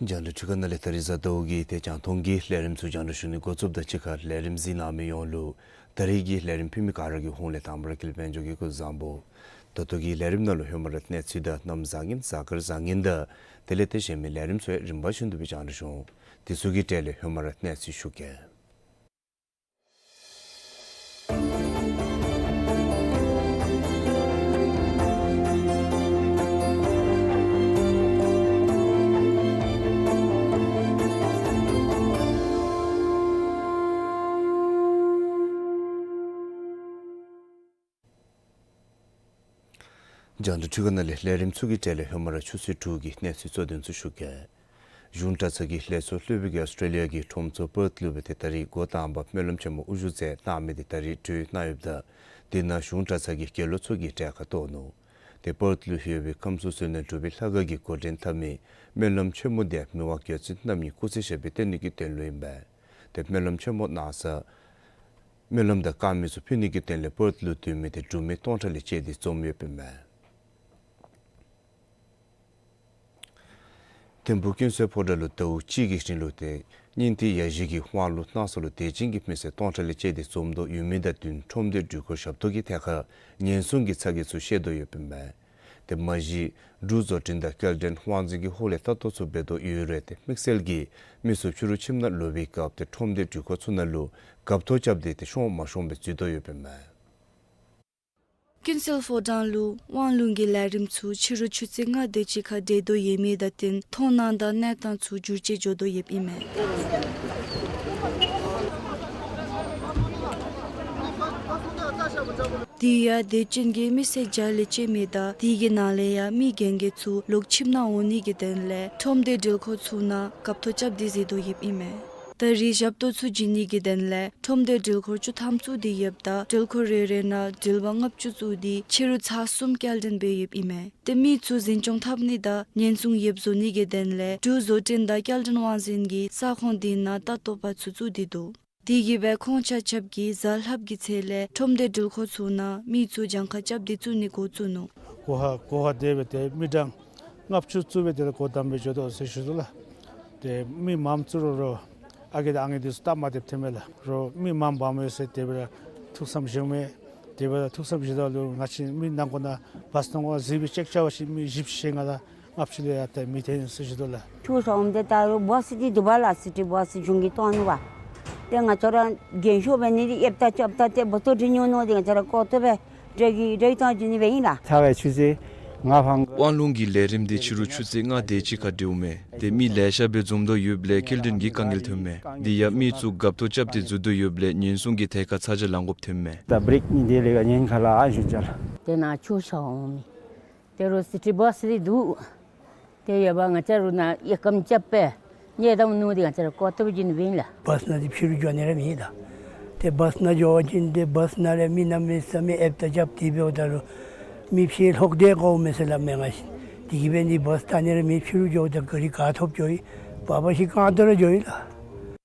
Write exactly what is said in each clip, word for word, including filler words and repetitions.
རྒྱང་བསྒྲགས་འཕྲུལ་ཁང་ནང་ལས་ད་རིས་གཟའ་ཟླཝ་གི་ཏེ་རྒྱང་མཐོང་གི་ལས་རིམ་ཚུ་རྒྱང་བསྒྲགས་ཞུ་ནི་འགོ་བཙུགསཔ་དང་གཅིག་ཁར་ལས་རིམ་གཟིགས་གནང་མི་ཡོངས་ལུ་ད་རིས་ཀྱི་ལས་རིམ་ཕུལ་མི་ག་ར་གི་ཧོངས་ལས་དང་པ་ར་དཀྱིལ་དཔལ་འབྱོར་གྱིས་སྐུ་གཟུགས་བཟང་པོ། ད་ལྟོ་གི་ལས་རིམ་ནང་ལུ་ཧེ་མ་ར་གནས་ཚུལ་དང་གནམ་བཟང་ངན་གཟའ་སྐར་བཟང་ངན་དང་དེ་ལས་ཏེ་གཞན་མི་ལས་རིམ་ཚུ་ཡང་རིམ་པ་བཞིན་དུ་སྦེ་རྒྱང་བསྒྲགས་འོང་། དེ་ཚུ་གི་གྲས་ལས་ཧེ་མ་ར་གནས་ཚུལ་ཞུ་གེ། རྒྱང་བསྒྲགས་འཕྲུལ་ཁང་ནང་ལས་ལས་རིམ་ཚུ་གི་གྲས་ལས་ཧེ་མ་ར་ཆུ་ཚོད་དྲུག་གི་གནས་ཚུལ་གཙོ་དོན་ཚུ་ཞུ་གེ། གཞུང་གྲྭ་ཚང་གི་ལས་ཚོགས་ལྷོད་པའི་གི་ཨོསི་ཊྲེ་ལི་ཡ་གི་ཁྲོམ་ཚོགས་པར་ལུ་སྦེ་ཏེ་ད་རིས་འགོ་དང་པ་སྨོན་ལམ་ཆེན་མོ་དབུ་བཞུགས་མཛད་གནང་མི་འདི་ད་རིས་གྲོལ་གནང་ཡོདཔ་ད་དེ་ནང་གཞུང་གྲྭ་ཚང་གི་དགེ་སློང་ཚུ་གིས་གྲལ་ཁར་གཏོགས་ནུག། ཏེ་པར་ལུ་ཡོད་པའི་ཁམས་གསུམ་བསོད་ནམས་གྲུབ་པའི་ལྷ་ཁང་གིས་འགོ་འདྲེན་འཐབ་མི་སྨོན་ལམ་ཆེན་མོ་འདི་མི་དབང་རྒྱལ་བཙུན་རྣམ་གཉིས་སྐུ་ཚེ་ཞབས་པད་བརྟན་ནི་གི་དོན་ལུ་ཨིན་པས། ཏེ་སྨོན་ལམ་ཆེན་མོ་གནང་ས་སྨོན་ལམ་དང་དཀར་མེ་ཚུ་ཕུལ་ནི་གི་དོན་ལས་པར་ལུ་སྡོད་མི་འདི་འབྲུག་མི་སྟོང་ཕྲག་ལས་བཅད་དེ་འཛོམས་ཡོདཔ་ཨིན་མས། ཐིམ་ཕུག་ཀུན་གསལ་ཕོ་བྲང་ལུ་ཟླཝ་གཅིག་གི་རིང་ལུ་ཏེ་སྙིང་ཐིག་ཡ་བཞི་གི་དབང་ལུང་གནང་ས་ལུ་དད་ཅན་གྱི་མི་སེར་སྟོང་ཕྲག་ལས་བཅད་དེ་འཛོམས་དོ་ཡོད་མི་དང་བསྟུན་ཁྲོམ་སྡེ་སྒྲིག་ཁོངས་ཞབས་ཏོག་གི་ཐད་ཁར་ཉེན་སྲུང་གི་ཚ་གྱང་ཚུ་བཤད་དོ་ཡོདཔ་ཨིན་མས། ཏེ་མ་གཞི་འབྲུག་བཟོ་སྐྲུན་དང་སྐྱེལ་འདྲེན་དབང་འཛིན་གྱི་ཧོངས་ལས་ལྟ་རྟོག་ཚུ་འབད་དོ་ཡོད་རུང་ཏེ་དམིགས་བསལ་གྱིས་མི་ཚུ་ཕྱི་རུ་ཁྱིམ་ནང་ལོག་པའི་སྐབས་ཏེ་ཁྲོམ་སྡེ་སྒྲིག་ཁོངས་ཚུ་ནང་ལུ་འགབ་ཐོག་རྐྱབ་སྟེ་ཏེ་ཤོང་མ་ཤོང་སྦེ་འཛུལ་དོ་ཡོདཔ་ཨིན་མས། ཀུན་གསལ་ཕོ་བྲང་ལུ་དབང་ལུང་གི་ལས་རིམ་ཚུ་ཕྱི་རུ་ཆུ་ཚོད་ལྔ་དེ་ཅིག་ཁར་སྦེ་སྡོད་དོ་ཡོད་མི་དང་བསྟུན་མཐོང་སྣང་དང་གནས་སྟངས་ཚུ་འགྱུར་བཅོས་འགྱོ་དོ་ཡོདཔ་ཨིན་མས། དེ་ཡང་དད་ཅན་གྱི་མི་སེར་བརྒྱ་ལས་བཅད་མི་དང་དེ་གི་ནང་ལས་ཡང་མི་རྒན་རྒས་ཚུ་ལོག་ཁྱིམ་ནང་འོང་ནི་གི་དོན་ལས་ཁྲོམ་སྡེ་སྒྲིག་ཁོངས་ཚུ་ནང་འགབ་ཐོག་རྐྱབ་སྟེ་འཛུལ་དོ་ཡོདཔ་ཨིན་མས། ད་རིས་ཞབས་ཏོག་ཚུ་བྱིན་ནི་གི་དོན་ལས་ཁྲོམ་སྡེ་སྒྲིག་ཁོངས་བཅུ་ཐམ་བཙུགས་ཏེ་ཡོདཔ་ད་སྒྲིག་ཁོངས་རེ་རེ་ནང་སྒྲིལ་པ་ལྔ་བཅུ་བཙུགས་ཏེ་ཕྱི་རུ་ཚར་གསུམ་སྐྱེལ་འདྲེན་འབད་ཡོདཔ་ཨིན་མས། ཏེ་མི་ཚུ་འཛིན་སྐྱོང་འཐབ་ནི་དང་ཉེན་སྲུང་ཡོདཔ་བཟོ་ནི་གི་དོན་ལས་འབྲུག་བཟོ་སྐྲུན་དང་སྐྱེལ་འདྲེན་དབང་འཛིན་གྱིས་ས་ཁོངས་དེ་ནང་ལྟ་རྟོག་པ་ཚུ་བཙུགས་ཏེ་འདུག། དེ་གིས་སྦེ་ཁོང་ཆ་ཁྱབ་ཀྱིས་གཟའ་ལྷགཔ་གི་ཚེས་ལས་ཁྲོམ་སྡེ་སྒྲིག་ཁོངས་ཚུ་ནང་མི་ཚུ་གྱངས་ཁ་རྐྱབ་སྟེ་བཙུགས་ནི་འགོ་བཙུགས་ནུག། གོ་ཧ་གོ་ཧ་དེ་སྦེ་ཏེ་མི་གྲངས་ལྔ་བཅུ་བཙུགས་སྦེ་དེ་ལས་སྒོ་བསྡམས་སྦེ་འགྱོ་དོ་ཟེར་ཞུ་དོ་ལགས། ཏེ་མི་མངམ་བཙུགས་རུང་རོགས་ཨ་རྒས་དང་ཨང་རྒས་འདི་ཚུ་སྟབས་མ་བདེཝ་ཐོནམ་མས་ལགས། རོགས་མི་མངམ་འབག་མི་ཡོད་ཟེར་དེ་སྦེ་ར་ཐུགས་བསམ་བཞེསཝ་མས། དེ་སྦེ་ར་ཐུགས་བསམ་བཞེས་ད་ལུ་ང་བཅས་མི་ནང་འཁོད་ནང་བཱས་ནང་འཁོད་གཟིགས་སྦེ་ཅེཀ་རྐྱབ་པ་ཅིན་མི་བཞི་བཅུ་ཞེ་ལྔ་དང་ལྔ་བཅུ་ལས་ཡར་ཏེ་མི་ཐོན་ཟེར་ཞུ་དོ་ལགས། ཆུ་ཤོང་འདི་ད་རུང་བཱས་འདི་འདུག་པ་ལགས། སི་ཊི་བཱས་གཞུང་གིས་གཏང་ནུག་པ། ཏེ་ང་བཅས་ར་རྒན་ཤོས་འབད་ནི་འདི་ཨེབ་ད་ཅབ་ད་ཏེ་བོ་ཏོ་འདི་ཉོ་ནི་འདི་ང་བཅས་ར་ཀོ་ཏོ་སྦེ་འདྲ་གི་འདྲ་གི་གཏང་བྱིན་ནི་སྦེ་ཨིན་ལགས། ཚར་བའི་ཆུ་ཚོད་ལྔ་ཕར་འགོར། དབང་ལུང་གི་ལས་རིམ་འདི་ཕྱི་རུ་ཆུ་ཚོད་ལྔ་དེ་ཅིག་ཁར་འགྲུབ་མས། ཏེ་མི་ལེ་ཤ་སྦེ་འཛོམས་དོ་ཡོདཔ་ལས་སྐྱེལ་འདྲེན་གྱི་དཀའ་ངལ་ཐོནམ་མས། དེ་ཡང་མི་ཚུ་འགབ་ཐོག་རྐྱབ་སྟེ་འཛུལ་དོ་ཡོདཔ་ལས་ཉེན་སྲུང་གི་ཐད་ཁར་ཚ་གྱང་ལང་དགོཔ་ཐོནམ་མས། ད་བི་རེཀ་ནི་དེ་ལས་ཀ་ཉེན་ཁ་ལ་ཨ་ཞུ་ཅ་ལགས། ཏེ་ནཱ་ཆུ་ཤོང་འོང་མི་ཏེ་རུང་སི་ཊི་བཱས་འདི་འདུག། ཏེ་ཡོད་པ་ང་བཅས་ར་ནཱ་ཡེ་ཀམ་རྐྱབ་སྦེ་ཉལ་ད་མནོ་སྟེ་ང་བཅས་ར་ཀོ་ཏོ་སྦེ་བྱིན་ནི་སྦེ་ཨིན་ལགས། བཱས་ནང་འདི་ཕྱི་རུ་འགྱོ་ནི་ར་མེད་ད། ཏེ་བཱསི་ནང་འགྱོ་བ་ཅིན་ཏེ་བཱསི་ནང་ལས་མི་གནམ་མེད་ས་མེད་ཨེབ་ད་རྐྱབ་སྟེ་འབདཝ་ད་ལུ་མི་ཕྱི་ལོག་སྟེ་དགོ་མས་ཟེར་སླབ་མས། ང་བཞིན་དེ་གིས་འབད་ནི་བཱསི་ད་ནི་ར་མི་ཕྱི་རུ་འགྱོཝ་ད་ག་རི་ག་ཐོབ་འགྱོ་ཡི། བཱ་བཱ་ཞིག་གང་ཐོབ་ར་འགྱོ་ཡི་ལགས།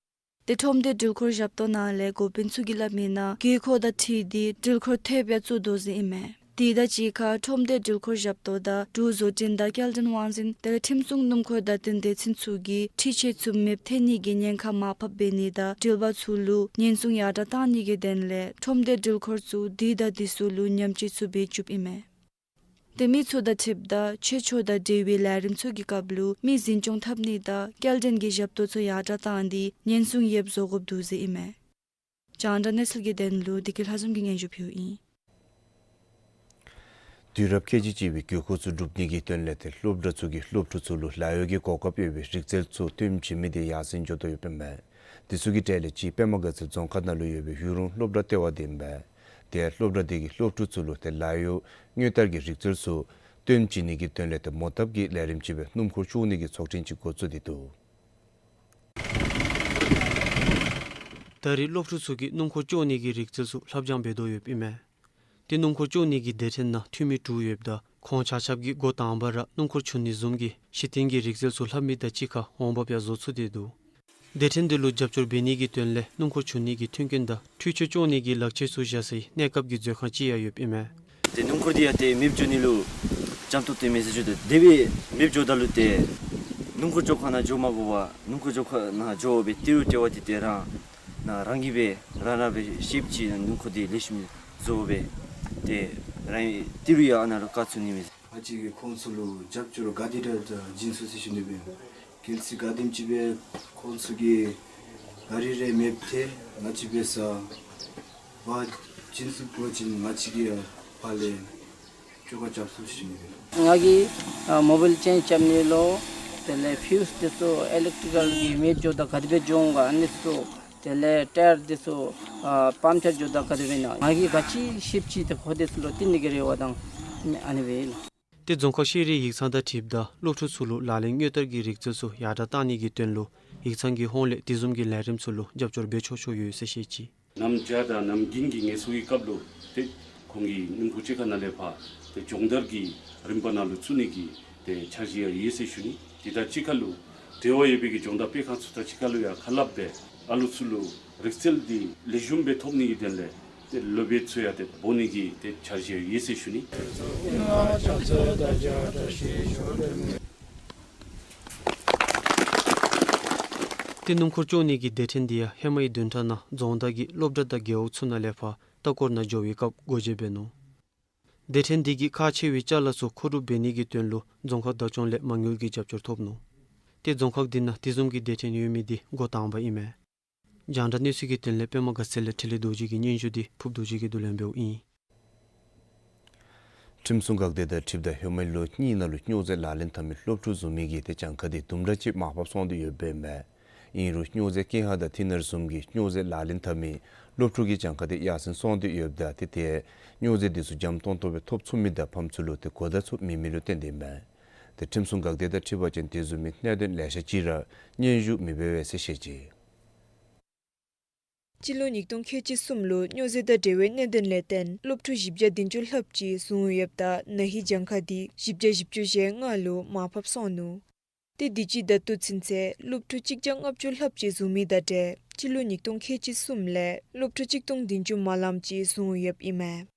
ཏེ་ཁྲོམ་སྡེ་འགྲུལ་འཁོར་ཞབས་ཏོག་ནང་ལས་འགོ་དཔོན་ཚུ་གིས་སླབ་མིའི་ནང་དགོས་མཁོ་དང་འཁྲིལ་ཏེ་འགྲུལ་འཁོར་ཐེབས་ཡང་བཙུགས་དོ་ཟེར་ཨིན་མས། དེ་དང་གཅིག་ཁར་ཁྲོམ་སྡེ་འགྲུལ་འཁོར་ཞབས་ཏོག་དང་འབྲུག་བཟོ་སྐྲུན་དང་སྐྱེལ་འདྲེན་དབང་འཛིན་དེ་ལས་ཁྲིམས་སྲུང་སྣུམ་འཁོར་དང་དེ་འབྲེལ་ཚུན་ཚོགས་ཀྱིས་འཁྲུས་ཆས་ཚུ་མེདཔ་ཐལ་ནི་གི་ཉེན་ཁ་མར་ཕབ་འབད་ནི་དང་འགྲུལ་པ་ཚུ་ལུ་ཉེན་སྲུང་ཡར་དྲག་གཏང་ནི་གི་དོན་ལས་ཁྲོམ་སྡེ་འགྲུལ་འཁོར་ཚུ་དུས་དང་དུས་སུ་ལུ་ཉམས་བཅོས་ཚུ་འབད་བཅུགཔ་ཨིན་མས། ཏེ་མི་ཚུ་དང་འཁྲིལཝ་ད་ཆོས་ཕྱོགས་དང་འབྲེལ་བའི་ལས་རིམ་ཚུ་གི་སྐབས་ལུ་མི་འཛིན་སྐྱོང་འཐབ་ནི་དང་སྐྱེལ་འདྲེན་གྱི་ཞབས་ཏོག་ཚུ་ཡར་དྲག་བཏང་སྟེ་ཉེན་སྲུང་ཡོདཔ་བཟོ་དགོཔ་འདུག་ཟེར་ཨིན་མས། རྒྱང་བསྒྲགས་གནས་ཚུལ་གྱི་དོན་ལུ་བདེ་སྐྱིད་ལྷ་འཛོམས་ཀྱིས་སྙན་ཞུ་ཕུལཝ་ཨིན། དུས་རབས་ཁལ་གཅིག་གཅིག་པའི་དགོས་མཁོ་ཚུ་བསྒྲུབ་ནི་གི་དོན་ལས་ཏེ་སློབ་གྲྭ་ཚུ་གིས་སློབ་ཕྲུག་ཚུ་ལུ་ལཱ་གཡོག་གི་གོ་སྐབས་ཡོད་པའི་རིག་རྩལ་ཚུ་སྟོན་བྱིན་མི་དེ་ཡར་སེང་འགྱོ་དོ་ཡོདཔ་ཨིན་མས། དེ་ཚུ་གི་གྲས་ལས་གཅིག་པདྨ་དགའ་ཚལ་རྫོང་ཁག་ནང་ལུ་ཡོད་པའི་གཡུ་རུང་སློབ་གྲྭ་ལྟེ་བ་དེ་ཨིན་པས། ཏེ་སློབ་གྲྭ་དེ་གིས་སློབ་ཕྲུག་ཚུ་ལུ་ཏེ་ལཱ་གཡོག་དངུལ་ལྟར་གྱི་རིག་རྩལ་ཚུ་སྟོན་བྱིན་ནི་གི་དོན་ལས་ཏེ་མོ་བཏབ་ཀྱི་ལས་རིམ་ཅིག་སྦེ་སྣུམ་འཁོར་བཅོ་ནི་གི་ཚོགས་ཆེན་ཅིག་འགོ་བཙུགས་ཏེ་འདུག། ད་རེས་སློབ་ཕྲུག་ཚུ་གིས་སྣུམ་འཁོར་བཅོ་ནི་གི་རིག་རྩལ་ཚུ་ལྷབ་སྦྱང་འབད་དོ་ཡོདཔ་ཨིན་མས། ཏེ་སྣུམ་འཁོར་བཅོ་ནི་གི་སྡེ་ཕྲན་ནང་འཐུས་མི་དྲུག་ཡོདཔ་ད་ཁོང་ཆ་ཁྱབ་ཀྱིས་འགོ་དང་པ་ར་སྣུམ་འཁོར་བཅོ་ནི་བཟུམ་གྱི་གཞི་རྟེན་གྱི་རིག་རྩལ་ཚུ་ལྷབ་མི་དང་གཅིག་ཁར་འོང་འབབ་ཡང་བཟོ་ཚུགས་ཏེ་འདུག། སྡེ་ཕྲན་དེ་ལུ་རྒྱབ་སྐྱོར་འབད་ནི་གི་དོན་ལས་སྣུམ་འཁོར་བཅོ་ནི་གི་མཐུན་རྐྱེན་དང་འཕྲུལ་ཆས་བཅོ་ནི་གི་ལག་ཆས་ཚུ་བཞག་སའི་གནས་སྐབས་ཀྱི་མཛོད་ཁང་ཅིག་ཡང་ཡོདཔ་ཨིན་མས། ཏེ་སྣུམ་འཁོར་འདི་ཡང་ཏེ་མེདཔ་འགྱོ་ནི་ལུ་འཇམ་ཏོང་ཏོ་མས་ཟེར་ཞུ་དོ། དེ་སྦེ་མེདཔ་འགྱོཝ་ད་ལུ་ཏེ་སྣུམ་འཁོར་བཅོ་ཁང་ནང་འགྱོ་མ་དགོ་པར་སྣུམ་འཁོར་བཅོ་ཁང་ནང་འགྱོ་སྦེ་ཏི་རུ་ལྟེ་བ་འདི་ཏེ་རང་ནཱ་རང་གིས་སྦེ་རང་རང་སྦེ་ཤེསཔ་ཅིག་སྣུམ་འཁོར་འདི་ལེགས་ཤོམ་བཟོ་སྦེ་ཏེ་རང་ཏི་རུ་ཡང་ཨ་ནཱ་ལུ་བཀག་ཚུགས་ནི་མས། ང་བཅས་ཀྱིས་ཁོང་ཚུ་ལུ་རྒྱབ་སྐྱོར་ག་དེ་དྲག་བྱིན་ཚུགས་ཟེར་ཞུ་ནི་སྦེ། གལ་སྲིད་ག་དེམ་ཅིག་སྦེ་ཁོང་ཚུ་གིས་ག་རི་རེ་མེདཔ་ཐལ་ང་བཅས་འབད་སར་འབག་བྱིན་ཚུགས་པ་ཅིན་ང་བཅས་ཀྱིས་ཡང་ཕར་ལས་བཅོ་ཁ་རྐྱབ་ཚུགས་ཟེར་ཞུ་ནི་སྦེ། ང་གིས་ཨ་མོ་བཱའིལ་ཅེནཇ་རྐྱབ་ནི་ལུ་དེ་ལས་ཕིའུསི་དེ་ཚུ་ཨི་ལེག་ཊི་ཀལ་གྱི་མེདཔ་འགྱོཝ་ད་ག་དེ་སྦེ་འགྱོ་འོང་ག་ཨ་ནི་ཚུ་དེ་ལས་ཊ་ཡར་དེ་ཚུ་ཨ་པངྐ་ཅར་འགྱོཝ་ད་ག་དེ་སྦེ་ཨིན་ན་ང་གིས་ག་ཅི་ཤེསཔ་ཅིག་ཏེ་ཁོང་དེ་ཚུ་ལུ་སྟོན་ནི་གི་རེ་བ་དང་ཨ་ནི་སྦེ་ཨིན་ལགས། ཏེ་རྫོང་ཁག་ཤེས་རིག་ཡིག་ཚང་དང་འཁྲིལཝ་ད་སློབ་ཕྲུག་ཚུ་ལུ་ལག་ལེན་དངོས་བསྟར་གྱི་རིག་རྩལ་ཚུ་ཡར་དྲག་གཏང་ནི་གི་དོན་ལུ་ཡིག་ཚང་གི་ཧོངས་ལས་དེ་བཟུམ་གྱི་ལས་རིམ་ཚུ་ལུ་རྒྱབ་སྐྱོར་འབད་ཆོག་ཆོག་ཡོད་ཟེར་བཤད་ཅི། གནམ་བྱཱར་དང་གནམ་དགུན་གྱི་ངལ་གསོའི་སྐབས་ལུ་ཏེ་ཁོང་གིས་སྣུམ་འཁོར་བཅོ་ཁང་ནང་ལས་ཕར་ཏེ་སྦྱོང་བརྡར་གྱི་རིམ་པ་ནང་ལུ་བཙུགས་ནི་གི་ཏེ་འཆར་གཞི་ཡང་ཡོད་ཟེར་ཞུ་ནི། དེ་དང་གཅིག་ཁར་ལུ་འབྲེལ་བ་ཡོད་པའི་གི་སྦྱོང་བརྡར་སྤེལ་ཁང་ཚུ་དང་གཅིག་ཁར་ལུ་ཡང་ཁ་སླབ་སྦེ་ཨ་ལུ་ཚུ་ལུ་རིག་རྩལ་འདི་ལེགས་ཤོམ་སྦེ་ཐོབ་ནི་གི་དོན་ལས་ཏེ་སློབ་དཔོན་ཚུ་ཡང་ཏེ་འབོ་ནི་གི་ཏེ་འཆར་གཞི་ཡོད་ཟེར་ཞུ་ནི། ཏེ་སྣུམ་འཁོར་བཅོ་ནི་གི་སྡེ་ཕྲན་འདི་ཡང་ཧེ་མའི་བདུན་ཕྲག་ནང་རྫོང་བདག་གིས་སློབ་གྲྭ་དང་རྒེད་འོག་ཚུ་ནང་ལས་ཕར་ལྟ་སྐོར་ནང་འགྱོ་བའི་སྐབས་སྒོ་འབྱེད་འབད་ནུག། སྡེ་ཕྲན་འདི་གིས་ཁག་ཆེ་བའི་ཅ་ལ་ཚུ་མཁོ་སྒྲུབ་འབད་ནི་གི་དོན་ལུ་རྫོང་ཁག་བདག་སྐྱོང་ལས་མ་དངུལ་གྱི་རྒྱབ་སྐྱོར་ཐོབ་ནུག། ཏེ་རྫོང་ཁག་འདི་ནང་དེ་བཟུམ་གྱི་སྡེ་ཕྲན་ཡོད་མི་འདི་འགོ་དང་པ་ཨིན་མས། རྒྱང་བསྒྲགས་གནས་ཚུལ་གྱི་དོན་ལས་པདྨ་དགའ་ཚལ་ལས་འཕྲིན་ལས་རྡོ་རྗེ་གི་སྙན་ཞུ་འདི་ཕུརཔ་རྡོ་རྗེ་གིས་བསྡུ་ལེན་འབདཝ་ཨིན། ཁྲིམས་སྲུང་འགག་སྡེ་དང་འཁྲིལཝ་ད་ཧེ་མའི་ལོ་གཉིས་ནང་ལུ་སྨྱོ་རྫས་ལག་ལེན་འཐབ་མི་སློབ་ཕྲུག་བཟུང་མི་གི་ཏེ་གྱངས་ཁ་འདི་དུམ་གྲ་ཅིག་མར་ཕབ་སོང་སྟེ་ཡོདཔ་ཨིན་མས། ཨིན་རུང་སྨྱོ་རྫས་ཀེ་ཧ་དང་ཐི་ནར་བཟུམ་གྱི་སྨྱོ་རྫས་ལག་ལེན་འཐབ་མི་སློབ་ཕྲུག་གི་གྱངས་ཁ་འདི་ཡར་སེང་སོང་སྟེ་ཡོདཔ་ད་ཏེ་ཏེ་སྨྱོ་རྫས་འདི་ཚུ་འཇམ་ཏོང་ཏོ་སྦེ་ཐོབ་ཚུགས་མི་དང་ཕམ་ཚུལ་ལུ་ཏེ་གོ་བརྡ་ཚུ་མེད་མི་ལུ་བརྟེན་ཏེ་ཨིན་མས། ཏེ་ཁྲིམས་སྲུང་འགག་སྡེ་དང་འཁྲིལ་བ་ཅིན་དེ་བཟུམ་མའི་གནད་དོན་ལེ་ཤ་ཅིག་ར་སྙན་ཞུ་མི་འབད་བས་ཟེར་བཤད་ཅི། སྤྱི་ལོ་ཉིས་སྟོང་ཁལ་གཅིག་གསུམ་ལུ་སྨྱོ་རྫས་དང་འབྲེལ་བའི་གནད་དོན་ལས་བརྟེན་སློབ་ཕྲུག་བཞི་བརྒྱ་བདུན་ཅུ་ལྷགཔ་ཅིག་བཟུང་ཡོདཔ་ད་ན་ཧིང་གྱངས་ཁ་འདི་བཞི་བརྒྱ་བཞི་བཅུ་ཞེ་ལྔ་ལུ་མར་ཕབ་སོང་ནུག། ཏེ་དུས་ཅི་ད་ལྟོ་ཚུན་ཚོད་སློབ་ཕྲུག་གཅིག་བརྒྱ་ལྔ་བཅུ་ལྷགཔ་ཅིག་བཟུང་མི་དང་འབྲེལ་སྤྱི་ལོ་ཉིས་སྟོང་ཁལ་གཅིག་གསུམ་ལས་སློབ་ཕྲུག་གཅིག་སྟོང་བདུན་ཅུ་མ་ལངམ་ཅིག་བཟུང་ཡོདཔ་ཨིན་མས།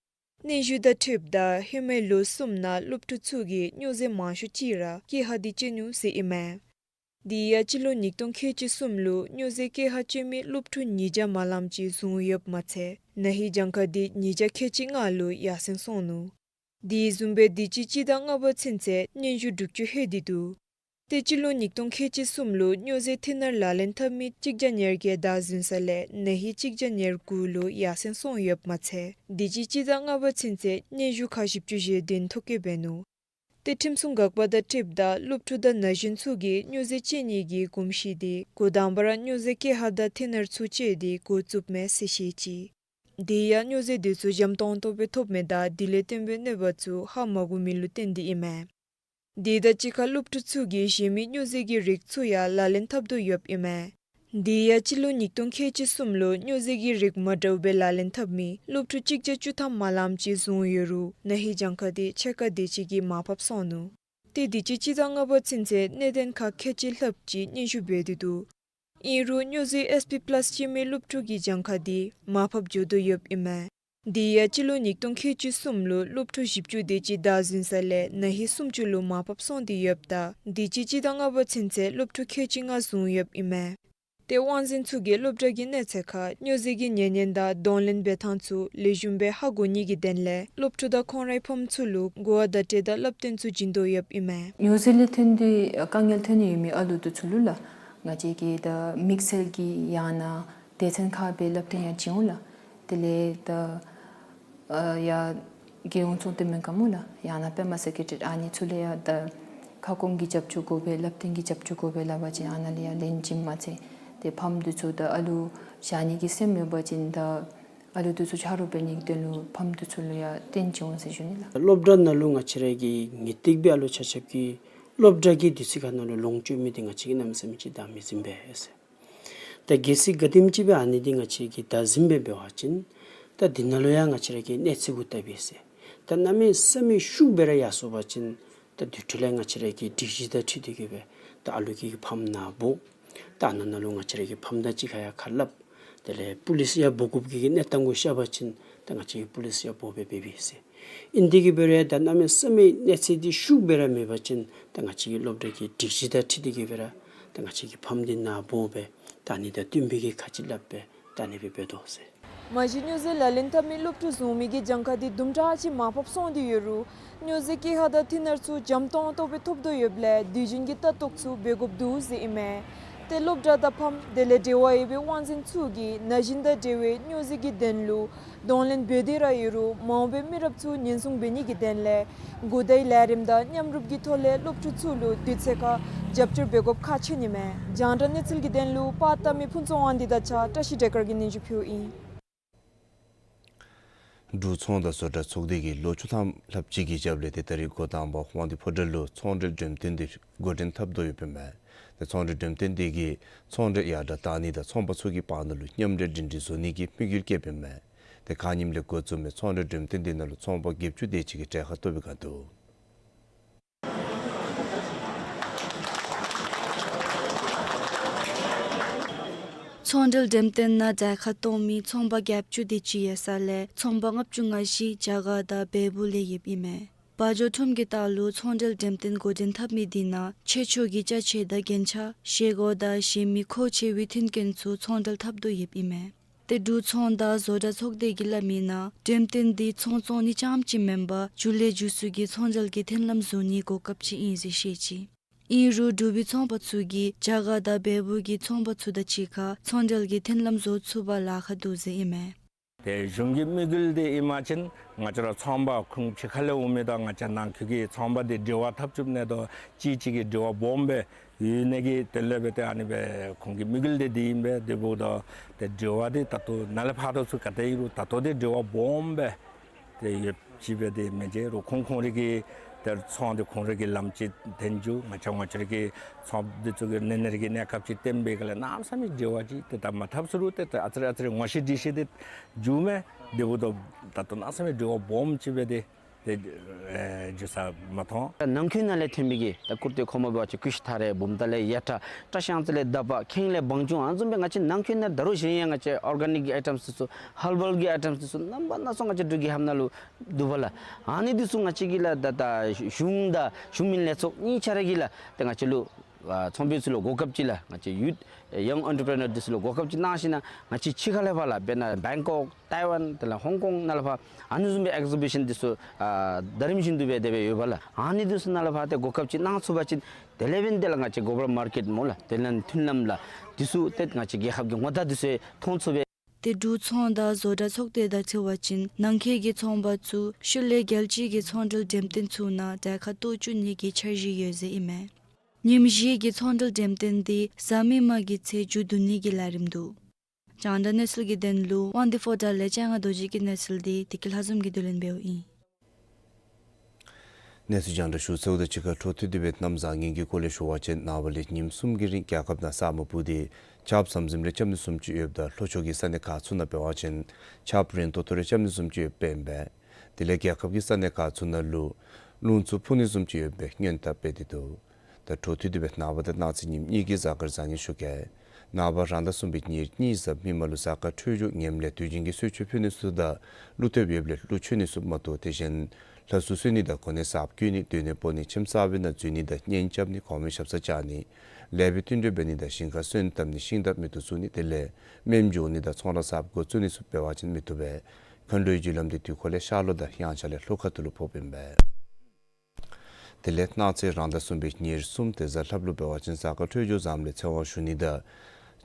སྙན་ཞུ་དང་འཁྲིལཝ་ད་ཧེ་མའི་ལོ་གསུམ་ནང་སློབ་ཕྲུག་ཚུ་གིས་སྨྱོ་རྫས་མང་ཤོས་ཅིག་ར་ཀེ་ཧ་འདི་སྤྱོད་ནུག་ཟེར་ཨིན་མས། དེ་ཡང་སྤྱི་ལོ་ཉིས་སྟོང་ཁལ་གཅིག་གསུམ་ལུ་སྨྱོ་རྫས་ཀེ་ཧ་སྤྱོད་མི་སློབ་ཕྲུག་ཉིས་བརྒྱ་མ་ལངམ་ཅིག་བཟུང་ཡོདཔ་མ་ཚད་ན་ཧིང་གྱངས་ཁ་འདི་ཉིས་བརྒྱ་ཁལ་གཅིག་ལྔ་ལུ་ཡར་སེང་སོང་ནུག། དེ་བཟུམ་སྦེ་དུས་ཅི་སྤྱི་ཟླ་ལྔ་པ་ཚུན་ཚོད་སྙན་ཞུ་དྲུག་ཅུ་ལྷོད་དེ་འདུག། ཏེ་སྤྱི་ལོ་ཉིས་སྟོང་ཁལ་གཅིག་གསུམ་ལུ་སྨྱོ་རྫས་ཐི་ནར་ལག་ལེན་འཐབ་མི་གཅིག་བརྒྱ་ཉེར་བརྒྱད་བདའ་ཟུན་ས་ལས་ན་ཧིང་གཅིག་བརྒྱ་ཉེར་དགུ་ལུ་ཡར་སེང་སོང་ཡོདཔ་མ་ཚད་དུས་ཅི་སྤྱི་ཟླ་ལྔ་པ་ཚུན་ཚོད་སྙན་ཞུ་ཁག་བཞི་བཅུ་ཞེ་བདུན་ཐོ་བཀོད་འབད་ནུག། ཏེ་ཁྲིམས་སྲུང་འགག་པ་དང་འཁྲིལཝ་ད་སློབ་ཕྲུག་དང་ན་གཞོན་ཚུ་གིས་སྨྱོ་རྫས་སྤྱོད་ནི་གི་གོམས་གཤིས་འདི་འགོ་དང་པ་ར་སྨྱོ་རྫས་ཀེ་ཧ་དང་ཐི་ནར་ཚུ་སྤྱོད་དེ་འགོ་བཙུགསཔ་མས་ཟེར་བཤད་ཅི། དེ་ཡང་སྨྱོ་རྫས་འདི་ཚུ་འཇམ་ཏོང་ཏོ་སྦེ་ཐོབ་མི་དང་དེ་ལས་བརྟེན་པའི་གནོད་པ་ཚུ་ཧ་མ་གོ་མི་ལུ་བརྟེན་ཏེ་ཨིན་མས། དེ་དང་གཅིག་ཁར་སློབ་ཕྲུག་ཚུ་གིས་གཞན་མི་སྨྱོ་རྫས་ཀྱི་རིགས་ཚུ་ཡང་ལག་ལེན་འཐབ་དོ་ཡོདཔ་ཨིན་མས། དེ་ཡང་སྤྱི་ལོ་ཉིས་སྟོང་ཁལ་གཅིག་གསུམ་ལུ་སྨྱོ་རྫས་ཀྱི་རིགས་མ་འདྲཝ་སྦེ་ལག་ལེན་འཐབ་མི་སློབ་ཕྲུག་གཅིག་བརྒྱ་བཅུ་ཐམ་མ་ལངམ་ཅིག་བཟུང་ཡོད་རུང་ན་ཧིང་གྱངས་ཁ་དེ་ཕྱེད་ཀ་དེ་ཅིག་གིས་མར་ཕབ་སོང་ནུག། ཏེ་དུས་ཅི་སྤྱི་ཟླ་ལྔ་པ་ཚུན་ཚོད་གནད་དོན་ཁག་ཁལ་གཅིག་ལྷགཔ་ཅིག་སྙན་ཞུ་འབད་དེ་འདུག། ཨིན་རུང་སྨྱོ་རྫས་ཨེས་པི་པ་ལཱས་སྤྱོད་མི་སློབ་ཕྲུག་གི་གྱངས་ཁ་དེ་མར་ཕབ་འགྱོ་དོ་ཡོདཔ་ཨིན་མས། དེ་ཡང་སྤྱི་ལོ་ཉིས་སྟོང་ཁལ་གཅིག་གསུམ་ལུ་སློབ་ཕྲུག་བཞི་བཅུ་དེ་ཅིག་བདའ་ཟུན་ས་ལས་ན་ཧིང་སུམ་ཅུ་ལུ་མར་ཕབ་སོང་སྟེ་ཡོདཔ་ད་དུས་ཅི་སྤྱི་ཟླ་ལྔ་པ་ཚུན་ཚོད་སློབ་ཕྲུག་ཁལ་གཅིག་ལྔ་བཟུང་ཡོདཔ་ཨིན་མས། ཏེ་དབང་འཛིན་ཚུ་གིས་སློབ་གྲྭ་གི་གནས་ཚད་ཁར་སྨྱོ་རྫས་ཀྱི་ཉེན་ཉེན་དང་གདོང་ལེན་འབད་ཐངས་ཚུ་ལེགས་ཤོམ་སྦེ་ཧ་གོ་ནི་གི་དོན་ལས་སློབ་ཕྲུག་དང་ཁོང་རའི་ཕམ་ཚུ་ལུ་གོ་བ་བརྡ་སྤྲོད་དང་བསླབ་སྟོན་ཚུ་བྱིན་དོ་ཡོདཔ་ཨིན་མས། སྨྱོ་རྫས་ལས་ཐོན་ཏེ་དཀའ་ངལ་ཐོན་ནི་ཡོད་མི་ཨ་ལུ་དེ་ཚུ་ལུ་ལགས་ང་བཅས་ཀྱིས་ད་དམིགས་བསལ་གྱི་ཡང་ན་སྡེ་ཚན་ཁག་སྦེ་བསླབ་སྟོན་ཡང་བྱིན་འོང་ལགས། དེ་ལས་ད་ཨ་ཡ་རྒྱལ་ཡོངས་ཚོགས་སྡེ་མེན་ག་སྨོ་ལགས། ཡང་ན་པདྨ་སེ་ཀེ་ཊི་རི་ཨ་ནི་ཚུ་ལས་ཡང་ད་ཁ་སྐོང་གི་རྒྱབ་སྐྱོར་དགོ་པས་བསླབ་སྟོན་གྱི་རྒྱབ་སྐྱོར་དགོ་པས་སླབ་པ་ཅིན་ཨ་ནཱ་ལས་ཡང་ལེན་བྱིནམ་མ་ཚད་ཏེ་ཕམ་དེ་ཚུ་ད་ཨ་ལུ་བཞག་ནི་གི་སེམས་ཡོད་པ་ཅིན་ད་ཨ་ལུ་དེ་ཚུ་ཆ་རོགས་འབད་ནི་གི་དོན་ལུ་ཕམ་དེ་ཚུ་ལུ་ཡང་སྟོན་བྱིན་འོང་ཟེར་ཞུ་ནི་ལགས། སློབ་གྲྭ་ནང་ལུ་ང་བཅས་ར་གིས་ངེས་ཏིག་སྦེ་ཨ་ལུ་ཆ་ཁྱབ་ཀྱིས་སློབ་གྲྭ་གི་དུས་ཚོད་ཁར་ནང་ལུ་ལོངས་སྤྱོད་མི་དེ་ང་བཅས་ཀྱིས་གནམ་མེད་ས་མེད་ཅིག་བདའ་མི་ཟུན་པས་ཟེར། ད་གལ་སྲིད་ག་དེམ་ཅིག་སྦེ་ཨ་ནི་འདི་ང་བཅས་ཀྱིས་བདའ་ཟུན་པས་འབད་བ་ཅིན་ད་འདི་ནང་ལུ་ཡང་ང་བཅས་ར་གི་གནས་ཚད་གུ་བལྟ་སྦེ་ཟེར། ད་གནམ་མེད་ས་མེད་ཤུགས་སྦེ་ར་ཡར་སོང་པ་ཅིན་ད་དེ་འཕྲོ་ལས་ང་བཅས་ར་གི་སྒྲིག་གཞི་དང་འཁྲིལ་ཏེ་གི་སྦེ་ད་ཨ་ལུ་གི་ཕམ་ནང་འབོ། ད་ཨ་ནཱ་ནང་ལུ་ང་བཅས་ར་གི་ཕམ་དང་གཅིག་ཁར་ཡང་ཁ་སླབ། དེ་ལས་པོ་ལིསི་ཡང་འབོ་དགོཔ་གི་གནས་སྟངས་གུ་ཤར་བ་ཅིན་ད་ང་བཅས་ཀྱིས་པོ་ལིསི་ཡང་འབོ་སྦེ་འབད་སྦེ་ཟེར། ཨིན་དེ་གི་འབད་རུང་ད་གནམ་མེད་ས་མེད་གནས་ཚད་འདི་ཤུགས་སྦེ་ར་མེད་པ་ཅིན་ད་ང་བཅས་ཀྱི་སློབ་གྲྭ་གི་སྒྲིག་གཞི་དང་འཁྲིལ་ཏེ་གི་སྦེ་ར་ད་ང་བཅས་ཀྱི་ཕམ་འདི་ནཱ་འབོ་སྦེ་ད་ཨ་ནི་དང་བསྟུན་པའི་གི་ཁ་ཅིག་སླབ་སྦེ་ད་ཨ་ནི་སྦེ་འབད་དོ་ཟེར། མ་གཞི་སྨྱོ་རྫས་ལག་ལེན་འཐབ་མི་སློབ་ཕྲུག་བཟུང་མི་གི་གྱངས་ཁ་འདི་དུམ་གྲ་ཅིག་མར་ཕབ་སོང་སྟེ་ཡོད་རུང་སྨྱོ་རྫས་ཀྱི་ཧ་ད་ཐི་ནར་ཚུ་འཇམ་ཏོང་ཏོ་སྦེ་ཐོབ་དོ་ཡོདཔ་ལས་དུས་རྒྱུན་གྱི་ལྟ་རྟོག་ཚུ་འབད་དགོཔ་འདུག་ཟེར་ཨིན་མས། ཏེ་སློབ་གྲྭ་དང་ཕམ་དེ་ལས་འབྲེལ་བ་ཡོད་པའི་དབང་འཛིན་ཚུ་གིས་ན་གཞོན་དང་འབྲེལ་བའི་སྨྱོ་རྫས་ཀྱི་དོན་ལུ་གདོང་ལེན་འབད་དེ་ར་ཡོད་རུང་མ་འོངས་པའི་མི་རབས་ཚུ་ཉེན་སྲུང་འབད་ནི་གི་དོན་ལས་གོ་བརྡའི་ལས་རིམ་དང་མཉམ་རུབ་ཀྱི་ཐོག་ལས་སློབ་ཕྲུག་ཚུ་ལུ་དུས་ཚོད་ཁར་རྒྱབ་སྐྱོར་འབད་དགོཔ་ཁག་ཆེ་ནི་མས། རྒྱང་བསྒྲགས་གནས་ཚུལ་གྱི་དོན་ལུ་པར་བཏབ་མི་ཕུན་ཚོགས་དབང་འདུས་དང་གཅིག་ཁར་བཀྲ་ཤིས་སྒྲོལ་དཀར་གྱིས་སྙན་ཞུ་ཕུལཝ་ཨིན། འབྲུག་ཚོང་དང་བཟོ་གྲྭ་ཚོགས་སྡེ་གིས་ལོ་བཅུ་ཐམ་ལྷགཔ་ཅིག་གི་རྒྱབ་ལས་ཏེ་ད་རིས་འགོ་དང་པ་དབང་འདུས་ཕོ་བྲང་ལུ་ཚོང་འབྲེལ་འགྲེམས་སྟོན་འདི་འགོ་འདྲེན་འཐབ་དོ་ཡོདཔ་ཨིན་མས། ཏེ་ཚོང་འབྲེལ་འགྲེམས་སྟོན་འདི་གིས་ཚོང་འབྲེལ་ཡར་དྲག་གཏང་ནི་དང་ཚོང་པ་ཚུ་གི་བར་ན་ལུ་མཉམ་འབྲེལ་སྒྲིང་སྒྲིང་བཟོ་ནི་གི་དམིགས་ཡུལ་བསྐྱེདཔ་ཨིན་མས། ཏེ་ཁ་ཉིནམ་ལས་འགོ་བཙུགས་མི་ཚོང་འབྲེལ་འགྲེམས་སྟོན་འདི་ནང་ལུ་ཚོང་པ་བརྒྱད་ཅུ་དེ་ཅིག་གིས་གྲལ་ཁར་གཏོགས་པའི་སྒང་འདུག། ཚོང་འབྲེལ་འགྲེམས་སྟོན་ནང་གྲལ་ཁར་གཏོགས་མི་ཚོང་པ་བརྒྱད་ཅུ་དེ་ཅིག་ཡོད་ས་ལས་ཚོང་པ་ལྔ་བཅུ་ང་བཞི་རྒྱ་གར་དང་བལ་པོ་ལས་ཡོདཔ་ཨིན་མས། བ་འཇོ་ཁྲོམ་གྱི་ལྟག་ལུ་ཚོང་འབྲེལ་འགྲེམས་སྟོན་འགོ་འདྲེན་འཐབ་མི་འདི་ནང་ཆོས་ཕྱོགས་ཀྱི་ཅ་ཆས་དང་རྒྱན་ཆ་བཞེས་སྒོ་དང་གཞན་མི་མཁོ་ཆེ་བའི་མཐུན་རྐྱེན་ཚུ་ཚོང་འབྲེལ་འཐབ་དོ་ཡོདཔ་ཨིན་མས། ཏེ་འབྲུག་ཚོང་དང་བཟོ་གྲྭ་ཚོགས་སྡེ་གིས་སླབ་མིའི་ནང་འགྲེམས་སྟོན་འདི་ཚོང་བཙོང་ནི་རྐྱངམ་ཅིག་མེན་པར་མཇུག་ལས་མཇུག་སུ་གི་ཚོང་འབྲེལ་གྱི་མཐུན་ལམ་བཟོ་ནིའི་གོ་སྐབས་ཅིག་ཨིན་ཟེར་བཤད་ཅི། ཨིན་རུང་འབྲུག་པའི་ཚོང་པ་ཚུ་གིས་རྒྱ་གར་དང་བལ་པོ་གི་ཚོང་པ་ཚུ་དང་གཅིག་ཁར་ཚོང་འབྲེལ་གྱི་མཐུན་ལམ་བཟོ་ཚུགས་པར་ལཱ་ཁག་འདུག་ཟེར་ཨིན་མས། ཏེ་གཞུང་གི་དམིགས་ཡུལ་འདི་ཨིན་པ་ཅིན་ང་བཅས་ར་ཚོང་པ་ཁོང་ཕྱི་ཁ་ལས་འོང་མི་དང་ང་བཅས་ནང་འཁོད་ཀྱི་ཚོང་པ་འདི་འབྲེལ་བ་འཐབ་ཚུགསཔ་ནི་དང་གཅིག་གཅིག་གི་འབྲེལ་བ་སྦོམ་སྦེ་ཡོད་ནི་གི་དོན་ལས་སྦེ་ཏེ་ཨ་ནི་སྦེ་ཁོང་གི་དམིགས་ཡུལ་འདི་འདི་ཨིན་པས། དེ་འབདཝ་ད་ཏེ་འབྲེལ་བ་འདི་ད་ལྟོ་ནཱ་ལས་ཕར་ད་ཚུ་ག་ཏེ་ཨིན་རུང་ད་ལྟོ་འདི་འབྲེལ་བ་སྦོམ་སྦེ་ཏེ་ཡོདཔ་ཅིག་སྦེ་ཏེ་མི་མཇལ་རུང་ཁོང་ཁོང་རའི་གི་ཏེ་ཚོང་འདི་ཁོང་རའི་གི་ལམ་ཅིག་འཐེན་འགྱོ། ང་བཅས་ང་བཅས་རའི་གི་ཚོང་འདི་ཚུ་གི་ནི་ནི་ར་གི་གནས་སྐབས་ཅིག་བསྟན་པའི་སྒང་ལས་གནམ་མེད་ས་མེད་འབྲེལ་བ་ཅིག་ཏེ་ད་མ་འཐབ་ས་རུང་ཏེ་ཏེ་ཨ་ཙི་རེ་ཨ་ཙི་རེ་ངོ་ཤེས་འདྲིས་ཤེས་འདི་འགྱོཝ་མས། དེ་འབདཝ་ད་ད་ལྟོ་གནམ་མེད་ས་མེད་འབྲེལ་བ་སྦོམ་ཅིག་སྦེ་ཏེ་ཏེ་ཨེ་འགྱོ་ས་མ་མཐོང་། ནང་འཁོད་ནང་ལས་ཐོན་པའི་གི་ད་ཀུར་ཏེ་ཁོག་མ་འབད་བ་ཅིན་ཀུ་ཤུ་ཐ་རེ་བུམ་ཐང་ལས་ཡ་ཏྲ་བཀྲ་ཤིས་གཡང་རྩེ་ལས་ད་པ་ཁེངས་ལས་བང་ཆུང་ཨ་ནི་བཟུམ་སྦེ་ང་བཅས་ནང་འཁོད་ནང་ད་རུང་གཞན་ཡང་ང་བཅས་ཨོར་ག་ནིཀ་གི་ཨའི་ཊམསི་འདི་ཚུ་ཧར་བཱལ་གྱི་ཨའི་ཊམསི་འདི་ཚུ་རྣམ་པ་སྣ་ཚོགས་ང་བཅས་འབྲུག་རྒྱལ་ཁབ་ནང་ལུ་འདུག་པ་ལགས། ཨ་ནི་འདི་ཚུ་ང་བཅས་ཀྱིས་ལགས་ད་ད་གཞུང་དང་གཞུང་མིན་ལས་ཚོགས་གཉིས་ཆ་ར་གིས་ལགས་ཏེ་ང་བཅས་ལུ་ཨ་ཚོང་པ་ཚུ་ལུ་གོ་སྐབས་ཅིག་ལགས་ང་བཅས་ཡུཐ་ཡང་ཨེན་ཊར་པི་རི་ནར་འདི་ཚུ་ལུ་གོ་སྐབས་ཅིག་གནང་ཞིནམ་ལས་ང་བཅས་ཕྱི་ཁ་ལས་ཕར་ལགས་དཔེར་ན་བེང་ཀོག་ཐའེ་ཝན་དེ་ལས་ཧོང་ཀོང་ནང་ལས་ཕར་ཨ་ནི་བཟུམ་སྦེ་ཨེག་ཟི་བི་ཤཱན་འདི་ཚུ་ཨ་ཟླ་རིམ་བཞིན་དུ་སྦེ་དེ་སྦེ་ཡོད་པ་ལགས། ཨ་ནི་འདི་ཚུ་ནང་ལས་ཕར་ཏེ་གོ་སྐབས་ཅིག་གནང་ཚུགས་པ་ཅིན་དེ་ལས་འབདན་དེ་ལས་ང་བཅས་གོ་ལོ་བལ་མར་ཀེཊ་སྨོ་ལགས་དེ་ལས་མཐུན་ལམ་ལགས་འདི་ཚུ་ཏེ་ང་བཅས་རྒྱལ་ཁབ་ཀྱི་ངོ་རྟགས་འདི་ཚུ་མཐོང་ཚུགས་པས། ཏེ་འབྲུག་ཚོང་དང་བཟོ་གྲྭ་ཚོགས་སྡེ་དང་འཁྲིལ་བ་ཅིན་ནང་འཁོད་ཀྱི་ཚོང་པ་ཚུ་ཤུལ་ལས་རྒྱལ་སྤྱི་གི་ཚོང་འབྲེལ་འགྲེམས་སྟོན་ཚུ་ནང་གྲལ་ཁར་གཏོགས་བཅུག་ནི་གི་འཆར་གཞི་ཡོད་ཟེར་ཨིན་མས། ཉིནམ་བཞིའི་གི་ཚོང་འབྲེལ་འགྲེམས་སྟོན་འདི་གཟའ་མིག་དམར་གྱི་ཚེས་མཇུག་བསྡུ་ནི་གི་ལས་རིམ་འདུག། རྒྱང་བསྒྲགས་གནས་ཚུལ་གྱི་དོན་ལུ་དབང་འདུས་ཕོ་བྲང་ལས་སྤྱན་སྔ་རྡོ་རྗེ་གི་གནས་ཚུལ་འདི་བདེ་སྐྱིད་ལྷ་འཛོམས་ཀྱིས་བསྡུ་ལེན་འབདཝ་ཨིན། གནས་ཚུལ་རྒྱང་བསྒྲགས་ཞུ་ཚརཝ་དང་གཅིག་ཁར་འཕྲོ་མཐུད་དེ་སྦེ་གནམ་བཟང་ངན་གྱི་སྐོར་ལས་ཞུ་བ་ཅིན་ནངས་པ་ལས་ཉིནམ་གསུམ་གྱི་རིང་རྒྱལ་ཁབ་ནང་ས་སྨུག་སྤུབས་ཏེ་ ཆརཔ་ཟམ་ཟིམ་རེ་རྐྱབ་ནི་བཟུམ་ཅིག་ཡོདཔ་ད་ལྷོ་ཕྱོགས་ཀྱི་ས་གནས་ཁག་ཚུ་ནང་འབད་བ་ཅིན་ཆརཔ་རན་ཏོག་ཏོ་རེ་རྐྱབ་ནི་བཟུམ་ཅིག་ཡོདཔ་ཨིན་པས། དེ་ལས་རྒྱལ་ཁབ་ཀྱི་ས་གནས་ཁག་ཚུ་ནང་ལུ་རླུང་འཚུབ་འཕུ་ནི་བཟུམ་ཅིག་ཡོདཔ་སྦེ་སྔོན་བརྡ་འབད་དེ་འདུག། ད་འཕྲོ་མཐུད་དེ་སྦེ་ནངས་པ་དང་གནངས་ཚེ་ཉིནམ་གཉིས་ཀྱི་གཟའ་སྐར་བཟང་ངན་ཞུ་གེ། ནངས་པ་རང་ཟླ་གསུམ་པའི་ཉེར་གཉིས་གཟའ་མིག་དམར་ལུ་གཟའ་སྐར་འཕྲོད་སྦྱོར་ངནམ་ལས་དུས་རྒྱུན་གྱི་གསོལ་མཆོད་ཕུལ་ནི་ཚུ་དང་ཀླུ་ཐེབས་ཡོདཔ་ལས་ཀླུ་མཆོད་ནི་ཚུ་མ་གཏོགས། དེ་བཞིན་ལྷ་གསོལ་གསོལ་ནི་དང་གོ་གནས་གསརཔ་བསྐོ་ནི་སྡོད་གནས་སྤོ་ནི་ཁྱིམ་གསར་པའི་ནང་འཛུལ་ནི་དང་གཉེན་རྐྱབ་ནི་གོང་མའི་ཞབས་སར་བཅར་ནི་ལེགས་པའི་བསྟུན་གྲོས་འབད་ནི་དང་ཞིང་ཁར་སོན་བཏབ་ནི་ཤིང་དང་མེ་ཏོག་བཙུགས་ནི་དེ་ལས་སྨན་སྦྱོང་ནི་དང་ཚོང་ལཱ་གསརཔ་འགོ་བཙུགས་ནི་ཚུ་འབད་བ་ཅིན་མི་བཏུབ་པས། མཁའ་འགྲོའི་རྒྱུ་ལམ་འདི་དུས་འཁོར་ལས་ཤར་ལྷོ་དང་དབྱངས་འཆར་ལས་ལྷོ་ཁ་ཐུག་ལུ་ཕོགཔ་ཨིན་པས། དེ་ལས་གནངས་ཚེ་རང་ཟླ་གསུམ་པའི་ཉེར་གསུམ་དེ་གཟའ་ལྷགཔ་ལུ་འབད་བ་ཅིན་གཟའ་སྐར་འཕྲོད་སྦྱོར་བཟངམ་ལས་ཚེ་དབང་ཞུ་ནི་དང་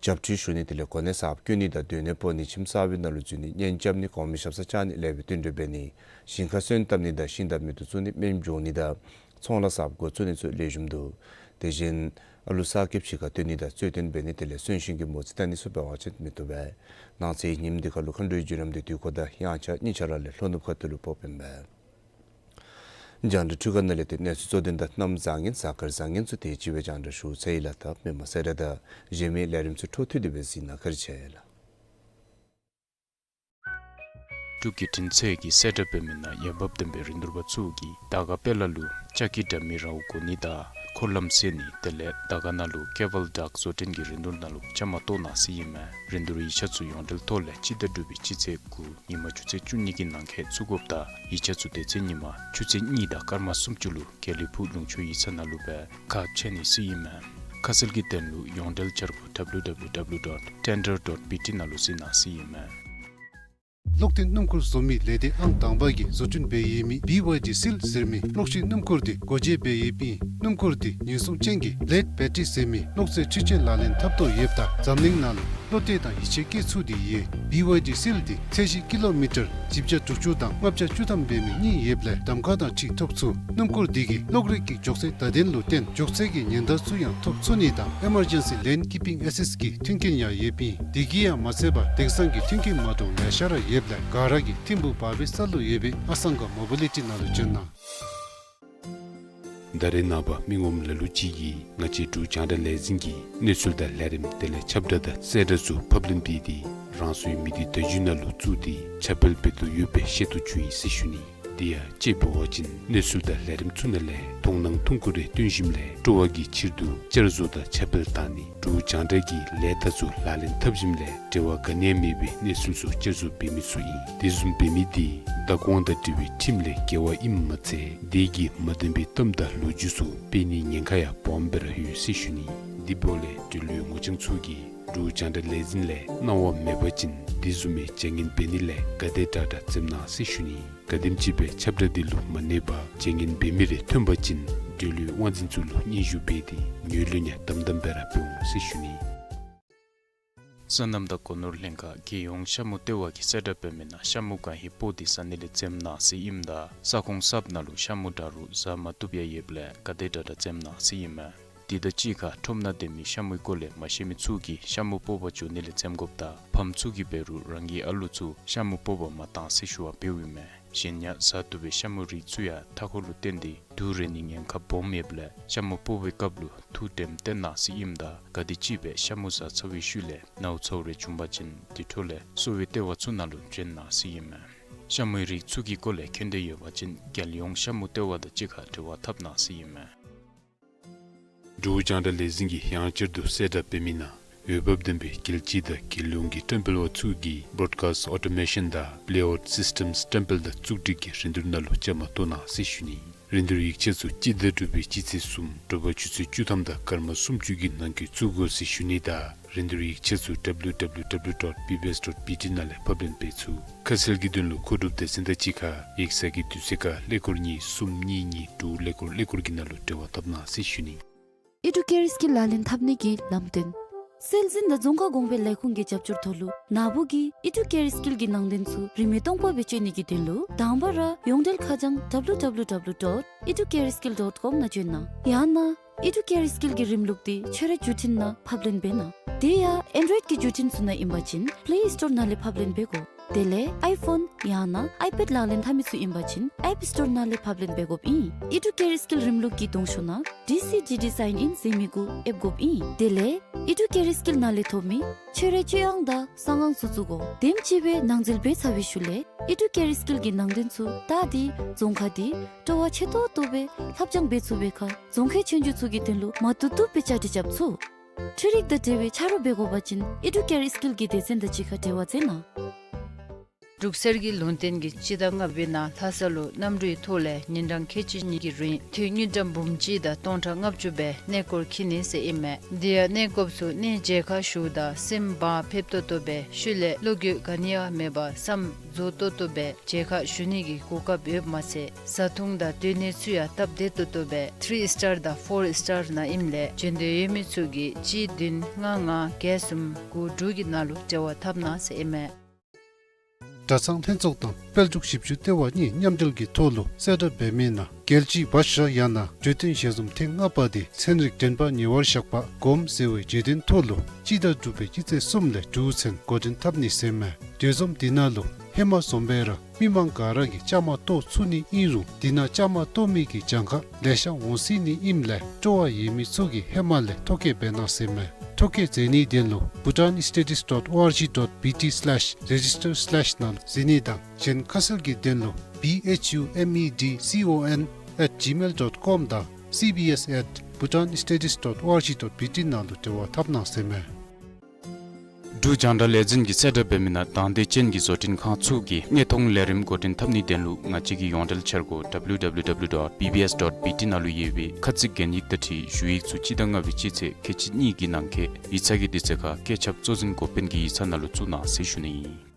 བྱབས་ཁྲུས་ཞུ་ནི་དེ་ལས་གོ་གནས་གསརཔ་བསྐོ་ནི་དང་སྡོད་གནས་སྤོ་ནི་ཁྱིམ་གསར་པའི་ནང་ལུ་འཛུལ་ནི་གཉེན་རྐྱབ་ནི་གོང་མའི་ཞབས་སར་བཅར་ནི་ལེགས་པའི་བསྟུན་གྲོས་འབད་ནི་ཞིང་ཁར་སོན་བཏབ་ནི་དང་ཤིང་དང་མེ་ཏོག་བཙུགས་ནི་སྨན་སྦྱོང་ནི་དང་ཚོང་ལཱ་གསརཔ་འགོ་བཙུགས་ནི་ཚུ་ལེགས་ཤོམ་འདུག། དེ་བཞིན་ཨ་ལུ་གསར་སྐྱེས་ཕྱི་ཁར་བཏོན་ནི་དང་རྩོད་དོན་འབད་ནི་དེ་ལས་གསོན་གཤིན་གྱི་མོ་རྩིས་བལྟ་ནི་ཚུ་འབད་བ་ཅིན་མི་བཏུབ་པས། གནངས་ཚེ་ཉིནམ་འདི་ཁར་ལུ་མཁའ་འགྲོའི་རྒྱུ་ལམ་འདི་དུས་འཁོར་དང་དབྱངས་འཆར་གཉིས་ཆ་ར་ལས་ལྷོ་ནུབ་ཁ་ཐུག་ལུ་ཕོགཔ་ཨིན་པས། རྒྱང་བསྒྲགས་འཕྲུལ་ཁང་ནང་ལས་ཏེ་གནས་ཚུལ་གཙོ་དོན་དང་གནམ་བཟང་ངན་གཟའ་སྐར་བཟང་ངན་ཚུ་དེ་ཅིག་སྦེ་རྒྱང་བསྒྲགས་ཞུ་ཚར་ཡི་ལགས། ད་མི་མང་གསལ་བསྒྲགས་དང་གཞན་མི་ལས་རིམ་ཚུ་འཕྲོ་མཐུད་དེ་སྦེ་གཟིགས་གནང་བཀའ་དྲིན་ཆེ་ལགས། འབྲུག་བརྒྱུད་འཕྲིན་ཚད་ཀྱི་གསལ་བསྒྲགས་འབད་མི་ནང་འོས་འབབ་ལྡན་པའི་རིན་བསྡུར་པ་ཚུ་གིས་དར་དཀར་དཔལ་ལ་ལུ་ལྕགས་ཀྱི་དྲ་མིག་རཝ་བཀོ་ནི་དང་འཁོར་ལམ་བསལ་ནི་དེ་ལས་དར་དཀར་ནང་ལུ་ཀེ་བཱལ་ཌཱཀ་བཟོ་སྐྲུན་གྱི་རིན་བསྡུར་ནང་ལུ་བཅའ་མར་གཏོགས་གནང་ཟེར་ཨིན་མས། རིན་བསྡུར་ཡིག་ཆ་ཚུ་ཡོངས་འབྲེལ་ཐོག་ལས་སྤྱི་ཟླ་དྲུག་པའི་སྤྱི་ཚེས་དགུ་ཉིན་མ་ཆུ་ཚོད་བཅུ་གཉིས་ཀྱི་ནང་འཁོད་བཙུགས་དགོཔ་དང་ཡིག་ཆ་ཚུ་དེ་ཚེ་ཉིན་མ་ཆུ་ཚོད་གཉིས་དང་སྐར་མ་སུམ་ཅུ་ལུ་དགེ་ལེགས་ཕུག་ལུང་ཕྱོགས་ཡིག་ཚང་ནང་ལུ་སྦེ་ཁ་ཕྱེ་ནི་ཟེར་ཨིན་མས། ཁ་གསལ་གྱི་དོན་ལུ་ཡོངས་འབྲེལ་འཆར་སྒོ་W W W dot tender dot B T ནང་ལུ་གཟིགས་གནང་ཟེར་ཨིན་མས། གློག་ལྡན་སྣུམ་འཁོར་བཟོ་མི་ལས་སྡེ་ཨང་དང་པ་གིས་བཟོ་སྐྲུན་འབད་ཡོད་མི་B Y D Seal ཟེར་མི་གློག་ཤིང་སྣུམ་འཁོར་འདི་སྒོ་འབྱེད་འབད་ཡོདཔ་ཨིན། སྣུམ་འཁོར་འདི་ཉེན་སྲུང་ཅན་གྱི་ལེཌ་བེ་ཊི་རི་ཟེར་མི་གློག་རྫས་འཕྲུལ་ཆས་ལག་ལེན་འཐབ་དོ་ཡོདཔ་ད་འཛམ་གླིང་ནང་ལུ་བློ་གཏད་དང་ཡིད་ཆེས་བསྐྱེད་ཚུགས་ཏེ་ཡོད། B Y D Seal འདི་ཚད་གཞི་ཀི་ལོ་མི་ཊར་བཞི་བརྒྱ་དྲུག་ཅུ་དང་ལྔ་བརྒྱ་བཅུ་ཐམ་འབད་མི་གཉིས་ཡོདཔ་ལས་གདམ་ཁ་དང་འཁྲིལ་ཐོབ་ཚུགས། སྣུམ་འཁོར་འདི་གིས་གློག་རིག་གི་མགྱོགས་ཚད་བརྡ་དོན་ལུ་བརྟེན་མགྱོགས་ཚད་ཀྱི་ཉེན་བརྡ་ཚུ་ཡང་ཐོབ་ཚུགས་ནི་དང་Emergency Lane Keeping Assist གི་མཐུན་རྐྱེན་ཡང་ཡོདཔ་ཨིན། དེ་གིས་ཡང་མ་ཚད་པར་དེང་སང་གི་མཐུན་རྐྱེན་མ་འདྲཝ་ལེ་ཤ་ར་ཡོདཔ་ལས་ག་ར་གིས་ཐིམ་ཕུག་བར་སྦེ་ས་ལུ་ཡོད་པའི་ཨ་སང་ག་མོ་བི་ལི་ཊི་ནང་ལུ་བྱོན་གནང་། ད་རེས་ནངས་པ་མི་ངོམ་ལ་ལུ་ཅིག་གིས་ང་བཅས་འབྲུག་རྒྱང་བསྒྲགས་ལས་འཛིན་གྱི་གནས་ཚུལ་དང་ལས་རིམ་དེ་ལས་ཁྱབ་བསྒྲགས་དང་གསལ་བསྒྲགས་ཚུ་ཕབ་ལེན་འབད་དེ་རང་སོའི་མི་སྡེ་བརྡ་བརྒྱུད་ནང་ལུ་བཙུགས་ཏེ་ཁྱབ་སྤེལ་འབད་དོ་ཡོདཔ་སྦེ་ཤེས་རྟོགས་བྱུང་ཡི་ཟེར་ཞུ་ནི། དེ་ཡང་དཔྱེ་འབད་བ་ཅིན་གནས་ཚུལ་དང་ལས་རིམ་ཚུ་ནང་ལས་མཐོང་སྣང་ཐུང་ཀུ་རེ་སྟོན་ཞིནམ་ལས་སྤྲོ་བ་གི་ཕྱིར་དུ་བསྐྱར་བཟོ་དང་ཁྱབ་སྤེལ་བཏང་ནི་འབྲུག་རྒྱང་བསྒྲགས་ཀྱི་ལས་རྟགས་ཚུ་ལག་ལེན་འཐབ་ཞིནམ་ལས་འབྲེལ་བ་ག་ནི་ཡང་མེད་པའི་གནས་ཚུལ་ཚུ་བསྐྱར་བཟོ་འབད་མི་ཚུ་ཨིན། དེ་བཟུམ་འབད་མི་དེ་བདག་དབང་དང་འབྲེལ་བའི་ཁྲིམས་ལས་འགལ་བ་ཨིནམ་མ་ཚད་དེ་གིས་མ་བདེན་པའི་གཏམ་དང་ལོ་རྒྱུས་ཚུ་སྤེལ་ནིའི་ཉེན་ཁ་ཡང་སྦོམ་སྦེ་ར་ཡོད་ཟེར་ཞུ་ནི། དེ་འབདཝ་ལས་འབྲེལ་ཡོད་ངོ་རྐྱང་ཚུ་གིས་འབྲུག་རྒྱང་བསྒྲགས་ལས་འཛིན་ལས་གནང་བ་མེད་པ་ཅིན་དེ་བཟུམ་མའི་བྱ་ངན་འབད་ནི་ལས་ག་དེ་དྲག་དྲག་འཛེམ་གནང་ཟེར་ཞུ་ནི། ག་དེམ་ཅིག་སྦེ་ཁྱབ་བསྒྲགས་འདི་ལུ་མ་གནས་པར་བྱ་ངན་འབད་མི་རེ་ཐོན་པ་ཅིན་འབྲེལ་ཡོད་དབང་འཛིན་ཚུ་ལུ་སྙན་ཞུ་འབད་དེ་ངོས་ལེན་ཡང་དམ་དམ་སྦེ་ར་འབད་འོང་ཟེར་ཞུ་ནི། སོ་ནམ་དང་སྒོ་ནོར་ལྷན་ཁག་རྒྱལ་ཡོངས་ཤ་མུ་ལྟེ་བ་གིས་གསལ་བསྒྲགས་འབད་མི་ནང་ཤ་མུ་གང་ཧེ་སྤོ་སྟེ་ཟ་ནི་ལས་འཛེམ་གནང་ཟེར་ཨིནམ་ད་ས་ཁོངས་གསརཔ་ནང་ལུ་ཤ་མུ་འདྲ་རུང་ཟ་མ་བཏུབ་ཡང་ཡོདཔ་ལས་ག་དེ་དྲག་དྲག་འཛེམ་གནང་ཟེར་ཨིན་མས། དེ་དང་གཅིག་ཁར་ཁྲོམ་ནང་སྡོད་མི་ཤ་མུའི་སྐོར་ལས་མ་ཤེས་མི་ཚུ་གིས་ཤ་མུ་སྤོ་བར་འགྱོ་ནི་ལས་འཛེམ་དགོཔ་དང་ཕམ་ཚུ་གིས་འབད་རུང་རང་གི་ཨ་ལུ་ཚུ་ཤ་མུ་སྤོ་བར་མ་གཏང་ཟེར་ཞུ་བ་འབདཝ་ཨིན་མས། གཞན་ཡང་ཟ་བཏུབ་པའི་ཤ་མུའི་རིགས་ཚུ་ཡང་མཐའ་འཁོར་ལུ་བརྟེན་ཏེ་དུག་རེག་ནིའི་ཉེན་ཁ་སྦོམ་ཡོདཔ་ལས་ཤ་མུ་སྤོ་བའི་སྐབས་ལུ་ཐུགས་དྲནམ་བཏོན་གནང་ཟེར་ཨིནམ་ད་ག་དེམ་ཅིག་སྦེ་ཤ་མུ་ཟ་ཚར་བའི་ཤུལ་ལས་ནཝ་ཚཝ་རེ་བྱུང་པ་ཅིན་དེ་འཕྲོ་ལས་གསོ་བའི་ལྟེ་བ་ཚུ་ནང་ལུ་བྱོན་གནང་ཟེར་ཨིན་མས། ཤ་མུའི་རིགས་ཚུ་གི་སྐོར་ལས་མཁྱེན་འདོད་ཡོད་པ་ཅིན་རྒྱལ་ཡོངས་ཤ་མུ་ལྟེ་བ་དང་གཅིག་ཁར་འབྲེལ་བ་འཐབ་གནང་ཟེར་ཨིན་མས། འབྲུག་རྒྱང་བསྒྲགས་ལས་འཛིན་གྱིས་ཡང་བསྐྱར་དུ་གསལ་བསྒྲགས་འབད་མི་ནང་འོས་འབབ་ལྡན་པའི་རྒྱལ་སྤྱི་དང་རྒྱལ་ཡོངས་ཀྱི་བཀྲམ་སྤེལ་བ་ཚུ་གིས་Broadcast Automation དང་Playout Systems བཀྲམ་སྤེལ་དང་བཙུགས་སྒྲིག་གི་རིན་བསྡུར་ནང་ལུ་བཅའ་མར་གཏོགས་གནང་ཟེར་ཞུ་ནི། རིན་བསྡུར་ཡིག་ཆ་ཚུ་སྤྱི་ཟླ་དྲུག་པའི་སྤྱི་ཚེས་གསུམ་དྲོ་པ་ཆུ་ཚོད་བཅུ་ཐམ་དང་སྐར་མ་སུམ་ཅུ་གི་ནང་འཁོད་བཙུགས་དགོ་ཟེར་ཞུ་ནི་དང་རིན་བསྡུར་ཡིག་ཆ་ཚུ་W W W dot B B S dot B T ནང་ལས་ཕབ་ལེན་འབད་ཚུགས། ཁ་གསལ་གྱི་དོན་ལུ་མཁོ་སྒྲུབ་སྡེ་ཚན་དང་གཅིག་ཁར་ཡིག་ཚང་གི་དུས་ཚོད་ཁར་ཀླད་ཀོར་གཉིས་གསུམ་གཉིས་གཉིས་དྲུག་ཀླད་ཀོར་ཀླད་ཀོར་གྱི་ནང་ལུ་འབྲེལ་བ་འཐབ་གནང་ཟེར་ཞུ་ནི། ཨེ་ཌུ་ཀེར་སི་ཀིལ་ལག་ལེན་འཐབ་ནི་གི་ལམ་སྟོན། སྲོལ་འཛིན་དང་རྫོང་ཁ་གོང་འཕེལ་ལས་ཁུངས་ཀྱི་རྒྱབ་སྐྱོར་ཐོག་ལུ་ནཱ་བུ་གིས་ཨེ་ཌུ་ཀེར་སི་ཀིལ་གྱི་ནང་དོན་ཚུ་རིན་མེད་སྟོང་པ་སྦེ་སྤྱོད་ནི་གི་དོན་ལུ་དང་པ་ར་ཡོངས་འབྲེལ་ཁ་བྱང་W W W dot educareskill dot com ནང་བྱོན་གནང་། ཡང་ན་ཨེ་ཌུ་ཀེར་སི་ཀིལ་གྱི་རིམ་ལུགས་འདི་ཁྱོད་རའི་བརྒྱུད་འཕྲིན་ནང་ཕབ་ལེན་འབད་གནང་། དེ་ཡང་ཨེན་ཌོའིཌ་ཀྱི་བརྒྱུད་འཕྲིན་ཚུ་ནང་ཨིན་པ་ཅིན་པེ་ལེ་སི་ཊོར་ནང་ལས་ཕབ་ལེན་འབད་དགོ། དེ་ལས་ཨའི་ཕོན་ཡང་ན་ཨའི་པེཌ་ལག་ལེན་འཐབ་མི་ཚུ་ཨིན་པ་ཅིན་ཨེཔ་སི་ཊོར་ནང་ལས་ཕབ་ལེན་འབད་དགོཔ་ཨིན། ཨེ་ཌུ་ཀེར་ཨི་སི་ཀིལ་རིམ་ལུགས་ཀྱི་གདོང་ཤོག་ནང་ཌི་སི་ཌི་ཌི་སའིན་ཨིན་ཟེར་མི་གུ་ཨེབ་དགོཔ་ཨིན། དེ་ལས་ཨེ་ཌུ་ཀེར་ཨི་སི་ཀིལ་ནང་ལས་ཐོབ་མི་ཁྱོད་རའི་སྤྱོད་དབང་དང་གསང་ཧིང་ཚུ་བཙུགས་དགོ། དེམ་ཅིག་སྦེ་ནང་འཛུལ་འབད་ཚར་བའི་ཤུལ་ལས་ཨེ་ཌུ་ཀེར་ཨི་སི་ཀིལ་གྱི་ནང་དོན་ཚུ་བལྟ་སྟེ་རྫོང་ཁག་དེ་སྤྲོ་བ་ཆེ་ཏོག་ཏོ་སྦེ་ལྷབ་སྦྱང་འབད་ཚུགས་པའི་ཁར་རྫོང་ཁའི་ཆོས་རྒྱུགས་ཚུ་གི་དོན་ལུ་མ་བཏུབ་བཏུབ་སྦེ་བཅའ་སྒྲིག་རྐྱབ་ཚུགས། འཕྲུལ་རིག་དང་འབྲེལ་བའི་ཆ་རོགས་འབད་དགོ་པ་ཅིན་ཨེ་ཌུ་ཀེར་ཨི་སི་ཀིལ་གྱི་སྡེ་ཚན་དང་གཅིག་ཁར་འབྲེལ་བ་མཛད་གནང་། འབྲུག་གསེར་གྱི་ལུང་བསྟན་གྱིས་སྤྱི་ཟླ་ལྔ་པའི་ནང་ལྷ་ས་ལུ་གནམ་གྲུའི་ཐོག་ལས་ཉིན་གྲངས་ཁལ་གཅིག་གཉིས་ཀྱི་རིང་དུས་དངུལ་ཀྲམ་འབུམ་གཅིག་དང་སྟོང་ཕྲག་ལྔ་བཅུ་སྦེ་གནས་སྐོར་འཁྱིད་ནི་ཟེར་ཨིན་མས། དེ་ཡང་གནས་སྐོརཔ་ཚུ་གནས་མཇལ་ཁ་ཞུཝ་ད་སེམས་བག་ཕེབས་ཏོག་ཏོ་སྦེ་ཤུལ་ལས་བློ་འགྱོད་ག་ནི་ཡང་མེད་པར་བསམ་རྫོགས་ཏོག་ཏོ་སྦེ་མཇལ་ཁ་ཞུ་ནི་གི་གོ་སྐབས་ཡོདཔ་མ་ཚད་བཟའ་འཐུང་དང་སྡོད་གནས་ཚུ་ཡང་སྟབས་བདེ་ཏོག་ཏོ་སྦེ་ཐི་རི་སི་ཊར་དང་ཕོར་སི་ཊར་ནང་ཨིནམ་ལས་འབྱོན་འདོད་ཡོད་མི་ཚུ་གིས་གཅིག་བདུན་ལྔ་ལྔ་བརྒྱད་གསུམ་དགུ་དྲུག་གི་ནང་ལུ་འབྲེལ་བ་འཐབ་གནང་ཟེར་ཨིན་མས། གྲྭ་ཚང་ལྷན་ཚོགས་དང་དཔལ་འབྱོར་ཞིབ་འཇུག་ལྟེ་བ་གཉིས་མཉམ་འབྲེལ་གྱི་ཐོག་ལུ་གསལ་བསྒྲགས་འབད་མི་ནང་རྒྱལ་སྤྱིའི་བ་ཤ་ཡང་ན་བརྗོད་དོན་ཞལ་འཛོམས་ཐེངས་ལྔ་པ་དེ་ཚན་རིག་འདྲེན་པ་ཉེ་བར་བཞག་པ་སྒོམ་ཟེར་བའི་བརྗོད་དོན་ཐོག་ལུ་སྤྱི་ཟླ་དྲུག་པའི་སྤྱི་ཚེས་གསུམ་ལས་དྲུག་ཚུན་འགོ་འདྲེན་འཐབ་ནི་ཟེར་མས། དེ་འཛོམས་དེ་ནང་ལུ་ཧེ་མ་བཟུམ་སྦེ་ར་མི་མང་ག་ར་གིས་བཅའ་མར་གཏོགས་ཚུགས་ནི་ཨིན་རུང་དེ་ནང་བཅའ་མར་གཏོགས་མི་གི་གྱངས་ཁ་ལེ་ཤ་འོང་སྲིད་ནི་ཨིནམ་ལས་སྤྲོ་བ་ཡོད་མི་ཚུ་གིས་ཧེ་མ་ལས་ཐོ་བཀོད་འབད་གནང་ཟེར་མས། ཐོ་བཀོད་མཛད་ནིའི་དོན་ལུ་bhutanstudies dot org dot B T slash register slash ནང་གཟིགས་ནི་དང་གཞན་ཁ་གསལ་གྱི་དོན་ལུ B H U M E D C O N at gmail dot com དང་C B S at bhutanstudies dot org dot B T ནང་ལུ་འབྲེལ་བ་འཐབ་གནང་ཟེར་མས། འབྲུག་རྒྱང་བསྒྲགས་ལས་འཛིན་གྱིས་གསལ་བསྒྲགས་འབད་མི་ནང་དང་འདོད་ཅན་གྱི་བཟོ་སྐྲུན་ཁང་ཚུ་གིས་དངོས་མཐོང་ལས་རིམ་འགོ་འདྲེན་འཐབ་ནིའི་དོན་ལུ་ང་བཅས་ཀྱི་ཡོངས་འབྲེལ་འཆར་སྒོ་W W W dot B B S dot B T ནང་ལུ་ཡོད་པའི་ཁ་ཚིག་གན་ཡིག་དང་འཁྲིལ་ཞུ་ཡིག་ཚུ་སྤྱི་ཟླ་ལྔ་པའི་སྤྱི་ཚེས་ཁལ་གཅིག་གཉིས་ཀྱི་ནང་འཁོད་ཡིག་ཚང་གི་དུས་ཚོད་ཁར་བཀོད་ཁྱབ་གཙོ་འཛིན་འགོ་དཔོན་གྱི་ཡིག་ཚང་ནང་ལུ་བཙུགས་གནང་ཟེར་ཞུ་ནི་ཨིན།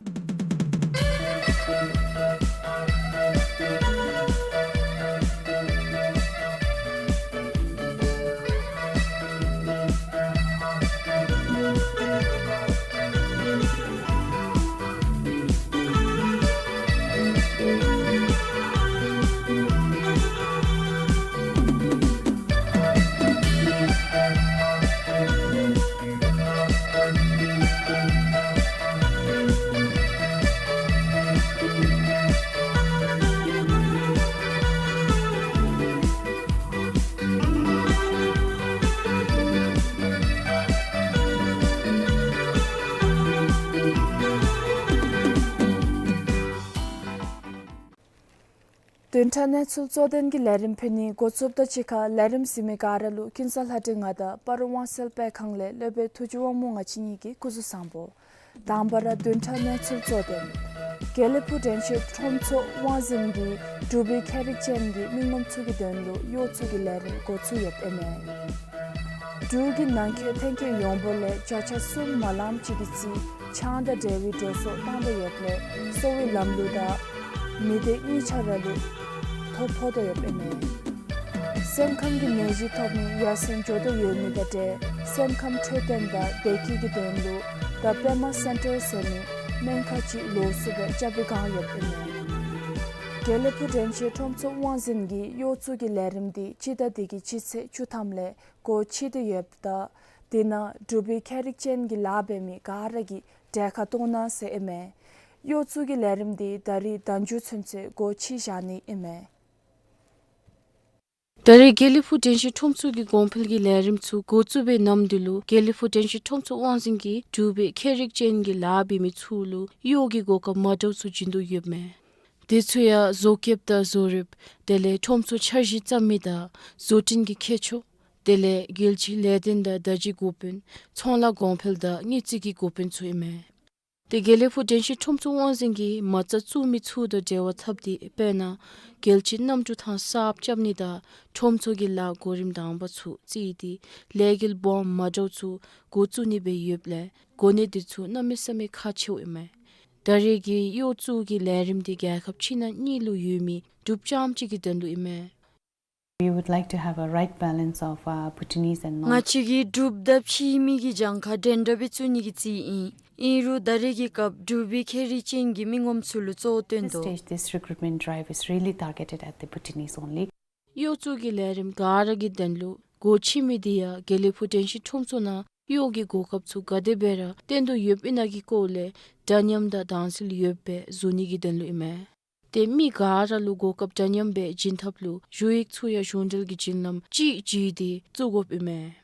བདུན་ཕྲག་གནས་ཚུལ་གཙོ་དོན་གྱི་ལས་རིམ་ཕུལ་ནི་འགོ་བཙུགསཔ་ད་གཅིག་ཁར་ལས་རིམ་གཟིགས་མི་ག་ར་ལུ་ཀུན་བཟང་ལྷ་སྒྲོན་ང་དང་སྤ་རོ་དབང་གསལ་དཔེ་ཁང་ལས་སློབ་དཔོན་ཐུགས་རྗེ་དབང་མོ་ང་བཅས་གཉིས་ཀྱི་སྐུ་གཟུགས་བཟང་པོ། དང་པ་ར་བདུན་ཕྲག་གནས་ཚུལ་གཙོ་དོན། དགེ་ལེགས་ཕུག་དྲན་ཤེས་ཁྲོམ་ཚོགས་དབང་འཛིན་གྱིས་འབྲུག་པའི་ཁྱད་རིག་ཅན་གྱི་མི་ངོམ་ཚུ་གི་དོན་ལུ་གཡོག་བཙུགས་ཀྱི་ལས་རིམ་འགོ་བཙུགས་ཡོདཔ་ཨིན་མས། འབྲུག་གི་ནང་འཁོད་ཐོན་སྐྱེད་ཡོངས་འབོར་ལས་བརྒྱ་ཆ་གསུམ་མ་ལངམ་ཅིག་གི་རྩིས་ཆང་དང་འབྲེལ་བའི་འགྲོ་སོང་བཏང་དོ་ཡོདཔ་ལས་གསོ་བའི་ལམ་ལུགས་དང་མི་སྡེ་གཉིས་ཆ་ར་ལུ་ཐོ་ཕོག་དོ་ཡོདཔ་ཨིན་མས། སེམས་ཁམས་ཀྱི་ནད་གཞི་ཐོབ་ནི་ཡར་སེང་འགྱོ་དོ་ཡོད་མི་དང་འབྲེལ་སེམས་ཁམས་འཕྲོད་བསྟེན་དང་བདེ་སྐྱིད་ཀྱི་དོན་ལུ་The Pema Center ཟེར་མི་སྨན་ཁང་ཅིག་ལོགས་སུ་སྦེ་རྐྱབ་པའི་བསྒང་ཡོདཔ་ཨིན་མས། དགེ་ལེགས་ཕུག་དྲན་ཤེས་ཁྲོམ་ཚོགས་དབང་འཛིན་གྱིས་གཡོག་བཙུགས་ཀྱི་ལས་རིམ་འདི་སྤྱི་ཟླ་འདི་གི་སྤྱི་ཚེས་བཅུ་ཐམ་ལས་སྒོ་ཕྱེ་སྟེ་ཡོདཔ་ད་དེ་ནང་འབྲུག་པའི་ཁྱད་རིག་ཅན་གྱི་ལཱ་འབད་མི་ག་ར་གིས་གྲལ་ཁར་གཏོགས་གནང་ཟེར་ཨིན་མས། གཡོག་བཙུགས་ཀྱི་ལས་རིམ་འདི་ད་རིས་ཟླ་མཇུག་ཚུན་ཚོད་སྒོ་ཕྱེ་བཞག་ནི་ཨིན་མས། ད་རེས་དགེ་ལེགས་ཕུག་དྲན་ཤེས་ཁྲོམ་ཚོགས་ཀྱི་གོང་འཕེལ་གྱི་ལས་རིམ་ཚུ་འགོ་བཙུགས་པའི་ནམ་དུས་ལུ་དགེ་ལེགས་ཕུག་དྲན་ཤེས་ཁྲོམ་ཚོགས་དབང་འཛིན་གྱིས་འབྲུག་པའི་ཁྱད་རིག་ཅན་གྱི་ལཱ་འབད་མི་ཚུ་ལུ་གཡོག་གི་གོ་སྐབས་མ་འདྲཝ་ཚུ་བྱིན་དོ་ཡོདཔ་མས། དེ་ཚུ་ཡང་བཟོ་བཀོདཔ་དང་བཟོ་རིགཔ་དེ་ལས་ཁྲོམ་ཚོགས་འཆར་གཞི་བརྩམ་མི་དང་བཟོ་སྐྲུན་གྱི་མཁས་མཆོག་དེ་ལས་རྒྱལ་སྤྱིའི་ལས་དོན་དང་བརྡ་བརྒྱུད་འགོ་དཔོན་ཚོང་ལཱ་གོང་འཕེལ་དང་དངུལ་རྩིས་ཀྱི་འགོ་དཔོན་ཚུ་ཨིན་མས། དེ་དགེ་ལེགས་ཕུག་དྲན་ཤེས་ཁྲོམ་ཚོགས་དབང་འཛིན་གྱིས་མ་རྩ་བཙུགས་མི་ཚུ་དང་འབྲེལ་བ་འཐབ་སྟེ་དཔེར་ན་རྒྱལ་སྤྱིའི་གནམ་གྲུ་ཐང་གསརཔ་རྐྱབ་ནི་དང་ཁྲོམ་ཚོགས་ཀྱི་ལཱ་གོ་རིམ་དང་པ་ཚུ་རྩིས་ཏེ་ལས་འགུལ་སྦོམ་མ་འདྲཝ་ཚུ་འགོ་བཙུགས་ནི་སྦེ་ཡོདཔ་ལས་གོ་གནས་འདི་ཚུ་གནམ་མེད་ས་མེད་ཁག་ཆེཝ་ཨིན་མས། ད་རེས་ཀྱི་གཡོག་བཙུགས་ཀྱི་ལས་རིམ་འདི་རྒྱལ་ཁབ་ཕྱི་ནང་གཉིས་ལུ་ཡོད་མི་འབྲུགཔ་རྐྱངམ་གཅིག་གི་དོན་ལུ་ཨིན་མས། We would like to have a right balance of, uh, Bhutanese and non- ང་བཅས་ཀྱིས་འབྲུགཔ་དང་ཕྱིའི་མི་གི་གྱངས་ཁ་འདྲན་འདྲ་སྦེ་བཙུགས་ནི་གི་རྩིས་ཨིན། ཨིན་རུང་ད་རེས་ཀྱི་སྐབས་འབྲུག་པའི་ཁྱད་རིག་ཅན་གྱི་མི་ངོམ་ཚུ་ལུ་གཙོ་བོ་བཏོན་དོ། This stage, this recruitment drive is really targeted at the Bhutanese only. གཡོག་བཙུགས་ཀྱི་ལས་རིམ་ག་ར་གི་དོན་ལུ་སྒོ་ཕྱེ་མི་འདི་ཡང་དགེ་ལེགས་ཕུག་དྲན་ཤེས་ཁྲོམ་ཚོགས་ནང་ གཡོག་གི་གོ་སྐབས་ཚུ་ག་དེ་སྦེ་ར་བཏོན་དོ་ཡོདཔ་ཨིན་ན་གི་སྐོར་ལས་འདྲ་མཉམ་དང་དྭངས་གསལ་ཡོདཔ་སྦེ་བཟོ་ནི་གི་དོན་ལུ་ཨིན་མས། ཏེ་མི་ག་ར་ལུ་གོ་སྐབས་འདྲ་མཉམ་སྦེ་བྱིན་ཐབས་ལུ་ཞུ་ཡིག་ཚུ་ཡང་གཞུང་འབྲེལ་གྱི་བྱིན་ལམ་ཅིག་བྱིན་ཏེ་བཙུགས་དགོཔ་ཨིན་མས།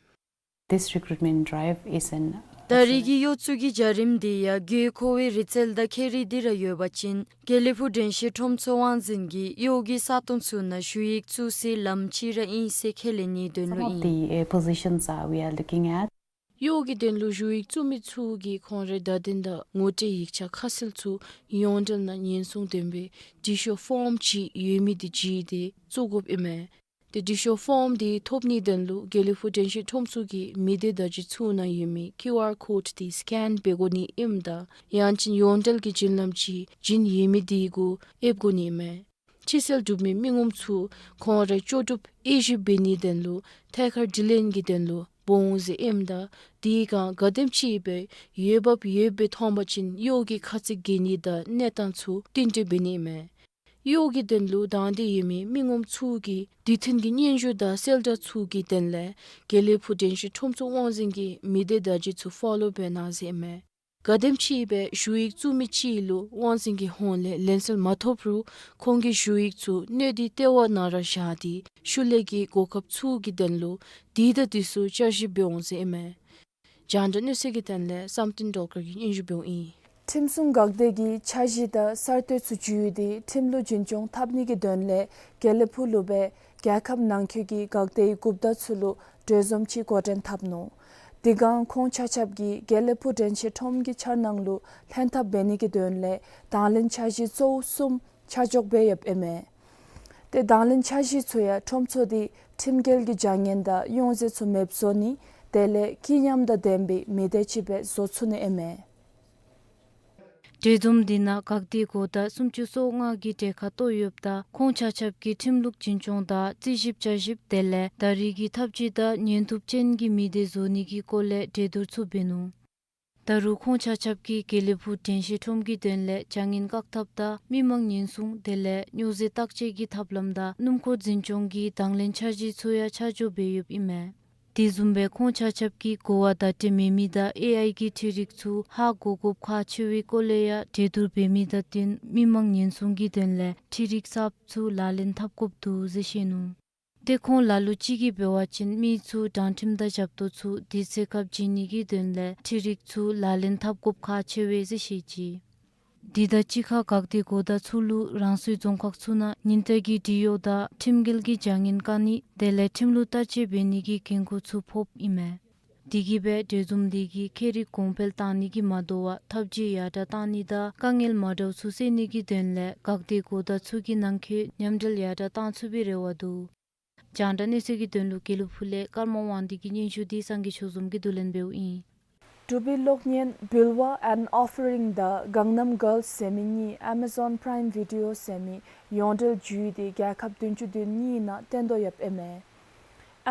This recruitment drive is an ད་རེས་ཀྱི་གཡོག་བཙུགས་ཀྱི་བྱ་རིམ་འདི་ཡང་དགོས་མཁོ་བའི་རིག་རྩལ་དང་ཁྱད་རིག་འདི་ར་ཡོད་པ་ཅིན་དགེ་ལེགས་ཕུག་དྲན་ཤེས་ཁྲོམ་ཚོགས་དབང་འཛིན་གྱིས་གཡོག་གི་ས་སྟོང་ཚུ་ནང་ཞུ་ཡིག་བཙུགས་སའི་ལམ་ཅིག་ར་ཨིན་ཟེར་ཁས་ལེན་ནིའི་དོན་Some ལུ of ཨིན། the, uh, positions, uh, we are looking at. གཡོག་གི་དོན་ལུ་ཞུ་ཡིག་བཙུགས་མི་ཚུ་གིས་ཁོང་རའི་བརྡ་དོན་དང་ངོ་སྤྲོད་ཡིག་ཆ་ཁ་གསལ་ཚུ་ཡོངས་འབྲེལ་ནང་ཉེན་སྲུང་ལྡན་པའི་འབྲི་ཤོག་ཕོརམ་ཅིག་ཡོད་མི་འདི་བརྗེ་སྟེ་བཙུགས་དགོཔ་ཨིན་མས། ཏེ་འབྲི་ཤོག་ཕོརམ་འདི་ཐོབ་ནིའི་དོན་ལུ་དགེ་ལེགས་ཕུག་དྲན་ཤེས་ཁྲོམ་ཚོགས་ཀྱི་མི་སྡེ་བརྡ་བརྒྱུད་ཚུ་ནང་ཡོད་མི་ཀིའུ་ཨར་ཀོཌ་འདི་སི་ཀེན་འབད་དགོ་ནི་ཨིནམ་ད་ཡང་ཅིན་ཡོངས་འབྲེལ་གྱི་བྱིན་ལམ་ཅིག་བྱིན་ཡོད་མི་འདི་གུ་ཨེབ་དགོ་ནི་ཨིན་མས། ཕྱིར་སེལ་གྲུབ་མི་མི་ངོམ་ཚུ་ཁོང་རའི་ལྕོགས་གྲུབ་དབྱེ་ཞིབ་འབད་ནིའི་དོན་ལུ་ཐད་ཀར་དྲི་ལན་གྱི་དོན་ལུ་འབོ་འོང་ཟེར་ཨིནམ་ད་དེ་སྒང་ག་དེམ་ཅིག་སྦེ་འོས་འབབ་ཡོདཔ་སྦེ་མཐོང་པ་ཅིན་གཡོག་གི་ཁ་ཚིག་འགེལ་ནི་དང་གནས་སྟངས་ཚུ་བསྟུན་གྲོས་འབད་ནི་ཨིན་མས། གཡོག་གི་དོན་ལུ་དང་འདོད་ཡོད་མི་མི་ངོམ་ཚུ་གིས་དུས་མཐུན་གྱི་སྙན་ཞུ་དང་གསལ་བསྒྲགས་ཚུ་གི་དོན་ལས་དགེ་ལེགས་ཕུག་དྲན་ཤེས་ཁྲོམ་ཚོགས་དབང་འཛིན་གྱི་མི་སྡེ་བརྡ་བརྒྱུད་ཚུ་ཕོ་ལོ་འབད་གནང་ཟེར་ཨིན་མས། ག་དེམ་ཅིག་སྦེ་ཞུ་ཡིག་བཙུགས་མི་ཅིག་ལུ་དབང་འཛིན་གྱི་ཧོངས་ལས་ལན་གསལ་མ་ཐོབ་རུང་ཁོང་གིས་ཞུ་ཡིག་ཚུ་སྣོད་དེ་ལྟེ་བ་ནང་ར་བཞག་སྟེ་ཤུལ་ལས་ཀྱི་གོ་སྐབས་ཚུ་གི་དོན་ལུ་དེ་དང་དེ་ཚུ་བསྐྱར་ཞིབ་འབད་འོང་ཟེར་ཨིན་མས། རྒྱང་བསྒྲགས་གནས་ཚུལ་གྱི་དོན་ལས་བསམ་གཏན་སྒྲོལ་དཀར་གྱིས་སྙན་ཞུ་འབདཝ་ཨིན། ཁྲིམས་སྲུང་འགག་སྡེ་གིས་འཆར་གཞི་དང་གསར་གཏོད་ཚུ་བརྒྱུད་དེ་ཁྲིམས་ལུགས་འཛིན་སྐྱོང་འཐབ་ནི་གི་དོན་ལས་དགེ་ལེགས་ཕུག་ལུ་སྦེ་རྒྱལ་ཁབ་ནང་འཁོད་ཀྱི་འགག་སྡེའི་འགོ་བདག་ཚུ་ལུ་གྲོས་འཛོམས་ཅིག་འགོ་འདྲེན་འཐབ་ནུག། དེ་སྒང་ཁོང་ཆ་ཁྱབ་ཀྱིས་དགེ་ལེགས་ཕུག་དྲན་ཤེས་ཁྲོམ་གྱི་འཆར་སྣང་ལུ་ལྷན་ཐབས་འབད་ནི་གི་དོན་ལས་དང་ལེན་འཆར་གཞི་གཙོ་བོ་གསུམ་ཆ་འཇོག་འབད་ཡོདཔ་ཨིན་མས། ཏེ་དང་ལེན་འཆར་གཞི་ཚུ་ཡང་ཁྲོམ་ཚོགས་འདི་ཁྲིམས་འགལ་གྱི་བྱ་ངན་དང་རྙོག་འཛིང་ཚུ་མེདཔ་བཟོ་ནི་དེ་ལས་སྐྱིད་ཉམས་དང་ལྡན་པའི་མི་སྡེ་ཅིག་སྦེ་བཟོ་ཚུགས་ནི་ཨིན་མས། གྲོས་འཛོམས་འདི་ནང་འགག་སྡེའི་འགོ་བདག་སུམ་ཅུ་སོ་ལྔ་གིས་གྲལ་ཁར་གཏོགས་ཡོདཔ་ད་ཁོང་ཆ་ཁྱབ་ཀྱིས་ཁྲིམས་ལུགས་འཛིན་སྐྱོང་དང་རྩིས་ཞིབ་བསྐྱར་ཞིབ་དེ་ལས་ད་རེས་ཀྱི་འཐབ་ཇུས་དང་ཉན་ཐོས་ཅན་གྱི་མི་སྡེ་བཟོ་ནི་གི་སྐོར་ལས་གྲོས་བསྡུར་ཚུ་འབད་ནུག། ད་རུང་ཁོང་ཆ་ཁྱབ་ཀྱིས་དགེ་ལེགས་ཕུག་དྲན་ཤེས་ཁྲོམ་གྱི་དོན་ལས་བྱ་ངན་བཀག་ཐབས་དང་མི་མང་ཉེན་སྲུང་དེ་ལས་རྙོག་འཛིང་བརྟག་དཔྱད་ཀྱི་ཐབས་ལམ་དང་སྣུམ་འཁོར་འཛིན་སྐྱོང་གི་དང་ལེན་འཆར་གཞི་ཚུ་ཡང་ཆ་འཇོག་འབད་ཡོདཔ་ཨིན་མས། དེ་བཟུམ་སྦེ་ཁོང་ཆ་ཁྱབ་ཀྱིས་གོ་བ་བརྡ་སྤྲོད་མེད་མི་དང་ཨེ་ཨའི་གི་འཕྲུལ་རིག་ཚུ་ཧ་གོ་དགོཔ་ཁག་ཆེ་བའི་སྐོར་ལས་ཡང་གྲོས་བསྡུར་འབད་མི་དང་བསྟུན་མི་མང་ཉེན་སྲུང་གི་དོན་ལས་འཕྲུལ་རིག་གསརཔ་ཚུ་ལག་ལེན་འཐབ་དགོཔ་འདུག་ཟེར་བཤད་ནུག། ཏེ་ཁོང་ལ་ལུ་ཅིག་གིས་འབད་བ་ཅིན་མི་ཚུ་དྲང་ཁྲིམས་དང་ཞབས་ཏོག་ཚུ་དུས་ཚོད་སྐབས་བྱིན་ནི་གི་དོན་ལས་འཕྲུལ་རིག་ཚུ་ལག་ལེན་འཐབ་དགོཔ་ཁག་ཆེ་བས་ཟེར་བཤད་ཅི། དེ་དང་གཅིག་ཁར་འགག་སྡེ་གོ་བརྡ་ཚུ་ལུ་རང་སོའི་རྫོང་ཁག་ཚུ་ནང་ཉིན་བསྟར་གྱི་སྒྲིག་གཡོག་དང་ཁྲིམས་འགལ་གྱི་བྱ་ངན་བཀག་ནི་དེ་ལས་ཁྲིམས་ལུགས་བརྟག་དཔྱད་འབད་ནི་གི་འགན་ཁུར་ཚུ་ཕོགཔ་ཨིན་མས། དེ་གིས་སྦེ་གྲོས་འཛོམས་འདི་གིས་ཁྱད་རིག་གོང་འཕེལ་བཏང་ནི་གིས་མ་དོ་བར་འཐབ་ཇུས་ཡར་དྲག་བཏང་ནི་དང་དཀའ་ངལ་མ་འདྲཝ་ཚུ་སེལ་ནི་གི་དོན་ལས་འགག་སྡེ་གོ་བརྡ་ཚུ་གི་ནང་འཁོད་མཉམ་འབྲེལ་ཡར་དྲག་བཏང་ཚུགས་པའི་རེ་བ་འདུག། རྒྱང་བསྒྲགས་གནས་ཚུལ་གྱི་དོན་ལུ་དགེ་ལེགས་ཕུག་ལས་ཀརྨ་དབང་འདུས་ཀྱི་སྙན་ཞུ་འདི་སངས་རྒྱས་ཆོས་འཛོམས་ཀྱིས་བསྡུ་ལེན་འབདཝ་ཨིན། འབྲུག་པའི་གློག་བརྙན་Bulwa and Offering དང་Gangnam Girls ཟེར་མི་གཉིས་Amazon Prime Video ཟེར་མི་ཡོངས་འབྲེལ་བརྒྱུད་དེ་རྒྱལ་ཁབ་བདུན་ཅུ་དོན་གཉིས་ནང་སྟོན་དོ་ཡོདཔ་ཨིན་མས།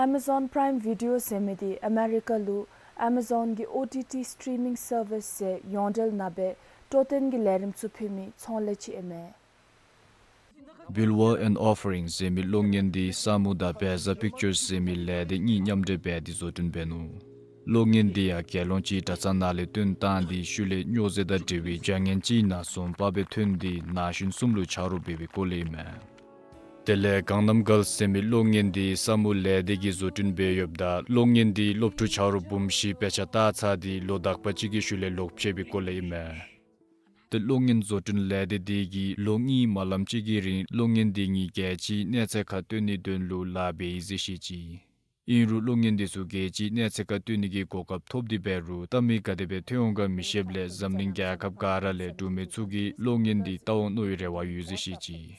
Amazon Prime Video ཟེར་མི་འདི་ཨ་མེ་རི་ཀ་ལུ་Amazon གི་ཨོ་ཊི་ཊི་སི་ཊི་རི་མིང་སར་བིསི་ཟེར་ཡོངས་འབྲེལ་ནང་སྦེ་སྤྲོ་སྟོན་གྱི་ལས་རིམ་ཚུ་ཕུལ་མི་ཚོང་ལས་ཅིག་ཨིན་མས། Bulwa and Offering ཟེར་མི་གློག་བརྙན་འདི་ས་མུ་དང་བེ་ཛ་པིག་ཅརསི་ཟེར་མི་ལས་སྡེ་གཉིས་མཉམ་འབྲེལ་འབད་དེ་བཟོ་སྐྲུན་འབད་ནུག། གློག་བརྙན་འདི་ཡང་རྒྱལ་ཡོངས་ཀྱི་གྲྭ་ཚང་ནང་ལས་བཏོན་བཏང་སྟེ་ཤུལ་ལས་རྙོག་འཛིང་དང་འབྲེལ་བའི་བྱ་ངན་ཅིག་ནང་ཟོམ་པ་སྦེ་ཐོན་ཏེ་ན་གཞོན་གསུམ་ལུ་ཆ་རོགས་འབད་བའི་སྐོར་ལས་ཨིན་མས། དེ་ལས་Gangnam Girls ཟེར་མི་གློག་བརྙན་འདི་ས་མུ་ལས་སྡེ་གིས་བཟོ་སྐྲུན་འབད་ཡོདཔ་ད་གློག་བརྙན་འདི་སློབ་ཕྲུག་ཆ་རོགས་འབུམ་བཞི་དཔེ་ཆ་བལྟ་ཚར་ཏེ་ལོ་དག་པ་ཅིག་གི་ཤུལ་ལས་ལོག་ཕྱད་པའི་སྐོར་ལས་ཨིན་མས། ཏེ་གློག་བརྙན་བཟོ་སྐྲུན་ལས་སྡེ་འདི་གིས་ལོ་གཉིས་མ་ལངམ་ཅིག་གི་རིང་གློག་བརྙན་འདི་གཉིས་རྒྱལ་སྤྱིའི་གནས་ཚད་ཁར་བཏོན་ནིའི་དོན་ལུ་ལཱ་འབད་ཡི་ཟེར་བཤད་ཅི། ཨིན་རུང་གློག་བརྙན་འདི་ཚུ་རྒྱལ་སྤྱིའི་གནས་ཚད་ཁར་བཏོན་ནི་གི་གོ་སྐབས་ཐོབ་སྟེ་འབད་རུང་ལྟ་མི་ག་དེ་སྦེ་ཐོན་འོང་ག་མི་ཤེསཔ་ལས་འཛམ་གླིང་རྒྱལ་ཁབ་ག་ར་ལས་འབྲུག་མི་ཚུ་གིས་གློག་བརྙན་འདི་བལྟ་འོང་མནོ་བའི་རེ་བ་ཡོད་ཟེར་བཤད་ཅི།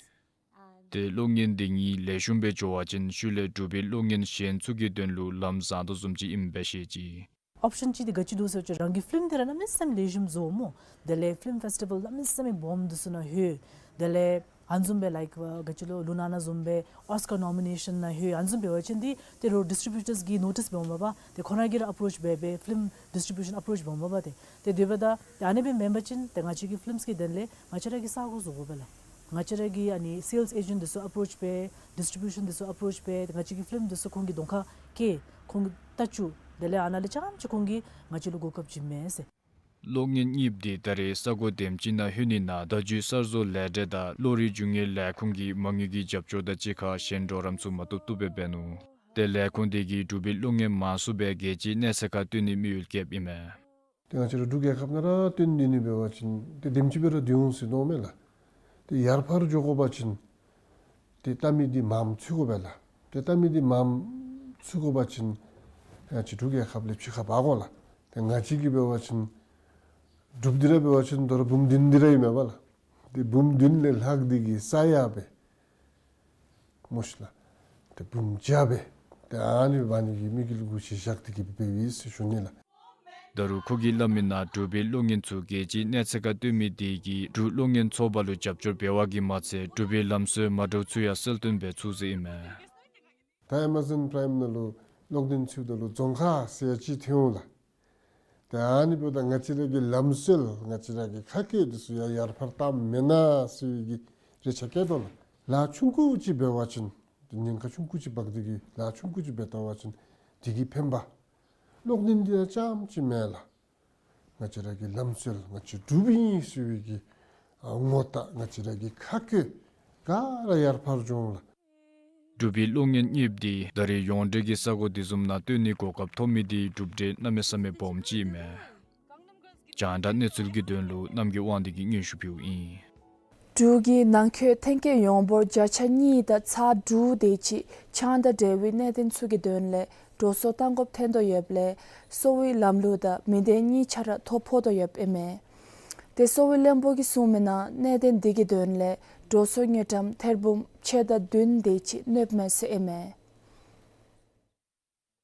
ཏེ་གློག་བརྙན་འདི་གཉིས་ལེགས་ཤོམ་སྦེ་འགྱོ་བ་ཅིན་ཤུལ་ལས་འབྲུག་པའི་གློག་བརྙན་གཞན་ཚུ་གི་དོན་ལུ་ལམ་བཟང་དོ་བཟུམ་ཅིག་ཨིནམ་སྦེ་བཤད་ཅི། ཨོཔ་ཤཱན་ཅིག་འདི་ག་ཅི་འདུག་ཟེར་བ་ཅིན་རང་གི་ཕིལམ་འདི་ར་གནམ་མེད་ས་མེད་ལེགས་ཤོམ་བཟོཝ་སྨོ། དེ་ལས་ཕིལམ་ཕེསི་ཊི་བཱལ་གནམ་མེད་ས་མེད་སྦོམ་འདི་ཚུ་ནང་ལྷོད། དེ་ལས་ཨ་ནི་བཟུམ་སྦེ་ལའིཀ་ག་ཅི་ལོ་ལུ་ནན་ན་བཟུམ་སྦེ་ཨོསི་ཀར་ནོ་མི་ནེ་ཤཱན་ནང་ལྷོད། ཨ་ནི་བཟུམ་འབད་བ་ཅིན་འདི་ཏེ་རོགས་ཌིས་ཊི་བིའུ་ཊརསི་གིས་ནོ་ཊིསི་འབདཝ་མས་པ། ཏེ་ཁོང་ར་གིས་ར་ཨེཔ་རོཆ་འབད་སྦེ་ཕིལམ་ཌིས་ཊི་བིའུ་ཤཱན་ཨེཔ་རོཆ་འབདཝ་མས་པ། ཏེ་ཏེ་དེ་འབདཝ་ད་ཏེ་ཨ་ནི་སྦེ་མེན་པ་ཅིན་ཏེ་ང་བཅས་ཀྱི་ཕིལམས་ཀྱི་དོན་ལས་ང་བཅས་ར་གིས་ས་སྒོ་བཟོ་དགོ་པས་ལགས། ང་བཅས་ར་གིས་ཨ་ནི་སེལསི་ཨེ་ཇེནཊ་འདི་ཚུ་ཨེཔ་རོཆ་འབད། ཌིས་ཊི་བིའུ་ཤཱན་འདི་ཚུ་ཨེཔ་རོཆ་འབད། ང་བཅས་ཀྱི་ཕིལམ་འདི་ཚུ་ཁོང་གི་གདོང་ཁར་བཀལ། ཁོང་གིས་བལྟ་བཅུག། དེ་ལས་ཨ་ནཱ་ལས་རྐྱངམ་ཅིག་ཁོང་གིས་ང་བཅས་ལུ་གོ་སྐབས་བྱིན་མས་ཟེར། གློག་བརྙན་གཉིསཔོ་འདི་ད་རེས་ས་གོ་དེམ་ཅིག་ནང་ལྷོད་ནི་ནང་བརྡ་བརྒྱུད་གསར་བཟོ་ལས་འབྲེལ་དང་གློག་རིག་རྒྱུ་དངོས་ལས་ཁུངས་ཀྱིས་མ་དངུལ་གྱི་རྒྱབ་སྐྱོར་དང་གཅིག་ཁར་གཞན་གྲོགས་རམ་ཚུ་མ་བཏུབ་བཏུབ་སྦེ་འབད་ནུག། ཏེ་ལས་ཁུངས་དེ་གིས་འབྲུག་པའི་གློག་བརྙན་མང་སུ་སྦེ་རྒྱལ་སྤྱིའི་གནས་ཚད་ཁར་སྟོན་ནིའི་དམིགས་ཡུལ་བསྐྱེདཔ་ཨིན་མས། ཏེ་ང་བཅས་ར་འབྲུག་རྒྱལ་ཁབ་ནང་ར་སྟོན་ནི་ནི་འབད་བ་ཅིན་ཏེ་དེམ་ཅིག་སྦེ་ར་སྡོད་འོང་ཟེར་མནོཝ་མས་ལགས། ཏེ་ཡར་འཕར་འགྱོ་དགོ་པ་ཅིན་ཏེ་ལྟ་མི་འདི་མངམ་ཚུད་དགོ་པས་ལགས། ཏེ་ལྟ་མི་འདི་མངམ་ཚུད་དགོ་པ་ཅིན་ང་བཅས་འབྲུག་རྒྱལ་ཁབ་ལས་ཕྱི་ཁར་འབག་དགོ་ལགས། ཏེ་ང་བཅས་ཀྱིས་འབད་བ་ཅིན་འབྲུགཔ་འདི་ར་འབད་བ་ཅིན་ད་རུང་བུམོ་བདུན་འདི་ར་ཨིན་མས་པ་ལགས། ཏེ་བུམོ་བདུན་ལས་ལྷག་འདི་གིས་ས་ཡ་སྦེ་སྨོ་ཤིག་ལགས། ཏེ་བུམོ་བརྒྱ་སྦེ་ཏེ་ཨ་ནི་འབག་ནི་གི་དམིགས་ཡུལ་གུ་ཅིག་བཞག་སྟེ་གིས་འབདཝ་ཨིན་ཟེར་ཞུ་ནི་ལགས། ད་རུང་ཁོ་གིས་སླབ་མི་ནང་འབྲུག་པའི་གློག་བརྙན་ཚུ་རྒྱལ་སྤྱིའི་གནས་ཚད་ཁར་སྟོན་མི་དེ་གིས་འབྲུག་གློག་བརྙན་ཚོགས་པ་ལུ་རྒྱབ་སྐྱོར་འབད་བ་གིས་མ་ཚད་འབྲུག་པའི་ལམ་སྲོལ་མ་འདྲཝ་ཚུ་ཡང་གསལ་སྟོན་འབད་ཚུགས་ཟེར་ཨིན་མས། ད་ཨེ་མ་ཛོན་པྲའིམ་ནང་ལུ་གློག་བརྙན་ཚུ་ད་ལུ་རྫོང་ཁ་ཟེར་ཅིག་ཐོན་འོང་ལགས། ཏེ་ཨ་ནི་འབདཝ་ད་ང་བཅས་ར་གི་ལམ་སྲོལ་ང་བཅས་ར་གི་ཁ་སྐད་འདི་ཚུ་ཡང་ཡར་འཕར་བཏངམ་མེན་ན་ཟེར་བའི་གི་རེ་ཆ་བསྐྱེད་དོ་ལགས། ལཱ་ཆུང་ཀུ་ཅིག་འབད་བ་ཅིན་ཏེ་ཉེན་ཁ་ཆུང་ཀུ་ཅིག་འབག་སྟེ་གིས་ལཱ་ཆུང་ཀུ་ཅིག་འབད་བལྟ་བ་ཅིན་དེ་གི་ཕན་པ་གློག་བརྙན་འདི་ཡང་རྐྱངམ་ཅིག་མེན་ལགས། ང་བཅས་ར་གི་ལམ་སྲོལ་ང་བཅས་འབྲུགཔ་ཨིན་ཟེར་བའི་གི་ཨ་ངོ་རྟགས་ང་བཅས་ར་གི་ཁ་སྐད་ག་ར་ཡར་འཕར་འགྱོ་འོང་ལགས། འབྲུག་པའི་གློག་བརྙན་གཉིསཔོ་འདི་ད་རེས་ཡོངས་འབྲེལ་གྱི་ས་གོ་དེ་བཟུམ་ནང་སྟོན་ནིའི་གོ་སྐབས་ཐོབ་མི་འདི་གྲུབ་འབྲས་གནམ་མེད་ས་མེད་སྦོམ་ཅིག་ཨིན་མས། རྒྱང་བསྒྲགས་གནས་ཚུལ་གྱི་དོན་ལུ་རྣམ་རྒྱལ་དབང་འདུས་ཀྱིས་སྙན་ཞུ་ཕུལཝ་ཨིན། འབྲུག་གི་ནང་འཁོད་ཐོན་སྐྱེད་ཡོངས་འབོར་བརྒྱ་ཆ་གཉིས་དང་ཚག་དྲུག་དེ་ཅིག་ཆང་དང་འབྲེལ་བའི་གནད་དོན་ཚུ་གི་དོན་ལས་འགྲོ་སོང་བཏང་དགོཔ་ཐོན་དོ་ཡོདཔ་ལས་གསོ་བའི་ལམ་ལུགས་དང་མི་སྡེ་གཉིས་ཆ་ར་ཐོ་ཕོག་དོ་ཡོདཔ་ཨིན་མས། ཏེ་གསོ་བའི་བློན་པོ་གིས་གསུངས་མི་ནང་གནད་དོན་འདི་གི་དོན་ལས་འགྲོ་སོང་དངུལ་ཀྲམ་ཐེར་འབུམ་ཕྱེད་དང་བདུན་དེ་ཅིག་གནོདཔ་མས་ཟེར་ཨིན་མས།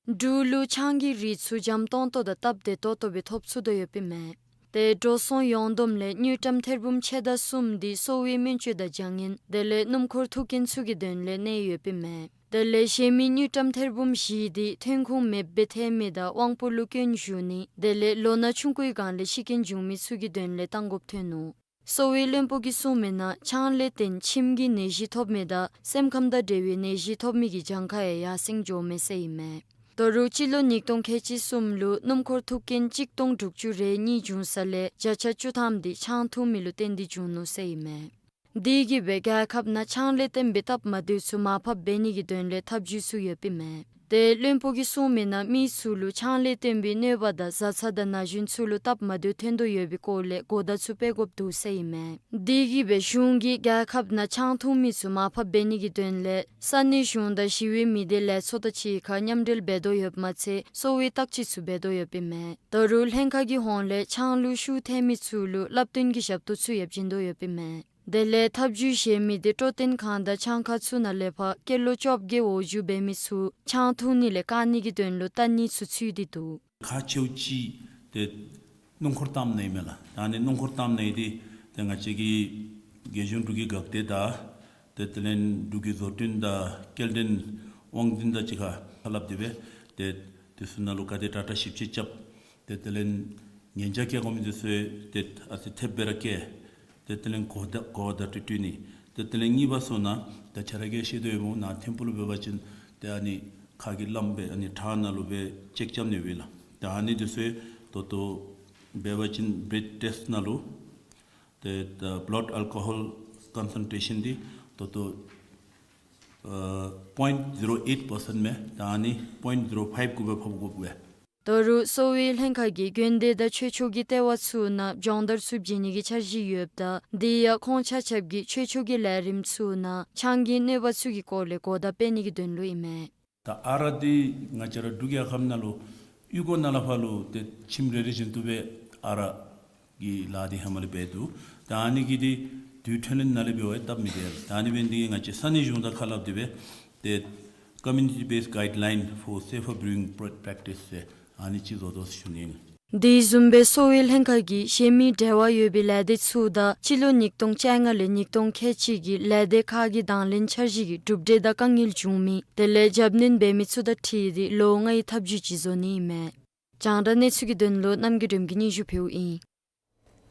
འབྲུག་ལུ་ཆང་གི་རིགས་ཚུ་འཇམ་ཏོང་ཏོ་དང་སྟབས་བདེ་ཏོག་ཏོ་སྦེ་ཐོབ་ཚུགས་དོ་ཡོདཔ་ཨིན་མས། ཏེ་འགྲོ་སོང་ཡོངས་བསྡོམས་ལས་དངུལ་ཀྲམ་ཐེར་འབུམ་ཕྱེད་དང་གསུམ་འདི་གསོ་བའི་སྨན་བཅོས་དང་བྱ་ངན་དེ་ལས་སྣུམ་འཁོར་ཐུག་རྐྱེན་ཚུ་གི་དོན་ལས་གནས་ཡོདཔ་ཨིན་མས། དེ་ལས་གཞན་མི་དངུལ་ཀྲམ་ཐེར་འབུམ་བཞི་འདི་ཐོན་ཁུངས་མེདཔ་སྦེ་ཐལ་མི་དང་དབང་པོ་ལུ་སྐྱོན་ཞུགས་ནི་དེ་ལས་ལོ་ན་ཆུང་ཀུའི་སྒང་ལས་ཤི་རྐྱེན་བྱུང་མི་ཚུ་གི་དོན་ལས་བཏང་དགོཔ་ཐོན་ནུག། གསོ་བའི་བློན་པོ་གིས་གསུངས་མི་ནང་ཆང་ལས་བརྟེན་མཆིནམ་གྱི་ནད་གཞི་ཐོབ་མི་དང་སེམས་ཁམས་དང་འབྲེལ་བའི་ནད་གཞི་ཐོབ་མི་གི་གྱངས་ཁ་ཡང་ཡར་སེང་འགྱོཝ་མས་ཟེར་ཨིན་མས། ད་རུང་སྤྱི་ལོ་ཉིས་སྟོང་ཁལ་གཅིག་གསུམ་ལུ་སྣུམ་འཁོར་ཐུག་རྐྱེན་གཅིག་སྟོང་དྲུག་ཅུ་རེ་གཉིས་བྱུང་ས་ལས་བརྒྱ་ཆ་བཅུ་ཐམ་འདི་ཆང་འཐུང་མི་ལུ་བརྟེན་ཏེ་བྱུང་ནུག་ཟེར་ཨིན་མས། དེ་གིས་སྦེ་རྒྱལ་ཁབ་ནང་ཆང་ལས་བརྟེན་པའི་སྟབས་མ་བདེཝ་ཚུ་མར་ཕབ་འབད་ནི་གི་དོན་ལས་ཐབས་བྱུས་ཚུ་ཡོདཔ་ཨིན་མས། ཏེ་བློན་པོ་གིས་གསུངས་མི་ནང་མི་ཚུ་ལུ་ཆང་ལས་བརྟེན་པའི་གནོད་པ་དང་བཟའ་ཚང་དང་ན་གཞོན་ཚུ་ལུ་སྟབས་མ་བདེཝ་ཐོན་དོ་ཡོད་པའི་སྐོར་ལས་གོ་བརྡ་ཚུ་སྤེལ་དགོཔ་འདུག་ཟེར་ཨིན་མས། དེ་གིས་སྦེ་གཞུང་གིས་རྒྱལ་ཁབ་ནང་ཆང་འཐུང་མི་ཚུ་མར་ཕབ་འབད་ནི་གི་དོན་ལས་ས་གནས་གཞུང་དང་ཞི་བའི་མི་སྡེ་ལས་ཚོགས་དང་གཅིག་ཁར་མཉམ་འབྲེལ་འབད་དོ་ཡོདཔ་མ་ཚད་གསོ་བའི་བརྟག་དཔྱད་ཚུ་འབད་དོ་ཡོདཔ་ཨིན་མས། ད་རུང་ལྷན་ཁག་གི་ཧོངས་ལས་ཆང་ལུ་ཤུགས་ཐལ་མི་ཚུ་ལུ་བསླབ་སྟོན་གྱི་ཞབས་ཏོག་ཚུ་ཡང་བྱིན་དོ་ཡོདཔ་ཨིན་མས། དེ་ལས་ཐབས་བྱུས་གཞན་མི་འདི་སྤྲོ་སྟོན་ཁང་དང་ཆང་ཁང་ཚུ་ནང་ལས་ཕར་སྐྱེས་ལོ་བཅོ་བརྒྱད་འོག་འཇུག་འབད་མི་ཚུ་ཆང་འཐུང་ནི་ལས་བཀག་ནི་གི་དོན་ལུ་བལྟ་ནི་ཚུ་ཚུད་དེ་འདུག། ཁག་ཆེཝ་ཅིག་ཏེ་སྣུམ་འཁོར་བཏངམ་ནང་ཨིན་མས་ལགས། ད་ཨ་ནི་སྣུམ་འཁོར་བཏངམ་ནང་འདི་ཏེ་ང་བཅས་ཀྱི་རྒྱལ་གཞུང་འབྲུག་གི་འགག་སྡེ་དང་ཏེ་དེ་ལས་འབྲུག་གི་བཟོ་སྐྲུན་དང་སྐྱེལ་འདྲེན་དབང་འཛིན་དང་གཅིག་ཁར་ཁ་སླབ་སྟེ་སྦེ་ཏེ་དེ་ཚུ་ནང་ལུ་ག་དེ་དྲག་དྲག་ཞིབ་དཔྱད་རྐྱབ། ཏེ་དེ་ལས་ཉེན་བཅོལ་བཀལ་དགོ་མི་འདི་ཚུ་ཏེ་ཨ་ཙི་ཐེབས་སྦེ་ར་བཀལ། ཏེ་དེ་ལས་གོ་བརྡ་གོ་བརྡ་སྤྲོད་སྤྲོད་ནི། ཏེ་དེ་ལས་གཉིས་པ་ཚུ་ནང་ད་ཁྱོད་ར་གིས་ཤེས་དོ་ཡོདཔ་འོང་ནཱ་ཐིམ་ཕུག་ལུ་འབད་བ་ཅིན་ཏེ་ཨ་ནི་ཁ་གི་རླངསམ་སྦེ་ཨ་ནི་ཁྲག་ནང་ལུ་སྦེ་ཅེཀ་རྐྱབ་ནི་ཡོད་པས་ལགས། ཏེ་ཨ་ནི་འདི་ཚུ་ད་ལྟོ་འབད་བ་ཅིན་བླཌ་ཊེསཊ་ནང་ལུ་ཏེ་ད་བླཌ་ཨལ་ཀོ་ཧོལ་ཀོན་སེན་ཊྲེ་ཤཱན་འདི་ད་ལྟོ་ཨ་པོའིནཊ་ཟི་རོ་ཨེཊ་པར་སེནཊ་མས། ད་ཨ་ནི་པོའིནཊ་ཟི་རོ་ཕའིབ་གུ་སྦེ་ཕབ་དགོ་པས། ད་རུང་གསོ་བའི་ལྷན་ཁག་གིས་དགོན་སྡེ་དང་ཆོས་ཕྱོགས་ཀྱི་ལྟེ་བ་ཚུ་ནང་སྦྱོང་བརྡར་ཚུ་བྱིན་ནི་གི་འཆར་གཞི་ཡོདཔ་ད་དེ་ཡང་ཁོང་ཆ་ཁྱབ་ཀྱིས་ཆོས་ཕྱོགས་ཀྱི་ལས་རིམ་ཚུ་ནང་ཆང་གི་གནོད་པ་ཚུ་གི་སྐོར་ལས་གོ་བརྡ་སྤེལ་ནི་གི་དོན་ལུ་ཨིན་མས། ད་ཨ་རག་འདི་ང་བཅས་ར་འབྲུག་རྒྱལ་ཁབ་ནང་ལུ་གཡུས་སྒོ་ནང་ལས་ཕར་ལུ་ཏེ་ཁྱིམ་རེ་རེ་བཞིན་དུ་སྦེ་ཨ་རག་གི་ལཱ་འདི་ཧེ་མ་ལས་འབད་དོ། ད་ཨ་ནི་གི་འདི་དུས་ཐོན་ལས་ནཱ་ལས་འབད་བ་སྟབས་མི་བདེ། ད་ཨ་ནི་འབད་ནི་འདི་གིས་ང་བཅས་ས་གནས་གཞུང་དང་ཁ་སླབ་སྟེ་སྦེ་ཏེ་Community Based Guideline for Safer Brewing Pra- Practice ཟེར་ཨ་ནི་ཅིག་བཟོ་དོ་ཟེར་ཞུ་ནི་ཨིན། དེ་བཟུམ་སྦེ་གསོ་བའི་ལྷན་ཁག་གིས་གཞན་མི་འབྲེལ་བ་ཡོད་པའི་ལས་སྡེ་ཚུ་དང་སྤྱི་ལོ་ཉིས་སྟོང་བཅོ་ལྔ་ལས་ཉིས་སྟོང་ཁལ་གཅིག་གི་ལས་སྡེ་ཁག་གི་དང་ལེན་འཆར་གཞི་གི་གྲུབ་འབྲས་དང་དཀའ་ངལ་བྱུང་མི་དེ་ལས་རྒྱབ་སྣོན་འབད་མི་ཚུ་དང་འཁྲིལ་ཏེ་ལོ་ལྔའི་ཐབས་བྱུས་ཅིག་བཟོ་ནི་ཨིན་མས། རྒྱང་བསྒྲགས་གནས་ཚུལ་གྱི་དོན་ལུ་རྣམ་རྒྱལ་སྒྲོལམ་གྱིས་སྙན་ཞུ་ཕུལཝ་ཨིན།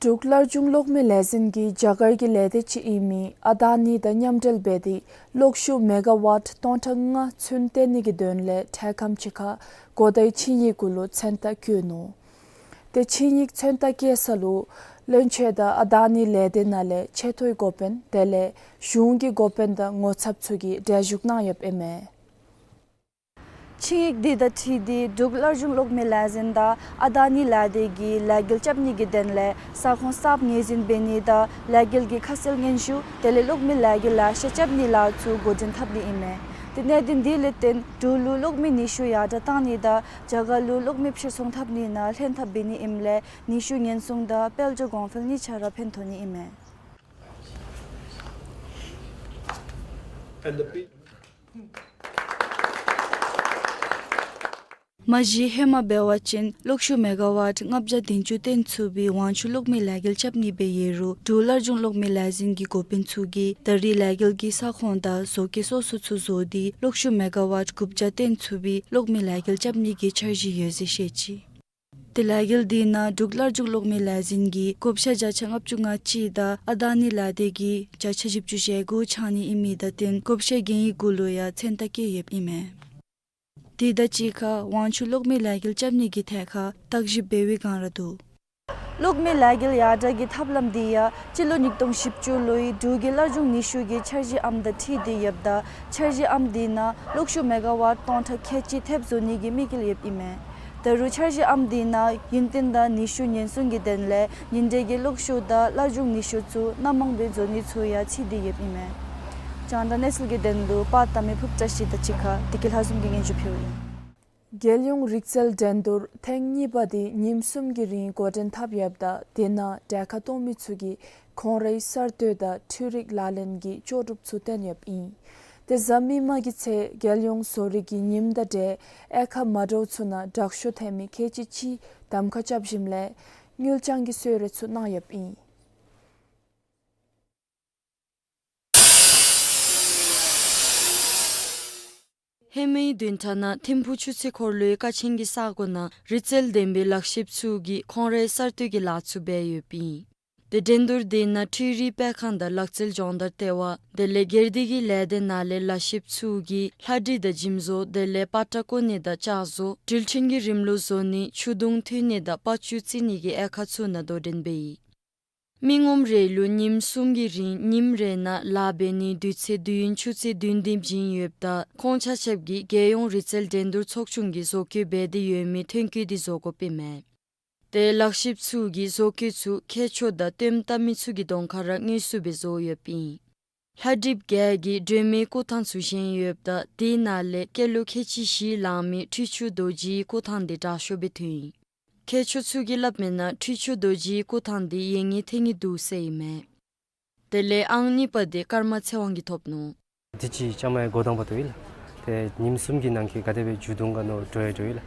འབྲུག་སླར་འབྱུང་གློག་མེ་ལས་འཛིན་གྱིས་རྒྱ་གར་གྱི་ལས་སྡེ་ཅིག་ཨིན་མི་ཨ་དཱ་ནི་དང་མཉམ་འབྲེལ་འབད་དེ་གློག་ཤུགས་མེ་ག་ཝཊ་སྟོང་ཕྲག་ལྔ་ཚུན་བཏོན་ནི་གི་དོན་ལས་འཕྲལ་ཁམས་ཅིག་ཁར་གོ་བརྡའི་ཆིངས་ཡིག་གུ་ལུ་མཚན་རྟགས་བཀོད་ནུག། ཏེ་ཆིངས་ཡིག་མཚན་རྟགས་བཀོད་ས་ལུ་བློན་ཆེན་དང་ཨ་དཱ་ནི་ལས་སྡེ་ནང་ལས་ཆེ་མཐོའི་འགོ་དཔོན་དེ་ལས་གཞུང་གི་འགོ་དཔོན་དང་ངོ་ཚབ་ཚུ་གིས་གྲལ་བཞུགས་གནང་ཡོདཔ་ཨིན་མས། ཆིངས་ཡིག་འདི་དང་འཁྲིལ་ཏེ་འབྲུག་སླར་འབྱུང་གློག་མེ་ལས་འཛིན་དང་ཨ་དཱ་ནི་ལས་སྡེ་གིས་ལས་འགུལ་རྐྱབ་ནི་གི་དོན་ལས་ས་ཁོངས་གསརཔ་ངོས་འཛིན་འབད་ནི་དང་ལས་འགུལ་གྱི་ཁ་གསལ་སྙན་ཞུ་དེ་ལས་གློག་མེ་ལས་འགུལ་ལེ་ཤ་རྐྱབ་ནི་ལཱ་ཚུ་འགོ་འདྲེན་འཐབ་ནི་ཨིན་མས། ཏེ་གནད་དོན་འདི་ལས་བརྟེན་འབྲུག་ལུ་གློག་མེ་ནུས་ཤུགས་ཡར་དྲག་བཏང་ནི་དང་རྒྱ་གར་ལུ་གློག་མེ་ཕྱིར་ཚོང་འཐབ་ནི་ནང་ལྷན་ཐབས་འབད་ནི་ཨིནམ་ལས་ནུས་ཤུགས་ཉེན་སྲུང་དང་དཔལ་འབྱོར་གོང་འཕེལ་གཉིས་ཆ་ར་ཕན་ཐོགས་ནི་ཨིན་མས། མ་གཞི་ཧེ་མ་འབད་བ་ཅིན་གློག་ཤུགས་མེ་ག་ཝཊ་ལྔ་བརྒྱ་བདུན་ཅུ་བཏོན་ཚུགས་པའི་ཝང་ཆུ་གློག་མེ་ལས་འགུལ་རྐྱབ་ནི་སྦེ་ཡོད་རུང་འབྲུག་སླར་འབྱུང་གློག་མེ་ལས་འཛིན་གྱི་འགོ་དཔོན་ཚུ་གིས་ད་རེས་ལས་འགུལ་གྱི་ས་ཁོངས་དང་བཟོ་བཀོད་སོ་སོ་ཚུ་བཟོ་སྟེ་གློག་ཤུགས་མེ་ག་ཝཊ་དགུ་བརྒྱ་བཏོན་ཚུགས་པའི་གློག་མེ་ལས་འགུལ་རྐྱབ་ནི་གི་འཆར་གཞི་ཡོད་ཟེར་བཤད་ཅི། ཏེ་ལས་འགུལ་འདི་ནང་འབྲུག་སླར་འབྱུང་གློག་མེ་ལས་འཛིན་གྱིས་བགོ་བཤའ་བརྒྱ་ཆ་ལྔ་བཅུ་ང་གཅིག་དང་ཨ་དཱ་ནི་ལས་སྡེ་གིས་བརྒྱ་ཆ་བཞི་བཅུ་ཞེ་དགུ་འཆང་ནི་ཨིན་མི་དང་བསྟུན་བགོ་བཤའ་གན་ཡིག་གུ་ལུ་ཡང་མཚན་རྟགས་བཀོད་ཡོདཔ་ཨིན་མས། དེ་དང་གཅིག་ཁར་ཝང་ཆུ་གློག་མེ་ལས་འགུལ་རྐྱབ་ནི་གི་ཐད་ཁར་བརྟག་ཞིབ་འབད་བའི་བསྒང་ར་འདུག། གློག་མེ་ལས་འགུལ་ཡར་དྲག་གི་ཐབས་ལམ་འདི་ཡང་སྤྱི་ལོ་ཉིས་སྟོང་བཞི་བཅུ་ལོའི་འབྲུག་གི་སླར་འབྱུང་ནུས་ཤུགས་ཀྱི་འཆར་གཞི་ཨམ་དང་འཁྲིལ་ཏེ་ཡོདཔ་ད་འཆར་གཞི་ཨམ་འདི་ནང་གློག་ཤུགས་མེ་ག་ཝཊ་སྟོང་ཕྲག་ཁལ་གཅིག་ཐེབས་བཟོ་ནི་གི་དམིགས་ཡུལ་ཡོདཔ་ཨིན་མས། ད་རུང་འཆར་གཞི་ཨམ་འདི་ནང་ཡུན་བརྟན་དང་ནུས་ཤུགས་ཉེན་སྲུང་གི་དོན་ལས་ཉིན་དྲོད་ཀྱི་གློག་ཤུགས་དང་སླར་འབྱུང་ནུས་ཤུགས་ཚུ་སྣ་མང་སྦེ་བཟོ་ནི་ཚུ་ཡང་ཚུད་དེ་ཡོདཔ་ཨིན་མས། རྒྱང་བསྒྲགས་གནས་ཚུལ་གྱི་དོན་ལུ་པར་བཏབ་མི་ཕུབ་བཀྲ་ཤིས་དང་གཅིག་ཁར་བདེ་སྐྱིད་ལྷ་འཛོམས་ཀྱིས་སྙན་ཞུ་ཕུལཝ་ཨིན། རྒྱལ་ཡོངས་རིག་རྩལ་འགྲན་བསྡུར་ཐེངས་གཉིས་པ་འདི་ཉིནམ་གསུམ་གྱི་རིང་འགོ་འདྲེན་འཐབ་ཡོདཔ་ད་དེ་ནང་གྲལ་ཁར་གཏོགས་མི་ཚུ་གིས་ཁོང་རའི་གསར་གཏོད་དང་འཕྲུལ་རིག་ལག་ལེན་གྱི་ལྕོགས་གྲུབ་ཚུ་བསྟན་ཡོདཔ་ཨིན། ཏེ་གཟའ་མིག་དམར་གྱི་ཚེ་རྒྱལ་ཡོངས་བཟོ་རིག་གི་ཉིནམ་དང་འབྲེལ་དབྱེ་ཁག་མ་འདྲཝ་ཚུ་ནང་དྲག་ཤོས་ཐོན་མི་ཁལ་གཅིག་གཅིག་གདམ་ཁ་རྐྱབ་ཞིནམ་ལས་དངུལ་རྐྱང་གི་གསོལ་རས་ཚུ་གནང་ཡོདཔ་ཨིན། ཧེ་མའི་བདུན་ཕྲག་ནང་ཐིམ་ཕུག་ཆུ་ཚོད་འཁོར་ལོའི་ཀ་ཆེན་གྱི་ས་གོ་ནང་རིག་རྩལ་ལྡན་པའི་ལག་ཤེསཔ་ཚུ་གིས་ཁོང་རའི་གསར་གཏོད་ཀྱི་ལཱ་ཚུ་འབད་ཡོདཔ་ཨིན། ཏེ་འགྲན་བསྡུར་འདི་ནང་འཕྲུལ་རིག་སྤེལ་ཁང་དང་ལག་རྩལ་སྦྱོང་བརྡར་ལྟེ་བ་དེ་ལས་སྒེར་སྡེ་གི་ལས་སྡེ་ནང་ལས་ལག་ཤེསཔ་ཚུ་གིས་ལྷ་བྲིས་དང་འཇིམ་བཟོ་དེ་ལས་པ་ཏྲ་བརྐོ་ནི་དང་ལྕགས་བཟོ་དྲིལ་ཕྲེང་གི་རིམ་ལུགས་བཟོ་ནི་ཆུ་དུང་འཐུང་ནི་དང་པ་ཅུ་བརྩི་ནི་གི་དབྱེ་ཁག་ཚུ་ནང་དོ་འགྲན་འབད་ཡི། མི་ངོམ་རེ་ལུ་ཉིནམ་གསུམ་གྱི་རིང་ཉིནམ་རེ་ནང་ལཱ་འབད་ནིའི་དུས་ཚོད་དུས་ཡུན་ཆུ་ཚོད་བདུན་དེམ་བྱིན་ཡོདཔ་ད་ཁོང་ཆ་ཁྱབ་ཀྱིས་རྒྱལ་ཡོངས་རིག་རྩལ་འགྲན་བསྡུར་ཚོགས་ཆུང་གིས་བཟོ་བཀོད་འབད་དེ་ཡོད་མི་ཐོན་སྐྱེད་འདི་བཟོ་དགོཔ་ཨིན་མས། ཏེ་ལག་ཤེསཔ་ཚུ་གིས་བཟོ་བཀོད་ཚུ་མཁས་མཆོག་དང་བཏོནམ་བཏབ་མི་ཚུ་གི་གདོང་ཁར་ར་དངོས་སུ་སྦེ་བཟོ་ཡོདཔ་ཨིན། ལྷ་བྲིསཔ་བརྒྱད་ཀྱིས་སྒྲོན་མེའི་སྐུ་ཐང་ཚུ་བཞེངས་ཡོདཔ་ད་དེ་ནང་ལས་སྐྱེས་ལོ་ཁལ་གཅིག་བཞི་ལང་མི་ཁྲི་བཅུ་རྡོ་རྗེའི་སྐུ་ཐང་འདི་དྲག་ཤོས་སྦེ་ཐོན་ཡི། མཁས་མཆོག་ཚུ་གིས་སླབ་མིའི་ནང་ཁྲི་བཅུ་རྡོ་རྗེའི་སྐུ་ཐང་འདི་ཡོད་ནི་ཐོན་ནི་འདུག་ཟེར་ཨིན་མས། དེ་ལས་ཨང་གཉིས་པ་འདི་ཀརྨ་ཚེ་དབང་གིས་ཐོབ་ནུག། དུས་ཅི་ཅམ་མའི་འགོ་དང་པ་ཐོབ་ཡི་ལགས། ཏེ་ཉིནམ་གསུམ་གྱི་ནང་གི་ག་དེ་སྦེ་མཇུག་བསྡུ་ག་མནོ་སྤྲོ་ཡི་སྤྲོ་ཡི་ལགས།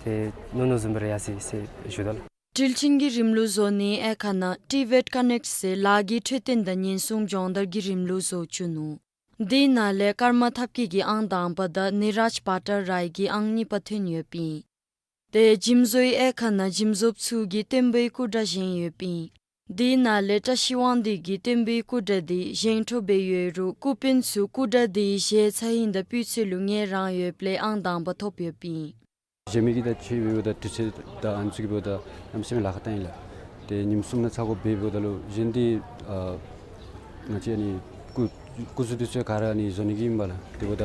ཏེ་མནོ་མནོ་བཟུམ་སྦེ་ར་ཡར་སོ་ཡི་ཟེར་ཞུ་དོ་ལགས། དྲིལ་ཕྲེང་གི་རིམ་ལུགས་བཟོ་ནིའི་དབྱེ་ཁག་ནང་ཊི་བེཊ་ཀ་ནེཀཊ་ཟེར་ལཱ་གི་འཕྲོད་བསྟེན་དང་ཉེན་སྲུང་སྦྱོང་བརྡར་གྱི་རིམ་ལུགས་བཟོ་བཅུག་ནུག། དེ་ནང་ལས་ཀརྨ་ཐབས་མཁས་ཀྱིས་ཨང་དང་པ་དང་ནི་རཱཇ་བྷ་ཊ་རའི་གིས་ཨང་གཉིས་པ་ཐོན་ཡོདཔ་ཨིན། ཏེ་འཇིམ་བཟོའི་དབྱེ་ཁག་ནང་འཇིམ་བཟོཔ་ཚུ་གིས་བརྟན་པོའི་སྐུ་འདྲ་བཞེངས་ཡོདཔ་ཨིན། དེ་ནང་ལས་བཀྲ་ཤིས་དབང་འདུས་ཀྱིས་བརྟན་པོའི་སྐུ་འདྲ་འདི་བཞེངས་འཕྲོ་སྦེ་ཡོད་རུང་སྐུ་དཔོན་ཚུ་སྐུ་འདྲ་འདི་བཞེས་ཚར་ཡི་དང་སྤུས་ཚད་ལུ་ངལ་རངས་ཡོདཔ་ལས་ཨང་དང་པ་ཐོབ་ཡོདཔ་ཨིན། བཞེངས་མི་གི་ད་ཆེ་བའི་འབདཝ་ད་དུས་ཚོད་དང་ཨ་ནི་ཚུ་གི་འབདཝ་ད་གནམ་མེད་ས་མེད་ལཱ་ཁག་བཏང་ཡི་ལགས། ཏེ་ཉིནམ་གསུམ་ནང་ཚར་དགོཔ་འབདཝ་ད་ལུ་གཞན་འདི་ཨ་ང་བཅས་ཨ་ནི་སྐུ་སྐུ་གཟུགས་འདི་ཚུ་ག་ར་ཨ་ནི་བཟོ་ནི་གི་ཨིན་པས་ལགས། དེ་འབདཝ་ད་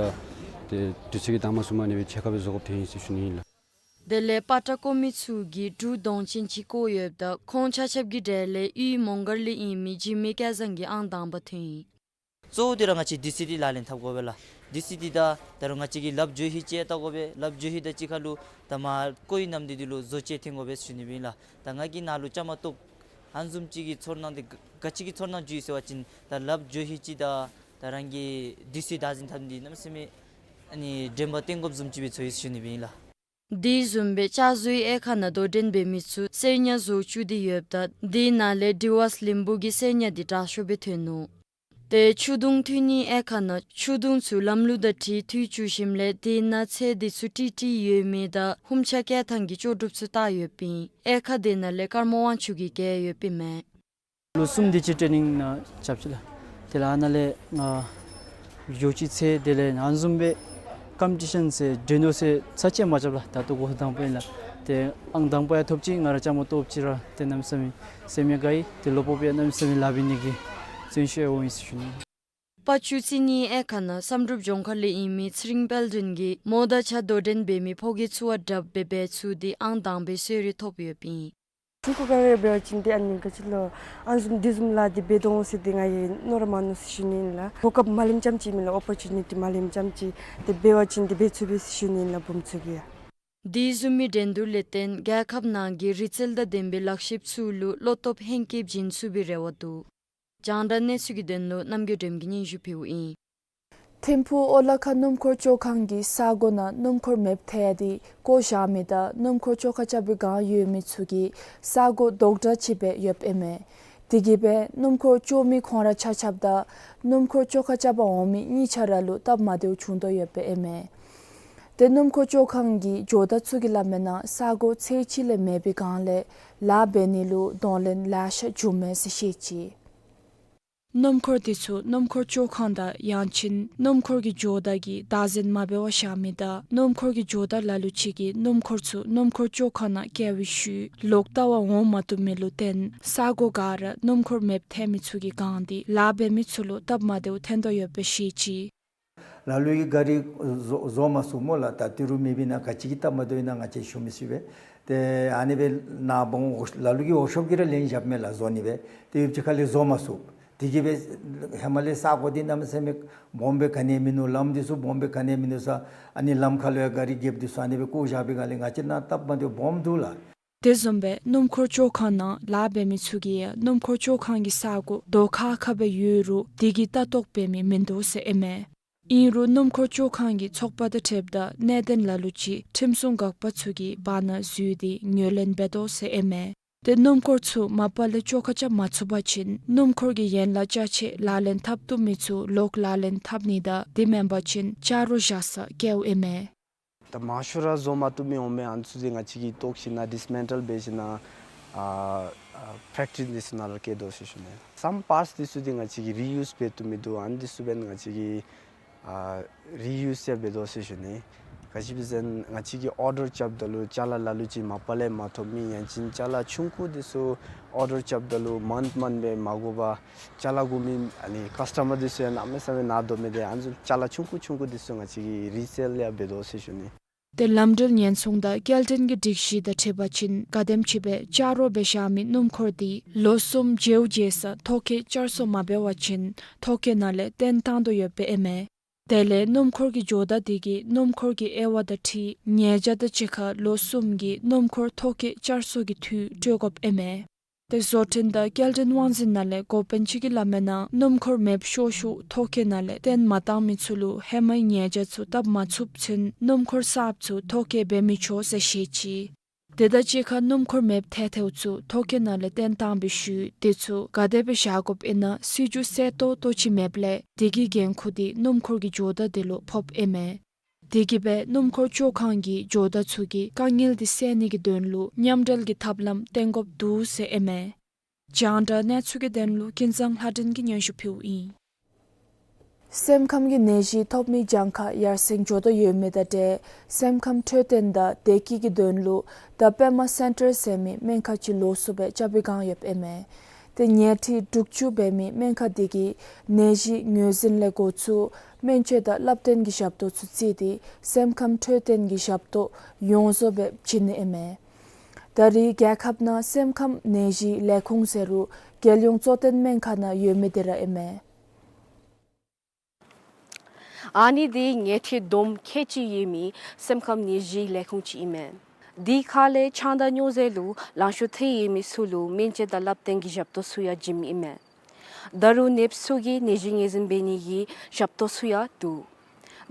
ཏེ་དུས་ཚོད་ཀྱི་དང་པ་གསུམ་པ་ཨ་ནི་སྦེ་ཕྱེད་ཀ་སྦེ་བཟོ་དགོཔ་ཐོན་ཡི་ཟེར་ཞུ་ནི་ཨིན་ལགས། དེ་ལས་པ་ཏྲ་བརྐོ་མི་ཚུ་གིས་འབྲུག་གདོང་ཅན་ཅིག་བརྐོ་ཡོདཔ་ད་ཁོང་ཆ་ཁྱབ་ཀྱི་གྲས་ལས་དབུས་མོང་སྒར་ལས་ཨིན་མི་འཇིགས་མེད་སྐལ་བཟང་གིས་ཨང་དང་པ་ཐོན་ཡི། གཙོ་བོ་འདི་ར་ང་བཅས་ཌི་སི་ཊི་ལག་ལེན་འཐབ་དགོ་པས་ལགས། ཌི་སི་ཊི་དང་ད་རུང་ང་བཅས་ཀྱི་ལགཔ་འགྱོ་ཧིང་ཅིག་བལྟ་དགོ་པས། ལགཔ་འགྱོ་ཧིང་དང་གཅིག་ཁར་ལུ་ད་མར་བརྐོ་ཡི་ནམ་འདི་འདི་ལུ་བཟོ་བཅོས་འཐེན་དགོ་པས་ཟེར་ཞུ་ནི་སྦེ་ཨིན་ལགས། ད་ང་གིས་ནཱ་ལུ་བཅའ་མར་གཏོགས་ཨ་ནི་བཟུམ་ཅིག་གི་ཚོར་སྣང་འདི་ག་ག་ཅི་གི་ཚོར་སྣང་བྱུང་ཡི་ཟེར་བ་ཅིན་ད་ལགཔ་འགྱོ་ཧིང་ཅིག་དང་ད་རང་གི་ཌི་སི་བདག་འཛིན་འཐབ་ནི་འདི་གནམ་མེད་ས་མེད་ཨ་ནི་དྲན་པ་བརྟན་དགོཔ་བཟུམ་ཅིག་སྦེ་ཚོར་ཡི་ཟེར་ཞུ་ནི་སྦེ་ཨིན་ལགས། དེ་བཟུམ་སྦེ་ལྕགས་བཟོའི་དབྱེ་ཁག་ནང་དོ་འགྲན་འབད་མི་ཚུ་གསེར་ཉ་བཟོ་བཅུག་སྟེ་ཡོདཔ་ད་དེ་ནང་ལས་ཌི་ཝཱས་ལིམ་བུ་གི་གསེར་ཉ་འདི་དྲག་ཤོས་སྦེ་ཐོན་ནུག། ཏེ་ཆུ་དུང་འཐུ་ནིའི་དབྱེ་ཁག་ནང་ཆུ་དུང་ཚུ་ལམ་ལུགས་དང་འཁྲིལ་འཐུ་བཅུག་ཞིནམ་ལས་དེ་ནང་ཚད་དེ་ཚུ་ཀྲིག་ཀྲི་ཡོད་མེད་དང་ཧུམ་ཆ་བཀལ་ཐངས་ཀྱི་ལྕོགས་གྲུབ་ཚུ་བལྟ་ཡོདཔ་ཨིན། དབྱེ་ཁག་དེ་ནང་ལས་ཀརྨ་དབང་ཕྱུག་གིས་རྒྱལ་ཡོདཔ་ཨིན་མས། ལོ་གསུམ་དེ་ཅིག་ཊེ་ནིང་ནང་རྐྱབ་ཅི་ལགས། དེ་ལས་ཨ་ནཱ་ལས་ང་འགྱོ་ཅི་ཚེ་དེ་ལས་ཨ་ནི་བཟུམ་སྦེ་ཀམ་པི་ཊི་ཤཱན་ཟེར་འགྲན་བསྡུར་ཟེར་ཚར་གཅིག་མ་རྐྱབ་ལགས། ད་ལྟོ་འགོ་དང་པ་ཨིན་ལགས། ཏེ་ཨང་དང་པ་ཡང་ཐོབ་ཅི། ང་ར་བཅའ་མར་གཏོགསཔ་ཅིག་ར་ཏེ་གནམ་མེད་ས་མེད་སེམས་ཡང་དགའ་ཡི། ཏེ་ལོ་པོ་པོ་ཡང་གནམ་མེད་ས་མེད་ལཱ་འབད་ནི་གི་བརྩོན་ཤུགས་ཡོད་ཟེར་ཞུ་ནི། པར་བཅུ་གཅིག་ནིའི་དབྱེ་ཁག་ནང་བསམ་གྲུབ་ལྗོངས་མཁར་ལས་ཨིན་མི་ཚེ་རིང་དཔལ་ལྡན་གྱིས་མོ་དང་བྱ་དོ་འགྲན་འབད་མི་ཕོ་སྐྱེས་ཚུ་བ་དྲགཔ་སྦེ་འབད་ཚུགས་ཏེ་ཨང་དང་པའི་གསོལ་རས་ཐོབ་ཡོདཔ་ཨིན། ཆུང་ཀུ་སྒང་ར་འབད་བ་ཅིན་ཏེ་ཨ་ནི་ག་ཅི་ལོ་ཨ་ནི་བཟུམ་དེ་བཟུམ་ལཱ་འདི་འབད་དོ་འོང་ཟེར་ཏེ་ང་གིས་མནོ་ར་མ་མནོ་ཟེར་ཞུ་ནི་ཨིན་ལགས། གོ་སྐབས་མ་ལེནམ་ཙམ་ཅིག་ཨིན་ལགས། ཨོ་པོར་ཅུ་ནི་ཊི་མ་ལེནམ་ཙམ་ཅིག། ཏེ་འབད་བ་ཅིན་ཏེ་འབད་ཚུགས་པས་ཟེར་ཞུ་ནི་ཨིན་ལགས་བུམོ་ཚུ་གིས་ཡང་། དེ་བཟུམ་མའི་འགྲན་བསྡུར་ལས་བརྟེན་རྒྱལ་ཁབ་ནང་གི་རིག་རྩལ་དང་ལྡན་པའི་ལག་ཤེསཔ་ཚུ་ལུ་བློ་སྟོབས་ཧེང་སྐལ་བྱིན་ཚུགས་པའི་རེ་བ་འདུག། རྒྱང་བསྒྲགས་གནས་ཚུལ་གྱི་དོན་ལུ་རྣམ་རྒྱལ་སྒྲོལམ་གྱིས་སྙན་ཞུ་ཕུལཝ་ཨིན། ཐིམ་ཕུག་ཨོ་ལ་ཁ་སྣུམ་འཁོར་བཅོ་ཁང་གི་ས་སྒོ་ནང་སྣུམ་འཁོར་མེདཔ་ཐལ་ཏེ་བཀོ་བཞག་མི་དང་སྣུམ་འཁོར་བཅོ་ཁ་རྐྱབ་པའི་སྒང་ཡོད་མི་ཚུ་གིས་ས་སྒོ་རྡོག་བྲ་ཅིག་སྦེ་ཡོདཔ་ཨིན་མས། དེ་གིས་སྦེ་སྣུམ་འཁོར་བཅོ་མི་ཁོང་ར་ཆ་ཁྱབ་དང་སྣུམ་འཁོར་བཅོ་ཁ་རྐྱབ་པར་འོང་མི་གཉིས་ཆ་ར་ལུ་སྟབས་མ་བདེཝ་བྱུང་དོ་ཡོདཔ་ཨིན་མས། ཏེ་སྣུམ་འཁོར་བཅོ་ཁང་གི་ཇོ་བདག་ཚུ་གིས་སླབ་མིའི་ནང་ས་སྒོ་ཚད་ཅིག་ལས་མེད་པའི་སྒང་ལས་ལཱ་འབད་ནི་ལུ་གདོང་ལེན་ལེ་ཤ་བྱུངམ་མས་ཟེར་བཤད་ཅི། སྣུམ་འཁོར་དེ་ཚུ་སྣུམ་འཁོར་བཅོ་ཁང་དང་ཡང་ཅིན་སྣུམ་འཁོར་གྱི་ཇོ་བདག་གིས་བདག་འཛིན་མ་འབད་བར་བཞག་མི་དང་སྣུམ་འཁོར་གྱི་ཇོ་བདག་ལ་ལུ་ཅིག་གིས་སྣུམ་འཁོར་ཚུ་སྣུམ་འཁོར་བཅོ་ཁང་ནང་བསྐྱལ་བའི་ཤུལ་ལོག་བལྟ་བར་འོང་མ་བཏུབ་མི་ལུ་བརྟེན་ས་སྒོ་ག་ར་སྣུམ་འཁོར་མེདཔ་ཐལ་མི་ཚུ་གིས་གང་སྟེ་ལཱ་འབད་མི་ཚུ་ལུ་སྟབས་མ་བདེཝ་ཐོན་དོ་ཡོདཔ་སྦེ་བཤད་ཅི། ལ་ལུ་གིས་ག་རི་བཟོ་བཟོ་མ་ཚུགས་སྨོ་ལགས། ད་ཏི་རུ་མེད་པའི་ནང་ག་ཅི་གི་སྟབས་མ་བདེཝ་ཨིན་ན་ང་བཅས་ཞུ་མི་ཤེས་པས། ཏེ་ཨ་ནི་སྦེ་ནཱ་བོང་ལ་ལུ་གིས་ཝརཀ་ཤོབ་ཀྱིས་ར་ལེན་བཞགཔ་མས་ལགས་བཟོ་ནི་སྦེ། ཏེ་ཡུདཔ་ཅིག་ཁ་ལས་བཟོ་མ་ཚུགས། དེ་གིས་སྦེ་ཧེ་མ་ལས་ས་སྒོ་འདི་གནམ་མེད་ས་མེད་སྦོམ་སྦེ་ག་ནི་ཡང་མིན་ནུག། ལམ་འདི་ཚུ་སྦོམ་སྦེ་ག་ནི་ཡང་མིན་ནུག་ས། ཨ་ནི་ལམ་ཁ་ལུ་ཡང་ག་རི་རྒསཔ་འདི་ཚུ་ཨ་ནི་སྦེ་བཀོ་བཞག་པའི་སྒང་ལས་ང་བཅས་ནང་སྟབས་མ་བདེཝ་སྦོམ་འདུག་ལགས། དེ་བཟུམ་སྦེ་སྣུམ་འཁོར་བཅོ་ཁང་ནང་ལཱ་འབད་མི་ཚུ་གིས་ཡང་སྣུམ་འཁོར་བཅོ་ཁང་གི་ས་སྒོ་རྡོ་ཁ་ཁ་སྦེ་ཡོད་རུང་དེ་གི་ལྟ་རྟོག་འབད་མི་མིན་འདུག་ཟེར་ཨིན་མས། ཨིན་རུང་སྣུམ་འཁོར་བཅོ་ཁང་གི་ཚོགས་པ་དང་འཁྲིལཝ་ད་གནད་དོན་ལ་ལུ་ཅིག་ཁྲིམས་སྲུང་འགག་པ་ཚུ་གིས་བར་ན་འཛུལ་ཏེ་ངོས་ལེན་འབད་དོ་ཟེར་ཨིན་མས། ཏེ་སྣུམ་འཁོར་ཚུ་མ་པ་ལས་བཅོ་ཁ་རྐྱབ་མ་ཚུགས་པ་ཅིན་སྣུམ་འཁོར་གྱི་ཡན་ལག་ཅ་ཆས་ལག་ལེན་འཐབ་བཏུབ་མི་ཚུ་ལོག་ལག་ལེན་འཐབ་ནི་དང་དེ་མེན་པ་ཅིན་ཆ་རོགས་བཞག་ས་བཀལཝ་ཨིན་མས། ད་མང་ཤོས་ར་བཟོ་མ་བཏུབ་མི་འོང་མི་ཨ་ནི་ཚུ་འདི་ང་བཅས་ཀྱིས་བཏོག་ཞིན་ན་ཌིས་མེན་ཊལ་འབད་ཞིན་ན་ཨ་ཨ་ཕེཀ་ཊི་རི་འདི་ཚུ་ནང་ལུ་བསྐྱལ་དོ་ཟེར་ཞུ་ནི། སམ་པཱརཊསི་འདི་ཚུ་འདི་ང་བཅས་ཀྱིས་རི་ཡུསི་འབད་བཏུབ་མི་འདུག། ཨ་ནི་འདི་ཚུ་འབདན་ང་བཅས་ཀྱིས་ཨ་རི་ཡུསི་ཡང་འབད་དོ་ཟེར་ཞུ་ནི། ག་ཅི་སྦེ་ཟེར་ན་ང་བཅས་ཀྱིས་ཨོར་ཌར་རྐྱབ་ད་ལུ་ཅ་ལ་ལ་ལུ་ཅིག་མ་པ་ལས་མ་ཐོབ་མི་ཡང་ཅིན་ཅ་ལ་ཆུང་ཀུ་འདི་ཚུ་ཨོར་ཌར་རྐྱབ་ད་ལུ་མནྟ་མནྟ་སྦེ་མ་དགོ་པར་ཅ་ལ་དགོ་མི་ཨ་ནི་ཀསི་ཊ་མར་འདི་ཚུ་ཡང་གནམ་མེད་ས་མེད་ནཱ་སྡོད་མི་འདི་ཨ་ནི་ཚུ་ཅ་ལ་ཆུང་ཀུ་ཆུང་ཀུ་འདི་ཚུ་ང་བཅས་ཀྱིས་རི་སེལ་ཡང་འབད་དོ་ཟེར་ཞུ་ནི། ཏེ་ལམ་འགྲུལ་ཉེན་སྲུང་དང་སྐྱེལ་འདྲེན་གྱི་སྒྲིག་གཞི་དང་འཁྲིལ་བ་ཅིན་ག་དེམ་ཅིག་སྦེ་ཆ་རོགས་སྦེ་བཞག་མི་སྣུམ་འཁོར་འདི་ལོ་གསུམ་མཇལཝ་མཇལ་ས་ཐོ་བཀོད་བསྐྱར་གསོ་མ་འབད་བ་ཅིན་ཐོ་བཀོད་ནང་ལས་བཏོན་བཏང་དོ་ཡོདཔ་ཨིན་མས། དེ་ལས་སྣུམ་འཁོར་གྱི་ཇོ་བདག་དེ་གིས་སྣུམ་འཁོར་གྱི་དབྱེ་བ་དང་འཁྲིལ་ཉེས་བྱ་དང་གཅིག་ཁར་ལོ་གསུམ་གྱི་སྣུམ་འཁོར་ཐོ་བཀོད་བསྐྱར་གསོ་གི་འཐུས་སྤྲོད་དགོཔ་ཨིན་མས། ཏེ་བཟོ་སྐྲུན་དང་སྐྱེལ་འདྲེན་དབང་འཛིན་ནང་ལས་འགོ་དཔོན་ཅིག་གིས་སླབ་མིའི་ནང་སྣུམ་འཁོར་མེདཔ་ཤོར་ཤོརཝ་ཐོ་བཀོད་ནང་ལས་བཏོན་མ་བཏང་མི་ཚུ་ལུ་ཧེ་མའི་ཉེས་བྱ་ཚུ་བཏབ་མ་ཚུགསཔ་ཚུན་སྣུམ་འཁོར་གསརཔ་ཚུ་ཐོ་བཀོད་འབད་མི་ཆོག་ཟེར་བཤད་ཅི། དེ་དང་གཅིག་ཁར་སྣུམ་འཁོར་མེདཔ་ཐལ་ཐལཝ་ཚུ་ཐོ་བཀོད་ནང་ལས་བཏོན་བཏང་བའི་ཤུལ་དེ་ཚུ་ག་དེ་སྦེ་བཞག་དགོཔ་ཨིན་ན་སྲིད་བྱུས་གསལ་ཏོག་ཏོ་ཅིག་མེདཔ་ལས་དེ་གི་འགན་ཁུར་འདི་སྣུམ་འཁོར་གྱི་ཇོ་བདག་དེ་ལུ་ཕོགཔ་ཨིན་མས། དེ་གིས་སྦེ་སྣུམ་འཁོར་བཅོ་ཁང་གི་ཇོ་བདག་ཚུ་གིས་དཀའ་ངལ་འདི་སེལ་ནི་གི་དོན་ལུ་མཉམ་འབྲེལ་གྱི་ཐབས་ལམ་བཏོན་དགོཔ་འདུག་ཟེར་ཨིན་མས། རྒྱང་བསྒྲགས་གནས་ཚུལ་གྱི་དོན་ལུ་ཀུན་བཟང་ལྷ་སྒྲོན་གྱིས་སྙན་ཞུ་ཕུལཝ་ཨིན། སེམས་ཁམས་ཀྱི་ནད་གཞི་ཐོབ་མི་གྱངས་ཁ་ཡར་སེང་འགྱོ་དོ་ཡོད་མི་དང་འབྲེལ་སེམས་ཁམས་འཕྲོད་བསྟེན་དང་བདེ་སྐྱིད་ཀྱི་དོན་ལུ་ད་པདྨ་སེན་ཊར་ཟེར་མི་སྨན་ཁང་ཅིག་ལོགས་སུ་སྦེ་རྐྱབ་པའི་བསྒང་ཡོདཔ་ཨིན་མས། ཏེ་ཉལ་ཁྲི་དྲུག་ཅུ་འབད་མི་སྨན་ཁང་དེ་གིས་ནད་གཞི་ངོས་འཛིན་ལས་འགོ་བཙུགས་སྨན་བཅོས་དང་བསླབ་སྟོན་གྱི་ཞབས་ཏོག་ཚུ་བརྩིས་ཏེ་སེམས་ཁམས་འཕྲོད་བསྟེན་གྱི་ཞབས་ཏོག་ཡོངས་རྫོགས་སྦེ་བྱིན་ནི་ཨིན་མས། ད་རེས་རྒྱལ་ཁབ་ནང་སེམས་ཁམས་ནད་གཞིའི་ལས་ཁུངས་ཟེར་རུང་རྒྱལ་ཡོངས་གཙོ་བསྟེན་སྨན་ཁང་ནང་ཡོད་མི་དེ་ར་ཨིན་མས། ཨ་ནི་འདི་ཉལ་ཁྲི་བསྡོམས་ཁལ་གཅིག་ཡོད་མི་སེམས་ཁམས་ནད་གཞིའི་ལས་ཁུངས་ཅིག་ཨིན་མས། དེ་ཁ་ལས་ཆང་དང་སྨྱོ་རྫས་ལུ་ལང་ཤོར་ཐལ་ཡོད་མི་ཚུ་ལུ་སྨན་བཅོས་དང་བསླབ་སྟོན་གྱི་ཞབས་ཏོག་ཚུ་ཡང་བྱིནམ་ཨིན་མས། ད་རུང་ནདཔ་ཚུ་གི་ནད་གཞི་ངོས་འཛིན་འབད་ནི་གི་ཞབས་ཏོག་ཚུ་ཡང་འདུག།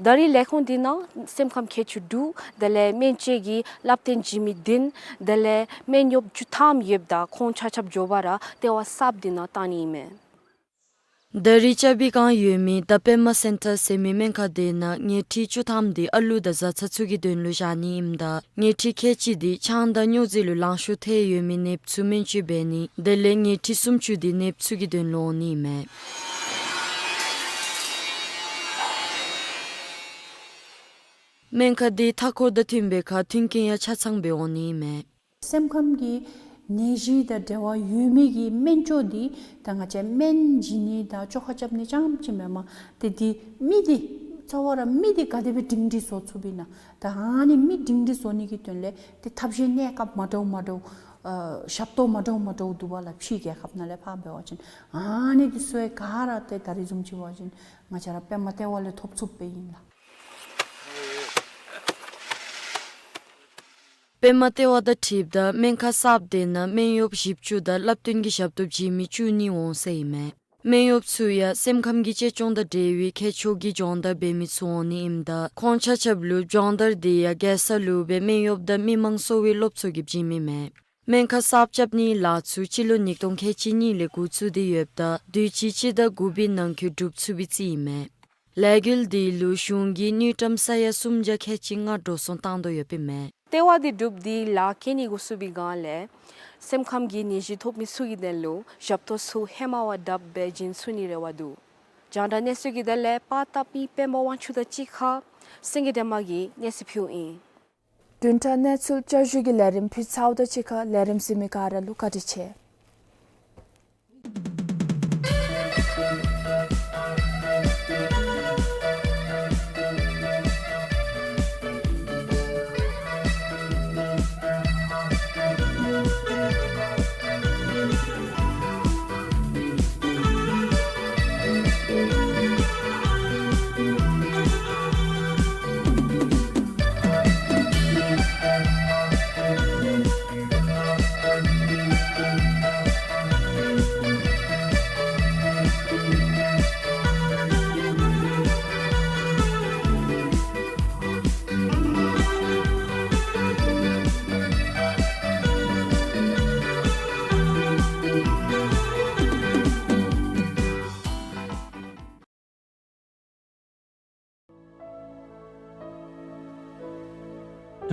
ད་རེས་ལས་ཁུངས་འདི་ནང་སེམས་ཁམས་མཁས་མཆོག་དྲུག་དེ་ལས་སྨན་བཅོས་ཀྱི་བསླབ་སྟོན་བྱིན་མི་བདུན་དེ་ལས་སྨན་གཡོགཔ་བཅུ་ཐམ་ཡོདཔ་ད་ཁོང་ཆ་ཁྱབ་མགྱོགས་པ་ར་ལྟེ་བ་གསརཔ་འདི་ནང་བཏང་ནི་ཨིན་མས། ད་རིས་རྐྱབ་པའི་བསྒང་ཡོད་མི་ད་པདྨ་སེན་ཊར་ཟེར་མི་སྨན་ཁང་དེ་ནང་ཉལ་ཁྲི་བཅུ་ཐམ་དེ་ཨ་ལུ་དང་བཟའ་ཚང་ཚུ་གི་དོན་ལུ་བཞག་ནི་ཨིནམ་ད་ཉལ་ཁྲི་ཁལ་གཅིག་དེ་ཆང་དང་སྨྱོ་རྫས་ལུ་ལང་ཤོར་ཐལ་ཡོད་མི་ནདཔ་ཚུ་སྨན་བཅོས་འབད་ནི་དེ་ལས་ཉལ་ཁྲི་སུམ་ཅུ་དེ་ནདཔ་ཚུ་གི་དོན་ལུ་འོང་ནི་ཨིན་མས། སྨན་ཁང་དེ་མཐའ་འཁོར་དང་མཐུན་པའི་ཁར་མཐུན་རྐྱེན་ཡང་ཆ་ཚང་སྦེ་འོང་ནི་ཨིན་མས། སེམས་ཁམས་ཀྱི་ནད་གཞི་དང་འབྲེལ་བ་ཡོད་མི་གི་སྨན་བཅོས་འདི་ད་ང་བཅས་སྨན་བྱིན་ནི་དང་བཅོ་ཁ་རྐྱབ་ནི་རྐྱངམ་ཅིག་མེན་པར་ཏེ་འདི་མི་འདི་རྩ་བ་ར་མི་འདི་ག་དེ་སྦེ་སྒྲིང་སྒྲི་བཟོ་ཚུགསཔ་ཨིན་ན། ད་ཨ་ནི་མི་སྒྲིང་སྒྲི་བཟོ་ནི་གི་དོན་ལས་ཏེ་ཐབས་ཤེས་གནས་སྐབས་མ་འདྲཝ་མ་འདྲཝ་ཨ་ཞབས་ཏོག་མ་འདྲཝ་མ་འདྲཝ་འདུག་པ་ལགས། ཕྱིའི་རྒྱལ་ཁབ་ནང་ལས་ཕར་འབད་བ་ཅིན་ཨ་ནི་འདི་ཚུ་ག་ར་ཏེ་ད་རིས་བཟུམ་ཅིག་འབད་བ་ཅིན་ང་བཅས་ར་པདྨ་ལྟེ་བ་ལས་ཐོབ་ཚུགསཔ་སྦེ་ཨིན་ལགས། པདྨ་ལྟེ་བ་དང་འཁྲིལཝ་ད་སྨན་ཁང་གསརཔ་དེ་ནང་སྨན་གཡོགཔ་བཞི་བཅུ་དང་བསླབ་སྟོན་གྱི་ཞབས་ཏོག་བྱིན་མི་བཅུ་གཉིས་འོང་ཟེར་ཨིན་མས། སྨན་གཡོགཔ་ཚུ་ཡང་སེམས་ཁམས་ཀྱི་གཅེས་སྐྱོང་དང་འབྲེལ་བའི་ཁྱད་ཆོས་ཀྱི་སྦྱོང་བརྡར་འབད་མི་ཚུ་འོང་ནི་ཨིནམ་ད་ཁོང་ཆ་ཁྱབ་ལུ་སྦྱོང་བརྡར་དེ་ཡང་རྒྱལ་ས་ལུ་སྦེ་སྨན་གཡོགཔ་དང་མི་མང་གསོ་བའི་སློབ་ཚོགས་ཀྱིས་བྱིན་མི་མས། སྨན་ཁང་གསརཔ་རྐྱབ་ནིའི་ལཱ་ཚུ་སྤྱི་ལོ་ཉིས་སྟོང་ཁལ་གཅིག་གཉིས་ལས་འགོ་བཙུགས་ཏེ་ཡོདཔ་ད་དུས་ཅི་སྤྱི་ཟླ་དགུ་པའི་ནང་འཁོད་གྲུབ་ཚུགས་པའི་རྩིས་ཨིན་མས། ལས་འགུལ་དེ་ལུ་གཞུང་གིས་དངུལ་ཀྲམ་ས་ཡ་སུམ་བརྒྱ་ཁལ་གཅིག་ལྔ་འགྲོ་སོང་བཏང་དོ་ཡོདཔ་ཨིན་མས། ལྟེ་བ་དེ་གྲུབ་སྟེ་ལཱ་བཀལ་ནི་འགོ་བཙུགས་པའི་བསྒང་ལས་སེམས་ཁམས་ཀྱི་ནད་གཞི་ཐོབ་མི་ཚུ་གི་དོན་ལུ་ཞབས་ཏོག་ཚུ་ཧེ་མ་བ་དྲགཔ་སྦེ་བྱིན་ཚུགས་ནིའི་རེ་བ་འདུག། རྒྱང་བསྒྲགས་གནས་ཚུལ་གྱི་དོན་ལས་པར་བཏབ་མི་པདྨ་དབང་ཕྱུག་དང་གཅིག་ཁར་སེང་གེ་སྒྲོལ་མ་གིས་གནས་ཚུལ་ཕུལཝ་ཨིན། བདུན་ཕྲག་གནས་ཚུལ་བསྐྱར་ཞུ་གི་ལས་རིམ་ཕུལ་ཚརཝ་དང་གཅིག་ཁར་ལས་རིམ་གཟིགས་མི་ག་ར་ལུ་བཀའ་དྲིན་ཆེ།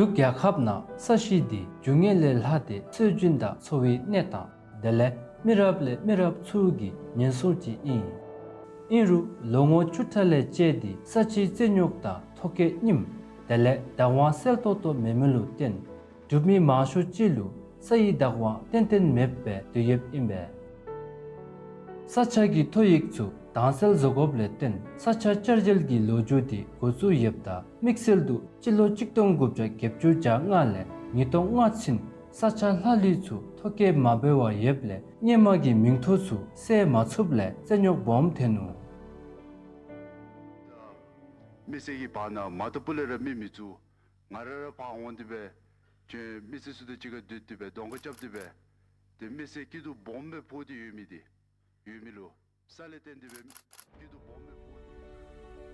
འབྲུག་རྒྱལ་ཁབ་ནང་ས་གཞི་འདི་རྒྱུ་དངོས་ལས་ལྷག་སྟེ་སྲོལ་རྒྱུན་དང་འཚོ་བའི་གནས་སྟངས་དེ་ལས་མི་རབས་ལས་མི་རབས་ཚུ་གི་ཉེན་སྲུང་ཅིག་ཨིན། ཨིན་རུང་ལོ་ངོ་བཅུ་ཕྲག་ལས་བཅད་དེ་ས་ཆའི་རྩིས་རྙོག་དང་ཐོ་བཀོད་རྙིངམ་དེ་ལས་བདག་དབང་གསལ་ཏོག་ཏོ་མེད་མི་ལུ་བརྟེན་འབྲུག་མི་མང་ཤོས་ཅིག་ལུ་ས་ཡི་བདག་དབང་ཏན་ཏན་མེདཔ་སྦེ་སྡོད་ཡོདཔ་ཨིན་པས། ས་ཆ་གི་ཐོ་ཡིག་ཚུ་དྭངས་གསལ་བཟོ་དགོཔ་ལས་བརྟེན་ས་ཆ་བསྐྱར་བཅོས་ཀྱི་ལོ་རྒྱུས་དེ་འགོ་བཙུགས་ཡོདཔ་ད་དམིགས་བསལ་དུ་སྤྱི་ལོ་གཅིག་སྟོང་དགུ་བརྒྱ་བརྒྱད་ཅུ་གྱ་ལྔ་ལས་ཉིས་སྟོང་ལྔ་ཚུན་ས་ཆ་ལྷག་ལུས་ཚུ་ཐོ་བཀོད་མ་འབད་བར་ཡོདཔ་ལས་སྔོན་མ་གི་མིང་ཐོ་ཚུ་གསལ་མ་ཚུགསཔ་ལས་རྩིས་རྙོག་སྦོམ་ཐོན་ནུག། མི་སེར་གྱི་བར་ན་མ་ཐོབ་པ་ལས་ར་མི་མི་བཙུགས། ང་ར་ར་ཕར་འོང་སྟེ་སྦེ་ཁྱོད་མི་སེར་ཚུ་དང་གཅིག་ཁར་སྡོད་དེ་སྦེ་གདོང་ཁ་རྐྱབ་སྟེ་སྦེ་ཏེ་མི་སེར་སྐྱིད་སྡུག་སྦོམ་སྦེ་ཕོག་སྟེ་ཡོད་མི་དེ་ཡོད་མི་ལུ་ས་ལས་བརྟེན་ཏེ་སྦེ་སྐྱིད་སྡུག་སྦོམ་སྦེ་ཕོག་སྟེ་ཡོད།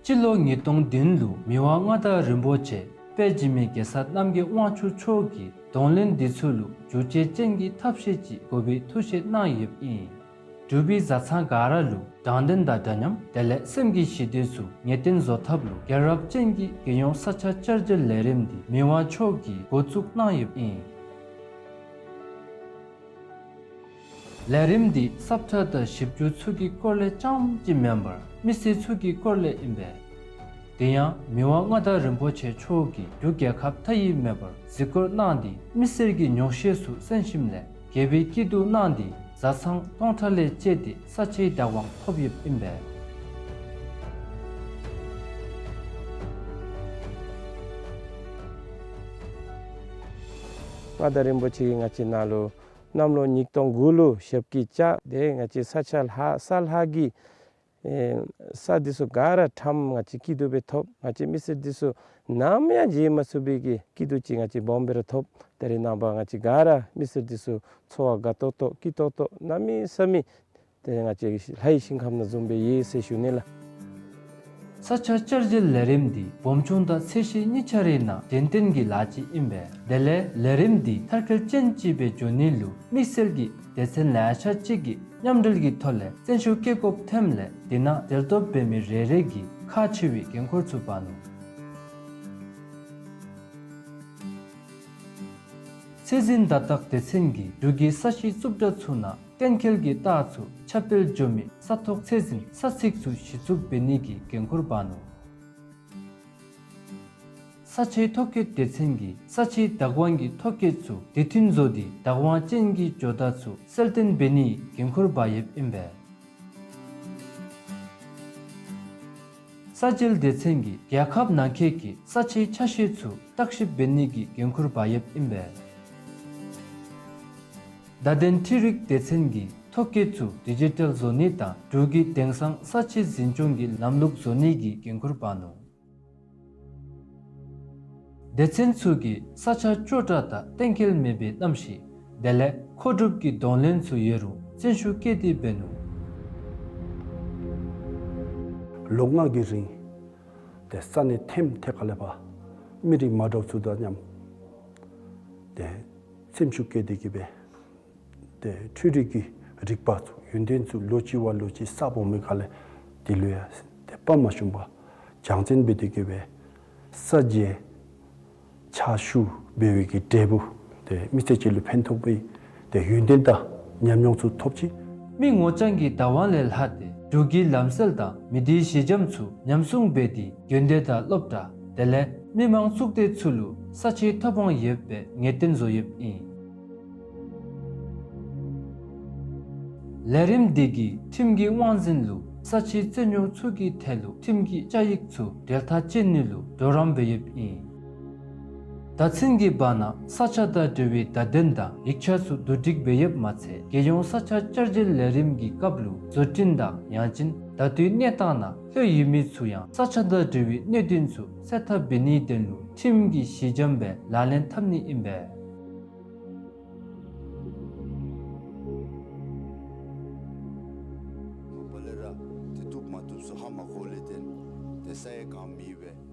སྤྱི་ལོ་ཉིས་སྟོང་བདུན་ལུ་མི་དབང་མངའ་བདག་རིན་པོ་ཆེ་དཔལ་འཇིགས་མེད་གེ་སར་རྣམ་རྒྱལ་དབང་ཕྱུག་མཆོག་གིས་གདོང་ལེན་འདི་ཚུ་ལུ་འགྱུར་བཅོས་ཅན་གྱི་ཐབས་ཤེས་ཅིག་དགོ་པའི་ཐུགས་བཞེད་གནང་ཡོདཔ་ཨིན། འབྲུག་པའི་བཟའ་ཚང་ག་ར་ལུ་དྲང་བདེན་དང་འདྲ་མཉམ་དེ་ལས་སེམས་ཀྱི་ཞི་བདེ་ཚུ་ངེས་གཏན་བཟོ་ཐབས་ལུ་རྒྱལ་རབས་ཅན་གྱི་རྒྱལ་ཡོངས་ས་ཆ་བསྐྱར་བཅོས་ལས་རིམ་འདི་མི་དབང་མཆོག་གིས་འགོ་བཙུགས་གནང་ཡོདཔ་ཨིན། ལས་རིམ་འདི་ས་ཁྲ་དང་ཞིབ་འཇུག་ཚུ་གི་སྐོར་ལས་རྐྱངམ་ཅིག་མེན་པར་མི་སེར་ཚུ་གི་སྐོར་ལས་ཨིན་པས། དེ་ཡང་མི་དབང་མངའ་བདག་རིན་པོ་ཆེ་མཆོག་གིས་འབྲུག་རྒྱལ་ཁབ་མཐའ་དབུས་མེད་པར་གཟིགས་སྐོར་གནང་སྟེ་མི་སེར་གྱི་ཉོགས་བཤད་ཚུ་གསན་ཞིནམ་ལས་དགེ་བའི་སྐྱིད་སྡུག་གནང་སྟེ་བཟའ་ཚང་སྟོང་ཕྲག་ལས་བཅད་དེ་ས་ཆའི་བདག་དབང་ཐོབ་ཡོདཔ་ཨིན་པས། མངའ་བདག་རིན་པོ་ཆེ་གིས་ང་བཅས་ནང་ལུ་གནམ་ལོ་ཉིས་སྟོང་དགུ་ལུ་ཞབས་ཀྱིས་བཅགས་ཏེ་ང་བཅས་ས་ཆ་ལྷག་ས་ལྷག་གི་ཨེ་ས་འདི་ཚུ་ག་ར་ཁྲམ་ང་བཅས་སྐྱིད་སྡུག་སྦེ་ཐོབ། ང་བཅས་མི་སེར་འདི་ཚུ་ནམ་ཡང་བརྗེད་མ་ཚུགས་པའི་གི་སྐྱིད་སྡུག་ཅིག་ང་བཅས་སྦོམ་སྦེ་ར་ཐོབ། ད་རེས་ནངས་པ་ང་བཅས་ག་ར་མི་སེར་འདི་ཚུ་འཚོ་བ་དགའ་ཏོག་ཏོ་སྐྱིད་ཏོག་ཏོ་གནམ་མེད་ས་མེད་ཏེ་ང་བཅས་ལྷའི་ཞིང་ཁམས་ནང་བཟུམ་སྦེ་ཡོད་ཟེར་ཞུ་ནི་ལགས། ས་ཆ་བསྐྱར་བཞེངས་ལས་རིམ་འདི་སྦོམ་ཆུང་དང་ཚད་གཞི་གཉིས་ཆ་རའི་ནང་གཞན་བརྟེན་གྱི་ལཱ་ཅིག་ཨིན་པས། དེ་ལས་ལས་རིམ་འདི་མཐར་འཁྱོལ་ཅན་ཅིག་སྦེ་འགྱོ་ནི་ལུ་དམིགས་བསལ་གྱི་སྡེ་ཚན་ལེ་ཤ་ཅིག་གིས་མཉམ་འབྲེལ་གྱི་ཐོག་ལས་བརྩོན་ཤུགས་བསྐྱེད་དགོཔ་ཐོནམ་ལས་དེ་ནང་འབྲེལ་གཏོགས་འབད་མི་རེ་རེ་གིས་ཁག་ཆེ་བའི་འགན་ཁུར་ཚུ་འབག་ནུག། ཚད་འཛིན་བརྡ་རྟགས་སྡེ་ཚན་གྱིས་འབྲུག་གི་ས་གཞི་རྩུབ་དྲགས་ཚུ་ནང་གཏན་འཁེལ་གྱི་རྟགས་ཚུ་ཁྱབ་སྤེལ་འགྱོ་མི་ས་ཐོག་ཚད་འཛིན་ས་ཚིགས་ཚུ་གཞི་བཙུགས་འབད་ནི་གི་འགན་ཁུར་འབག་ནུག། ས་ཆའི་ཐོ་བཀོད་སྡེ་ཚན་གྱིས་ས་ཆའི་བདག་དབང་གི་ཐོ་བཀོད་ཚུ་དུས་མཐུན་བཟོ་སྟེ་བདག་དབང་ཅན་གྱི་ཇོ་བདག་ཚུ་གསལ་སྟོན་འབད་ནིའི་འགན་ཁུར་འབག་ཡོདཔ་ཨིན་པས། ས་འཇལ་སྡེ་ཚན་གྱིས་རྒྱལ་ཁབ་ནང་འཁོད་ཀྱི་ས་ཆའི་ཆ་ཤས་ཚུ་བརྟག་ཞིབ་འབད་ནི་གི་འགན་ཁུར་འབག་ཡོདཔ་ཨིན་པས། བརྡ་དོན་འཕྲུལ་རིག་སྡེ་ཚན་གྱིས་ཐོ་བཀོད་ཚུ་ཌི་ཇི་ཊལ་བཟོ་ནི་དང་འབྲུག་གི་དེང་སང་ས་ཆའི་འཛིན་སྐྱོང་གི་ལམ་ལུགས་བཟོ་ནི་གི་འགན་ཁུར་འབག་ནུག། སྡེ་ཚན་ཚུ་གིས་ས་ཆ་སྐྱོ་དྲགས་དང་གཏན་འཁེལ་མེད་པའི་གནམ་གཤིས་དེ་ལས་མཁོ་སྒྲུབ་ཀྱི་གདོང་ལེན་ཚུ་ཡོད་རུང་བརྩོན་ཤུགས་བསྐྱེད་དེ་འབད་ནུག། ལོ་ལྔ་གི་རིང་ཏེ་ས་གནས་ཐེམ་ཐེ་ཁ་ལས་ཕར་མི་རིགས་མ་འདྲཝ་ཚུ་དང་མཉམ་ཏེ་སེམས་ཤུགས་བསྐྱེད་དེ་གི་སྦེ་ཏེ་འཕྲུལ་རིག་གི་རིག་པ་ཚུ་ཡོན་ཏན་ཚུ་ལོ་གཅིག་བ་ལོ་གཅིག་གསརཔ་འོང་མི་ཁ་ལས་དེ་ལུ་ཡང་ཏེ་དཔའ་མ་ཞུམ་པར་སྦྱང་བརྩོན་འབད་དེ་གི་སྦེ་ས་འཇལ་ཕྱག་ཞུ་འབད་བའི་གི་འབྲས་བུ་ཏེ་མི་སེར་ཅིག་ལུ་ཕན་ཐོགས་པའི་ཏེ་ཡོན་ཏན་དང་ཉམས་མྱོང་ཚུ་ཐོབ་ཅི། མི་ངོ་རྐྱང་གི་བདག་དབང་ལས་ལྷག་སྟེ་འབྲུག་གི་ལམ་སྲོལ་དང་མི་སྡེའི་གཞི་འགྱམ་ཚུ་ཉམས་སྲུང་འབད་དེ་དགོན་སྡེ་དང་སློབ་གྲྭ་དེ་ལས་མི་མང་གཙུག་སྡེ་ཚུ་ལུ་ས་ཆའི་ཐོབ་དབང་ཡོད་པའི་ངེས་གཏན་བཟོ་ཡོདཔ་ཨིན། ལས་རིམ་འདི་གིས་ཁྲིམས་ཀྱི་དབང་འཛིན་ལུ་ས་ཆའི་རྩོད་རྙོག་ཚུ་གི་ཐད་ལུ་ཁྲིམས་ཀྱི་བཅའ་ཡིག་ཚུ་འབྲེལ་ཐག་བཅད་ནི་ལུ་གྲོགས་རམ་འབད་ཡོདཔ་ཨིན། ད་ཚུན་གྱི་བར་ན་ས་ཆ་དང་འབྲེལ་བའི་བརྡ་དོན་དང་ཡིག་ཆ་ཚུ་བསྡུ་སྒྲིག་འབད་ཡོདཔ་མ་ཚད་རྒྱལ་ཡོངས་ས་ཆ་བསྐྱར་བཞེངས་ལས་རིམ་གྱི་སྐབས་ལུ་བཟོ་སྐྲུན་དང་ཡང་ཅིན་ད་ལྟོའི་གནས་སྟངས་ནང་ལྷོད་ཡོད་མི་ཚུ་ཡང་ས་ཆ་དང་འབྲེལ་བའི་གནད་དོན་ཚུ་སེལ་ཐབས་འབད་ནིའི་དོན་ལུ་ཁྲིམས་ཀྱི་གཞི་འགྱམ་སྦེ་ལག་ལེན་འཐབ་ནི་ཨིན་པས།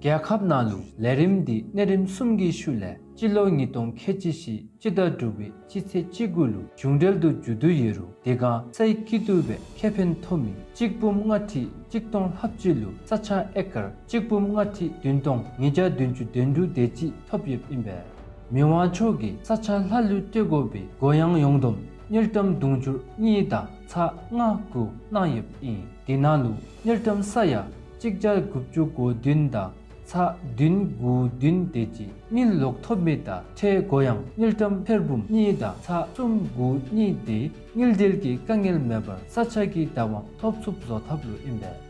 རྒྱལ་ཁབ་ནང་ལུ་ལས་རིམ་འདི་གནས་རིམ་གསུམ་གྱི་ཤུལ་ལས་སྤྱི་ལོ་ཉིས་སྟོང་ཁལ་གཅིག་བཞི་སྤྱི་ཟླ་དྲུག་པའི་སྤྱི་ཚེས་བཅུ་དགུ་ལུ་གཞུང་འབྲེལ་དུ་མཇུག་བསྡུ་ཡོད་རུང་དེ་སྒང་སའི་སྐྱིད་སྡུག་སྦེ་ཁེ་ཕན་ཐོབ་མི་གཅིག་འབུམ་ལྔ་ཁྲི་གཅིག་སྟོང་ལྷགཔ་ཅིག་ལུ་ས་ཆ་ཨེ་ཀར་གཅིག་འབུམ་ལྔ་ཁྲི་བདུན་སྟོང་ཉིས་བརྒྱ་བདུན་ཅུ་དོན་དྲུག་དེ་ཅིག་ཐོབ་ཡོདཔ་ཨིན་པས། མི་དབང་མཆོག་གིས་ས་ཆ་ལྷག་ལུས་སྤྲོད་དགོ་པའི་གུ་ཡངས་ཡོངས་བསྡོམས་དངུལ་ཀྲམ་དུང་ཕྱུར་གཉིས་དང་ཚག་ལྔ་དགུ་གནང་ཡོདཔ་ཨིན། དེ་ནང་ལུ་དངུལ་ཀྲམ་ས་ཡ་གཅིག་བརྒྱ་དགུ་བཅུ་གོ་བདུན་དང་ཚག་བདུན་དགུ་བདུན་དེ་ཅིག་དངུལ་ལོག་ཐོབ་མི་དང་ཁྲལ་གུ་ཡངས་དངུལ་ཀྲམ་ཐེར་འབུམ་གཉིས་དང་ཚག་གསུམ་དགུ་གཉིས་དེ་དངུལ་འབྲེལ་གྱི་དཀའ་ངལ་མེད་པར་ས་ཆ་གི་བདག་དབང་ཐོབ་ཚུགསཔ་བཟོ་ཐབས་ལུ་ཨིན་པས།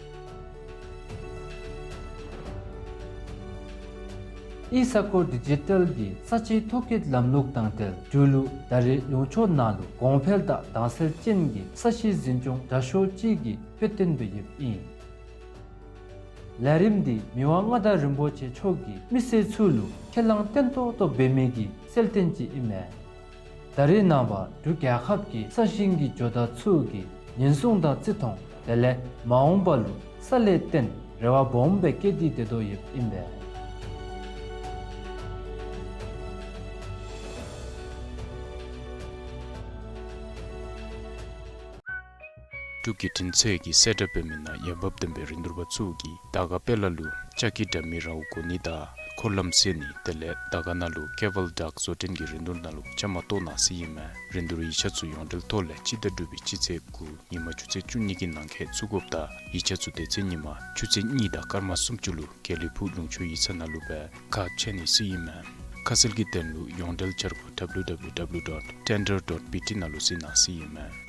ཨི་ས་ཁོ་ཌི་ཇི་ཊལ་གྱིས་ས་ཆའི་ཐོ་བཀོད་ལམ་ལུགས་དང་འབྲེལ་འབྲུག་ལུ་ད་རེས་ལུང་ཕྱོགས་ནང་ལུ་གོང་འཕེལ་དང་དྭངས་གསལ་ཅན་གྱི་ས་གཞི་འཛིན་སྐྱོང་དྲག་ཤོས་ཅིག་གི་དཔེ་སྟོན་འབད་ཡོདཔ་ཨིན། ལས་རིམ་འདི་མི་དབང་མངའ་བདག་རིན་པོ་ཆེ་མཆོག་གིས་མི་སེར་ཚུ་ལུ་ཁས་བླངས་བརྟན་ཏོག་ཏོ་འབད་མི་གི་གསལ་སྟོན་ཅིག་ཨིན་མས། ད་རེས་ནངས་པ་འབྲུག་རྒྱལ་ཁབ་ཀྱི་ས་ཞིང་གི་ཇོ་བདག་ཚུ་གིས་ཉེན་སྲུང་དང་བརྩི་མཐོང་དེ་ལས་མ་འོངས་པ་ལུ་ས་ལས་བརྟེན་རེ་བ་སྦོམ་སྦེ་བསྐྱེད་དེ་སྡོད་དོ་ཡོདཔ་ཨིན་པས། འབྲུག་གི་འཕྲིན་ཚོགས་ཀྱི་གསལ་བསྒྲགས་འབད་མི་ནང་ཡང་འབབ་བསྟུན་པའི་རིན་བསྡུར་པ་ཚུ་གིས་དར་དཀར་དཔལ་ལ་ལུ་ལྕགས་ཀྱི་དྲ་མིག་ར་བ་བསྐོར་ནི་དང་འཁོར་ལམ་བསལ་ནི་དེ་ལས་དར་དཀར་ནང་ལུ་ཀེ་བཱལ་ཌཱཀ་བཟོ་སྐྲུན་གྱི་རིན་བསྡུར་ནང་ལུ་བཅའ་མར་གཏོགས་གནང་ཟེར་ཨིན་མས། རིན་བསྡུར་ཡིག་ཆ་ཚུ་ཡོངས་འབྲེལ་ཐོག་ལས་སྤྱི་ཟླ་དྲུག་པའི་སྤྱི་ཚེས་དགུ་ཉིན་མ་ཆུ་ཚོད་བཅུ་གཉིས་ཀྱི་ནང་འཁོད་བཙུགས་དགོཔ་དང་ཡིག་ཆ་ཚུ་དེ་ཚེ་ཉིན་མ་ཆུ་ཚོད་གཉིས་དང་སྐར་མ་སུམ་ཅུ་ལུ་དགེ་ལེགས་ཕུག་ལུང་ཕྱོགས་ཡིག་ཚང་ནང་ལུ་སྦེ་ཁ་ཕྱེ་ནི་ཟེར་ཨིན་མས། ཁ་གསལ་གྱི་དོན་ལུ་ཡོངས་འབྲེལ་འཆར་སྒོ་W W W dot tender dot B T ནང་ལུ་གཟིགས་གནང་ཟེར་ཨིན་མས།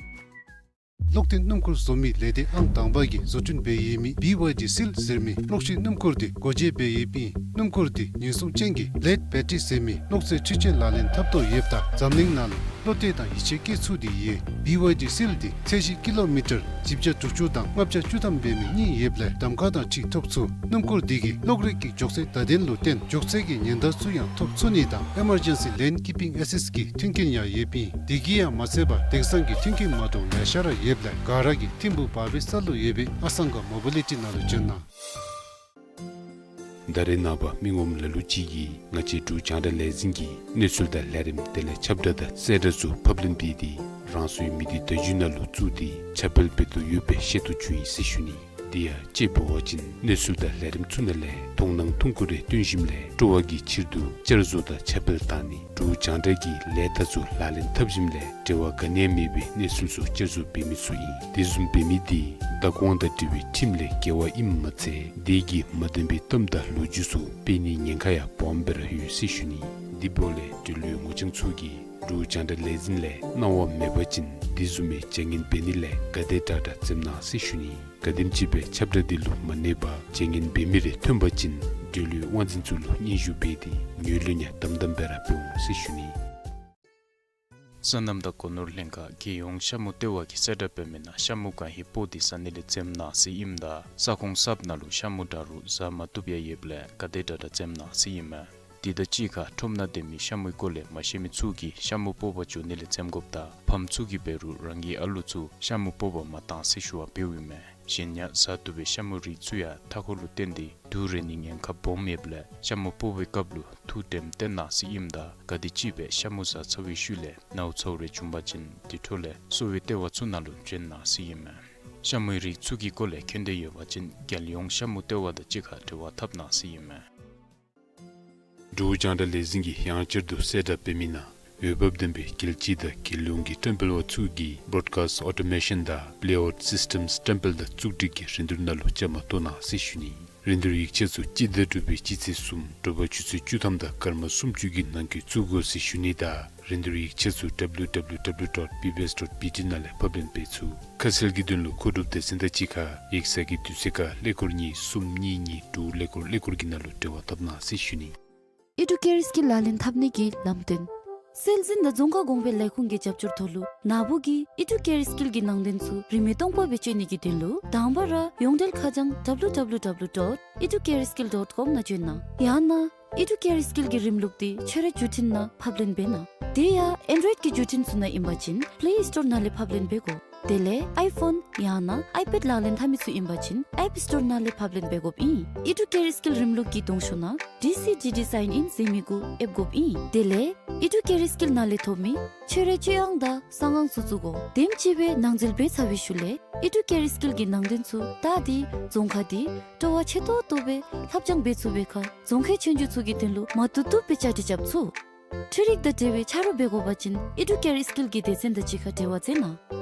གློག་འཐེན་སྣུམ་འཁོར་བཟོ་མི་ལས་སྡེ་ཨང་དང་པ་གིས་བཟོ་སྐྲུན་འབད་ཡོད་མི་བི་ཝའི་ཌི་སིལ་ཟེར་མི་གློག་ཤིང་སྣུམ་འཁོར་འདི་སྒོ་འབྱེད་འབད་ཡོདཔ་ཨིན། སྣུམ་འཁོར་འདི་ཉེན་སྲུང་ཅན་གྱི་ལེཌ་བེ་ཊི་རི་ཟེར་མི་གློག་རྫས་འཕྲུལ་ཆས་ལག་ལེན་འཐབ་དོ་ཡོདཔ་ད་འཛམ་གླིང་ནང་ལུ་བློ་གཏད་དང་ཡིད་ཆེས་བསྐྱེད་ཚུགས་ཏེ་ཡོད། བི་ཝའི་ཌི་སིལ་འདི་ཚད་གཞི་ཀི་ལོ་མི་ཊར་བཞི་བརྒྱ་དྲུག་ཅུ་དང་ལྔ་བརྒྱ་བཅུ་ཐམ་འབད་མི་གཉིས་ཡོདཔ་ལས་གདམ་ཁ་དང་འཁྲིལ་ཐོབ་ཚུགས། སྣུམ་འཁོར་འདི་གིས་གློག་རིག་གི་མགྱོགས་ཚད་བརྡ་དོན་ལུ་བརྟེན་མགྱོགས་ཚད་ཀྱི་ཉེན་བརྡ་ཚུ་ཡང་ཐོབ་ཚུགས་ནི་དང་ཨེ་མར་ཇེན་སི་ལེན་ཀིཔ་པིང་ཨེ་སིསཊ་གི་མཐུན་རྐྱེན་ཡང་ཡོདཔ་ཨིན། དེ་གིས་ཡང་མ་ཚད་པར་དེང་སང་གི་མཐུན་རྐྱེན་མ་འདྲཝ་ལེ་ཤ་ར་ཡོདཔ་ལས་ག་ར་གིས་ཐིམ་ཕུག་བར་པའི་ས་ལུ་ཡོད་པའི་ཨ་སང་ག་མོ་བི་ལི་ཊི་ནང་ལུ་བྱོན་གནང་། ད་རེས་ནངས་པ་མི་ངོམ་ལ་ལུ་ཅིག་གིས་ང་བཅས་འབྲུག་རྒྱང་བསྒྲགས་ལས་འཛིན་གྱི་གནས་ཚུལ་དང་ལས་རིམ་དེ་ལས་ཁྱབ་བསྒྲགས་དང་གསལ་བསྒྲགས་ཚུ་ཕབ་ལེན་འབད་དེ་རང་སོའི་མི་སྡེ་བརྡ་བརྒྱུད་ནང་ལུ་བཙུགས་ཏེ་ཁྱབ་སྤེལ་འབད་དོ་ཡོདཔ་སྦེ་ཤེས་རྟོགས་བྱུང་ཡི་ཟེར་ཞུ་ནི། དེ་ཡང་དཔྱེ་འབད་བ་ཅིན་གནས་ཚུལ་དང་ལས་རིམ་ཚུ་ནང་ལས་མཐོང་སྣང་ཐུང་ཀུ་རེ་སྟོན་ཞིནམ་ལས་སྤྲོ་བ་གི་ཕྱིར་དུ་བསྐྱར་བཟོ་དང་ཁྱབ་སྤེལ་བཏང་ནི་འབྲུག་རྒྱང་བསྒྲགས་ཀྱི་ལས་རྟགས་ཚུ་ལག་ལེན་འཐབ་ཞིནམ་ལས་འབྲེལ་བ་ག་ནི་ཡང་མེད་པའི་གནས་ཚུལ་ཚུ་བསྐྱར་བཟོ་འབད་མི་ཚུ་ཨིན། དེ་བཟུམ་འབད་མི་དེ་བདག་དབང་དང་འབྲེལ་བའི་ཁྲིམས་ལས་འགལ་བ་ཨིནམ་མ་ཚད་དེ་གིས་མ་བདེན་པའི་གཏམ་དང་ལོ་རྒྱུས་ཚུ་སྤེལ་ནིའི་ཉེན་ཁ་ཡང་སྦོམ་སྦེ་ར་ཡོད་ཟེར་ཞུ་ནི། དེ་འབདཝ་ལས་འབྲེལ་ཡོད་ངོ་རྐྱང་ཚུ་གིས་འབྲུག་རྒྱང་བསྒྲགས་ལས་འཛིན་ལས་གནང་བ་མེད་པ་ཅིན་དེ་བཟུམ་མའི་བྱ་ངན་འབད་ནི་ལས་ག་དེ་དྲག་དྲག་འཛེམ་གནང་ཟེར་ཞུ་ནི། ག་དེམ་ཅིག་སྦེ་ཁྱབ་བསྒྲགས་དེ་ལུ་མ་གནས་པར་བྱ་ངན་འབད་མི་རེ་ཐོན་པ་ཅིན་འབྲེལ་ཡོད་དབང་འཛིན་ཚུ་ལུ་སྙན་ཞུ་འབད་དེ་ངོས་ལེན་ཡང་དམ་དམ་སྦེ་ར་འབད་འོང་ཟེར་ཞུ་ནི། སོ་ནམ་དང་སྒོ་ནོར་ལྷན་ཁག་རྒྱལ་ཡོངས་ཤ་མུ་ལྟེ་བ་གིས་གསལ་བསྒྲགས་འབད་མི་ནང་ཤ་མུ་གང་ཧེ་སྤོ་སྟེ་ཟ་ནི་ལས་འཛེམ་གནང་ཟེར་ཨིནམ་ད་ས་ཁོངས་གསརཔ་ནང་ལུ་ཤ་མུ་འདྲ་རུང་ཟ་མ་བཏུབ་ཡང་ཡོདཔ་ལས་ག་དེ་དྲག་དྲག་འཛེམ་གནང་ཟེར་ཨིན་མས། དེ་དང་གཅིག་ཁར་ཁྲོམ་ནང་སྡོད་མི་ཤ་མུའི་སྐོར་ལས་མ་ཤེས་མི་ཚུ་གིས་ཤ་མུ་སྤོ་བར་འགྱོ་ནི་ལས་འཛེམ་དགོཔ་དང་ཕམ་ཚུ་གིས་འབད་རུང་རང་གི་ཨ་ལུ་ཚུ་ཤ་མུ་སྤོ་བར་མ་གཏང་ཟེར་ཞུ་བ་འབདཝ་ཨིན་མས། གཞན་ཡང་ཟ་བཏུབ་པའི་ཤ་མུའི་རིགས་ཚུ་ཡང་མཐའ་འཁོར་ལུ་བརྟེན་ཏེ་དུག་རེག་ནིའི་ཉེན་ཁ་སྦོམ་ཡོདཔ་ལས་ཤ་མུ་སྤོ་བའི་སྐབས་ལུ་ཐུགས་དྲནམ་བཏོན་གནང་ཟེར་ཨིནམ་ད་ག་དེམ་ཅིག་སྦེ་ཤ་མུ་ཟ་ཚར་བའི་ཤུལ་ལས་ནཝ་ཚཝ་རེ་བྱུང་པ་ཅིན་དེ་འཕྲོ་ལས་གསོ་བའི་ལྟེ་བ་ཚུ་ནང་ལུ་བྱོན་གནང་ཟེར་ཨིན་མས། ཤ་མུའི་རིགས་ཚུ་གི་སྐོར་ལས་མཁྱེན་འདོད་ཡོད་པ་ཅིན་རྒྱལ་ཡོངས་ཤ་མུ་ལྟེ་བ་དང་གཅིག་ཁར་འབྲེལ་བ་འཐབ་གནང་ཟེར་ཨིན་མས། འབྲུག་རྒྱང་བསྒྲགས་ལས་འཛིན་གྱིས་ཡང་བསྐྱར་དུ་གསལ་བསྒྲགས་འབད་མི་ནང་འོས་འབབ་ལྡན་པའི་རྒྱལ་སྤྱི་དང་རྒྱལ་ཡོངས་ཀྱི་བཀྲམ་སྤེལ་བ་ཚུ་གིས་བྲོཌ་ཀཱསཊ་ཨོ་ཊོ་མེ་ཤཱན་དང་པི་ལེ་ཨའུཊ་སིསི་ཊེམསི་བཀྲམ་སྤེལ་དང་བཙུགས་སྒྲིག་གི་རིན་བསྡུར་ནང་ལུ་བཅའ་མར་གཏོགས་གནང་ཟེར་ཞུ་ནི། རིན་བསྡུར་ཡིག་ཆ་ཚུ་སྤྱི་ཟླ་དྲུག་པའི་སྤྱི་ཚེས་གསུམ་དྲོ་པ་ཆུ་ཚོད་བཅུ་ཐམ་དང་སྐར་མ་སུམ་ཅུ་གི་ནང་འཁོད་བཙུགས་དགོ་ཟེར་ཞུ་ནི་དང་རིན་བསྡུར་ཡིག་ཆ་ཚུ་W W W dot B B S dot B T ནང་ལས་ཕབ་ལེན་འབད་ཚུགས། ཁ་གསལ་གྱི་དོན་ལུ་མཁོ་སྒྲུབ་སྡེ་ཚན་དང་གཅིག་ཁར་ཡིག་ཚང་གི་དུས་ཚོད་ཁར་ཀླད་ཀོར་གཉིས་གསུམ་གཉིས་གཉིས་དྲུག་ཀླད་ཀོར་ཀླད་ཀོར་གྱི་ནང་ལུ་འབྲེལ་བ་འཐབ་གནང་ཟེར་ཞུ་ནི། ཨི་ཌུ་ཀེར་སྐིལ་ལག་ལེན་འཐབ་ནི་གི་ལམ་སྟོན། སྲོལ་འཛིན་དང་རྫོང་ཁ་གོང་འཕེལ་ལས་ཁུངས་ཀྱི་རྒྱབ་སྐྱོར་ཐོག་ལུ་ན་བུ་གིས་ཨི་ཌུ་ཀེར་སྐིལ་གྱི་ནང་དོན་ཚུ་རིན་མེད་སྟོང་པ་སྦེ་སྤྱོད་ནི་གི་དོན་ལུ་དང་པ་ར་ཡོངས་འབྲེལ་ཁ་བྱང་W W W dot educareskill dot com ནང་བྱོན་གནང་། ཡང་ན་ཨི་ཌུ་ཀེར་སྐིལ་གྱི་རིམ་ལུགས་དེ་ཁྱོད་རའི་བརྒྱུད་འཕྲིན་ནང་ཕབ་ལེན་འབད་གནང་། དེ་ཡང་ཨེན་ཌོའིཌ་ཀྱི་བརྒྱུད་འཕྲིན་ཚུ་ནང་ཨིན་པ་ཅིན་པི་ལེ་སི་ཊོར་ནང་ལས་ཕབ་ལེན་འབད་དགོ། དེ་ལས་ཨའི་ཕོན་ཡང་ན་ཨའི་པེཌ་ལག་ལེན་འཐབ་མི་ཚུ་ཨིན་པ་ཅིན་ཨེཔ་སི་ཊོར་ནང་ལས་ཕབ་ལེན་འབད་དགོཔ་ཨིན། ཨི་ཌུ་ཀེར་སྐིལ་རིམ་ལུགས་ཀྱི་གདོང་ཤོག་ནང་ཌི་སི་ཌི་ཌི་སའིན་ཨིན་ཟེར་མི་གུ་ཨེབ་དགོཔ་ཨིན། དེ་ལས་ཨི་ཌུ་ཀེར་སྐིལ་ནང་ལས་ཐོབ་མི་ཁྱོད་རའི་སྤྱོད་དབྱངས་དང་གསང་ཧིང་ཚུ་བཙུགས་དགོ། དེམ་ཅིག་སྦེ་ནང་འཛུལ་འབད་ཚར་བའི་ཤུལ་ལས་ཨི་ཌུ་ཀེར་སྐིལ་གྱི་ནང་དོན་ཚུ་བལྟ་སྟེ་རྫོང་ཁ་དེ་སྤྲོ་བ་ཆེ་ཏོག་ཏོ་སྦེ་ལྷབ་སྦྱང་འབད་ཚུགས་པའི་ཁར་རྫོང་ཁའི་ཆོས་རྒྱུགས་ཚུ་གི་དོན་ལུ་མ་བཏུབ་བཏུབ་སྦེ་བཅའ་སྒྲིག་རྐྱབ་ཚུགས། འཕྲུལ་རིག་དང་འབྲེལ་བའི་ཆ་རོགས་འབད་དགོ་པ་ཅིན་ཨི་ཌུ་ཀེར་སྐིལ་གྱི་སྡེ་ཚན་དང་གཅིག་ཁར་འབྲེལ་བ་མཛད་གནང་།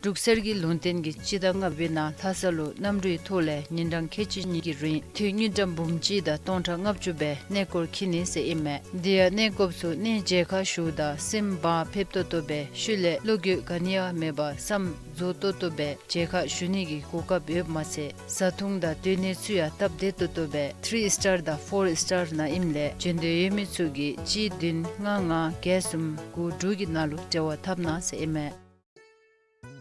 འབྲུག་གསེར་གྱི་ལུང་བསྟན་གྱིས་སྤྱི་ཟླ་ལྔ་པའི་ནང་ལྷ་ས་ལུ་གནམ་གྲུའི་ཐོག་ལས་ཉིན་གྲངས་ཁལ་གཅིག་གཉིས་ཀྱི་རིང་དུས་དངུལ་ཀྲམ་འབུམ་གཅིག་དང་སྟོང་ཕྲག་ལྔ་བཅུ་སྦེ་གནས་སྐོར་འཁྱིད་ནི་ཟེར་ཨིན་མས། དེ་ཡང་གནས་སྐོརཔ་ཚུ་གནས་མཇལ་ཁ་ཞུཝ་ད་སེམས་བག་ཕེབས་ཏོག་ཏོ་སྦེ་ཤུལ་ལས་བློ་འགྱོད་ག་ནི་ཡང་མེད་པར་བསམ་རྫོགས་ཏོག་ཏོ་སྦེ་མཇལ་ཁ་ཞུ་ནི་གི་གོ་སྐབས་ཡོདཔ་མ་ཚད་བཟའ་འཐུང་དང་སྡོད་གནས་ཚུ་ཡང་སྟབས་བདེ་ཏོག་ཏོ་སྦེ་ཐི་རི་སི་ཊར་དང་ཕོར་སི་ཊར་ནང་ཨིནམ་ལས་འབྱོན་འདོད་ཡོད་མི་ཚུ་གིས་གཅིག་བདུན་ལྔ་ལྔ་བརྒྱད་གསུམ་དགུ་དྲུག་གི་ནང་ལུ་འབྲེལ་བ་འཐབ་གནང་ཟེར་ཨིན་མས།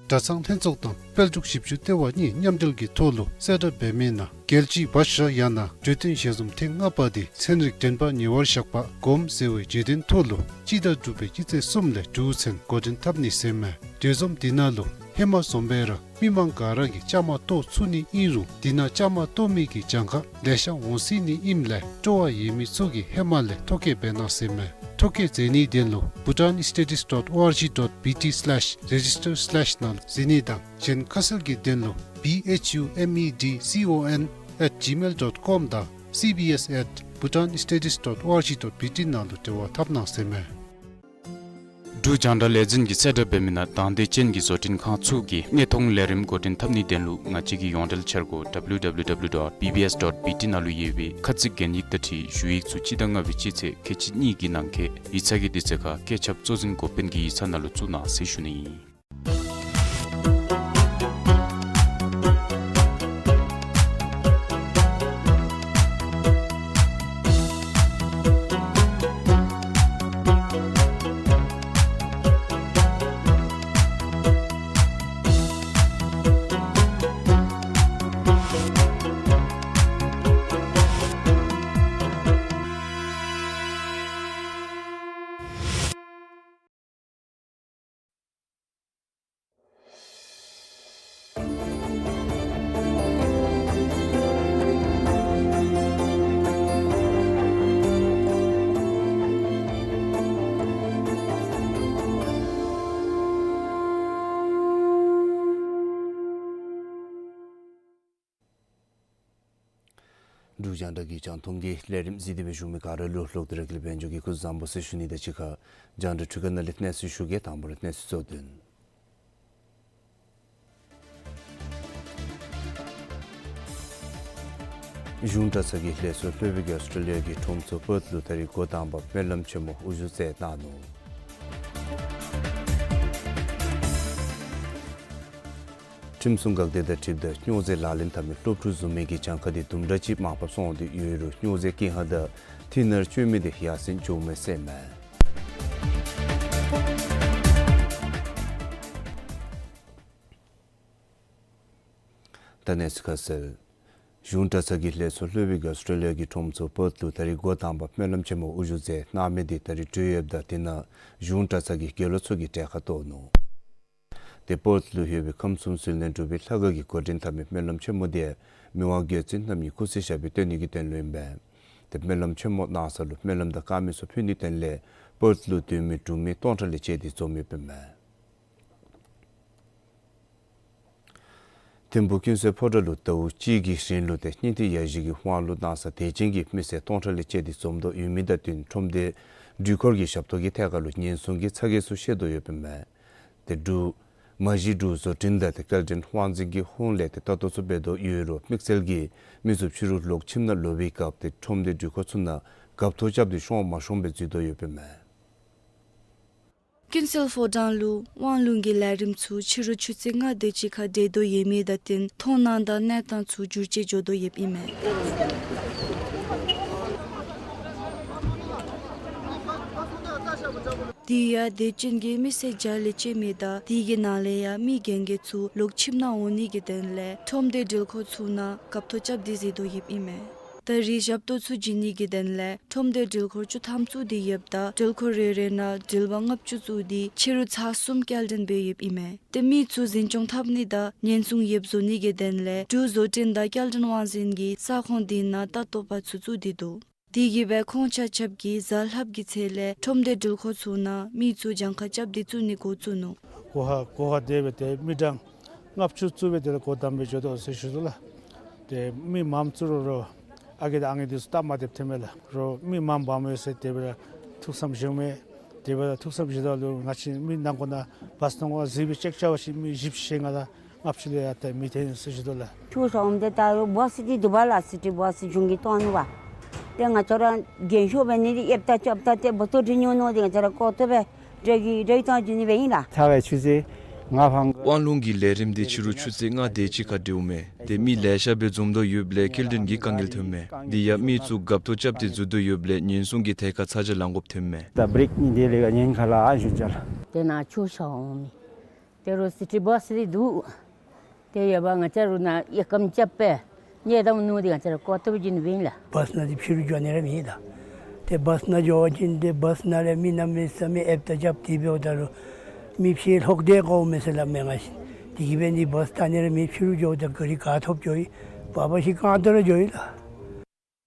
གྲྭ་ཚང་ལྷན་ཚོགས་དང་དཔལ་འབྱོར་ཞིབ་འཇུག་ལྟེ་བ་གཉིས་མཉམ་འབྲེལ་གྱི་ཐོག་ལུ་གསལ་བསྒྲགས་འབད་མི་ནང་རྒྱལ་སྤྱིའི་བར་ཤ་ཡང་ན་འབྲུ་དོན་ཞལ་འཛོམས་ཐེངས་ལྔ་པ་དེ་ཚན་རིག་འདྲེན་པ་ཉེ་བར་བཞག་པ་སྒོམ་ཟེར་བའི་བརྗོད་དོན་ཐོག་ལུ་སྤྱི་ཟླ་དྲུག་པའི་སྤྱི་ཚེས་གསུམ་ལས་དྲུག་ཚུན་འགོ་འདྲེན་འཐབ་ནི་ཟེར་མས། དེ་བཟུམ་དེ་ནང་ལུ་ཧེ་མ་བཟུམ་སྦེ་ར་མི་མང་ག་ར་གིས་བཅའ་མར་གཏོགས་ཚུགས་ནི་ཨིན་རུང་དེ་ནང་བཅའ་མར་གཏོགས་མི་གི་གྱངས་ཁ་ལེ་ཤ་འོང་སྲིད་ནི་ཨིནམ་ལས་སྤྲོ་བ་ཡོད་མི་ཚུ་གིས་ཧེ་མ་ལས་ཐོ་བཀོད་འབད་གནང་ཟེར་མས། ཐོ་བཀོད་མཛད་ནིའི་དོན་ལུ Bhutan Studies dot O R G dot B T slash register slash ནང་ལུ་གཟིགས་ནི་དང་གཞན་ཁ་གསལ་གྱི་དོན་ལུ B H U M E D C O N at gmail dot com དང་C B S at Bhutan Studies dot O R G dot B T ནང་ལུ་འབྲེལ་བ་འཐབ་གནང་ཟེར་མས། འབྲུག་རྒྱང་བསྒྲགས་ལས་འཛིན་གྱིས་གསལ་བསྒྲགས་འབད་མི་ནང་དང་འདོད་ཅན་གྱི་བཟོ་སྐྲུན་ཁང་ཚུ་གིས་གནས་མཐོང་ལས་རིམ་འགོ་འདྲེན་འཐབ་ནིའི་དོན་ལུ་ང་བཅས་ཀྱི་ཡོངས་འབྲེལ་འཆར་སྒོ་W W W dot B B S dot B T ནང་ལུ་ཡོད་པའི་ཁ་ཚིག་གན་ཡིག་དང་འཁྲིལ་ཞུ་ཡིག་ཚུ་སྤྱི་ཟླ་ལྔ་པའི་སྤྱི་ཚེས་ཁལ་གཅིག་གཉིས་ཀྱི་ནང་འཁོད་ཡིག་ཚང་གི་དུས་ཚོད་ཁར་བཀོད་ཁྱབ་གཙོ་འཛིན་འགོ་དཔོན་གྱི་ཡིག་ཚང་ནང་ལུ་བཙུགས་གནང་ཟེར་ཞུ་ནི་ཨིན། འབྲུག་རྒྱང་བསྒྲགས་ཀྱི་རྒྱང་མཐོང་གི་ལས་རིམ་གཟིགས་ཏེ་སྦེ་བཞུགས་མི་ག་ར་ལུ་ལོག་སྟེ་ར་དགེ་ལེགས་དཔལ་འབྱོར་གྱིས་སྐུ་གཟུགས་བཟང་པོ་ཟེར་ཞུ་ནི་དང་གཅིག་ཁར་རྒྱང་བསྒྲགས་འཕྲུལ་ཁང་ནང་ལས་གནས་ཚུལ་ཞུ་གེ། དང་པ་ར་གནས་ཚུལ་གཙོ་དོན། གཞུང་གྲྭ་ཚང་གི་ལས་ཚོགས་ལྷོད་པའི་གི་ཨོསི་ཊྲེ་ལི་ཡ་གི་ཁྲོམ་ཚོགས་པཱརཐ་ལུ་ད་རིས་འགོ་དང་པ་སྨོན་ལམ་ཆེན་མོ་དབུ་བཞུགས་མཛད་གནང་ནུག། ཁྲིམས་སྲུང་འགག་སྡེ་དང་འཁྲིལཝ་ད་སྨྱོ་རྫས་ལག་ལེན་འཐབ་མི་སློབ་ཕྲུག་བཟུམ་མའི་གི་གྱངས་ཁ་དེ་དུམ་གྲ་ཅིག་མར་ཕབ་སོང་སྟེ་ཡོད་རུང་སྨྱོ་རྫས་ཀྱི་ཧང་དང་ཐིག་ནོར་སྤྱོད་མི་དེ་ཡར་སེང་འགྱོཝ་མས་ཟེར་མས། ད་གནས་ཚུལ་ཁ་གསལ། གཞུང་གྲྭ་ཚང་གི་ལས་ཚོགས་ལྷོད་པའི་གི་ཨོསི་ཊྲེ་ལི་ཡ་གི་ཁྲོམ་ཚོགས་པཱརཐ་ལུ་ད་རིས་འགོ་དང་པ་སྨོན་ལམ་ཆེན་མོ་དབུ་བཞུགས་མཛད་གནང་མི་དེ་ད་རིས་གྲོལ་ཡོདཔ་ད་དེ་ནང་གཞུང་གྲྭ་ཚང་གི་དགེ་སློང་ཚུ་གིས་གྲལ་ཁར་གཏོགས་ནུག། དེ་པཱརཐ་ལུ་ཡོད་པའི་ཁམས་གསུམ་ཟིལ་གནོན་གྲུབ་པའི་ལྷ་ཁང་གི་འགོ་འདྲེན་འཐབ་མི་སྨོན་ལམ་ཆེན་མོ་དེ་མི་དབང་རྒྱལ་བཙུན་རྣམ་གཉིས་སྐུ་ཚེ་ཞབས་པད་བརྟན་ནི་གི་དོན་ལུ་ཨིན་པས། དེ་སྨོན་ལམ་ཆེན་མོ་གནང་ས་ལུ་སྨོན་ལམ་དང་དཀར་མེ་ཚུ་ཕུལ་ནིའི་དོན་ལས་པཱརཐ་ལུ་སྡོད་མི་འབྲུག་མི་སྟོང་ཕྲག་ལས་བཅད་དེ་འཛོམས་ཡོདཔ་ཨིན་མས། ཐིམ་ཕུག་ཀུན་གསལ་ཕོ་བྲང་ལུ་ཟླཝ་གཅིག་གི་རིང་ལུ་ཏེ་སྙིང་ཐིག་ཡ་བཞི་གི་དབང་ལུང་གནང་ས་དད་ཅན་གྱི་མི་སེར་སྟོང་ཕྲག་ལས་བཅད་དེ་འཛོམས་དོ་ཡོད་མི་དང་བསྟུན་ཁྲོམ་སྡེ་སྒྲིག་འཁོར་གྱི་ཞབས་ཏོག་གི་ཐད་ཁར་ལུ་ཉེན་སྲུང་གི་ཚ་གྱང་ཚུ་བཤད་དོ་ཡོདཔ་ཨིན་མས། ཏེ་འབྲུག་མ་གཞི་འབྲུག་བཟོ་སྐྲུན་དང་ཏེ་སྐྱེལ་འདྲེན་དབང་འཛིན་གྱི་ཧོངས་ལས་ཏེ་ལྟ་རྟོག་ཚུ་འབད་དོ་ཡོད་རུང་དམིགས་བསལ་གྱིས་མི་ཚུ་ཕྱི་རུ་ལོག་ཁྱིམ་ནང་ལོག་པའི་སྐབས་ཏེ་ཁྲོམ་སྡེ་སྒྲིག་འཁོར་ཚུ་ནང་རྒཔ་ཐོ་རྐྱབ་སྟེ་ཤོང་མ་ཤོང་སྦེ་འཛུལ་དོ་ཡོདཔ་ཨིན་མས། ཀུན་གསལ་ཕོ་བྲང་ལུ་དབང་ལུང་གི་ལས་རིམ་ཚུ་ཕྱི་རུ་ཆུ་ཚོད་ལྔ་དེ་ཅིག་ཁར་འགྲིལ་དོ་ཡོད་མི་དང་བསྟུན་མཐོང་སྣང་དང་གནས་སྟངས་ཚུ་འགྱུར་བཅོས་འགྱོ་དོ་ཡོདཔ་ཨིན་མས། དེ་ཡང་དད་ཅན་གྱི་མི་སེར་བརྒྱ་ལས་བཅད་མི་དང་དེ་གི་ནང་ལས་ཡང་མི་རྒན་རྒས་ཚུ་ལོག་ཁྱིམ་ནང་འོང་ནི་གི་དོན་ལས་ཁྲོམ་སྡེ་སྒྲིག་འཁོར་ཚུ་ནང་རྒཔ་ཐོ་རྐྱབ་སྟེ་འཛུལ་དོ་ཡོདཔ་ཨིན་མས། ད་རིས་ཞབས་ཏོག་ཚུ་བྱིན་ནི་གི་དོན་ལས་ཁྲོམ་སྡེ་སྒྲིག་འཁོར་བཅུ་ཐམ་བཙུགས་ཏེ་ཡོདཔ་ད་སྒྲིག་འཁོར་རེ་རེ་ནང་འགྲུལ་པ་ལྔ་བཅུ་བཙུགས་ཏེ་ཕྱི་རུ་ཚར་གསུམ་སྐྱེལ་འདྲེན་འབད་ཡོདཔ་ཨིན་མས། ཏེ་མི་ཚུ་འཛིན་སྐྱོང་འཐབ་ནི་དང་ཉེན་སྲུང་ཡོདཔ་བཟོ་ནི་གི་དོན་ལས་འབྲུག་བཟོ་སྐྲུན་དང་སྐྱེལ་འདྲེན་དབང་འཛིན་གྱིས་ས་ཁོངས་དེ་ནང་ལྟ་རྟོག་པ་ཚུ་བཙུགས་ཏེ་འདུག། དེ་གིས་སྦེ་ཁོང་ཆ་ཁྱབ་ཀྱིས་གཟའ་ལྷགཔ་གི་ཚེས་ལས་ཁྲོམ་སྡེ་སྒྲིག་འཁོར་ཚུ་ནང་མི་ཚུ་གྱངས་ཁ་རྐྱབ་སྟེ་བཙུགས་ནི་འགོ་བཙུགས་ནུག། གོ་ཧ་གོ་ཧ་དེ་སྦེ་ཏེ་མི་གྲངས་ལྔ་བཅུ་བཙུགས་སྦེ་དེ་ལས་འགོ་དང་པ་འགྱོ་དོ་ཟེར་ཞུ་དོ་ལགས། ཏེ་མི་མངམ་བཙུགས་རུང་རོགས་ཨ་རྒས་དང་ཨང་རྒས་དེ་ཚུ་སྟབས་མ་བདེཝ་ཐོནམ་མས་ལགས། རོགས་མི་མངམ་འབག་མི་ཡོད་ཟེར་དེ་སྦེ་ར་ཐུགས་བསམ་བཞེས་མས། དེ་སྦེ་ར་ཐུགས་བསམ་བཞེས་ད་ལུ་ང་བཅས་མི་ནང་འཁོད་ནང་བཱསི་ནང་འཁོད་གཟིགས་སྦེ་ཅེཀ་རྐྱབ་པ་ཅིན་མི་བཞི་བཅུ་ཞེ་ལྔ་དང་ལྔ་བཅུ་ལས་ཡར་ཏེ་མི་ཐོན་ཟེར་ཞུ་དོ་ལགས། ཆུ་ཤོར་འོངམ་ད་ད་རུང་བཱསི་འདི་འདུག་པ་ལགས། སི་ཊི་བཱསི་གཞུང་གིས་གཏང་ནུག་པ། ཏེ་ང་བཅས་ར་རྒན་ཤོས་འབད་ནི་འདི་ཨེབ་ད་རྐྱབ་ད་ཏེ་བཱསི་ཏོ་འདི་ཉོ་ནི་འདི་ང་བཅས་ར་ཀོ་ཏོ་སྦེ་འདྲ་གི་འདྲ་གི་གཏང་བྱིན་ནི་སྦེ་ཨིན་ལགས། ཚར་བའི་ཆུ་ཚོད་ལྔ་ཕར་འགོར། དབང་ལུང་གི་ལས་རིམ་འདི་ཕྱི་རུ་ཆུ་ཚོད་ལྔ་དེ་ཅིག་ཁར་འགྲུབ་མས། ཏེ་མི་ལེ་ཤ་སྦེ་འཛོམས་དོ་ཡོདཔ་ལས་སྐྱེལ་འདྲེན་གྱི་དཀའ་ངལ་ཐོན་མས། དེ་ཡང་མི་ཚུ་རྒཔ་ཐོ་རྐྱབ་སྟེ་འཛུལ་དོ་ཡོདཔ་ལས་ཉེན་སྲུང་གི་ཐད་ཁར་ཚ་གྱང་ལང་དགོཔ་ཐོན་མས། ད་བི་རེཀ་ནི་དེ་ལས་ཀ་ཉེན་ཁ་ལ་ཨ་ཞུ་ཅ་ལགས། དེ་ནང་ཆུ་ཤོར་འོང་མི་དེ་རུང་སི་ཊི་བཱསི་འདི་འདུག། དེ་ཡོད་པ་ང་བཅས་ར་ནཱ་ཡེ་ཀམ་རྐྱབ་སྦེ་ཉལ་བཏང་ནུག། དེ་ང་བཅས་ར་ཀོ་ཏོ་སྦེ་བྱིན་ནི་སྦེ་ཨིན་ལགས། བཱསི་ནང་འདི་ཕྱི་རུ་འགྱོ་ནི་ར་མེད་ད། ཏེ་བཱསི་ནང་འགྱོ་བ་ཅིན་ཏེ་བཱསི་ནང་ལས་མི་གནམ་མེད་ས་མེད་ཨེབ་ད་རྐྱབ་སྟེ་འབདཝ་ད་ལུ་མི་ཕྱི་ལོག་སྟེ་འགྱོཝ་མས་ཟེར་སླབ་མས་ང་བཅས། དེ་གིས་འབད་ནི་བཱསི་ད་ནི་ར་མི་ཕྱི་རུ་འགྱོཝ་ད་ག་རི་ག་ཐོབ་འགྱོ་ཡི། བཱ་བཱ་ཞིག་གང་དོ་ར་འགྱོ་ཡི་ལགས།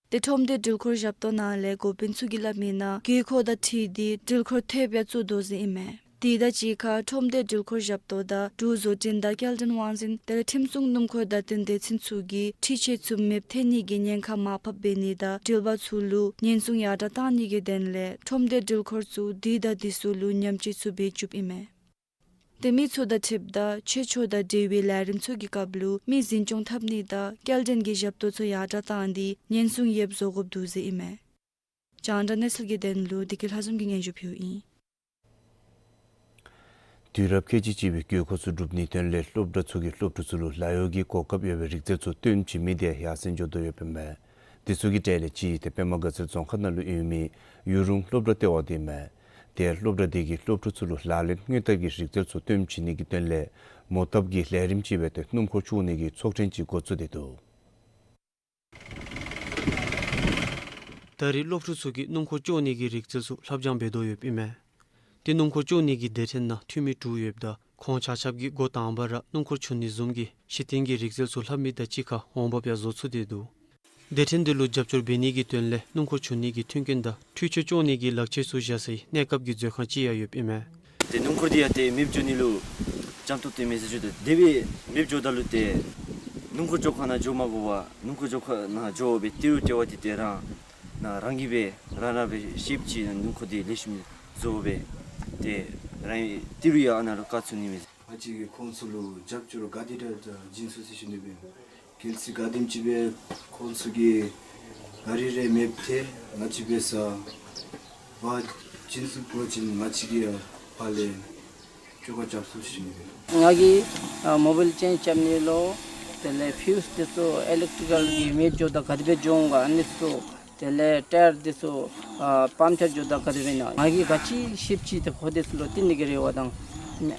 ཏེ་ཁྲོམ་སྡེ་སྒྲིག་འཁོར་ཞབས་ཏོག་ནང་ལས་འགོ་དཔོན་ཚུ་གིས་སླབ་མིའི་ནང་དགོས་མཁོ་དང་འཁྲིལ་ཏེ་སྒྲིག་འཁོར་ཐེབས་ཡང་བཙུགས་དོ་ཟེར་ཨིན་མས། དེ་དང་གཅིག་ཁར་ཁྲོམ་སྡེ་སྒྲིག་འཁོར་ཞབས་ཏོག་དང་འབྲུག་བཟོ་སྐྲུན་དང་སྐྱེལ་འདྲེན་དབང་འཛིན་དེ་ལས་ཁྲིམས་སྲུང་སྣུམ་འཁོར་དང་བསྟུན་སྡེ་ཚན་ཚུ་གིས་འཁྲུག་རྩོད་ཚུ་མེདཔ་ཐོན་ནི་གི་ཉེན་ཁ་མར་ཕབ་འབད་ནི་དང་འགྲུལ་པ་ཚུ་ལུ་ཉེན་སྲུང་ཡར་དྲགས་གཏང་ནི་གི་དོན་ལས་ཁྲོམ་སྡེ་སྒྲིག་འཁོར་ཚུ་དུས་དང་དུས་སུ་ལུ་ཉམས་བཅོས་ཚུ་འབད་བཅུགཔ་ཨིན་མས། ཏེ་མི་ཚུ་དང་འཁྲིལཝ་ད་ཆོས་ཕྱོགས་དང་འབྲེལ་བའི་ལས་རིམ་ཚུ་གི་སྐབས་ལུ་མི་འཛིན་སྐྱོང་འཐབ་ནི་དང་སྐྱེལ་འདྲེན་གྱི་ཞབས་ཏོག་ཚུ་ཡར་དྲགས་བཏང་སྟེ་ཉེན་སྲུང་ཡོདཔ་བཟོ་དགོཔ་འདུག་ཟེར་ཨིན་མས། རྒྱང་བསྒྲགས་གནས་ཚུལ་གྱི་དོན་ལུ་བདེ་སྐྱིད་ལྷ་འཛོམས་ཀྱིས་སྙན་ཞུ་ཕུལཝ་ཨིན། དུས་རབས་ཁལ་གཅིག་གཅིག་པའི་དགོས་མཁོ་ཚུ་སྒྲུབ་ནིའི་དོན་ལས་སློབ་གྲྭ་ཚུ་གིས་སློབ་ཕྲུག་ཚུ་ལུ་ལཱ་གཡོག་གི་གོ་སྐབས་ཡོད་པའི་རིག་རྩལ་ཚུ་སྟོན་བྱིན་མི་དེ་ཡར་སེང་འགྱོ་དོ་ཡོདཔ་ཨིན་མས། དེ་ཚུ་གི་གྲས་ལས་གཅིག་དེ་པདྨ་དགའ་ཚལ་རྫོང་ཁག་ནང་ལུ་ཡོད་མི་ཡུ་རུང་སློབ་གྲྭ་ལྟེ་བ་དེ་ཨིན་མས། དེ་སློབ་གྲྭ་དེ་གིས་སློབ་ཕྲུག་ཚུ་ལུ་ལག་ལེན་དངོས་བསྟར་གྱི་རིག་རྩལ་ཚུ་སྟོན་བྱིན་ནིའི་དོན་ལས་མོ་བཏབ་ཀྱི་ལས་རིམ་ཅིག་སྦེ་ཏེ་སྣུམ་འཁོར་བཅུག་ནི་གི་ཚོགས་ཐེངས་ཅིག་འགོ་བཙུགས་ཏེ་འདུག། ད་རེས་སློབ་ཕྲུག་ཚུ་གིས་སྣུམ་འཁོར་བཅུག་ནི་གི་རིག་རྩལ་ཚུ་ལྷབ་སྦྱང་འབད་དོ་ཡོདཔ་ཨིན་མས། ཏེ་སྣུམ་འཁོར་བཅུག་ནི་གི་སྡེ་ཕྲན་ནང་འཐུས་མི་དྲུག་ཡོདཔ་ད་ཁོང་ཆ་ཁྱབ་ཀྱིས་འགོ་དང་པ་ར་སྣུམ་འཁོར་འཁྱུ་ནི་བཟུམ་གྱི་གཞི་རྟེན་གྱི་རིག་རྩལ་ཚུ་ལྷབ་མི་དང་གཅིག་ཁར་འོང་འབབ་ཡང་བཟོ་ཚུགས་ཏེ་འདུག། སྡེ་ཕྲན་དེ་ལུ་རྒྱབ་སྐྱོར་འབད་ནི་གི་དོན་ལས་སྣུམ་འཁོར་འཁྱུ་ནི་གི་མཐུན་རྐྱེན་དང་འཕྲུལ་ཆས་བཅོ་ནི་གི་ལག་ཆས་ཚུ་བཞག་སའི་གནས་སྐབས་ཀྱི་མཛོད་ཁང་ཅིག་ཡང་ཡོདཔ་ཨིན་མས། ཏེ་སྣུམ་འཁོར་འདི་ཡང་ཏེ་མེདཔ་འགྱོ་ནི་ལུ་འཇམ་ཏོང་ཏོ་མས་ཟེར་ཞུ་དོ། དེ་སྦེ་མེདཔ་འགྱོཝ་ད་ལུ་ཏེ་ སྣུམ་འཁོར་འགྱོ་ཁ་ནང་འགྱོ་མ་དགོ་པར་སྣུམ་འཁོར་འགྱོ་ཁ་ནང་འགྱོ་སྦེ་ཏི་རུ་ཏེ་བ་ཏེ་ཏེ་རང་ནཱ་རང་གིས་སྦེ་རང་རང་སྦེ་ཤེབ་ཅིག་སྣུམ་འཁོར་འདི་ལེགས་ཤོམ་བཟོ་སྦེ་ཏེ་རང་ཏི་རུ་ཡང་ཨ་ནཱ་ལུ་བཀག་ཚུགས་ནི་མས། ང་བཅས་ཀྱིས་ཁོང་ཚུ་ལུ་རྒྱབ་སྐྱོར་ག་དེ་དྲག་བྱིན་ཚུགས་ཟེར་ཞུ་ནི་སྦེ། གལ་སྲིད་ག་དེམ་ཅིག་སྦེ་ཁོང་ཚུ་གིས་ག་རི་རེ་མེདཔ་ཐལ། ང་བཅས་འབད་སར་བ་བྱིན་ཚུགས་པ་ཅིན་ང་བཅས་ཀྱིས་ཡང་ཕར་ལས་བཅོ་ཁ་རྐྱབ་ཚུགས་ཟེར་ཞུ་ནི་སྦེ། ང་གིས་ཨ་མོ་བཱའིལ་ཅེནཇ་རྐྱབ་ནི་ལུ་དེ་ལས་ཕིའུསི་འདི་ཚུ་ཨི་ལེག་ཊི་ཀལ་གྱི་མེདཔ་འགྱོཝ་ད་ག་དེ་སྦེ་འགྱོ་འོང་ག། ཨ་ནི་ཚུ་དེ་ལས་ཊ་ཡར་འདི་ཚུ་ཨ་པངྐ་ཅར་འགྱོཝ་ད་ག་དེ་སྦེ་ཨིན་ན། ང་གིས་ག་ཅི་ཤེབ་ཅིག་ཏེ་ཁོང་འདི་ཚུ་ལུ་སྟོན་ནི་གི་རེ་བ་དང་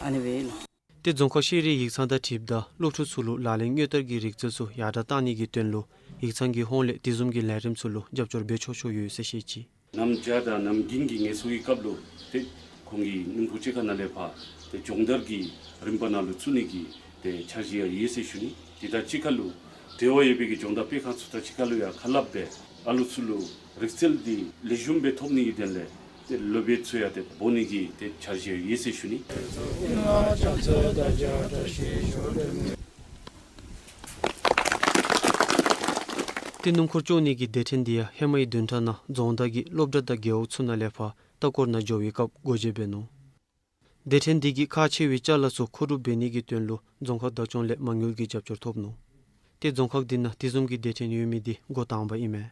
ཨ་ནི་སྦེ་ཨིན་ལགས། ཏེ་རྫོང་ཁག་ཤེས་རིག་ཡིག་ཚང་དང་འཁྲིལཝ་ད་སློབ་ཕྲུག་ཚུ་ལུ་ལག་ལེན་དངོས་བསྟར་གྱི་རིག་རྩལ་ཚུ་ཡར་དྲགས་གཏང་ནི་གི་དོན་ལུ་ཡིག་ཚང་གི་ཧོངས་ལས་དེ་བཟུམ་གྱི་ལས་རིམ་ཚུ་ལུ་རྒྱབ་སྐྱོར་འབད་ཆོག་ཆོག་ཡོད་ཟེར་བཤད་ཅི། གནམ་བྱཱར་དང་གནམ་དགུན་གྱི་ངལ་གསོ་གི་སྐབས་ལུ་ཏེ་ཁོང་གིས་སྣུམ་འཁོར་ཅིག་ཁར་ནང་ལས་ཕར་ཏེ་སྦྱོང་བརྡར་གྱི་རིམ་པ་ནང་ལུ་བཙུགས་ནི་གི་ཏེ་འཆར་གཞི་ཡང་ཡོད་ཟེར་ཞུ་ནི། དེ་དང་གཅིག་ཁར་ལུ་འབྲེལ་བ་ཡོད་པའི་གི་སྦྱོང་བརྡར་སྤེལ་ཁང་ཚུ་དང་གཅིག་ཁར་ལུ་ཡང་ཁ་སླབ་སྦེ་ཨ་ལུ་ཚུ་ལུ་རིག་རྩལ་འདི་ལེགས་ཤོམ་སྦེ་ཐོབ་ནི་གི་དོན་ལས་ཏེ་སློབ་དཔོན་ཚུ་ཡང་ཏེ་འབོ་ནི་གི་ཏེ་འཆར་གཞི་ཡོད་ཟེར་ཞུ་ནི། ཏེ་སྣུམ་འཁོར་བཅོ་ནི་གི་སྡེ་ཕྲན་འདི་ཡང་ཧེ་མའི་བདུན་ཕྲག་ནང་རྫོང་བདག་གིས་སློབ་གྲྭ་དང་རྒེད་འོག་ཚུ་ནང་ལས་ཕར་ལྟ་སྐོར་ནང་འགྱོ་བའི་སྐབས་སྒོ་འབྱེད་འབད་ནུག། སྡེ་ཕྲན་འདི་གིས་ཁག་ཆེ་བའི་ཅ་ལ་ཚུ་མཁོ་སྒྲུབ་འབད་ནི་གི་དོན་ལུ་རྫོང་ཁག་བདག་སྐྱོང་ལས་མ་དངུལ་གྱི་རྒྱབ་སྐྱོར་ཐོབ་ནུག། ཏེ་རྫོང་ཁག་འདི་ནང་དེ་བཟུམ་གྱི་སྡེ་ཕྲན་ཡོད་མི་འདི་འགོ་དང་པ་ཨིན་མས།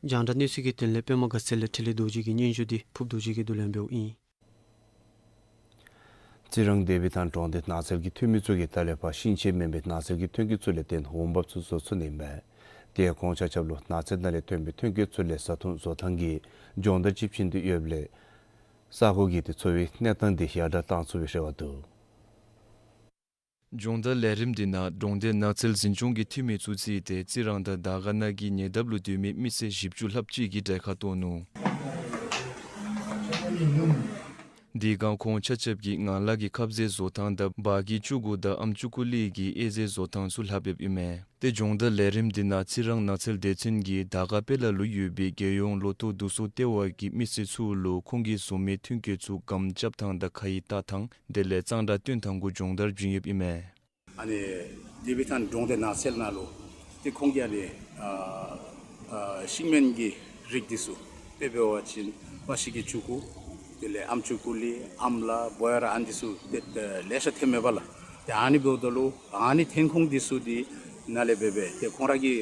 རྒྱང་བསྒྲགས་གནས་ཚུལ་གྱི་དོན་ལས་པདྨ་དགའ་ཚལ་ལས་འཕྲིན་ལས་རྡོ་རྗེ་གི་སྙན་ཞུ་འདི་ཕུརཔ་རྡོ་རྗེ་གིས་བསྡུ་ལེན་འབདཝ་ཨིན། རྩི་རང་དེ་བི་ཐང་གྲོང་སྡེ་ནགས་ཚལ་གྱི་འཐུས་མི་ཚུ་གིས་ད་ལས་ཕར་ཤིང་ཆས་མེན་པའི་ནགས་ཚལ་གྱི་ཐོན་སྐྱེད་ཚུ་ལས་བརྟེན་འོང་འབབ་ཚུ་བཟོ་ཚུགས་ནི་ཨིན་པས། དེ་ཡང་ཁོང་ཆ་ཁྱབ་ལུ་ནགས་ཚལ་ནང་ལས་ཐོན་པའི་ཐོན་སྐྱེད་ཚུ་ལས་བཟའ་འཐུང་བཟོ་ཐངས་ཀྱི་སྦྱོང་བརྡར་ཅིག་བྱིན་ཏེ་ཡོདཔ་ལས་ས་གོ་གི་ཏེ་འཚོ་བའི་གནས་སྟངས་འདི་ཡར་དྲགས་གཏང་ཚུགས་པའི་རེ་བ་འདུག། སྦྱོང་བརྡར་ལས་རིམ་འདི་ནང་གྲོང་སྡེ་ནགས་ཚལ་འཛིན་སྐྱོང་གི་འཐུས་མི་ཚུ་རྩིས་ཏེ་རྩི་རང་དང་དར་དཀར་ན་གི་ཉེ་འདབས་ལུ་སྡོད་མི་མི་སེར་བཞི་བཅུ་ལྷགཔ་ཅིག་གིས་གྲལ་ཁར་གཏོགས་ནུག། དེ་སྒང་ཁོང་ཆ་ཁྱབ་ཀྱིས་ངང་ལག་གི་ཁབ་ཟས་བཟོ་ཐངས་དང་བ་གི་ཅུ་གུ་དང་ཨམ་ཅུ་ཀུ་ལི་གི་ཨེ་ཟས་བཟོ་ཐངས་ཚུ་ལྷབ་ཡོདཔ་ཨིན་མས། ཏེ་སྦྱོང་བརྡར་ལས་རིམ་འདི་ནང་རྩི་རང་ནགས་ཚལ་སྡེ་ཚན་གྱི་དར་དཀར་དཔལ་ལ་ལུ་ཡོད་པའི་རྒྱལ་ཡོངས་ལོ་ཐོག་བསྡུ་གསོག་ལྟེ་བ་གི་མི་སེར་ཚུ་ལུ་ཁོང་གིས་བཟོ་མི་ཐོན་སྐྱེད་ཚུ་སྒམ་རྐྱབ་ཐངས་དང་ཁ་ཡི་བལྟ་ཐངས་དེ་ལས་གཙང་སྦྲ་སྟོན་ཐངས་གུ་སྦྱོང་བརྡར་བྱིན་ཡོདཔ་ཨིན་མས། ཨ་ནི་དེ་བི་ཐང་གྲོང་སྡེ་ནགས་ཚལ་ནང་ལུ་ཏེ་ཁོང་གིས་ཨ་ནི་ཨ་ཨ་ཤིང་སྨན་གྱི་རིགས་འདི་ཚུ་དཔེ་འབད་བ་ཅིན་བ་ཤིང་གི་ཅུ་གུ་དེ་ལས་ཨམ་ཅུ་ཀུ་ལི་ཨམ་ལ་བོ་ཡ་ར་ཨ་ནི་འདི་ཚུ་ཏེ་ཏེ་ལེ་ཤ་ཐོནམ་མས་པ་ལགས། ཏེ་ཨ་ནི་འབདཝ་ད་ལུ་ཨ་ནི་ཐོན་ཁུངས་འདི་ཚུ་འདི་ནང་ལས་འབད་སྦེ་ཏེ་ཁོང་ར་གི་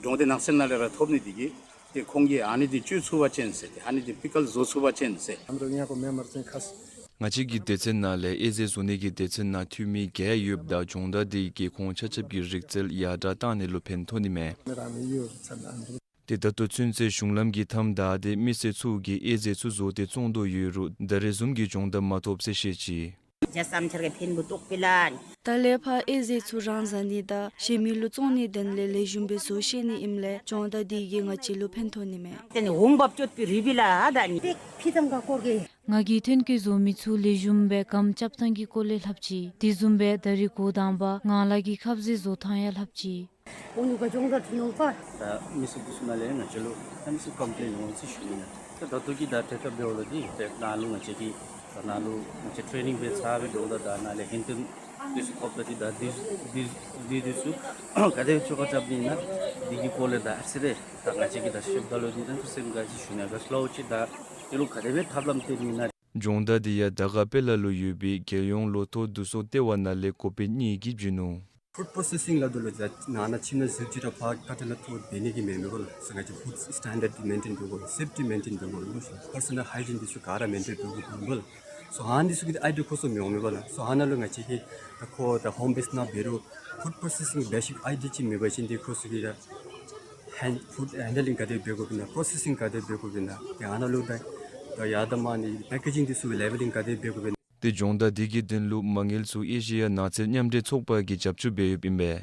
གྲོང་སྡེ་ནགས་ཚལ་ནང་ལས་ར་ཐོབ་ནི་འདི་གིས་ཏེ་ཁོང་གིས་ཨ་ནི་འདི་བཅོས་ཚུགས་པ་ཅིན་ཟེར་ཏེ་ཨ་ནི་འདི་པི་ཀལ་བཟོ་ཚུགས་པ་ཅིན་ཟེར། ང་བཅས་ཀྱི་སྡེ་ཚན་ནང་ལས་ཨེ་ཟས་བཟོ་ནི་གི་སྡེ་ཚན་ནང་འཐུས་མི་བརྒྱད་ཡོདཔ་ད་སྦྱོང་བརྡར་འདི་གིས་ཁོང་ཆ་ཁྱབ་ཀྱི་རིག་རྩལ་ཡར་དྲགས་གཏང་ནི་ལུ་ཕན་ཐོགས་ནི་མས། ཏེ་ད་ལྟོ་ཚུན་ཚོད་གཞུང་ལམ་གྱི་མཐའམ་བདའ་སྟེ་མི་སེར་ཚུ་གིས་ཨེ་ཟས་ཚུ་བཟོ་སྟེ་བཙོང་དོ་ཡོད་རུང་ད་རེས་བཟུམ་གྱི་སྦྱོང་བརྡར་མ་ཐོབ་ཟེར་བཤད་ཅི། ད་ལས་ཕར་ཨེ་ཟས་ཚུ་རང་བཟའ་ནི་དང་གཞན་མི་ལུ་བཙོང་ནི་དོན་ལས་ལེགས་ཤོམ་སྦེ་བཟོ་ཤེས་ནི་ཨིནམ་ལས་སྦྱོང་བརྡར་འདི་གིས་ང་བཅས་ལུ་ཕན་ཐོགས་ནི་མས། ང་གིས་ཐོན་སྐྱེད་བཟོ་མི་ཚུ་ལེགས་ཤོམ་སྦེ་སྒམ་རྐྱབ་ཐངས་ཀྱི་སྐོར་ལས་ལྷབ་ཅི། དེ་བཟུམ་སྦེ་ད་རིས་འགོ་དང་པ་ངང་ལག་གི་ཁབ་ཟས་བཟོ་ཐངས་ཡང་ལྷབ་ཅི། ད་མི་སེར་འདི་ཚུ་ནང་ལས་ང་བཅས་ལུ་ད་མི་སེར་ཀམ་པི་ལེན་འོང་ཟེར་ཞུ་ནི་ཡོད། ད་ད་ལྟོ་གི་ད་ཏེ་ད་འབདཝ་ལས་འདི་ཏེ་ནཱ་ལུ་ང་བཅས་ཀྱིས་ད་ནཱ་ལུ་ང་བཅས་ཊེ་ནིང་འབད་ཚར་བའི་འབདཝ་ད་ད་ནཱ་ལས་ཧེན་ཌ་ལིང་འདི་ཚུ་ཐོབ་ད་འདི་ད་འདི་འདི་འདི་འདི་ཚུ་ག་དེ་བཅོ་ཁ་རྐྱབ་ནི་ཨིན་ན་འདི་གི་སྐོར་ལས་ད་ཨ་ཙི་རེ་ད་ང་བཅས་ཀྱིས་ད་ཤེསཔ་ད་ལུ་འདི་ད་ཚུ་སེམས་དགའ་ཅིག་ཞུ་ནི་ཡོད། ག་ཅི་ལོ་ཅིག་ད་འདི་ལུ་ག་དེ་སྦེ་ཐབས་ལམ་སྟོན་ནི་ཨིན་ན། སྦྱོང་བརྡར་འདི་ཡང་དར་དཀར་དཔལ་ལ་ལུ་ཡོད་པའི་རྒྱལ་ཡོངས་ལོ་ཐོག་བསྡུ་གསོག་ལྟེ་བ་ནང་ལས་འགོ་དཔོན་གཉིས་ཀྱིས་བྱིན་ནུག། ཕུཌ་པོརོ་སེ་སིང་སླབ་ད་ལུ་ད་ནང་ན་ཁྱིམ་ནང་ཟུར་ཅིག་ར་ཕར་ཁ་ཐུག་ལས་ཐོག་འབད་ནི་གི་མེན་མས་གོ་ལགས། སོ་ང་བཅས་ཕུཌ་སི་ཊེན་ཌརཌ་འདི་མེན་ཊེན་འབད་དགོ། སེཕ་ཊི་མེན་ཊེན་འབད་དགོ་ལགས། པར་སོ་ནཱལ་ཧའི་ཇིན་འདི་ཚུ་ག་ར་མེན་ཊེན་འབད་དགོ་གོ་ལགས། སོ་ཨ་ནི་འདི་ཚུ་གི་ཨའི་ཌི་ཡ་ཁོ་ཚུ་མི་འོང་མས་གོ་ལགས། སོ་ཨ་ནཱ་ལུ་ང་བཅས་ཀྱིས་ད་ཁོ་ད་ཧོམ་བེསཌ་ནང་འབད་རུང་ཕུཌ་པོརོ་སེ་སིང་བེ་སིག་ཨའི་ཌི་ཡ་ཅིག་མེད་པ་ཅིན་འདི་ཁོ་ཚུ་གིས་ད་ཧེན་ཕུཌ་ཧེན་ཌ་ལིང་ག་དེ་འབད་དགོཔ་ཨིན་ན་པོརོ་སེ་སིང་ག་དེ་འབད་དགོཔ་ཨིན་ན་ཏེ་ཨ་ནཱ་ལུ་ད་ད་ཡར་དང་མར་ནི་པེ་ཀེ་ཇིང་འདི་ཚུ་ལེ་བེ་ལིང་ག་དེ་འབད་དགོཔ་ཨིན་ན། ཏེ་སྦྱོང་བརྡར་འདི་གི་དོན་ལུ་མ་དངུལ་ཚུ་ཨེ་ཤི་ཡ་ནགས་ཚལ་མཉམ་འབྲེལ་ཚོགས་པ་གིས་རྒྱབ་སྐྱོར་འབད་ཡོདཔ་ཨིན་པས།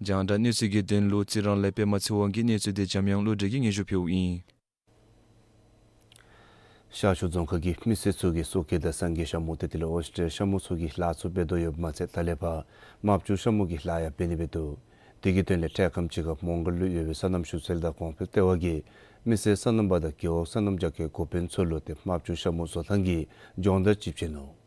རྒྱང་བསྒྲགས་གནས་ཚུལ་གྱི་དོན་ལུ་རྩི་རང་ལས་པདྨ་ཚེ་དབང་གི་གནས་ཚུལ་འདི་འཇམ་དབྱངས་བློ་གྲོས་ཀྱིས་སྙན་ཞུ་ཕུལཝ་ཨིན། ཤར་ཕྱོགས་རྫོང་ཁག་གི་མི་སེར་ཚུ་གིས་སོ་ཀེ་དང་སངས་རྒྱས་ཤ་མུ་སྟེ་དེ་ལས་ཨོསི་ཊེ་ལི་ཡ་ཤ་མུ་ཚུ་གི་ལཱ་ཚུ་འབད་དོ་ཡོདཔ་མ་ཚད་ད་ལས་ཕར་རྨ་ཆུ་ཤ་མུ་གི་ལཱ་ཡང་འབད་ནི་འབད་དོ། དེ་གི་དོན་ལས་འཕྲལ་ཁམས་ཅིག་ཁར་མོང་སྒར་ལུ་ཡོད་པའི་སོ་ནམ་ཞུ་སྲོལ་དང་གོང་འཕེལ་ལྟེ་བ་གིས་མི་སེར་སོ་ནམ་པ་དང་རྒེད་འོག་སོ་ནམ་རྒྱགས་མཁན་འགོ་དཔོན་ཚུ་ལུ་ཏེ་རྨ་ཆུ་ཤ་མུ་བཟོ་ཐངས་ཀྱི་སྦྱོང་བརྡར་ཅིག་བྱིན་ནུག།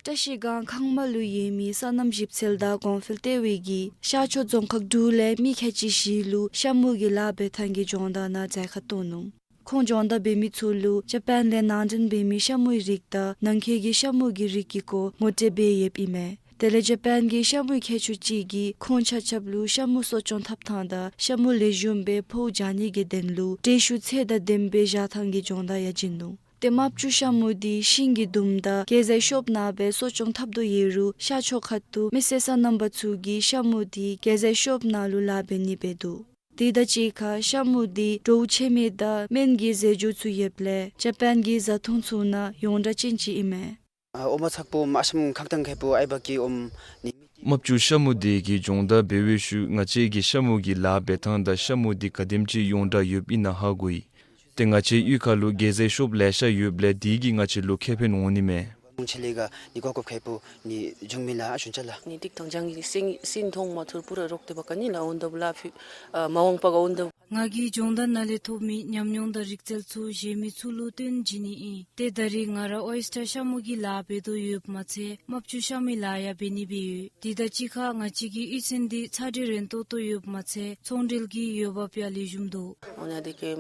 བཀྲ་ཤིས་སྒང་ཁང་མ་ལུ་ཡོད་མི་སོ་ནམ་ཞིབ་འཚོལ་དང་གོང་འཕེལ་ལྟེ་བ་གིས་ཤར་ཕྱོགས་རྫོང་ཁག་དྲུག་ལས་མི་ཁལ་གཅིག་བཞི་ལུ་ཤ་མུ་གི་ལཱ་འབད་ཐངས་ཀྱི་སྦྱོང་བརྡར་ནང་མཛད་ཁ་བཏང་ནུག། ཁོང་སྦྱོང་བརྡར་འབད་མི་ཚུ་ལུ་ཇ་པཱན་ལས་ནང་འདྲེན་འབད་མི་ཤ་མུའི་རིགས་དང་ནང་འཁོད་ཀྱི་ཤ་མུ་གི་རིགས་ཀྱི་སྐོར་ངོ་སྤྲོད་འབད་ཡོདཔ་ཨིན་མས། དེ་ལས་ཇ་པཱན་གྱི་ཤ་མུའི་མཁས་མཆོག་ཅིག་གིས་ཁོང་ཆ་ཁྱབ་ལུ་ཤ་མུ་གསོ་སྐྱོང་འཐབ་ཐངས་དང་ཤ་མུ་ལེགས་ཤོམ་སྦེ་ཕོཝ་རྒྱག་ནི་གི་དོན་ལུ་འདྲེན་ཤུགས་ཚད་དང་ལྡནམ་སྦེ་བཞག་ཐངས་ཀྱི་སྦྱོང་བརྡར་ཡང་བྱིན་ནུག། ཏེ་རྨ་བྱའུ་ཤ་མུ་འདི་ཤིང་གི་དུམ་དང་གེ་ཟས་ཤོབ་ནང་སྦེ་གསོ་སྐྱོང་འཐབ་དོ་ཡོད་རུང་ཤར་ཕྱོགས་ཁ་ཐུག་མི་སེར་སོ་ནམ་པ་ཚུ་གིས་ཤ་མུ་འདི་གེ་ཟས་ཤོབ་ནང་ལུ་ལཱ་འབད་ནི་འབད་དོ། དེ་དང་གཅིག་ཁར་ཤ་མུ་འདི་བྲོཝ་ཆེ་མི་དང་སྨན་གྱི་རྫས་སྦྱོར་ཚུ་ཡོདཔ་ལས་ཇ་པཱན་གྱི་བཟའ་འཐུང་ཚུ་ནང་ཡོངས་གྲགས་ཅན་ཅིག་ཨིན་མས། ཨ་ཨོ་མ་ཚག་པོ་མ་ཤམ་ཁག་དང་ཁེ་པོ་ཨའི་བ་ཀི་ཨོམ་ནི། རྨ་བྱའུ་ཤ་མུ་འདི་གི་སྦྱོང་བརྡར་འབད་བའི་ཤུལ་ང་བཅས་ཀྱིས་ཤ་མུ་གི་ལཱ་འབད་ཐངས་དང་ཤ་མུ་འདི་ག་དེམ་ཅིག་ཡོངས་གྲགས་ཡོདཔ་ཨིན་ན་ཧ་གོ་ཡི། ཏེ་ང་བཅས་གཡུས་ཁ་ལུ་གེ་ཟས་ཤོབ་ལེ་ཤ་ཡོདཔ་ལས་དེ་གིས་ང་བཅས་ལུ་ཁེ་ཕན་འོང་ནི་མས། ཆེ་ལེ་ག་ནི་གོ་སྐབས་ཁེ་པོ་ནི་འབྱུང་མི་ལ་ཨ་ཞུན་ཆ་ལ། ནི་ཏིག་ཐང་ཅང་གི་སིང་སིང་མཐོང་མ་ཐུར་པུ་ར་རོག་ཏེ་བ་ཀ་ནི་ལ་འོན་དབ་ལ་ཕི་ཨ་མ་འོང་པ་ག་འོན་དབ། ང་གིས་སྦྱོང་བརྡར་ནང་ལས་ཐོབ་མི་ཉམས་མྱོང་དང་རིག་རྩལ་ཚུ་གཞན་མི་ཚུ་ལུ་སྟོན་བྱིན་ནི་ཨིན། ཏེ་ད་རེས་ང་ར་ཨོའི་སི་ཊར་ཤ་མུ་གི་ལཱ་འབད་དོ་ཡོདཔ་མ་ཚད་རྨ་བྱའུ་ཤ་མུའི་ལཱ་ཡང་འབད་ནི་སྦེ་ཡོད། དེ་དང་གཅིག་ཁར་ང་བཅས་ཀྱི་གཡུས་ཚན་འདི་ཚ་འདྲི་རན་ཏོག་ཏོ་ཡོདཔ་མ་ཚད་ཚོང་འབྲེལ་གྱི་འོས་འབབ་ཡང་ལེགས་ཤོམ་འདུག། འོ་ན་དེ་གི་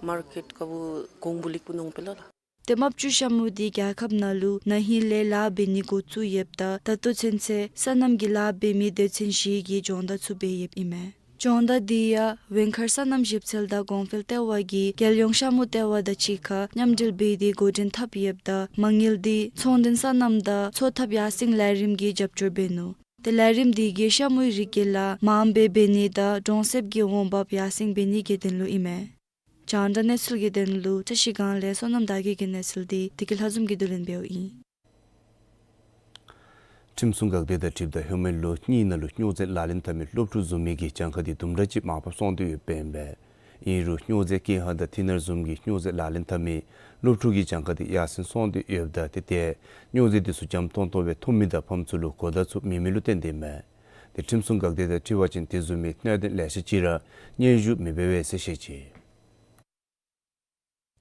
མར་ཀེཊ་ཀ་བུ་གོང་བུ་ལེགས་པོ་ནོ་པེ་ལ་ལ། ཏེ་རྨ་བྱའུ་ཤ་མུ་འདི་རྒྱལ་ཁབ་ནང་ལུ་ན་ཧིང་ལས་ལཱ་འབད་ནི་འགོ་བཙུགས་ཡོདཔ་ད་ད་ལྟོ་ཚུན་ཚོད་སོ་ནམ་གྱི་ལཱ་འབད་མི་སྡེ་ཚན་བཞི་གིས་སྦྱོང་བརྡར་ཚུ་འབད་ཡོདཔ་ཨིན་མས། སྦྱོང་བརྡར་འདི་ཡང་ཝེང་མཁར་སོ་ནམ་ཞིབ་འཚོལ་དང་གོང་འཕེལ་ལྟེ་བ་གིས་རྒྱལ་ཡོངས་ཤ་མུ་ལྟེ་བ་དང་གཅིག་ཁར་མཉམ་འབྲེལ་འབད་དེ་འགོ་འདྲེན་འཐབ་ཡོདཔ་ད་མ་དངུལ་འདི་ཚོང་དོན་སོ་ནམ་དང་འཚོ་ཐབས་ཡར་སེང་ལས་རིམ་གྱིས་རྒྱབ་སྐྱོར་འབད་ནུག། ཏེ་ལས་རིམ་འདི་གིས་ཤ་མུའི་རིགས་ཀྱི་ལཱ་མངམ་སྦེ་འབད་ནི་དང་གྲོང་གསེབ་ཀྱི་འོང་འབབ་ཡར་སེང་འབད་ནི་གི་དོན་ལུ་ཨིན་མས། རྒྱང་བསྒྲགས་གནས་ཚུལ་གྱི་དོན་ལུ་བཀྲ་ཤིས་སྒང་ལས་བསོད་ནམས་དར་རྒྱས་ཀྱི་གནས་ཚུལ་འདི་བདེ་སྐྱིད་ལྷ་འཛོམས་ཀྱིས་བསྡུ་ལེན་འབདཝ་ཨིན། ཁྲིམས་སྲུང་འགག་སྡེ་དང་འཁྲིལཝ་ད་ཧེ་མའི་ལོ་གཉིས་ནང་ལུ་སྨྱོ་རྫས་ལག་ལེན་འཐབ་མི་སློབ་ཕྲུག་བཟུམ་མའི་གི་གྱངས་ཁ་འདི་དུམ་གྲ་ཅིག་མར་ཕབ་སོང་སྟེ་ཡོདཔ་ཨིན་པས། ཨིན་རུང་སྨྱོ་རྫས་ཀེ་ཧ་དང་ཐི་ནར་བཟུམ་གྱི་སྨྱོ་རྫས་ལག་ལེན་འཐབ་མི་སློབ་ཕྲུག་གི་གྱངས་ཁ་འདི་ཡར་སེང་སོང་སྟེ་ཡོདཔ་ད་ཏེ་ཏེ་སྨྱོ་རྫས་འདི་ཚུ་འཇམ་ཏོང་ཏོ་སྦེ་ཐོབ་མི་དང་ཕམ་ཚུ་ལུ་གོ་བརྡ་ཚུ་མེད་མི་ལུ་བརྟེན་ཏེ་ཨིན་མས། ཏེ་ཁྲིམས་སྲུང་འགག་སྡེ་དང་འཁྲིལ་བ་ཅིན་དེ་བཟུམ་མའི་གནད་དོན་ལེ་ཤ་ཅིག་ར་སྙན་ཞུ་མི་འབད་བས་ཟེར་བཤད་ཅི།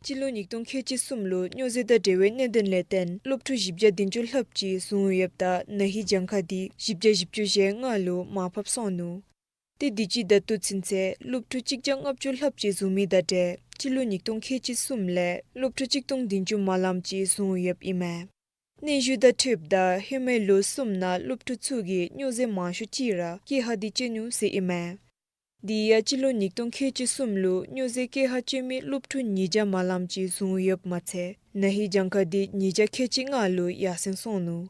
སྤྱི་ལོ་ཉིས་སྟོང་ཁལ་གཅིག་གསུམ་ལུ་སྨྱོ་རྫས་དང་འབྲེལ་བའི་གནད་དོན་ལས་བརྟེན་སློབ་ཕྲུག་བཞི་བརྒྱ་བདུན་ཅུ་ལྷགཔ་ཅིག་བཟུང་ཡོདཔ་ད་ན་ཧིང་གྱངས་ཁ་འདི་བཞི་བརྒྱ་བཞི་བཅུ་ཞེ་ལྔ་ལུ་མར་ཕབ་སོང་ནུག། ཏེ་དུས་ཅི་ད་ལྟོ་ཚུན་ཚོད་སློབ་ཕྲུག་གཅིག་བརྒྱ་ལྔ་བཅུ་ལྷགཔ་ཅིག་བཟུང་མི་དང་འབྲེལ་སྤྱི་ལོ་ཉིས་སྟོང་ཁལ་གཅིག་གསུམ་ལས་སློབ་ཕྲུག་གཅིག་སྟོང་བདུན་ཅུ་མ་ལངམ་ཅིག་བཟུང་ཡོདཔ་ཨིན་མས། སྙན་ཞུ་དང་འཁྲིལཝ་ད་ཧེ་མའི་ལོ་གསུམ་ནང་སློབ་ཕྲུག་ཚུ་གིས་སྨྱོ་རྫས་མང་ཤོས་ཅིག་ར་ཀེ་ཧ་འདི་སྤྱོད་ནུག་ཟེར་ཨིན་མས། དེ་ཡང་སྤྱི་ལོ་ཉིས་སྟོང་ཁལ་གཅིག་གསུམ་ལུ་སྨྱོ་རྫས་ཀེ་ཧ་སྤྱོད་མི་སློབ་ཕྲུག་ཉིས་བརྒྱ་མ་ལངམ་ཅིག་བཟུང་ཡོདཔ་མ་ཚད་ན་ཧིང་གྱངས་ཁ་འདི་ཉིས་བརྒྱ་ཁལ་གཅིག་ལྔ་ལུ་ཡར་སེང་སོང་ནུག།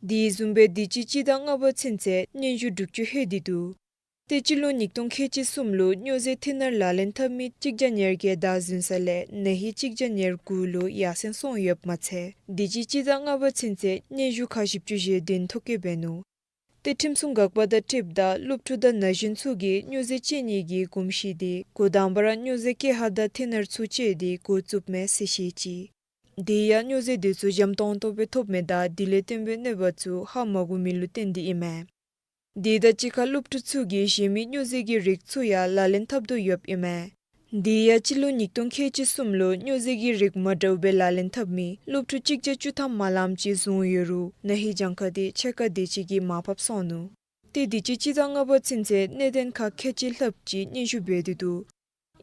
དེ་བཟུམ་སྦེ་དུས་ཅི་སྤྱི་ཟླ་ལྔ་པ་ཚུན་ཚོད་སྙན་ཞུ་དྲུག་ཅུ་ལྷོད་དེ་འདུག། ཏེ་སྤྱི་ལོ་ཉིས་སྟོང་ཁལ་གཅིག་གསུམ་ལུ་སྨྱོ་རྫས་ཐི་ནར་ལག་ལེན་འཐབ་མི་གཅིག་བརྒྱ་ཉེར་བརྒྱད་བདའ་ཟུན་ས་ལས་ན་ཧིང་གཅིག་བརྒྱ་ཉེར་དགུ་ལུ་ཡར་སེང་སོང་ཡོདཔ་མ་ཚད་དུས་ཅི་སྤྱི་ཟླ་ལྔ་པ་ཚུན་ཚོད་སྙན་ཞུ་ཁག་བཞི་བཅུ་ཞེ་བདུན་ཐོ་བཀོད་འབད་ནུག། ཏེ་ཁྲིམས་སྲུང་འགག་པ་དང་འཁྲིལཝ་ད་སློབ་ཕྲུག་དང་ན་གཞོན་ཚུ་གིས་སྨྱོ་རྫས་སྤྱོད་ནི་གི་གོམས་གཤིས་འདི་འགོ་དང་པ་ར་སྨྱོ་རྫས་ཀེ་ཧ་དང་ཐི་ནར་ཚུ་སྤྱོད་དེ་འགོ་བཙུགསཔ་མས་ཟེར་བཤད་ཅི། དེ་ཡང་སྨྱོ་རྫས་འདི་ཚུ་འཇམ་ཏོང་ཏོ་སྦེ་ཐོབ་མི་དང་དེ་ལས་བརྟེན་པའི་གནོད་པ་ཚུ་ཧ་མ་གོ་མི་ལུ་བརྟེན་ཏེ་ཨིན་མས། དེ་དང་གཅིག་ཁར་སློབ་ཕྲུག་ཚུ་གིས་གཞན་མི་སྨྱོ་རྫས་ཀྱི་རིགས་ཚུ་ཡང་ལག་ལེན་འཐབ་དོ་ཡོདཔ་ཨིན་མས། དེ་ཡང་སྤྱི་ལོ་ཉིས་སྟོང་ཁལ་གཅིག་གསུམ་ལུ་སྨྱོ་རྫས་ཀྱི་རིགས་མ་འདྲཝ་སྦེ་ལག་ལེན་འཐབ་མི་སློབ་ཕྲུག་གཅིག་བརྒྱ་བཅུ་ཐམ་མ་ལངམ་ཅིག་བཟུང་ཡོད་རུང་ན་ཧིང་གྱངས་ཁ་འདི་ཕྱེད་ཀ་དེ་ཅིག་གིས་མར་ཕབ་སོང་ནུག། ཏེ་དུས་ཅི་སྤྱི་ཟླ་ལྔ་པ་ཚུན་ཚོད་གནད་དོན་ཁག་ཁལ་གཅིག་ལྷགཔ་ཅིག་སྙན་ཞུ་འབད་དེ་འདུག།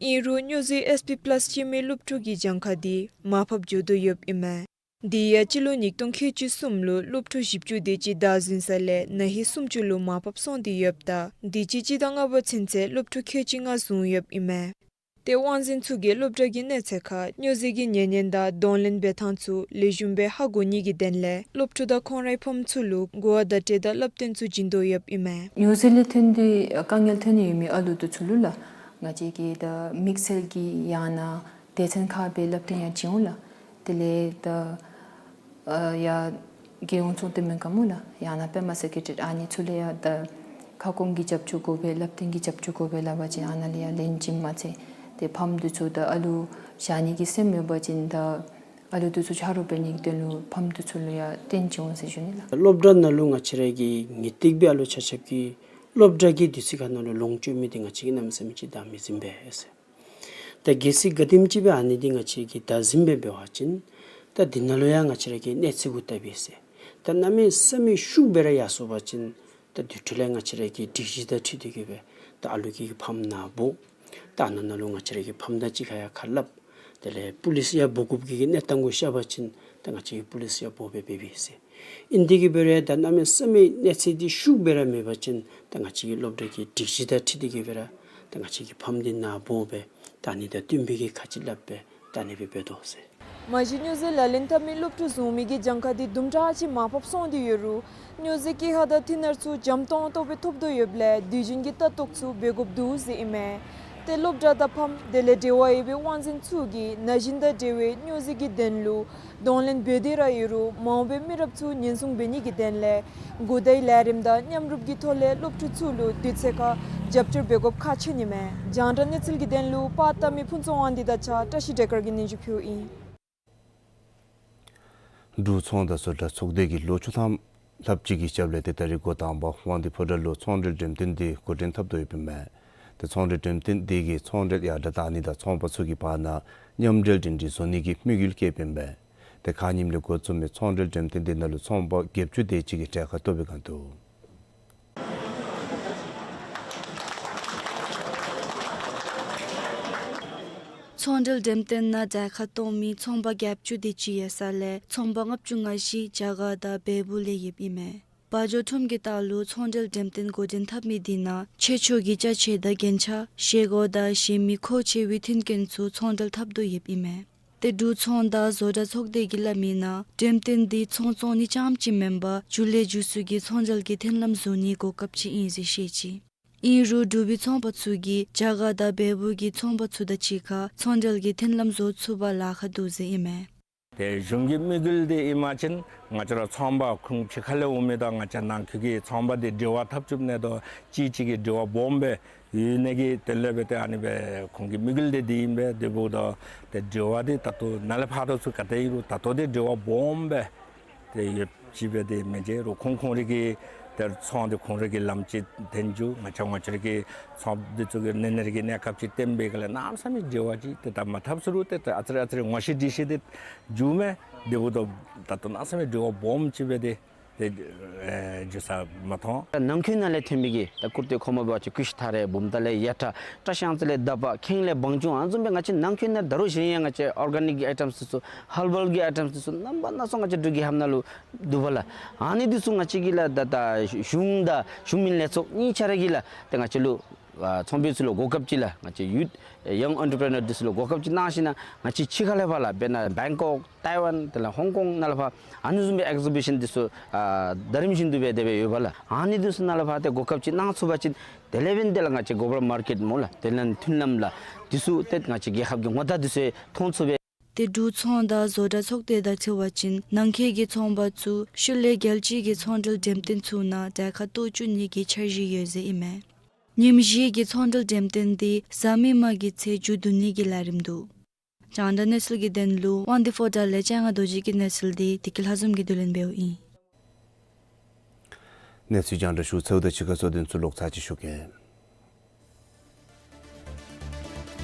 ཨིན་རུང་སྨྱོ་རྫས་ཨེས་པི་པ་ལཱསི་སྤྱོད་མི་སློབ་ཕྲུག་གི་གྱངས་ཁ་འདི་མར་ཕབ་འགྱོ་དོ་ཡོདཔ་ཨིན་མས། དེ་ཡང་སྤྱི་ལོ་ཉིས་སྟོང་ཁལ་གཅིག་གསུམ་ལུ་སློབ་ཕྲུག་བཞི་བཅུ་དེ་ཅིག་བདའ་ཟུན་ས་ལས་ན་ཧིང་སུམ་ཅུ་ལུ་མར་ཕབ་སོང་སྟེ་ཡོདཔ་ད་དུས་ཅི་སྤྱི་ཟླ་ལྔ་པ་ཚུན་ཚོད་སློབ་ཕྲུག་ཁལ་གཅིག་ལྔ་བཟུང་ཡོདཔ་ཨིན་མས། ཏེ་དབང་འཛིན་ཚུ་གིས་སློབ་གྲྭ་གི་གནས་ཚད་ཁར་སྨྱོ་རྫས་ཀྱི་ཉེ་ཉེན་དང་གདོང་ལེན་འབད་ཐངས་ཚུ་ལེགས་ཤོམ་སྦེ་ཧ་གོ་ནི་གི་དོན་ལས་སློབ་ཕྲུག་དང་ཁོང་རའི་ཕམ་ཚུ་ལུ་གོ་བ་བརྡ་སྤྲོད་དང་བསླབ་སྟོན་ཚུ་བྱིན་དོ་ཡོདཔ་ཨིན་མས། སྨྱོ་རྫས་ལས་ཐོན་ཏེ་དཀའ་ངལ་ཐོན་ནི་ཡོད་མི་ཨ་ལུ་དེ་ཚུ་ལུ་ལགས་ང་བཅས་ཀྱིས་ད་དམིགས་བསལ་གྱི་ཡང་ན་སྡེ་ཚན་ཁག་སྦེ་བསླབ་སྟོན་ཡང་བྱིན་འོང་ལགས། དེ་ལས་ད་ཨ་ཡ་རྒྱལ་ཡོངས་ཚོགས་སྡེ་མེན་ག་མོ་ལགས། ཡང་ན་པདྨ་སེ་ཀེ་ཊི་རི་ཨ་ནི་ཚུ་ལུ་ཡང་ད་ཁ་སྐོང་གི་རྒྱབ་སྐྱོར་དགོ་པས་བསླབ་སྟོན་གྱི་རྒྱབ་སྐྱོར་དགོ་པས་སླབ་པ་ཅིན་ཨ་ནཱ་ལུ་ཡང་ལེན་བྱིནམ་མ་ཚད་ཏེ་ཕམ་དེ་ཚུ་ད་ཨ་ལུ་བཞག་ནི་གི་སེམས་ཡོད་པ་ཅིན་ད་ཨ་ལུ་དེ་ཚུ་ཆ་རོགས་འབད་ནི་གི་དོན་ལུ་ཕམ་དེ་ཚུ་ལུ་ཡང་སྟོན་བྱིན་འོང་ཟེར་ཞུ་ནི་ལགས། སློབ་གྲྭ་ནང་ལུ་ང་བཅས་ར་གི་ངེས་ཏིག་སྦེ་ཨ་ལུ་ཆ་ཁྱབ་ཀྱིས་སློབ་གྲྭ་གི་དུས་ཚོད་ཁར་ནང་ལུ་ལོངས་སྤྱོད་མི་འདི་ང་བཅས་ཀྱིས་གནམ་མེད་ས་མེད་ཅིག་བདའ་མི་ཟུན་པས་ཟེར། ད་གལ་སྲིད་ག་དེམ་ཅིག་སྦེ་ཨ་ནི་འདི་ང་བཅས་ཀྱིས་བདའ་ཟུན་པས་འབད་བ་ཅིན་ད་འདི་ནང་ལུ་ཡང་ང་བཅས་ར་གི་གནས་ཚུལ་གུ་བལྟ་སྦེ་ཟེར། ད་གནམ་མེད་ས་མེད་ཤུགས་སྦེ་ར་ཡར་སོང་པ་ཅིན་ད་དེ་འཕྲོ་ལས་ང་བཅས་ར་གི་སྒྲིག་གཞི་དང་འཁྲིལ་ཏེ་གི་སྦེ་ད་ཨ་ལུ་གི་ཕམ་ནཱ་འབོ། ད་ཨ་ནཱ་ནང་ལུ་ང་བཅས་ར་གི་ཕམ་དང་གཅིག་ཁར་ཡང་ཁ་སླབ། དེ་ལས་པུ་ལིསི་ཡང་འབོ་དགོཔ་གི་གི་གནས་སྟངས་གུ་ཤར་བ་ཅིན་ད་ང་བཅས་ཀྱིས་པུ་ལིསི་ཡང་འབོ་སྦེ་འབད་འབད་ཟེར། ཨིན་དེ་གི་འབད་རུང་ད་གནམ་མེད་ས་མེད་གནས་ཚད་འདི་ཤུགས་སྦེ་ར་མེད་པ་ཅིན་ད་ང་བཅས་ཀྱི་སློབ་གྲྭ་གི་སྒྲིག་གཞི་དང་འཁྲིལ་ཏེ་གི་སྦེ་ར་ད་ང་བཅས་ཀྱི་ཕམ་འདི་ནཱ་འབོ་སྦེ་ད་ཨ་ནི་དང་བསྟུན་པའི་གི་ཁ་ཅིག་སླབ་སྦེ་ད་ཨ་ནི་སྦེ་འབད་དོ་ཟེར། མ་གཞི་སྨྱོ་རྫས་ལག་ལེན་འཐབ་མི་སློབ་ཕྲུག་བཟུང་མི་གི་གྱངས་ཁ་འདི་དུམ་གྲ་ཅིག་མར་ཕབ་སོང་སྟེ་ཡོད་རུང་སྨྱོ་རྫས་ཀྱི་ཧ་ད་མཐུན་རྐྱེན་ཚུ་འཇམ་ཏོང་ཏོ་སྦེ་ཐོབ་དོ་ཡོདཔ་ལས་དུས་རྒྱུན་གྱི་ལྟ་རྟོག་ཚུ་འབད་དགོཔ་འདུག་ཟེར་ཨིན་མས། ཏེ་སློབ་གྲྭ་དང་ཕམ་དེ་ལས་འབྲེལ་བ་ཡོད་པའི་དབང་འཛིན་ཚུ་གིས་ན་གཞོན་དང་འབྲེལ་བའི་སྨྱོ་རྫས་ཀྱི་དོན་ལུ་གདོང་ལེན་འབད་དེ་ར་ཡོད་རུང་མ་འོངས་པའི་མི་རབས་ཚུ་ཉེན་སྲུང་འབད་ནི་གི་དོན་ལས་གོ་བརྡའི་ལས་རིམ་དང་མཉམ་རུབ་ཀྱི་ཐོག་ལས་སློབ་ཕྲུག་ཚུ་ལུ་དུས་ཚོད་ཁར་རྒྱབ་སྐྱོར་འབད་དགོཔ་ཁག་ཆེ་ནི་མས། རྒྱང་བསྒྲགས་གནས་ཚུལ་གྱི་དོན་ལུ་པར་བཏབ་མི་ཕུན་ཚོགས་དབང་འདུས་དང་གཅིག་ཁར་བཀྲ་ཤིས་སྒྲོལ་དཀར་གྱིས་སྙན་ཞུ་ཕུལཝ་ཨིན། འབྲུག་ཚོང་དང་བཟོ་གྲྭ་ཚོགས་སྡེ་གིས་ལོ་བཅུ་ཐམ་ལྷགཔ་ཅིག་གི་རྒྱབ་ལས་ཏེ་ད་རིས་འགོ་དང་པ་དབང་འདུས་ཕོ་བྲང་ལུ་ཚོང་འབྲེལ་འགྲེམས་སྟོན་འདི་འགོ་འདྲེན་འཐབ་དོ་ཡོདཔ་ཨིན་མས། ཏེ་ཚོང་འབྲེལ་འགྲེམས་སྟོན་འདི་གིས་ཚོང་འབྲེལ་ཡར་དྲག་གཏང་ནི་དང་ཚོང་པ་ཚུ་གི་བར་ན་མཉམ་འབྲེལ་སྒྲིང་སྒྲིང་བཟོ་ནི་གི་དམིགས་ཡུལ་བསྐྱེདཔ་ཨིན་མས། ཏེ་ཁ་ཉིནམ་ལས་འགོ་བཙུགས་མི་ཚོང་འབྲེལ་འགྲེམས་སྟོན་འདི་ནང་ལུ་ཚོང་པ་བརྒྱད་ཅུ་དེ་ཅིག་གིས་གྲལ་ཁར་གཏོགས་པའི་སྒང་འདུག། ཚོང་འབྲེལ་འགྲེམས་སྟོན་ནང་གྲལ་ཁར་གཏོགས་མི་ཚོང་པ་བརྒྱད་ཅུ་དེ་ཅིག་ཡོད་ས་ལས་ཚོང་པ་ལྔ་བཅུ་ང་བཞི་རྒྱ་གར་དང་བལ་པོ་ལས་ཡོདཔ་ཨིན་མས། དཔལ་འབྱོར་ཁྲོམ་གྱི་ལྟག་ལུ་ཚོང་འབྲེལ་འགྲེམས་སྟོན་འགོ་འདྲེན་འཐབ་མི་འདི་ནང་ཆོས་ཕྱོགས་ཀྱི་ཅ་ཆས་དང་རྒྱན་ཆ་བཞེས་སྒོ་དང་གཞན་མི་མཁོ་ཆེ་བའི་མཐུན་རྐྱེན་ཚུ་ཚོང་འབྲེལ་འཐབ་དོ་ཡོདཔ་ཨིན་མས། ཏེ་འབྲུག་ཚོང་དང་བཟོ་གྲྭ་ཚོགས་སྡེ་གིས་སླབ་མིའི་ནང་འགྲེམས་སྟོན་འདི་ཚོང་བཙོང་ནི་རྐྱངམ་ཅིག་མེན་པར་མཇུག་ལས་མཇུག་བསྡུ་གི་ཚོང་འབྲེལ་གྱི་མཐུན་ལམ་བཟོ་ནིའི་གོ་སྐབས་ཅིག་ཨིན་ཟེར་བཤད་ཅི། ཨིན་རུང་འབྲུག་པའི་ཚོང་པ་ཚུ་གིས་རྒྱ་གར་དང་བལ་པོ་གི་ཚོང་པ་ཚུ་དང་གཅིག་ཁར་ཚོང་འབྲེལ་གྱི་མཐུན་ལམ་བཟོ་ཚུགས་པར་ལཱ་ཁག་འདུག་ཟེར་ཨིན་མས། ཏེ་གཞུང་གི་དམིགས་ཡུལ་འདི་ཨིན་པ་ཅིན་ང་བཅས་ར་ཚོང་པ་ཁོང་ཕྱི་ཁ་ལས་འོང་མི་དང་ང་བཅས་ནང་འཁོད་ཀྱི་ཚོང་པ་འདི་འབྲེལ་བ་འཐབ་ཚུགསཔ་ནི་དང་གཅིག་གཅིག་གི་འབྲེལ་བ་སྦོམ་སྦེ་ཡོད་ནི་གི་དོན་ལས་སྦེ་ཏེ་ཨ་ནི་སྦེ་ཁོང་གི་དམིགས་ཡུལ་འདི་འདི་ཨིན་པས། དེ་འབདཝ་ད་ཏེ་འབྲེལ་བ་འདི་ད་ལྟོ་ནཱ་ལས་ཕར་ཏོ་ཚུ་ག་དེ་ཨིན་རུང་ད་ལྟོ་འདི་འབྲེལ་བ་སྦོམ་སྦེ་ཏེ་ཡོདཔ་ཅིག་སྦེ་ཏེ་མི་འགྱོ་རུང་ཁོང་ཁོང་རའི་གི་ཏེ་ཚོང་འདི་ཁོང་རའི་གི་ལམ་ཅིག་འཐོན་འགྱོ། ང་བཅས་ང་བཅས་རའི་གི་ཚོང་འདི་ཚུ་གི་ནི་ནི་ར་གི་གནས་སྐབས་ཅིག་བསྟན་པའི་སྒང་ལས་གནམ་མེད་ས་མེད་འབྲེལ་བ་ཅིག་ཏེ་ད་མ་འཐབ་ཚུགས་རུང་ཏེ་ད་ཨ་ཙི་རེ་ཨ་ཙི་རེ་ངོ་ཤེས་འདྲིས་ཤེས་འདི་འགྱོཝ་མས། དེ་འབདཝ་ད་ད་ལྟོ་གནམ་མེད་ས་མེད་འབྲེལ་བ་སྦོམ་ཅིག་སྦེ་ཏེ་ཏེ་ཨེ་འགྱོ་ས་མ་མཐོང་། ནང་འཁོད་ནང་ལས་ཐོན་མི་གི་ད་ཀུར་ཏེ་ཁོག་མ་འབད་བ་ཅིན་ཀུ་ཤུ་ཐ་རེ་བུམ་ཐང་ལས་ཡ་ཏྲ་བཀྲ་ཤིས་གཡང་རྩེ་ལས་ད་པ་ཁེངས་ལས་བང་ཅུང་ཨ་ནི་བཟུམ་སྦེ་ང་བཅས་ནང་འཁོད་ནང་ད་རུང་གཞན་ཡང་ང་བཅས་ཨོར་ག་ནིཀ་གི་ཨའི་ཊམསི་འདི་ཚུ་ཧར་བཱལ་གྱི་ཨའི་ཊམསི་འདི་ཚུ་རྣམ་པ་སྣ་ཚོགས་ང་བཅས་འབྲུག་རྒྱལ་ཁབ་ནང་ལུ་འདུག་པ་ལགས། ཨ་ནི་འདི་ཚུ་ང་བཅས་ཀྱིས་ལགས་ད་ད་གཞུང་དང་གཞུང་མིན་ལས་ཚོགས་གཉིས་ཆ་ར་གིས་ལགས་ཏེ་ང་བཅས་ལུ་ཨ་ཚོང་པ་ཚུ་ལུ་གོ་སྐབས་ཅིག་ལགས། ང་བཅས་ཡུཐ་ཡང་ཨེན་ཊར་པི་རི་ནར་འདི་ཚུ་ལུ་གོ་སྐབས་ཅིག་གནང་ཞིནམ་ལས་ང་བཅས་ཕྱི་ཁ་ལས་ཕར་ལགས་དཔེར་ན་བེང་ཀོག་ཐའི་ཝན་དེ་ལས་ཧོང་ཀོང་ནང་ལས་ཕར་ཨ་ནི་བཟུམ་སྦེ་ཨེག་ཟི་བི་ཤཱན་འདི་ཚུ་ཨ་ཟླ་རིམ་བཞིན་དུ་སྦེ་དེ་སྦེ་ཡོད་པ་ལགས། ཨ་ནི་འདི་ཚུ་ནང་ལས་ཕར་ཏེ་གོ་སྐབས་ཅིག་གནང་ཚུགས་པ་ཅིན་དེ་ལས་འབདན་དེ་ལས་ང་བཅས་གོ་ལོ་བཱལ་མར་ཀེཊ་སྨོ་ལགས། དེ་ལས་མཐུན་ལམ་ལགས། འདི་ཚུ་ཏེ་ང་བཅས་རྒྱལ་ཁབ་ཀྱི་ངོ་རྟགས་འདི་ཚུ་མཐོང་ཚུགས་པས། ཏེ་འབྲུག་ཚོང་དང་བཟོ་གྲྭ་ཚོགས་སྡེ་དང་འཁྲིལ་བ་ཅིན་ནང་འཁོད་ཀྱི་ཚོང་པ་ཚུ་ཤུལ་ལས་རྒྱལ་སྤྱི་གི་ཚོང་འབྲེལ་འགྲེམས་སྟོན་ཚུ་ནང་གྲལ་ཁར་གཏོགས་བཅུག་ནི་གི་འཆར་གཞི་ཡོད་ཟེར་ཨིན་མས། ཉིནམ་བཞི་གི་ཚོང་འབྲེལ་འགྲེམས་སྟོན་འདི་གཟའ་མིག་དམར་གྱི་ཚེ་མཇུག་བསྡུ་ནི་གི་ལས་རིམ་འདུག། རྒྱང་བསྒྲགས་གནས་ཚུལ་གྱི་དོན་ལུ་དབང་འདུས་ཕོ་བྲང་ལས་སྤྱན་སྔ་རྡོ་རྗེ་གི་གནས་ཚུལ་འདི་བདེ་སྐྱིད་ལྷ་འཛོམས་ཀྱིས་བསྡུ་ལེན་འབདཝ་ཨིན། གནས་ཚུལ་རྒྱང་བསྒྲགས་ཞུ་ཚརཝ་དང་གཅིག་ཁར་གཙོ་དོན་ཚུ་ལོག་ཚར་ཅིག་ཞུ་གེ།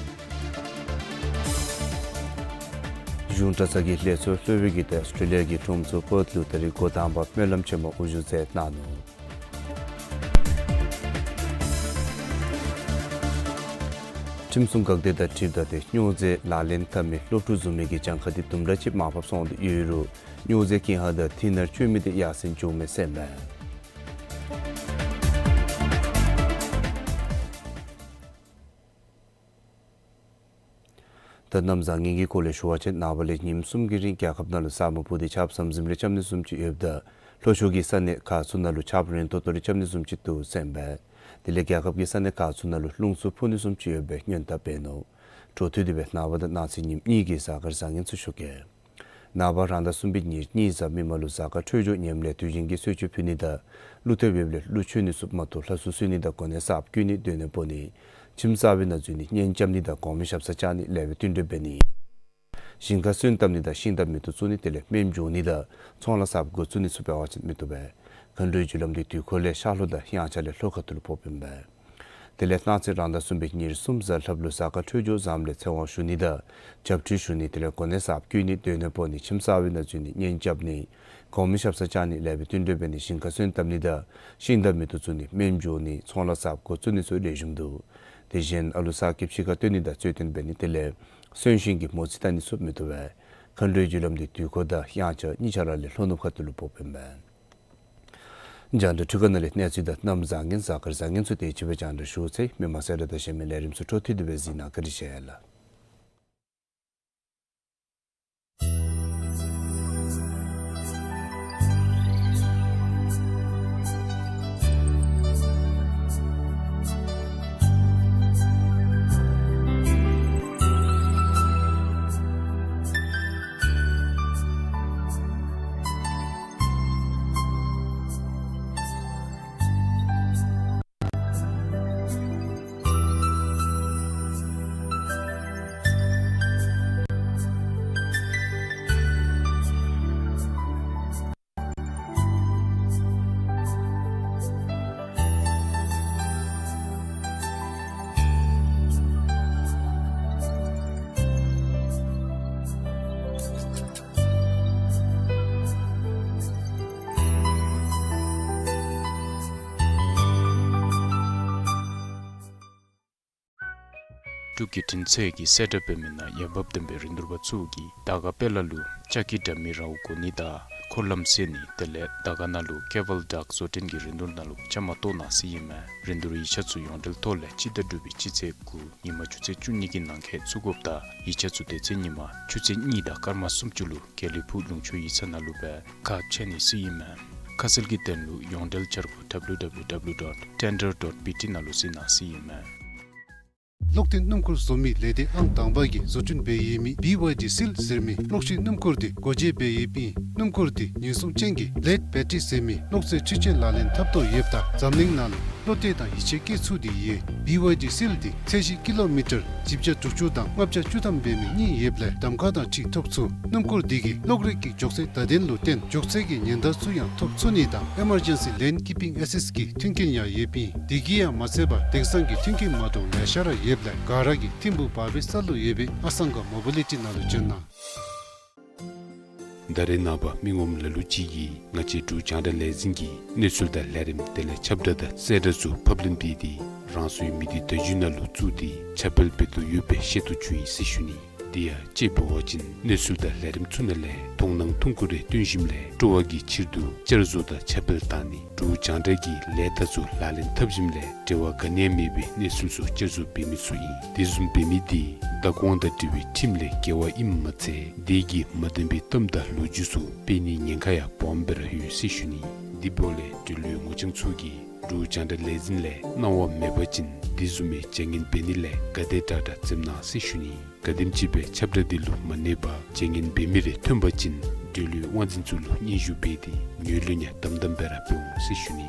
གཞུང་གྲྭ་ཚང་གི་ལས་ཚོགས་ལྷོད་པའི་གི་ཏེ་ཨོསི་ཊྲེ་ལི་ཡ་གི་ཁྲོམ་ཚོགས་པོརཊ་ལུ་ད་རིས་འགོ་དང་པ་སྨོན་ལམ་ཆེན་མོ་དབུ་བཞུགས་མཛད་གནང་ནུག། ཁྲིམས་སྲུང་འགག་སྡེ་དང་འཁྲིལཝ་ད་ཏེ་སྨྱོ་རྫས་ལག་ལེན་འཐབ་མི་སློབ་ཕྲུག་བཟུང་མི་གི་གྱངས་ཁ་འདི་དུམ་གྲ་ཅིག་མར་ཕབ་སོང་སྟེ་ཡོད་རུང་སྨྱོ་རྫས་ཀྱི་ཧ་ད་མཐུན་རྐྱེན་ཚུ་མེད་དེ་ཡར་སེང་འགྱོ་མས་ཟེར་ཨིན་མས། ད་གནམ་བཟང་ངན་གྱི་སྐོར་ལས་ཞུ་བ་ཅིན་ནངས་པ་ལས་ཉིནམ་གསུམ་གྱི་རིང་རྒྱལ་ཁབ་ནང་ལུ་ས་སྨུག་སྤུབས་ཏེ་ཆརཔ་ཟམ་ཟིམ་རེ་རྐྱབ་ནི་བཟུམ་ཅིག་ཡོདཔ་ད་ལྷོ་ཕྱོགས་ཀྱི་ས་གནས་ཁག་ཚུ་ནང་ལུ་ཆརཔ་རན་ཏོག་ཏོ་རེ་རྐྱབ་ནི་བཟུམ་ཅིག་འདུག་ཟེར་ཨིན་པས། དེ་ལས་རྒྱལ་ཁབ་ཀྱི་ས་གནས་ཁག་ཚུ་ནང་ལུ་རླུང་འཚུབ་འཕུ་ནི་བཟུམ་ཅིག་ཡོད་པའི་སྔོན་བརྡ་འབད་ནུག། འཕྲོ་མཐུད་དེ་སྦེ་ནངས་པ་དང་གནངས་ཚེ་ཉིནམ་གཉིས་ཀྱི་གཟའ་སྐར་བཟང་ངན་ཚུ་ཞུ་གེ། ནངས་པ་རང་ཟླ་གསུམ་པའི་ཉེར་གཉིས་གཟའ་མིག་དམར་ལུ་གཟའ་སྐར་འཕྲོད་སྦྱོར་ངནམ་ལས་དུས་རྒྱུན་གྱི་གསོལ་མཆོད་ཕུལ་ནི་དང་ཀླུ་ཐེབས་ཡོདཔ་ལས་ཀླུ་མཆོད་ནི་ཚུ་མ་གཏོགས་ལྷ་གསོལ་གསོལ་ནི་དང་གོ་གནས་གསརཔ་བསྐོ་ནི་སྡོད་གནས་སྤོ་ནི་ཁྱིམ་གསར་པའི་ནང་འཛུལ་ནི་གཉེན་རྐྱབ་ནི་དང་གོང་མའི་ཞབས་སར་བཅར་ནི་ལེགས་པའི་བསྟུན་གྲོས་འབད་ནི། ཞིང་ཁར་སོན་བཏབ་ནི་དང་ཤིང་རྟ་མེ་ཏོག་བཙུགས་ནི་དེ་ལས་སྨན་བྱུང་ནི་དང་ཚོང་ལཱ་གསརཔ་འགོ་བཙུགས་ནི་ཚུ་འབད་བ་ཅིན་མི་བཏུབ་པས། མཁའ་འགྲོའི་རྒྱུ་ལམ་འདི་དུས་འཁོར་ལས་ཤར་ལྷོ་དང་དབྱངས་འཆར་ལས་ལྷོ་ཁ་ཐུག་ལུ་ཕོགཔ་ཨིན་པས། དེ་ལས་གནངས་ཚེ་རང་ཟླ་གསུམ་པའི་ཉེར་གསུམ་གཟའ་ལྷགཔ་ལུ་གཟའ་སྐར་འཕྲོད་སྦྱོར་བཟངམ་ལས་ཚེ་དབང་ཞུ་ནི་དང་བྱབས་ཁྲུས་ཞུ་ནི་དེ་ལས་གོ་གནས་གསརཔ་བསྐོ་ནི་སྡོད་གནས་སྤོ་ནི་ཁྱིམ་གསར་པའི་ནང་འཛུལ་ནི་གཉེན་རྐྱབ་ནི་ གོང་མའི་ཞབས་སར་བཅར་ནི་ལས་པའི་བསྟུན་གྲོས་འབད་ནི་ཞིང་ཁར་སོན་བཏབ་ནི་དང་ཤིང་འཐབ་མི་དུ་བཙུགས་ནི་སྨན་བཙུགས་ནི་ཚོང་ལཱ་གསརཔ་འགོ་བཙུགས་ནི་ཚུ་ལེགས་ཤོམ་འདུག། དེ་བཞིན་ཨ་ལུ་གསར་སྐྱེསཔ་ཕྱི་ཁར་བཏོན་ནི་དང་གཙོ་བཏོན་འབད་ནི་དེ་ལས་སོན་ཤིང་གི་མོ་རྩིས་བལྟ་ནི་ཚུ་མི་བཏུབ་པས། མཁའ་འགྲོའི་རྒྱུ་ལམ་འདི་དུས་འཁོར་དང་དབྱངས་འཆར་གཉིས་ཆ་ར་ལས་ལྷོ་ནུབ་ཁ་ཐུག་ལུ་ཕོགཔ་ཨིན་མས། རྒྱང་བསྒྲགས་འཕྲུལ་ཁང་ནང་ལས་གནས་ཚུལ་དང་གནམ་བཟང་ངན་གཟའ་སྐར་བཟང་ངན་ཚུ་དེ་ཅིག་སྦེ་རྒྱང་བསྒྲགས་ཞུ་ཚར་ཡི། མི་མང་གསལ་བསྒྲགས་དང་གཞན་མི་ལས་རིམ་ཚུ་འཕྲོ་མཐུད་དེ་སྦེ་གཟིགས་གནང་། བཀའ་དྲིན་ཆེ་ལགས། འབྲུག་བརྒྱུད་འཕྲིན་ཚད་ཀྱིས་གསལ་བསྒྲགས་འབད་མི་ནང་ཡར་འབབ་ལྡན་པའི་རིན་བསྡུར་པ་ཚུ་གིས་དར་དཀར་དཔལ་ལ་ལུ་ལྕགས་ཀྱི་དྲ་མིག་ར་བ་གོ་ནི་དང་འཁོར་ལམ་སེལ་ནི་དེ་ལས་དར་དཀར་ནང་ལུ་ཀེ་བཱལ་ཌཱཀ་བཟོ་སྐྲུན་གྱི་རིན་བསྡུར་ནང་ལུ་བཅའ་མར་གཏོགས་གནང་ཟེར་ཨིན་མས། རིན་བསྡུར་ཡིག་ཆ་ཚུ་ཡོངས་འབྲེལ་ཐོག་ལས་སྤྱི་ཟླ་དྲུག་པའི་སྤྱི་ཚེས་དགུ་ཉིན་མ་ཆུ་ཚོད་བཅུ་གཉིས་ཀྱི་ནང་འཁོད་བཙུགས་དགོཔ་དང་ཡིག་ཆ་ཚུ་དེ་ཚེ་ཉིན་མ་ཆུ་ཚོད་གཉིས་དང་སྐར་མ་སུམ་ཅུ་ལུ་དགེ་ལེགས་ཕུག་ལུང་ཕྱོགས་ཡིག་ཚང་ནང་ལུ་སྦེ་ཁ་ཕྱེ་ནི་ཟེར་ཨིན་མས། ཁ་གསལ་གྱི་དོན་ལུ་ཡོངས་འབྲེལ་འཆར་སྒོ་W W W dot tender dot B T ནང་ལུ་གཟིགས་གནང་ཟེར་ཨིན་མས། གློག་ཐིག་སྣུམ་འཁོར་བཟོ་མི་ལས་སྡེ་ཨང་དང་པ་གིས་བཟོ་སྐྲུན་འབད་ཡོད་མི་B Y D Seal ཟེར་མི་གློག་ཤིང་སྣུམ་འཁོར་འདི་སྒོ་འབྱེད་འབད་ཡོདཔ་ཨིན། སྣུམ་འཁོར་འདི་ཉེན་སྲུང་ཅན་གྱི་ལེཌ་བེ་ཊི་རི་ཟེར་མི་གློག་རྫས་འཕྲུལ་ཆས་ལག་ལེན་འཐབ་ཐོག་ཡོདཔ་ད་འཛམ་གླིང་ནང་ལུ་བློ་གཏད་དང་ཡིད་ཆེས་བསྐྱེད་ཚུགས་ཏེ་ཡོད། B Y D Seal འདི་ཚད་གཞི་ཀི་ལོ་མི་ཊར་བཞི་བརྒྱ་དྲུག་ཅུ་དང་ལྔ་བརྒྱ་བཅུ་ཐམ་འབད་མི་གཉིས་ཡོདཔ་ལས་གདམ་ཁ་དང་འཁྲིལ་ཐོབ་ཚུགས། སྣུམ་འཁོར་འདི་གིས་གློག་རིག་གི་མགྱོགས་ཚད་བརྡ་དོན་ལུ་བརྟེན་མགྱོགས་ཚད་ཀྱི་ཉེན་བརྡ་ཚུ་ཡང་ཐོབ་ཚུགས་ནི་དང་Emergency Lane Keeping Assist གི་མཐུན་རྐྱེན་ཡང་ཡོདཔ་ཨིན། དེ་གིས་ཡང་མ་ཚད་པར་དེང་སང་གི་མཐུན་རྐྱེན་མ་འདྲཝ་ལེ་ཤ་ར་ཡོདཔ་ལས་ག་ར་གིས་ཐིམ་ཕུག་བར་པའི་ས་ལུ་ཡོད་པའི་ཨ་སང་ག་མོ་བི་ལི་ཊི་ནང་ལུ་བྱོན་གནང་། ད་རེས་ནངས་པ་མི་ངོམ་ལ་ལུ་ཅིག་གིས་ང་བཅས་འབྲུག་རྒྱང་བསྒྲགས་ལས་འཛིན་གྱི་གནས་ཚུལ་དང་ལས་རིམ་དེ་ལས་ཁྱབ་བསྒྲགས་དང་གསལ་བསྒྲགས་ཚུ་ཕབ་ལེན་འབད་དེ་རང་སོའི་མི་སྡེ་བརྡ་བརྒྱུད་ནང་ལུ་བཙུགས་ཏེ་ཁྱབ་སྤེལ་འབད་དོ་ཡོདཔ་སྦེ་ཤེས་རྟོགས་བྱུང་ཡི་ཟེར་ཞུ་ནི། དེ་ཡང་དཔྱེ་འབད་བ་ཅིན་གནས་ཚུལ་དང་ལས་རིམ་ཚུ་ནང་ལས་མཐོང་སྣང་ཐུང་ཀུ་རེ་སྟོན་ཞིནམ་ལས་སྤྲོ་བ་གི་ཕྱིར་དུ་བསྐྱར་བཟོ་དང་ཁྱབ་སྤེལ་བཏང་ནི་འབྲུག་རྒྱང་བསྒྲགས་ཀྱི་ལས་རྟགས་ཚུ་ལག་ལེན་འཐབ་ཞིནམ་ལས་འབྲེལ་བ་ག་ནི་ཡང་མེད་པའི་གནས་ཚུལ་ཚུ་བསྐྱར་བཟོ་འབད་མི་ཚུ་ཨིན། དེ་བཟུམ་འབད་མི་དེ་བདག་དབང་དང་འབྲེལ་བའི་ཁྲིམས་ལས་འགལ་བ་ཨིནམ་མ་ཚད་དེ་གིས་མ་བདེན་པའི་གཏམ་དང་ལོ་རྒྱུས་ཚུ་སྤེལ་ནིའི་ཉེན་ཁ་ཡང་སྦོམ་སྦེ་ར་ཡོད་ཟེར་ཞུ་ནི། དེ་འབདཝ་ལས་འབྲེལ་ཡོད་ངོ་རྐྱང་ཚུ་གིས་འབྲུག་རྒྱང་བསྒྲགས་ལས་འཛིན་ལས་གནང་བ་མེད་པ་ཅིན་དེ་བཟུམ་མའི་བྱ་ངན་འབད་ནི་ལས་ག་དེ་དྲག་དྲག་འཛེམ་གནང་ཟེར་ཞུ་ནི། ག་དེམ་ཅིག་སྦེ་ཁྱབ་བསྒྲགས་འདི་ལུ་མ་གནས་པར་བྱ་ངན་འབད་མི་རེ་ཐོན་པ་ཅིན་འབྲེལ་ཡོད་དབང་འཛིན་ཚུ་ལུ་སྙན་ཞུ་འབད་དེ་ངོས་ལེན་ཡང་དམ་དམ་སྦེ་ར་འབད་འོང་ཟེར་ཞུ་ནི།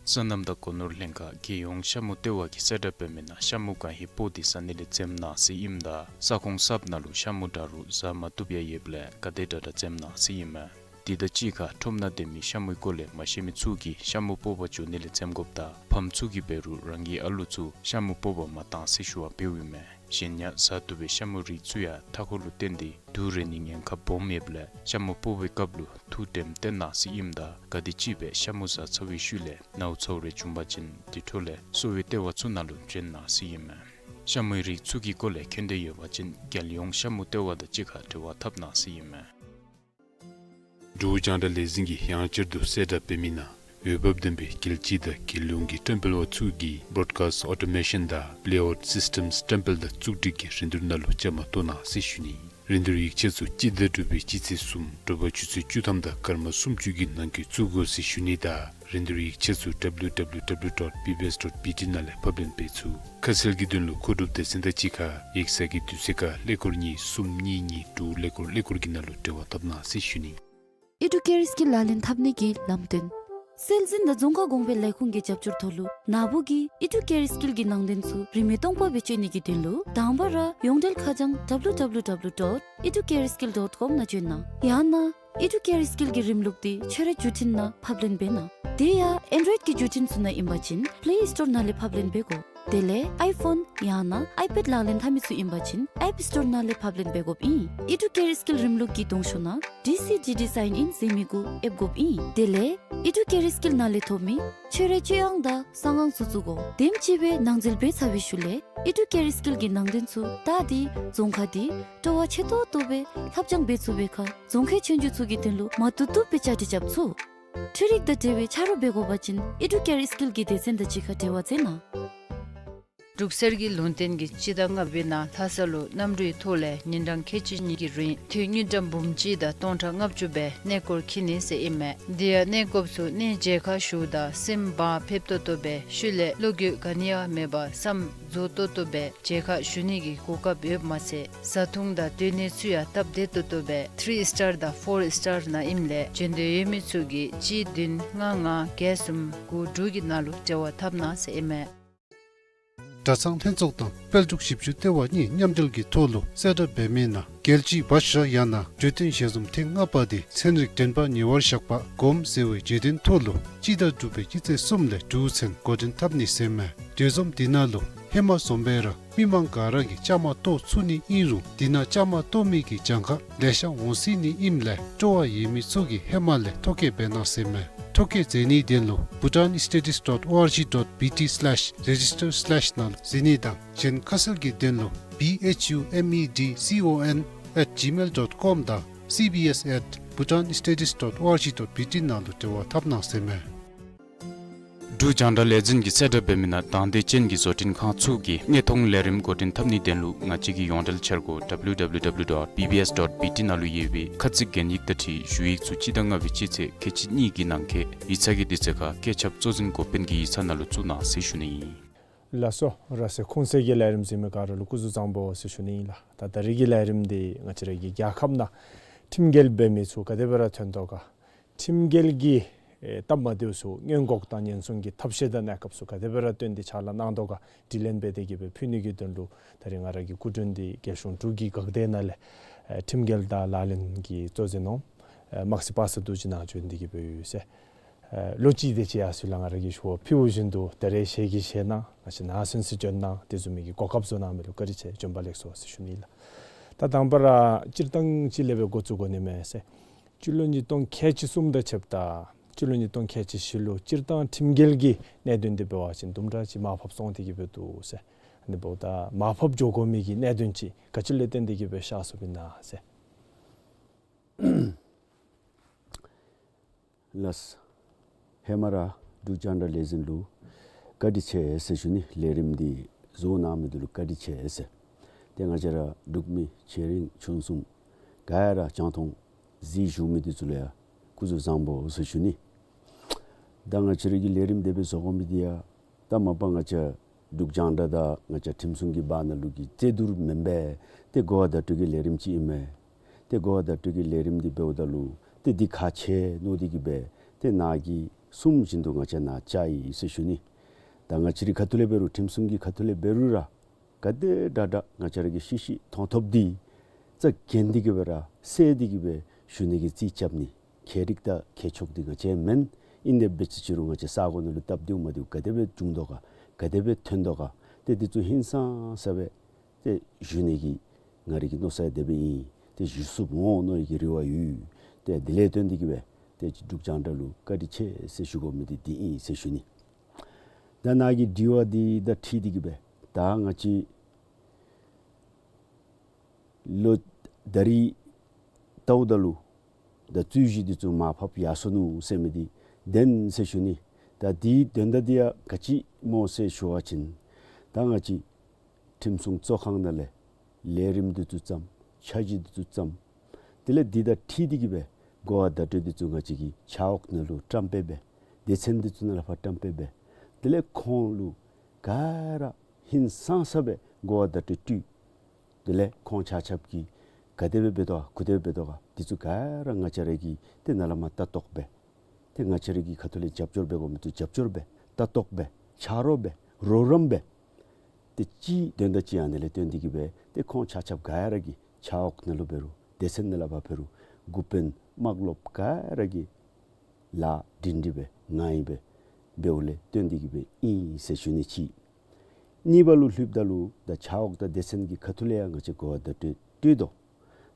སོ་ནམ་དང་སྒོ་ནོར་ལྷན་ཁག་རྒྱལ་ཡོངས་ཤ་མུ་ལྟེ་བ་གིས་གསལ་བསྒྲགས་འབད་མི་ནང་ཤ་མུ་གང་ཧེ་སྤོ་སྟེ་ཟ་ནི་ལས་འཛེམ་གནང་ཟེར་ཨིནམ་ད་ས་ཁོངས་གསརཔ་ནང་ལུ་ཤ་མུ་འདྲ་རུང་ཟ་མ་བཏུབ་ཡང་ཡོདཔ་ལས་ག་དེ་དྲག་དྲག་འཛེམ་གནང་ཟེར་ཨིན་མས། དེ་དང་གཅིག་ཁར་ཁྲོམ་ནང་སྡོད་མི་ཤ་མུའི་སྐོར་ལས་མ་ཤེས་མི་ཚུ་གིས་ཤ་མུ་སྤོ་བར་འགྱོ་ནི་ལས་འཛེམ་དགོཔ་དང་ཕམ་ཚུ་གིས་འབད་རུང་རང་གི་ཨ་ལུ་ཚུ་ཤ་མུ་སྤོ་བར་མ་གཏང་ཟེར་ཞུ་བ་འབདཝ་ཨིན་མས། གཞན་ཡང་ཟ་བཏུབ་པའི་ཤ་མུའི་རིགས་ཚུ་ཡང་མཐའ་འཁོར་ལུ་བརྟེན་ཏེ་དུག་རེག་ནིའི་ཉེན་ཁ་སྦོམ་ཡོདཔ་ལས་ཤ་མུ་སྤོ་བའི་སྐབས་ལུ་ཐུགས་དྲནམ་བཏོན་གནང་ཟེར་ཨིནམ་ད་ག་དེམ་ཅིག་སྦེ་ཤ་མུ་ཟ་ཚར་བའི་ཤུལ་ལས་ནཝ་ཚཝ་རེ་བྱུང་པ་ཅིན་དེ་འཕྲོ་ལས་གསོ་བའི་ལྟེ་བ་ཚུ་ནང་ལུ་བྱོན་གནང་ཟེར་ཨིན་མས། ཤ་མུའི་རིགས་ཚུ་གི་སྐོར་ལས་མཁྱེན་འདོད་ཡོད་པ་ཅིན་རྒྱལ་ཡོངས་ཤ་མུ་ལྟེ་བ་དང་གཅིག་ཁར་འབྲེལ་བ་འཐབ་གནང་ཟེར་ཨིན་མས། འབྲུག་རྒྱང་བསྒྲགས་ལས་འཛིན་གྱིས་ཡང་བསྐྱར་དུ་གསལ་བསྒྲགས་འབད་མི་ནང་འོས་འབབ་ལྡན་པའི་རྒྱལ་སྤྱི་དང་རྒྱལ་ཡོངས་ཀྱི་བཀྲམ་སྤེལ་པ་ཚུ་གིས་Broadcast Automation དང་Playout Systems བཀྲམ་སྤེལ་དང་བཙུགས་སྒྲིག་གི་རིན་བསྡུར་ནང་ལུ་བཅའ་མར་གཏོགས་གནང་ཟེར་ཞུ་ནི། རིན་བསྡུར་ཡིག་ཆ་ཚུ་སྤྱི་ཟླ་དྲུག་པའི་སྤྱི་ཚེས་གསུམ་དྲོ་པ་ཆུ་ཚོད་བཅུ་ཐམ་དང་སྐར་མ་སུམ་ཅུ་གི་ནང་འཁོད་བཙུགས་དགོ་ཟེར་ཞུ་ནི་དང་རིན་བསྡུར་ཡིག་ཆ་ཚུ་W W W dot B B S dot B T ནང་ལས་ཕབ་ལེན་འབད་ཚུགས། ཁ་གསལ་གྱི་དོན་ལུ་མཁོ་སྒྲུབ་སྡེ་ཚན་དང་གཅིག་ཁར་ཡིག་ཚང་གི་དུས་ཚོད་ཁར་ཀླད་ཀོར་གཉིས་གསུམ་གཉིས་གཉིས་དྲུག་ཀླད་ཀོར་ཀླད་ཀོར་གྱི་ནང་ལུ་འབྲེལ་བ་འཐབ་གནང་ཟེར་ཞུ་ནི། ཨི་ཌུ་ཀེ་རི་སི་ཀིལ་ལག་ལེན་འཐབ་ནི་གི་ལམ་སྟོན། སྲོལ་འཛིན་དང་རྫོང་ཁ་གོང་འཕེལ་ལས་ཁུངས་ཀྱི་རྒྱབ་སྐྱོར་ཐོག་ལུ་ནཱ་བུ་གིས་ཨི་ཌུ་ཀེ་རི་སི་ཀིལ་གྱི་ནང་དོན་ཚུ་རིན་མེད་སྟོང་པ་སྦེ་སྤྱོད་ནི་གི་དོན་ལུ་དང་པ་ར་ཡོངས་འབྲེལ་ཁ་བྱང་W W W dot educareskill dot com ནང་བྱོན་གནང་། ཡང་ན་ཨི་ཌུ་ཀེ་རི་སི་ཀིལ་གྱི་རིམ་ལུགས་འདི་ཁྱོད་རའི་བརྒྱུད་འཕྲིན་ནང་ཕབ་ལེན་འབད་གནང་། དེ་ཡང་ཨེན་ཌོའིཌ་ཀྱི་བརྒྱུད་འཕྲིན་ཚུ་ནང་ཨིན་པ་ཅིན་པི་ལེ་སི་ཊོར་ནང་ལས་ཕབ་ལེན་འབད་དགོ། དེ་ལས་ཨའི་ཕོན་ཡང་ན་ཨའི་པེཌ་ལག་ལེན་འཐབ་མི་ཚུ་ཨིན་པ་ཅིན་ཨེཔ་སི་ཊོར་ནང་ལས་ཕབ་ལེན་འབད་དགོཔ་ཨིན། ཨི་ཌུ་ཀེར་སི་ཀིལ་རིམ་ལུགས་ཀྱི་གདོང་ཤོག་ནང་ཌི་སི་ཌི་ཌི་སའིན་ཨིན་ཟེར་མི་གུ་ཨེབ་དགོཔ་ཨིན། དེ་ལས་ཨི་ཌུ་ཀེར་སི་ཀིལ་ནང་ལས་ཐོབ་མི་ཁྱོད་རའི་སྤྱོད་དབང་དང་གསང་དབང་ཚུ་བཙུགས་དགོ། དེམ་ཅིག་སྦེ་ནང་འཛུལ་འབད་ཚར་བའི་ཤུལ་ལས་ཨི་ཌུ་ཀེར་སི་ཀིལ་གྱི་ནང་དོན་ཚུ་ད་འདི་རྫོང་ཁག་འདི་སྤྲོ་བ་ཆེ་ཏོག་ཏོ་སྦེ་ལྷབ་སྦྱང་འབད་ཚུགས་པའི་ཁར་རྫོང་ཁའི་ཆོས་རྒྱུགས་ཚུ་གི་དོན་ལུ་མ་བཏུབ་བཏུབ་སྦེ་བཅའ་སྒྲིག་རྐྱབ་ཚུགས། འཕྲུལ་རིག་དང་འབྲེལ་བའི་ཆ་རོགས་འབད་དགོ་པ་ཅིན་ཨི་ཌུ་ཀེར་སི་ཀིལ་གྱི་སྡེ་ཚན་དང་གཅིག་ཁར་འབྲེལ་བ་མཛད་གནང་། འབྲུག་གསེར་གྱི་ལུང་བསྟན་གྱིས་སྤྱི་ཟླ་ལྔ་པའི་ནང་ལྷ་ས་ལུ་གནམ་གྲུའི་ཐོག་ལས་ཉིན་གྲངས་ཁལ་གཅིག་གཉིས་ཀྱི་རིང་དུས་དངུལ་ཀྲམ་འབུམ་གཅིག་དང་སྟོང་ཕྲག་ལྔ་བཅུ་སྦེ་གནས་སྐོར་འཁྱིད་ནི་ཟེར་ཨིན་མས། དེ་ཡང་གནས་སྐོརཔ་ཚུ་གནས་མཇལ་ཁ་ཞུཝ་ད་སེམས་བག་ཕེབས་ཏོག་ཏོ་སྦེ་ཤུལ་ལས་བློ་འགྱོད་ག་ནི་ཡང་མེད་པར་བསམ་རྫོགས་ཏོག་ཏོ་སྦེ་མཇལ་ཁ་ཞུ་ནི་གི་གོ་སྐབས་ཡོདཔ་མ་ཚད་བཟའ་འཐུང་དང་སྡོད་གནས་ཚུ་ཡང་སྟབས་བདེ་ཏོག་ཏོ་སྦེ་ཐི་རི་སི་ཊར་དང་ཕོར་སི་ཊར་ནང་ཨིནམ་ལས་བྱོན་འདོད་ཡོད་མི་ཚུ་གིས་གཅིག་བདུན་ལྔ་ལྔ་བརྒྱད་གསུམ་དགུ་དྲུག་གི་ནང་ལུ་འབྲེལ་བ་འཐབ་གནང་ཟེར་ཨིན་མས། གྲྭ་ཚང་ལྷན་ཚོགས་དང་དཔལ་འབྲུག་བཞི་བཅུ་ལྟེ་བ་གཉིས་མཉམ་འབྲེལ་གྱི་ཐོག་ལུ་གསལ་བསྒྲགས་འབད་མི་ནང་རྒྱལ་སྤྱིའི་བ་ཤ་ཡང་ན་གྲོས་སྟོན་ཞལ་འཛོམས་ཐེངས་ལྔ་པ་འདི་ཚན་རིག་འདྲེན་པ་ཉེ་བར་བཞག་པ་སྒོམ་ཟེར་བའི་བརྗོད་དོན་ཐོག་ལུ་སྤྱི་ཟླ་དྲུག་པའི་སྤྱི་ཚེས་གསུམ་ལས་དྲུག་ཚུན་འགོ་འདྲེན་འཐབ་ནི་ཟེར་མས། གྲོས་འཛོམས་འདི་ནང་ལུ་ཧེ་མ་བཟུམ་སྦེ་ར་མི་མང་ག་ར་གིས་བཅའ་མར་གཏོགས་ཚུགས་ནི་ཨིན་རུང་འདི་ནང་བཅའ་མར་གཏོགས་མི་གི་གྱངས་ཁ་ལེ་ཤ་འོང་སྲིད་ནི་ཨིནམ་ལས་སྤྲོ་བ་ཡོད་མི་ཚུ་གིས་ཧེ་མ་ལས་ཐོ་བཀོད་འབད་གནང་ཟེར་མས། ཐོ་བཀོད་མཛད་ནིའི་དོན་ལུ་bhutanstudies dot org dot bt slash register slash ནང་ལུ་གཟིགས་ནི་དང་གཞན་ཁ་གསལ་གྱི་དོན་ལུ་B H U M E D C O N at gmail dot com དང་C B S at bhutanstudies dot org dot B T ནང་ལུ་འབྲེལ་བ་འཐབ་གནང་ཟེར་མས། འབྲུག་རྒྱང་བསྒྲགས་ལས་འཛིན་གྱིས་གསལ་བསྒྲགས་འབད་མི་ནང་དང་འདོད་ཅན་གྱི་བཟོ་སྐྲུན་ཁང་ཚུ་གིས་དངོས་མཐོང་ལས་རིམ་འགོ་འདྲེན་འཐབ་ནིའི་དོན་ལུ་ང་བཅས་ཀྱི་ཡོངས་འབྲེལ་འཆར་སྒོ་W W W dot B B S dot B T ནང་ལུ་ཡོད་པའི་ཁ་ཚིག་གན་ཡིག་དང་འཁྲིལ་ཞུ་ཡིག་ཚུ་སྤྱི་ཟླ་ལྔ་པའི་སྤྱི་ཚེས་ཁལ་གཅིག་གཉིས་ཀྱི་ནང་འཁོད་ཡིག་ཚང་གི་དུས་ཚོད་ཁར་བཀོད་ཁྱབ་གཙོ་འཛིན་འགོ་དཔོན་གྱི་ཡིག་ཚང་ནང་ལུ་བཙུགས་གནང་ཟེར་ཞུ་ནི་ཨིན། ལགས་སོ། ར་སེ་ཁུངས་སེ་གི་ལས་རིམ་གཟིགས་མི་ག་ར་ལུ་སྐུ་གཟུགས་བཟང་པོ་ཟེར་ཞུ་ནི་ཨིན་ལགས། ད་ད་རིས་ཀྱི་ལས་རིམ་འདི་ང་བཅས་ར་གི་རྒྱལ་ཁབ་ནང་ཁྲིམས་འགལ་འབད་མི་ཚུ་ག་དེ་སྦེ་ར་ཐོན་དོ་ག། ཁྲིམས་འགལ་གྱི་ཨེ་སྟབས་མ་བདེཝ་ཚུ་སྔོན་འགོག་དང་ཉེན་སྲུང་གི་ཐབས་ཤེས་དང་གནས་སྐབས་ཚུ་ག་དེ་སྦེ་ར་བཏོན་ཏེ་ཕྱག་ལཱ་གནང་དོ་ག་དྲི་ལན་འབད་དེ་གི་སྦེ་ཕུལ་ནི་གི་དོན་ལུ་ད་རིས་ང་ར་གི་སྐུ་མགྲོན་འདི་རྒྱལ་གཞུང་འབྲུག་གི་འགག་སྡེ་ནང་ལས་ཨེ་ཁྲིམས་འགལ་དང་ལག་ལེན་གྱི་གཙོ་འཛིན་འོགམ་ཨེ་དམག་སྲིད་པ་སངས་རྡོ་རྗེ་ནཱ་བྱོན་ཏེ་གི་སྦེ་ཡོད་ཟེར། ཨེ་ལོ་གཅིག་དེ་ཅིག་ཡར་སོང་ལས་ང་ར་གིས་ཞུ་བ་ཕུལཝ་བཞིན་དུ་ད་རིས་ཞལ་གྱིས་བཞེས་གནང་། ང་བཅས་ནཱ་གསན་ཞིནམ་བྱོན་གནང་། དེ་བཟུམ་མའི་གི་གོ་སྐབས་བཟོ་གནང་མི་ལུ་བཀའ་དྲིན་ཆེ། བྱོན་པ་ལེགས་སོ་ཟེར་ཞུ་ནི་ལགས། ད་དང་པ་ར་སྤྱིར་བཏང་ཅིག་ལས་སྦེ་འགོ་བཙུགས་དགོ་ནི་མས་ཟེར། སྤྱི་ལོ་ཉིས་སྟོང་ཁལ་གཅིག་གསུམ་དང་ཕྱདཔ་ད་སྤྱི་ལོ་ཉིས་སྟོང་ཁལ་གཅིག་བཞི་ལུ་སྤྱིར་བཏང་ཁྲིམས་འགལ་གྱི་གནད་དོན་འདི་འབད་བ་ཅིན་དུམ་གྲ་ཅིག་མར་ཕབ་སོང་སྟེ་གི་སྦེ་འདུག་ཟེར། ཨ་ནི་འབདཝ་ད་མར་ཕབ་འགྱོ་དགོ་མི་གི་གནད་དོན་ཅིག་ག་ཅི་ལས་བརྟེན་ཏེ་གི་སྦེ་ཤར་སོངམ་ཨིན་ན་ཟེར། ལགས། ཧེ་མ་ར་འབྲུག་རྒྱང་བསྒྲགས་ལས་འཛིན་ལུ་བཀའ་དྲིན་ཆེ་ཟེར་ཞུ་ནི། ལས་རིམ་འདི་བཟོ་གནང་མི་འདི་ལུ་བཀའ་དྲིན་ཆེ་ཟེར། ཏེ་ང་བཅས་ར་འབྲུག་མི་ཆེ་འབྲིང་ཆུང་གསུམ་ག་ར་རྒྱང་མཐོང་གཟིགས་བཞུགས་མི་འདི་ཚུ་ལུ་ཡང་སྐུ་གཟུགས་བཟང་པོ་ཟེར་ཞུ་ནི། ད་ང་བཅས་ར་གི་ལས་རིམ་དེ་སྦེ་བཟོ་དགོ་མི་འདི་ཡང་ད་མ་པ་ང་བཅས་འབྲུག་རྒྱང་བསྒྲགས་དང་ང་བཅས་ཁྲིམས་སྲུང་གི་བར་ན་ལུ་གི་རྩོད་བསྡུར་མེན་པས། ཏེ་གོ་བ་བརྡ་སྤྲོད་ཀྱི་ལས་རིམ་ཅིག་ཨིན་མས། ཏེ་གོ་བ་བརྡ་སྤྲོད་ཀྱི་ལས་རིམ་འདི་འབདཝ་ད་ལུ་ཏེ་འདི་ཁག་ཆེ་མནོ་སྟེ་གི་སྦེ་ཏེ་ནཱ་གིས་གསུངམ་བཞིན་དུ་ང་བཅས་ནཱ་བཅར་ཡི་ཟེར་ཞུ་ནི། ད་ང་བཅས་རའི་ཁ་ཐུག་ལས་འབད་རུང་ཁྲིམས་སྲུང་གི་ཁ་ཐུག་ལས་འབད་རུང་ར་ག་དེ་དྲག་དྲག་ང་བཅས་ར་གིས་ཤེས་ཤེས་མཐོང་ཐོབ་འདི་རྩ་འགེངས་ཏེ་གི་སྦེ་ར་གསལ་ཏེ་གི་སྦེ་ཞུ་ནི་གི་རྩིས་རྐྱབ་ནི། མཁས་རིག་དང་མཁས་མཆོག་འདི་ང་བཅས་མེན། ཨིན་དེ་འབད་ཅི་ཅི་རུང་ང་བཅས་ས་གོ་ནང་ལུ་སྟབས་བདེཝ་མ་བདེཝ་ག་དེ་སྦེ་བྱུང་དོ་ག་ག་དེ་སྦེ་ཐོན་དོ་ག་ཏེ་འདི་ཚུ་ཧིང་སངས་ས་སྦེ་ཏེ་ཞུ་ནི་གི་ང་རའི་གི་མནོ་ས་དེ་སྦེ་ཨིན། ཏེ་ཞུ་ཚུགསཔ་འོང་མནོ་བའི་གི་རེ་བ་ཡོད། ཏེ་དེ་ལས་བརྟེན་ཏེ་གི་སྦེ་ཏེ་འབྲུག་རྒྱང་བསྒྲགས་ལུ་བཀའ་དྲིན་ཆེ་ཟེར་ཞུ་དགོ་མི་འདི་འདི་ཨིན་ཟེར་ཞུ་ནི། ད་ནཱ་གི་དྲི་བ་འདི་དང་འཁྲིལ་ཏེ་གི་སྦེ་ད་ང་བཅས་ལོ་ད་རིས་ལྟཝ་ད་ལུ་ད་རྩོད་གཞི་འདི་ཚུ་མར་ཕབ་ཡར་སོ་ནུག་ཟེར་མི་འདི་བདེན་ཟེར་ཞུ་ནི། ད་འདིའི་དོན་དག་འདི་ཡང་ག་ཅི་སྨོ་ཟེར་ཞུ་བ་ཅིན་ད་ང་བཅས་ཁྲིམས་སྲུང་གཙོ་ཁང་ནང་ལས་ལས་རིམ་འདི་ཚུ་བརྩམས། འཆར་གཞི་འདི་ཚུ་བརྩམས། དེ་ལས་འདི་དང་འཁྲིལ་ཏེ་གི་སྦེ་གོ་བ་བརྡ་སྤྲོད་འདི་ཚུ་ང་བཅས་ཀྱི་ཕྱག་འོག་ནང་ལུ་བཀྲམ་སྦེ་སྦེ་སྡེ་ཚན་འདི་ཚུ་ནང་ལས་ཕར་བཀྲམ་སྦེ་སྦེ་དེ་ལས་ཁོང་ལུ་ག་ར་ཧིང་སངས་ས་སྦེ་གོ་བ་བརྡ་སྤྲོད་སྤྲོད། དེ་ལས་ཁོང་ཆ་ཁྱབ་ཀྱིས་ག་དེ་སྦེ་འབད་དོ་ག་ག་དེ་སྦེ་འབད་དོ་ག་འདི་ཚུ་ག་ར་ང་བཅས་ར་གིས་ཏེ་ནཱ་ལས་མར་ལྟ་རྟོག་འབད། ཏེ་ང་བཅས་ར་གི་ཁ་ཐུག་ལས་རྒྱབ་སྐྱོར་འབད་དགོ་མི་འདི་ཚུ་རྒྱབ་སྐྱོར་འབད། ལྟ་རྟོག་འབད། ཆ་རོགས་འབད། རོགས་རམ་འབད། ཏེ་ཅིག་དོན་དག་ཅིག་ཨ་ནི་ལས་བརྟེན་ཏེ་གི་སྦེ་ཏེ་ཁོང་ཆ་ཁྱབ་ག་ར་གི་ཕྱག་འོག་ནང་ལུ་འབད་རུང་སྡེ་ཚན་ནང་ལས་ཕར་འབད་རུང་འགོ་དཔོན་དམག་སློབ་ག་ར་གིས་ལཱ་སྒྲིང་སྒྲི་སྦེ་ངང་ཡིད་སྦེ་འབདཝ་ལས་བརྟེན་ཏེ་གི་སྦེ་ཨིན་ཟེར་ཞུ་ནི་ཅིག། གཉིས་པ་ལུ་ལྷོདཔ་ད་ལུ་ད་ཆབ་འོག་དང་སྡེ་ཚན་གྱི་ཁ་ཐུག་ལས་ཡང་ང་བཅས་གོ་བ་བརྡ་སྤྲོད་སྤྲོད་དོ།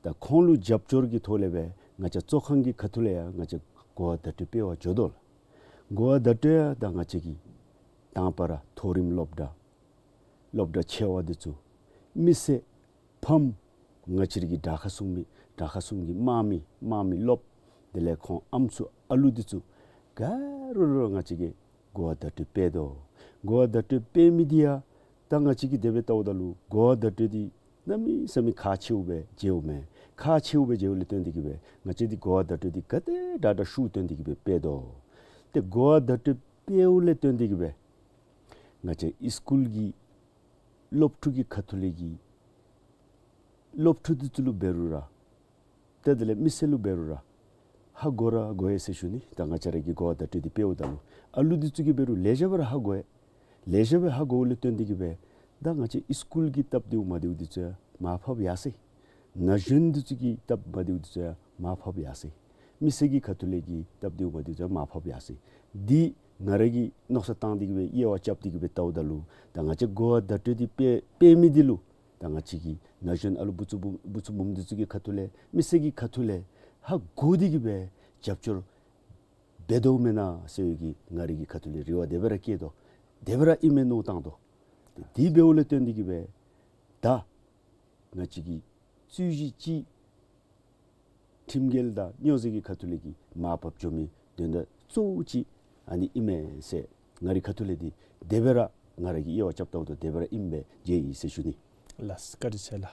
ད་ཁོང་ལུ་རྒྱབ་སྐྱོར་གྱི་ཐོག་ལས་སྦེ་ང་བཅས་གཙོ་ཁང་གི་ཁ་ཐུག་ལས་ཡང་ང་བཅས་གོ་བ་བརྡ་སྤྲོད་སྤེལ་བར་འགྱོ་དོ་ལགས། གོ་བ་བརྡ་སྤྲོད་ཡང་ད་ང་བཅས་ཀྱི་དང་པ་ར་མཐོ་རིམ་སློབ་གྲྭ་སློབ་གྲྭ་ཆེ་བ་འདི་ཚུ་མི་སེར་ཕམ་ང་བཅས་ར་གི་དྲག་ཁག་གསུམ་མི་དྲག་ཁག་གསུམ་གྱི་དམག་མི་དམག་མི་སློབ་དེ་ལས་ཁོང་ཨམ་སྲུ་ཨ་ལུ་འདི་ཚུ་ག་རུ་རུ་ང་བཅས་ཀྱིས་གོ་བ་བརྡ་སྤྲོད་སྤེལ་དོ། གོ་བ་བརྡ་སྤྲོད་སྤེལ་མི་འདི་ཡང་ད་ང་བཅས་ཀྱིས་དེ་སྦེ་བལྟཝ་ད་ལུ་གོ་བ་བརྡ་སྤྲོད་འདི་གནམ་མེད་ས་མེད་ཁག་ཆེཝ་སྦེ་མཇལཝ་མས། ཁག་ཆེཝ་སྦེ་མཇལཝ་ལས་བརྟེན་ཏེ་གིས་སྦེ་ང་བཅས་འདི་གོ་བ་བརྡ་སྤྲོད་འདི་ག་དེ་དྲག་དྲག་ཤུགས་བཏོན་ཏེ་གིས་སྦེ་སྤེལ་དོ། ཏེ་གོ་བ་བརྡ་སྤྲོད་སྤེལཝ་ལས་བརྟེན་ཏེ་གིས་སྦེ་ང་བཅས་ཨིས་ཀུལ་གྱི་སློབ་ཕྲུག་གི་ཁ་ཐུག་ལས་ཀྱི་སློབ་ཕྲུག་འདི་ཚུ་ལུ་འབད་རུང་ར་ཏེ་དེ་ལས་མི་སེར་ལུ་འབད་རུང་ར་ཧ་གོ་ར་གོ་ཡི་ཟེར་ཞུ་ནི། ད་ང་བཅས་ར་གིས་གོ་བ་བརྡ་སྤྲོད་འདི་སྤེལཝ་ད་ལུ་ཨ་ལུ་འདི་ཚུ་གིས་འབད་རུང་ལེགས་ཤོམ་སྦེ་ར་ཧ་གོ་ཡི། ལེགས་ཤོམ་སྦེ་ཧ་གོཝ་ལས་བརྟེན་ཏེ་གིས་སྦེ་ད་ང་བཅས་ཨིས་ཀུལ་གྱི་སྟབས་བདེཝ་མ་བདེཝ་འདི་ཚུ་ཡང་མར་ཕབ་ཡར་སོ་ཡི། ན་གཞོན་འདི་ཚུ་གི་སྟབས་མ་བདེཝ་འདི་ཚུ་ཡང་མར་ཕབ་ཡར་སོ་ཡི། མི་སེར་གྱི་ཁ་ཐུག་ལས་ཀྱི་སྟབས་བདེཝ་མ་བདེཝ་འདི་ཚུ་ཡང་མར་ཕབ་ཡར་སོ་ཡི། འདི་ང་ར་གིས་མནོ་བསམ་བཏང་སྟེ་གིས་སྦེ་དབྱེ་བ་རྐྱབ་སྟེ་གིས་སྦེ་བལྟཝ་ད་ལུ་ད་ང་བཅས་གོ་བ་བརྡ་སྤྲོད་འདི་སྤེལ་སྤེལ་མི་འདི་ལུ་ད་ང་བཅས་ཀྱི་ན་གཞོན་ཨ་ལུ་བུ་ཚ་བུམ་བུ་ཚ་བུམ་འདི་ཚུ་གི་ཁ་ཐུག་ལས་མི་སེར་གྱི་ཁ་ཐུག་ལས་ཧ་གོ་སྟེ་གིས་སྦེ་རྒྱབ་སྐྱོར་འབད་དོ་མེན་ན་ཟེར་བའི་གི་ང་རའི་གི་ཁ་ཐུག་ལས་རེ་བ་དེ་སྦེ་ར་བསྐྱེད་དོ། དེ་སྦེ་ར་ཨིན་མས་མནོ་བཏང་དོ། དེ་འབདཝ་ལས་བརྟེན་ཏེ་གིས་སྦེ་ད་ང་བཅས་ཀྱི་རྩོད་གཞི་ཅིག་ཁྲིམས་འགལ་དང་སྨྱོ་རྫས་ཀྱི་ཁ་ཐུག་ལས་ཀྱི་མར་ཕབ་འགྱོ་མི་དོན་དག་གཙོ་བོ་ཅིག་ཨ་ནི་ཨིན་མས་ཟེར་ང་རའི་ཁ་ཐུག་ལས་འདི་དེ་སྦེ་ར་ང་ར་གིས་དབྱེ་བ་རྐྱབ་བལྟཝ་ད་དེ་སྦེ་ར་ཨིན་པས་མཇལ་ཡི་ཟེར་ཞུ་ནི། ལགས་བཀའ་དྲིན་ཆེ་ལགས།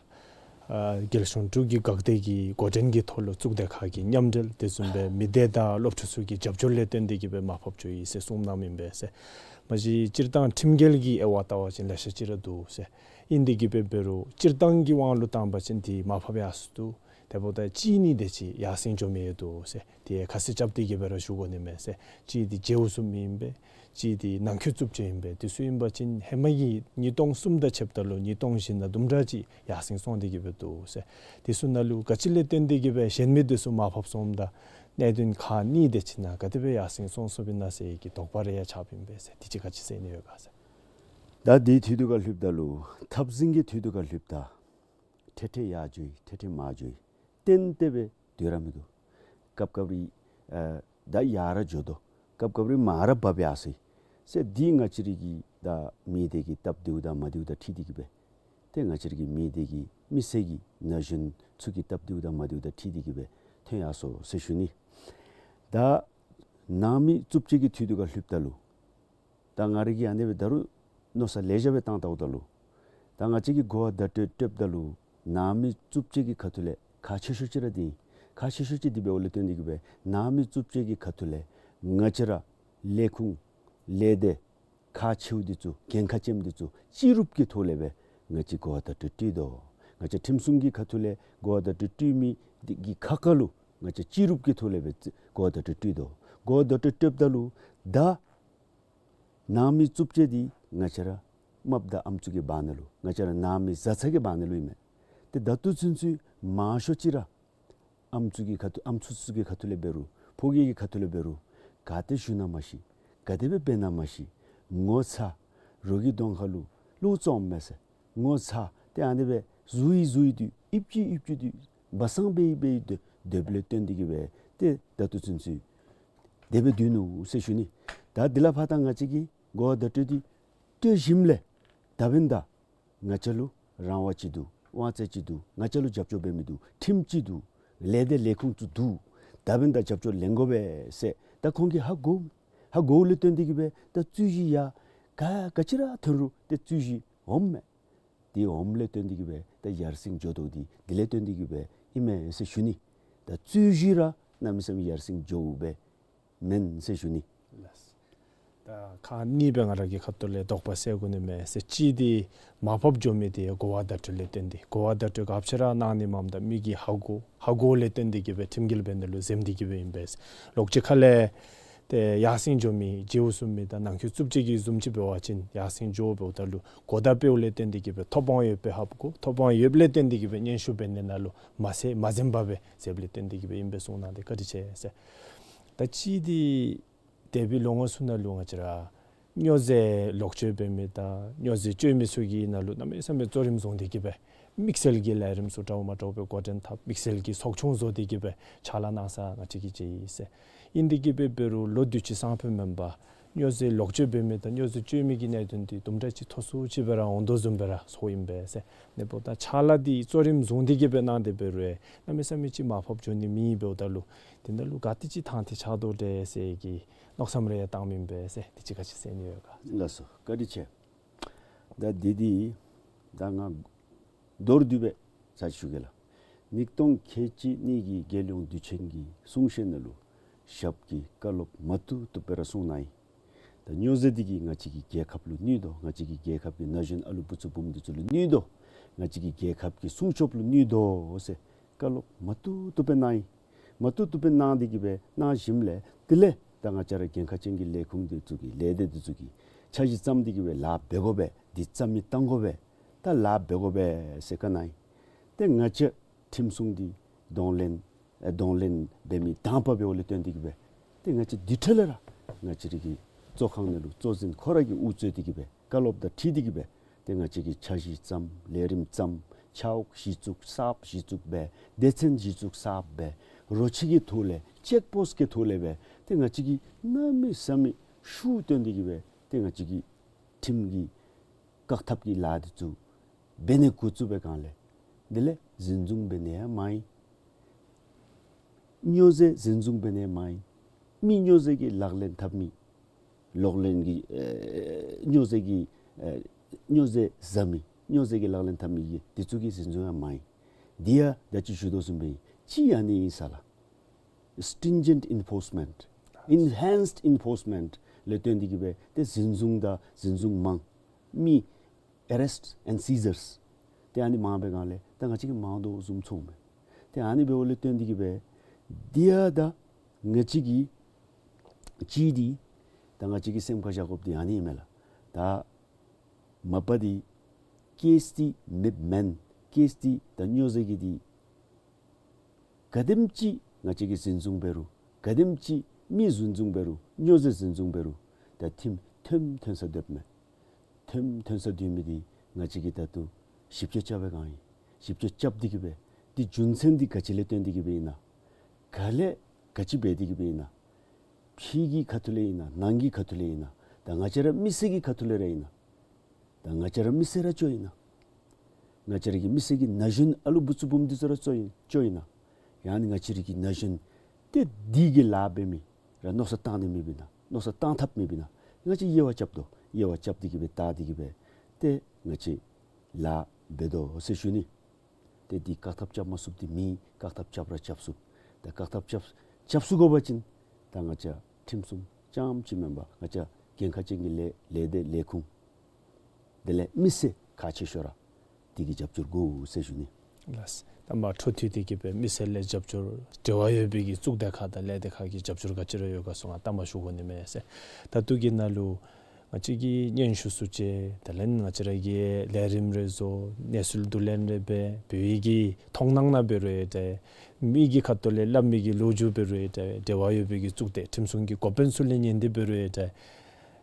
ཨ་རྒྱལ་གཞུང་དྲུག་གི་འགག་སྡེ་གི་འགོ་འདྲེན་གྱི་ཐོག་ལུ་གཙུག་སྡེ་ཁག་གི་མཉམ་འབྲེལ་དེ་བཟུམ་སྦེ་མི་སྡེ་དང་སློབ་ཕྲུག་ཚུ་གི་རྒྱབ་སྐྱོར་ལས་བརྟེན་ཏེ་གིས་སྦེ་མར་ཕབ་འགྱོ་ཡི་ཟེར་གསུངམ་གནངམ་ཨིན་པས་ཟེར། མ་གཞི་སྤྱིར་བཏང་ཁྲིམས་འགལ་གྱི་དབྱེ་བ་བལྟ་བ་ཅིན་ལེ་ཤ་ཅིག་ར་འདུག་ཟེར། ཨིན་ཏེ་གིས་སྦེ་འབད་རུང་སྤྱིར་བཏང་གི་དབང་ལུ་བཏང་བ་ཅིན་འདི་མར་ཕབ་ཡར་སོ་འདུག། དེ་འབདཝ་ད་གཅིག་གཉིས་དེ་ཅིག་ཡར་སེང་འགྱོ་མི་ཡང་འདུག་ཟེར། དེ་ཁ་གསལ་རྐྱབ་སྟེ་གིས་སྦེ་ར་ཞུ་དགོ་ནི་མས་ཟེར། གཅིག་འདི་རྗེའུ་གསུམ་ཨིན་པས། གཅིག་འདི་ནང་འཁོད་རྩུབ་སྤྱོད་ཨིན་པས། དེ་ཚུ་ཨིན་པ་ཅིན་ཧེ་མ་གི་ཉིས་སྟོང་གསུམ་དང་ཕྱདཔ་ད་ལུ་ཉིས་སྟོང་བཞི་ནང་དུམ་གྲ་ཅིག་ཡར་སེང་སོང་སྟེ་གིས་སྦེ་འདུག་ཟེར། དེ་ཚུ་ནང་ལུ་ག་ཅི་ལས་བརྟེན་ཏེ་གིས་སྦེ་གཞན་མི་དེ་ཚུ་མར་ཕབ་སོངམ་ད་གནད་དོན་ཁག་གཉིས་དེ་ཅིག་ནང་ག་དེ་སྦེ་ཡར་སེང་སོང་སོངམ་ཨིན་ན་ཟེར་གྱི་དོགས་པ་རེ་ཡང་ཆགསཔ་ཨིན་པས་ཟེར། དེ་ཅིག་ག་ཅི་ཟེར་ནི་ཡོད་ག་ཟེར། ད་དེའི་དུས་དུ་ཁར་ལྷོདཔ་ད་ལུ་འཐབ་འཛིང་གི་དུས་དུ་ཁར་ལྷོདཔ་ད་ཐེངས་ཐེངས་ཡར་འགྱོ་ཡི་ཐེངས་ཐེངས་མར་འགྱོ་ཡི། གཏན་གཏན་སྦེ་སྡོད་ར་མིན་འདུག། སྐབས་སྐབས་རེ་ཨ་ད་ཡར་ར་འགྱོ་དོ། སྐབས་སྐབས་རེ་མར་ར་བབས་ཡར་སོ་ཡི་ཟེར། འདི་ང་བཅས་རའི་གི་ད་མི་སྡེ་གི་སྟབས་བདེཝ་དང་མ་བདེཝ་དང་འཁྲིལ་ཏེ་གིས་སྦེ་ཏེ་ང་བཅས་རའི་གི་མི་སྡེ་གི་མི་སེར་གྱི་ན་གཞོན་ཚུ་གི་སྟབས་བདེཝ་དང་མ་བདེཝ་དང་འཁྲིལ་ཏེ་གིས་སྦེ་ཐོན་ཡར་སོ་ཟེར་ཞུ་ནི། ད་ནང་མི་རྩུབ་སྤྱོད་ཀྱི་དུས་དུ་ཁར་ལྷོདཔ་ད་ལུ་ད་ང་ར་གིས་ཨ་ནི་སྦེ་ད་རུང་མནོ་བསམ་ལེ་ཤ་སྦེ་བཏང་བལྟཝ་ད་ལུ་ད་ང་བཅས་ཀྱིས་གོ་བ་བརྡ་སྤྲོད་སྤྲོདཔ་ད་ལུ་ནང་མི་རྩུབ་སྤྱོད་ཀྱི་ཁ་ཐུག་ལས་ཁག་ཆེ་ཤོས་ཅིག་ར་འདི་ཨིན། ཁག་ཆེ་ཤོས་ཅིག་འདི་འབདཝ་ལས་བརྟེན་ཏེ་གིས་སྦེ་ནང་མི་རྩུབ་སྤྱོད་ཀྱི་ཁ་ཐུག་ལས་ང་བཅས་ར་ལས་ཁུངས་ལས་སྡེ་ཁག་ཆེཝ་འདི་ཚུ་འགན་ཁག་ཅན་འདི་ཚུ་སྤྱི་རུབ་ཀྱི་ཐོག་ལས་སྦེ་ང་བཅས་གོ་བ་བརྡ་སྤྲོད་སྤྲོད་དོ། ང་བཅས་ཁྲིམས་སྲུང་གི་ཁ་ཐུག་ལས་གོ་བ་བརྡ་སྤྲོད་སྤྲོད་མི་འདི་གི་ཁ་ཁ་ལུ་ང་བཅས་སྤྱི་རུབ་ཀྱི་ཐོག་ལས་སྦེ་གོ་བ་བརྡ་སྤྲོད་སྤྲོད་དོ། གོ་བ་བརྡ་སྤྲོད་སྤྲོདཔ་ད་ལུ་ད་ནང་མི་རྩུབ་སྤྱོད་འདི་ང་བཅས་ར་རྨགཔ་དང་ཨམ་སྲུ་གི་བར་ན་ལུ་ང་བཅས་ར་ནང་མི་བཟའ་ཚང་གི་བར་ན་ལུ་ཨིན་མས། ཏེ་ད་ལྟོ་ཚུན་ཚོད་མང་ཤོས་ཅིག་ར་ཨམ་སྲུ་གི་ཁ་ཐུག་ཨམ་སྲུ་ཚུ་གི་ཁ་ཐུག་ལས་འབད་རུང་ཕོ་སྐྱེས་ཀྱི་ཁ་ཐུག་ལས་འབད་རུང་ག་ཏེ་བཞུགས་ན་མ་ཤེས། ག་དེ་སྦེ་འབད་ན་མ་ཤེས། ངོ་ཚ། རོགས་ཀྱི་གདོང་ཁ་ལུ་བློ་བཙོགཔ་མས་ཟེར། ངོ་ཚ། ཏེ་ཨ་ནི་སྦེ་གཟུགས་ཡིད་གཟུགས་ཡིད་འདི་ཨིབ་ཅི་ཨིབ་ཅི་འདི་སྦ་གསང་འབད་ཡི་འབད་ཡི་སྡོད་སྡོདཔ་ལས་བརྟེན་ཏེ་གིས་སྦེ་ཏེ་ད་ལྟོ་ཚུན་ཚོད་དེ་སྦེ་སྡོད་ནུག་ཟེར་ཞུ་ནི། ད་འདི་ལས་ཕར་ད་ང་བཅས་ཀྱིས་གོ་བ་བརྡ་སྤྲོད་འདི་སྤྲོད་ཞིནམ་ལས་ད་འབདན་ད་ང་བཅས་ལུ་རང་དབང་ཅིག་འདུག། དབང་ཚད་ཅིག་འདུག། ང་བཅས་ལུ་རྒྱབ་སྐྱོར་འབད་མི་འདུག། ཁྲིམས་ཅིག་འདུག། ལས་སྡེ་ལས་ཁུངས་ཚུ་འདུག། ད་འབདན་ད་རྒྱབ་སྐྱོར་ལེན་དགོ་པས་ཟེར་ད་ཁོང་གིས་ཧ་གོ་ཧ་གོཝ་ལས་བརྟེན་ཏེ་གིས་སྦེ་ད་རྩོད་གཞི་ཡང་ག་ག་ཅི་ར་ཐོན་རུང་ཏེ་རྩོད་གཞི་འོངམ་མས། དེ་འོངམ་ལས་བརྟེན་ཏེ་གིས་སྦེ་ད་ཡར་སེང་འགྱོ་དོ་འདི་དེ་ལས་བརྟེན་ཏེ་གིས་སྦེ་ཨིན་མས་ཟེར་ཞུ་ནི། ད་རྩོད་གཞི་ར་གནམ་མེད་ས་མེད་ཡར་སེང་འགྱོཝ་སྦེ་མེན་ཟེར་ཞུ་ནི། ལགས། ད་ཁག་གཉིས་སྦེ་ང་ར་གི་ཁ་ཐུག་ལས་དོགས་པ་སེལ་དགོ་ནི་མས་ཟེར། གཅིག་འདི་མར་ཕབ་འགྱོ་མི་འདི་གོ་བ་བརྡ་སྤྲོད་ལས་བརྟེན་ཏེ་གོ་བ་བརྡ་སྤྲོད་ག་ཅི་ར་གནང་ནི་མས་ད་མི་གིས་ཧ་གོ་ཧ་གོཝ་ལས་བརྟེན་ཏེ་གིས་སྦེ་ཁྲིམས་འགལ་འབད་ནི་ལུ་འཛེམ་སྟེ་གིས་སྦེ་ཨིན་པས། ལོག་ཅིག་ཁ་ལས་ཏེ་ཡར་སེང་འགྱོ་མི་རྗེའུ་གསུམ་མི་དང་ནང་འཁོད་རྩུབ་སྤྱོད་ཀྱི་བཟུམ་ཅིག་འབད་བ་ཅིན་ཡར་སེང་འགྱོ་འབདཝ་ད་ལུ་གོ་བརྡ་སྤེལཝ་ལས་བརྟེན་ཏེ་གིས་སྦེ་ཐོབ་དབང་ཡོདཔ་སྦེ་ཧ་གོ། ཐོབ་དབང་ཡོདཔ་ལས་བརྟེན་ཏེ་གིས་སྦེ་སྙན་ཞུ་འབད་ནི་ནང་ལུ་མ་ཟད་མ་འཛེམ་པར་སྦེ་འཛེམ་ལས་བརྟེན་ཏེ་གིས་སྦེ་ཨིན་པས་གསུངས་གནང་སྟེ་བཀའ་དྲིན་ཆེ་ཟེར། ད་གཅིག་འདི་འདས་པའི་ལོ་ངོ་ཚུ་ནང་ལུ་ང་བཅས་ར་ སྨྱོ་རྫས་ལོག་སྤྱོད་འབད་མི་དང་སྨྱོ་རྫས་སྤྱོད་མི་ཚུ་གི་ནང་ལུ་གནམ་མེད་ས་མེད་གཙོ་རིམ་བཟུང་སྟེ་གི་སྦེ་དམིགས་བསལ་གྱི་ལས་རིམ་ཚུ་འདྲཝ་མ་འདྲཝ་སྦེ་འགོ་འདྲེན་འཐབ། དམིགས་བསལ་གྱི་ཚོགས་ཆུང་བཟོ་སྟེ་གི་སྦེ་ཕྱག་ལཱ་གནང་ས་ང་བཅས་ཀྱིས་མཇལ་ཡི་ཟེར། ཨིན་ཏེ་གི་སྦེ་འབད་རུང་ལོ་དུས་ཅི་སང་ཕོད་མེན་པར་སྨྱོ་རྫས་ལོག་སྤྱོད་འབད་མི་དང་སྨྱོ་རྫས་སྤྱོད་མི་གི་གནད་དོན་འདི་དུམ་གྲ་ཅིག་མཐོ་སུ་ཅིག་སྦེ་ར་འོང་དོ་བཟུམ་སྦེ་ར་ཚོརཝ་ཨིན་པས་ཟེར། ཨ་ནི་འབདཝ་ད་ཕྱག་ལཱ་འདི་གཙོ་རིམ་བཟུང་སྟེ་གི་སྦེ་གནང་སྟེ་འབད་རུང་གནམ་མེད་ས་མེད་ཅིག་མར་ཕབ་འགྱོ་ནི་མེད་འབདཝ་ད་ལུ་དེ་ནང་ལུ་ག་དེ་ཅིག་དང་འདོད་ཆགས་དོ་འདྲས་ཟེར་གྱི་མནོ་བསམ་རེ་ཡང་བཏངམ་ཨིན་པས་ཟེར། དེ་ཅིག་ག་ཅི་ཟེར་ནི་ཡོད་ག། ལགས་སོ། བཀའ་དྲིན་ཆེ། ད་འདི་འདི་ད་ང་མདོར་བསྡུས་སྦེ་ཚར་ཞུ་གེ་ལགས། ཉིས་སྟོང་ཁལ་གཅིག་གཉིས་ཀྱི་རྒྱལ་ཡོངས་དུས་ཆེན་གྱི་གསུང་བཤད་ནང་ལུ་ཞབས་ཀྱིས་བཀའ་སློབ་མ་བཏུབ་བཏུབ་སྦེ་ར་གསུངས་གནང་ཡི། ད་སྨྱོ་རྫས་འདི་གིས་ང་བཅས་ཀྱི་རྒྱལ་ཁབ་ལུ་གནོད་དོ། ང་བཅས་ཀྱི་རྒྱལ་ཁབ་ཀྱི་ན་གཞོན་ཨ་ལུ་བུ་ཚུ་བུམོ་འདི་ཚུ་ལུ་གནོད་དོ། ང་བཅས་ཀྱི་རྒྱལ་ཁབ་ཀྱི་སྲུང་སྐྱོབ་ལུ་གནོད་དོ་ཟེར་བཀའ་སློབ་མ་བཏུབ་བཏུབ་སྦེ་གནང་ཡི། མ་བཏུབ་བཏུབ་སྦེ་གནང་སྟེ་གི་སྦེ་གནང་ཞིནམ་ལས་དེ་ལས་ད་ང་བཅས་ར་འགན་ཁག་ཅན་གྱི་ལས་ཁུངས་འདི་ཚུ་གིས་ལས་སྡེ་འདི་ཚུ་གིས་འཆར་གཞི་བརྩམས་ཏེ་གི་སྦེ་ལཱ་འབད་དགོ་པས། འདི་རྩ་མེད་བཏང་དགོ་པས། ད་ལཱ་འབད་དགོ་པས་ཟེར་བཀའ་གནང་ཡི། ཏེ་ང་བཅས་ཁྲིམས་སྲུང་འདི་གདོང་ལེན་ཨེ་གདོང་ལེན་འབད་མི་དང་པ་འབདཝ་ལས་བརྟེན་ཏེ་གི་སྦེ་ཏེ་ང་བཅས་དེ་འཕྲལ་ལས་ར་ང་བཅས་རའི་གི་གཙོ་ཁང་ནང་ལུ་གཙོ་འཛིན་ཁོ་ར་གིས་དབུ་གཙོས་ཏེ་གི་སྦེ་བཀའ་སློབ་དང་འཁྲིལ་ཏེ་གི་སྦེ་ཏེ་ང་བཅས་ཀྱིས་འཆར་གཞི་བརྩམས། ལས་རིམ་བརྩམས། ཆ་འོག་གཞི་བཙུགས། གསརཔ་གཞི་བཙུགས་འབད། སྡེ་ཚན་གཞི་བཙུགས་གསརཔ་འབད། རོ་ཁྱི་གི་ཐོག་ལས་ཅེཀ་པོསཊ་གི་ཐོག་ལས་སྦེ་ཏེ་ང་བཅས་ཀྱིས་གནམ་མེད་ས་མེད་ཤུགས་བཏོན་ཏེ་གི་སྦེ་ཏེ་ང་བཅས་ཀྱིས་ཁྲིམས་ཀྱི་བཀག་ཐབས་ཀྱི་ལཱ་འདི་ཚུ་འབད་ནི་འགོ་བཙུགས་པའི་སྒང་ལས་དེ་ལས་འཛིན་བཟུང་འབད་ནི་ཡང་མང་ཡི། སྨྱོ་རྫས་འཛིན་བཟུང་འབད་ནི་ཡང་མང་ཡི། མི་སྨྱོ་རྫས་ཀྱི་ལག་ལེན་འཐབ་མི་ལག་ལེན་གྱི་ཨེ་སྨྱོ་རྫས་ཀྱི་ཨེ་སྨྱོ་རྫས་བཟའ་མི་སྨྱོ་རྫས་ཀྱི་ལག་ལེན་འཐབ་མི་གི་འདི་ཚུ་གི་འཛིན་བཟུང་ཡང་མང་ཡི། འདི་ཡང་ད་ཅི་ཞུ་དོ་བཟུམ་སྦེ་ཅིག་ཨ་ནི་ཨིན་ས་ལགས། སི་ཊིང་ཇེནཊ་ཨིན་ཕོརསི་མེནཊ་ཨེན་ཧེནསཌ་ཨིན་ཕོརསི་མེནཊ་ལས་བརྟེན་ཏེ་གི་སྦེ་ཏེ་འཛིན་བཟུང་དང་འཛིན་བཟུང་མང་། མི་ཨེ་རེསཊ་ཨེནཌ་སི་ཟརསི་ཏེ་ཨ་ནི་མང་པའི་སྒང་ལས་ད་ང་བཅས་ཀྱིས་མང་དོ་བཟུམ་ཚོརཝ་མས། ཏེ་ཨ་ནི་འབདཝ་ལས་བརྟེན་ཏེ་གི་སྦེ་འདི་ཡང་ད་ང་བཅས་ཀྱིས་ཅིག་འདི་ད་ང་བཅས་ཀྱིས་སེམས་ཁར་བཞག་དགོཔ་འདི་ཨ་ནི་ཨིན་མས་ལགས། ད་མ་པ་འདི་ཀེསི་འདི་མེདཔ་མེན། ཀེསི་འདི་ད་སྨྱོ་རྫས་ཀྱི་འདི་ག་དེམ་ཅིག་ང་བཅས་ཀྱིས་འཛིན་བཟུང་འབད་རུང་། ག་དེམ་ཅིག་མི་འཛིན་བཟུང་འབད་རུང་། སྨྱོ་རྫས་འཛིན་བཟུང་འབད་རུང་། ད་ཁྲིམས་མཐོན་མཐོན་ས་སྡོདཔ་མས། མཐོན་མཐོན་ས་སྡོད་མི་འདི་ང་བཅས་ཀྱིས་ད་ལྟོ་ཞིབ་དཔྱད་རྐྱབ་པའི་སྒང་ཨིན། ཞིབ་དཔྱད་རྐྱབ་སྟེ་གི་སྦེ་འདི་རྒྱུ་མཚན་འདི་ག་ཅི་ལས་བརྟེན་ཏེ་གི་སྦེ་ཨིན་ན། ག་ལས་ག་ཅི་འབད་དེ་གི་སྦེ་ཨིན་ན། ཕྱི་གི་ཁ་ཐུག་ལས་ཨིན་ན། ནང་གི་ཁ་ཐུག་ལས་ཨིན་ན། ད་ང་བཅས་ར་མི་སེར་གྱི་ཁ་ཐུག་ལས་ར་ཨིན་ན། ད་ང་བཅས་ར་མི་སེར་ར་ཅིག་ཨིན་ན། ང་བཅས་ར་གི་མི་སེར་གྱི་ན་གཞོན་ཨ་ལུ་བུ་ཚུ་བུམོ་འདི་ཚུ་ར་ཅིག་ཨིན་ཅིག་ཨིན་ན། ཡང་ན་ང་བཅས་ར་གི་ན་གཞོན་ཏེ་འདི་གི་ལཱ་འབད་མི་ར་མནོ་བསམ་བཏང་ནི་མེདཔ་ཨིན་ན། མནོ་བསམ་བཏང་ཐབས་མེདཔ་ཨིན་ན། ང་བཅས་དབྱེ་བ་རྐྱབ་དོ། དབྱེ་བ་རྐྱབ་སྟེ་གི་སྦེ་བལྟ་སྟེ་གི་སྦེ་ཏེ་ང་བཅས་ལཱ་འབད་དོ་ཟེར་ཞུ་ནི། ཏེ་འདི་བཀག་ཐབས་རྐྱབ་མ་ཚུགསཔ་འདི་མེད། བཀག་ཐབས་རྐྱབ་ར་རྐྱབ་ཚུགས། ཏེ་བཀག་ཐབས་རྐྱབ་རྐྱབ་ཚུགས་དགོ་པ་ཅིན་ད་ང་བཅས་ཁྲིམས་སྲུང་རྐྱངམ་ཅིག་མེན་པར་ང་བཅས་འགན་ཁག་ཅན་གྱི་ལས་ལས་སྡེ་ལས་ཁུངས་དེ་ལས་མི་སེར་ཁག་ཆེ་ཤོས་ར་འདི་གི་རྒྱབ་སྐྱོར་དགོ་ཟེར་ཞུ་ནི། ལགས། ད་མ་འཕྲོ་མཐུད་དེ་གི་སྦེ་མི་སེར་ལས་རྒྱབ་སྐྱོར་འབྲེལ་བ་ཡོད་པའི་གི་གཙུག་སྡེ་ཁག་དང་ལས་སྡེ་ཁག་གི་རྒྱབ་སྐྱོར་ག་ཅི་ར་ཡོད་ག་སོང་ང་ལྟ་མ་ཞུ་དགོ་ནི་མས་ཟེར། ད་ལྟོ་གི་ནང་ལུ་ང་བཅས་ཀྱིས་སྙན་ཞུ་ཚུ་ཅིག་དེ་ལས་ང་བཅས་ར་གིས་ལས་རིམ་རེ་བཟོ། གནས་ཚུལ་བསྡུ་ལེན་རེ་འབད། བོད་ཡིག་གི་མཐོང་སྣང་ནང་འབད་རུང་ཡང་འདྲ། མི་གི་ཁ་ཐུག་ལས་སླབ་མི་གི་ལོ་རྒྱུས་འབད་རུང་ཡང་འདྲ། འབྲེལ་བ་ཡོད་པའི་གི་གཙུག་སྡེ་ཁྲིམས་སྲུང་གི་འགོ་དཔོན་ཚུ་ལས་ཉན་ཏེ་འབད་རུང་ཡང་འདྲ།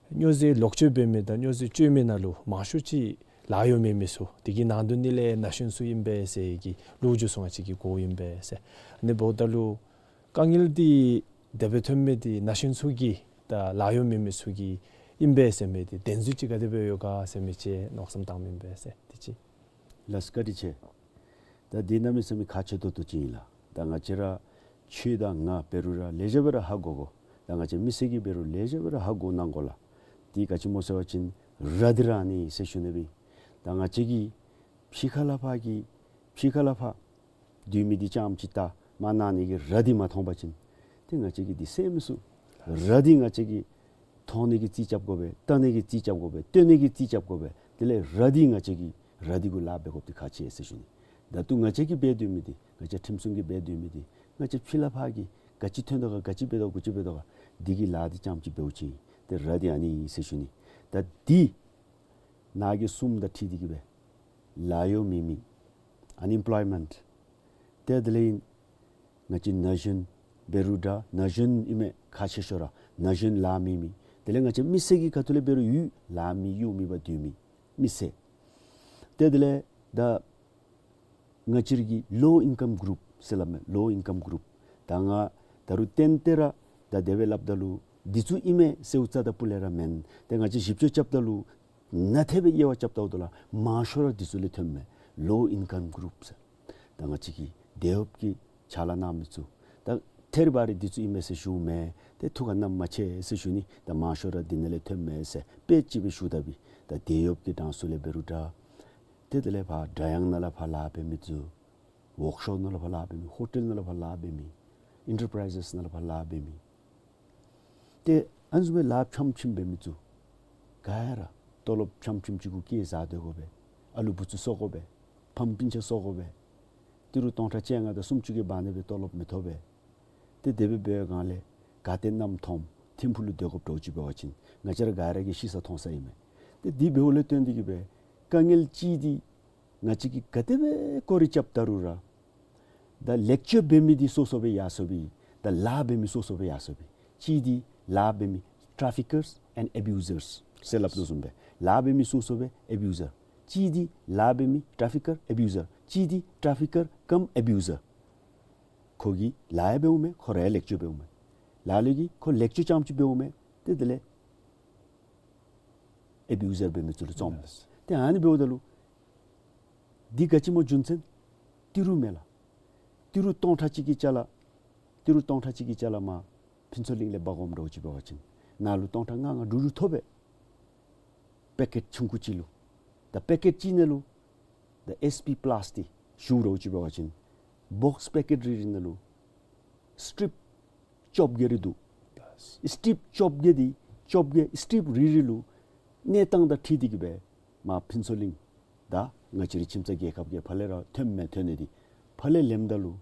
སྨྱོ་རྫས་ལོག་སྤྱོད་འབད་མི་དང་སྨྱོ་རྫས་སྤྱོད་མི་ནང་ལུ་མང་ཤོས་ཅིག་ལཱ་གཡོག་མེད་མི་ཚུ། དེ་གི་ནང་དོན་ནི་ལས་ན་གཞོན་ཚུ་ཨིན་པས་ཟེར་གྱི་ལོ་རྒྱུས་ཚུ་ང་བཅས་ཀྱིས་གོཝ་ཨིན་པས་ཟེར། ཨ་ནི་འབདཝ་ད་ལུ་དཀའ་ངལ་འདི་དེ་སྦེ་ཐོན་མི་འདི་ན་གཞོན་ཚུ་གི་དང་ལཱ་གཡོག་མེད་མི་ཚུ་གི་ཨིན་པས་ཟེར་མི་འདི་བདེན་རྫུན་ཅིག་ག་དེ་སྦེ་ཡོད་ག་ཟེར་མི་ཅིག་མནོ་བསམ་བཏངམ་ཨིན་པས་ཟེར། དེ་ཅིག། ལགས་བཀའ་དྲིན་ཆེ། ད་འདི་གནམ་མེད་ས་མེད་ཁག་ཆེ་ཏོག་ཏོ་ཅིག་ཨིན་ལགས། ད་ང་བཅས་ར་ཁྱོད་དང་ང་འབད་རུང་ར་ལེ་ཤ་སྦེ་ར་ཧ་གོ་དགོ། ད་ང་བཅས་མི་སེར་གྱིས་འབད་རུང་ལེ་ཤ་སྦེ་ར་ཧ་གོ་གནང་དགོ་ལགས། འདི་ག་ཅི་སྨོ་ཟེར་བ་ཅིན་ར་འདི་ར་ཨ་ནི་ཟེར་ཞུ་ནི་སྦེ། ད་ང་བཅས་ཀྱི་ཕྱི་ཁ་ལས་ཕར་གྱི་ཕྱི་ཁ་ལས་ཕར་སྡོད་མི་འདི་རྐྱངམ་ཅིག་ལྟ་མ་གནང་ནི་གི་ར་འདི་མ་མཐོང་པ་ཅིན་ཏེ་ང་བཅས་ཀྱིས་འདི་སེལ་མི་ཚུགས། ར་འདི་ང་བཅས་ཀྱིས་མཐོང་ནི་གི་རྩིས་རྐྱབ་དགོ་པས། བལྟ་ནི་གི་རྩིས་རྐྱབ་དགོ་པས། སྟོན་ནི་གི་རྩིས་རྐྱབ་དགོ་པས། དེ་ལས་ར་འདི་ང་བཅས་ཀྱིས་ར་འདི་གུ་ལཱ་འབད་དགོཔ་འདི་ཁག་ཆེ་ཟེར་ཞུ་ནི། ད་ལྟོ་ང་བཅས་ཀྱིས་འབད་སྡོད་མི་འདི་ང་བཅས་ཁྲིམས་སྲུང་གིས་འབད་སྡོད་མི་འདི་ང་བཅས་ཕྱི་ལས་ཕར་གྱི་ག་ཅི་ཐོན་དོ་ག་ག་ཅི་འབད་དོ་ག་ག་ཅི་འབད་དོ་ག་འདི་གི་ལཱ་འདི་རྐྱངམ་ཅིག་འབདཝ་ཅིག་ཏེ་ར་འདི་ཨ་ནི་ཟེར་ཞུ་ནི། ད་འདི་ནཱ་གི་གསུམ་དང་འཁྲིལ་ཏེ་གི་སྦེ་ལཱ་གཡོག་མེད་མི་ཨན་ཨེམ་པོལོའི་མེནཊ། ཏེ་དེ་ལས་ང་བཅས་ན་གཞོན་འབད་རུང་འདྲ། ན་གཞོན་ཨིན་མས་ཁག་ཆེ་ཤོས་ར། ན་གཞོན་ལཱ་མེད་མི། དེ་ལས་ང་བཅས་མི་སེར་གྱི་ཁ་ཐུག་ལས་འབད་རུང་ཡོད་ལཱ་མེད་གཡོག་མེད་པར་སྡོད་མི་མི་སེར། ཏེ་དེ་ལས་ད་ང་བཅས་ར་གི་ལོ་ཨིན་ཀམ་གུ་རུབ་ཟེར་སླབ་མས། ལོ་ཨིན་ཀམ་གུ་རུབ། ད་ང་ད་རུང་ཏན་ཏན་ར་ད་དེ་སྦེ་སླབ་ད་ལུ་འདི་ཚུ་ཨིན་མས་ཟེརཝ་རྩ་དང་སྤུ་ལས་ར་མེན། ཏེ་ང་བཅས་ཞིབ་དཔྱད་རྐྱབ་ད་ལུ་ནན་ཏན་སྦེ་དབྱེ་བ་རྐྱབ་ད་ལུ་ད་ལུ་མང་ཤོས་ར་འདི་ཚུ་ལས་ཐོནམ་མས། ལོ་ཨིན་ཀམ་གུ་རུབ་ཟེར། ད་ང་བཅས་ཀྱི་དེད་གཡོགཔ་གི་ཕྱག་ལཱ་གནང་མི་ཚུ་ད་ཐད་རི་བ་རི་འདི་ཚུ་ཨིན་མས་ཟེར་ཞུཝ་མེན། ཏེ་ཐུགས་ཁར་བསྣམ་མ་ཆེ་ཟེར་ཞུ་ནི། ད་མང་ཤོས་ར་འདི་ནང་ལས་ཐོནམ་མས་ཟེར་དཔེ་ཅིག་སྦེ་ཞུ་ད་པས། ད་དེད་གཡོགཔ་གི་གྲངས་སུ་ལས་འབད་རུང་འདྲ། ཏེ་དེ་ལས་ཕར་སྒྲ་དབྱངས་ནང་ལས་ཕར་ལཱ་འབད་མི་ཚུ། ཝོརཀ་ཤོབ་ནང་ལས་ཕར་ལཱ་འབད་མི། ཧོ་ཊེལ་ནང་ལས་ཕར་ལཱ་འབད་མི། ཨིན་ཊར་པ་རའིཛེས་ནང་ལས་ཕར་ལཱ་འབད་མི། ཏེ་ཨ་ནི་བཟུམ་སྦེ་ལཱ་ཕྱམ་ཕྱིམ་འབད་མི་ཚུ་ག་ར་ཏོ་ལོབ་ཕྱམ་ཕྱིམ་ཅིག་གུ་སྐྱེལ་བཟའ་སྡོད་དགོ་པས། ཨ་ལུ་བུ་ཚུ་གསོ་དགོ་པས། ཕམ་སྤུན་ཆ་གསོ་དགོ་པས། ཏི་རུ་སྟོང་ཕྲག་བཅོ་ལྔ་དང་སུམ་ཅུ་གི་བར་ན་སྦེ་ཏོ་ལོབ་མི་ཐོབ་པས། ཏེ་དེ་སྦེ་འབད་བའི་སྒང་ལས་ག་ཏེ་བསྣམ་ཐོངམ་ཐིམ་ཕུག་ལུ་སྡོད་དགོཔ་འདྲཝ་ཅིག་འབད་བ་ཅིན་ང་བཅས་ར་ག་ར་གིས་ཤེས་ས་མཐོང་ས་ཨིན་མས། ཏེ་འདི་འབདཝ་ལས་བརྟེན་ཏེ་གིས་སྦེ་དཀའ་ངལ་ཅིག་འདི་ང་བཅས་ཀྱིས་ག་དེ་སྦེ་སྐོར་ར་རྐྱབ་ད་རུང་ར་ད་ལེགས་བཅོས་འབད་མི་འདི་སོ་སོ་སྦེ་ཡར་སོ་བས། ད་ལཱ་འབད་མི་སོ་སོ་སྦེ་ཡར་སོ་བས། གཅིག་འདི་ལཱ་འབད་མི་ཊ་ཕི་ཀརསི་ཨེནཌ་ཨེ་བིའུ་ཟརསི་ཟེར་སླབ་དོ་བཟུམ་སྦེ་ལཱ་འབད་མི་སོ་སོ་སྦེ་ཨེ་བིའུ་ཟར། གཅིག་འདི་ལཱ་འབད་མི་ཊ་ཕི་ཀར་ཨེ་བིའུ་ཟར། གཅིག་འདི་ཊ་ཕི་ཀར་ཀམ་ཨེ་བིའུ་ཟར། ཁོ་གིས་ལཱ་ཡང་འབདཝ་མས། ཁོ་ར་ཡང་ལེགས་བཅོས་འབདཝ་མས། ལ་ལུ་གིས་ཁོ་ལེགས་བཅོས་རྐྱངམ་ཅིག་འབདཝ་མས། ཏེ་དེ་ལས་ཨེ་བིའུ་ཟར་འབད་མི་ཚུ་ལུ་བཙོངམ་མས། ཏེ་ཨ་ནི་འབདཝ་ད་ལུ་འདི་ག་ཅི་སྨོ་རྒྱུ་མཚན། ཏི་རུ་མས་ལགས། ཏི་རུ་སྟོང་ཕྲག་གཅིག་གི་ཅ་ལ་ཏི་རུ་སྟོང་ཕྲག་གཅིག་གི་ཅ་ལ་མར་ཕུན་ཚོགས་གླིང་ལས་འབག་འོངམ་འདྲཝ་ཅིག་འབད་བ་ཅིན་ནཱ་ལུ་སྟོང་ཕྲག་ལྔ་ལྔ་དྲུག་དྲུག་ཐོབ་པས། པེ་ཀེཊ་ཆུང་ཀུ་ཅིག་ལུ། ད་པེ་ཀེཊ་གཅིག་ནང་ལུ་ད་ཨེསི་པི་པ་ལཱསི་འདི་ཞུ་འདྲཝ་ཅིག་འབད་བ་ཅིན་བོགསི་པེ་ཀེཊ་རེ་རེ་ནང་ལུ་སི་ཊིབ་བཅོ་བརྒྱད་རེ་འདུག། སི་ཊིབ་བཅོ་བརྒྱད་འདི་བཅོ་བརྒྱད་སི་ཊིབ་རེ་རེ་ལུ་གནས་སྟངས་དང་འཁྲིལ་ཏེ་གིས་སྦེ་མར་ཕུན་ཚོགས་གླིང་དང་ང་བཅས་རའི་ཁྱིམ་ཚང་རྒྱལ་ཁབ་ཀྱི་ཕར་ལས་ར་ཐོནམ་མས། ཐོན་ནི་འདི་ཕར་ལས་ལེནམ་ད་ལུ་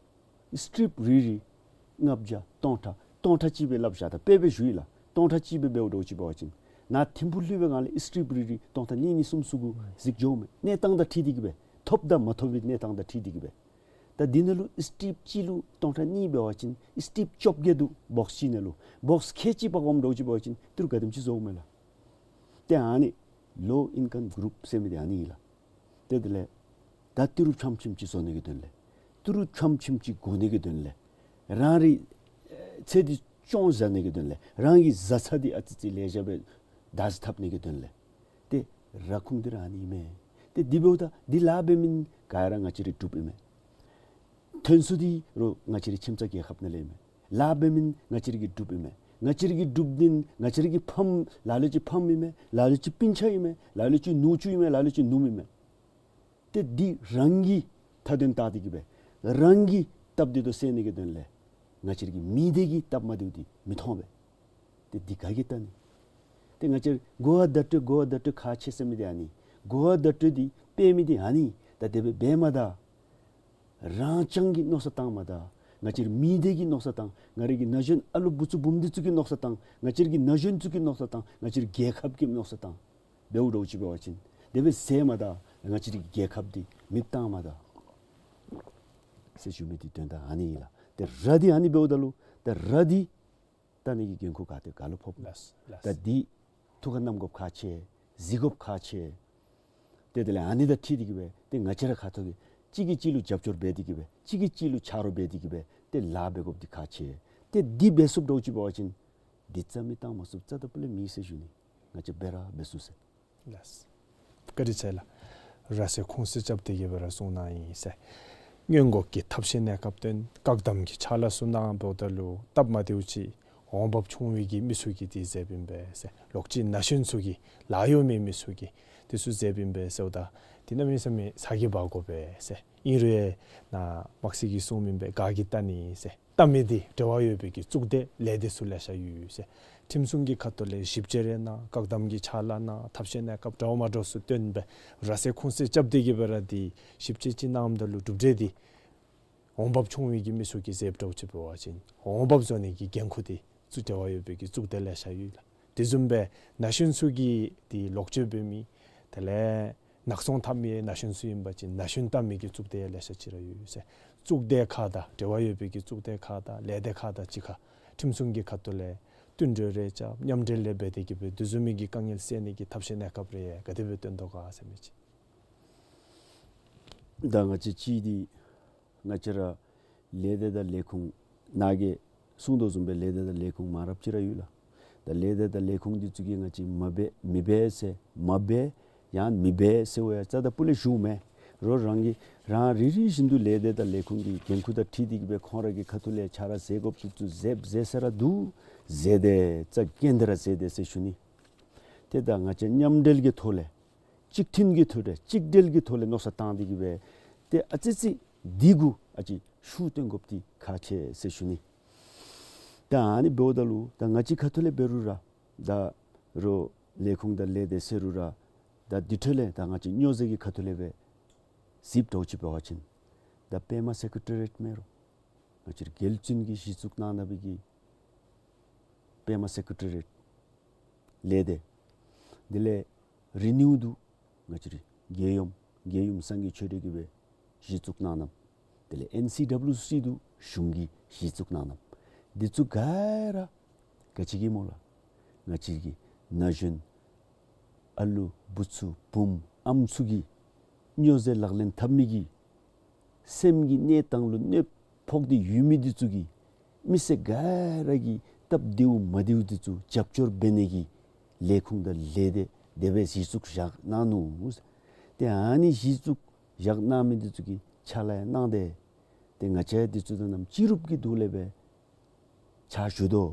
སི་ཊིབ་རེ་རེ་ལྔ་བརྒྱ་སྟོང་ཕྲག་སྟོང་ཕྲག་གཅིག་སྦེ་སླབ་བཞག། ད་དཔེ་སྦེ་ཞུ་ཡི་ལགས། སྟོང་ཕྲག་གཅིག་སྦེ་འབདཝ་འདྲཝ་ཅིག་འབད་བ་ཅིན་ནཱ་ཐིམ་ཕུག་ལྷོད་པའི་སྒང་ལས་སི་ཊིབ་རེ་རེ་སྟོང་ཕྲག་གཉིས་གཉིས་གསུམ་གསུམ་གུ་གཟིགས་འགྱོཝ་མས། གནས་སྟངས་དང་འཁྲིལ་ཏེ་གིས་སྦེ་ཐོབ་དང་མ་ཐོབ་པའི་གནས་སྟངས་དང་འཁྲིལ་ཏེ་གིས་སྦེ། ད་འདི་ནང་ལུ་སི་ཊིབ་གཅིག་ལུ་སྟོང་ཕྲག་གཉིས་འབད་བ་ཅིན་སི་ཊིབ་བཅོ་བརྒྱད་འདུག། བོགསི་གཅིག་ནང་ལུ་བོགསི་ཁལ་གཅིག་འབག་འོངམ་འདྲཝ་ཅིག་འབད་བ་ཅིན་ཏི་རུ་ག་དེམ་ཅིག་བཟོཝ་མས་ལགས། ཏེ་ཨ་ནི་ལོ་ཨིན་ཀམ་གུ་རུབ་ཟེར་མི་འདི་ཨ་ནི་ཨིན་ལགས། ཏེ་དེ་ལས་ད་ཏི་རུ་ཕྱམ་ཕྱིམ་ཅིག་བཟོ་ནི་གི་དོན་ལས་ཏི་རུ་ཕྱམ་ཕྱིམ་ཅིག་བསྒོར་ནི་གི་དོན་ལས་རང་རའི་ཨེ་ཚེ་འདི་སྐྱོང་བཞག་ནི་གི་དོན་ལས་རང་གི་བཟའ་ཚང་འདི་ཨ་ཙི་ཙི་ལེགས་ཤོམ་སྦེ་བདག་འཛིན་འཐབ་ནི་གི་དོན་ལས་ཏེ་ར་ཁུངས་འདི་ར་ཨ་ནི་ཨིན་མས། ཏེ་འདི་འབདཝ་ད་འདི་ལཱ་འབད་མི་ག་ར་ང་བཅས་རའི་འབྲུགཔ་ཨིན་མས། ཐོན་ས་འདི་ར་ང་བཅས་རའི་ཁྱིམ་ཚང་རྒྱལ་ཁབ་ནང་ལས་ཨིན་མས། ལཱ་འབད་མི་ང་བཅས་རའི་གི་འབྲུགཔ་ཨིན་མས། ང་བཅས་རའི་གི་འབྲུགཔ་འདི་ང་བཅས་རའི་གི་ཕམ་ལ་ལུ་ཅིག་ཕམ་ཨིན་མས། ལ་ལུ་ཅིག་སྤུན་ཆ་ཨིན་མས། ལ་ལུ་ཅིག་ནུ་གཅུང་ཨིན་མས། ལ་ལུ་ཅིག་ནུམོ་ཨིན་མས། ཏེ་འདི་རང་གི་མཐའ་དོན་བལྟ་སྟེ་གིས་སྦེ་རང་གི་སྟབས་བདེ་དོ་བསལ་ནི་གི་དོན་ལས་ང་བཅས་རའི་གི་མི་སྡེ་གི་སྟབས་མ་བདེཝ་འདི་མི་མཐོང་པས། ཏེ་འདི་ག་གིས་བལྟ་ནི། ཏེ་ང་བཅས་གོ་བ་བརྡ་སྤྲོད་གོ་བ་བརྡ་སྤྲོད་ཁག་ཆེ་ཟེར་མི་འདི་ཨ་ནི། གོ་བ་བརྡ་སྤྲོད་འདི་སྤེལ་མི་འདི་ཨ་ནི། ད་དེ་སྦེ་འབད་མ་ད་རང་རྐྱང་གི་མནོ་བསམ་བཏང་མ་ད་ང་བཅས་རའི་མི་སྡེ་གི་མནོ་བསམ་བཏང་། ང་རའི་གི་ན་གཞོན་ཨ་ལུ་བུ་ཚུ་བུམོ་འདི་ཚུ་གི་མནོ་བསམ་བཏང་། ང་བཅས་རའི་གི་ན་གཞོན་ཚུ་གི་མནོ་བསམ་བཏང་། ང་བཅས་རའི་རྒྱལ་ཁབ་ཀྱི་མནོ་བསམ་བཏང་། འབདཝ་འདྲཝ་ཅིག་འབད་བ་ཅིན་དེ་སྦེ་ཟེར་མ་ད་ང་བཅས་རའི་རྒྱལ་ཁབ་འདི་མེདཔ་བཏང་མ་ད་ཟེར་ཞུ་མི་འདི་དོན་དག་ཨ་ནི་ཨིན་ལགས། ཏེ་ར་འདི་ཨ་ནི་འབདཝ་ད་ལུ་ཏེ་ར་འདི་བལྟ་ནི་གི་འགན་ཁུར་ག་ཏེ་ག་ལུ་ཕོགཔ་ལགས། ལགས། ད་འདི་ཐུགས་ཁར་བསྣམ་དགོཔ་ཁག་ཆེ། གཟིགས་དགོཔ་ཁག་ཆེ། ཏེ་དེ་ལས་ཨ་ནི་དང་འཁྲིལ་ཏེ་གིས་སྦེ་ཏེ་ང་བཅས་ར་ཁ་ཐུག་གིས་གཅིག་གིས་གཅིག་ལུ་རྒྱབ་སྐྱོར་འབད་དེ་གིས་སྦེ་གཅིག་གིས་གཅིག་ལུ་ཆ་རོགས་འབད་དེ་གིས་སྦེ་ཏེ་ལཱ་འབད་དགོཔ་འདི་ཁག་ཆེ། ཏེ་འདི་འབད་ཚུགསཔ་འདྲཝ་ཅིག་འབད་བ་ཅིན་འདི་རྩ་མེད་བཏང་མ་ཚུགས། རྩ་དང་སྤུ་ལས་མེད་ཟེར་ཞུ་ནི། ང་བཅས་འབད་ར་འབད་ཚུགས་ཟེར། ལགས། བཀའ་དྲིན་ཆེ་ལགས། ར་སེ་ཁུངས་བཙུན་རྐྱབ་སྟེ་གིས་སྦེ་ར་གསུང་གནང་ཡི་ཟེར། སྔོན་འགོག་གི་ཐབས་ཤེས་གནས་སྐབས་བཏོན། བཀག་སྡོམ་གྱི་ཕྱག་ལཱ་ཚུ་གནངམ་ད་ལུ་སྟབས་མ་བདེཝ་ཅིག་འོང་འབབ་ཆུང་བའི་གི་མི་ཚུ་གིས་འདི་མཛདཔ་ཨིན་པས་ཟེར། ལོག་ཅི་ན་གཞོན་ཚུ་གིས་ལཱ་གཡོག་མེད་མི་ཚུ་གིས་འདི་ཚུ་མཛདཔ་ཨིན་པས་ཟེརཝ་ད་འདི་གནམ་མེད་ས་མེད་ཚ་གྱང་འབག་དགོ་པས་ཟེར། ཨིན་རུང་ཡང་ནཱ་དམག་སྲིད་ཀྱིས་གསུངམ་ཨིན་པས། ག་གིས་བལྟ་ནི་ཟེར། བལྟ་མི་འདི་འབྲེལ་བ་ཡོད་པའི་གི་གཙུག་སྡེ་ལས་སྡེ་ཚུ་ལེ་ཤ་ཡོད་ཟེར། ཁྲིམས་སྲུང་གི་ཁ་ཐུག་ལས་ཞིབ་དཔྱད་རེ་གནང་། བཀག་སྡོམ་གྱི་ཕྱག་ལཱ་གནང་། ཐབས་ཤེས་གནས་སྐབས་འདྲཝ་མ་འདྲཝ་ཚུ་བཏོན་སྦེ་ར་སེ་ཁུངས་བཙུན་རྐྱབ་སྟེ་གིས་སྦེ་ར་འདི་ཞིབ་དཔྱད་ཅིག་གནངམ་ད་ལུ་གྲུབ་འབྲས་འདི་འོང་འབབ་ཆུང་བའི་གི་མི་ཚུ་གིས་མཛདཔ་འདྲཝ་ཅིག་འབད་བ་ཅིན་འོང་འབབ་བཟོ་ནི་གི་འགན་ཁུར་འདི་གཙུག་འབྲེལ་བ་ཡོད་པའི་གི་གཙུག་སྡེ་ལེ་ཤ་ཡོད་ལགས། དེ་བཟུམ་སྦེ་ན་གཞོན་ཚུ་གིས་འདི་ལོག་སྤྱོད་འབད་མི་དེ་ལས་ནག་ཚོང་འཐབ་མི་ན་གཞོན་ཚུ་ཨིན་པ་ཅིན་ན་གཞོན་བལྟ་མི་གི་གཙུག་སྡེ་ལེ་ཤ་ཅིག་ར་ཡོད་ཟེར། གཙུག་སྡེ་ཁག་དང་འབྲེལ་བ་ཡོད་པའི་གི་གཙུག་སྡེ་ཁག་དང་ལས་སྡེ་ཁག་དང་གཅིག་ཁར་ཁྲིམས་སྲུང་གི་ཁ་ཐུག་ལས་ བསྟུན་གྲོས་རེ་རྐྱབ་མཉམ་འབྲེལ་ལས་འབད་དེ་གི་སྦེ་དེ་བཟུམ་མའི་གི་དཀའ་ངལ་སེལ་ནི་གི་ཐབས་ཤེས་གནས་སྐབས་རེ་ག་དེ་སྦེ་བཏོན་དོ་ག་ཟེར་མི་ཅིག། ད་ང་བཅས་ཅིག་འདི་ང་བཅས་ར་ལས་སྡེ་དང་ལས་ཁུངས་ནཱ་གིས་གསུངས་དོ་བཟུམ་སྦེ་ལས་སྡེ་དང་ལས་ཁུངས་མང་རབས་ཅིག་ར་ཡོད་ལགས། ད་ལས་སྡེ་དང་ལས་ཁུངས་འདི་ཚུ་གིས་ང་བཅས་མ་འབད་མི་འབད་ཟེར་མ་འབད་ཡང་མི་འབད་ཟེར་བ་ཡང་རྩ་དང་སྤུ་ལས་ཞུཝ་མེན། རོགས་རང་གིས་རང་རེ་རེ་བཞིན་དུ་ལས་སྡེ་དང་ལས་ཁུངས་ཀྱི་འགན་ཁུར་དང་འཁྲིལ་ཏེ་གི་སྦེ་ཁོང་ར་གི་ཁ་ཐུག་ལས་ཕྱག་ར་མཛད་དགོཔ་འདི་ཚུ་མཛདཔ་མཛད་ས་ར་འདུག། མཛད་དེ་རྩ་འགེངས་ཏེ་ར་མཛད་དེ་ཟེར་ཞུ་ནི། ཏེ་ད་ང་བཅས་མཉམ་འབྲེལ་གྱི་ཐོག་ལས་གཅིག་མཐུན་གྱི་ཐོག་ལས་གཅིག་སྒྲིལ་གྱི་ཐོག་ལས་མནོ་བསམ་བཏང་སྟེ་གི་སྦེ་ཏེ་ཨ་ཙི་ཙི་འདི་གུ་ཨ་ཙི་ཤུགས་བཏོན་དགོཔ་འདི་ཁག་ཆེ་ཟེར་ཞུ་ནི། ད་ཨ་ནི་འབདཝ་ད་ལུ་ད་ང་བཅས་ཁ་ཐུག་ལས་འབད་རུང་ར་ད་རོགས་ལས་ཁུངས་དང་ལས་སྡེ་ཟེར་རུང་ར་ད་འདི་འཕྲོ་ལས་ད་ང་བཅས་སྨྱོ་རྫས་ཀྱི་ཁ་ཐུག་ལས་སྦེ་གཟིགསཔ་འདྲཝ་ཅིག་འབད་བ་ཅིན་ད་པདྨ་སེ་ཀྲེ་ཊ་རི་ཡེཊ་མེན་རུང་ང་བཅས་ར་རྒྱལ་བཙུན་གྱིས་གཞི་བཙུགས་གནང་གནང་བའི་གི་པདྨ་སེ་ཀྲེ་ཊ་རི་ཡེཊ་ལས་སྡེ། དེ་ལས་རི་ནིའུ་དུ་ང་བཅས་ར་རྒྱལ་ཡུམ་རྒྱལ་ཡུམ་སངས་རྒྱས་ཆོས་སྒྲོན་གྱིས་སྦེ་གཞི་བཙུགས་གནང་གནངམ། དེ་ལས་ཨེན་སི་ཌབ་ལིའུ་སི་དུ་གཞུང་གིས་གཞི་བཙུགས་གནང་གནངམ། འདི་ཚུ་ག་ར་ག་ཅི་གིས་སྨོ་ལགས། ང་བཅས་ཀྱི་ན་གཞོན་ཨ་ལུ་བུ་ཚུ་བུམོ་ཨམ་ཚུ་གིས་སྨྱོ་རྫས་ལག་ལེན་འཐབ་མི་གི་སེམས་ཀྱི་གནས་སྟངས་ལུ་གནོད་ཕོག་སྟེ་ཡོད་མི་འདི་ཚུ་གིས་མི་སེར་ག་ར་གིས་སྟབས་བདེཝ་མ་བདེཝ་འདི་ཚུ་རྒྱབ་སྐྱོར་འབད་ནི་གི་ལས་ཁུངས་དང་ལས་སྡེ་དེ་སྦེ་གཞི་བཙུགས་བཞག་གནང་ནུག། ཏེ་ཨ་ནི་གཞི་བཙུགས་བཞག་གནང་མི་འདི་ཚུ་གིས་ཕྱག་ལཱ་ཡང་གནང་སྟེ་ཏེ་ང་བཅས་འདི་ཚུ་དང་ནམ་སྤྱི་རུབ་ཀྱི་ཐོག་ལས་སྦེ་ཕྱག་ཞུ་དོ།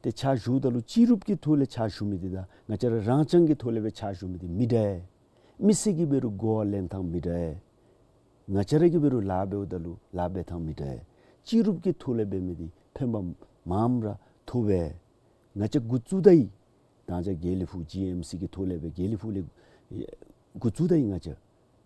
ཏེ་ཕྱག་ཞུཝ་ད་ལུ་སྤྱི་རུབ་ཀྱི་ཐོག་ལས་ཕྱག་ཞུ་མི་འདི་དང་ང་བཅས་ར་རང་རྐྱང་གི་ཐོག་ལས་སྦེ་ཕྱག་ཞུ་མི་འདི་མི་འདྲ། མི་སེར་གྱིས་འབད་རུང་གོ་བ་ལེན་ཐངས་མི་འདྲ། ང་བཅས་ར་གིས་འབད་རུང་ལཱ་འབདཝ་ད་ལུ་ལཱ་འབད་ཐངས་མི་འདྲ། སྤྱི་རུབ་ཀྱི་ཐོག་ལས་འབད་མི་འདི་ཕན་པ་མངམ་ར་ཐོབ་པས། ང་བཅས་འགོ་བཙུགས་ད་ཡི། ད་ང་བཅས་དགེ་ལེགས་ཕུག་ཇི་ཨེམ་སི་གི་ཐོག་ལས་སྦེ་དགེ་ལེགས་ཕུག་ལས་འགོ་བཙུགས་ད་ཡི། ང་བཅས་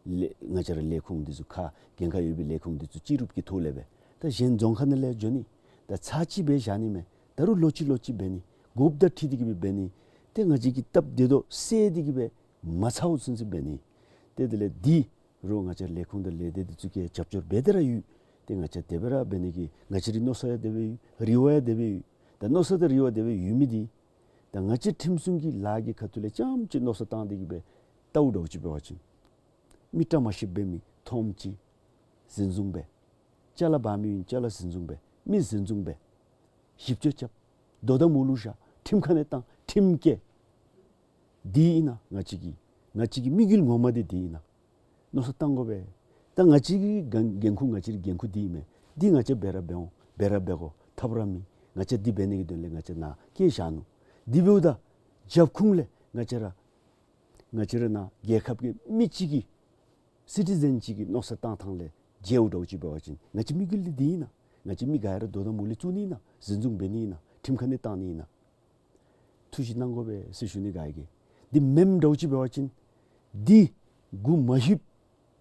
ལས་ང་བཅས་ར་ལས་ཁུངས་འདི་ཚུ་ཁག་འགན་ཁག་ཡོད་པའི་ལས་ཁུངས་འདི་ཚུ་སྤྱི་རུབ་ཀྱི་ཐོག་ལས་སྦེ་ད་གཞན་རྫོང་ཁག་ནང་ལས་འགྱོ་ནི། ད་ཚར་གཅིག་སྦེ་བཞག་ནི་མེན། ད་རུང་ལོག་ཅི་ལོག་ཅི་འབད་ནི། དགོཔ་དང་འཁྲིལ་ཏེ་གི་སྦེ་འབད་ནི། ཏེ་ང་བཅས་ཀྱིས་སྟབས་བདེ་ཏོག་ཏོ་སེལ་ཏེ་གི་སྦེ་མ་ཚརཝ་ཚུན་ཚོད་འབད་ནི། ཏེ་དེ་ལས་འདི་རོགས་ང་བཅས་ལས་ཁུངས་དང་ལས་སྡེ་འདི་ཚུ་གིས་རྒྱབ་སྐྱོར་འབད་དེ་ར་ཡོད། ཏེ་ང་བཅས་དེ་སྦེ་ར་འབད་ནི་གི་ང་བཅས་རའི་མནོ་བསམ་ཡང་དེ་སྦེ་ཡོད། རེ་བ་ཡང་དེ་སྦེ་ཡོད། ད་མནོ་བསམ་དང་རེ་བ་དེ་སྦེ་ཡོད་མི་འདི་ད་ང་བཅས་ཁྲིམས་སྲུང་གི་ལཱ་གི་ཁ་ཐུག་ལས་རྐྱངམ་ཅིག་མནོ་བསམ་བཏང་སྟེ་གི་སྦེ་བལྟཝ་འདྲཝ་ཅིག་འབད་བ་ཅིན་མི་བཀྲ་མ་ཤིསཔ་འབད་མི་མཐོངམ་ཅིག་འཛིན་བཟུང་འབད། ཅ་ལ་འབག་མི་ཡོད་ན་ཅ་ལ་འཛིན་བཟུང་འབད། མི་འཛིན་བཟུང་འབད། ཞིབ་དཔྱད་རྐྱབ། དོ་དམ་འོག་ལུ་བཞག། ཁྲིམས་ཁང་ནང་བཏང་། ཁྲིམས་བཀལ། འདི་ཨིན་ན་ང་བཅས་ཀྱི་ང་བཅས་ཀྱི་དམིགས་ཡུལ་ངོ་མ་འདི་འདི་ཨིན་ན། མནོ་བསམ་བཏང་དགོ་པས། ད་ང་བཅས་ཀྱི་འགན་འགན་ཁུར་ང་བཅས་ཀྱི་འགན་ཁུར་འདི་ཨིན་མས། འདི་ང་བཅས་འབད་ར་འབད་འོང་། འབད་ར་འབད་དགོ། ཐབས་ར་མེད། ང་བཅས་འདི་འབད་ནི་གི་དོན་ལས་ང་བཅས་ནཱ་བསྐྱལ་བཞག་ནུག། འདི་འབདཝ་ད་རྒྱབ་ཁུངས་ལས་ང་བཅས་ར་ང་བཅས་ར་ནཱ་རྒྱལ་ཁབ་ཀྱི་མི་གཅིག་གི་སི་ཊི་ཛེན་གཅིག་གི་མནོ་བསམ་བཏང་ཐངས་ལས་འགྱོཝ་འདྲཝ་ཅིག་འབད་བ་ཅིན་ང་བཅས་དམིགས་ཡུལ་འདི་འདི་ཨིན་ན། ང་བཅས་མི་ག་ར་དོ་དམ་འོག་ལུ་བཙུགས་ནི་ཨིན་ན། འཛིན་བཟུང་འབད་ནི་ཨིན་ན། ཁྲིམས་ཁང་ནང་བཏང་ནི་ཨིན་ན། ཐུགས་བཞེད་གནང་དགོ་པས་ཟེར་ཞུ་ནི། ག་གིས་འདི་མེནམ་འདྲཝ་ཅིག་འབད་བ་ཅིན་འདི་མགུ་མ་ཧུབ་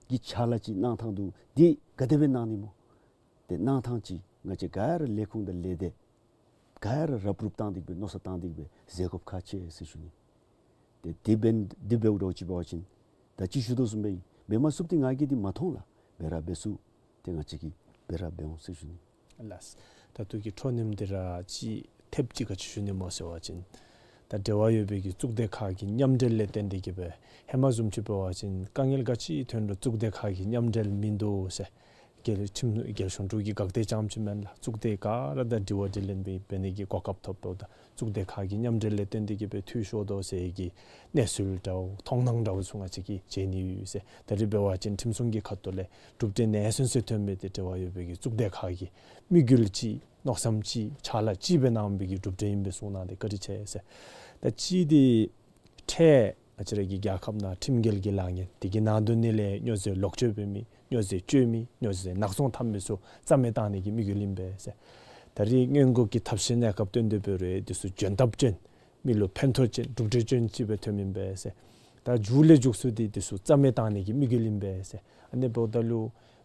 ཀྱི་ཕྱག་ལཱ་ཅིག་གནང་ཐངས་འདུག། འདི་ག་དེ་སྦེ་གནང་ནི་སྨོ། ཏེ་གནང་ཐངས་ཅིག་ང་བཅས་ག་ར་ལས་ཁུངས་དང་ལས་སྡེ་ག་ར་རབ་རུབ་བཏང་སྟེ་གི་སྦེ་མནོ་བསམ་བཏང་སྟེ་གི་སྦེ་མཛད་དགོཔ་ཁག་ཆེ་ཟེར་ཞུ་ནི། ཏེ་འདི་འབད་འདི་འབདཝ་འདྲཝ་ཅིག་འབད་བ་ཅིན་ད་ཅི་ཞུ་དོ་བཟུམ་སྦེ་འབད་མ་ཚུགསཔ་འདི་ང་གིས་འདི་མ་མཐོང་ལགས། འབད་ར་འབད་ཚུགས། ཏེ་ང་བཅས་ཀྱིས་འབད་ར་འབད་འོང་ཟེར་ཞུ་ནི། ལགས། ད་ལྟོ་གི་འཕྲོ་རྣམ་འདི་ར་ཅིག་ཐེབས་ཅིག་ག་ཅི་ཞུ་ནི་སྨོ་ཟེར་བ་ཅིན་ད་འབྲེལ་བ་ཡོད་པའི་གི་གཙུག་སྡེ་ཁག་གི་མཉམ་འབྲེལ་ལས་བརྟེན་ཏེ་གི་སྦེ་ཧེ་མ་བཟུམ་ཅིག་འབད་བ་ཅིན་དཀའ་ངལ་ག་ཅི་ཐོན་རུང་གཙུག་སྡེ་ཁག་གི་མཉམ་འབྲེལ་མིན་འདུག་ཟེར། རྒྱལ་ཁྲིམས་རྒྱལ་གཞུང་དྲུང་གི་འགག་སྡེ་རྐྱངམ་ཅིག་མེན་ལགས། གཙུག་སྡེ་ག་ར་དང་དྲི་བ་དྲིས་ལན་འབད་འབད་ནི་གི་གོ་སྐབས་ཐོབ་འདུག། ད་གཙུག་སྡེ་ཁག་གི་མཉམ་འབྲེལ་ལས་བརྟེན་ཏེ་གི་སྦེ་འཐུས་ཤོར་དོ་ཟེར་གྱི་གནས་ཚུལ་འདྲཝ་མཐོང་སྣང་འདྲཝ་ཚུ་ང་བཅས་ཀྱིས་མཇལ་ནི་ཡོད་ཟེར། ད་རིས་འབད་བ་ཅིན་ཁྲིམས་སྲུང་གི་ཁ་ཐུག་ལས་གྲུབ་འབྲས་ནེ་སོན་སོ་ཐོན་མི་འདི་འབྲེལ་བ་ཡོད་པའི་གི་གཙུག་སྡེ་ཁག་གི་དམིགས་ཡུལ་ཅིག་མནོ་བསམ་ཅིག་ཕྱག་ལཱ་ཅིག་སྦེ་གནང་བའི་གི་གྲུབ་འབྲས་ཨིན་པས་གསུངས་གནང་སྟེ་བཀའ་དྲིན་ཆེ་ཟེར། ད་ཅི་འདི་འཕྲལ་ང་བཅས་ར་གི་རྒྱལ་ཁབ་ནང་ཁྲིམས་འགལ་གྱི་ལཱ་ངན་དེ་གི་ནང་དོན་ནི་ལས་སྨྱོ་རྫས་ལོག་སྤྱོད་འབད་མི་སྨྱོ་རྫས་སྤྱོད་མི་སྨྱོ་རྫས་ནག་ཚོང་འཐབ་མི་ཚུ་རྩ་མེད་བཏང་ནི་གི་དམིགས་ཡུལ་ཨིན་པས་ཟེར། ད་རིས་སྔོན་འགོག་གི་ཐབས་ཤེས་གནས་སྐབས་བཏོན་ཏེ་འབད་རུང་འདི་ཚུ་འཇོན་ཐབས་ཅན་མི་ལུ་ཕན་ཐོགས་ཅན་གྲུབ་འབྲས་ཅན་ཅིག་སྦེ་ཐོནམ་ཨིན་པས་ཟེར། ད་མཇུག་ལས་མཇུག་སུ་འདི་འདི་ཚུ་རྩ་མེད་བཏང་ནི་གི་དམིགས་ཡུལ་ཨིན་པས་ཟེར། ཨ་ནི་འབདཝ་ད་ལུ་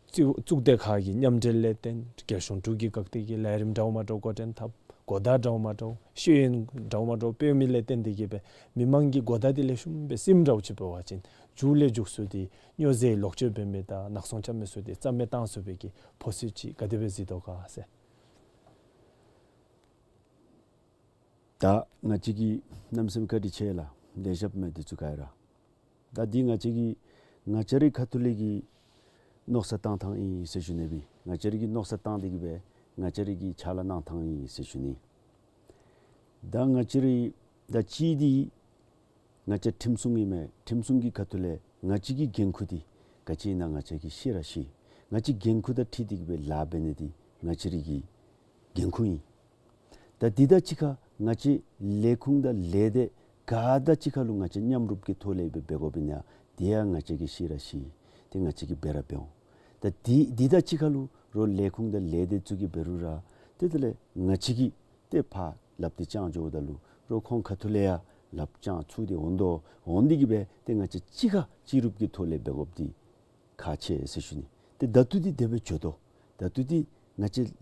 གཙུག་གཙུག་སྡེ་ཁག་གི་མཉམ་འབྲེལ་ལས་བརྟེན་རྒྱལ་གཞུང་དྲུང་གི་འགག་སྡེ་གི་ལས་རིམ་འདྲཝ་མ་འདྲཝ་འགོ་འདྲེན་འཐབ། གོ་བརྡ་འདྲཝ་མ་འདྲཝ་ཤེས་ཡོན་འདྲཝ་མ་འདྲཝ་སྤེལ་མི་ལས་བརྟེན་ཏེ་གི་སྦེ་མི་མང་གི་གོ་བརྡ་འདི་ལེགས་ཤོམ་སྦེ་སིམ་འདྲཝ་ཅིག་འབད་བ་ཅིན་མཇུག་ལས་མཇུག་སུ་འདི་སྨྱོ་རྫས་ལོག་སྤྱོད་འབད་མི་དང་ནག་ཚོང་རྐྱབ་མི་ཚུ་འདི་རྩ་མེད་བཏང་ཚུགས་པའི་གི་ཕོ་སི་ཅིག་ག་དེ་སྦེ་གཟིགས་དོ་ག་ཟེར། ད་ང་བཅས་ཀྱིས་གནམ་མེད་ས་མེད་བཀའ་དྲིན་ཆེ་ལགས། ལེགས་ཤོམ་མས་འདི་ཚུ་ག་ར། ད་འདི་ང་བཅས་ཀྱིས་ང་བཅས་རའི་ཁ་ཐུག་ལས་ཀྱི་མནོ་བསམ་བཏང་ཐངས་ཨིན་ཟེར་ཞུ་ནི་སྦེ། ང་བཅས་རའི་གི་མནོ་བསམ་བཏང་སྟེ་གི་སྦེ་ང་བཅས་རའི་གི་ཕྱག་ལཱ་གནང་ཐངས་ཨིན་ཟེར་ཞུ་ནི། ད་ང་བཅས་རའི་ད་གཅིག་འདི་ང་བཅས་ཁྲིམས་སྲུང་ཨིན་མས། ཁྲིམས་སྲུང་གི་ཁ་ཐུག་ལས་ང་བཅས་ཀྱི་འགན་ཁུར་འདི་ག་ཅི་ཨིན་ན་ང་བཅས་ཀྱིས་ཤེས་ར་ཤེས། ང་བཅས་འགན་ཁུར་དང་འཁྲིལ་ཏེ་གི་སྦེ་ལཱ་འབད་ནི་འདི་ང་བཅས་རའི་གི་འགན་ཁུར་ཨིན། ད་འདི་དང་གཅིག་ཁར་ང་བཅས་ལས་ཁུངས་དང་ལས་སྡེ་ག་དང་གཅིག་ཁར་ལུ་ང་བཅས་མཉམ་རུབ་ཀྱི་ཐོག་ལས་སྦེ་འབད་དགོཔ་ཨིན་ན་འདི་ཡང་ང་བཅས་ཀྱིས་ཤེས་ར་ཤེས། ཏེ་ང་བཅས་ཀྱིས་འབད་ར་འབད་འོང་། ད་འདི་འདི་དང་གཅིག་ཁར་ལུ་རོགས་ལས་ཁུངས་དང་ལས་སྡེ་ཚུ་གིས་འབད་རུང་ར་ཏེ་དེ་ལས་ང་བཅས་ཀྱིས་ཏེ་ཕར་ལགཔ་འདི་བརྐྱངས་འགྱོཝ་ད་ལུ་རོགས་ཁོང་ཁ་ཐུག་ལས་ཡང་ལགཔ་བརྐྱངས་ཚུགས་ཏེ་འོང་དོ། འོང་སྟེ་གི་སྦེ་ཏེ་ང་བཅས་གཅིག་ཁར་གཅིག་རུབ་ཀྱི་ཐོག་ལས་འབད་དགོཔ་འདི་ཁག་ཆེ་ཟེར་ཞུ་ནི། ཏེ་ད་ལྟོ་འདི་དེ་སྦེ་འགྱོ་དོ། ད་ལྟོ་འདི་ང་བཅས་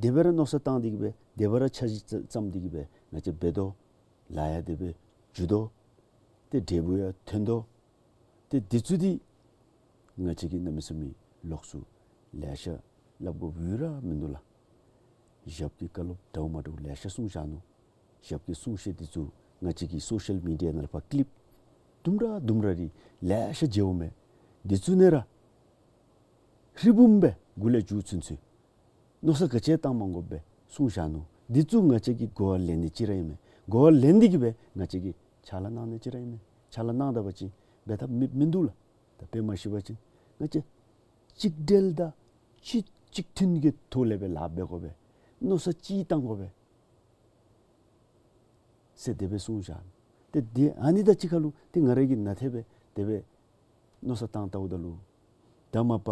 དེ་སྦེ་ར་མནོ་བསམ་བཏང་སྟེ་གི་སྦེ་དེ་སྦེ་ར་འཆར་གཞི་བརྩམས་ཏེ་གི་སྦེ་ང་བཅས་འབད་དོ། ལཱ་ཡང་དེ་སྦེ་འགྱོ་དོ། ཏེ་འབྲས་བུ་ཡང་ཐོན་དོ། ཏེ་འདི་ཚུ་འདི་ང་བཅས་ཀྱིས་གནམ་མེད་ས་མེད་ལོགས་སུ་ལེ་ཤ་སླབ་དགོཔ་ཡོད་ར་མིན་འདུག་ལགས། ཞབས་ཀྱིས་བཀའ་སློབ་འདྲཝ་མ་འདྲཝ་ལེ་ཤ་གསུངས་བཞག་ནུག། ཞབས་ཀྱི་གསུང་བཤད་འདི་ཚུ་ང་བཅས་ཀྱི་སོ་ཤལ་མི་ཌི་ཡ་ནང་ལས་ཕར་ཀི་ལིབ་དུམ་གྲ་དུམ་གྲ་རེ་ལེ་ཤ་མཇལཝ་མས། འདི་ཚུ་ནང་ར་ཧྲིལ་བུམ་སྦེ་མགུ་ལས་མཇུག་ཚུན་ཚོད་མནོ་བསམ་ག་ཅི་བཏང་མ་དགོཔ་སྦེ་གསུངས་བཞག་ནུག། འདི་ཚུ་ང་བཅས་ཀྱིས་གོ་བ་ལེན་ནི་ཅིག་ར་ཨིན་མས། གོ་བ་ལེན་ཏེ་གི་སྦེ་ང་བཅས་ཀྱིས་ཕྱག་ལཱ་གནང་ནི་ཅིག་ར་ཨིན་མས། ཕྱག་ལཱ་གནང་ད་པ་ཅིན་འབད་ཐབས་མེདཔ་མིན་འདུག་ལགས། ད་དཔེ་མ་ཤེས་པ་ཅིན་ང་བཅས་གཅིག་སྒྲིལ་དང་གཅིག་གཅིག་མཐུན་གྱི་ཐོག་ལས་སྦེ་ལཱ་འབད་དགོ་པས། མནོ་བསམ་གཅིག་བཏང་དགོ་པས་ཟེར་དེ་སྦེ་གསུངས་བཞག། ཏེ་དེ་ཨ་ནི་དང་གཅིག་ཁར་ལུ་ཏེ་ང་ར་གིས་ནཱ་དེ་སྦེ་དེ་སྦེ་མནོ་བསམ་བཏང་བལྟཝ་ད་ལུ་ད་མ་པ་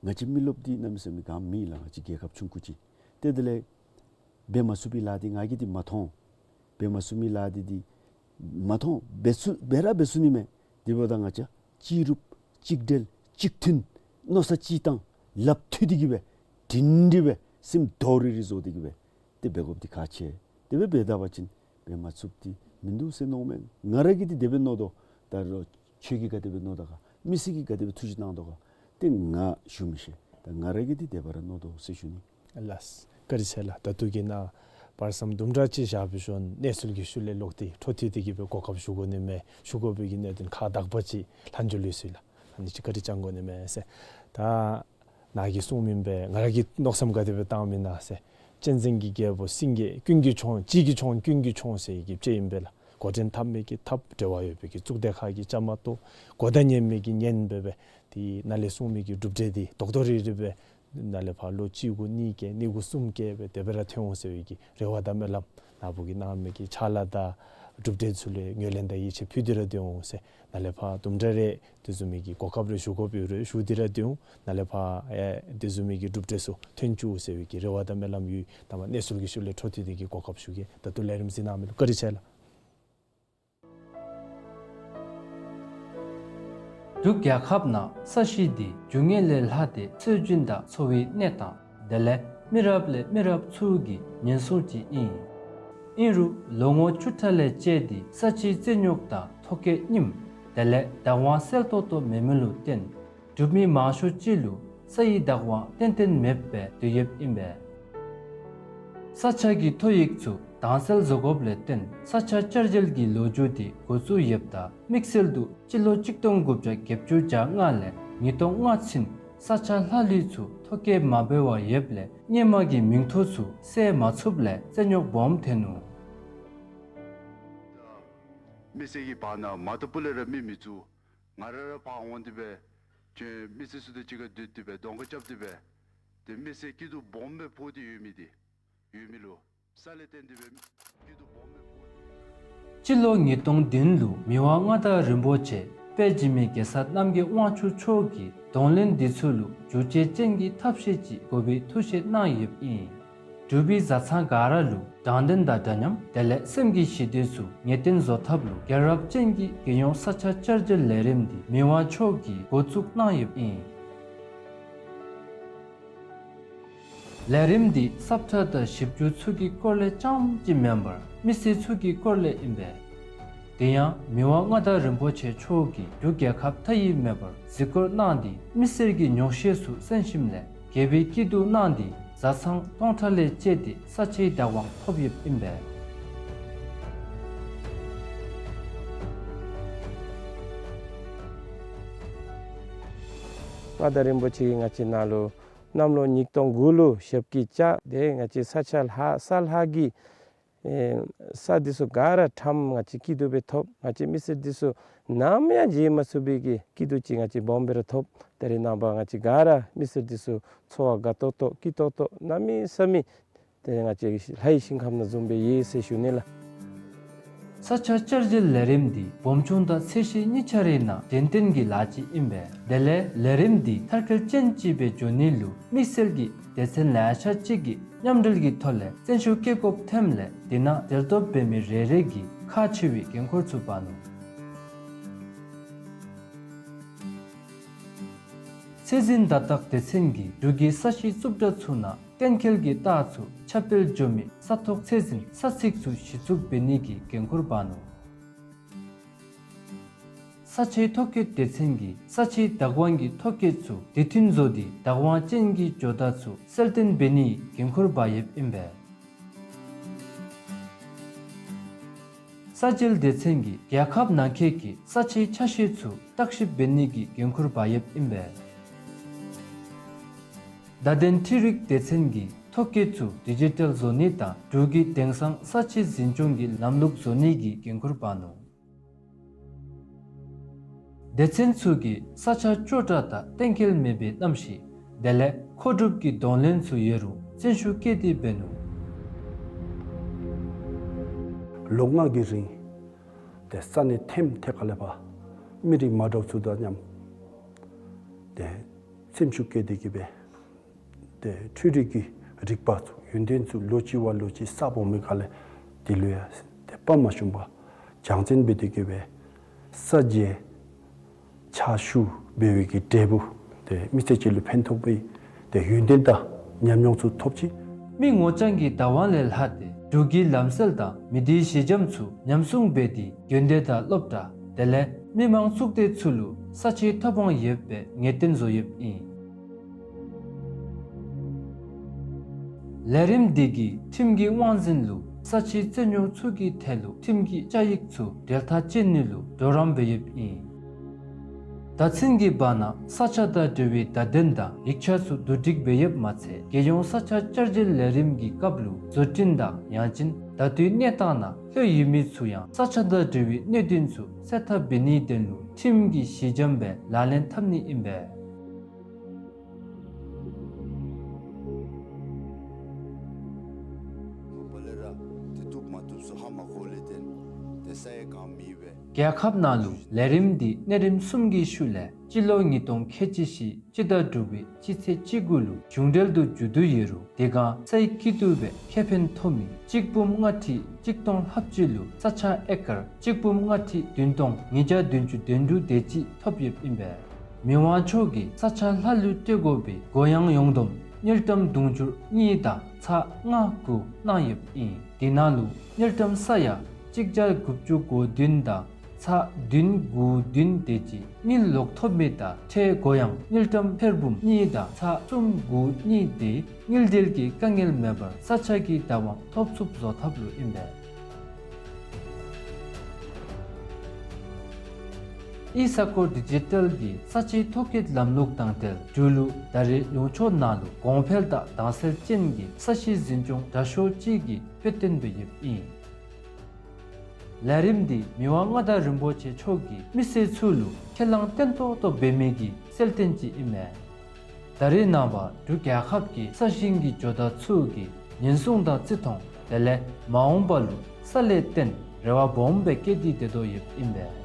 ང་བཅས་མི་རློབས་འདི་གནམ་མེད་ས་མེད་གང་མེད་ལགས། ང་བཅས་རྒྱལ་ཁབ་ཆུང་ཀུ་ཅིག། ཏེ་དེ་ལས་འབད་མ་ཚུགས་པའི་ལཱ་འདི་ང་གིས་འདི་མ་མཐོང་། འབད་མ་ཚུགས་མི་ལཱ་འདི་འདི་མ་མཐོང་། འབད་ཚུགས་འབད་ར་འབད་ཚུགས་ནི་མས། དེ་འབདཝ་ད་ང་བཅས་གཅིག་རུབ་གཅིག་སྒྲིལ་གཅིག་མཐུན་མནོ་བསམ་གཅིག་བཏང་ལགཔ་མཐུད་དེ་གི་སྦེ་སྒྲིང་སྒྲི་སྦེ་སེམས་རྡོག་རིལ་རི་བཟོ་སྟེ་གི་སྦེ་ཏེ་འབད་དགོཔ་འདི་ཁག་ཆེ། དེ་སྦེ་འབད་ད་པ་ཅིན་འབད་མ་ཚུགསཔ་འདི་མིན་འདུག་ཟེར་མནོཝ་མས། ང་ར་གིས་འདི་དེ་སྦེ་མནོ་དོ། ད་རོགས་ཁྱོད་ཀྱིས་ག་དེ་སྦེ་མནོ་དོ་ག། མི་སེར་གྱིས་ག་དེ་སྦེ་ཐུགས་ཞིབ་གནང་དོ་ག། ཏེ་ང་ཞུ་མི་ཤེས། ད་ང་ར་གིས་འདི་དེ་སྦེ་ར་མནོ་དོ་ཟེར་ཞུ་ནི། ལགས། བཀའ་དྲིན་ཆེ་ལགས། ད་ལྟོ་གི་ནཱ་བར་མཚམས་དུམ་གྲ་ཅིག་བཞག་པའི་ཤུལ་གནས་ཚུལ་གྱི་ཤུལ་ལས་ལོག་སྟེ་འཕྲོ་མཐུད་དེ་གི་སྦེ་གོ་སྐབས་ཞུ་དགོ་ནི་མས། ཞུ་དགོ་པའི་གི་གནད་དོན་ཁག་དག་པ་ཅིག་ལྷག་འགྱོ་ལུས་སོ་ཡི་ལགས། ཨ་ནི་ཅིག་བཀའ་དྲིན་བསྐྱང་དགོ་ནི་མས་ཟེར། ད་ནཱ་གིས་གསུངས་མི་ཨིན་པས། ང་ར་གིས་མནོ་བསམ་ག་དེ་སྦེ་བཏངམ་ཨིན་ན་ཟེར། གཅན་གཟན་གྱི་རྒྱལ་པོ་སེང་གེ་ཀུན་གྱི་མཆོག། བྱིས་ཀྱི་མཆོག་ཀུན་གྱི་མཆོག་ཟེར་གྱི་ཅིག་ཨིན་པས་ལགས། འགོ་འདྲེན་འཐབ་མི་གིས་འཐབ། འབྲེལ་བ་ཡོད་པའི་གི་གཙུག་སྡེ་ཁག་གིས་བཅའ་མར་གཏོགས། གོ་བརྡ་ཉན་མི་གིས་ཉན་སྦེ་སྦེ་དེ་ནཱ་ལས་གསུངས་མི་གི་གྲུབ་འབྲས་འདི་རྡོག་རྡོག་རིལ་རི་སྦེ་ནཱ་ལས་ཕར་ལོ་གཅིག་དགུ་གཉིས་བརྒལ་གཉིས་དགུ་གསུམ་བརྒལ་སྦེ་དེ་སྦེ་ར་ཐོན་འོང་ཟེར་བའི་གི་རེ་བ་དང་སྨོན་ལམ་ནཱ་བུ་གིས་གནང་མི་གི་ཕྱག་ལཱ་དང་གྲུབ་འབྲས་ཚུ་ལུ་ཡང་ངོས་ལེན་དང་ཡིད་ཆེས་ཕུལ་ཏེ་ར་སྡོད་འོང་ཟེར། ནཱ་ལས་ཕར་དུམ་གྲ་རེ་དེ་བཟུམ་མའི་གི་གོ་སྐབས་རེ་ཞུ་དགོཔ་ཡོད་རུང་ཞུ་སྟེ་ར་སྡོད་འོང་། ནཱ་ལས་ཕར་ཨེ་དེ་བཟུམ་མའི་གི་གྲུབ་འབྲས་ཚུ་ཐོན་བཅུག་ཟེར་བའི་གི་རེ་བ་དང་སྨོན་ལམ་ཡོད། ད་མ་གནས་ཚུལ་གྱི་ཤུལ་ལས་འཕྲོ་མཐུད་དེ་གི་གོ་སྐབས་ཞུ་གེ། ད་ལྟོ་ལས་རིམ་གཟིགས་གནང་མི་ལུ་བཀའ་དྲིན་ཆེ་ལགས། འབྲུག་རྒྱལ་ཁབ་ནང་ས་གཞི་འདི་རྒྱུ་དངོས་ལས་ལྷག་སྟེ་སྲོལ་རྒྱུན་དང་འཚོ་བའི་གནས་སྟངས་དེ་ལས་མི་རབས་ལས་མི་རབས་ཚུ་གི་ཉེན་སྲུང་ཅིག་ཨིན། ཨིན་རུང་ལོ་ངོ་བཅུ་ཕྲག་ལས་བཅད་དེ་ས་ཆའི་རྩིས་རྙོག་དང་ཐོ་བཀོད་རྙིངམ་དེ་ལས་བདག་དབང་གསལ་ཏོག་ཏོ་མེད་མི་ལུ་བརྟེན་འབྲུག་མི་མང་ཤོས་ཅིག་ལུ་ས་ཡི་བདག་དབང་ཏན་ཏན་མེདཔ་སྦེ་སྡོད་ཡོདཔ་ཨིན་པས། ས་ཆ་གི་ཐོ་ཡིག་ཚུ་དྭངས་གསལ་བཟོ་དགོཔ་ལས་བརྟེན་ས་ཆ་བསྐྱར་བཅོས་ཀྱི་ལོ་རྒྱུས་འདི་འགོ་བཙུགས་ཡོདཔ་ད་དམིགས་བསལ་དུ་སྤྱི་ལོ་གཅིག་སྟོང་དགུ་བརྒྱ་བརྒྱད་ཅུ་གྱ་ལྔ་ལས་ཉིས་སྟོང་ལྔ་ཚུན་ས་ཆ་ལྷག་ལུས་ཚུ་ཐོ་བཀོད་མ་འབད་བར་ཡོདཔ་ལས་སྔོན་མ་གི་མིང་ཐོ་ཚུ་གསལ་མ་ཚུགསཔ་ལས་རྩིས་རྙོག་སྦོམ་ཐོན་ནུག། མི་སེར་གྱི་བར་ན་མ་ཏོག་པུ་ལས་ར་མི་མི་བཙུགས། ང་ར་ར་ཕར་འོང་སྟེ་སྦེ་ཁྱོད་མི་སེར་ཚུ་དང་གཅིག་ཁར་སྡོད་དེ་སྦེ་གདོང་ཁར་རྐྱབ་སྟེ་སྦེ་ཏེ་མི་སེར་སྐྱིད་སྡུག་སྦོམ་སྦེ་ཕོག་སྟེ་ཡོད་མི་འདི་ཡོད་མི་ལུ་ས་ལས་བརྟེན་ཏེ་སྦེ་སྐྱིད་སྡུག་སྦོམ་སྦེ་ཕོག་སྟེ། སྤྱི་ལོ་ཉིས་སྟོང་བདུན་ལུ་མི་དབང་མངའ་བདག་རིན་པོ་ཆེ་དཔལ་འཇིགས་མེད་རྒྱལ་ཚབ་རྣམ་རྒྱལ་དབང་ཕྱུག་མཆོག་གིས་གདོང་ལེན་འདི་ཚུ་ལུ་བསྒྱུར་བཅོས་ཅན་གྱི་ཐབས་ཤེས་ཅིག་དགོ་པའི་ཐུགས་བཞེད་གནང་ཡོདཔ་ཨིན། འབྲུག་པའི་བཟའ་ཚང་ག་ར་ལུ་དྲང་བདེན་དང་འདྲ་མཉམ་དེ་ལས་སེམས་ཀྱི་ཞི་བདེ་ཚུ་ངེས་གཏན་བཟོ་ཐབས་ལུ་རྒྱལ་རབས་ཅན་གྱི་རྒྱལ་ཡོངས་ས་ཆ་བསྐྱར་བཅོས་ལས་རིམ་འདི་མི་དབང་མཆོག་གིས་འགོ་བཙུགས་གནང་ཡོདཔ་ཨིན། ལས་རིམ་འདི་ས་བཀྲ་དང་ཞིབ་འཇུག་ཚུ་གི་སྐོར་ལས་རྐྱངམ་གཅིག་མེན་པར་མི་སེར་ཚུ་གི་སྐོར་ལས་ཨིན་པས། དེ་ཡང་མི་དབང་མངའ་བདག་རིན་པོ་ཆེ་མཆོག་གིས་འབྲུག་རྒྱལ་ཁབ་མཐའ་དབུས་མེད་པར་གཟིགས་སྐོར་གནང་སྟེ་མི་སེར་གྱི་ཉོགས་བཤད་ཚུ་གསན་ཞིནམ་ལས་དགེ་བའི་སྐྱིད་སྡུག་གནང་སྟེ་བཟའ་ཚང་སྟོང་ཕྲག་ལས་བཅད་དེ་ས་ཆའི་བདག་དབང་ཐོབ་ཡོདཔ་ཨིན་པས། མངའ་བདག་རིན་པོ་ཆེ་གིས་ང་བཅས་ནཱ་ལུ་གནམ་ལོ་ཉིས་སྟོང་དགུ་ལུ་ཞབས་ཀྱིས་བཅགས་ཏེ་ང་བཅས་ས་ཆ་ལྷ་ས་ལྷ་གི་ཨེ་ས་འདི་ཚུ་ག་ར་ཁྲམ་ང་བཅས་སྐྱིད་སྡུག་སྦེ་ཐོབ། ང་བཅས་མི་སེར་འདི་ཚུ་ནམ་ཡང་བརྗེད་མ་ཚུགས་པའི་གི་སྐྱིད་སྡུག་ཅིག་ང་བཅས་སྦོམ་སྦེ་ར་ཐོབ། ད་རེས་ནངས་པ་ང་བཅས་ག་ར་མི་སེར་འདི་ཚུ་འཚོ་བ་དགའ་ཏོག་ཏོ་སྐྱིད་ཏོག་ཏོ་གནམ་མེད་ས་མེད་ཏེ་ང་བཅས་ལྷའི་ཞིང་ཁམས་ནང་བཟུམ་སྦེ་ཡོད་ཟེར་ཞུ་ནི་ལགས། ས་ཆ་བསྐྱར་བཅོས་ལས་རིམ་འདི་སྦོམ་ཆུང་དང་ཚད་གཞི་གཉིས་ཆ་རའི་ནང་གཞན་བརྟེན་གྱི་ལཱ་ཅིག་ཨིན་པས། དེ་ལས་ལས་རིམ་འདི་མཐར་འཁྱོལ་ཅན་ཅིག་སྦེ་འགྱོ་ནི་ལུ་དམིགས་བསལ་གྱི་སྡེ་ཚན་ལེ་ཤ་ཅིག་གིས་མཉམ་འབྲེལ་གྱི་ཐོག་ལས་བརྩོན་ཤུགས་བསྐྱེད་དགོཔ་ཐོནམ་ལས་དེ་ནང་གྲལ་གཏོགས་འབད་མི་རེ་རེ་གིས་ཁག་ཆེ་བའི་འགན་ཁུར་ཚུ་འབག་ནུག། ཚད་འཛིན་བརྡ་རྟགས་སྡེ་ཚན་གྱིས་འབྲུག་གི་ས་གཞི་རྩུབ་དྲགས་ཚུ་ནང་གཏན་འཁེལ་གྱི་རྟགས་ཚུ་ཁྱབ་སྤེལ་འགྱོ་མི་ས་ཐོག་ཚད་འཛིན་ས་ཚིགས་ཚུ་གཞི་བཙུགས་འབད་ནི་གི་འགན་ཁུར་འབག་ནུག། ས་ཆའི་ཐོ་བཀོད་སྡེ་ཚན་གྱིས་ས་ཆའི་བདག་དབང་གི་ཐོ་བཀོད་ཚུ་དུས་མཐུན་བཟོ་སྟེ་བདག་དབང་ཅན་གྱི་ཇོ་བདག་ཚུ་གསལ་སྟོན་འབད་ནིའི་འགན་ཁུར་འབག་ཡོདཔ་ཨིན་པས། ས་འཇལ་སྡེ་ཚན་གྱིས་རྒྱལ་ཁབ་ནང་འཁོད་ཀྱི་ས་ཆའི་ཆ་ཤས་ཚུ་བརྟག་ཞིབ་འབད་ནི་གི་འགན་ཁུར་འབག་ཡོདཔ་ཨིན་པས། བརྡ་དོན་འཕྲུལ་རིག་སྡེ་ཚན་གྱིས་ཐོ་བཀོད་ཚུ་ཌི་ཇི་ཊལ་བཟོ་ནི་དང་འབྲུག་གི་དེང་སང་ས་ཆའི་འཛིན་སྐྱོང་གི་ལམ་ལུགས་བཟོ་ནི་གི་འགན་ཁུར་འབག་ནུག། སྡེ་ཚན་ཚུ་གིས་ས་ཆ་སྐྱོ་དྲགས་དང་གཏན་འཁེལ་མེད་པའི་གནམ་གཤིས་དེ་ལས་མཁོ་སྒྲུབ་ཀྱི་གདོང་ལེན་ཚུ་ཡོད་རུང་བརྩོན་ཤུགས་བསྐྱེད་དེ་འབད་ནུག། ལོ་ལྔ་གི་རིང་ཏེ་ས་གནས་ཐེམ་ཐེ་ཁ་ལས་ཕར་མི་རིགས་མ་འདྲཝ་ཚུ་དང་མཉམ་ཏེ་སེམས་ཤུགས་བསྐྱེད་དེ་གི་སྦེ་ཏེ་འཕྲུལ་རིག་གི་རིག་པ་ཚུ་ཡོན་ཏན་ཚུ་ལོ་གཅིག་བ་ལོ་གཅིག་ས་སྦོམ་མི་ཁ་ལས་དེ་ལུ་ཡང་ཏེ་དཔའ་མ་ཞུམ་པར་སྦྱང་བརྩོན་འབད་དེ་གི་སྦེ་ས་འཇལ་ཕྱག་ཞུ་འབད་བའི་གི་འབྲས་བུ་ཏེ་མི་སེར་ཅིག་ལུ་ཕན་ཐོགས་པའི་ཏེ་ཡོན་ཏན་དང་ཉམས་མྱོང་ཚུ་ཐོབ་ཅི། མི་ངོ་རྐྱང་གི་བདག་དབང་ལས་ལྷག་སྟེ་འབྲུག་གི་ལམ་སྲོལ་དང་མི་སྡེའི་གཞི་འགྱམ་ཚུ་ཉམས་སྲུང་འབད་དེ་དགོན་སྡེ་དང་སློབ་གྲྭ་དེ་ལས་མི་མང་གཙུག་སྡེ་ཚུ་ལུ་ས་ཆའི་ཐོབ་དབང་ཡོད་པའི་ངེས་གཏན་བཟོ་ཡོདཔ་ཨིན། ལས་རིམ་འདི་གིས་ཁྲིམས་ཀྱི་དབང་འཛིན་ལུ་ས་ཆའི་རྩོད་རྙོག་ཚུ་གི་ཐད་ལུ་ཁྲིམས་ཀྱི་བཅའ་ཡིག་ཚུ་འབྲེལ་ཐག་བཅད་ནི་ལུ་གྲོགས་རམ་འབད་ཡོདཔ་ཨིན། བརྡ་མཚོན་གྱི་བར་ན་ས་ཆ་དང་འབྲེལ་བའི་བརྡ་དོན་དང་ཡིག་ཆ་ཚུ་བསྡུ་སྒྲིག་འབད་ཡོདཔ་མ་ཚད་རྒྱལ་ཡོངས་ས་ཆ་བསྐྱར་བཅོས་ལས་རིམ་གྱི་སྐབས་ལུ་བཟོ་སྐྲུན་དང་ཡང་ཅིན་ད་ལྟོའི་གནས་སྟངས་ནང་ལྷོད་ཡོད་མི་ཚུ་ཡང་ས་ཆ་དང་འབྲེལ་བའི་གནད་དོན་ཚུ་སེལ་ཐབས་འབད་ནིའི་དོན་ལུ་ཁྲིམས་ཀྱི་གཞི་འགྱམ་སྦེ་ལག་ལེན་འཐབ་ནི་ཨིན་པས། རྒྱལ་ཁབ་ནང་ལུ་ལས་རིམ་འདི་གནས་རིམ་གསུམ་གྱི་ཤུལ་ལས་སྤྱི་ལོ་ཉིས་སྟོང་ཁལ་གཅིག་བཞི་སྤྱི་ཟླ་དྲུག་པའི་སྤྱི་ཚེས་བཅུ་དགུ་ལུ་གཞུང་འབྲེལ་དུ་མཇུག་བསྡུ་ཡོད་རུང་དེ་སྒང་སའི་སྐྱིད་སྡུག་སྦེ་ཁེ་ཕན་ཐོབ་མི་གཅིག་འབུམ་ལྔ་ཁྲི་གཅིག་སྟོང་ལྷགཔ་ཅིག་ལུ་ས་ཆ་ཨེ་ཀར་གཅིག་འབུམ་ལྔ་ཁྲི་བདུན་སྟོང་ཉིས་བརྒྱ་བདུན་ཅུ་དོན་དྲུག་དེ་ཅིག་ཐོབ་ཡོདཔ་ཨིན་པས། མི་དབང་མཆོག་གིས་ས་ཆ་ལྷ་ལུ་སྤྲོད་དགོ་པའི་སྒོ་ཡངས་ཡོངས་བསྡོམས་དངུལ་ཀྲམ་དུང་ཕྱུར་གཉིས་དང་ཚག་ལྔ་དགུ་གནང་ཡོདཔ་ཨིན། དེ་ནང་ལུ་དངུལ་ཀྲམ་ས་ཡ་གཅིག་བརྒྱ་དགུ་བཅུ་གོ་བདུན་དང་ཚག་བདུན་དགུ་བདུན་དེ་ཅིག་དངུལ་ལོག་ཐོབ་མི་དང་ཁྲལ་སྒོ་ཡངས་དངུལ་ཀྲམ་ཕེར་འབུམ་གཉིས་དང་ཚག་གསུམ་དགུ་གཉིས་དེ་དངུལ་འབྲེལ་གྱི་དཀའ་ངལ་མེད་པར་ས་ཆ་གི་བདག་དབང་ཐོབ་ཚུགསཔ་བཟོ་ཐབས་ལུ་ཨིན་པས། ཨི་ས་ཁོ་ཌི་ཇི་ཊལ་གྱི་ས་ཆའི་ཐོ་བཀོད་ལམ་ལུགས་དང་འབྲེལ་འབྲུག་ལུ་ད་རེས་ལུང་ཕྱོགས་ནང་ལུ་གོང་འཕེལ་དང་དྭངས་གསལ་ཅན་གྱི་ས་གཞི་འཛིན་སྐྱོང་དྲག་ཤོས་ཅིག་གི་དཔེ་སྟོན་འབད་ཡོདཔ་ཨིན། ལས་རིམ་འདི་མི་དབང་མངའ་བདག་རིན་པོ་ཆེ་མཆོག་གིས་མི་སེར་ཚུ་ལུ་ཁས་བླངས་བརྟན་ཏོག་ཏོ་འབད་མི་གི་གསལ་སྟོན་ཅིག་ཨིན་མས། ད་རེས་ནངས་པ་འབྲུག་རྒྱལ་ཁབ་ཀྱི་ས་ཞིང་གི་ཇོ་བདག་ཚུ་གིས་ཉེན་སྲུང་དང་བརྩི་མཐོང་དེ་ལས་མ་འོངས་པ་ལུ་ས་ལས་བརྟེན་རེ་བ་སྦོམ་སྦེ་བསྐྱེད་དེ་སྡོད་དོ་ཡོདཔ་ཨིན་པས།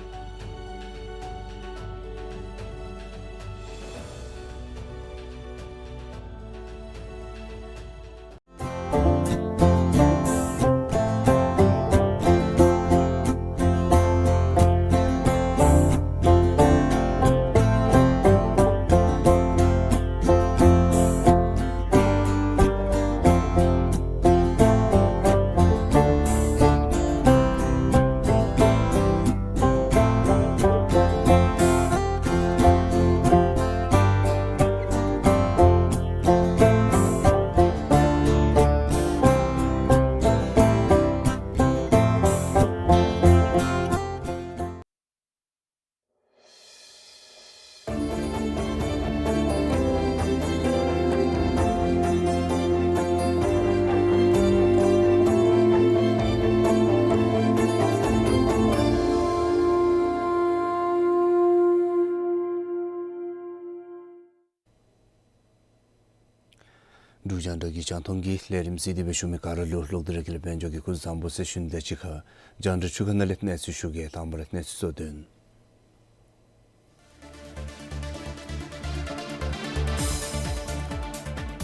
འབྲུག་རྒྱང་བསྒྲགས་ཀྱི་རྒྱང་མཐོང་གི་ལས་རིམ་གཟིགས་ཏེ་སྦེ་བཞུགས་མི་ག་ར་ལུ་ལོག་སྟེ་ར་དགེ་ལེགས་དཔལ་འབྱོར་གྱིས་སྐུ་གཟུགས་བཟང་པོ་ཟེར་ཞུ་ནི་དང་གཅིག་ཁར་རྒྱང་བསྒྲགས་ཆུ་ཁ་ནང་ལས་གནས་ཚུལ་ཞུ་གེ། དང་པ་ར་གནས་ཚུལ་གཙོ་དོན།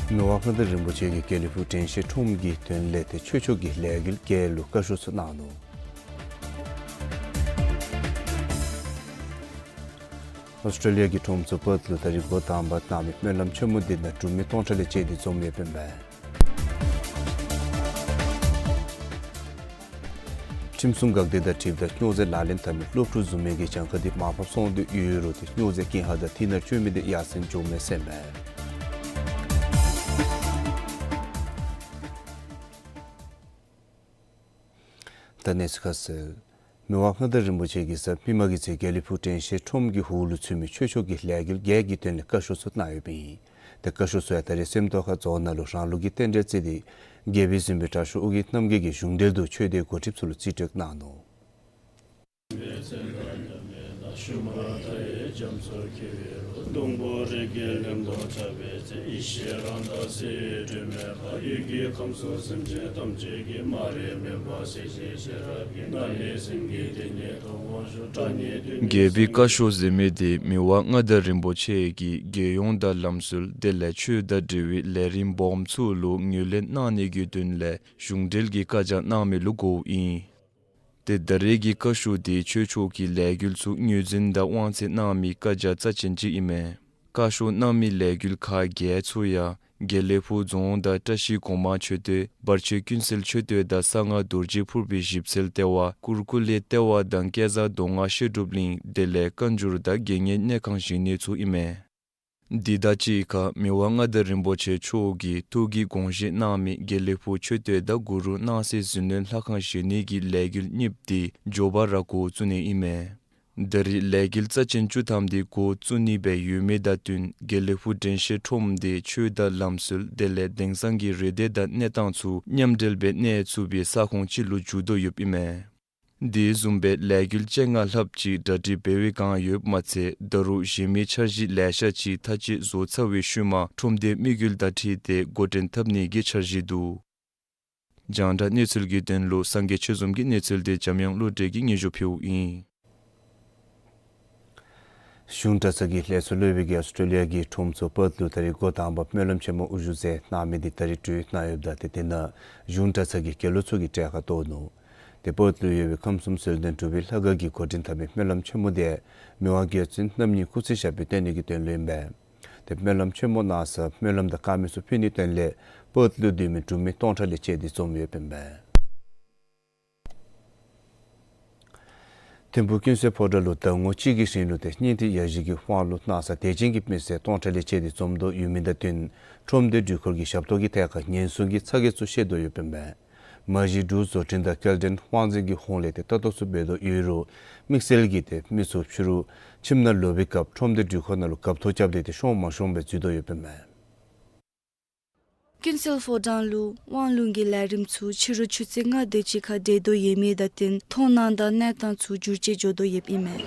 མི་དབང་མངའ་བདག་རིན་པོ་ཆེ་གིས་དགེ་ལེགས་ཕུག་དྲན་ཤེས་ཁྲོམ་གྱི་དོན་ལས་ཏེ་ཆོས་ཕྱོགས་ཀྱི་ལས་འགུལ་བརྒྱད་ལུ་བཀའ་ཤོག་ཚུ་གནང་ནུག། ཨོསི་ཊྲེ་ལི་ཡ་གི་ཁྲོམ་ཚུ་པརཐ་ལུ་ད་རིས་འགོ་དང་པ་གནང་མི་སྨོན་ལམ་ཆེན་མོ་འདི་ནང་འབྲུག་མི་སྟོང་ཕྲག་ལས་བཅད་དེ་འཛོམས་ཡོདཔ་ཨིན་པས། ཁྲིམས་སྲུང་འགག་སྡེ་དང་འཁྲིལཝ་ད་སྨྱོ་རྫས་ལག་ལེན་འཐབ་མི་སློབ་ཕྲུག་བཟུམ་མའི་གི་གྱངས་ཁ་འདི་མར་ཕབ་སོང་སྟེ་ཡོད་རུང་ཏེ་སྨྱོ་རྫས་ཀྱི་ཧ་དང་ཐིག་ནག་སྤྱོད་མི་འདི་ཡར་སེང་འགྱོཝ་མས་ཟེར་ཨིན་པས། ད་གནས་ཚུལ་ཁ་གསལ། མི་དབང་མངའ་བདག་རིན་པོ་ཆེ་གིས་གཟའ་མིག་དམར་གྱི་ཚེ་དགེ་ལེགས་ཕུག་དྲན་ཤེས་ཁྲོམ་གྱི་ཧོལ་ལུ་ཚུད་མི་ཆོས་ཕྱོགས་ཀྱི་ལས་འགུལ་བརྒྱད་ཀྱི་དོན་ལས་བཀའ་ཤོག་ཚུ་གནང་ཡོདཔ་ཨིན། ཏེ་བཀའ་ཤོག་ཚུ་ཡང་ད་རིས་སེམས་རྟོགས་ཁ་རྫོང་ནང་ལུ་རང་ལུགས་ཀྱི་རྟེན་འབྲེལ་བརྩི་སྟེ་རྒྱལ་པོའི་གཟིམ་དཔོན་དྲག་ཤོས་ཨོ་རྒྱན་རྣམ་རྒྱལ་གྱིས་གཞུང་འབྲེལ་དུ་ཆོས་སྡེའི་འགོ་ཁྲིདཔ་ཚུ་ལུ་རྩིས་སྤྲོད་གནང་ནུག། རྒྱལ་པོའི་བཀའ་ཤོག་ཟེར་མི་འདི་མི་དབང་མངའ་བདག་རིན་པོ་ཆེ་གིས་རྒྱལ་ཡོངས་དང་ལམ་སྲོལ་དེ་ལས་ཆོས་དང་འབྲེལ་བའི་ལས་རིམ་སྦོམ་ཚུ་ལུ་ངོས་ལེན་གནང་ནི་གི་དོན་ལས་གཞུང་འབྲེལ་གྱི་བཀའ་རྒྱ་གནང་མི་ལུ་གོཝ་ཨིན། ཏེ་ད་རེས་ཀྱི་བཀའ་ཤོག་འདི་ཆོས་ཕྱོགས་ཀྱི་ལས་འགུལ་ཚུ་ངོས་འཛིན་དང་དབང་ཚད་གནང་མི་བཀའ་རྒྱ་རྩ་ཆེན་ཅིག་ཨིན་མས། བཀའ་ཤོག་གནང་མི་ལས་འགུལ་ཁག་བརྒྱད་ཚུ་ཡང་དགེ་ལེགས་ཕུག་རྫོང་དང་བཀྲ་ཤིས་སྒོ་མང་མཆོད་རྟེན་བར་ཆད་ཀུན་སེལ་མཆོད་རྟེན་དང་གསང་སྔགས་རྡོ་རྗེ་ཕུར་པའི་ཞིབ་འཚོལ་ལྟེ་བ་གུར་ཀུ་ལེ་ལྟེ་བ་དང་སྐལ་བཟང་མདོ་སྔགས་བཤད་སྒྲུབ་གླིང་དེ་ལས་བཀའ་འགྱུར་དང་དགེ་བསྙེན་གནས་ཁང་བཞེངས་ནི་ཚུ་ཨིན་མས། འདི་དང་གཅིག་ཁར་མི་དབང་མངའ་བདག་རིན་པོ་ཆེ་མཆོག་གིས་ཐུགས་ཀྱི་དགོངས་བཞེད་གནང་མི་དགེ་ལེགས་ཕུག་མཆོད་རྟེན་དང་གུ་རུ་སྣང་གསལ་གཟིགས་སྣོད་ལྷ་ཁང་བཞེངས་ནི་གི་ལས་འགུལ་གཉིས་འདི་མགྱོགས་པ་ར་འགོ་བཙུགས་ནི་ཨིན་མས། ད་རེས་ལས་འགུལ་རྩ་ཆེན་བཅུ་ཐམ་འདི་འགོ་བཙུགས་ནི་སྦེ་ཡོད་མི་དང་བསྟུན་དགེ་ལེགས་ཕུག་དྲན་ཤེས་ཁྲོམ་འདི་ཆོས་དང་ལམ་སྲོལ་དེ་ལས་དེང་སང་གི་རེ་འདོད་དང་གནས་སྟངས་ཚུ་མཉམ་འབྲེལ་སྦེ་གནས་ཚུགས་པའི་ས་ཁོངས་ཅིག་ལུ་འགྱུར་དོ་ཡོདཔ་ཨིན་མས། དེ་བཟུམ་སྦེ་ལས་འགུལ་བཅོ་ལྔ་ལྷགཔ་ཅིག་གྲ་སྒྲིག་འབད་བའི་བསྒང་ཡོདཔ་མ་ཚད་ད་རུང་གཞན་མི་འཆར་གཞི་ལེ་ཤ་ཅིག་མཐའ་དཔྱད་བཟོ་ཚར་བའི་ཤུལ་མ་ཁྲོམ་སྡེའི་དམིགས་ཡུལ་དང་འཁྲིལ་ཏེ་འགོ་འདྲེན་འཐབ་ནི་གི་འཆར་གཞི་འདུག། རྒྱང་བསྒྲགས་གནས་ཚུལ་གྱི་དོན་ལུ་སངས་རྒྱས་ཆོས་འཛོམས་ཀྱི་གནས་ཚུལ་འདི་འཇམ་དབྱངས་བློ་གྲོས་ཀྱིས་སྙན་ཞུ་ཕུལཝ་ཨིན། གཞུང་གྲྭ་ཚང་གི་ལས་ཚོགས་སློབ་དཔོན་གྱིས་ཨོསི་ཊྲེ་ལི་ཡ་གི་ཁྲོམ་ཚུ་པརཐ་ལུ་ད་རིས་འགོ་དང་པ་སྨོན་ལམ་ཆེན་མོ་དབུ་བཞུགས་མཛད་གནང་མི་འདི་ད་རིས་གྲོལ་གནང་ཡོདཔ་ད་ཏེ་དེ་ནང་གཞུང་གྲྭ་ཚང་གི་དགེ་སློང་ཚུ་གིས་གྲལ་ཁར་གཏོགས་ནུག། ཏེ་པརཐ་ལུ་ཡོད་པའི་ཁམས་གསུམ་ཟིལ་གནོན་གྲུབ་པའི་ལྷ་ཁང་གིས་འགོ་འདྲེན་འཐབ་མི་སྨོན་ལམ་ཆེན་མོ་འདི་མི་དབང་རྒྱལ་བཙུན་རྣམ་གཉིས་སྐུ་ཚེ་ཞབས་པད་བརྟན་ནི་གི་དོན་ལུ་ཨིན་པས། ཏེ་སྨོན་ལམ་ཆེན་མོ་གནང་ས་སྨོན་ལམ་དང་དཀར་མེ་ཚུ་ཕུལ་ནིའི་དོན་ལས་པརཐ་ལུ་སྡོད་མི་འབྲུག་མི་སྟོང་ཕྲག་ལས་བཅད་དེ་འཛོམས་ཡོདཔ་ཨིན་པས། ཐིམ་ཕུག་ཀུན་གསལ་ཕོ་བྲང་ལུ་ཟླ་ངོ་གཅིག་གི་རིང་ལུ་ཏེ་སྙིང་ཐིག་ཡ་བཞི་གི་དབང་ལུང་གནང་སར་དད་ཅན་གྱི་མི་སེར་སྟོང་ཕྲག་ལས་བཅད་དེ་འཛོམས་དོ་ཡོད་མི་དང་བསྟུན་ཁྲོམ་སྡེ་སྡོད་ཁང་གི་ཞབས་ཏོག་གི་ཐད་ཁར་ཉེན་སྲུང་གི་ཚ་གྱང་ཚུ་བཤད་དོ་ཡོདཔ་ཨིན་པས། མ་གཞི་འབྲུག་བཟོ་སྐྲུན་དང་སྐྱེལ་འདྲེན་དབང་འཛིན་གྱི་ཧོངས་ལས་ཏེ་ལྟ་རྟོག་ཚུ་འབད་དོ་ཡོད་རུང་དམིགས་བསལ་གྱིས་ཏེ་མི་ཚུ་ཕྱི་རུ་ཁྱིམ་ནང་ལོག་པའི་སྐབས་ཁྲོམ་སྡེ་སྡོད་ཁང་ནང་ལུ་གབ་ཐོབ་རྐྱབ་སྟེ་ཏེ་ཤོང་མ་ཤོང་སྦེ་འཛུལ་དོ་ཡོདཔ་ཨིན་མས། ཀུན་གསལ་ཕོ་བྲང་ལུ་དབང་ལུང་གི་ལས་རིམ་ཚུ་ཕྱི་རུ་ཆུ་ཚོད་ལྔ་དེ་ཅིག་ཁར་གྲོལ་དོ་ཡོད་མི་དང་བསྟུན་མཐོང་སྣང་དང་གནས་སྟངས་ཚུ་འགྱུར་བཅོས་འགྱོ་དོ་ཡོདཔ་ཨིན་མས།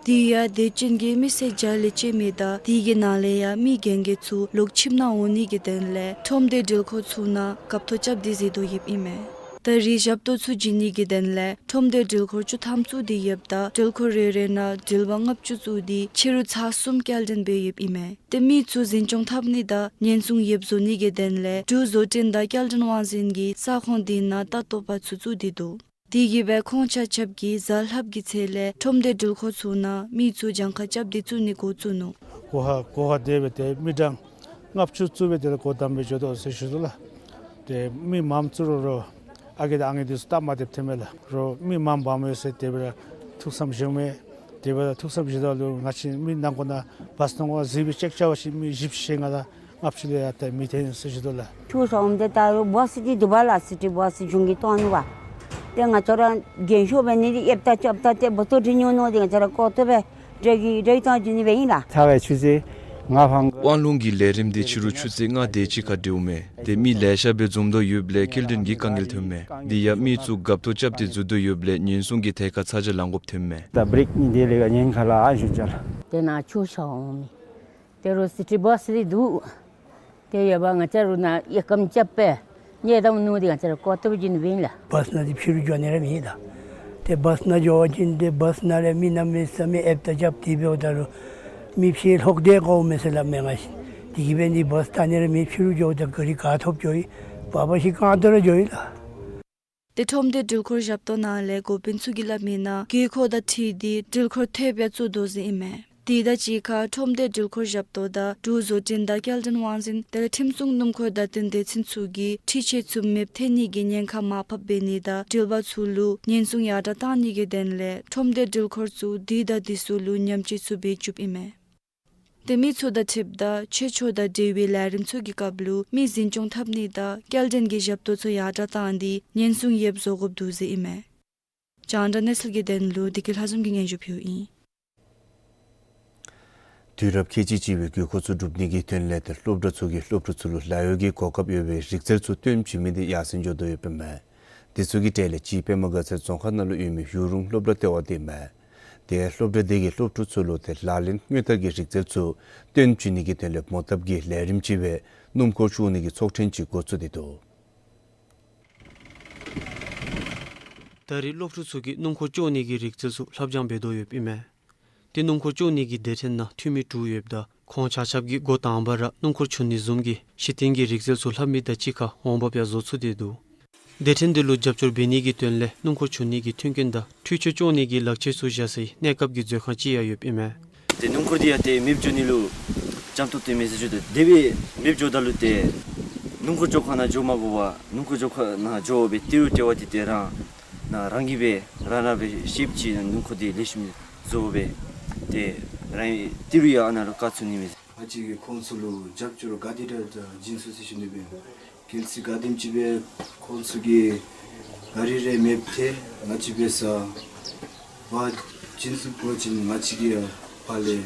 དེ་ཡང་དད་ཅན་གྱི་མི་སེར་བརྒྱ་ལས་བཅད་མི་དང་དེ་གི་ནང་ལས་ཡང་མི་རྒན་རྒས་ཚུ་ལོག་ཁྱིམ་ནང་འོང་ནི་གི་དོན་ལས་ཁྲོམ་སྡེ་སྡོད་ཁང་ཚུ་ནང་གབ་ཐོབ་རྐྱབ་སྟེ་འཛུལ་དོ་ཡོདཔ་ཨིན་མས། ད་རེས་ཞབས་ཏོག་ཚུ་བྱིན་ནི་གི་དོན་ལས་ཁྲོམ་སྡེ་སྡོད་ཁང་བཅུ་ཐམ་བཙུགས་ཏེ་ཡོདཔ་ད་སྡོད་ཁང་རེ་རེ་ནང་འགྲུལ་པ་ལྔ་བཅུ་བཙུགས་ཏེ་ཕྱི་རུ་ཚར་གསུམ་སྐྱེལ་འདྲེན་འབད་ཡོདཔ་ཨིན་མས། ཏེ་མི་ཚུ་འཛིན་སྐྱོང་འཐབ་ནི་དང་ཉེན་སྲུང་ཡོདཔ་བཟོ་ནི་གི་དོན་ལས་འབྲུག་བཟོ་སྐྲུན་དང་སྐྱེལ་འདྲེན་དབང་འཛིན་གྱི་ས་ཁོངས་དེ་ནང་ལྟ་རྟོག་པ་ཚུ་བཙུགས་ཏེ་འདུག། དེ་གིས་སྦེ་ཁོང་ཆ་ཁྱབ་ཀྱིས་གཟའ་ལྷགཔ་གི་ཚེས་ལས་ཁྲོམ་སྡེ་སྡོད་ཁང་ཚུ་ནང་མི་ཚུ་གྱངས་ཁ་རྐྱབ་སྟེ་བཙུགས་ནི་འགོ་བཙུགས་ནུག། གོ་ཧ་གོ་ཧ་དེ་སྦེ་ཏེ་མི་གྲངས་ལྔ་བཅུ་བཙུགས་སྦེ་དེ་ལས་སྒོ་བསྡམས་སྦེ་འགྱོ་དོ་ཟེར་ཞུ་དོ་ལགས། ཏེ་མི་མངམ་བཙུགས་རུང་རོགས་ཨ་རྒས་དང་ཨ་ནེ་འདི་ཚུ་སྟབས་མ་བདེཝ་ཐོནམ་མས་ལགས། རོགས་མི་མངམ་འབག་མི་ཡོད་ཟེར་དེ་སྦེ་ར་ཐུགས་བསམ་བཞེས་མས། དེ་སྦེ་ར་ཐུགས་བསམ་བཞེས་ད་ལུ་ང་བཅས་མི་ནང་འཁོད་ནང་བཱས་ནང་འཁོད་གཟིགས་སྦེ་ཅེཀ་རྐྱབ་པ་ཅིན་མི་བཞི་བཅུ་ཞེ་ལྔ་དང་ལྔ་བཅུ་ལས་ཡར་ཏེ་མི་ཐོན་ཟེར་ཞུ་དོ་ལགས། ཐུགས་བསམ་འདི་ད་རུང་བཱས་འདི་འདུག་པ་ལགས། སི་ཊི་བཱས་གཞུང་གིས་གཏང་ནུག་པ། ཏེ་ང་བཅས་ར་རྒན་ཤོས་འབད་ནི་འདི་ཨེབ་ད་རྐྱབ་ད་ཏེ་བུ་ཏོ་འདི་ཉོ་ནི་འདི་ང་བཅས་ར་ཀོ་ཏོ་སྦེ་འདྲ་གི་འདྲ་གི་བཏང་བྱིན་ནི་སྦེ་ཨིན་ལགས། ཚར་བའི་ཆུ་ཚོད་ དབང་ལུང་གི་ལས་རིམ་འདི་ཕྱི་རུ་ཆུ་ཚོད་ལྔ་དེ་ཅིག་ཁར་འབྲེལཝ་མས། ཏེ་མི་ལེ་ཤ་སྦེ་འཛོམས་དོ་ཡོདཔ་ལས་སྐྱེལ་འདྲེན་གྱི་དཀའ་ངལ་ཐོནམ་མས། དེ་ཡང་མི་ཚུ་འགབ་ཐོག་རྐྱབ་སྟེ་འཛུལ་དོ་ཡོདཔ་ལས་ཉེན་སྲུང་གི་ཐད་ཁར་ཚ་གྱང་ལང་དགོཔ་ཐོནམ་མས། ད་བྲེག་ནི་དེ་ལས་ཀ་ཉེན་ཁ་ལ་ཨ་ཞུ་ཅ་ལགས། དེ་ནང་ཆུ་ཤོར་འོང་མི། ཏེ་རུ་སི་ཊི་བཱསི་འདི་འདུག། དེ་ཡོདཔ་ང་བཅས་ར་ནཱ་ཡོད་ཁམས་རྐྱབ་སྦེ་ཉལ་བཏང་ནུག། དེ་ང་བཅས་ར་ཀོ་ཏོ་བྱིན་པིན་ལགས། བཱསི་ནང་འདི་ཕྱི་རུ་འགྱོ་ནི་ར་མེད་ད། ཏེ་བཱསི་ནང་འགྱོ་བ་ཅིན་ཏེ་བཱསི་ནང་ལས་མི་གནམ་མེད་ས་མེད་ཨེབ་ཏ་རྐྱབ་སྟེ་འབདཝ་ད་ལུ་མི་ཕྱི་ལོག་སྟེ་གོཝ་མས་ཟེར་སླབ་མས་ང་བཅས། དེ་གིས་འབད་ནི་བཱསི་ད་ནི་ར་མེད། ཕྱི་རུ་འགྱོཝ་ད་ག་རི་ག་ཐོབ་འགྱོ་ཡི། བར་བར་ཞིག་གང་ཐོབ་ར་འགྱོ་ཡི་ལགས། ཏེ་ཁྲོམ་སྡེ་འགྲུལ་འཁོར་ཞབས་ཏོག་ནང་ལས་འགོ་དཔོན་ཚུ་གིས་སླབ་མིའི་ནང་དགོས་མཁོ་དང་འཁྲིལ་ཏེ་འགྲུལ་འཁོར་ཐེབས་ཡང་བཙུགས་དོ་ཟེར་ཨིན་མས། དེ་དང་གཅིག་ཁར་ཁྲོམ་སྡེ་འགྲུལ་འཁོར་ཞབས་ཏོག་དང་འབྲུག་བཟོ་སྐྲུན་དང་སྐྱེལ་འདྲེན་དབང་འཛིན་དེ་ལས་ཁྲིམས་སྲུང་སྣུམ་འཁོར་བརྡ་སྟོན་སྡེ་ཚན་ཚུ་གིས་འཁྲུལ་ཆས་ཚུ་མེདཔ་ཐལ་ནི་གི་ཉེན་ཁ་མར་ཕབ་འབད་ནི་དང་འགྲུལ་པ་ཚུ་ལུ་ཉེན་སྲུང་ཡར་དྲགས་གཏང་ནི་གི་དོན་ལས་ཁྲོམ་སྡེ་འགྲུལ་འཁོར་ཚུ་དུས་དང་དུས་སུ་ལུ་ཉམས་བཅོས་ཚུ་འབད་བཅུགཔ་ཨིན་མས། ཏེ་མི་ཚུ་དང་འཁྲིལཝ་ད་ཆོས་ཕྱོགས་དང་འབྲེལ་བའི་ལས་རིམ་ཚུ་གི་སྐབས་ལུ་མི་འཛིན་སྐྱོང་འཐབ་ནི་དང་སྐྱེལ་འདྲེན་གྱི་ཞབས་ཏོག་ཚུ་ཡར་དྲགས་བཏང་སྟེ་ཉེན་སྲུང་ཡོདཔ་བཟོ་དགོཔ་འདུག་ཟེར་ཨིན་མས། རྒྱང་བསྒྲགས་གནས་ཚུལ་གྱི་དོན་ལུ་བདེ་སྐྱིད་ལྷ་འཛོམས་ཀྱིས་སྙན་ཞུ་ཕུལཝ་ཨིན། དུས་རབས་ཁལ་གཅིག་གཅིག་པའི་དགོས་མཁོ་ཚུ་སྒྲུབ་ནི་གི་དོན་ལས་ཏེ་སློབ་གྲྭ་ཚུ་གིས་སློབ་ཕྲུག་ཚུ་ལུ་ལཱ་གཡོག་གི་གོ་སྐབས་ཡོད་པའི་རིག་རྩལ་ཚུ་སྟོན་བྱིན་མི་འདི་ཡར་སེང་འགྱོ་དོ་ཡོདཔ་ཨིན་མས། དེ་ཚུ་གི་གྲས་ལས་གཅིག་པདྨ་དགའ་ཚལ་རྫོང་ཁག་ནང་ལུ་ཡོད་མི་ཡུ་རུང་སློབ་གྲྭ་ལྟེ་བ་འདི་ཨིན་མས། ཏེ་སློབ་གྲྭ་འདི་གིས་སློབ་ཕྲུག་ཚུ་ལུ་ཏེ་ལག་ལེན་དངོས་བསྟར་གྱི་རིག་རྩལ་ཚུ་སྟོན་བྱིན་ནི་གི་དོན་ལས་མོ་བཏབ་ཀྱི་ལས་རིམ་ཅིག་སྦེ་སྣུམ་འཁོར་བཅུག་ནི་གི་ཚོགས་ཐེངས་ཅིག་འགོ་བཙུགས་ཏེ་འདུག། ད་རེས་སློབ་ཕྲུག་ཚུ་གིས་སྣུམ་འཁོར་བཅུག་ནི་གི་རིག་རྩལ་ཚུ་ལྷབ་སྦྱང་འབད་དོ་ཡོདཔ་ཨིན་མས། ཏེ་སྣུམ་འཁོར་བཅུག་ནི་གི་སྡེ་ཚན་ནང་འཐུས་མི་དྲུག་ཡོདཔ་ད་ཁོང་ཆ་ཁྱབ་ཀྱིས་འགོ་དང་པ་ར་སྣུམ་འཁོར་བཅུག་ནི་བཟུམ་གྱི་གཞི་རྟེན་གྱི་རིག་རྩལ་ཚུ་ལྷབ་མི་དང་གཅིག་ཁར་འོང་འབབ་ཡང་བཟོ་ཚུགས་ཏེ་འདུག། སྡེ་ཚན་འདི་ལུ་རྒྱབ་སྐྱོར་འབད་ནི་གི་དོན་ལས་སྣུམ་འཁོར་བཅུག་ནི་གི་མཐུན་རྐྱེན་དང་འཕྲུལ་ཆས་བཅུག་ནི་གི་ལག་ཆས་ཚུ་བཞག་སའི་གནས་སྐབས་ཀྱི་མཛོད་ཁང་ཅིག་ཡང་ཡོདཔ་ཨིན་མས། ཏེ་སྣུམ་འཁོར་འདི་ཡང་ཏེ་མེདཔ་འགྱོ་ནི་ལུ་འཇམ་ཏོང་ཏོ་མེད་ཟེར་ཞུ་དོ། དེ་སྦེ་མེདཔ་འགྱོཝ་ད་ལུ་ཏེ་སྣུམ་འཁོར་བཅོ་ཁང་ནང་འགྱོ་མ་དགོ་པར་སྣུམ་འཁོར་བཅོ་ཁང་ནང་འགྱོ་སྦེ་ཏི་རུ་ཏེ་བ་ཏེ་ཏེ་རང་ནཱ་རང་གིས་སྦེ་རང་རང་སྦེ་ཤེསཔ་ཅིག་སྣུམ་འཁོར་འདི་ལེགས་ཤོམ་བཟོ་སྦེ་ཏེ་རང་ཏི་རུ་ཡང་ཨ་ནཱ་ལུ་བཀག་ཚུགས་ནི་མས། ང་བཅས་ཀྱིས་ཁོང་ཚུ་ལུ་རྒྱབ་སྐྱོར་ག་དེ་དྲག་བྱིན་ཚུགས་ཟེར་ཞུ་ནི་སྦེ། གལ་སྲིད་ག་དེམ་ཅིག་སྦེ་ཁོང་ཚུ་གི་ག་རི་རེ་མེདཔ་ཐལ་ང་བཅས་འབད་སར་བ་བྱིན་ཚུགས་པ་ཅིན་ང་བཅས་ཀྱིས་ཕར་ལས་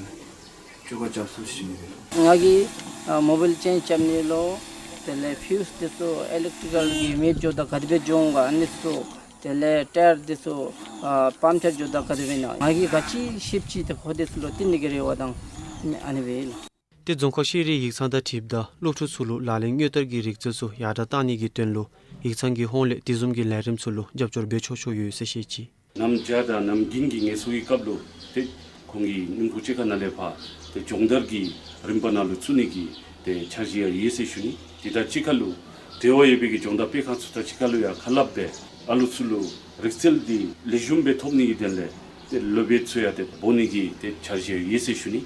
བཅོ་ཁ་རྐྱབ་ཚུགས་ཟེར་ཞུ་ནི་སྦེ། ང་གིས་ཨ་མོ་བཱའིལ་ཅེནཇ་རྐྱབ་ནི་ལུ་དེ་ལས་ཕིའུཛ་འདི་ཚུ་ཨི་ལེག་ཊི་རི་ཀལ་གྱི་མེདཔ་འགྱོཝ་ད་ག་དེ་སྦེ་འགྱོ་འོང་ག་ཨ་ནི་ཚུ་དེ་ལས་ཊ་ཡར་འདི་ཚུ་ཨ་པམ་ཅར་འགྱོཝ་ད་ག་དེ་སྦེ་ཨིན་ན་ང་གིས་ག་ཅི་ཤེསཔ་ཅིག་ཏེ་ཁོང་འདི་ཚུ་ལུ་སྟོན་ནི་གི་རེ་བ་དང་ཨ་ནི་སྦེ་ཨིན་ལགས། ཏེ་རྫོང་ཁག་ཤེས་རིག་ཡིག་ཚང་དང་འཁྲིལཝ་ད་སློབ་ཕྲུག་ཚུ་ལུ་ལག་ལེན་དངོས་བསྟར་གྱི་རིག་རྩལ་ཚུ་ཡར་དྲགས་གཏང་ནི་གི་དོན་ལུ་ཡིག་ཚང་གི་ཧོངས་ལས་དེ་བཟུམ་གྱི་ལས་རིམ་ཚུ་ལུ་རྒྱབ་སྐྱོར་འབད་ཆོག་ཆོག་ཡོད་ཟེར་བཤད་ཅི། གནམ་བྱཱར་དང་གནམ་དགུན་གྱི་ངལ་གསོ་གི་སྐབས་ལུ་ཏེ་ཁོང་གིས་སྣུམ་འཁོར་བཅོ་ཁང་ནང་ལས་ཕར་ཏེ་སྦྱོང་བརྡར་གྱི་རིམ་པ་ནང་ལུ་བཙུགས་ནི་གི་ཏེ་འཆར་གཞི་ཡང་ཡོད་ཟེར་ཞུ་ནི། དེ་དང་གཅིག་ཁར་ལུ་འབྲེལ་བ་ཡོད་པའི་གི་སྦྱོང་བརྡར་སྤེལ་ཁང་ཚུ་དང་གཅིག་ཁར་ལུ་ཡང་ཁ་སླབ་སྦེ་ཨ་ལུ་ཚུ་ལུ་རིག་རྩལ་འདི་ལེགས་ཤོམ་སྦེ་ཐོབ་ནི་གི་དོན་ལས་ཏེ་སློབ་དཔོན་ཚུ་ཡང་ཏེ་འབོ་ནི་གི་ཏེ་འཆར་གཞི་ཡོད་ཟེར་ཞུ་ནི།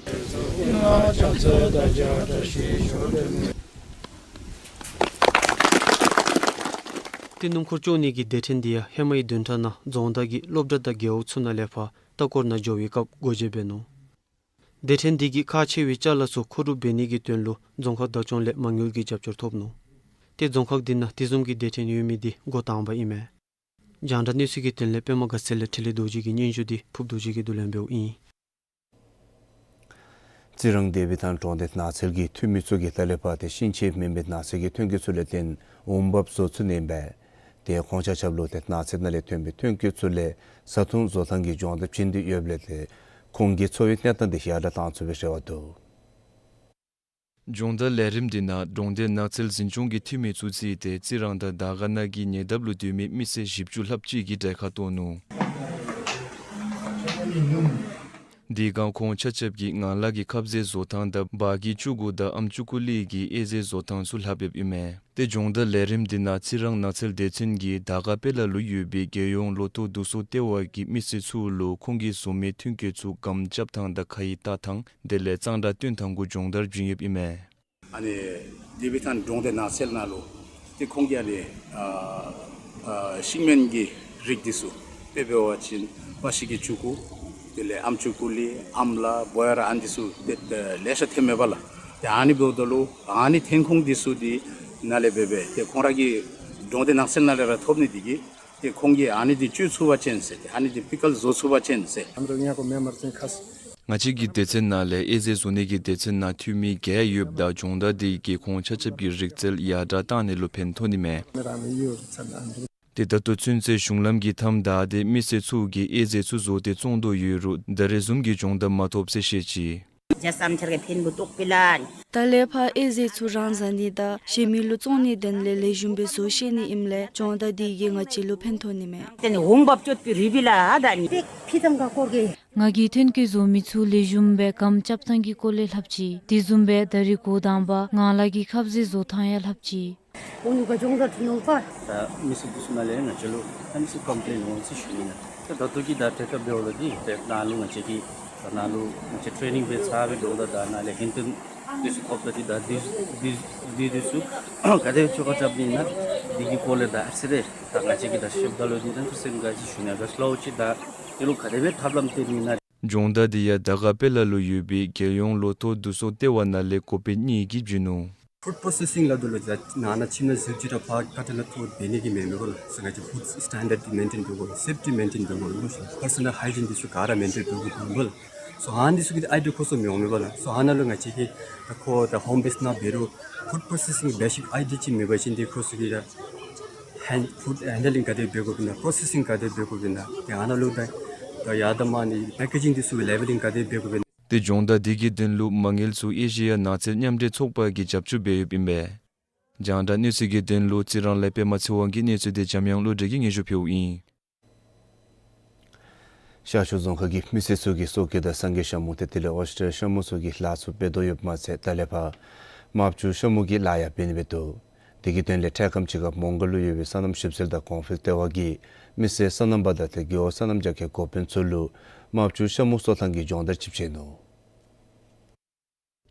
ཏེ་སྣུམ་འཁོར་བཅོ་ནི་གི་སྡེ་ཚན་འདི་ཡང་ཧེ་མའི་བདུན་ཕྲག་ནང་རྫོང་བདག་གིས་སློབ་གྲྭ་དང་རྒེད་འོག་ཚུ་ནང་ལས་ཕར་ལྟ་སྐོར་ནང་འགྱོ་བའི་སྐབས་འགོ་འབྱེད་འབད་ནུག། སྡེ་ཚན་འདི་གིས་ཁག་ཆེ་བའི་ཅ་ལ་ཚུ་མཁོ་སྒྲུབ་འབད་ནི་གི་དོན་ལུ་རྫོང་ཁག་བདག་སྐྱོང་ལས་མ་དངུལ་གྱི་རྒྱབ་སྐྱོར་ཐོབ་ནུག། ཏེ་རྫོང་ཁག་འདི་ནང་དེ་བཟུམ་གྱི་སྡེ་ཚན་ཡོད་མི་འདི་འགོ་དང་པ་ཨིན་མས། རྒྱང་བསྒྲགས་གནས་ཚུལ་གྱི་དོན་ལས་པདྨ་དགའ་ཚལ་ལས་འཕྲིན་ལས་རྡོ་རྗེ་གི་སྙན་ཞུ་འདི་ཕུབ་རྡོ་རྗེ་གིས་བསྡུ་ལེན་འབདཝ་ཨིན། རྩི་རང་སྡེ་པ་དང་གྲོང་སྡེ་ནགས་ཚལ་གྱི་འཐུས་མི་ཚུ་གིས་ད་ལས་ཕར་ཏེ་ཤིང་ཆས་མེན་པའི་ནགས་ཚལ་གྱི་ཐོན་སྐྱེད་ཚུ་ལས་བརྟེན་འོང་འབབ་བཟོ་ཚུགས་ནི་ཨིན་པས། ཏེ་ཁོང་ཆ་ཁྱབ་ལུ་ཏེ་ནགས་ཚལ་ནང་ལས་ཐོན་པའི་ཐོན་སྐྱེད་ཚུ་ལས་བཟའ་འཐུང་བཟོ་ཐངས་ཀྱི་སྦྱོང་བརྡར་བྱིན་ཏེ་ཡོདཔ་ལས་ཏེ་ཁོང་གི་འཚོ་བའི་གནས་སྟངས་འདི་ཡར་དྲགས་གཏང་ཚུགས་པའི་རེ་བ་འདུག། སྦྱོང་བརྡར་ལས་རིམ་འདི་ནང་གྲོང་སྡེ་ནགས་ཚལ་འཛིན་སྐྱོང་གི་འཐུས་མི་ཚུ་བརྩིས་ཏེ་རྩི་རང་དང་དར་དཀར་ནང་གི་ཉེ་འདབས་ལུ་སྡོད་མི་མི་སེར་བཞི་བཅུ་ལྷགཔ་ཅིག་གིས་གྲལ་ཁར་གཏོགས་ནུག། དེ་སྒང་ཁོང་ཆ་ཁྱབ་ཀྱིས་ངང་ལག་གི་ཁབ་ཟས་བཟོ་ཐངས་དང་བ་གི་ཅུ་གུ་དང་ཨམ་ཅུ་ཀུ་ལི་གི་ཨེ་ཟས་བཟོ་ཐངས་ཚུ་ལྷབ་ཡོདཔ་ཨིན་མས། ཏེ་སྦྱོང་བརྡར་ལས་རིམ་འདི་ནང་རྩི་རང་ནགས་ཚལ་སྡེ་ཚན་གྱིས་དར་དཀར་དཔལ་ལ་ལུ་ཡོད་པའི་རྒྱལ་ཡོངས་ལོ་ཐོག་བསྡུ་གསོག་ལྟེ་བ་གི་མི་སེར་ཚུ་ལུ་ཁོང་གིས་བཟོ་མི་ཐོན་སྐྱེད་ཚུ་སྒམ་རྐྱབ་ཐངས་དང་ཁ་ཡི་བཏགས་ཐངས་དེ་ལས་གཙང་སྦྲ་སྟོན་ཐངས་གུ་སྦྱོང་བརྡར་བྱིན་ཡོདཔ་ཨིན་མས། ཨ་ནི་སྡེ་པ་དང་གྲོང་སྡེ་ནགས་ཚལ་ནང་ལུ་ཏེ་ཁོང་གིས་ཨ་ནི་ཨ་ཨ་ཤིང་སྨན་གྱི་རིགས་འདི་ཚུ་དཔེ་འབད་བ་ཅིན་བ་ཤིང་གི་ཅུ་གུ་དེ་ལས་ཨམ་ཅུ་ཀུ་ལི་ཨམ་ལ་བོ་ཡ་ར་ཨ་ནི་འདི་ཚུ་ཏེ་ཏེ་ལེ་ཤ་ཐོནམ་མས་པ་ལགས། ཏེ་ཨ་ནི་འབདཝ་ད་ལུ་ཨ་ནི་ཐོན་ཁུངས་འདི་ཚུ་འདི་ནང་ལས་འབད་སྦེ་ཏེ་ཁོང་ར་གི་གྲོང་སྡེ་ནགས་ཚལ་ནང་ལས་ར་ཐོབ་ནི་འདི་གིས་ཏེ་ཁོང་གིས་ཨ་ནི་འདི་སྤྱོད་ཚུགས་པ་ཅིན་ཟེར་ཏེ་ཨ་ནི་འདི་པི་ཀལ་བཟོ་ཚུགས་པ་ཅིན་ཟེར། ཨ་ནི་ར་ཉ་ཀོ་མེ་མར་ཙིང་ཁ་སི། ང་བཅས་ཀྱི་སྡེ་ཚན་ནང་ལས་དབྱེ་འབྱེད་བཟོ་ནི་གི་སྡེ་ཚན་ནང་འཐུས་མི་བརྒྱད་ཡོདཔ་ད་སྦྱོང་བརྡར་འདི་གིས་ཁོང་ཆ་ཁྱབ་ཀྱི་རིག་རྩལ་ཡར་དྲག་བཏང་ནི་ལུ་ཕན་ཐོགས་ནི་མས། ཏེ་ད་ལྟོ་ཚུན་ཚོད་གཞུང་ལམ་གྱི་མཐའམ་བདའ་སྟེ་མི་སེར་ཚུ་གིས་དབྱེ་འབྱེད་ཚུ་བཟོ་སྟེ་བཙོང་དོ་ཡོད་རུང་ད་རེས་བཟུམ་གྱི་སྦྱོང་བརྡར་མ་ཐོབ་ཟེར་བཤད་ཅི། ད་ལས་ཕར་དབྱེ་འབྱེད་ཚུ་རང་བཟའ་ནི་དང་གཞན་མི་ལུ་བཙོང་ནི་དོན་ལས་ལེགས་ཤོམ་སྦེ་བཟོ་ཤེས་ནི་ཨིནམ་ལས་སྦྱོང་བརྡར་འདི་གིས་ང་བཅས་ལུ་ཕན་ཐོགས་ནི་མས། ང་གིས་ཐོན་སྐྱེད་བཟོ་མི་ཚུ་ལེགས་ཤོམ་སྦེ་སྒམ་རྐྱབ་ཐངས་ཀྱི་སྐོར་ལས་ལྷབ་ཅི། དེ་བཟུམ་སྦེ་ད་རིས་འགོ་དང་པ་ངང་ལག་གི་ཁབ་ཟས་བཟོ་ཐངས་ཡང་ལྷབ་ཅི། ད་མི་སེར་འདི་ཚུ་ནང་ལས་ང་བཅས་ལུ་ཨ་ནི་ཚུ་ཀམ་པི་ལེན་འོང་ཟེར་ཞུ་ནི་ཨིན། ད་ད་ལྟོ་གི་ད་ཐད་ཀར་འབདཝ་ལས་འདི་ཏེ་ནཱ་ལུ་ང་བཅས་ཀྱིས་ད་ནཱ་ལུ་ང་བཅས་ཊེ་ནིང་འབད་ཚར་བའི་སྦྱོང་བརྡར་དང་ནཱ་ལས་ཧིང་སྟོན་འདི་ཚུ་ཐོབ་ད་འདི་ད་འདི་འདི་འདི་འདི་ཚུ་ག་དེ་ཆོ་ག་རྐྱབ་ནི་ཨིན་ན་འདི་གི་སྐོར་ལས་ད་ཨ་ཙི་རེ་ད་ང་བཅས་ཀྱིས་ད་ཤེསཔ་ད་ལུ་འདི་ད་ཚུ་སེམས་དགའ་ཅིག་ཞུ་ནི་ཨ། ག་ཅི་སླབ་ཅི་ད་འདི་ལུ་ག་དེ་སྦེ་ཐབས་ལམ་སྟོན་ནི་ཨིན་ན། སྦྱོང་བརྡར་འདི་ཡང་དར་དཀར་དཔལ་ལ་ལུ་ཡོད་པའི་རྒྱལ་ཡོངས་ལོ་ཐོག་བསྡུ་གསོག་ལྟེ་བ་ནང་ལས་འགོ་དཔོན་གཉིས་ཀྱིས་བརྒྱུད་ནུག། ཕུཌ་པོརོ་སེ་སིང་སླབ་དོ་ལགས། ད་ནང་ན་ཁྱིམ་ནང་བཟོ་ཅི་ར་ཕར་ཁ་ཐུག་ལས་ཐོབ་འབད་ནི་གི་མེན་མེན་གོ་ལགས། ང་བཅས་ཕུཌ་སི་ཊེན་ཌརཌ་འདི་མེན་ཊེན་འབད་དགོ་ལགས། སེཕ་ཊི་མེན་ཊེན་འབད་དགོ་ལགས། པར་སོ་ནཱལ་ཧའི་ཇིན་འདི་ཚུ་ག་ར་མེན་ཊེན་འབད་དགོ་ལགས། སོ་ཨ་ནི་འདི་ཚུ་གི་ཨའི་ཌི་ཡ་ཁོ་ཚུ་མི་འོང་མེན་པ་ལགས། སོ་ཨ་ནཱ་ལུ་ང་བཅས་ཀྱིས་ད་ཁོ་ད་ཧོམ་བེསཌ་ནང་འབད་རུང་ཕུཌ་པོརོ་སེ་སིང་བེ་སིཀ་ཨའི་ཌི་ཡ་ཅིག་མེད་པ་ཅིན་འདི་ཁོ་ཚུ་གིས་ད་ཧེན་ཕུཌ་ཧེན་ཌ་ལིང་ག་དེ་འབད་དགོཔ་ཨིན་ན་པོརོ་སེ་སིང་ག་དེ་འབད་དགོཔ་ཨིན་ན་ཏེ་ཨ་ནཱ་ལུ་ད་ད་ཡར་དང་མར་ནི་པེ་ཀེ་ཇིང་འདི་ཚུ་ལེ་བེ་ལིང་ག་དེ་འབད་དགོཔ་ཨིན་ན། ཏེ་སྦྱོང་བརྡར་འདི་གི་དོན་ལུ་མ་དངུལ་ཚུ་ཨེ་ཤི་ཡ་ནགས་ཚལ་མཉམ་འབྲེལ་ཚོགས་པ་གིས་རྒྱབ་སྐྱོར་འབད་ཡོདཔ་ཨིན་པས། རྒྱང་བསྒྲགས་གནས་ཚུལ་གྱི་དོན་ལུ་རྩི་རང་ལས་པདྨ་ཚེ་དབང་གི་གནས་ཚུལ་འདི་འཇམ་དབྱངས་བློ་གྲོས་ཀྱིས་སྙན་ཞུ་ཕུལཝ་ཨིན། ཤར་ཕྱོགས་རྫོང་ཁག་གི་མི་སེར་ཚུ་གིས་སོ་ཀེ་དང་སངས་རྒྱས་ཤ་མུ་ཏེ་དེ་ལས་ཨོ་སི་ཊར་ཤ་མུ་སོགས་ཀྱི་ལཱ་ཚུ་འབད་དོ་ཡོདཔ་མ་ཚད་ད་ལས་ཕར་རྨ་བྱ་ཤ་མུ་གི་ལཱ་ཡང་འབད་ནི་འབད་དོ། དེ་གི་དོན་ལས་འཕྲལ་ཁམས་ཅིག་ཁར་མོང་སྒར་ལུ་ཡོད་པའི་སོ་ནམ་ཞིབ་འཚོལ་དང་གོང་འཕེལ་ལྟེ་བ་གིས་མི་སེར་སོ་ནམ་པ་དང་ཏེ་རྒེད་འོག་སོ་ནམ་རྒྱབ་ཁའི་འགོ་དཔོན་ཚུ་ལུ་རྨ་བྱ་ཤ་མུ་གསོ་ཐངས་ཀྱི་སྦྱོང་བརྡར་ཅིག་བྱིན་ནུག།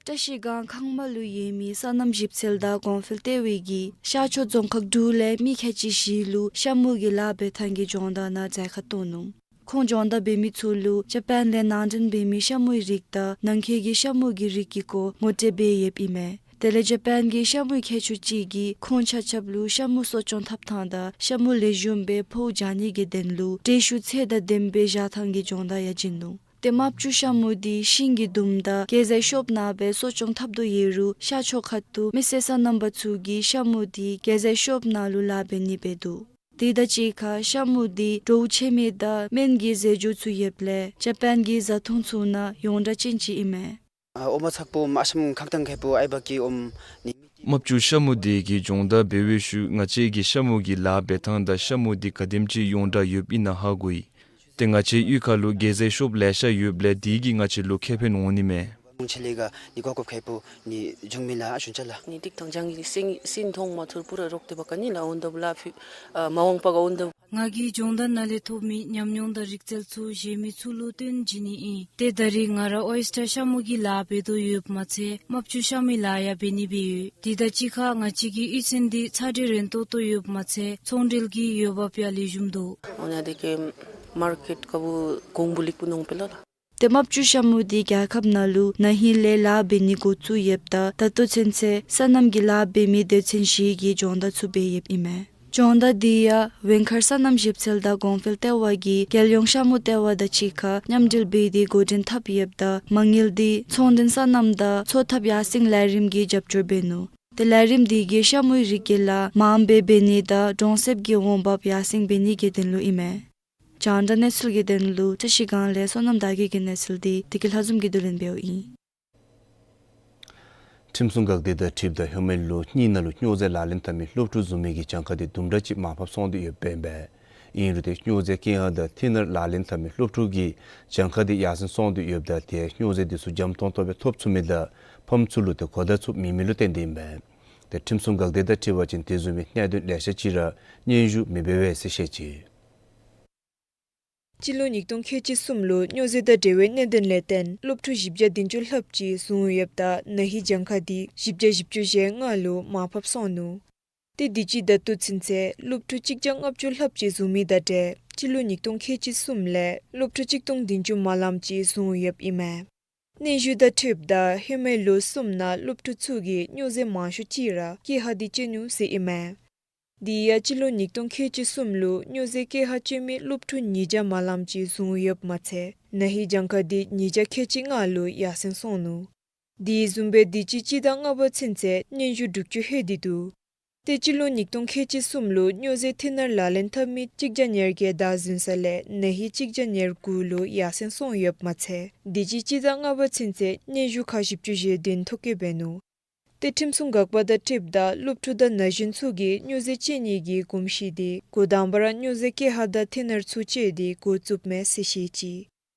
བཀྲ་ཤིས་སྒང་ཁང་མ་ལུ་ཡོད་མི་སོ་ནམ་ཞིབ་འཚོལ་དང་གོང་འཕེལ་ལྟེ་བ་གིས་ཤར་ཕྱོགས་རྫོང་ཁག་དྲུག་ལས་མི་ཁལ་གཅིག་བཞི་ལུ་ཤ་མུ་གི་ལཱ་འབད་ཐངས་ཀྱི་སྦྱོང་བརྡར་ནང་མཛད་ཁར་གཏོགས་ནུག། ཁོང་སྦྱོང་བརྡར་འབད་མི་ཚུ་ལུ་ཇ་པཱན་ལས་ནང་འདྲེན་འབད་མི་ཤ་མུའི་རིགས་དང་ནང་འཁོད་ཀྱི་ཤ་མུ་གི་རིགས་ཀྱི་སྐོར་ངོ་སྤྲོད་འབད་ཡོདཔ་ཨིན་མས། དེ་ལས་ཇ་པཱན་གྱི་ཤ་མུའི་མཁས་མཆོག་ཅིག་གིས་ཁོང་ཆ་ཁྱབ་ལུ་ཤ་མུ་གསོ་སྐྱོང་འཐབ་ཐངས་དང་ཤ་མུ་ལེགས་ཤོམ་སྦེ་ཕོཝ་རྒྱག་ནི་གི་དོན་ལུ་འདྲེན་ཤུགས་ཚད་དང་ལྡནམ་སྦེ་བཞག་ཐངས་ཀྱི་སྦྱོང་བརྡར་ཡང་བྱིན་ནུག། ཏེ་རྨ་བྱ་ཤ་མུ་འདི་ཤིང་གི་དུམ་དང་གྱལ་སར་ཤོབ་ནང་སྦེ་གསོ་སྐྱོང་འཐབ་དོ་ཡོད་རུང་ཤར་ཕྱོགས་ཁ་ཐུག་མི་སེར་སོ་ནམ་པ་ཚུ་གིས་ཤ་མུ་འདི་གྱལ་སར་ཤོབ་ནང་ལུ་ལཱ་འབད་ནི་འབད་དོ། དེ་དང་གཅིག་ཁར་ཤ་མུ་འདི་བྲོཝ་ཆེ་མི་དང་སྨན་གྱི་རྫས་སྦྱོར་ཚུ་ཡོདཔ་ལས་ཇ་པཱན་གྱི་བཟའ་འཐུང་ཚུ་ནང་ཡོངས་གྲགས་ཅན་ཅིག་ཨིན་མས། ཨ་འོ་མ་ཚགས་པོ་མ་ཤམ་ཁག་དང་ཁེ་པོ་ཨའི་བ་ཀི་ཨོམ་ནི། རྨ་བྱ་ཤ་མུ་འདི་གི་སྦྱོང་བརྡར་འབད་བའི་ཤུལ་ང་བཅས་ཀྱིས་ཤ་མུ་གི་ལཱ་འབད་ཐངས་དང་ཤ་མུ་འདི་ག་དེམ་ཅིག་ཡོངས་གྲགས་ཡོདཔ་ཨིན་ན་ཧ་གོ་ཡི། ཏེ་ང་བཅས་གཡུས་ཁ་ལུ་གྱལ་སར་ཤོབ་ལེ་ཤ་ཡོདཔ་ལས་དེ་གིས་ང་བཅས་ལུ་ཁེ་ཕན་འོང་ནི་མས། ཆེ་ལེ་ག་ནི་གོ་སྐབས་ཁེ་པོ་ནི་འབྱུང་མི་ལགས་ཨ་ཞུན་ཆ་ལགས། ནི་ཏིག་ཐང་ཅང་གི་སིང་སིང་ཐོང་མ་ཐུར་པུ་ར་རོག་ཏེ་བ་ཀ་ནི་ལ་འོན་དབ་ལ་ཕི་ཨ་མ་འོང་པ་ག་འོན་དབ། ང་གིས་སྦྱོང་བརྡར་ནང་ལས་ཐོབ་མི་ཉམས་མྱོང་དང་རིག་རྩལ་ཚུ་གཞན་མི་ཚུ་ལུ་སྟོན་བྱིན་ནི་ཨིན། ཏེ་ད་རིས་ང་ར་ཨོ་ཡེསི་ཊར་ཤ་མུ་གི་ལཱ་འབད་དོ་ཡོདཔ་མ་ཚད་རྨ་བྱ་ཤ་མུའི་ལཱ་ཡང་འབད་ནི་འབད་ཡོད། དེ་དང་གཅིག་ཁར་ང་བཅས་ཀྱི་གཡུས་ཚན་འདི་ཚ་དྲོད་རན་ཏོག་ཏོ་ཡོདཔ་མ་ཚད་ཚོང་འབྲེལ་གྱི་འོས་འབབ་ཡང་ལེགས་ཤོམ་འདུག། འོ་ན་དེ་གིས་མར་ཀེཊ་ཁ་བུ་གོང་བུ་ལེགས་པོ་ནོ་པེ་ལ་ལགས། ཏེ་རྨ་བྱ་ཤ་མུ་འདི་རྒྱལ་ཁབ་ནང་ལུ་ན་ཧིང་ལས་ལཱ་འབད་ནི་འགོ་བཙུགས་ཡོདཔ་ད་ད་ལྟོ་ཚུན་ཚོད་སོ་ནམ་གྱི་ལཱ་འབད་མི་སྡེ་ཚན་བཞི་གིས་སྦྱོང་བརྡར་ཚུ་འབད་ཡོདཔ་ཨིན་མས། སྦྱོང་བརྡར་འདི་ཡང་ཝེང་མཁར་སོ་ནམ་ཞིབ་འཚོལ་དང་གོང་འཕེལ་ལྟེ་བ་གིས་རྒྱལ་ཡོངས་ཤ་མུ་ལྟེ་བ་དང་གཅིག་ཁར་མཉམ་འབྲེལ་འབད་དེ་འགོ་འདྲེན་འཐབ་ཡོདཔ་ད་མ་དངུལ་འདི་ཚོང་དོན་སོ་ནམ་དང་འཚོ་ཐབས་ཡར་སེང་ལས་རིམ་གྱིས་རྒྱབ་སྐྱོར་འབད་ནུག། ཏེ་ལས་རིམ་འདི་གིས་ཤ་མུའི་རིགས་ཀྱི་ལཱ་མངམ་སྦེ་འབད་ནི་དང་གྲོང་གསེབ་ཀྱི་འོང་འབབ་ཡར་སེང་འབད་ནི་གི་དོན་ལུ་ཨིན་མས། རྒྱང་བསྒྲགས་གནས་ཚུལ་གྱི་དོན་ལུ་བཀྲ་ཤིས་སྒང་ལས་བསོད་ནམས་དར་རྒྱས་ཀྱི་གནས་ཚུལ་འདི་བདེ་སྐྱིད་ལྷ་འཛོམས་ཀྱིས་བསྡུ་ལེན་འབདཝ་ཨིན། ཁྲིམས་སྲུང་འགག་སྡེ་དང་འཁྲིལཝ་ད་ཧེ་མའི་ལོ་གཉིས་ནང་ལུ་སྨྱོ་རྫས་ལག་ལེན་འཐབ་མི་སློབ་ཕྲུག་བཟུང་མི་གི་གྱངས་ཁ་འདི་དུམ་གྲ་ཅིག་མར་ཕབ་སོང་སྟེ་ཡོདཔ་ཨིན་པས། ཨིན་རུང་ཏེ་སྨྱོ་རྫས་ཀེ་ཧ་དང་ཐིན་ནར་ལག་ལེན་འཐབ་མི་སློབ་ཕྲུག་གི་གྱངས་ཁ་འདི་ཡར་སེང་སོང་སྟེ་ཡོདཔ་ད་ཏེ་སྨྱོ་རྫས་འདི་ཚུ་འཇམ་ཏོང་ཏོ་སྦེ་ཐོབ་ཚུགས་མི་དང་ཕམ་ཚུགས་ལུ་ཏེ་གོ་བརྡ་ཚུ་མེད་མི་ལུ་བརྟེན་ཏེ་ཨིན་པས། ཏེ་ཁྲིམས་སྲུང་འགག་སྡེ་དང་འཁྲིལ་བ་ཅིན་དེ་བཟུམ་མའི་གནད་དོན་ལེ་ཤ་ཅིག་ར་སྙན་ཞུ་མི་འབད་བས་ཟེར་བཤད་ཅི། སྤྱི་ལོ་ཉིས་སྟོང་ཁལ་གཅིག་གསུམ་ལུ་སྨྱོ་རྫས་དང་འབྲེལ་བའི་གནད་དོན་ལས་བརྟེན་སློབ་ཕྲུག་བཞི་བརྒྱ་བདུན་ཅུ་ལྷགཔ་ཅིག་བཟུང་ཡོདཔ་ད་ན་ཧིང་གྱངས་ཁ་འདི་བཞི་བརྒྱ་བཞི་བཅུ་ཞེ་ལྔ་ལུ་མར་ཕབ་སོང་ནུག། ཏེ་དུས་ཅི་ད་ལྟོ་ཚུན་ཚོད་སློབ་ཕྲུག་གཅིག་བརྒྱ་ལྔ་བཅུ་ལྷགཔ་ཅིག་བཟུང་མི་དང་འབྲེལ་སྤྱི་ལོ་ཉིས་སྟོང་ཁལ་གཅིག་གསུམ་ལས་སློབ་ཕྲུག་གཅིག་སྟོང་བདུན་ཅུ་མ་ལངམ་ཅིག་བཟུང་ཡོདཔ་ཨིན་མས། སྙན་ཞུ་དང་འཁྲིལཝ་ད་ཧེ་མའི་ལོ་གསུམ་ནང་སློབ་ཕྲུག་ཚུ་གིས་སྨྱོ་རྫས་མང་ཤོས་ཅིག་ར་ཀེ་ཧ་འདི་སྤྱོད་ནུག་ཟེར་ཨིན་མས། དེ་ཡང་སྤྱི་ལོ་ཉིས་སྟོང་ཁལ་གཅིག་གསུམ་ལུ་སྨྱོ་རྫས་སྐྱེལ་ཧ་སྤྱོད་མི་སློབ་ཕྲུག་ཉིས་བརྒྱ་མ་ལམ་ཅིག་བཟུང་ཡོདཔ་མ་ཚད་ན་ཧིང་གྱངས་ཁ་དེ་ཉིས་བརྒྱ་ཁལ་གཅིག་ལྔ་ལུ་ཡར་སེང་སོང་ནུག། དེ་བཟུམ་སྦེ་དུས་ཅི་སྤྱི་ཟླ་ལྔ་པ་ཚུན་ཚོད་སྙན་ཞུ་དྲུག་ཅུ་ལྷོད་དེ་འདུག། ཏེ་སྤྱི་ལོ་ཉིས་སྟོང་ཁལ་གཅིག་གསུམ་ལུ་སྨྱོ་རྫས་འཐེན་ནར་ལག་ལེན་འཐབ་མི་གཅིག་བརྒྱ་ཉེར་བརྒྱད་བདའ་ཟུན་ས་ལས་ན་ཧིང་གཅིག་བརྒྱ་ཉེར་དགུ་ལུ་ཡར་སེང་སོང་ཡོདཔ་མ་ཚད་དུས་ཅི་སྤྱི་ཟླ་ལྔ་པ་ཚུན་ཚོད་སྙན་ཞུ་ཁག་བཞི་བཅུ་ཞེ་བདུན་ཐོ་བཀོད་འབད་ནུག། ཏེ་ཁྲིམས་སྲུང་འགག་པ་དང་འཁྲིལཝ་ད་སློབ་ཕྲུག་དང་ན་གཞོན་ཚུ་གིས་སྨྱོ་རྫས་སྤྱོད་ནི་གི་གོམས་གཤིས་དེ་འགོ་དང་པ་ར་སྨྱོ་རྫས་སྐྱེལ་ཧ་དང་འཐེན་ནར་ཚུ་སྤྱོད་དེ་འགོ་བཙུགསཔ་མས་ཟེར་བཤད་ཅི།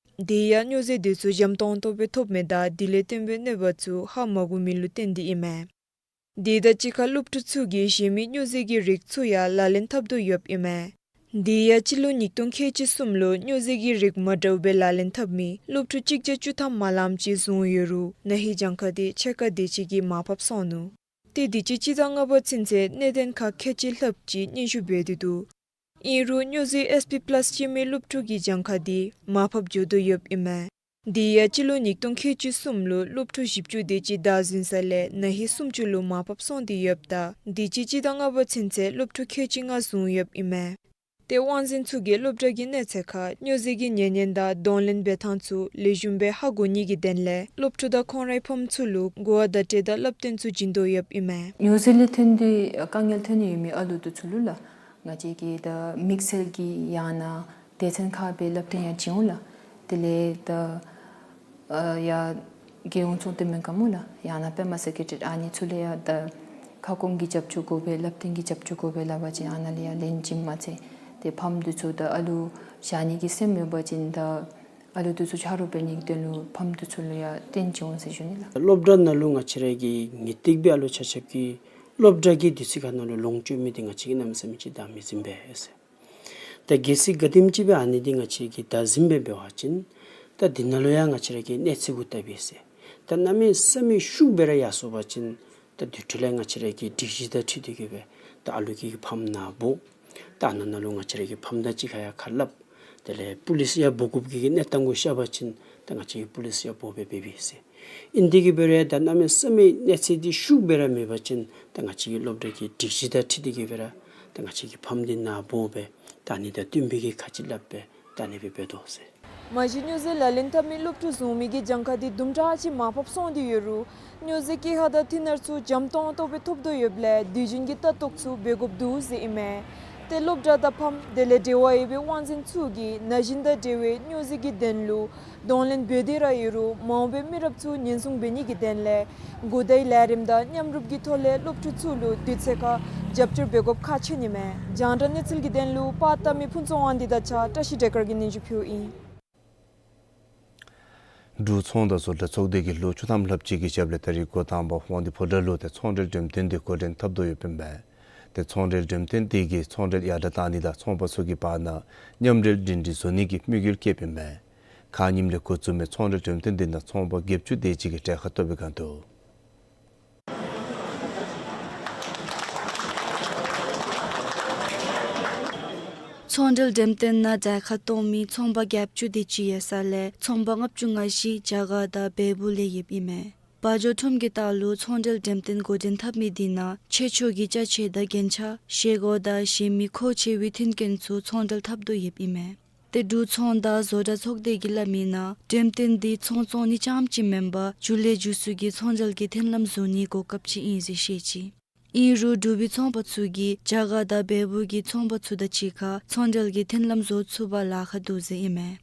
དེ་ཡང་སྨྱོ་རྫས་དེ་ཚུ་འཇམ་ཏོང་ཏོ་སྦེ་ཐོབ་མི་དང་དེ་ལས་བརྟེན་པའི་གནོད་པ་ཚུ་ཧ་མ་གོ་མི་ལུ་བརྟེན་ཏེ་ཨིན་མས། དེ་དང་གཅིག་ཁར་སློབ་ཕྲུག་ཚུ་གིས་གཞན་མི་སྨྱོ་རྫས་ཀྱི་རིགས་ཚུ་ཡང་ལག་ལེན་འཐབ་དོ་ཡོདཔ་ཨིན་མས། དེ་ཡང་སྤྱི་ལོ་ཉིས་སྟོང་ཁལ་གཅིག་གསུམ་ལུ་སྨྱོ་རྫས་ཀྱི་རིགས་མ་འདྲཝ་སྦེ་ལག་ལེན་འཐབ་མི་སློབ་ཕྲུག་གཅིག་བརྒྱ་བཅུ་ཐམ་མ་ལམ་ཅིག་བཟུང་ཡོད་རུང་ན་ཧིང་གྱངས་ཁ་དེ་ཕྱེད་ཀ་དེ་ཅིག་གིས་མར་ཕབ་སོང་ནུག། ཏེ་དུས་ཅི་སྤྱི་ཟླ་ལྔ་པ་ཚུན་ཚོད་གནད་དོན་ཁག་ཁལ་གཅིག་ལྷགཔ་ཅིག་སྙན་ཞུ་འབད་དེ་འདུག། ཨིན་རུང་སྨྱོ་རྫས་ཨེས་པི་པ་ལཱས་སྤྱོད་མི་སློབ་ཕྲུག་གི་གྱངས་ཁ་དེ་མར་ཕབ་འགྱོ་དོ་ཡོདཔ་ཨིན་མས། དེ་ཡང་སྤྱི་ལོ་ཉིས་སྟོང་ཁལ་གཅིག་གསུམ་ལུ་སློབ་ཕྲུག་བཞི་བཅུ་དེ་ཅིག་བདའ་ཟུན་ས་ལས་ན་ཧིང་སུམ་ཅུ་ལུ་མར་ཕབ་སོང་སྟེ་ཡོདཔ་ད་དུས་ཅི་སྤྱི་ཟླ་ལྔ་པ་ཚུན་ཚོད་སློབ་ཕྲུག་ཁལ་གཅིག་ལྔ་བཟུང་ཡོདཔ་ཨིན་མས། ཏེ་དབང་འཛིན་ཚུ་གིས་སློབ་གྲྭ་གི་གནས་ཚད་ཁར་སྨྱོ་རྫས་ཀྱི་ཉེ་ཉེན་དང་གདོང་ལེན་འབད་ཐངས་ཚུ་ལེགས་ཤོམ་སྦེ་ཧ་གོ་ནི་གི་དོན་ལས་སློབ་ཕྲུག་དང་ཁོང་རའི་ཕམ་ཚུ་ལུ་གོ་བ་བརྡ་སྤྲོད་དང་བསླབ་སྟོན་ཚུ་བྱིན་དོ་ཡོདཔ་ཨིན་མས། སྨྱོ་རྫས་ལས་ཐོན་ཏེ་དཀའ་ངལ་ཐོན་ནི་ཡོད་མི་ཨ་ལུ་དེ་ཚུ་ལུ་ལགས། ང་བཅས་ཀྱིས་ད་དམིགས་བསལ་གྱི་ཡང་ན་སྡེ་ཚན་ཁག་སྦེ་བསླབ་སྟོན་ཡང་བྱིན་འོང་ལགས། དེ་ལས་ད་ཨ་ཡ་རྒྱལ་ཡོངས་ཚོགས་སྡེ་མེན་ག་སྨོ་ལགས། ཡང་ན་པདྨ་སེ་ཀེ་ཊི་རི་ཨ་ནི་ཚུ་ལས་ཡང་ད་ཁ་སྐོང་གི་རྒྱབ་སྐྱོར་དགོ་པས་སླབ་སྟོན་གྱི་རྒྱབ་སྐྱོར་དགོ་པས་སླབ་པ་ཅིན་ཨ་ནཱ་ལས་ཡང་ལེན་བྱིནམ་མ་ཚད་ཏེ་ཕམ་དེ་ཚུ་ད་ཨ་ལུ་བཞག་ནི་གི་སེམས་ཡོད་པ་ཅིན་ད་ཨ་ལུ་དེ་ཚུ་ཆ་རོགས་འབད་ནི་གི་དོན་ལུ་ཕམ་དེ་ཚུ་ལུ་ཡང་སྟོན་བྱིན་འོང་ཟེར་ཞུ་ནི་ལགས། སློབ་གྲྭ་ནང་ལུ་ང་བཅས་ར་གི་ངེས་ཏིག་སྦེ་ཨ་ལུ་ཆ་ཁྱབ་ཀྱིས་སློབ་གྲྭ་གི་དུས་ཚོད་ཁར་ནང་ལུ་ལོངས་སྤྱོད་མི་དེ་ང་བཅས་ཀྱིས་གནམ་མེད་ས་མེད་ཅིག་བདའ་མི་ཟིན་པས་ཟེར། ད་གལ་སྲིད་ག་དེམ་ཅིག་སྦེ་ཨ་ནི་འདི་ང་བཅས་ཀྱིས་བདའ་ཟིན་པས་འབད་བ་ཅིན་ད་འདི་ནང་ལུ་ཡང་ང་བཅས་ར་གི་གནས་ཚད་གུ་བལྟ་སྦེ་ཟེར། ད་གནམ་མེད་ས་མེད་ཤུགས་སྦེ་ར་ཡར་སོང་པ་ཅིན་ད་དེ་འཕྲོ་ལས་ང་བཅས་ར་གི་སྒྲིག་གཞི་དང་འཁྲིལ་ཏེ་གི་སྦེ་ད་ཨ་ལུ་གི་ཕམ་ནཱ་འབོ། ད་ཨ་ནཱ་ནང་ལུ་ང་བཅས་ར་གི་ཕམ་དང་གཅིག་ཁར་ཡང་ཁ་སླབ། དེ་ལས་པུ་ལིསི་ཡང་འབོ་དགོཔ་གི་གནས་སྟངས་གུ་ཤར་བ་ཅིན་ད་ང་བཅས་ཀྱིས་པུ་ལིསི་ཡང་འབོ་སྦེ་འབད་སྦེ་ཟེར། ཨིན་དེ་གི་སྦེ་ར་ད་གནམ་མེད་ས་མེད་གནས་ཚད་འདི་ཤུགས་སྦེ་ར་མེད་པ་ཅིན་ད་ང་བཅས་ཀྱི་སློབ་གྲྭ་གི་སྒྲིག་གཞི་དང་འཁྲིལ་ཏེ་གི་སྦེ་ར་ད་ང་བཅས་ཀྱི་ཕམ་འདི་ནཱ་འབོ་སྦེ་ད་ཨ་ནི་དང་བསྟུན་པའི་གི་ཁ་ཅིག་སླབ་སྦེ་ད་ཨ་ནི་སྦེ་འབད་དོ་ཟེར། མ་གཞི་སྨྱོ་རྫས་ལག་ལེན་འཐབ་མི་སློབ་ཕྲུག་བཟུང་མི་གི་གྱངས་ཁ་འདི་དུམ་གྲ་ཅིག་མར་ཕབ་སོང་སྟེ་ཡོད་རུང་སྨྱོ་རྫས་སྐྱེལ་ཧ་དང་འཐེན་ནར་ཚུ་འཇམ་ཏོང་ཏོ་སྦེ་ཐོབ་དོ་ཡོདཔ་ལས་དུས་རྒྱུན་གྱི་ལྟ་རྟོག་ཚུ་འབད་དགོཔ་འདུག་ཟེར་ཨིན་མས། ཏེ་སློབ་གྲྭ་དང་ཕམ་དེ་ལས་འབྲེལ་བ་ཡོད་པའི་དབང་འཛིན་ཚུ་གིས་ན་གཞོན་དང་འབྲེལ་བའི་སྨྱོ་རྫས་ཀྱི་དོན་ལུ་གདོང་ལེན་འབད་དེ་ར་ཡོད་རུང་མ་འོངས་པའི་མི་རབས་ཚུ་ཉེན་སྲུང་འབད་ནི་གི་དོན་ལས་གོ་བརྡའི་ལས་རིམ་དང་མཉམ་རུབ་ཀྱི་ཐོག་ལས་སློབ་ཕྲུག་ཚུ་ལུ་དུས་ཚོད་ཁར་རྒྱབ་སྐྱོར་འབད་དགོཔ་ཁག་ཆེ་ནི་མས། རྒྱང་བསྒྲགས་གནས་ཚུལ་གྱི་དོན་ལུ་པར་བཏབ་མི་ཕུན་ཚོགས་དབང་འདུས་དང་གཅིག་ཁར་བཀྲ་ཤིས་བདེ་དཀར་གྱིས་སྙན་ཞུ་ཕུལཝ་ཨིན། འབྲུག་ཚོང་དང་བཟོ་གྲྭ་ཚོགས་སྡེ་གིས་ལོ་བཅུ་ཐམ་ལྷགཔ་ཅིག་གི་རྒྱབ་ལས་ད་རིས་འགོ་དང་པ་དབང་འདུས་ཕོ་བྲང་ལུ་ཏེ་ཚོང་འབྲེལ་འགྲེམས་སྟོན་འདི་འགོ་འདྲེན་འཐབ་དོ་ཡོདཔ་ཨིན་པས། ཏེ་ཚོང་འབྲེལ་འགྲེམས་སྟོན་འདི་གིས་ཚོང་འབྲེལ་ཡར་དྲག་གཏང་ནི་དང་ཚོང་པ་ཚུ་གི་བར་ན་མཉམ་འབྲེལ་སྒྲིང་སྒྲིང་བཟོ་ནི་གི་དམིགས་ཡུལ་བསྐྱེདཔ་ཨིན་པས། ཁ་ཉིནམ་ལས་འགོ་བཙུགས་མི་ཚོང་འབྲེལ་འགྲེམས་སྟོན་འདི་ནང་ཚོང་པ་བརྒྱད་ཅུ་དེ་ཅིག་གིས་གྲལ་ཁར་གཏོགས་པའི་སྒང་དུ་ཚོང་འབྲེལ་འགྲེམས་སྟོན་ནང་གྲལ་ཁར་གཏོགས་མི་ཚོང་པ་བརྒྱད་ཅུ་དེ་ཅིག་ཡོད་ས་ལས་ཚོང་པ་ལྔ་བཅུ་ང་བཞི་རྒྱ་གར་དང་བལ་པོ་ལས་ཡོདཔ་ཨིན་མས། བ་འཇོ་ཁྲོམ་གྱི་ལྟག་ལུ་ཚོང་འབྲེལ་འགྲེམས་སྟོན་འགོ་འདྲེན་འཐབ་མི་འདི་ནང་ཆོས་ཕྱོགས་ཀྱི་ཅ་ཆས་དང་རྒྱན་ཆ་བཞེས་སྒོ་དང་གཞན་མི་མཁོ་ཆེ་བའི་མཐུན་རྐྱེན་ཚུ་ཚོང་འབྲེལ་འཐབ་དོ་ཡོདཔ་ཨིན་མས། ཏེ་འབྲུག་ཚོང་དང་བཟོ་གྲྭ་ཚོགས་སྡེ་གིས་སླབ་མིའི་ནང་འགྲེམས་སྟོན་འདི་ཚོང་བཙོང་ནི་རྐྱངམ་ཅིག་མེན་པར་མཇུག་ལས་མཇུག་སུ་གི་ཚོང་འབྲེལ་གྱི་མཐུན་ལམ་བཟོ་ནིའི་གོ་སྐབས་ཅིག་ཨིན་ཟེར་བཤད་ཅི། ཨིན་རུང་འབྲུག་པའི་ཚོང་པ་ཚུ་གིས་རྒྱ་གར་དང་བལ་པོ་གི་ཚོང་པ་ཚུ་དང་གཅིག་ཁར་ཚོང་འབྲེལ་གྱི་མཐུན་ལམ་བཟོ་ཚུགས་པར་ལཱ་ཁག་འདུག་ཟེར་ཨིན་མས།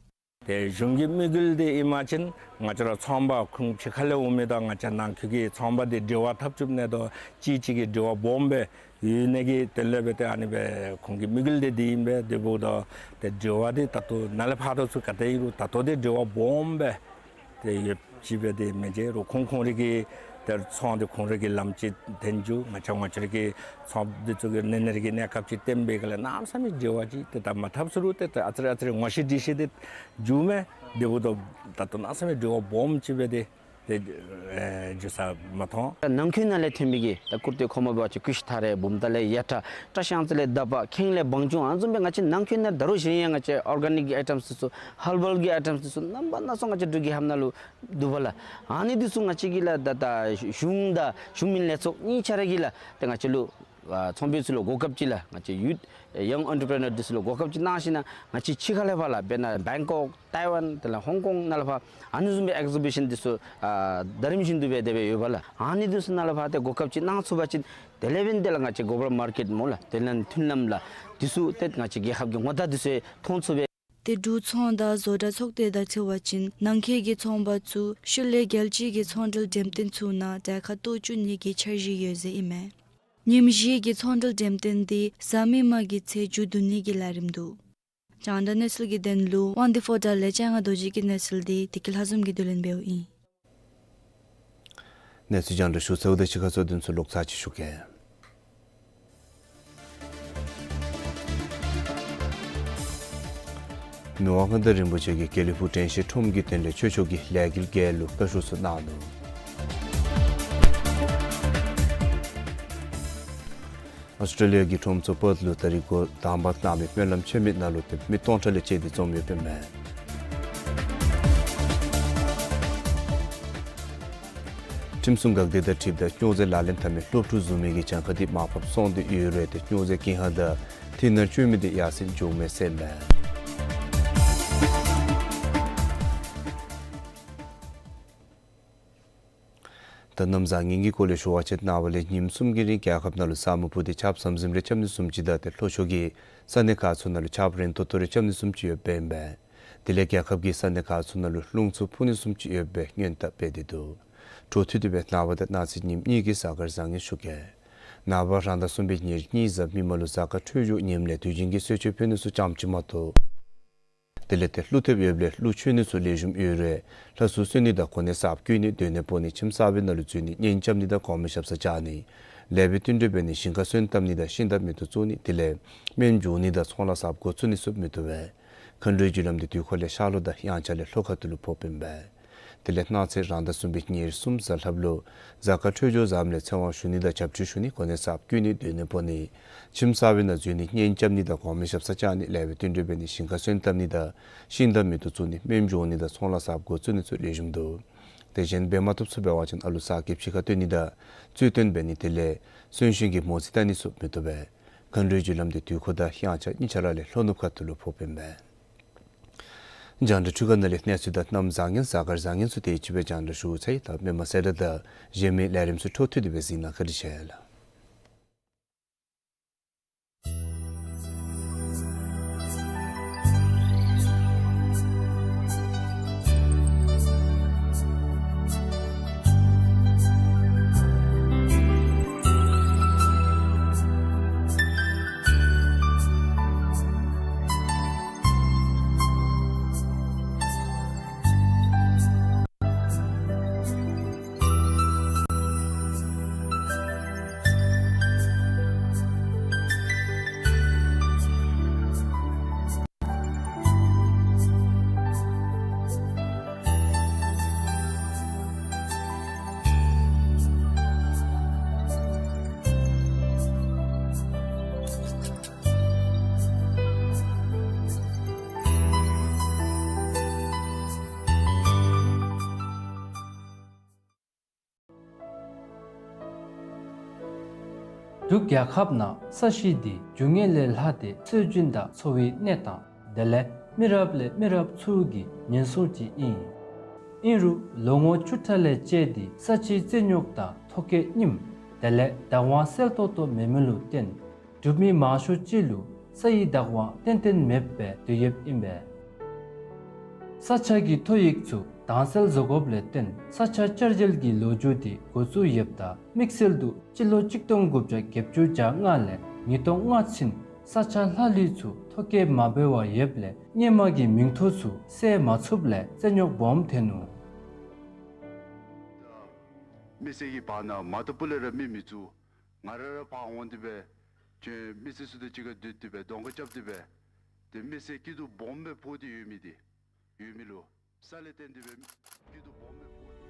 ཏེ་གཞུང་གི་དམིགས་ཡུལ་འདི་ཨིན་པ་ཅིན་ང་བཅས་ར་ཚོང་པ་ཁོང་ཕྱི་ཁ་ལས་འོང་མི་དང་ང་བཅས་ནང་འཁོད་ཀྱི་ཚོང་པ་འདི་འབྲེལ་བ་འཐབ་བཅུག་ནི་དང་གཅིག་གཅིག་གི་འབྲེལ་བ་སྦོམ་སྦེ་ཡོད་ནི་གི་དོན་ལས་འབད་དེ་ཨ་ནི་སྦེ་ཁོང་གི་དམིགས་ཡུལ་འདི་འདི་ཨིན་པས། དེ་འབདཝ་ད་ཏེ་འབྲེལ་བ་འདི་ད་ལྟོ་ནཱ་ལས་ཕར་ཚུར་ག་ཏེ་ཨིན་རུང་ད་ལྟོ་འདི་འབྲེལ་བ་སྦོམ་སྦེ་ཏེ་ཡོདཔ་ཅིག་སྦེ་ཏེ་མི་འགྱོ་རུང་ཁོང་ཁོང་རའི་གི་ཏེ་ཚོང་འདི་ཁོང་རའི་གི་ལམ་ཅིག་འཐེན་འགྱོ། ང་བཅས་ང་བཅས་རའི་གི་ཚོང་འདི་ཚུ་གི་ནི་ནི་ར་གི་གནས་སྐབས་ཅིག་བསྟན་པའི་སྒང་ལས་གནམ་མེད་ས་མེད་འབྲེལ་བ་ཅིག་ཏེ་ད་མ་འཐབ་ཟེར་རུང་ཏེ་ད་ཨ་ཙི་རེ་ཨ་ཙི་རེ་ངོ་ཤེས་འདྲིས་ཤེས་འདི་འགྱོཝ་མས། དེ་འབདཝ་ད་ད་ལྟོ་གནམ་མེད་ས་མེད་འབྲེལ་བ་སྦོམ་ཅིག་སྦེ་ཏེ་ཏེ་ཨེ་འགྱོ་ས་མ་མཐོང་། ནང་འཁོད་ནང་ལས་ཐོན་པའི་གི་ད་ཀུར་ཏེ་ཁོག་མ་འབད་བ་ཅིན་ཀུ་ཤུ་ཐ་རེ་བུམ་ཐ་ལེ་ཡ་ཏྲ་བཀྲ་ཤིས་ཨམ་སྲུ་ལས་ད་བ་ཁེངས་ལས་བང་ཆུང་ཨ་ནི་བཟུམ་སྦེ་ང་བཅས་ནང་འཁོད་ནང་ད་རུང་གཞན་ཡང་ང་བཅས་ཨོར་ག་ནིཀ་གི་ཨའི་ཊམསི་འདི་ཚུ་ཧར་བཱལ་གྱི་ཨའི་ཊམསི་འདི་ཚུ་རྣམ་པ་སྣ་ཚོགས་ང་བཅས་འབྲུག་གི་ལྷམ་ནང་ལུ་འདུག་པ་ལགས། ཨ་ནི་འདི་ཚུ་ང་བཅས་ཀྱིས་ལགས་ད་ད་གཞུང་དང་གཞུང་མིན་ལས་ཚོགས་གཉིས་ཆ་ར་གིས་ལགས་ཏེ་ང་བཅས་ལུ་ ཨ་ཚོང་པའི་ཚུ་ལུ་གོ་སྐབས་ཅིག་ལགས། ང་བཅས་ཡུཐ་ཡང་ཨེན་ཊར་པི་རི་ནར་འདི་ཚུ་ལུ་གོ་སྐབས་ཅིག་གནང་ཞིན་ན་ང་བཅས་ཕྱི་ཁ་ལས་ཕར་ལགས། དཔེར་ན་བེང་ཀོག་ཏའི་ཝན་དེ་ལས་ཧོང་ཀོང་ནང་ལས་ཕར་ཨ་ནི་བཟུམ་སྦེ་ཨེག་ཟི་བི་ཤཱན་འདི་ཚུ་ཨ་ཟླ་རིམ་བཞིན་དུ་སྦེ་དེ་སྦེ་ཡོད་པས་ལགས། ཨ་ནི་འདི་ཚུ་ནང་ལས་ཕར་ཏེ་གོ་སྐབས་ཅིག་གནང་ཚུགས་པ་ཅིན་དེ་ལས་འབདན་དེ་ལས་ང་བཅས་གོ་ལོ་བཱལ་མར་ཀེཊ་སྨོ་ལགས། དེ་ལས་མཐུན་ལམ་ལགས། འདི་ཚུ་ཏེ་ང་བཅས་རྒྱལ་ཁབ་ཀྱི་ངོ་རྟགས་འདི་ཚུ་མཐོང་ཚུགས་པས། ཏེ་འབྲུག་ཚོང་དང་བཟོ་གྲྭ་ཚོགས་སྡེ་དང་འཁྲིལ་བ་ཅིན་ནང་འཁོད་ཀྱི་ཚོང་པ་ཚུ་ཤུལ་ལས་རྒྱལ་སྤྱི་གི་ཚོང་འབྲེལ་འགྲེམས་སྟོན་ཚུ་ནང་གྲལ་ཁར་གཏོགས་བཅུག་ནི་གི་འཆར་གཞི་ཡོད་ཟེར་ཨིན་མས། ཉིནམ་བཞི་གི་ཚོང་འབྲེལ་འགྲེམས་སྟོན་འདི་གཟའ་མིག་དམར་གྱི་ཚེ་མཇུག་བསྡུ་ནི་གི་ལས་རིམ་འདུག། རྒྱང་བསྒྲགས་གནས་ཚུལ་གྱི་དོན་ལུ་དབང་འདུས་ཕོ་བྲང་ལས་སྤྱན་སྔ་རྡོ་རྗེ་གི་གནས་ཚུལ་འདི་བདེ་སྐྱིད་ལྷ་འཛོམས་ཀྱིས་བསྡུ་ལེན་འབདཝ་ཨིན། གནས་ཚུལ་རྒྱང་བསྒྲགས་ཞུ་ཚརཝ་ད་ཕྱི་ཁ་ཚོགས་དོན་ཚུ་ལོག་ཚར་ཅིག་ཞུ་གེ། མི་དབང་མངའ་བདག་རིན་པོ་ཆེ་གིས་དགེ་ལེགས་ཕུག་དྲན་ཤེས་ཁྲོམ་གྱི་དོན་ལས་ཆོས་ཕྱོགས་ཀྱི་ལས་འགུལ་བརྒྱད་ལུ་བཀའ་ཤོག་ཚུ་གནང་ནུག། ཨོསི་ཊྲེ་ལི་ཡ་གི་ཁྲོམ་ཚོགས་པར་ཐི་ལུ་ད་རིས་འགོ་དང་པ་གནང་མི་སྨོན་ལམ་ཆེན་མོའི་ནང་ལུ་ཏེ་མི་སྟོང་ཕྲག་ལས་བཅད་དེ་འཛོམས་ཡོདཔ་ཨིན་མས། ཁྲིམས་སྲུང་འགག་སྡེ་དང་འཁྲིལཝ་ད་སྨྱོ་རྫས་ལག་ལེན་འཐབ་མི་སློབ་ཕྲུག་བཟུམ་མའི་གི་གྱངས་ཁ་འདི་མར་ཕབ་སོང་སྟེ་ཡོད་རུང་ཏེ་སྨྱོ་རྫས་ཀྱི་ཧ་དང་ཐིག་ནག་སྤྱོད་མི་འདི་ཡར་སེང་འགྱོཝ་མས་ཟེར་ཨིན་མས། ད་གནམ་བཟང་ངན་གྱི་སྐོར་ལས་ཞུ་བ་ཅིན་ནངས་པ་ལས་ཉིནམ་གསུམ་གྱི་རིང་རྒྱལ་ཁབ་ནང་ལུ་ས་སྨུག་སྤུབས་ཏེ་ཆརཔ་ཟམ་ཟིམ་རེ་རྐྱབ་ནི་བཟུམ་ཅིག་དང་ཏེ་ལྷོ་ཕྱོགས་ཀྱི་ས་གནས་ཁག་ཚུ་ནང་ལུ་ཆརཔ་རན་ཏོག་ཏོ་རེ་རྐྱབ་ནི་བཟུམ་ཅིག་ཡོདཔ་ཨིན་པས། དེ་ལས་རྒྱལ་ཁབ་ཀྱི་ས་གནས་ཁག་ཚུ་ནང་ལུ་རླུང་འཚུབ་འཕུ་ནི་བཟུམ་ཅིག་ཡོད་པའི་སྔོན་བརྡ་སྤེལ་ཏེ་འདུག། འཕྲོ་མཐུད་དེ་སྦེ་ནངས་པ་དང་གནངས་ཚེ་ཉིནམ་གཉིས་ཀྱི་གཟའ་སྐར་བཟང་ངན་ཞུ་གེ། ནངས་པ་རང་ཟླ་གསུམ་པའི་ཉེར་གཉིས་གཟའ་མིག་དམར་ལུ་གཟའ་སྐར་འཕྲོད་སྦྱོར་ངནམ་ལས་དུས་རྒྱུན་གྱི་གསོལ་མཆོད་ཕུལ་ནི་ཚུ་ཙམ་ཅིག་མ་གཏོགས། དེ་ལས་ཏེ་ཀླུ་ཐེབས་ཡོདཔ་ལས་ཀླུ་མཆོད་ནི་ཚུ་ལེགས་ཤོམ་ཡོད་རུང་ལྷ་གསོལ་གསོལ་ནི་དང་གོ་གནས་གསརཔ་བསྐོ་ནི་སྡོད་གནས་སྤོ་ནི་ཁྱིམ་གསར་པའི་ནང་ལུ་འཛུལ་ནི་གཉེན་རྐྱབ་ནི་དང་གོང་མའི་ཞབས་སར་བཅར་ནི་ལེགས་པའི་བསྟུན་གྲོས་འབད་ནི་ཞིང་ཁར་སོན་བཏབ་ནི་དང་ཤིང་རྟ་མེ་ཏོག་བཙུགས་ནི་དེ་ལས་སྨན་སྦྱོང་ནི་དང་ཚོང་ལཱ་གསརཔ་འགོ་བཙུགས་ནི་ཚུ་མི་བཏུབ་པས། མཁའ་འགྲོའི་རྒྱུ་ལམ་འདི་དུས་འཁོར་ལས་ཤར་ལྷོ་དང་དབྱངས་འཆར་ལས་ལྷོ་ཁ་ཐུག་ལུ་ཕོགཔ་ཨིན་པས། དེ་ལས་གནངས་ཚེ་རང་ཟླ་གསུམ་པའི་ཉེར་གསུམ་གཟའ་ལྷགཔ་ལུ་གཟའ་སྐར་འཕྲོད་སྦྱོར་བཟངམ་ལས་ཚེ་དབང་ཞུ་ནི་དང་བྱབས་ཁྲུས་ཞུ་ནི་གོ་གནས་གསརཔ་བསྐོ་ནི་སྡོད་གནས་སྤོ་ནི་ཁྱིམ་གསར་པའི་ནང་འཛུལ་ནི་གཉེན་རྐྱབ་ནི་དང་གོང་མའི་ཞབས་སར་བཅར་ནི་ལེགས་པའི་བསྟུན་གྲོས་འབད་ནི་ཞིང་ཁར་སོན་བཏབ་ནི་དང་ཤིང་རྟ་མེ་ཏོག་བཙུགས་ནི་སྨན་སྦྱོང་ནི་དང་ཚོང་ལཱ་གསརཔ་འགོ་བཙུགས་ནི་ཚུ་ལེགས་ཤོམ་འདུག། དེ་གཞན་འབད་མ་བཏུབ་ཚུ་འབད་བ་ཅིན་ཨ་ལུ་གསར་སྐྱེས་ཕྱི་ཁར་བཏོན་ནི་དང་རྩོད་བཏོན་འབད་ནི་དེ་ལས་གསོན་གཤིན་གྱི་མོ་རྩིས་བལྟ་ནི་ཚུ་མི་བཏུབ་པས། མཁའ་འགྲོའི་རྒྱུ་ལམ་འདི་དུས་འཁོར་དང་དབྱངས་འཆར་གཉིས་ཆ་ར་ལས་ལྷོ་ནུབ་ཁ་ཐུག་ལུ་ཕོགཔ་ཨིན་པས། རྒྱང་བསྒྲགས་འཕྲུལ་ཁང་ནང་ལས་གནས་ཚུལ་དང་གནམ་བཟང་ངན་གཟའ་སྐར་བཟང་ངན་ཚུ་དེ་ཅིག་སྦེ་རྒྱང་བསྒྲགས་ཞུ་ཚར་ཡི། ད་མི་མང་གསལ་བསྒྲགས་དང་གཞན་མི་ལས་རིམ་ཚུ་འཕྲོ་མཐུད་དེ་སྦེ་གཟིགས་གནང། བཀའ་དྲིན་ཆེ་ལགས། འབྲུག་རྒྱལ་ཁབ་ནང་ས་གཞི་འདི་རྒྱུ་དངོས་ལས་ལྷག་སྟེ་སྲོལ་རྒྱུན་དང་འཚོ་བའི་གནས་སྟངས་དེ་ལས་མི་རབས་ལས་མི་རབས་ཚུ་གི་ཉེན་སྲུང་ཅིག་ཨིན། ཨིན་རུང་ལོ་ངོ་བཅུ་ཕྲག་ལས་བཅད་དེ་ས་ཆའི་རྩིས་རྙོག་དང་ཐོ་བཀོད་རྙིངམ་དེ་ལས་བདག་དབང་གསལ་ཏོག་ཏོ་མེད་མི་ལུ་བརྟེན་འབྲུག་མི་མང་ཤོས་ཅིག་ལུ་ས་ཡི་བདག་དབང་ཏན་ཏན་མེདཔ་སྦེ་སྡོད་ཡོདཔ་ཨིན་པས། ས་ཆ་གི་ཐོ་ཡིག་ཚུ་དྭངས་གསལ་བཟོ་དགོཔ་ལས་བརྟེན་ས་ཆ་བསྐྱར་བཅོས་ཀྱི་ལོ་རྒྱུས་འདི་འགོ་བཙུགས་ཡོདཔ་ད་དམིགས་བསལ་དུ་སྤྱི་ལོ་གཅིག་སྟོང་དགུ་བརྒྱ་བརྒྱད་ཅུ་གྱ་ལྔ་ལས་ཉིས་སྟོང་ལྔ་ཚུན་ས་ཆ་ལྷག་ལུས་ཚུ་ཐོ་བཀོད་མ་འབད་བར་ཡོདཔ་ལས་སྔོན་མ་གི་མིང་ཐོ་ཚུ་གསལ་མ་ཚུགསཔ་ལས་རྩིས་རྙོག་སྦོམ་ཐོན་ནུག། མི་སེར་གྱི་བར་ན་མ་ཐུབ་པ་ལས་ར་མི་མི་བཙུགས། ང་ར་ར་ཕར་འོང་སྟེ་སྦེ་ཁྱོད་མི་སེར་ཚུ་དང་གཅིག་ཁར་སྡོད་དེ་སྦེ་གདོང་ཁ་རྐྱབ་སྟེ་སྦེ་ཏེ་མི་སེར་སྐྱིད་སྡུག་སྦོམ་སྦེ་ཕོག་སྟེ་ཡོད་མི་འདི་ཡོད་མི་ལུ་ས་ལས་བརྟེན་ཏེ་སྦེ་སྐྱིད་སྡུག་སྦོམ་སྦེ་ཕོག་སྟེ།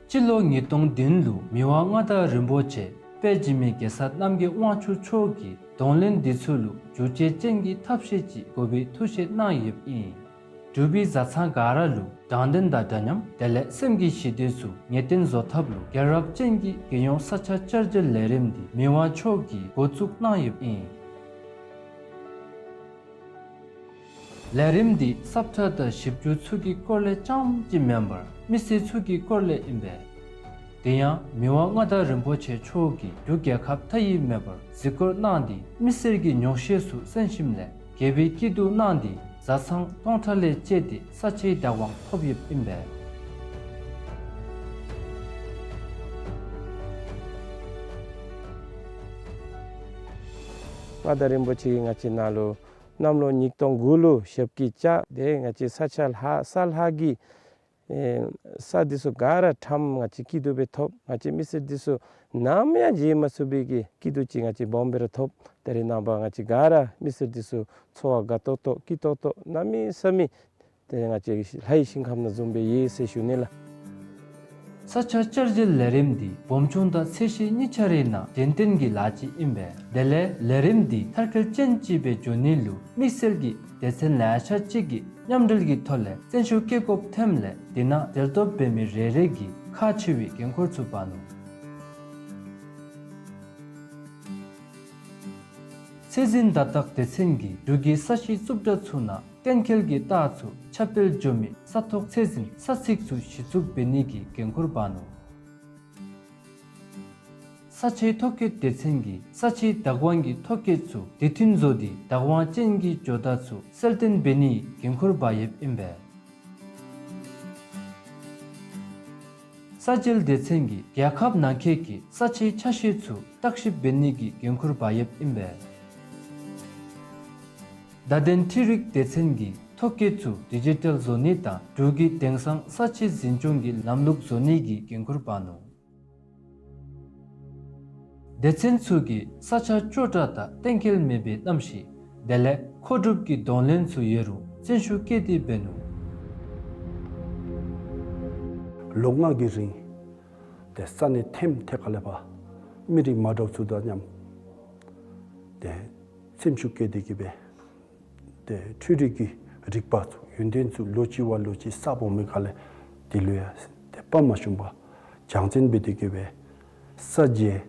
སྤྱི་ལོ་ཉིས་སྟོང་བདུན་ལུ་མི་དབང་མངའ་བདག་རིན་པོ་ཆེ་དཔལ་འཇིགས་མེད་རྒྱལ་ཚབ་རྣམ་རྒྱལ་དབང་ཕྱུག་མཆོག་གིས་གདོང་ལེན་འདི་ཚུ་ལུ་བསྒྱུར་བཅོས་ཅན་གྱི་ཐབས་ཤེས་ཅིག་དགོ་པའི་ཐུགས་བཞེད་གནང་ཡོདཔ་ཨིན། འབྲུག་པའི་བཟའ་ཚང་ག་ར་ལུ་དྲང་བདེན་དང་འདྲ་མཉམ་དེ་ལས་སེམས་ཀྱི་ཞི་བདེ་ཚུ་ངེས་གཏན་བཟོ་ཐབས་ལུ་རྒྱལ་རབས་ཅན་གྱི་རྒྱལ་ཡོངས་ས་ཆ་བསྐྱར་སྒྱུར་ལས་རིམ་འདི་མི་དབང་མཆོག་གིས་འགོ་བཙུགས་གནང་ཡོདཔ་ཨིན། ལས་རིམ་འདི་སབ་ཁྲ་དང་ཞིབ་འཇུག་ཚུ་གི་སྐོར་ལས་རྐྱངམ་ཅིག་མེན་པར་མི་སེར་ཚུ་གི་སྐོར་ལས་ཨིན་པས། དེ་ཡང་མི་དབང་མངའ་བདག་རིན་པོ་ཆེ་མཆོག་གིས་འབྲུག་རྒྱལ་ཁབ་མཐའ་དབུས་མེད་པར་གཟིགས་སྐོར་གནང་སྟེ་མི་སེར་གྱི་ཉོགས་བཤད་ཚུ་གསན་ཞིནམ་ལས་རྒྱལ་པོའི་སྐྱིད་སྡུག་གནང་སྟེ་བཟའ་ཚང་སྟོང་ཕྲག་ལས་བཅད་དེ་ས་ཆའི་བདག་དབང་ཐོབ་ཡོདཔ་ཨིན་པས། མངའ་བདག་རིན་པོ་ཆེ་གིས་ང་བཅས་ནང་ལུ་གནམ་ལོ་ཉིས་སྟོང་དགུ་ལུ་ཞབས་ཀྱིས་བཅགས་ཏེ་ང་བཅས་ས་ཆ་ལྷ་ས་ལྷ་གི་ཨེ་ས་འདི་ཚུ་ག་ར་ཁྲམ་ང་བཅས་སྐྱིད་སྡུག་སྦེ་ཐོབ། ང་བཅས་མི་སེར་འདི་ཚུ་ནམ་ཡང་བརྗེད་མ་ཚུགས་པའི་གི་སྐྱིད་སྡུག་ཅིག་ང་བཅས་སྦོམ་སྦེ་ར་ཐོབ། ད་རེས་ནངས་པ་ང་བཅས་ག་ར་མི་སེར་འདི་ཚུ་འཚོ་བ་དགའ་ཏོག་ཏོ་སྐྱིད་ཏོག་ཏོ་གནམ་མེད་ས་མེད་ཏེ་ང་བཅས་ལྷའི་ཞིང་ཁམས་ནང་བཟུམ་སྦེ་ཡོད་ཟེར་ཞུ་ནི་ལགས། ས་ཆ་བསྐྱར་སྒྱུར་ལས་རིམ་འདི་སྦོམ་ཆུང་དང་ཚད་གཞི་གཉིས་ཆ་རའི་ནང་གཞན་བརྟེན་གྱི་ལཱ་ཅིག་ཨིན་པས། དེ་ལས་ལས་རིམ་འདི་མཐར་འཁྱོལ་ཅན་ཅིག་སྦེ་འགྱོ་ནི་ལུ་དམིགས་བསལ་གྱི་སྡེ་ཚན་ལེ་ཤ་ཅིག་གིས་མཉམ་འབྲེལ་གྱི་ཐོག་ལས་བརྩོན་ཤུགས་བསྐྱེད་དགོཔ་ཐོནམ་ལས་དེ་ནང་གྲལ་གཏོགས་འབད་མི་རེ་རེ་གིས་ཁག་ཆེ་བའི་འགན་ཁུར་ཚུ་འབག་ནུག། ཚད་འཛིན་བརྡ་རྟགས་སྡེ་ཚན་གྱིས་འབྲུག་གི་ས་གཞི་རྩུབ་དྲགས་ཚུ་ནང་གཏན་འཁེལ་གྱི་རྟགས་ཚུ་ཁྱབ་སྤེལ་འགྱོ་མི་ས་ཐོག་ཚད་འཛིན་ས་ཚིགས་ཚུ་གཞི་བཙུགས་འབད་ནི་གི་འགན་ཁུར་འབག་ནུག། ས་ཆའི་ཐོ་བཀོད་སྡེ་ཚན་གྱིས་ས་ཆའི་བདག་དབང་གི་ཐོ་བཀོད་ཚུ་དེ་མཐུན་བཟོ་སྟེ་བདག་དབང་ཅན་གྱི་ཇོ་བདག་ཚུ་གསལ་སྟོན་འབད་ནིའི་འགན་ཁུར་འབག་ཡོདཔ་ཨིན་པས། ས་འཇལ་སྡེ་ཚན་གྱིས་རྒྱལ་ཁབ་ནང་འཁོད་ཀྱི་ས་ཆའི་ཆ་ཤས་ཚུ་བརྟག་ཞིབ་འབད་ནི་གི་འགན་ཁུར་འབག་ཡོདཔ་ཨིན་པས། བརྡ་དོན་འཕྲུལ་རིག་སྡེ་ཚན་གྱིས་ཐོ་བཀོད་ཚུ་ཌི་ཇི་ཊལ་བཟོ་ནི་དང་འབྲུག་གི་དེང་སང་ས་ཆའི་འཛིན་སྐྱོང་གི་ལམ་ལུགས་བཟོ་ནི་གི་འགན་ཁུར་འབག་ནུག། སྡེ་ཚན་ཚུ་གིས་ས་ཆ་སྐྱོ་དྲགས་དང་གཏན་འཁེལ་མེད་པའི་གནམ་གཤིས་དེ་ལས་མཁོ་སྒྲུབ་ཀྱི་གདོང་ལེན་ཚུ་ཡོད་རུང་བརྩོན་ཤུགས་བསྐྱེད་དེ་འབད་ནུག། ལོ་ལྔ་གི་རིང་ཏེ་ས་གནས་ཐེམ་ཐེ་ཁ་ལས་ཕར་མི་རིགས་མ་འདྲཝ་ཚུ་དང་མཉམ་ཏེ་བརྩོན་ཤུགས་བསྐྱེད་དེ་གི་སྦེ་ཏེ་འཕྲུལ་རིག་གི་རིག་པ་ཚུ་ཡོན་ཏན་ཚུ་ལོ་གཅིག་བ་ལོ་གཅིག་གསརཔ་འོང་མི་ཁ་ལས་དེ་ལུ་ཡང་ཏེ་དཔའ་མ་ཞུམ་པར་སྦྱང་བརྩོན་འབད་དེ་གི་སྦེ་ས་འཇལ་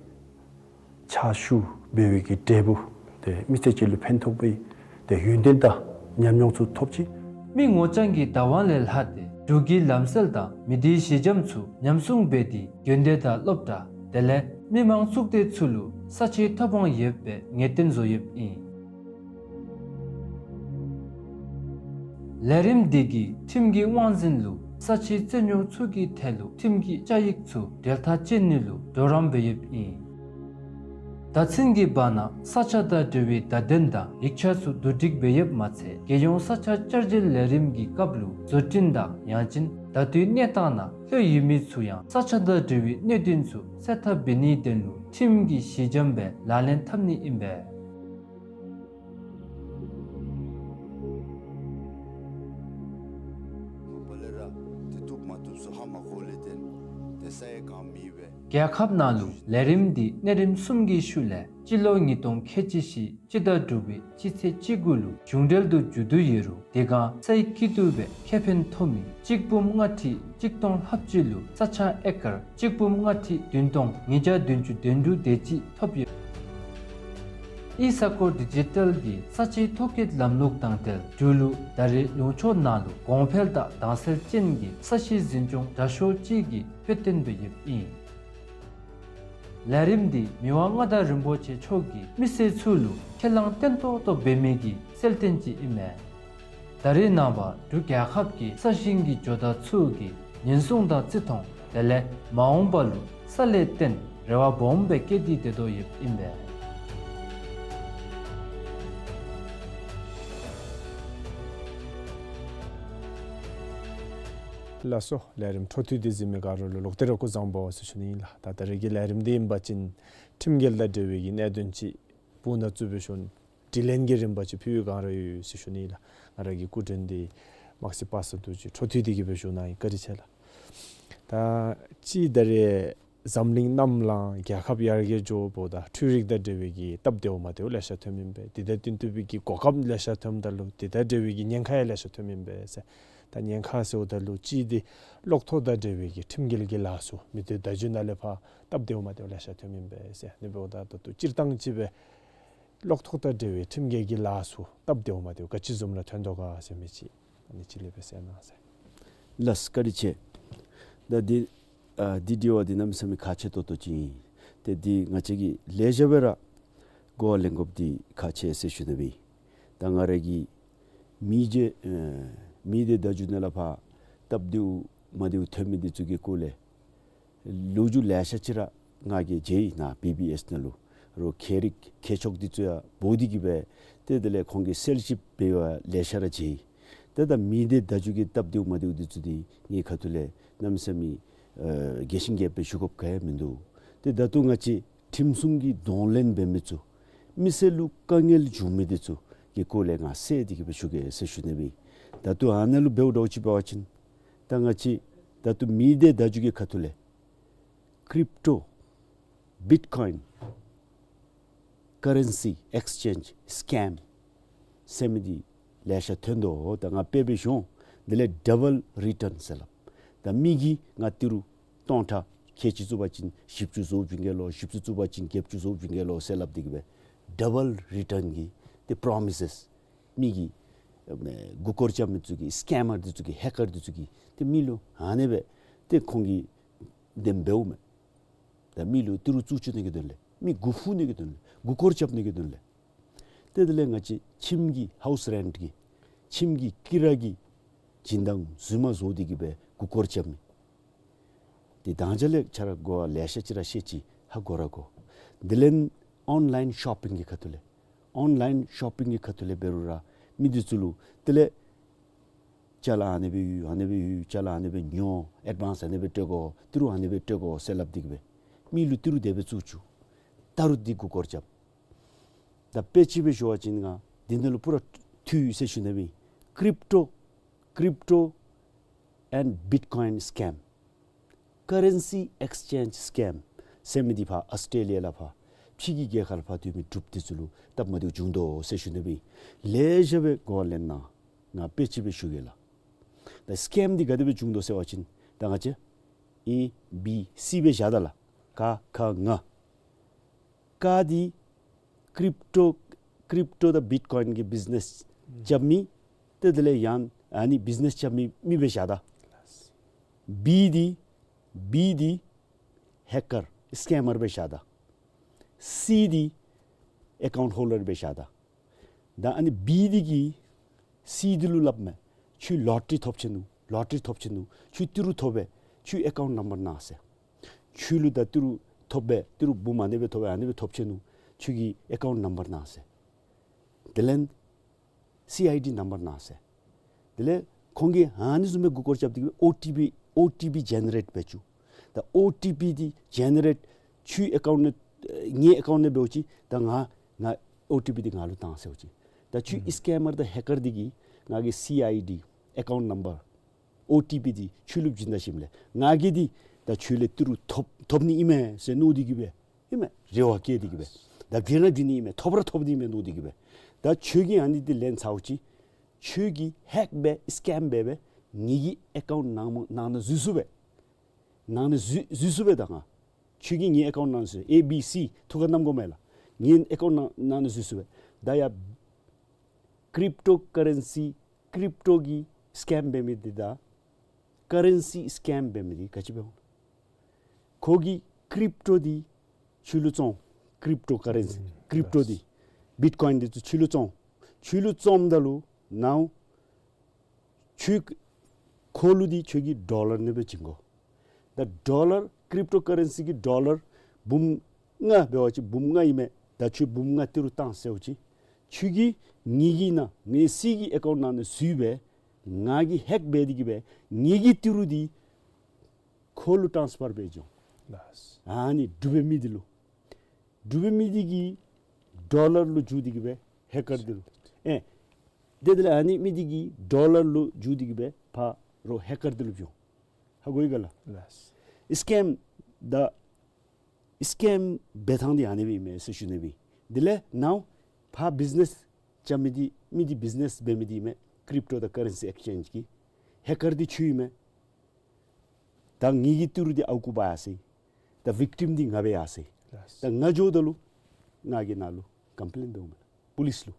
ཕྱག་ཞུ་འབད་བའི་གི་འབྲས་བུ་ཏེ་མི་ཚེ་གཅིག་ལུ་ཕན་ཐོགས་པའི་ཏེ་ཡོན་ཏན་དང་ཉམས་མྱོང་ཚུ་ཐོབ་ཅི། མི་ངོ་རྐྱང་གི་བདག་དབང་ལས་ལྷག་སྟེ་འབྲུག་གི་ལམ་སྲོལ་དང་མི་སྡེའི་གཞི་འགྱམ་ཚུ་ཉམས་སྲུང་འབད་དེ་དགོན་སྡེ་དང་སློབ་གྲྭ་དེ་ལས་མི་མང་གཙུག་སྡེ་ཚུ་ལུ་ས་ཆའི་ཐོབ་དབང་ཡོདཔ་སྦེ་ངེས་གཏན་བཟོ་ཡོདཔ་ཨིན། ལས་རིམ་འདི་གིས་ཁྲིམས་ཀྱི་དབང་འཛིན་ལུ་ས་ཆའི་རྩོད་རྙོགས་ཚུ་གི་ཐད་ལུ་ཁྲིམས་ཀྱི་བཅའ་ཡིག་ཚུ་འགྲེལ་ཐག་བཅད་ནི་ལུ་གྲོགས་རམ་འབད་ཡོདཔ་ཨིན། བརྡ་མཚོན་གྱི་བར་ན་ས་ཆ་དང་འབྲེལ་བའི་བརྡ་དོན་དང་ཡིག་ཆ་ཚུ་བསྡུ་སྒྲིག་འབད་ཡོདཔ་མ་ཚད་རྒྱལ་ཡོངས་ས་ཆ་བསྐྱར་སྒྱུར་ལས་རིམ་གྱི་སྐབས་ལུ་བཟོ་སྐྲུན་དང་ཡང་ཅིན་ད་ལྟོའི་གནས་སྟངས་ནང་ལྷོད་ཡོད་མི་ཚུ་ཡང་ས་ཆ་དང་འབྲེལ་བའི་གནད་དོན་ཚུ་སེལ་ཐབས་འབད་ནིའི་དོན་ལུ་ཁྲིམས་ཀྱི་གཞི་འགྱམ་སྦེ་ལག་ལེན་འཐབ་ནི་ཨིན་པས། རྒྱལ་ཁབ་ནང་ལུ་ལས་རིམ་འདི་གནས་རིམ་གསུམ་གྱི་ཤུལ་ལས་སྤྱི་ལོ་ཉིས་སྟོང་ཁལ་གཅིག་བཞི་སྤྱི་ཟླ་དྲུག་པའི་སྤྱི་ཚེས་བཅུ་དགུ་ལུ་གཞུང་འབྲེལ་དུ་མཇུག་བསྡུ་ཡོད་རུང་དེ་སྒང་སའི་སྐྱིད་སྡུག་སྦེ་ཁེ་ཕན་ཐོབ་མི་གཅིག་འབུམ་ལྔ་ཁྲི་གཅིག་སྟོང་ལྷགཔ་ཅིག་ལུ་ས་ཆ་ཨེ་ཀར་གཅིག་འབུམ་ལྔ་ཁྲི་བདུན་སྟོང་ཉིས་བརྒྱ་བདུན་ཅུ་དོན་དྲུག་དེ་ཅིག་ཐོབ་ཡོད། ཨི་ས་ཀོར་ཌི་ཇི་ཊལ་གྱི་ས་ཆའི་ཐོ་བཀོད་ལམ་ལུགས་དང་འབྲེལ་འབྲུག་ལུ་ད་རེས་ལུང་ཕྱོགས་ནང་ལུ་གོང་འཕེལ་དང་དྭངས་གསལ་ཅན་གྱི་ས་གཞི་འཛིན་སྐྱོང་དྲག་ཤོས་ཅིག་གི་དཔེ་སྟོན་སྦེ་ཡོདཔ་ཨིན། ལས་རིམ་འདི་མི་དབང་མངའ་བདག་རིན་པོ་ཆེ་མཆོག་གིས་མི་སེར་ཚུ་ལུ་ཁས་བླངས་བརྟན་ཏོག་ཏོ་འབད་མི་གི་གསལ་སྟོན་ཅིག་ཨིན་མས། ད་རེས་ནངས་པ་འབྲུག་རྒྱལ་ཁབ་ཀྱི་ས་ཞིང་གི་ཇོ་བདག་ཚུ་གིས་ཉེན་སྲུང་དང་བརྩི་མཐོང་དེ་ལས་མ་འོངས་པ་ལུ་ས་ལས་བརྟེན་རེ་བ་སྦོམ་སྦེ་བསྐྱེད་དེ་སྡོད་དོ་ཡོདཔ་ཨིན་པས། ལགས་སོ། ལས་རིམ་འཕྲོ་མཐུད་དེ་གཟིགས་མི་ག་ར་ལུ་ལོག་སྟེ་ར་སྐུ་གཟུགས་བཟང་པོ་ཟེར་ཞུ་ནི་ཨིན་ལགས། ད་ད་རེས་ཀྱི་ལས་རིམ་འདི་ཨིན་པ་ཅིན་ཁྲིམས་འགལ་དང་འབྲེལ་བའི་གི་གནད་དོན་ཅིག་སྤུ་ན་བཙུགས་སྦེ་ཞུ་ནི། དྲི་ལན་གྱི་རིམ་པ་ཅིག་ཕུལ་བའི་བསྒང་ར་ཡོད་ཟེར་ཞུ་ནི་ལགས། ང་ར་གི་སྐུ་མགྲོན་འདི་དམག་སྤྱི་པ་སངས་རྡོ་རྗེ་འཕྲོ་མཐུད་དེ་གི་སྦེ་ཞུ་གནང་ཡི། བཀའ་དྲིན་ཆེ་ལགས། ད་ཅི་ད་རེས་ འཛམ་གླིང་གནམ་ལ་རྒྱལ་ཁབ་ཡར་རྒྱས་འགྱོཝ་ད་འཕྲུལ་རིག་དང་འབྲེལ་བའི་གི་སྟབས་བདེཝ་མ་བདེཝ་ལེ་ཤ་ཐོནམ་ཨིན་པས། དེ་དང་བསྟུན་ཏེ་སྦེ་གི་གོ་སྐབས་ལེ་ཤ་ཐོནམ་ད་ལུ་དེ་དང་འབྲེལ་བའི་གི་ཉེན་ཁ་ཡང་ལེ་ཤ་ཐོནམ་ཨིན་པས་ཟེར། ད་ཉེན་ཁ་ཟེརཝ་ད་ལུ་གཅིག་འདི་གློག་ཐོག་དང་འབྲེལ་བའི་གི་ཁྲིམས་འགལ་གྱི་ལཱ་ཚུ་མི་སྡེ་བརྡ་བརྒྱུད་ནང་ལས་ཕར་སྟབས་བདེཝ་མ་བདེཝ་ལེ་ཤ་ཐོནམ་ཨིན་པས་ཟེར། ཨ་ནི་འབདཝ་ད་ད་ལྟོ་སྤྱིར་བཏང་ཅིག་སྦེ་གློག་ཐོག་དང་འབྲེལ་བའི་ཁྲིམས་འགལ་གྱི་ལཱ་ཚུ་སྟབས་བདེཝ་མ་བདེཝ་ག་ཅི་བཟུམ་ར་ཐོན་དོ་ག་ཟེར་མི་ཅིག་ཨ་ནི་ཅིག་ལས་སྦེ་གསལ་གནང་ཟེར། ལགས་བཀའ་དྲིན་ཆེ། ད་འདི་ཨ་འདི་དྲི་བ་འདི་གནམ་མེད་ས་མེད་ཁག་ཆེ་ཏོག་ཏོ་ཅིག་ཨིན། ཏེ་འདི་ང་བཅས་ཀྱིས་ལེགས་ཤོམ་སྦེ་ར་གོ་བ་ལེན་དགོཔ་འདི་ཁག་ཆེ་ཟེར་ཞུ་ནི་སྦེ། ད་ང་ར་གིས་མི་སྡེ་ཨེ་མི་སྡེ་བརྡ་བརྒྱུད་ནང་ལས་ཕར་སྟབས་བདེཝ་མ་བདེཝ་ཐོན་མི་འདི་ཚུ་གི་སྐོར་ལས་ལོ་རྒྱུས་ལེ་ཤ་ཅིག་ར་ང་གིས་མཇལ་ཡི་ནཱ་བི་བི་ཨེསི་ནང་ལུ། རོགས་མཁས་རིག་མཁས་མཆོག་འདི་ཚུ་ཡང་འབོ་སྟེ་གི་སྦེ་ཏེ་དེ་ལས་ཁོང་གིས་གསལ་ཞིབ་འབད་བ་ལེ་ཤ་ར་མཇལ་ཡི། ཏེ་ད་མི་སྡེ་བརྡ་བརྒྱུད་ཀྱི་སྟབས་བདེཝ་མ་བདེཝ་འདི་ཚུ་འདི་ངེའི་ཁ་ཐུག་ལས་གནམ་མེད་ས་མེད་ཨེ་རྒྱས་ཤིང་རྒྱས་པར་ཞུ་དགོཔ་ག་ཡང་མིན་འདུག། ཏེ་ད་ལྟོ་ང་བཅས་ཁྲིམས་སྲུང་གི་གདོང་ལེན་འབད་མི་ཚུ་མི་སེར་ལུ་དཀའ་ངལ་འབྱུང་མི་འདི་ཚུ་གི་སྐོར་ལས་ང་གསལ་ཏེ་གི་སྦེ་ཞུ་གེ་ཟེར་ཞུ་ནི་སྦེ། ད་ལྟོ་ཨ་ནཱ་ལུ་འབདཝ་འདྲཝ་ཅིག་འབད་བ་ཅིན་ད་ང་བཅས་ད་ལྟོ་མི་སྡེ་བརྡ་བརྒྱུད་ཀྱི་ཁ་ཐུག་ལས་ཀྲིབ་ཊོ་བིཊ་ཀོའིན་ཀ་རེན་སི་ཨེགསི་ཅེནཇ་སི་ཀེམ་ཟེར་མི་འདི་ལེ་ཤ་ཐོན་དོ། ད་ང་དཔེ་སྦེ་ཞུ་འོང་། དེ་ལས་ཌབ་བཱལ་རི་ཊརན་ཟེར་སླབ། ད་མི་གིས་ང་ཏི་རུ་སྟོང་ཕྲག་ཁལ་གཅིག་བཙུགས་པ་ཅིན་བཞི་བཅུ་བཟོ་བྱིན་གེ་ལོ། བཞི་བཅུ་བཙུགས་པ་ཅིན་བརྒྱད་ཅུ་བཟོ་བྱིན་གེ་ལོ་ཟེར་སླབ་སྟེ་གི་སྦེ་ཌབ་བཱལ་རི་ཊརན་གྱི་ཏེ་པྲོ་མི་སེས་མི་གིས་ཨེ་མགུ་སྐོར་རྐྱབ་མི་ཚུ་གིས་སི་ཀེམ་མར་འདི་ཚུ་གིས་ཧེ་ཀར་འདི་ཚུ་གིས་ཏེ་མི་ལུ་ཨ་ནི་སྦེ་ཏེ་ཁོང་གིས་དེ་སྦེ་འབདཝ་མས། ད་མི་ལུ་ཏི་རུ་བཙུགས་བཅུག་ནི་གི་དོན་ལས་མི་མགུ་ཕུ་ནི་གི་དོན་ལས་མགུ་སྐོར་རྐྱབ་ནི་གི་དོན་ལས། ཏེ་དེ་ལས་ང་བཅས་ཁྱིམ་གྱི་ཧའུསི་རེནཊ་གི་ཁྱིམ་གྱི་ཀི་ར་གི་སྦྱིན་བདག་རྫུན་མ་བཟོ་སྟེ་གི་སྦེ་མགུ་སྐོར་རྐྱབ་མི་འདི་དང་ཅ་ལས་ཁྱེད་ར་གོ་བ་ལེ་ཤ་ཅིག་ར་ཤེས་ཅི། ཧ་གོ་ར་གོ། དེ་ལས་ཨོན་ལཱའིན་ཤོ་པིང་གི་ཁ་ཐུག་ལས་ཨོན་ལཱའིན་ཤོ་པིང་གི་ཁ་ཐུག་ལས་འབད་རུང་ར་མི་འདི་ཚུ་ལུ་དེ་ལས་ཅ་ལ་ཨ་ནི་སྦེ་ཡོད། ཨ་ནི་སྦེ་ཡོད། ཅ་ལ་ཨ་ནི་སྦེ་ཉོ། ཨེཌ་བཱནསི་ཨ་ནི་སྦེ་སྤྲོད་དགོ། ཏི་རུ་ཨ་ནི་སྦེ་སྤྲོད་དགོ་ཟེར་སླབ་སྟེ་གི་སྦེ་མི་ལུ་ཏི་རུ་དེ་སྦེ་བཙུགས་བཅུག། ད་རུང་འདི་མགུ་སྐོར་རྐྱབ། ད་དཔེ་ཅིག་སྦེ་ཞུ་བ་ཅིན་ང་འདི་ནང་ལུ་པུ་ར་འཐུས་ཡོད་ཟེར་ཞུ་ནི་སྦེ། ཀྲིབ་ཊོ་ཀྲིབ་ཊོ་ཨེནཌ་བིཊ་ཀོའིན་སི་ཀེམ། ཀ་རེན་སི་ཨེགསི་ཅེནཇ་སི་ཀེམ་ཟེར་མི་འདི་ཕར་ཨཱོས་ཊྲེ་ལི་ཡ་ལས་ཕར་ཕྱི་གི་རྒྱལ་ཁབ་ལས་ཕར་སྡོད་མི་འབྲུགཔ་འདི་ཚུ་ལུ་སྟབས་མ་བདེཝ་བྱུང་དོ་ཟེར་ཞུ་ནི་སྦེ། ལེགས་ཤོམ་སྦེ་གོ་བ་ལེན་གནང་། ང་དཔེ་ཅིག་སྦེ་ཞུ་གེ་ལགས། ད་སི་ཀེམ་འདི་ག་དེ་སྦེ་བྱུང་དོ་ཟེར་བ་ཅིན་ད་ང་བཅས་ཨེ་བི་སི་སྦེ་བཞག་ད་ལགས། ཀ་ཁ་ང་། ཀ་འདི་ཀྲིབ་ཊོ་ཀྲིབ་ཊོ་དང་བིཊ་ཀོའིན་གྱི་བིཛ་ནེས་རྐྱབ་མི་ཏེ་དེ་ལས་ཡང་ཨ་ནི་བིཛ་ནེས་རྐྱབ་མི་མི་སྦེ་བཞག་ད། བི་འདི་བི་འདི་ཧེ་ཀར་སི་ཀེམ་མར་སྦེ་བཞག་ད། སི་འདི་ཨེ་ཀའུནཊ་ཧོལ་ཌར་སྦེ་བཞག་ད། ད་ཨ་ནི་བི་འདི་གིས་སི་འདི་ལུ་སླབ་མས། ཁྱོད་ལོ་ཊ་རི་ཐོབ་ཆི་ནུག། ལོ་ཊ་རི་ཐོབ་ཆི་ནུག། ཁྱོད་ཏི་རུ་ཐོབ་པས། ཁྱོད་ཨེ་ཀའུནཊ་ནམ་བར་གནང་ཟེར། ཁྱོད་ལུ་ད་ཏི་རུ་ཐོབ་པས། ཏི་རུ་འབུམ་ཨ་ནི་སྦེ་ཐོབ་པས། ཨ་ནི་སྦེ་ཐོབ་ཆི་ནུག། ཁྱོད་ཀྱི་ཨེ་ཀའུནཊ་ནམ་བར་གནང་ཟེར། དེ་ལས་སི་ཨའི་ཌི་ནམ་བར་གནང་ཟེར། དེ་ལས་ཁོང་གིས་ཨ་ནི་བཟུམ་སྦེ་མགུ་སྐོར་རྐྱབ་སྟེ་གི་ཨོ་ཊི་པི་ཨོ་ཊི་པི་ཇེ་ནེ་རེཊ་འབད་བཅུག། ད་ཨོ་ཊི་པི་འདི་ཇེ་ནེ་རེཊ་ཁྱོད་ཨེ་ཀའུནཊ་ནང་ངེའི་ཨེ་ཀའུནཊ་ནང་འབདཝ་ཅིག། ད་ང་ང་ཨོ་ཊི་པི་འདི་ང་ལུ་བཏང་ཟེརཝ་ཅིག། ད་ཁྱོད་ཨིན་སི་ཀེམ་མར་དང་ཧེ་ཀར་འདི་གིས་ང་གི་སི་ཨའི་ཌི་ཨེ་ཀའུནཊ་ནམ་བར་ཨོ་ཊི་པི་འདི་ཁྱོད་ལུ་བྱིན་ད་ཞིནམ་ལས་ང་གིས་འདི་ད་ཁྱོད་ལས་ཏི་རུ་ཐོབ་ཐོབ་ནི་ཨིན་མས་ཟེར་མནོ་སྟེ་གི་སྦེ་ཨིན་མས། རེ་བ་བསྐྱེད་དེ་གི་སྦེ་ད་བྱིན་ར་བྱིན་ནི་ཨིན་མས། ཐོབ་ར་ཐོབ་ནི་ཨིན་མས་མནོ་སྟེ་གི་སྦེ། ད་ཁྱོད་ཀྱིས་ཨ་ནི་འདི་ལེན་ཚརཝ་ཅིག། ཁྱོད་ཀྱིས་ཧེག་འབད་སི་ཀེམ་འབད་སྦེ་ངེ་གི་ཨེ་ཀའུནཊ་ནང་ནང་ན་འཛུལ་ཚུགས་པས། ནང་ན་འཛུལ་འཛུལ་ཚུགས་པས། ད་ང་ཁྱོད་ཀྱིས་ངེའི་ཨེ་ཀའུནཊ་ནང་ན་འཛུལ་ཚུགས། ཨེ་བི་སི་ཐུགས་ཁར་བསྣམ་དགོ་མས་ལགས། ངེའི་ཨེ་ཀའུནཊ་ནང་ནང་ན་འཛུལ་ཚུགས་པས། ད་ཡ་ཀྲིབ་ཊོ་ཀ་རེན་སི་ཀྲིབ་ཊོ་གི་སི་ཀེམ་འབད་མི་འདི་དང་ཀ་རེན་སི་སི་ཀེམ་འབད་མི་འདི་ག་ཅི་འབད་འོང་། ཁོ་གིས་ཀྲིབ་ཊོ་འདི་ཁྱོད་ལུ་བཙོང་། ཀྲིབ་ཊོ་ཀ་རེན་སི་ཀྲིབ་ཊོ་འདི་བིཊ་ཀོའིན་འདི་ཚུ་ཁྱོད་ལུ་བཙོང་། ཁྱོད་ལུ་བཙོངམ་ད་ལུ་ནཱ་ཁྱོད་ཁོ་ལུ་འདི་ཁྱོད་ཀྱིས་ཌོ་ལར་ནང་སྦེ་བྱིན་དགོ། ད་ཌོ་ལར་ཀྲིབ་ཊོ་ཀ་རེན་སི་གི་ཌོ་ལར་འབུམ་ལྔ་འབད་བ་ཅིན་འབུམ་ལྔ་ཨིན་མས། ད་ཁྱོད་འབུམ་ལྔ་ཏི་རུ་བཏང་ཟེརཝ་ཅིག། ཁྱོད་ཀྱིས་ངེ་གི་ནང་ངེའི་སི་གི་ཨེ་ཀའུནཊ་ནང་ན་འཛུལ་སྦེ་ང་གིས་ཧེག་འབད་དེ་གི་སྦེ་ངེ་གི་ཏི་རུ་འདི་ཁོ་ལུ་ཊཱནསི་ཕར་འབད་འགྱོ། ལགས། ཨ་ནི་འབྲུག་པའི་མི་འདི་ལུ། འབྲུག་པའི་མི་འདི་གིས་ཌོ་ལར་ལུ་བསྒྱུར་ཏེ་གི་སྦེ་ཧེ་ཀར་འདི་ལུ། ཨེ། དེ་དེ་ལས་ཨ་ནི་མི་འདི་གིས་ཌོ་ལར་ལུ་བསྒྱུར་ཏེ་གི་སྦེ་ཕར་རོགས་ཧེ་ཀར་འདི་ལུ་བྱོན། ཧ་གོ་ཡི་ག་ལགས། ལགས། སི་ཀེམ་དང་ སི་ཀེམ་འབད་ཐངས་འདི་ཨ་ནི་སྦེ་ཨིན་མས་ཟེར་ཞུ་ནི་སྦེ་ཨིན། དེ་ལས་ནཱ་ཕར་བིཛི་ནེསི་རྐྱབ་མི་འདི་མི་འདི་བིཛི་ནེསི་འབད་མི་འདི་ཨིན་མས། ཀྲིབ་ཊོ་དང་ཀ་རེན་སི་ཨེགསི་ཅེནཇ་གི་ཧེག་ཀར་འདི་ཁྱོད་ཨིན་མས། ད་ངེ་གི་ཏི་རུ་འདི་ཨརཝ་རྐུ་འབག་ཡར་སོ་ཡི། ད་བིག་ཊིམ་འདི་ང་འབད་ཡར་སོ་ཡི། ལགས། ད་ང་འགྱོཝ་ད་ལུ་ང་གིས་ནཱ་ལུ་ཀམ་པི་ལེན་འབདཝ་མས་ལགས། པོ་ལིསི་ལུ།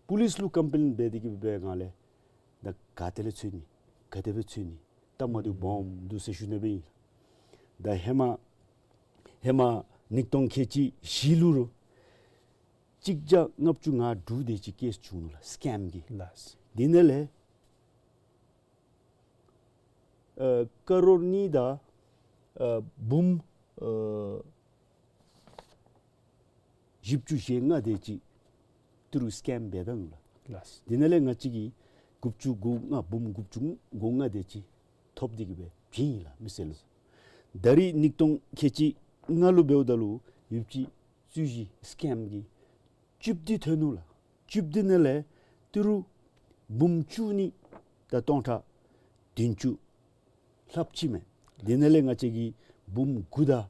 པོ་ལིསི་ལུ་ཀམ་པི་ལེན་འབད་དེ་གི་འབད་བའི་སྒང་ལས་ད་ག་ཏེ་ལས་འཚོལ་ནི་ག་དེ་སྦེ་འཚོལ་ནི། ད་མ་འདི་སྦོམ་འདུག་ཟེར་ཞུ་ནི་སྦེ་ཨིན། ད་ཧེ་མ་ཧེ་མ་ཉིས་སྟོང་ཁལ་གཅིག་བཞི་ལུ་རུང་གཅིག་བརྒྱ་ལྔ་བཅུ་ང་དྲུག་དེ་ཅིག་ཀེསི་བྱུང་ནུག་ལགས། སི་ཀེམ་གི། ལགས། དེ་ནང་ལས་ཨ་ཀ་རོར་གཉིས་དང་ཨ་འབུམ་ཨ་བཞི་བཅུ་ཞེ་ལྔ་དེ་ཅིག་ཏི་རུ་སི་ཀེམ་འབད་ད་ནུག་ལགས། ལགས། དེ་ནང་ལས་ང་བཅས་ཀྱིས་དགུ་བཅུ་གོ་ལྔ་འབུམ་དགུ་བཅུ་གོ་ལྔ་དེ་ཅིག་ཐོབ་སྟེ་གི་སྦེ་བྱིན་ཡི་ལགས་མི་སེར་ལུ། ད་རིས་ཉིས་སྟོང་ཁལ་གཅིག་ལྔ་ལུ་འབདཝ་ད་ལུ་ཡུདཔ་ཅིག་རྩོད་གཞི་སི་ཀེམ་གྱི་བཅུད་དེ་ཐོན་ནུག་ལགས། བཅུད་དེ་ནང་ལས་ཏི་རུ་འབུམ་བཅུ་གཉིས་དང་སྟོང་ཕྲག་བདུན་ཅུ་ལྷགཔ་ཅིག་མས། དེ་ནང་ལས་ང་བཅས་ཀྱིས་འབུམ་དགུ་དང་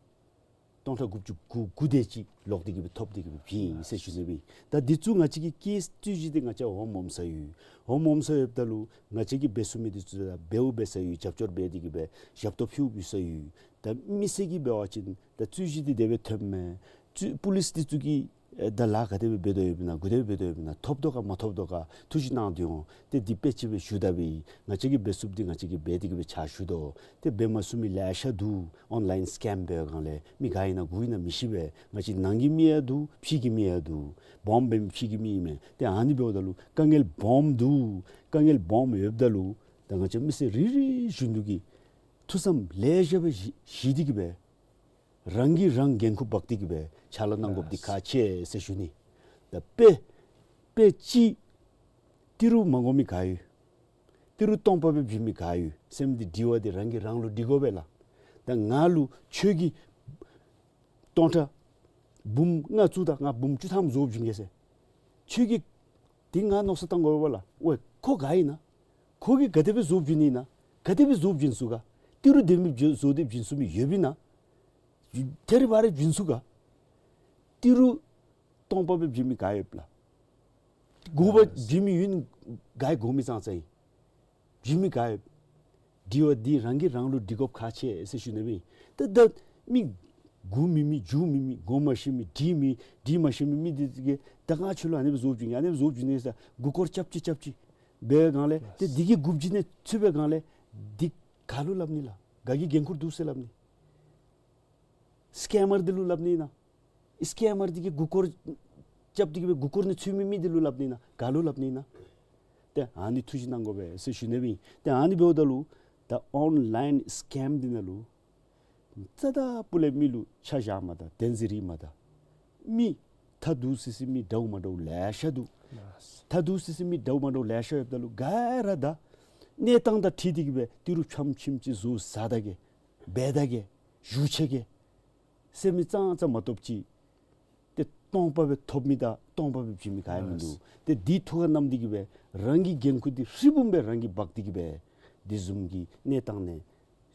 སྟོང་ཕྲག་དགུ་བཅུ་གོ་དགུ་དེ་ཅིག་ལོག་སྟེ་གི་སྦེ་ཐོབ་སྟེ་གི་སྦེ་བྱིན་ཡི་ཟེར་ཞུ་ནི་སྦེ་ཨིན། ད་འདི་ཚུ་ང་བཅས་ཀྱིས་ཀེསི་རྩོད་གཞི་འདི་ང་བཅས་ཧོམ་ཧོམ་ས་ཡོད། ཧོམ་ཧོམ་ས་ཡོདཔ་ད་ལུ་ང་བཅས་ཀྱིས་འབད་ཚུགས་མི་འདི་ཚུ་ད་འབདཝ་འབད་ས་ཡོད། རྒྱབ་སྐྱོར་འབད་དེ་གི་སྦེ་ཞབས་ཏོག་ཕུལཝ་ཕུལ་ས་ཡོད། ད་མི་སེར་གྱིས་འབད་བ་ཅིན་ད་རྩོད་གཞི་འདི་དེ་སྦེ་ཐོནམ་མས། རྩོད་པོ་ལིསི་འདི་ཚུ་གིས་ཨེ་ད་ལཱ་ག་དེ་སྦེ་འབད་དོ་ཡོདཔ་ཨིན་ན་ག་དེ་སྦེ་འབད་དོ་ཡོདཔ་ཨིན་ན་ཐོབ་དོ་ག་མ་ཐོབ་དོ་ག་ཐུགས་བཞེད་གནང་དོ་འོང་། ཏེ་འདི་དཔེ་ཅིག་སྦེ་ཞུ་ད་སྦེ་ཨིན། ང་བཅས་ཀྱིས་འབད་ཚུགསཔ་འདི་ང་བཅས་ཀྱིས་འབད་དེ་གི་སྦེ་ཕྱག་ཞུ་དོ། ཏེ་འབད་མ་ཚུགས་མི་ལེ་ཤ་འདུག། ཨོན་ལཱའིན་སི་ཀེམ་འབད་བའི་སྒང་ལས་མི་ག་ཨིན་ན་གུ་ཨིན་ན་མི་ཤེས་པས། ང་བཅས་ནང་གི་མི་ཡང་འདུག་ཕྱི་གི་མི་ཡང་འདུག། སྦོམ་འབད་མི་ཕྱི་གི་མི་ཨིན་མས། ཏེ་ཨ་ནི་འབདཝ་ད་ལུ་དཀའ་ངལ་སྦོམ་འདུག། དཀའ་ངལ་སྦོམ་ཡོདཔ་ད་ལུ་ད་ང་བཅས་མི་སེར་རེ་རེ་བཞིན་དུ་གིས་ཐུགས་བསམ་ལེ་ཤ་སྦེ་བཞེས་བཞེས་ཏེ་གི་སྦེ་རང་གིས་རང་འགན་ཁུར་འབག་སྟེ་གི་སྦེ་ཕྱག་ལཱ་གནང་དགོཔ་འདི་ཁག་ཆེ་ཟེར་ཞུ་ནི། ད་དཔེ་དཔེ་ཅིག་ཏི་རུ་མ་དགོ་མི་ག་ཡོད། ཏི་རུ་སྟོང་པ་སྦེ་བྱིན་མི་ག་ཡོད་ཟེར་མི་འདི་དྲི་བ་འདི་རང་གིས་རང་ལུ་དྲི་དགོ་པས་ལགས། ད་ང་ལུ་ཁྱོད་ཀྱིས་སྟོང་ཕྲག་འབུམ་ལྔ་བཙུགས་ད་ང་འབུམ་བཅུ་ཐམ་བཟོ་བྱིན་གེ་ཟེར། ཁྱོད་ཀྱིས་འདི་ང་མནོ་བསམ་བཏང་དགོ་པས་ལགས། ཝེ་ཁོ་ག་ཨིན་ན། ཁོ་གིས་ག་དེ་སྦེ་བཟོ་བྱིན་ནི་ཨིན་ན། ག་དེ་སྦེ་བཟོ་བྱིན་ཚུགས་ག། ཏི་རུ་དེ་མི་བཟོ་བཟོ་སྟེ་བྱིན་ཚུགས་མི་ཡོདཔ་ཨིན་ན། ཐད་རི་བ་རི་བྱིན་ཚུགས་ག། ཏི་རུ་སྟོང་པ་སྦེ་བྱིན་མི་ག་ཡོདཔ་ལགས། དགུ་པ་བྱིན་མི་ཡོད་ན་ག་དགོ་མི་ཙང་ཙང་ཨིན། བྱིན་མི་ག་ཡོད། དྲི་བ་འདི་རང་གིས་རང་ལུ་དྲི་དགོཔ་ཁག་ཆེ་ཟེར་ཞུ་ནི་སྦེ་ཨིན། ད་ད་མི་གོ་མི་མེད་རྒྱུས་མེད་མི་གོ་མ་ཤེས་མི་འབྲི་མི་འབྲི་མ་ཤེས་མི་མི་འདི་གིས་ད་ང་ཁྱོད་ལུ་ཨ་ནི་སྦེ་བཟོ་བྱིན་ཨ་ནི་སྦེ་བཟོ་བྱིན་ནི་ཟེར་མགུ་སྐོར་རྐྱབ་ཅི་རྐྱབ་ཅི་འབད་བའི་སྒང་ལས་ཏེ་འདི་གི་མགུ་བྱིན་ནི་ཚུད་པའི་སྒང་ལས་འདི་ག་ལུ་སླབ་ནི་ལགས། ག་གི་འགན་ཁུར་འདུག་ཟེར་སླབ་ནི། སི་ཀེམ་མར་འདི་ལུ་སླབ་ནི་ཨིན་ན། སི་ཀེམ་མར་འདི་གིས་མགུ་སྐོར་རྐྱབ་སྟེ་གི་སྦེ་མགུ་སྐོར་ནི་ཚུད་མི་མི་འདི་ལུ་སླབ་ནི་ཨིན་ན། ག་ལུ་སླབ་ནི་ཨིན་ན། ཏེ་ཨ་ནི་ཐུགས་བཞེད་གནང་དགོ་པས་ཟེར་ཞུ་ནི་སྦེ་ཨིན། ཏེ་ཨ་ནི་འབདཝ་ད་ལུ་ད་ཨོན་ལཱའིན་སི་ཀེམ་འདི་ནང་ལུ་རྩ་དང་སྤུ་ལས་མི་ལུ་ཆ་བཞག་མ་ད་བདེན་འཛིན་རེ་མ་ད། མི་ཐ་དུ་སི་སི་མི་འདྲཝ་མ་འདྲཝ་ལེ་ཤ་འདུག། ཐ་དུ་སི་སི་མི་འདྲཝ་མ་འདྲཝ་ལེ་ཤ་ཡོདཔ་ད་ལུ་ག་ར་ད་གནས་སྟངས་དང་འཁྲིལ་ཏེ་གི་སྦེ་ཏི་རུ་ཕྱམ་ཕྱིམ་ཅིག་བཟོ་བཟའ་ད་གེ་འབད་ད་གེ་བཞུགས་ཆི་གེ་ཟེར་མི་ཙང་ཙང་མ་གཏོགས་ཅིག་ཏེ་སྟོང་པ་སྦེ་ཐོབ་མི་དང་སྟོང་པ་སྦེ་བྱིན་མི་ག་ཡང་མིན་འདུག། ཏེ་འདི་ཐུགས་ཁར་བསྣམས་ཏེ་གི་སྦེ་རང་གི་འགན་ཁུར་འདི་ཧྲིལ་བུམ་སྦེ་རང་གིས་འབག་སྟེ་གི་སྦེ་འདི་བཟུམ་གྱི་གནས་སྟངས་ནང་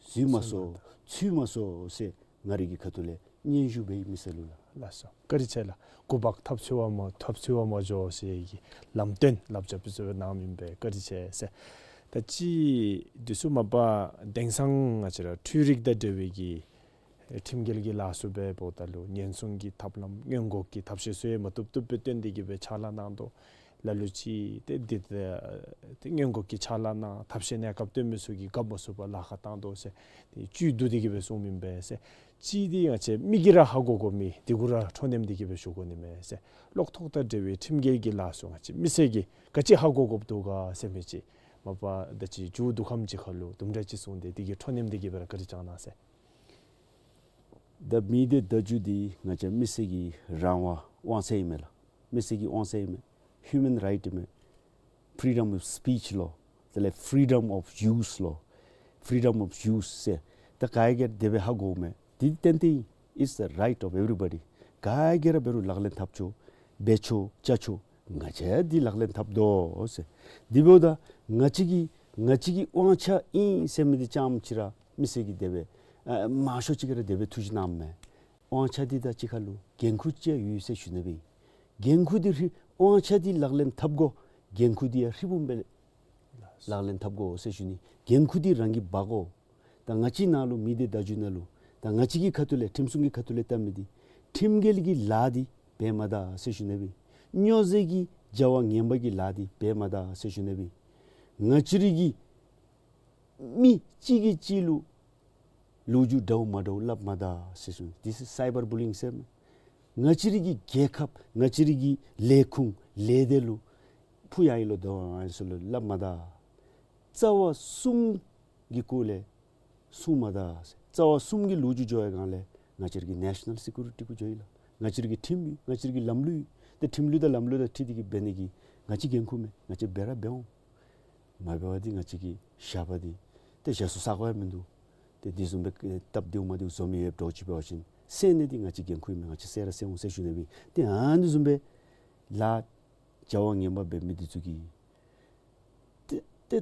འཛུལ་མ་སོང་ཚུད་མ་སོང་ཟེར་ང་རའི་གི་ཁ་ཐུག་ལས་སྙན་ཞུ་འབད་ཡི་མི་སེར་ལུ་ལགས། ལགས་སོ། བཀའ་དྲིན་ཆེ་ལགས། འགོ་འབག་ཐབས་ཚུ་བ་མ་ཐབས་ཚུ་བ་མ་འགྱོ་ཟེར་གྱི་ལམ་སྟོན་ལབ་ཅ་པི་ཚུ་གནང་མི་ཨིན་པས། བཀའ་དྲིན་ཆེ་ཟེར། ད་ཅི་འདི་ཚུ་མ་པ་དེང་སང་ང་བཅས་ར་འཕྲུལ་རིག་དང་འབྲེལ་བའི་གི་ཁྲིམས་འགལ་གྱི་ལཱ་ཚུ་འབདཝ་ད་ལུ་ཉེན་སྲུང་གི་ཐབས་ལམ་སྔོན་འགོག་གི་ཐབས་ཤེས་ཚུ་ཡང་མ་བཏུབ་བཏུབ་སྦེ་སྟོན་ཏེ་གི་སྦེ་ཕྱག་ལཱ་གནང་དོ། ལ་ལུ་ཅིག་ཏེ་འདི་ཏེ་སྔོན་འགོག་གི་ཕྱག་ལཱ་གནང་ཐབས་ཤེས་གནས་སྐབས་སྟོན་མི་ཚུ་གིས་རྒཔོ་ཚུ་ཕར་ལཱ་ཁག་བཏང་དོ་ཟེར་ཏེ་བཅུད་བསྡུ་སྟེ་གི་སྦེ་གསུངམ་ཨིན་པས་ཟེར། ཅིག་འདི་ང་བཅས་མི་གིས་ར་ཧ་གོ་དགོ་མི་འདི་གུ་ར་ཁྲོ་ནེམ་སྟེ་གི་སྦེ་ཞུ་དགོ་ནི་མས་ཟེར། གློག་ཐོག་དང་འབྲེལ་བའི་ཁྲིམས་འགལ་གྱི་ལཱ་ཚུ་ང་བཅས་མི་སེར་གྱིས་ག་ཅི་ཧ་གོ་དགོཔ་འདུག་ག་ཟེར་མི་ཅིག་མ་པ་ད་ཅི་མཇུག་བསྡུ་ཁམས་ཅིག་ཁར་ལུ་དུམ་གྲ་ཅིག་གསུངས་ཏེ་འདི་གི་ཁྲོ་ནེམ་སྟེ་གི་སྦེ་ར་བཀའ་དྲིན་བསྐྱང་གནང་ཟེར། ད་མི་སྡེ་བརྡ་བརྒྱུད་འདི་ང་བཅས་མི་སེར་གྱི་རང་དབང་དབང་ཚད་ཨིན་མས་ལགས། མི་སེར་གྱི་དབང་ཚད་ཨིན་མས། ཧིའུ་མཱན་རའིཊ་ཨིན་མས། ཕི་རི་ཌམ་ཨོཕ་སི་པིཆ་ལོ། དེ་ལས་ཕི་རི་ཌམ་ཨོཕ་ཡུ་སི་ལོ། ཕི་རི་ཌམ་ཨོཕ་སི་པིཆ་ཟེར་ད་ག་གིས་ར་དེ་སྦེ་ཧ་གོཝ་མས། འདི་ཏན་ཏན་ཨིན། It's the right of everybody. ག་གིས་ར་འབད་རུང་ལག་ལེན་འཐབ་ཆོག་འབད་ཆོག་བཅའ་ཆོག། ང་བཅས་འདི་ལག་ལེན་འཐབ་དོ་ཟེར། འདི་འབདཝ་ད་ང་བཅས་ཀྱི་ང་བཅས་ཀྱི་དབང་ཆ་ཨིན་ཟེར་མི་འདི་རྐྱངམ་ཅིག་ར་མི་སེར་གྱིས་དེ་སྦེ་ཨ་མང་ཤོས་ཅིག་གིས་ར་དེ་སྦེ་ཐུགས་བཞེད་གནངམ་མས། དབང་ཆ་འདི་དང་གཅིག་ཁར་ལུ་འགན་ཁུར་ཅིག་ཡོད་ཟེར་ཞུ་ནི་སྦེ། འགན་ཁུར་འདི་རི་དབང་ཆ་འདི་ལག་ལེན་འཐབ་དགོ། འགན་ཁུར་འདི་ཡང་ཧྲིལ་བུམ་སྦེ་ལག་ལེན་འཐབ་དགོ་ཟེར་ཞུ་ནི། འགན་ཁུར་འདི་རང་གིས་འབག་དགོ། ད་ང་བཅས་ནང་ལུ་མི་སྡེ་བརྡ་བརྒྱུད་ནང་ལུ་ད་ང་བཅས་ཀྱི་ཁ་ཐུག་ལས་ཁྲིམས་སྲུང་གི་ཁ་ཐུག་ལས་བལྟ་མི་འདི་ཁྲིམས་འགལ་གྱི་ལཱ་འདི་འབད་མ་ད་ཟེར་ཞུ་ནི་སྦེ། སྨྱོ་རྫས་ཀྱི་བྱ་བ་ངན་པ་གི་ལཱ་འདི་འབད་མ་ད་ཟེར་ཞུ་ནི་སྦེ། ང་བཅས་ར་གི་མི་གཅིག་གིས་གཅིག་ལུ་ལོ་རྒྱུས་འདྲཝ་མ་འདྲཝ་སླབ་མ་ད་ཟེར་ཞུ་ནི། This is cyber bullying ཟེར་མས། ང་བཅས་ར་གི་རྒྱལ་ཁབ་ང་བཅས་ར་གི་ལས་ཁུངས་ལས་སྡེ་ལུ་ཕུ་ཡ་ཡི་ལོ་དོ་ཨན་སུ་ལུ་སླབ་མ་ད། རྩ་བ་གསུམ་གྱི་སྐོར་ལས་གསུངས་མ་ད་ཟེར། རྩ་བ་གསུམ་གྱི་ལོ་རྒྱུས་འགྱོ་བའི་སྒང་ལས་ང་བཅས་ར་གི་ནེ་ཤ་ནཱལ་སི་ཀུ་རི་ཊི་གུ་འགྱོ་ཡི་ལགས། ང་བཅས་ར་གི་ཁྲིམས་ཡོད། ང་བཅས་ར་གི་ལམ་ལུགས་ཡོད། ཏེ་ཁྲིམས་ལུགས་དང་ལམ་ལུགས་དང་འཁྲིལ་ཏེ་གི་འབད་ནི་གི་ང་བཅས་འགན་ཁུར་མས། ང་བཅས་འབད་ར་འབད་འོང་། མ་འབད་བ་འདི་ང་བཅས་ཀྱི་ཞགས་པ་འདི་ཏེ་ཞག་སུ་ས་གོ་ཡང་མིན་འདུག། ཏེ་འདི་བཟུམ་སྦེ་སྟབས་བདེཝ་མ་བདེཝ་བཟོ་མི་ཡོདཔ་འདྲཝ་ཅིག་འབད་བ་ཅིན་སེལ་ནི་འདི་ང་བཅས་འགན་ཁུར་མས། ང་བཅས་སེལ་ར་སེལ་འོང་ཟེར་ཞུ་ནི་སྦེ། ཏེ་ཨ་ནི་བཟུམ་སྦེ་ལཱ་བྱ་བ་ངན་པ་འབད་མི་འདི་ཚུ་གིས་ཏེ་ཏེ་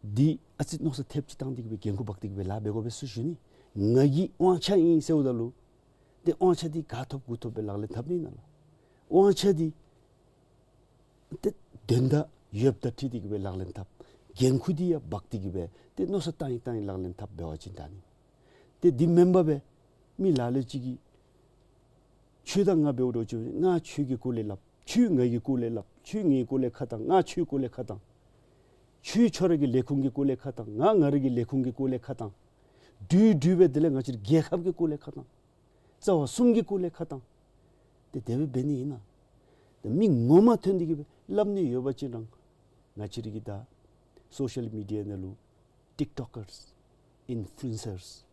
འདི་ཨ་ཙི་མནོ་བསམ་ཐེབས་ཅིག་བཏང་སྟེ་གི་སྦེ་འགན་ཁུར་འབག་སྟེ་གི་སྦེ་ལཱ་འབད་དགོ་པས་ཟེར་ཞུ་ནི། ང་གི་དབང་ཆ་ཨིན་ཟེརཝ་ད་ལུ་ཏེ་དབང་ཆ་འདི་ག་ཐོབ་གུ་ཐོབ་སྦེ་ལག་ལེན་འཐབ་ནི་ཨིན་ན་ལགས། དབང་ཆ་འདི་ཏེ་དོན་དག་ཡོདཔ་དང་འཁྲིལ་ཏེ་གི་སྦེ་ལག་ལེན་འཐབ། འགན་ཁུར་འདི་ཡང་འབག་སྟེ་གི་སྦེ་ཏེ་མནོ་བསམ་བཏང་ཡི་བཏང་ཡི་ལག་ལེན་འཐབ་འབད་བ་ཅིན་ད་ནི་ཏེ་འདི་མེན་པར་སྦེ་མི་ལ་ལུ་ཅིག་གིས་ཁྱོད་དང་ང་འབདཝ་འདྲཝ་ཅིག་ང་ཁྱོད་ཀྱི་སྐོར་ལས་སླབ། ཁྱོད་ང་གི་སྐོར་ལས་སླབ། ཁྱོད་ངེའི་སྐོར་ལས་ཁ་བཏང་། ང་ཁྱོད་སྐོར་ལས་ཁ་བཏང་། ཁྱོད་ཁྱོད་ར་གི་ལས་ཁུངས་ཀྱི་སྐོར་ལས་ཁ་བཏང་། ང་ང་ར་གི་ལས་ཁུངས་ཀྱི་སྐོར་ལས་ཁ་བཏང་། འདུས་འདུས་སྦེ་དེ་ལས་ང་བཅས་ར་རྒྱལ་ཁབ་ཀྱི་སྐོར་ལས་ཁ་བཏང་། རྩ་བ་གསུམ་གྱི་སྐོར་ལས་ཁ་བཏང་། ཏེ་དེ་སྦེ་འབད་ནི་ཨིན་ན། ཏེ་མི་ངོ་མ་ཐོན་ཏེ་གི་སྦེ་སླབ་ནི་ཡོད་པ་ཅིན་རང་ང་བཅས་ར་གི་ད་སོ་ཤལ་མི་ཌི་ཡ་ནང་ལུ་ཊིཀ་ཊོཀ་ཀརསི་ཨིན་ཕུ་ལུ་ཨེན་སརསི་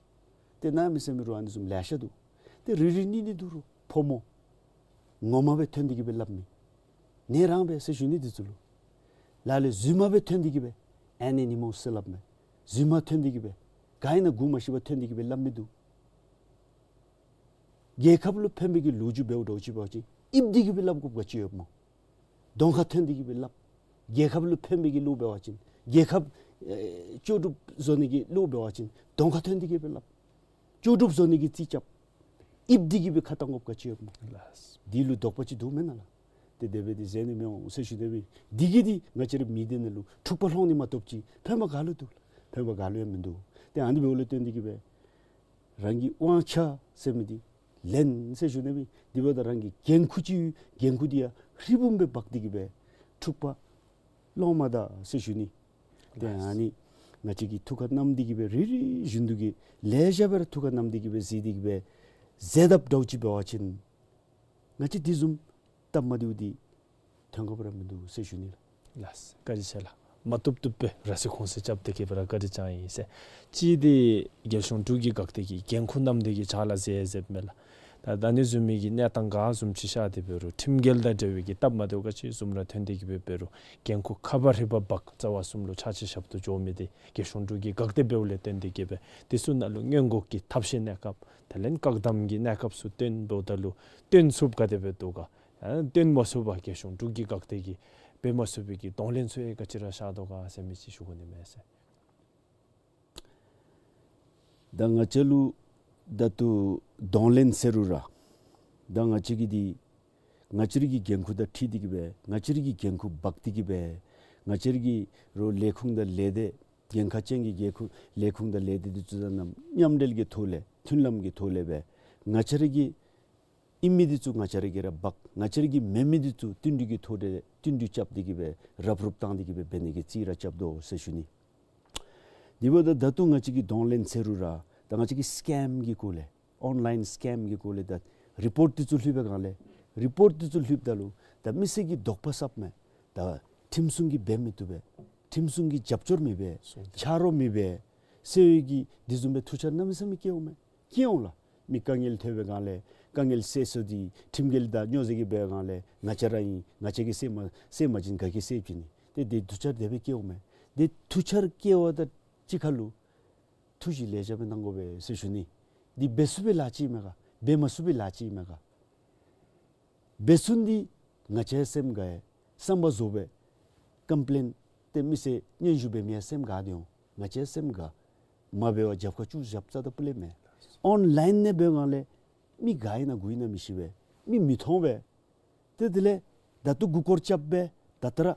ཏེ་གནམ་མེད་ས་མེད་ར་ཨ་ནི་བཟུམ་ལེ་ཤ་འདུག། ཏེ་རེ་རེ་གཉིས་གཉིས་འདུག་རུང་ཕོ་མོ་ངོ་མ་སྦེ་ཐོན་ཏེ་གི་སྦེ་སླབ་མི་ནི་རང་སྦེ་ཟེར་ཞུ་ནི་འདི་ཚུ་ལུ། ལ་ལས་རྫུན་མ་སྦེ་ཐོན་ཏེ་གི་སྦེ་ཨེན་ཨོ་ནི་མོ་སི་ཟེར་སླབ་མི་རྫུན་མ་ཐོན་ཏེ་གི་སྦེ་ག་ཨིན་ན་གོ་མ་ཤེས་པར་ཐོན་ཏེ་གི་སྦེ་སླབ་མི་འདུག། རྒྱལ་ཁབ་ལུ་ཕན་པའི་གི་ལོ་རྒྱུས་འབདཝ་འདྲཝ་ཅིག་འབད་བ་ཅིན་ཨིབ་སྟེ་གི་སྦེ་སླབ་དགོཔ་ག་ཅི་ཡོདཔ་སྨོ། གདོང་ཁར་ཐོན་ཏེ་གི་སྦེ་སླབ། རྒྱལ་ཁབ་ལུ་ཕན་པའི་གི་བློ་འབད་བ་ཅིན་རྒྱལ་ཁབ་ཨེ་ལྕོགས་གྲུབ་བཟོ་ནི་གི་བློ་འབད་བ་ཅིན་གདོང་ཁར་ཐོན་ཏེ་གི་སྦེ་སླབ། ལྕོགས་གྲུབ་བཟོ་ནི་གི་རྩིས་རྐྱབ། ཨིབ་སྟེ་གི་སྦེ་ཁ་བཏང་དགོཔ་ག་ཅི་ཡོདཔ་སྨོ། ལགས། འདི་ལུ་དོགས་པ་ཅིག་འདུག་མེན་ན་ལགས། ཏེ་དེ་སྦེ་འདི་ཟེར་ནི་མི་འོང་ཟེར་ཞུ་ནི་སྦེ། འདི་གིས་འདི་ང་བཅས་ར་མི་སྡེ་ནང་ལུ་འཁྲུག་པ་སློང་ནི་མ་གཏོགས་ཅིག་ཕན་པ་ག་ལུ་འདུག། ཕན་པ་ག་ལུ་ཡང་མིན་འདུག། ཏེ་ཨ་ནི་འབདཝ་ལས་བརྟེན་ཏེ་གི་སྦེ་རང་གི་དབང་ཆ་ཟེར་མི་འདི་ལེན་ཟེར་ཞུ་ནི་སྦེ། དེ་འབདཝ་ད་རང་གི་འགན་ཁུར་ཅིག་ཡོད། འགན་ཁུར་འདི་ཡང་ཧྲིལ་བུམ་སྦེ་འབག་སྟེ་གི་སྦེ་འཁྲུག་པ་སློང་མ་ད་ཟེར་ཞུ་ནི། ཏེ་ཨ་ནི་ང་བཅས་ཀྱིས་ཐུགས་ཁར་བསྣམས་ཏེ་གི་སྦེ་རེ་རེ་བཞིན་དུ་གི་ལེ་ཤ་སྦེ་ར་ཐུགས་ཁར་བསྣམས་ཏེ་གི་སྦེ་གཟིགས་ཏེ་གི་སྦེ་ཟེར་དཔ་འདྲཝ་ཅིག་འབད་བ་ཅིན་ང་བཅས་འདི་བཟུམ་སྟབས་མ་བདེཝ་འདི་ཐོན་དགོཔ་ར་མིན་འདུག་ཟེར་ཞུ་ནི་ལགས། ལགས། བཀའ་དྲིན་ཆེ་ལགས། མ་བཏུབ་བཏུབ་སྦེ་ར་སི་ཁུངས་སུ་རྐྱབ་སྟེ་གི་སྦེ་ར་བཀའ་དྲིན་བསྐྱང་ཡི་ཟེར། གཅིག་འདི་རྒྱལ་གཞུང་འབྲུག་གི་འགག་སྡེ་གི་འགན་ཁུར་བསྣམས་ཏེ་གི་ཕྱག་ལཱ་མཛད་མཛདཔ་མས་ལགས། ད་ད་ནི་བཟུམ་མའི་གི་གནས་སྟངས་ག་བཟུམ་ཅིག་ཤར་ཏེ་འབད་རུང་ཁྲིམས་འགལ་དང་འབྲེལ་བའི་གི་སྟབས་མ་བདེཝ་ག་ཅི་བཟུམ་ར་ཐོན་ཏེ་གི་སྦེ་འབད་རུང་འགན་ཁུར་ཁ་བ་རི་བ་འབག་རྩ་བ་གསུམ་ལུ་ཕྱག་ཕྱི་ཞབས་ཏོག་འགྱོ་མི་འདི་རྒྱལ་གཞུང་འབྲུག་གི་འགག་སྡེ་འབདཝ་ལས་བརྟེན་ཏེ་གི་སྦེ་དེ་ཚུ་ནང་ལུ་སྔོན་འགོག་གི་ཐབས་ཤེས་གནས་སྐབས་དེ་ལས་བཀག་སྡོམ་གྱི་གནས་སྐབས་ཚུ་བཏོན་འབདཝ་ད་ལུ་བཏོན་ཚུགསཔ་ག་དེ་སྦེ་འདུག་ག། ཨ་བཏོན་མ་ཚུགས་པར་རྒྱལ་གཞུང་འབྲུག་གི་འགག་སྡེ་གིས་འབད་མ་ཚུགས་པའི་གི་གདོང་ལེན་ཚུ་ཡང་ག་ཅི་ར་ཤར་དོ་ག་ཟེར་མི་ཅིག་ཞུ་དགོ་ནི་མས་ཟེར། ད་ང་བཅས་ལུ་ད་ལྟོ་གདོང་ལེན་ཟེར་རུང་ར་ད་ང་བཅས་ཀྱིས་འདི་ང་བཅས་ར་གི་འགན་ཁུར་དང་འཁྲིལ་ཏེ་གི་སྦེ་ང་བཅས་ར་གི་འགན་ཁུར་འབག་སྟེ་གི་སྦེ་ང་བཅས་ར་གི་རོགས་ལས་ཁུངས་དང་ལས་སྡེ་འགན་ཁག་ཅན་གྱི་འགན་ཁུར་ལས་ཁུངས་དང་ལས་སྡེ་འདི་ཚུ་དང་མཉམ་འབྲེལ་གྱི་ཐོག་ལས་མཐུན་ལམ་གྱི་ཐོག་ལས་སྦེ་ང་བཅས་ར་གི་ཨིན་མི་འདི་ཚུ་ང་བཅས་ར་གིས་ར་འབག། ང་བཅས་ར་གི་མེན་མི་འདི་ཚུ་བསྟུན་གྲོས་ཀྱི་ཐོག་ལས་བསྟུན་གྲོས་རྐྱབ་སྟེ་གི་སྦེ་རུབ་རུབ་བཏང་སྟེ་གི་སྦེ་འབད་ནི་གི་རྩིས་ར་རྐྱབ་དོ་ཟེར་ཞུ་ནི། དེ་འབདཝ་ད་ད་ལྟོ་ང་བཅས་ཀྱིས་གདོང་ལེན་ཟེར་རུང་ར་ད་ང་བཅས་ཀྱིས་སི་ཀེམ་གྱི་སྐོར་ལས་ཨོན་ལཱའིན་སི་ཀེམ་གྱི་སྐོར་ལས་ད་རི་པོརཊ་འདི་ཚུ་ལྷོད་པའི་སྒང་ལས་རི་པོརཊ་འདི་ཚུ་ལྷོདཔ་ད་ལུ་ད་མི་སེར་གྱིས་དོགས་པ་ཟཝ་མས། ད་ཁྲིམས་སྲུང་གིས་འབད་མི་བཏུབ་པས། ཁྲིམས་སྲུང་གིས་རྒྱབ་སྐྱོར་མི་འབད། ཆ་རོགས་མི་འབད་ཟེར་བའི་གི་འདི་བཟུམ་སྦེ་ཐུགས་འཆར་གནམ་མེད་ས་མེད་སྐྱེཝ་མས། སྐྱེ་འོང་ལགས། མི་དཀའ་ངལ་ཐོན་པའི་སྒང་ལས་དཀའ་ངལ་སེལ་ས་འདི་ཁྲིམས་འགལ་དང་སྨྱོ་རྫས་ཀྱིས་འབད་བའི་སྒང་ལས་ང་བཅས་ར་ཨིན། ང་བཅས་ཀྱིས་སེལ་མ་སེལ་མ་བྱིན་ག་གིས་སེལ་བྱིན་ནི། ཏེ་འདི་ཐུགས་འཆར་དེ་སྦེ་སྐྱེཝ་མས། འདི་ཐུགས་འཆར་སྐྱེ་བ་དང་གཅིག་ཁར་ལུ་ཐུགས་བཞེད་ལེགས་ཤོམ་སྦེ་གནང་དགོ་པས་ཟེར་ཞུ་ནི། འདི་འབད་ཚུགས་པའི་ལཱ་ཅིག་ཨིན་མས་ག། འབད་མ་ཚུགས་པའི་ལཱ་ཅིག་ཨིན་མས་ག། འབད་ཚུགས་ནི་འདི་ང་བཅས་སེམས་དགའ་ཡི། བསམ་པ་རྫོགས་པའི་ཀམ་པི་ལེན་ཏེ་མི་སེར་སྙན་ཞུ་འབད་མི་ཡང་སེམས་དགའ་སྟེ་འོང་། ང་བཅས་སེམས་དགའ། མ་འབད་བར་རྒྱབ་ཁར་བཙུགས་བཞགཔ་རྩ་དང་སྤུ་ལས་མེད། ཨོན་ལཱའིན་ནང་འབད་སྒང་ལས་ མི་ག་ཨིན་ན་གུ་ཨིན་ན་མི་ཤེས་པས། མི་མི་མཐོང་པས། ཏེ་དེ་ལས་ད་ལྟོ་མགུ་སྐོར་རྐྱབ་སྦེ་ད་ལྟོ་ར་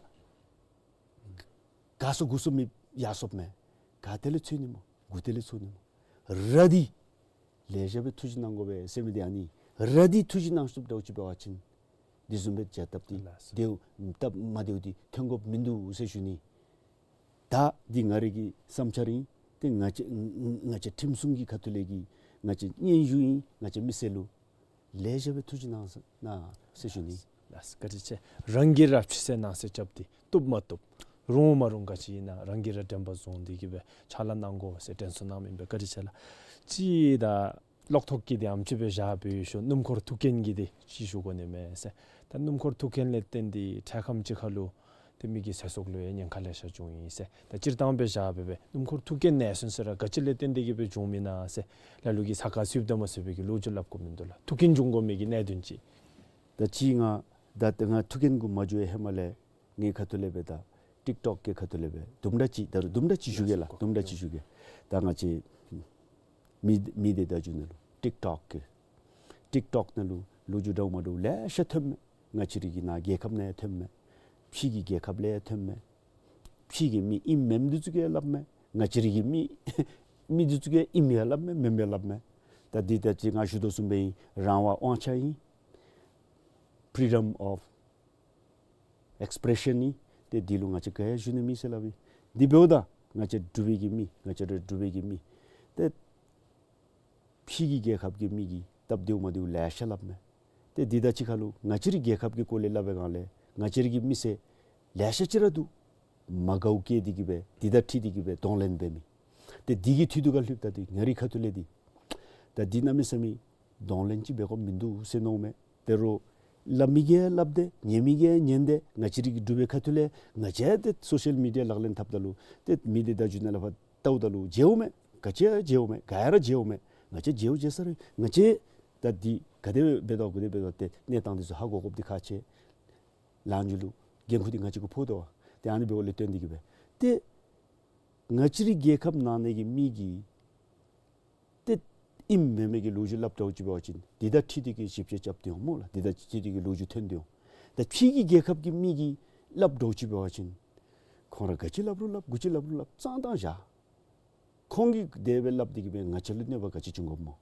ག་སོང་དགོ་སོང་མི་ཡར་སོངམ་མས། ག་ཏེ་ལས་འཚོལ་ནི་སྨོ། གུ་ཏེ་ལས་འཚོལ་ནི་སྨོ། ར་འདི་ལེ་ཤ་སྦེ་ཐུགས་རྗེ་གནང་དགོ་པས་ཟེར་མི་འདི་ཨ་ནི། ར་འདི་ཐུགས་རྗེ་གནང་ཚུགསཔ་འདྲཝ་ཅིག་འབད་བ་ཅིན་འདི་བཟུམ་སྦེ་བྱ་སྟབས་འདི་ལགས་སོ། བདེཝ་སྟབས་མ་བདེཝ་འདི་ཐོན་དགོཔ་མིན་འདུག་ཟེར་ཞུ་ནི། ད་འདི་ང་རའི་གི་བསམ་འཆར་ཨིན། ཏེ་ང་བཅས་ང་བཅས་ཁྲིམས་སྲུང་གི་ཁ་ཐུག་ལས་ཀྱི་ང་བཅས་སྙན་ཞུ་ཨིན། ང་བཅས་མི་སེར་ལུ་ལེ་ཤ་སྦེ་ཐུགས་རྗེ་གནང་ཟེར་གནང་ཟེར་ཞུ་ནི། ལགས་སོ། བཀའ་དྲིན་ཆེ། རང་གིས་ར་ཕྱི་སེལ་ནང་སེལ་རྐྱབ་སྟེ་བཏུབ་མ་བཏུབ་རུང་མ་རུང་ག་ཅི་ཨིན་ན་རང་གིས་ར་དྲན་པ་བཟུང་སྟེ་གི་སྦེ་ཕྱག་ལཱ་གནང་དགོ་ཟེར་དྲན་གསོ་གནང་མི་ཨིན་པས། བཀའ་དྲིན་ཆེ་ལགས། ཅིག་ད་གློག་ཐོག་གི་འདི་ཨམ་ཅིག་སྦེ་བཞག་སྦེ་ཞུ། སྣུམ་འཁོར་ཐུག་རྐྱེན་གྱི་འདི་ཅིག་ཞུ་དགོ་ནི་མས་ཟེར། ད་སྣུམ་འཁོར་ཐུག་རྐྱེན་ལས་བརྟེན་ཏེ་འཕྲལ་ཁམས་ཅིག་ཁར་ལུ་ཏེ་མི་གི་ཚེ་སྲོག་ལུ་ཡང་ཉེན་ཁ་ལེ་ཤ་འབྱུང་ཡི་ཟེར། ད་སྤྱིར་བཏང་སྦེ་བཞག་སྦེ་སྦེ་སྣུམ་འཁོར་ཐུག་རྐྱེན་ནད་སོན་ཟེར་ར་ག་ཅི་ལས་བརྟེན་ཏེ་གི་སྦེ་འབྱུངམ་ཨིན་ན་ཟེར་ལ་ལུ་གིས་ས་ཁར་ཚུདཔ་ད་མ་ཚུད་པའི་གི་ལོ་རྒྱུས་སླབ་དགོཔ་མིན་འདུག་ལགས། ཐུག་རྐྱེན་འབྱུང་དགོ་མི་གི་གནད་དོན་ཅིག། ད་ཅི་ང་ད་ང་ཐུག་རྐྱེན་གུ་མ་འགྱོ་བའི་ཧེ་མ་ལས་ངེའི་ཁ་ཐུག་ལས་སྦེ་ད་ཊིཀ་ཊོཀ་གི་ཁ་ཐུག་ལས་སྦེ་དུམ་གྲ་ཅིག་ད་རུང་དུམ་གྲ་ཅིག་ཞུ་གེ་ལགས། དུམ་གྲ་ཅིག་ཞུ་གེ། ད་ང་བཅས་མི་མི་སྡེ་བརྡ་བརྒྱུད་ནང་ལུ་ཊིཀ་ཊོཀ་གི་ཊིཀ་ཊོཀ་ནང་ལུ་ལོ་རྒྱུས་འདྲཝ་མ་འདྲཝ་ལེ་ཤ་ཐོནམ་མས། ང་བཅས་རའི་གི་ནཱ་རྒྱལ་ཁབ་ནང་ཡང་ཐོནམ་མས། ཕྱི་གི་རྒྱལ་ཁབ་ལས་ཡང་ཐོནམ་མས། ཕྱི་གི་མི་ཨིནམ་མེནམ་འདི་ཚུ་གིས་ཡང་སླབ་མས། ང་བཅས་རའི་གི་མི་མི་འདི་ཚུ་གིས་ཨིནམ་ཡང་སླབ་མས། མེནམ་ཡང་སླབ་མས། ད་འདི་ད་ཅི་ང་ཞུ་དོ་བཟུམ་སྦེ་ཨིན། རང་དབང་དབང་ཆ་ཨིན། ཕི་རི་ཌམ་ཨོཕ་ཨེགསི་པི་རེ་ཤཱན་ཨིན། ཏེ་འདི་ལུ་ང་བཅས་ག་ཡང་ཞུ་ནི་མེད་ཟེར་སླབ་ཨིན། འདི་འབདཝ་ད་ང་བཅས་འབྲུག་པའི་གི་མི་ང་བཅས་ར་འབྲུག་པའི་གི་མི་ཏེ་ཕྱི་གི་རྒྱལ་ཁབ་ཀྱི་མི་གིས་སྟབས་བདེཝ་མ་བདེཝ་ལེ་ཤ་སླབ་མས། ཏེ་འདི་ད་ཅི་ཁར་ལུ་ང་བཅས་རའི་རྒྱལ་ཁབ་ཀྱི་སྐོར་ལས་སླབ་པའི་སྒང་ལས་ང་བཅས་རའི་གི་མི་སེར་ལེ་ཤ་ཅིག་ར་འདུག། མ་དགའཝ་བསྐྱེད་དེ་གི་སྦེ་འདི་དང་འཁྲིལ་ཏེ་གི་སྦེ་གདོང་ལེན་འབད་མི། ཏེ་འདི་གི་འཐུས་ཐུག་ག་ལྷོདཔ་ད་འདི་ང་རའི་ཁ་ཐུག་ལས་འདི་ད་འདི་གནམ་མེད་ས་མེད་གདོང་ལེན་ཅིག་འབད་དགོཔ་མིན་འདུག་ཟེར་མནོཝ་མས། དེ་རུང་སླབ་མི་གིས་སླབ་སྟེ་ཉན་མི་གིས་ཉན་ཏེ་ང་བཅས་རའི་གི་འབྲུག་པའི་ཁ་ཐུག་ལས་ང་བཅས་ཏེ་སོ་ཤལ་མི་ཌི་ཡ་ལག་ལེན་འཐབ་ད་ལུ་ཏེ་མི་སྡེ་བརྡ་བརྒྱུད་ནང་ལས་ཕར་བལྟཝ་ད་ལུ་མཇལཝ་མས། ག་ཅི་ཡང་མཇལཝ་མས། ག་ཡ་ར་མཇལཝ་མས། ང་བཅས་མཇལཝ་མཇལ་ས་ར་ང་བཅས་ད་འདི་ག་དེ་འབད་དོ་ག་དེ་འབད་དོ་ཏེ་གནས་སྟངས་འདི་ཚུ་ཧ་གོ་དགོཔ་འདི་ཁག་ཆེ། ལམ་འཇུག་ལུ་འགན་ཁུར་འདི་ང་བཅས་ཀྱིས་ཕོག་དོ་བ། ཏེ་ཨ་ནི་འབདཝ་ལས་བརྟེན་ཏེ་གི་སྦེ་ཏེ་ང་བཅས་རའི་རྒྱལ་ཁབ་ནང་ན་གི་མི་གིས་ཏེ་ཨིནམ་མེནམ་གི་ལོ་རྒྱུས་སླབ་འདྲཝ་ཅིག་འབད་བ་ཅིན་འདི་དང་འཁྲིལ་ཏེ་གི་ཞིབ་དཔྱད་རྐྱབ་སྟེ་འོང་སྨོ་ལགས། འདི་དང་འཁྲིལ་ཏེ་གི་ལོ་རྒྱུས་ཐོན་ཏེ་འོང་། ད་ཕྱི་གི་རྒྱལ་ཁབ་ཀྱི་མི་གིས་སླབ་འདྲཝ་ཅིག་འབད་བ་ཅིན་ཁོང་ར་ག་ཅི་སླབ་རུང་སླབ་གུ་ཅི་སླབ་རུང་སླབ་ཙང་ཏང་བཞག། ཁོང་གིས་དེ་སྦེ་སླབ་སྟེ་གི་སྦེ་ང་བཅས་ལུ་གནོད་པ་ག་ཅི་འབྱུང་དགོཔ་སྨོ།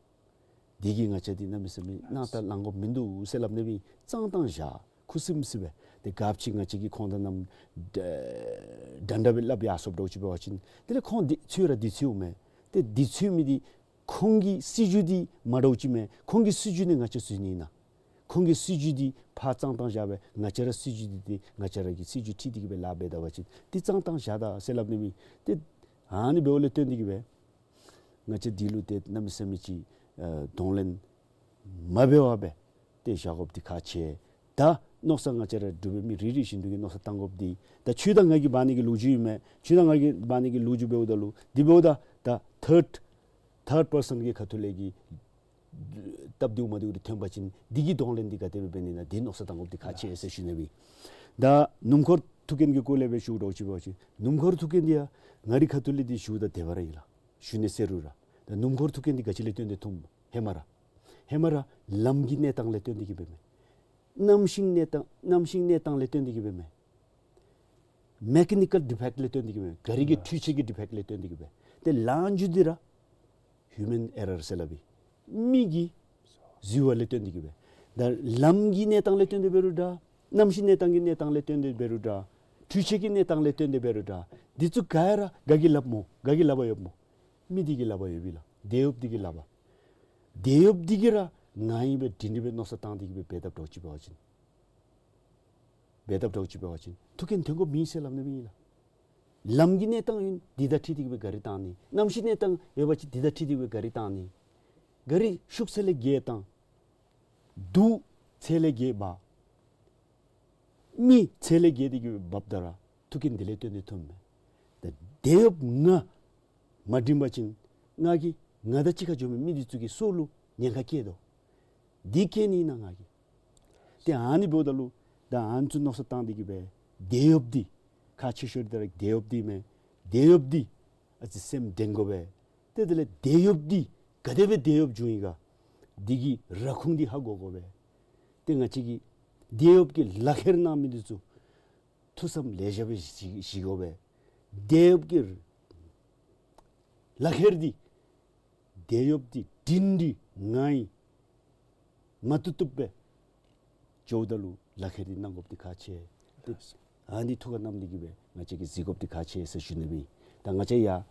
འདི་གིས་ང་བཅས་འདི་གནམ་མེད་ས་མེད་སྣང་དག་ལང་དགོཔ་མིན་འདུག་ཟེར་སླབ་ནི་སྦེ་ཙང་ཏང་བཞག། ཁུ་སིམ་སིམ་སྦེ་ཏེ་ག་ཅི་ང་བཅས་ཀྱིས་ཁོང་དང་གནམ་འདྲ་འདྲ་སྦེ་སླབ་ཡར་སོངམ་འདྲཝ་ཅིག་འབད་བ་ཅིན་དེ་ལས་ཁོང་འདི་འཚོལ་ར་འདི་འཚོལཝ་མས། ཏེ་འདི་འཚོལ་མི་འདི་ཁོང་གི་སྲིད་བྱུས་འདི་མ་འདྲཝ་ཅིག་མས། ཁོང་གི་སྲིད་བྱུས་ནི་ང་བཅས་བཟོ་ནི་ཨིན་ན། ཁོང་གི་སྲིད་བྱུས་འདི་ཕར་ཙང་ཏང་བཞག་སྦེ་ང་བཅས་ར་སྲིད་བྱུས་འདི་ཏེ་ང་བཅས་ར་གི་སྲིད་བྱུས་འཁྲིལ་ཏེ་གི་སྦེ་ལཱ་འབད་ད་པ་ཅིན་འདི་ཙང་ཏང་བཞག་ད་ཟེར་སླབ་ནི་མས། ཏེ་ཨ་ནི་འབདཝ་ལས་བརྟེན་ཏེ་གི་སྦེ་ང་བཅས་འདི་ལུ་ཏེ་གནམ་མེད་ས་མེད་ཅིག་ཨ་གདོང་ལེན་མ་འབད་བར་སྦེ་ཏེ་བཞག་དགོཔ་འདི་ཁག་ཆེ། ད་མནོ་བསམ་ང་བཅས་ར་འབྲུག་པའི་མི་རེ་རེ་བཞིན་དུ་གིས་མནོ་བསམ་བཏང་དགོཔ་འདི་ད་ཁྱོད་དང་ང་གི་འབད་ནི་གི་ལོ་རྒྱུས་ཨིན་མས། ཁྱོད་དང་ང་གི་འབད་ནི་གི་ལོ་རྒྱུས་འབདཝ་ད་ལུ་འདི་འབདཝ་ད་ད་ཐཱརཌ་ཐཱརཌ་པར་སཱན་གྱི་ཁ་ཐུག་ལས་ཀྱི་སྟབས་བདེཝ་མ་བདེཝ་འདི་ཐོན་པ་ཅིན་འདི་གི་གདོང་ལེན་འདི་ག་དེ་སྦེ་འབད་ནི་ཨིན་ན་འདི་མནོ་བསམ་བཏང་དགོཔ་འདི་ཁག་ཆེ་ཟེར་ཞུ་ནི་སྦེ། ད་སྣུམ་འཁོར་ཐུག་རྐྱེན་གྱི་སྐོར་ལས་སྦེ་ཞུཝ་འདྲཝ་ཅིག་འབད་བ་ཅིན་སྣུམ་འཁོར་ཐུག་རྐྱེན་འདི་ཡང་ང་རའི་ཁ་ཐུག་ལས་འདི་ཞུཝ་ད་དེ་སྦེ་ར་ཨིན་ལགས། ཞུ་ནི་ཟེར་རུང་ར་ད་སྣུམ་འཁོར་ཐུག་རྐྱེན་འདི་ག་ཅི་ལས་བརྟེན་ཏེ་ཐོནམ་ཧེ་མ་ར་ཧེ་མ་ར་ལམ་གྱི་གནས་སྟངས་ལས་བརྟེན་ཏེ་གི་སྦེ་མས། གནམ་གཤིས་གནས་སྟངས་གནམ་གཤིས་གནས་སྟངས་ལས་བརྟེན་ཏེ་གི་སྦེ་མས། མེ་ཀེ་ནི་ཀཱལ་ཌི་ཕེཀཊ་ལས་བརྟེན་ཏེ་གི་སྦེ་མས། ག་རི་གི་འཕྲུལ་ཆས་ཀྱི་ཌི་ཕེཀཊ་ལས་བརྟེན་ཏེ་གི་སྦེ། ཏེ་ལམ་འཇུག་འདི་ར་ཧིའུ་མཱན་ཨེ་རར་ཟེར་སླབ་ཨིན། མི་གི་རྫུ་བ་ལས་བརྟེན་ཏེ་གི་སྦེ། ད་ལམ་གྱི་གནས་སྟངས་ལས་བརྟེན་ཏེ་འབད་རུང་འདྲ། གནམ་གཤིས་གནས་སྟངས་ཀྱི་གནས་སྟངས་ལས་བརྟེན་ཏེ་འབད་རུང་འདྲ། འཕྲུལ་ཆས་ཀྱི་གནས་སྟངས་ལས་བརྟེན་ཏེ་འབད་རུང་འདྲ། འདི་ཚུ་ག་ར་ག་གིས་སླབ་སྨོ། ག་གིས་སླབ་པ་ཡོདཔ་སྨོ། མི་འདི་གིས་སླབ་པ་ཡོདཔ་ཨིན་ལགས། དེད་གཡོགཔ་འདི་གིས་སླབ་པ། དེད་གཡོགཔ་འདི་གིས་ར་ང་ཨིན་སྦེ་སྒྲིང་སྒྲི་སྦེ་མནོ་བསམ་བཏང་སྟེ་གི་སྦེ་འབད་དཔ་འདྲཝ་ཅིག་འབད་བ་ཅིན་འབད་དཔ་འདྲཝ་ཅིག་འབད་བ་ཅིན་ཐུག་རྐྱེན་ཐོན་དགོཔ་མེད་ཟེར་སླབ་ནི་སྦེ་ཨིན་ལགས། ལམ་གྱི་གནས་སྟངས་ཨིན་འདི་དང་འཁྲིལ་ཏེ་གི་སྦེ་ག་རི་བཏང་ནི། གནམ་གཤིས་གནས་སྟངས་ཡོད་པ་ཅིན་འདི་དང་འཁྲིལ་ཏེ་གི་སྦེ་ག་རི་བཏང་ནི། ག་རི་ཤུགས་ཚད་ལས་བརྒལ་བཏང་། རྡོ་ཚད་ལས་བརྒལ་འབག། མི་ཚད་ལས་བརྒལ་ཏེ་གི་སྦེ་འབགཔ་ད་ར་ཐུག་རྐྱེན་འདི་ལས་བརྟེན་ཏེ་ཐོནམ་མས། ད་དེད་གཡོགཔ་ང་མ་སྒྲིང་པ་ཅིན་ང་གིས་ང་དང་གཅིག་ཁར་འགྱོ་མི་མི་འདི་ཚུ་གི་སྲོག་ལུ་ཉེན་ཁ་བཀལ་དོ། འདི་བཀལ་ནི་ཨིན་ན་ང་གིས། ཏེ་ཨ་ནི་འབདཝ་ད་ལུ་ད་ཨ་ནི་ཚུ་མནོ་བསམ་བཏང་སྟེ་གི་སྦེ་དེད་གཡོགཔ་འདི་ཁག་ཆེ་ཤོས་འདི་ར་དེད་གཡོགཔ་འདི་མས། དེད་གཡོགཔ་འདི་ཨ་ཙི་སེམས་འདྲེན་དགོ་པས། ཏེ་དེ་ལས་དེད་གཡོགཔ་འདི་ག་དེ་སྦེ་དེད་གཡོགཔ་འབྱུང་ཡི་ག། འདི་གི་ར་ཁུངས་འདི་ཧ་གོ་དགོ་པས། ཏེ་ང་བཅས་ཀྱིས་དེད་གཡོགཔ་གི་ལག་ཁྱེར་གནང་མི་འདི་ཚུ་ཐུགས་བསམ་ལེགས་ཤོམ་སྦེ་བཞེས་བཞེས་དགོ་པས། དེད་གཡོགཔ་གི་ལག་ཁྱེར་འདི་དེད་གཡོགཔ་འདི་དྲིན་འདི་ང་ཨིན་མ་བཏུབ་བཏུབ་སྦེ་འགྱོཝ་ད་ལུ་ལག་ཁྱེར་འདི་གནང་དགོཔ་འདི་ཁག་ཆེ། ཏེ་ཨ་ནི་ཐུགས་ཁར་བསྣམས་ཏེ་གི་སྦེ་ང་བཅས་ཀྱིས་གཟིགས་དགོཔ་འདི་ཁག་ཆེ་ཟེར་ཞུ་ནི་ཨིན། ད་ང་བཅས་ཡང་ཨེ་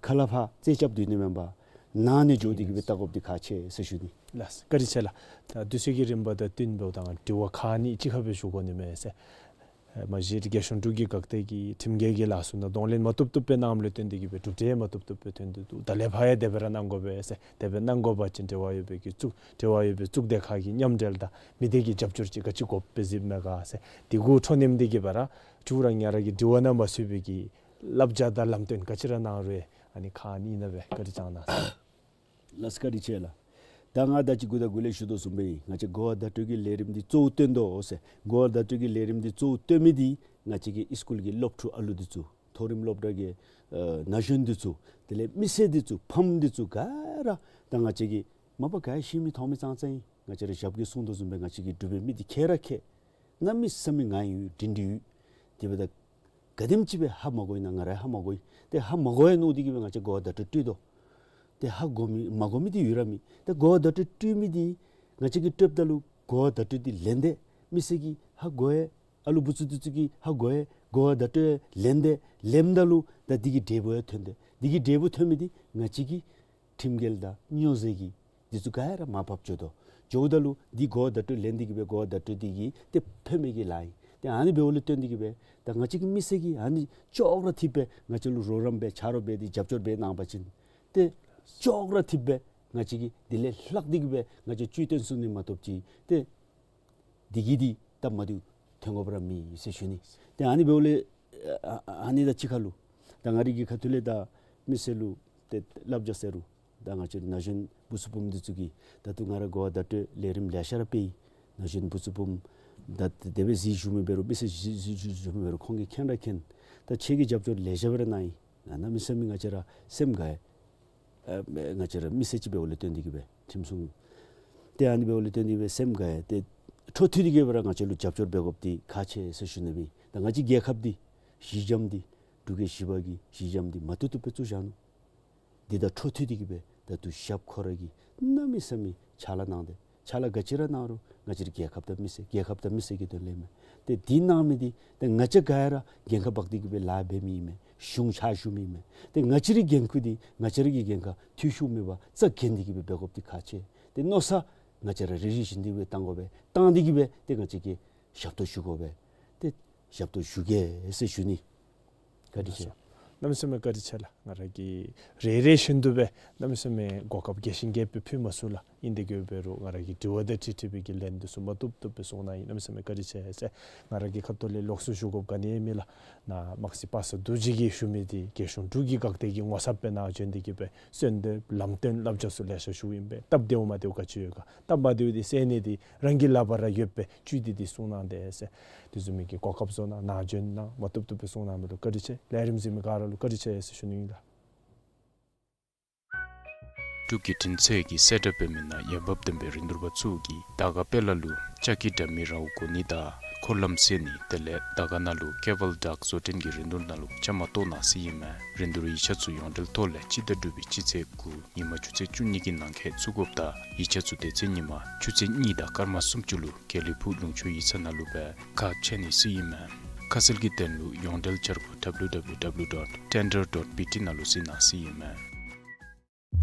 ཁ་སླབ་ཕར་རྩེ་རྐྱབ་སྡོད་ནི་མེན་པར་ནང་ནས་འགྱོ་སྟེ་གི་སྦེ་བལྟ་དགོཔ་འདི་ཁག་ཆེ་ཟེར་ཞུ་ནི། ལགས་བཀའ་དྲིན་ཆེ་ལགས། ད་དུས་ཚོད་ཀྱི་རིམ་པ་དང་བསྟུན་འབདཝ་ད་ང་དྲི་བ་ཁག་གཉིས་གཅིག་ཁར་སྦེ་ཞུ་དགོ་ནི་མས་ཟེར། ཨེ་མ་གཞི་རྒྱལ་གཞུང་འབྲུག་གི་འགག་སྡེ་གི་ཁྲིམས་འགལ་གྱི་ལཱ་ཚུ་ནང་གདོང་ལེན་མ་བཏུབ་བཏུབ་སྦེ་གནངམ་ལུ་བརྟེན་ཏེ་གི་སྦེ་གྲུབ་འབྲས་མ་བཏུབ་བཏུབ་སྦེ་ཐོན་ཏེ་འདུག། ད་ལས་ཕར་ཡང་དེ་སྦེ་ར་གནང་དགོ་པས་ཟེར། དེ་སྦེ་གནང་དགོ་པ་ཅིན་འབྲེལ་བ་ཡོད་པའི་གི་གཙུག་འབྲེལ་བ་ཡོད་པའི་གཙུག་སྡེ་ཁག་གི་མཉམ་འབྲེལ་དང་མི་སྡེ་གི་རྒྱབ་སྐྱོར་ཅིག་ག་ཅི་དགོཔ་སྦེ་གཟིགསཔ་མས་ག་ཟེར། དེ་གུ་འཕྲོ་མཉམ་སྟེ་གི་སྦེ་ར་ཅོག་ར་ང་ར་གི་དྲི་བ་ནང་མ་ཚུད་པའི་གི་བསླབ་བྱ་དང་ལམ་སྟོན་ག་ཅི་ར་གནང་རུང་ཨ་ནི་ཁག་གཉིས་ནང་སྦེ་བཀའ་དྲིན་བསྐྱང་གནང་ཟེར། ལགས་བཀའ་དྲིན་ཆེ་ལགས། ད་ང་ད་ཅི་གུ་ད་གུ་ལས་ཞུ་དོ་བཟུམ་སྦེ་ང་བཅས་གོ་བ་བརྡ་སྤྲོད་ཀྱི་ལས་རིམ་འདི་གཙོ་བོ་བཏོན་དོ་ཟེར། གོ་བ་བརྡ་སྤྲོད་ཀྱི་ལས་རིམ་འདི་གཙོ་བོ་བཏོན་མི་འདི་ང་བཅས་ཀྱི་ཨིས་ཀུལ་གྱི་སློབ་ཕྲུག་ཨ་ལུ་འདི་ཚུ་མཐོ་རིམ་སློབ་གྲྭ་གི་ཨ་ན་གཞོན་འདི་ཚུ་དེ་ལས་མི་སེར་འདི་ཚུ་ཕམ་འདི་ཚུ་ག་ར་ད་ང་བཅས་ཀྱི་མ་པ་ག་ཤེས་མི་མཐོང་མི་ཙང་ཙང་ཨིན། ང་བཅས་ར་ཞབས་ཀྱིས་གསུངས་དོ་བཟུམ་སྦེ་ང་བཅས་ཀྱི་འབྲུག་པའི་མི་འདི་མཁས་ར་མཁས། གནམ་མེད་ས་མེད་ང་ཡོད་དྲིན་དྲི་ཡོད། དེ་འབདཝ་ད་ག་དེམ་ཅིག་སྦེ་ཧ་མ་གོ་ཨིན་ན་ང་ར་ཧ་མ་གོ་ཨིན། ཏེ་ཧ་མ་གོ་ཡ་མནོ་སྟེ་གི་སྦེ་ང་བཅས་གོ་བ་བརྡ་སྤྲོད་སྤྲོད་དོ། ཏེ་ཧ་གོ་མི་མ་གོ་མི་འདི་ཡོད་ར་མེད། ཏེ་གོ་བ་བརྡ་སྤྲོད་སྤྲོད་མི་འདི་ང་བཅས་ཀྱིས་སྤྲོདཔ་ད་ལུ་གོ་བ་བརྡ་སྤྲོད་འདི་ལེན་ཏེ་མི་སེར་གྱིས་ཧ་གོ་ཡ་ཨ་ལུ་བུ་ཚུ་འདི་ཚུ་གིས་ཧ་གོ་ཡ་གོ་བ་བརྡ་སྤྲོད་ལེན་ཏེ་ལེནམ་ད་ལུ་ད་འདི་གི་འབྲས་བུ་ཡང་ཐོན་ཏེ་འདི་གི་འབྲས་བུ་ཐོན་མི་འདི་ང་བཅས་ཀྱི་ཁྲིམས་འགལ་དང་སྨྱོ་རྫས་ཀྱི་འདི་ཚུ་ག་ར་མར་བབས་འགྱོ་དོ། འགྱོཝ་ད་ལུ་འདི་གོ་བ་བརྡ་སྤྲོད་ལེན་ཏེ་གི་སྦེ་གོ་བ་བརྡ་སྤྲོད་འདི་གིས་ཏེ་ཕན་མི་གི་ལཱ་ཨིན། ཏེ་ཨ་ནི་འབདཝ་ལས་བརྟེན་ཏེ་གི་སྦེ་ད་ང་བཅས་ཀྱི་མི་སེར་གྱིས་ཨ་ནི་ཅོག་ར་འཐདཔ་སྦེ་ང་བཅས་ལུ་རོགས་རམ་འབད་ཆ་རོགས་འབད་དེ་རྒྱབ་སྐྱོར་འབད་གནང་པ་ཅིན་ཏེ་ཅོག་ར་འཐདཔ་སྦེ་ང་བཅས་ཀྱིས་དེ་ལས་ལྷག་སྟེ་གི་སྦེ་ང་བཅས་སྤྱོད་བཏོན་ཚུགས་ནི་མ་གཏོགས་ཅིག་ཏེ་འདི་གིས་འདི་སྟབས་མ་བདེཝ་ཐོན་དགོཔ་ར་མེད་ཟེར་ཞུ་ནི། ཏེ་ཨ་ནི་འབདཝ་ལས་ཨ་ཨ་ཨ་ནི་དང་གཅིག་ཁར་ལུ་ད་ང་རའི་གི་ཁ་ཐུག་ལས་ད་མི་སེར་ལུ་ཏེ་བསླབ་བྱ་ཟེར་རུང་ད་ང་བཅས་ན་གཞོན་བུ་ཚ་བུམོ་འདི་ཚུ་གིས་ད་ལྟོ་ང་ར་གོ་བ་བརྡ་སྤྲོད་ལས་རིམ་ལེ་ཤ་ར་སྤེལ་ཡི། ན་གཞོན་བུ་ཚ་བུམོ་ད་དེ་སྦེ་གཟིགས་བཞུགས་མི་འབད་རུང་མི་སེར་གཟིགས་གཟིགས་བཞུགས་མི་འབད་རུང་ཁོང་གིས་མཁྱེན་ར་མཁྱེན། ད་ཁྱེད་ཀྱིས་རྒྱབ་སྐྱོར་ལེ་ཤ་སྦེ་ར་གནང་ཡི། ཨ་གནམ་མེད་ས་མེད་ང་བཅས་ར་སེམས་དགའ་ཡི། ཨ་ང་བཅས་ར་མི་སེར་ཅིག་འབདཝ་ལས་བརྟེན་ཏེ་གི་སྦེ་ཁྲིམས་སྲུང་། ཏེ་ཨ་ནི་འབདཝ་ལས་བརྟེན་ཏེ་གི་སྦེ་སེམས་དགའ་ཡི། ཏེ་འཕྲོ་མཐུད་དེ་གི་སྦེ་ར་ང་བཅས་ལུ་རྒྱབ་སྐྱོར་འབད་དགོཔ་འདི་ཁག་ཆེ་ཟེར་ཞུ་ནི་ཨིན། ད་ང་བཅས་རྒྱལ་ཁབ་འདི་གཞི་འགྱམ་འདི་འབྲུག་རྒྱལ་བཞི་པ་གི་གཞི་འགྱམ་འདི་མ་བཏུབ་བཏུབ་སྦེ་བཙུགས་བཞག་ནུག། འདི་དང་འཕྲོ་མཐུད་དེ་གི་སྦེ་ད་ལྟོ་ཞབས་ཁོ་ར་གིས་གནམ་མེད་ས་མེད་ཕྱག་ལཱ་གནང་སྟེ་ཕྱག་ལཱ་ག་ཅི་ར་གནང་རུང་ང་བཅས་ར་རྒྱལ་ཁབ་དང་མི་སེར་རྒྱལ་ཁབ་དང་མི་སེར་གྱི་དོན་ལས་མས། ཏེ་འདི་གནང་མི་འདི་ཏེ་ང་བཅས་ག་ར་འགན་ཁག་འབག་སྟེ་གི་སྦེ་ལཱ་འབད་མི་ཨིན་མས། གཞུང་ཕྱག་ཞུ་མི་ཨིན་མས། ཏེ་ང་བཅས་རའི་འགན་ཁུར་འདི་ང་བཅས་ར་གི་འགན་ཁག་འཐུས་ཤོར་མེད་པར་རྩ་འགེངས་ཏེ་གི་སྦེ་འབད་དགོཔ་འདི་ཁག་ཆེ། ཏེ་མནོ་བསམ་ང་བཅས་ར་རེ་རེ་བཞིན་དུ་སྦེ་བཏང་དགོ་པས། བཏང་སྟེ་གི་སྦེ་ཏེ་ང་བཅས་ཀྱིས་ཞབས་ཏོག་ཞུ་དགོ་པས། ཏེ་ཞབས་ཏོག་ཞུ་གེ་ཟེར་ཞུ་ནི། བཀའ་དྲིན་ཆེ། གནམ་མེད་ས་མེད་བཀའ་དྲིན་ཆེ་ལགས། ང་ར་གིས་རེ་རེ་བཞིན་དུ་སྦེ་གནམ་མེད་ས་མེད་གོ་སྐབས་རྒྱས་ཤིང་རྒྱསཔ་སྦེ་ཕུལ་མ་ཚུགས་ལགས། ཨིན་ཏེ་གི་འབད་རུང་ང་ར་གི་དྲི་བ་དང་འཁྲིལ་འཁྲིལ་བའི་གི་ལན་འདི་ཚུ་མ་བཏུབ་བཏུབ་སྦེ་གསུངས་གནང་ཡི། གནམ་མེད་ས་མེད་བཀའ་དྲིན་ཆེ་ཟེར། ང་ར་གི་ཁ་ཐུག་ལས་ལོགས་སུ་ཞུ་དགོཔ་ག་ནི་ཡང་མེད་ལགས། ནཱ་དམག་སྤྱི་པ་སངས་རྡོ་རྗེ་གིས་ཞུ་མི་འདི་རྒྱལ་གཞུང་འབྲུག་གི་འགག་སྡེ་གི་ངོ་ཚབ་སྦེ་ནཱ་བྱོན་ཏེ་གི་སྦེ་གསོལ་འདེབས་ལམ་སྟོན་བསླབ་བྱ་ཚུ་ལེ་ཤ་ཞུཝ་ཨིན་པས། སྟབས་བདེཝ་མ་བདེཝ་ག་ཅི་ཡོད་ག། སྟབས་མ་བདེཝ་འདི་སེལ་ནི་འདི་རང་གི་ལག་པར་ར་ཡོད་པས། བཅུད་འདི་འདི་གསུངས་གནང་དེས་ཟེར། དེ་བཟུམ་མའི་གི་གོ་སྐབས་བཟོ་གནང་། ནཱ་བྱོན་གནང་། མ་བཏུབ་བཏུབ་སྦེ་གསུངས་གནང་མི་ལུ་བཀའ་དྲིན་ཆེ། ལས་རིམ་གཟིགས་མི་ག་ར་ལུ་བཀའ་དྲིན་ཆེ་ཟེར་ཞུ་ནི་ཨིན་ལགས། འབྲུག་གི་འཕྲིན་ཚོགས་ཀྱི་གསལ་བསྒྲགས་འབད་མི་ནང་འོས་འབབ་ལྡན་པའི་རིན་བསྡུར་པ་ཚུ་གིས་དར་དཀར་དཔལ་ལ་ལུ་ལྕགས་ཀྱི་དྲ་མིག་ར་བ་གོ་ནི་དང་འཁོར་ལམ་བསལ་ནི་དེ་ལས་དར་དཀར་ནང་ལུ་ཀེ་བཱལ་ཌཱཀ་བཟོ་སྐྲུན་གྱི་རིན་བསྡུར་ནང་ལུ་བཅའ་མར་གཏོགས་གནང་ཟེར་ཨིན་མས། རིན་བསྡུར་ཡིག་ཆ་ཚུ་ཡོངས་འབྲེལ་ཐོག་ལས་སྤྱི་ཟླ་དྲུག་པའི་སྤྱི་ཚེས་དགུ་ཉིན་མ་ཆུ་ཚོད་བཅུ་གཉིས་ཀྱི་ནང་འཁོད་བཙུགས་དགོཔ་དང་ཡིག་ཆ་ཚུ་དེ་ཚེ་ཉིན་མ་ཆུ་ཚོད་གཉིས་དང་སྐར་མ་སུམ་ཅུ་ལུ་དགེ་ལེགས་ཕུག་ལུང་ཕྱོགས་ཡིག་ཚང་ནང་ལུ་སྦེ་ཁ་ཕྱེ་ནི་ཟེར་ཨིན་མས། ཁ་གསལ་གྱི་དོན་ལུ་ཡོངས་འབྲེལ་འཆར་སྒོ་ཌབ་ལུ་ཌབ་ལུ་ཌབ་ལུ་ཌོཊ་ཊེན་ཌར་ཌོཊ་པི་ཊི་ནང་ལུ་གཟིགས་གནང་ཟེར་ཨིན་མས།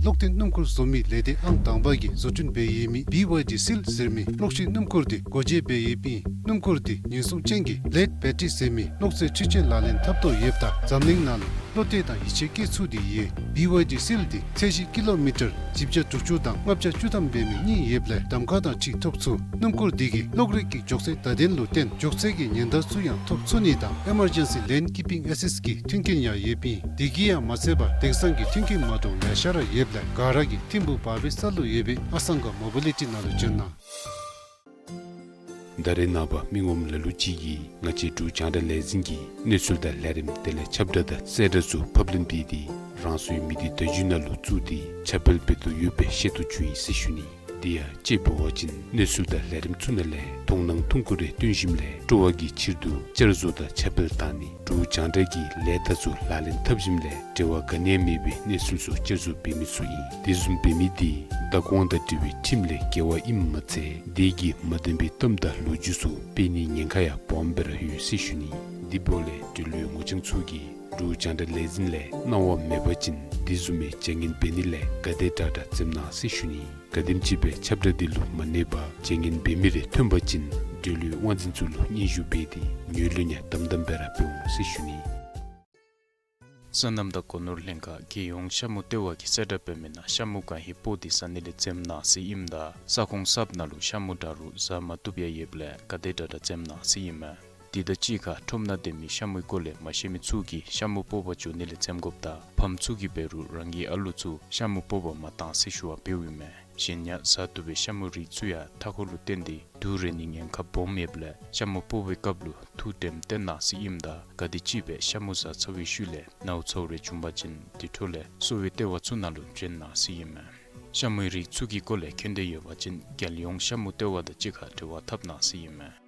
གློག་འཐེན་སྣུམ་འཁོར་བཟོ་མི་ལས་སྡེ་ཨང་དང་པ་གིས་བཟོ་སྐྲུན་འབད་ཡོད་མི་བི་ཝའི་ཌི་སིལ་ཟེར་མི་གློག་ཤིང་སྣུམ་འཁོར་འདི་སྒོ་འབྱེད་འབད་ཡོདཔ་ཨིན། སྣུམ་འཁོར་འདི་ཉེན་སྲུང་ཅན་གྱི་ལེཌ་བེ་ཊི་རི་ཟེར་མི་གློག་རྫས་འཕྲུལ་ཆས་ལག་ལེན་འཐབ་དོ་ཡོདཔ་ད་འཛམ་གླིང་ནང་ལུ་བློ་གཏད་དང་ཡིད་ཆེས་བསྐྱེད་ཚུགས་ཏེ་ཡོད། བི་ཝའི་ཌི་སིལ་འདི་ཚད་གཞི་ཀི་ལོ་མི་ཊར་བཞི་བརྒྱ་དྲུག་ཅུ་དང་ལྔ་བརྒྱ་བཅུ་ཐམ་འབད་མི་གཉིས་ཡོདཔ་ལས་གདམ་ཁ་དང་གཅིག་ཐོབ་ཚུགས། སྣུམ་འཁོར་འདི་གིས་གློག་རིག་གི་མགྱོགས་ཚད་བརྡ་དོན་ལུ་བརྟེན་མགྱོགས་ཚད་ཀྱི་ཉེན་བརྡ་ཚུ་ཡང་ཐོབ་ཚུགས་ནི་དང་ཨེ་མར་ཇེན་སི་ལེན་ཀིཔ་པིང་ཨེ་སིསཊ་གི་མཐུན་རྐྱེན་ཡང་ཡོདཔ་ཨིན། དེ་གིས་ཡང་མ་ཚད་པར་དེང་སང་གི་མཐུན་རྐྱེན་མ་འདྲཝ་ལེ་ཤ་ར་ཡོདཔ་ལས་ག་ར་གིས་ཐིམ་ཕུག་བར་བའི་ས་ལུ་ཡོད་པའི་ཨ་སང་ག་མོ་བི་ལི་ཊི་ནང་ལུ་བྱོན་གནང་། ད་རེས་ནངས་པ་མི་ངོམ་ལ་ལུ་ཅིག་གིས་ང་བཅས་འབྲུག་རྒྱང་བསྒྲགས་ལས་འཛིན་གྱི་གནས་ཚུལ་དང་ལས་རིམ་དེ་ལས་ཁྱབ་བསྒྲགས་དང་གསལ་བསྒྲགས་ཚུ་ཕབ་ལེན་འབད་དེ་རང་སོའི་མི་སྡེ་བརྡ་བརྒྱུད་ནང་ལུ་བཙུགས་ཏེ་ཁྱབ་སྤེལ་འབད་དོ་ཡོདཔ་སྦེ་ཤེས་རྟོགས་བྱུང་ཡི་ཟེར་ཞུ་ནི། དེ་ཡང་དཔྱེ་འབད་བ་ཅིན་གནས་ཚུལ་དང་ལས་རིམ་ཚུ་ནང་ལས་མཐོང་སྣང་ཐུང་ཀུ་རེ་སྟོན་ཞིནམ་ལས་སྤྲོ་བ་གི་ཕྱིར་དུ་བསྐྱར་བཟོ་དང་ཁྱབ་སྤེལ་བཏང་ནི་འབྲུག་རྒྱང་བསྒྲགས་ཀྱི་ལས་བདག་ཚུ་ལག་ལེན་འཐབ་ཞིནམ་ལས་འབྲེལ་བ་ག་ནི་ཡང་མེད་པའི་གནས་ཚུལ་ཚུ་བསྐྱར་བཟོ་འབད་མི་ཚུ་ཨིན། དེ་བཟུམ་འབད་མི་དེ་བདག་དབང་དང་འབྲེལ་བའི་ཁྲིམས་ལས་འགལ་བ་ཨིནམ་མ་ཚད་དེ་གིས་མ་བདེན་པའི་གཏམ་དང་ལོ་རྒྱུས་ཚུ་སྤེལ་ནིའི་ཉེན་ཁ་ཡང་སྦོམ་སྦེ་ར་ཡོད་ཟེར་ཞུ་ནི། དེ་འབདཝ་ལས་འབྲེལ་ཡོད་ངོ་རྐྱང་ཚུ་གིས་འབྲུག་རྒྱང་བསྒྲགས་ལས་འཛིན་ལས་གནང་བ་མེད་པ་ཅིན་དེ་བཟུམ་མའི་བྱ་ངན་འབད་ནི་ལས་ག་དེ་དྲག་དྲག་འཛེམ་གནང་ཟེར་ཞུ་ནི། ག་དེམ་ཅིག་སྦེ་ཁྱབ་བསྒྲགས་དེ་ལུ་མ་གནས་པར་བྱ་ངན་འབད་མི་རེ་ཐོན་པ་ཅིན་འབྲེལ་ཡོད་དབང་འཛིན་ཚུ་ལུ་སྙན་ཞུ་འབད་དེ་ངོས་ལེན་ཡང་དམ་དམ་སྦེ་ར་འབད་འོང་ཟེར་ཞུ་ནི། སོ་ནམ་དང་སྒོ་ནོར་ལྷན་ཁག་རྒྱལ་ཡོངས་ཤ་མུ་ལྟེ་བ་གིས་གསལ་བསྒྲགས་འབད་མི་ནང་ཤ་མུ་གང་ཧེ་སྤོ་སྟེ་ཟ་ནི་ལས་འཛེམ་གནང་ཟེར་ཨིནམ་ད་ས་ཁོངས་གསརཔ་ནང་ལུ་ཤ་མུ་འདྲ་རུང་ཟ་མ་བཏུབ་ཡང་ཡོདཔ་ལས་ག་དེ་དྲག་དྲག་འཛེམ་གནང་ཟེར་ཨིན་མས། དེ་དང་གཅིག་ཁར་ཁྲོམ་ནང་སྡོད་མི་ཤ་མུའི་སྐོར་ལས་མ་ཤེས་མི་ཚུ་གིས་ཤ་མུ་སྤོ་བར་འགྱོ་ནི་ལས་འཛེམ་དགོཔ་དང་ཕམ་ཚུ་གིས་འབད་རུང་རང་གི་ཨ་ལུ་ཚུ་ཤ་མུ་སྤོ་བར་མ་གཏང་ཟེར་ཞུ་བ་འབདཝ་ཨིན་མས། གཞན་ཡང་ཟ་བཏུབ་པའི་ཤ་མུའི་རིགས་ཚུ་ཡང་མཐའ་འཁོར་ལུ་བརྟེན་ཏེ་དུག་རེག་ནིའི་ཉེན་ཁ་སྦོམ་ཡོདཔ་ལས་ཤ་མུ་སྤོ་བའི་སྐབས་ལུ་ཐུགས་དྲནམ་བཏོན་གནང་ཟེར་ཨིནམ་ད་ག་དེམ་ཅིག་སྦེ་ཤ་མུ་ཟ་ཚར་བའི་ཤུལ་ལས་ནཝ་ཚཝ་རེ་བྱུང་པ་ཅིན་དེ་འཕྲོ་ལས་གསོ་བའི་ལྟེ་བ་ཚུ་ནང་ལུ་བྱོན་གནང་ཟེར་ཨིན་མས། ཤ་མུའི་རིགས་ཚུ་གི་སྐོར་ལས་མཁྱེན་འདོད་ཡོད་པ་ཅིན་རྒྱལ་ཡོངས་ཤ་མུ་ལྟེ་བ་དང་གཅིག་ཁར་འབྲེལ་བ་འཐབ་གནང་ཟེར་ཨིན་མས།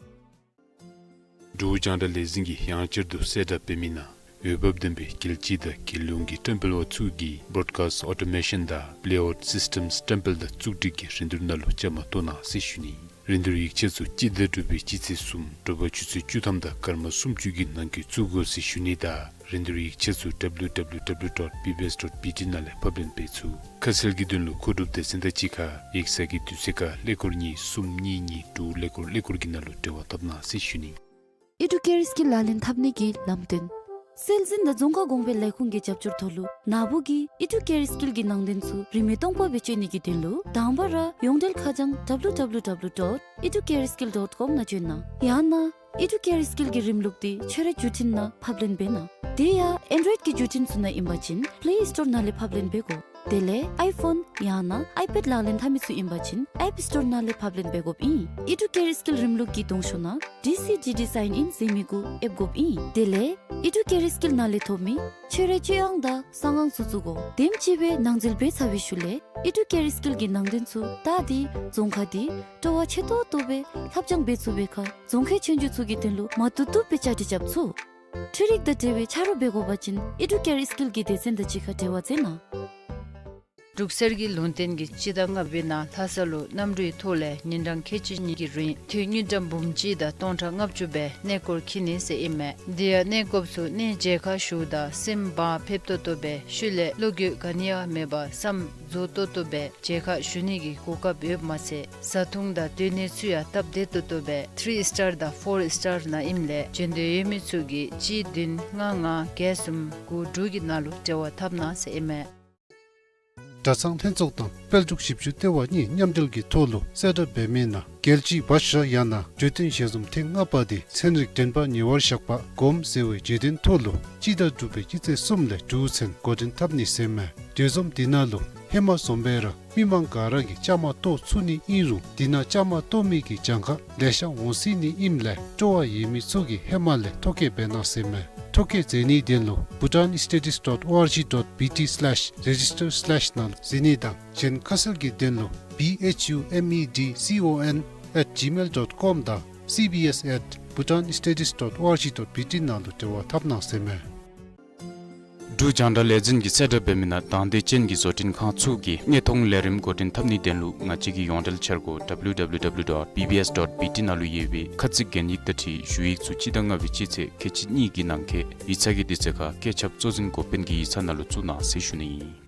འབྲུག་རྒྱང་བསྒྲགས་ལས་འཛིན་གྱིས་ཡང་བསྐྱར་དུ་གསལ་བསྒྲགས་འབད་མི་ནང་འོས་འབབ་ལྡན་པའི་རྒྱལ་སྤྱི་དང་རྒྱལ་ཡོངས་ཀྱི་བཀྲམ་སྤེལ་བ་ཚུ་གིས་Broadcast Automation དང་Playout Systems བཀྲམ་སྤེལ་དང་བཙུགས་སྒྲིག་གི་རིན་བསྡུར་ནང་ལུ་བཅའ་མར་གཏོགས་གནང་ཟེར་ཞུ་ནི། རིན་བསྡུར་ཡིག་ཆ་ཚུ་སྤྱི་ཟླ་དྲུག་པའི་སྤྱི་ཚེས་གསུམ་དྲོ་པ་ཆུ་ཚོད་བཅུ་ཐམ་དང་སྐར་མ་སུམ་ཅུ་གི་ནང་འཁོད་བཙུགས་དགོ་ཟེར་ཞུ་ནི་དང་རིན་བསྡུར་ཡིག་ཆ་ཚུ་www dot bbs dot bt ནང་ལས་ཕབ་ལེན་འབད་ཚུགས། ཁ་གསལ་གྱི་དོན་ལུ་མཁོ་སྒྲུབ་སྡེ་ཚན་དང་གཅིག་ཁར་ཡིག་ཚང་གི་དུས་ཚོད་ཁར་ཀླད་ཀོར་གཉིས་གསུམ་གཉིས་གཉིས་དྲུག་ཀླད་ཀོར་ཀླད་ཀོར་གྱི་ནང་ལུ་འབྲེལ་བ་འཐབ་གནང་ཟེར་ཞུ་ནི། ཨི་ཌུ་ཀེར་སྐྱིད་ལག་ལེན་འཐབ་ནི་གི་ལམ་སྟོན། སྲོལ་འཛིན་དང་རྫོང་ཁ་གོང་འཕེལ་ལས་ཁུངས་ཀྱི་རྒྱབ་སྐྱོར་ཐོག་ལུ་ནཱ་བུ་གིས་ཨི་ཌུ་ཀེར་སྐྱིད་ཀྱི་ནང་དོན་ཚུ་རིན་མེད་སྟོང་པ་སྦེ་སྤྱོད་ནི་གི་དོན་ལུ་དང་པ་ར་ཡོངས་འབྲེལ་ཁ་བྱང་www dot educareskill dot com ནང་བྱོན་གནང་། ཡང་ན་ཨི་ཌུ་ཀེར་སྐྱིད་ཀྱི་རིམ་ལུགས་འདི་ཁྱོད་རའི་བརྒྱུད་འཕྲིན་ནང་ཕབ་ལེན་འབད་གནང་། དེ་ཡང་ཨེན་ཌོའིཌ་ཀྱི་བརྒྱུད་འཕྲིན་ཚུ་ནང་ཨིན་པ་ཅིན་པླེ་སི་ཊོར་ནང་ལས་ཕབ་ལེན་འབད་དགོ། དེ་ལས་ཨའི་ཕོན་ཡང་ན་ཨའི་པེཌ་ལག་ལེན་འཐབ་མི་ཚུ་ཨིན་པ་ཅིན་ཨེཔ་སི་ཊོར་ནང་ལས་ཕབ་ལེན་འབད་དགོཔ་ཨིན། ཨི་ཌུ་ཀེར་སྐྱིད་རིམ་ལུགས་ཀྱི་གདོང་ཤོག་ནང་ཌི་སི་ཌི་ཌི་སའིན་ཨིན་ཟེར་མི་གུ་ཨེབ་དགོཔ་ཨིན། དེ་ལས་ཨི་ཌུ་ཀེར་སྐྱིད་ནང་ལས་ཐོབ་མི་ཁྱོད་རའི་སྤྱོད་དབང་དང་གསང་ཁང་ཚུ་བཙུགས་དགོ། དེམ་ཅིག་སྦེ་ནང་འཛུལ་འབད་ཚར་བའི་ཤུལ་ལས་ཨི་ཌུ་ཀེར་སྐྱིད་ཀྱི་ནང་དོན་ཚུ་ད་འདི་རྫོང་ཁག་འདི་སྤྲོ་བ་ཆེ་ཏོག་ཏོ་སྦེ་ལྷབ་སྦྱང་འབད་ཚུགས་པའི་ཁར་རྫོང་ཁའི་ཆོས་རྒྱུགས་ཚུ་གི་དོན་ལུ་མ་བཏུབ་བཏུབ་སྦེ་བཅའ་སྒྲིག་རྐྱབ་ཚུགས། འཕྲུལ་རིག་དང་འབྲེལ་བའི་ཆ་རོགས་འབད་དགོ་པ་ཅིན་ཨི་ཌུ་ཀེར་སྐྱིད་ཀྱི་སྡེ་ཚན་དང་གཅིག་ཁར་འབྲེལ་བ་མཛད་གནང་། འབྲུག་གསེར་གྱི་ལུང་བསྟན་གྱིས་སྤྱི་ཟླ་ལྔ་པའི་ནང་ལྷ་ས་ལུ་གནམ་གྲུའི་ཐོག་ལས་ཉིན་གྲངས་ཁལ་གཅིག་གཉིས་ཀྱི་རིང་དུས་དངུལ་ཀྲམ་འབུམ་གཅིག་དང་སྟོང་ཕྲག་ལྔ་བཅུ་སྦེ་གནས་སྐོར་འཁྱིད་ནི་ཟེར་ཨིན་མས། དེ་ཡང་གནས་སྐོརཔ་ཚུ་གནས་མཇལ་ཁ་ཞུཝ་ད་སེམས་བག་ཕེབས་ཏོག་ཏོ་སྦེ་ཤུལ་ལས་བློ་འགྱོད་ག་ནི་ཡང་མེད་པར་བསམ་རྫོགས་ཏོག་ཏོ་སྦེ་མཇལ་ཁ་ཞུ་ནི་གི་གོ་སྐབས་ཡོདཔ་མ་ཚད་བཟའ་འཐུང་དང་སྡོད་གནས་ཚུ་ཡང་སྟབས་བདེ་ཏོག་ཏོ་སྦེ་ཐི་རི་སི་ཊར་དང་ཕོར་སི་ཊར་ནང་ཨིནམ་ལས་འབྱོན་འདོད་ཡོད་མི་ཚུ་གིས་གཅིག་བདུན་ལྔ་ལྔ་བརྒྱད་གསུམ་དགུ་དྲུག་གི་ནང་ལུ་འབྲེལ་བ་འཐབ་གནང་ཟེར་ཨིན་མས། གྲྭ་ཚང་ལྷན་ཚོགས་དང་དཔལ་འབྱོར་ཞིབ་འཇུག་ལྟེ་བ་གཉིས་མཉམ་འབྲེལ་གྱི་ཐོག་ལུ་གསལ་བསྒྲགས་འབད་མི་ནང་རྒྱལ་སྤྱིའི་བྷ་ཤ་ཡང་ན་བརྗོད་དོན་ཞལ་འཛོམས་ཐེངས་ལྔ་པ་དེ་ཚན་རིག་འགྲན་པ་ཉེ་བར་བཞག་པ་སྒོམ་ཟེར་བའི་བརྗོད་དོན་ཐོག་ལུ་སྤྱི་ཟླ་དྲུག་པའི་སྤྱི་ཚེས་གསུམ་ལས་དྲུག་ཚུན་འགོ་འདྲེན་འཐབ་ནི་ཟེར་མས། གྲོས་འཛོམས་དེ་ནང་ལུ་ཧེ་མ་བཟུམ་སྦེ་ར་མི་མང་ག་ར་གིས་བཅའ་མར་གཏོགས་ཚུགས་ནི་ཨིན་རུང་དེ་ནང་བཅའ་མར་གཏོགས་མི་གི་གྱངས་ཁ་ལེ་ཤ་འོང་སྲིད་ནི་ཨིནམ་ལས་སྤྲོ་བ་ཡོད་མི་ཚུ་གིས་ཧེ་མ་ལས་ཐོ་བཀོད་འབད་གནང་ཟེར་མས། ཐོ་བཀོད་མཛད་ནིའི་དོན་ལུ་bhutan studies dot org dot bt slash register slash ནང་ལུ་གཟིགས་ནི་དང་གཞན་ཁ་གསལ་གྱི་དོན་ལུ་B H U M E D C O N at gmail dot com དང་C B S at bhutan studies dot org dot bt ནང་ལུ་འབྲེལ་བ་འཐབ་གནང་ཟེར་མས། འབྲུག་རྒྱང་བསྒྲགས་ལས་འཛིན་གྱིས་གསལ་བསྒྲགས་འབད་མི་ནང་དང་འདོད་ཅན་གྱི་བཟོ་སྐྲུན་ཁང་ཚུ་གིས་དངོས་མཐོང་ལས་རིམ་འགོ་འདྲེན་འཐབ་ནིའི་དོན་ལུ་ང་བཅས་ཀྱི་ཡོངས་འབྲེལ་འཆར་སྒོ www dot bbs dot bt ནང་ལུ་ཡོད་པའི་ཁ་ཚིག་གན་ཡིག་དང་འཁྲིལ་ཞུ་ཡིག་ཚུ་སྤྱི་ཟླ་ལྔ་པའི་སྤྱི་ཚེས་ཁལ་གཅིག་གཉིས་ཀྱི་ནང་འཁོད་ཡིག་ཚང་གི་དུས་ཚོད་ཁར་བཀོད་ཁྱབ་གཙོ་འཛིན་འགོ་དཔོན་གྱི་ཡིག་ཚང་ནང་ལུ་བཙུགས་གནང་ཟེར་ཞུ་ནི་ཨིན།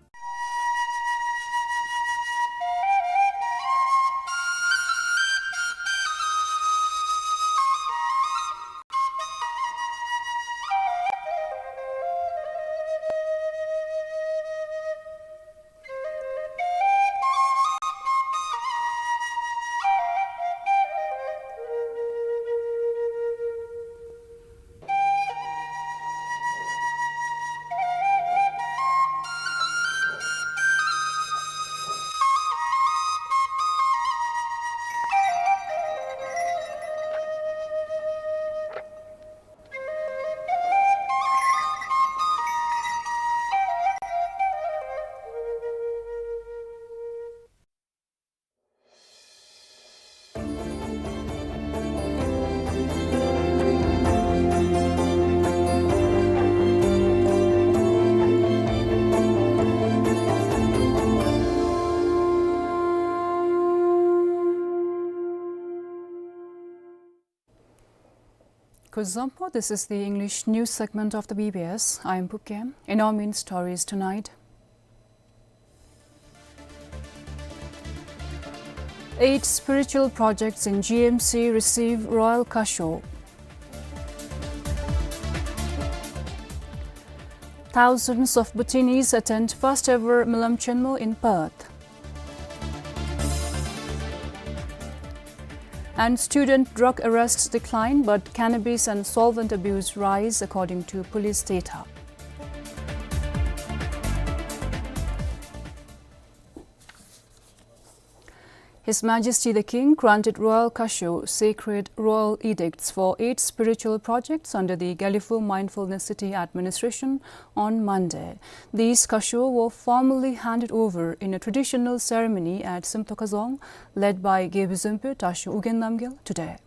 Kuzuzangpo, this is the English news segment of the B B S. I am Pupkem. In our main stories tonight, eight spiritual projects in G M C receive Royal Kasho. Thousands of Bhutanese attend first ever Milam Chenmo in Perth. And student drug arrests decline, but cannabis and solvent abuse rise, according to police data. His Majesty the King granted Royal Kasho sacred royal edicts for eight spiritual projects under the Gelephu Mindfulness City Administration on Monday. These Kasho were formally handed over in a traditional ceremony at Simtokazong, led by Gebizunpu Tashu Ugen Namgyal today.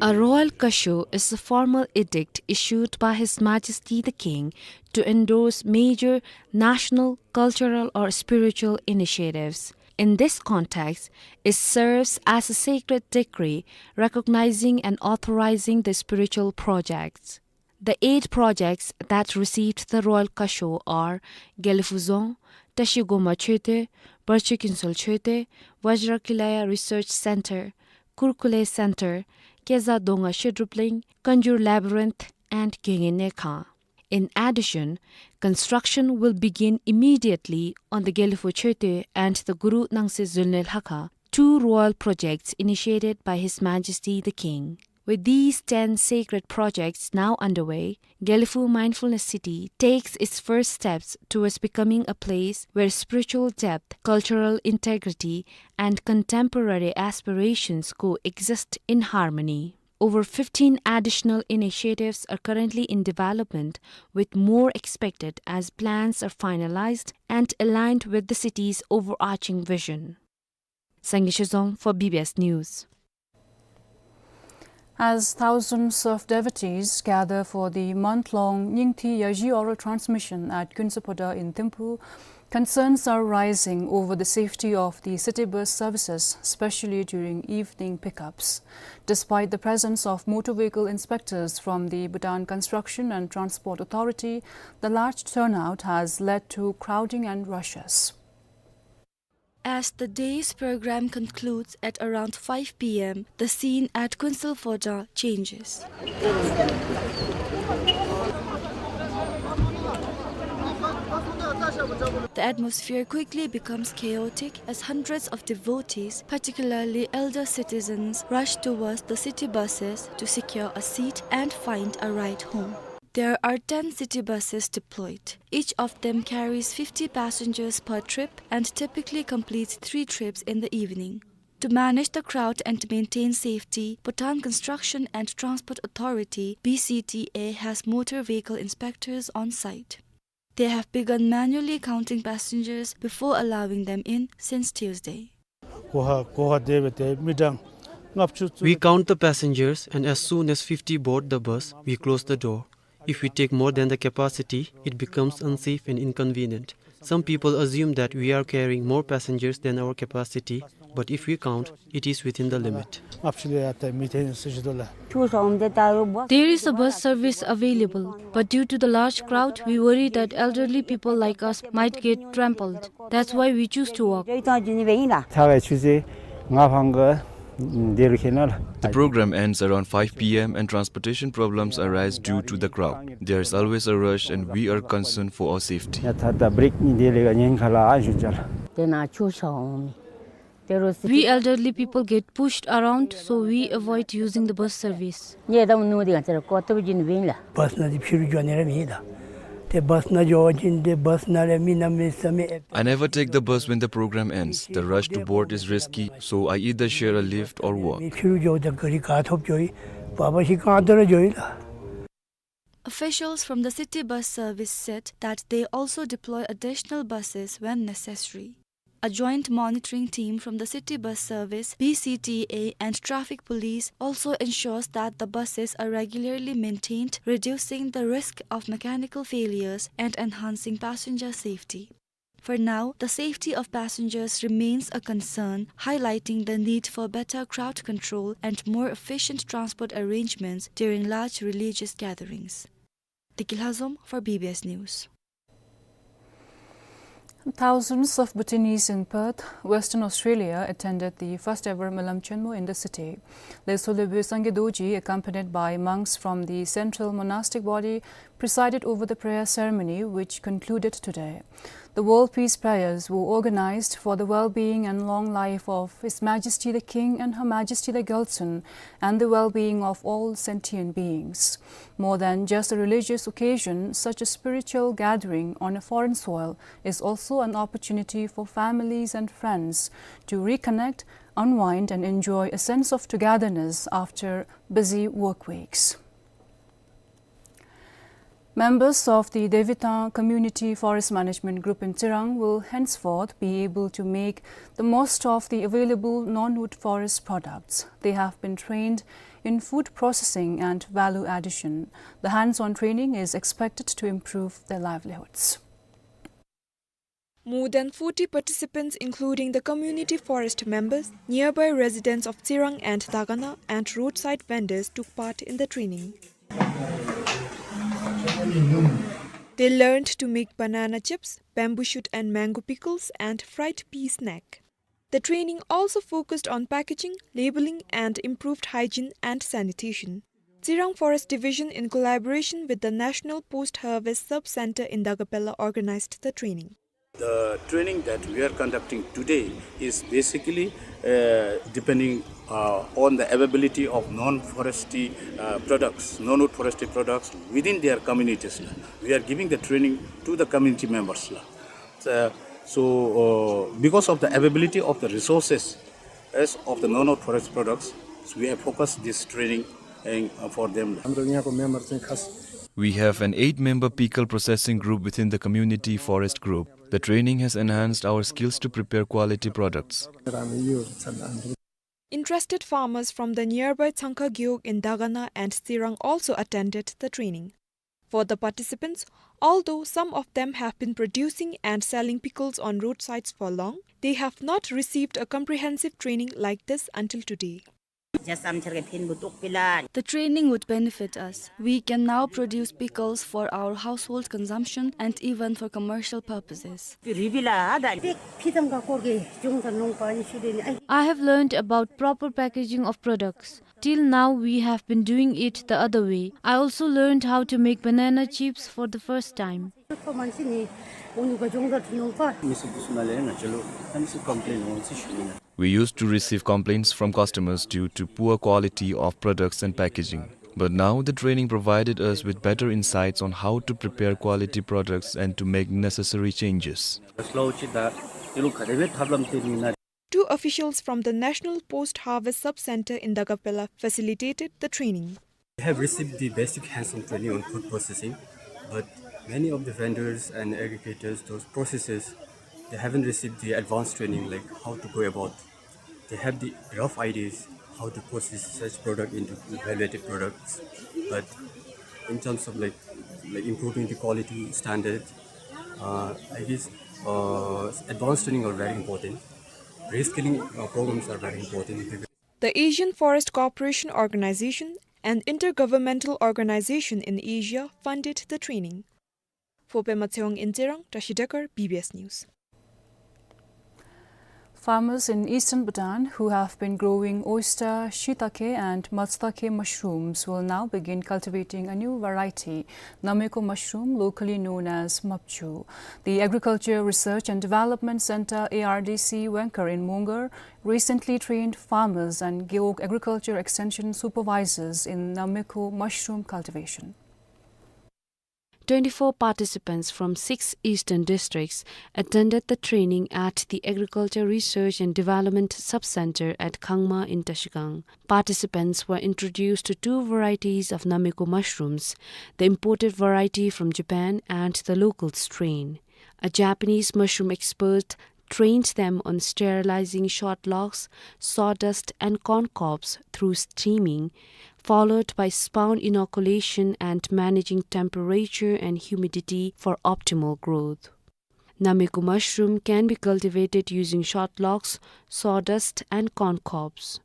A royal kasho is a formal edict issued by His Majesty the King to endorse major national, cultural, or spiritual initiatives. In this context, it serves as a sacred decree recognizing and authorizing the spiritual projects. The eight projects that received the royal kasho are Gelephu Dzong, Tashigoma Choetwe, Barchukensol Choetwe, Vajrakilaya Research Center, Kurkule Center, Keza Donga Shedrupling, Kanjur Labyrinth, and Genge Nekha. In addition, construction will begin immediately on the Gelephu Choetwe and the Guru Nangse Zunle Lhakha, two royal projects initiated by His Majesty the King. With these ten sacred projects now underway, Gelephu Mindfulness City takes its first steps towards becoming a place where spiritual depth, cultural integrity, and contemporary aspirations coexist in harmony. Over fifteen additional initiatives are currently in development, with more expected as plans are finalized and aligned with the city's overarching vision. Sangye Shizong for B B S News. As thousands of devotees gather for the month-long Nyingthi Yaji oral transmission at Kunsa Phoda in Thimphu, concerns are rising over the safety of the city bus services, especially during evening pickups. Despite the presence of motor vehicle inspectors from the Bhutan Construction and Transport Authority, the large turnout has led to crowding and rushes. As the day's program concludes at around five P M, the scene at Kunsal Phoda changes. The atmosphere quickly becomes chaotic as hundreds of devotees, particularly elder citizens, rush towards the city buses to secure a seat and find a ride home. There are ten city buses deployed. Each of them carries fifty passengers per trip and typically completes three trips in the evening. To manage the crowd and maintain safety, Bhutan Construction and Transport Authority, B C T A, has motor vehicle inspectors on site. They have begun manually counting passengers before allowing them in since Tuesday. We count the passengers, and as soon as fifty board the bus, we close the door. If we take more than the capacity, it becomes unsafe and inconvenient. Some people assume that we are carrying more passengers than our capacity, but if we count, it is within the limit. There is a bus service available, but due to the large crowd, we worry that elderly people like us might get trampled. That's why we choose to walk. The program ends around five P M and transportation problems arise due to the crowd. There is always a rush and we are concerned for our safety. We elderly people get pushed around, so we avoid using the bus service. I never take the bus when the program ends. The rush to board is risky, so I either share a lift or walk. Officials from the city bus service said that they also deploy additional buses when necessary. A joint monitoring team from the city bus service, B C T A, and traffic police also ensures that the buses are regularly maintained, reducing the risk of mechanical failures and enhancing passenger safety. For now, the safety of passengers remains a concern, highlighting the need for better crowd control and more efficient transport arrangements during large religious gatherings. Deki Lhazom for B B S News. Thousands of Bhutanese in Perth, Western Australia, attended the first ever Malam Chenmo in the city. Leso Lobwe Sangye Dorji, accompanied by monks from the Central Monastic Body, presided over the prayer ceremony, which concluded today. The World Peace Prayers were organized for the well-being and long life of His Majesty the King and Her Majesty the Gyaltsuen and the well-being of all sentient beings. More than just a religious occasion, such a spiritual gathering on a foreign soil is also an opportunity for families and friends to reconnect, unwind, and enjoy a sense of togetherness after busy work weeks. Members of the Devitang Community Forest Management Group in Tsirang will henceforth be able to make the most of the available non-wood forest products. They have been trained in food processing and value addition. The hands-on training is expected to improve their livelihoods. More than forty participants, including the community forest members, nearby residents of Tsirang and Dagana, and roadside vendors took part in the training. They learned to make banana chips, bamboo shoot and mango pickles, and fried pea snack. The training also focused on packaging, labeling, and improved hygiene and sanitation. Tsirang Forest Division, in collaboration with the National Post Harvest Sub-Center in Dagapela, organized the training. The training that we are conducting today is basically, uh, depending, uh, on the availability of non-forestry, uh, products, non-wood forestry products within their communities la. We are giving the training to the community members la. Uh, so, uh, because of the availability of the resources as of the non-wood forest products, so we have focused this training, uh, for them. हाम्रो यहाँको मेम्बर चाहिँ खास We have an eight-member pickle processing group within the community forest group. The training has enhanced our skills to prepare quality products. Interested farmers from the nearby Tsangkha Gewog in Dagana and Tsirang also attended the training. For the participants, although some of them have been producing and selling pickles on roadsides for long, they have not received a comprehensive training like this until today. The training would benefit us. We can now produce pickles for our household consumption and even for commercial purposes. I have learned about proper packaging of products. Till now, we have been doing it the other way. I also learned how to make banana chips for the first time. We used to receive complaints from customers due to poor quality of products and packaging. But now the training provided us with better insights on how to prepare quality products and to make necessary changes. Two officials from the National Post Harvest Sub-Center in Dagapela facilitated the training. They have received the basic hands-on training on food processing, but many of the vendors and aggregators, those processors, they haven't received the advanced training, like how to go about. They have the rough ideas how to process such product into value-added products, but in terms of, like, like, improving the quality standard, uh, I guess, uh, advanced training are very important. Reskilling, uh, programs are very important. The Asian Forest Cooperation Organization, an intergovernmental organization in Asia, funded the training. For Pema Tshewang in Tsirang, Tashi Dekar, B B S News. Farmers in eastern Bhutan who have been growing oyster, shiitake and matsutake mushrooms will now begin cultivating a new variety, Nameko mushroom, locally known as mapchu. The Agriculture Research and Development Center, A R D C, Wengkar in Mongar recently trained farmers and Gewog Agriculture Extension supervisors in Nameko mushroom cultivation. Twenty-four participants from six eastern districts attended the training at the Agriculture Research and Development Sub-Center at Khangma in Trashigang. Participants were introduced to two varieties of Nameko mushrooms, the imported variety from Japan and the local strain. A Japanese mushroom expert trained them on sterilizing shot locks, sawdust, and corn cobs through steaming, followed by spawn inoculation and managing temperature and humidity for optimal growth. Nameko mushroom can be cultivated using shot locks, sawdust, and corn cobs.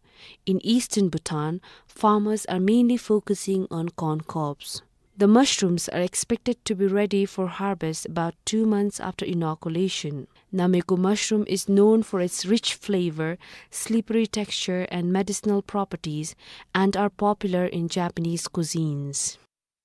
In eastern Bhutan, farmers are mainly focusing on corn cobs. The mushrooms are expected to be ready for harvest about two months after inoculation. Nameko mushroom is known for its rich flavor, slippery texture, and medicinal properties, and are popular in Japanese cuisines.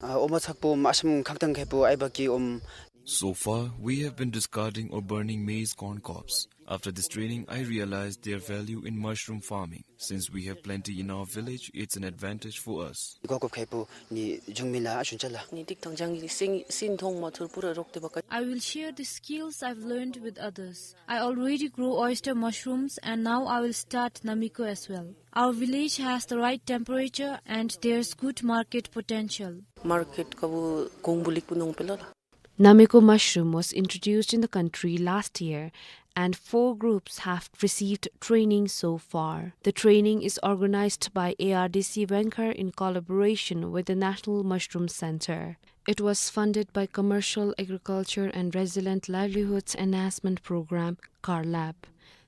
ཨ་འོ་མ་ཚགས་པོ་མ་ཤམ་ཁག་དང་ཁེ་པོ་ཨའི་བ་ཀི་ཨོམ། So far, we have been discarding or burning maize corn cobs. After this training, I realized their value in mushroom farming. Since we have plenty in our village, it's an advantage for us. ཀོ་ཀོབ་ཁེ་པོ་ནི་འབྱུང་མི་ལ་ཨ་ཤུན་ཅ་ལ། ནི་ཏིག་ཐང་ཅང་གི་སིང་སིན་ཐོང་མ་ཐུར་པུ་ར་རོག་ཏེ་བ་ཀ། I will share the skills I've learned with others. I already grow oyster mushrooms and now I will start Nameko as well. Our village has the right temperature and there's good market potential. མར་ཀེཊ་ཀ་བུ་གོང་བུ་ལེགས་པོ་ནོང་པེ་ལ་ལ། Nameko mushroom was introduced in the country last year, and four groups have received training so far. The training is organized by A R D C Wengkor in collaboration with the National Mushroom Center. It was funded by Commercial Agriculture and Resilient Livelihoods Enhancement Program, CARLAP.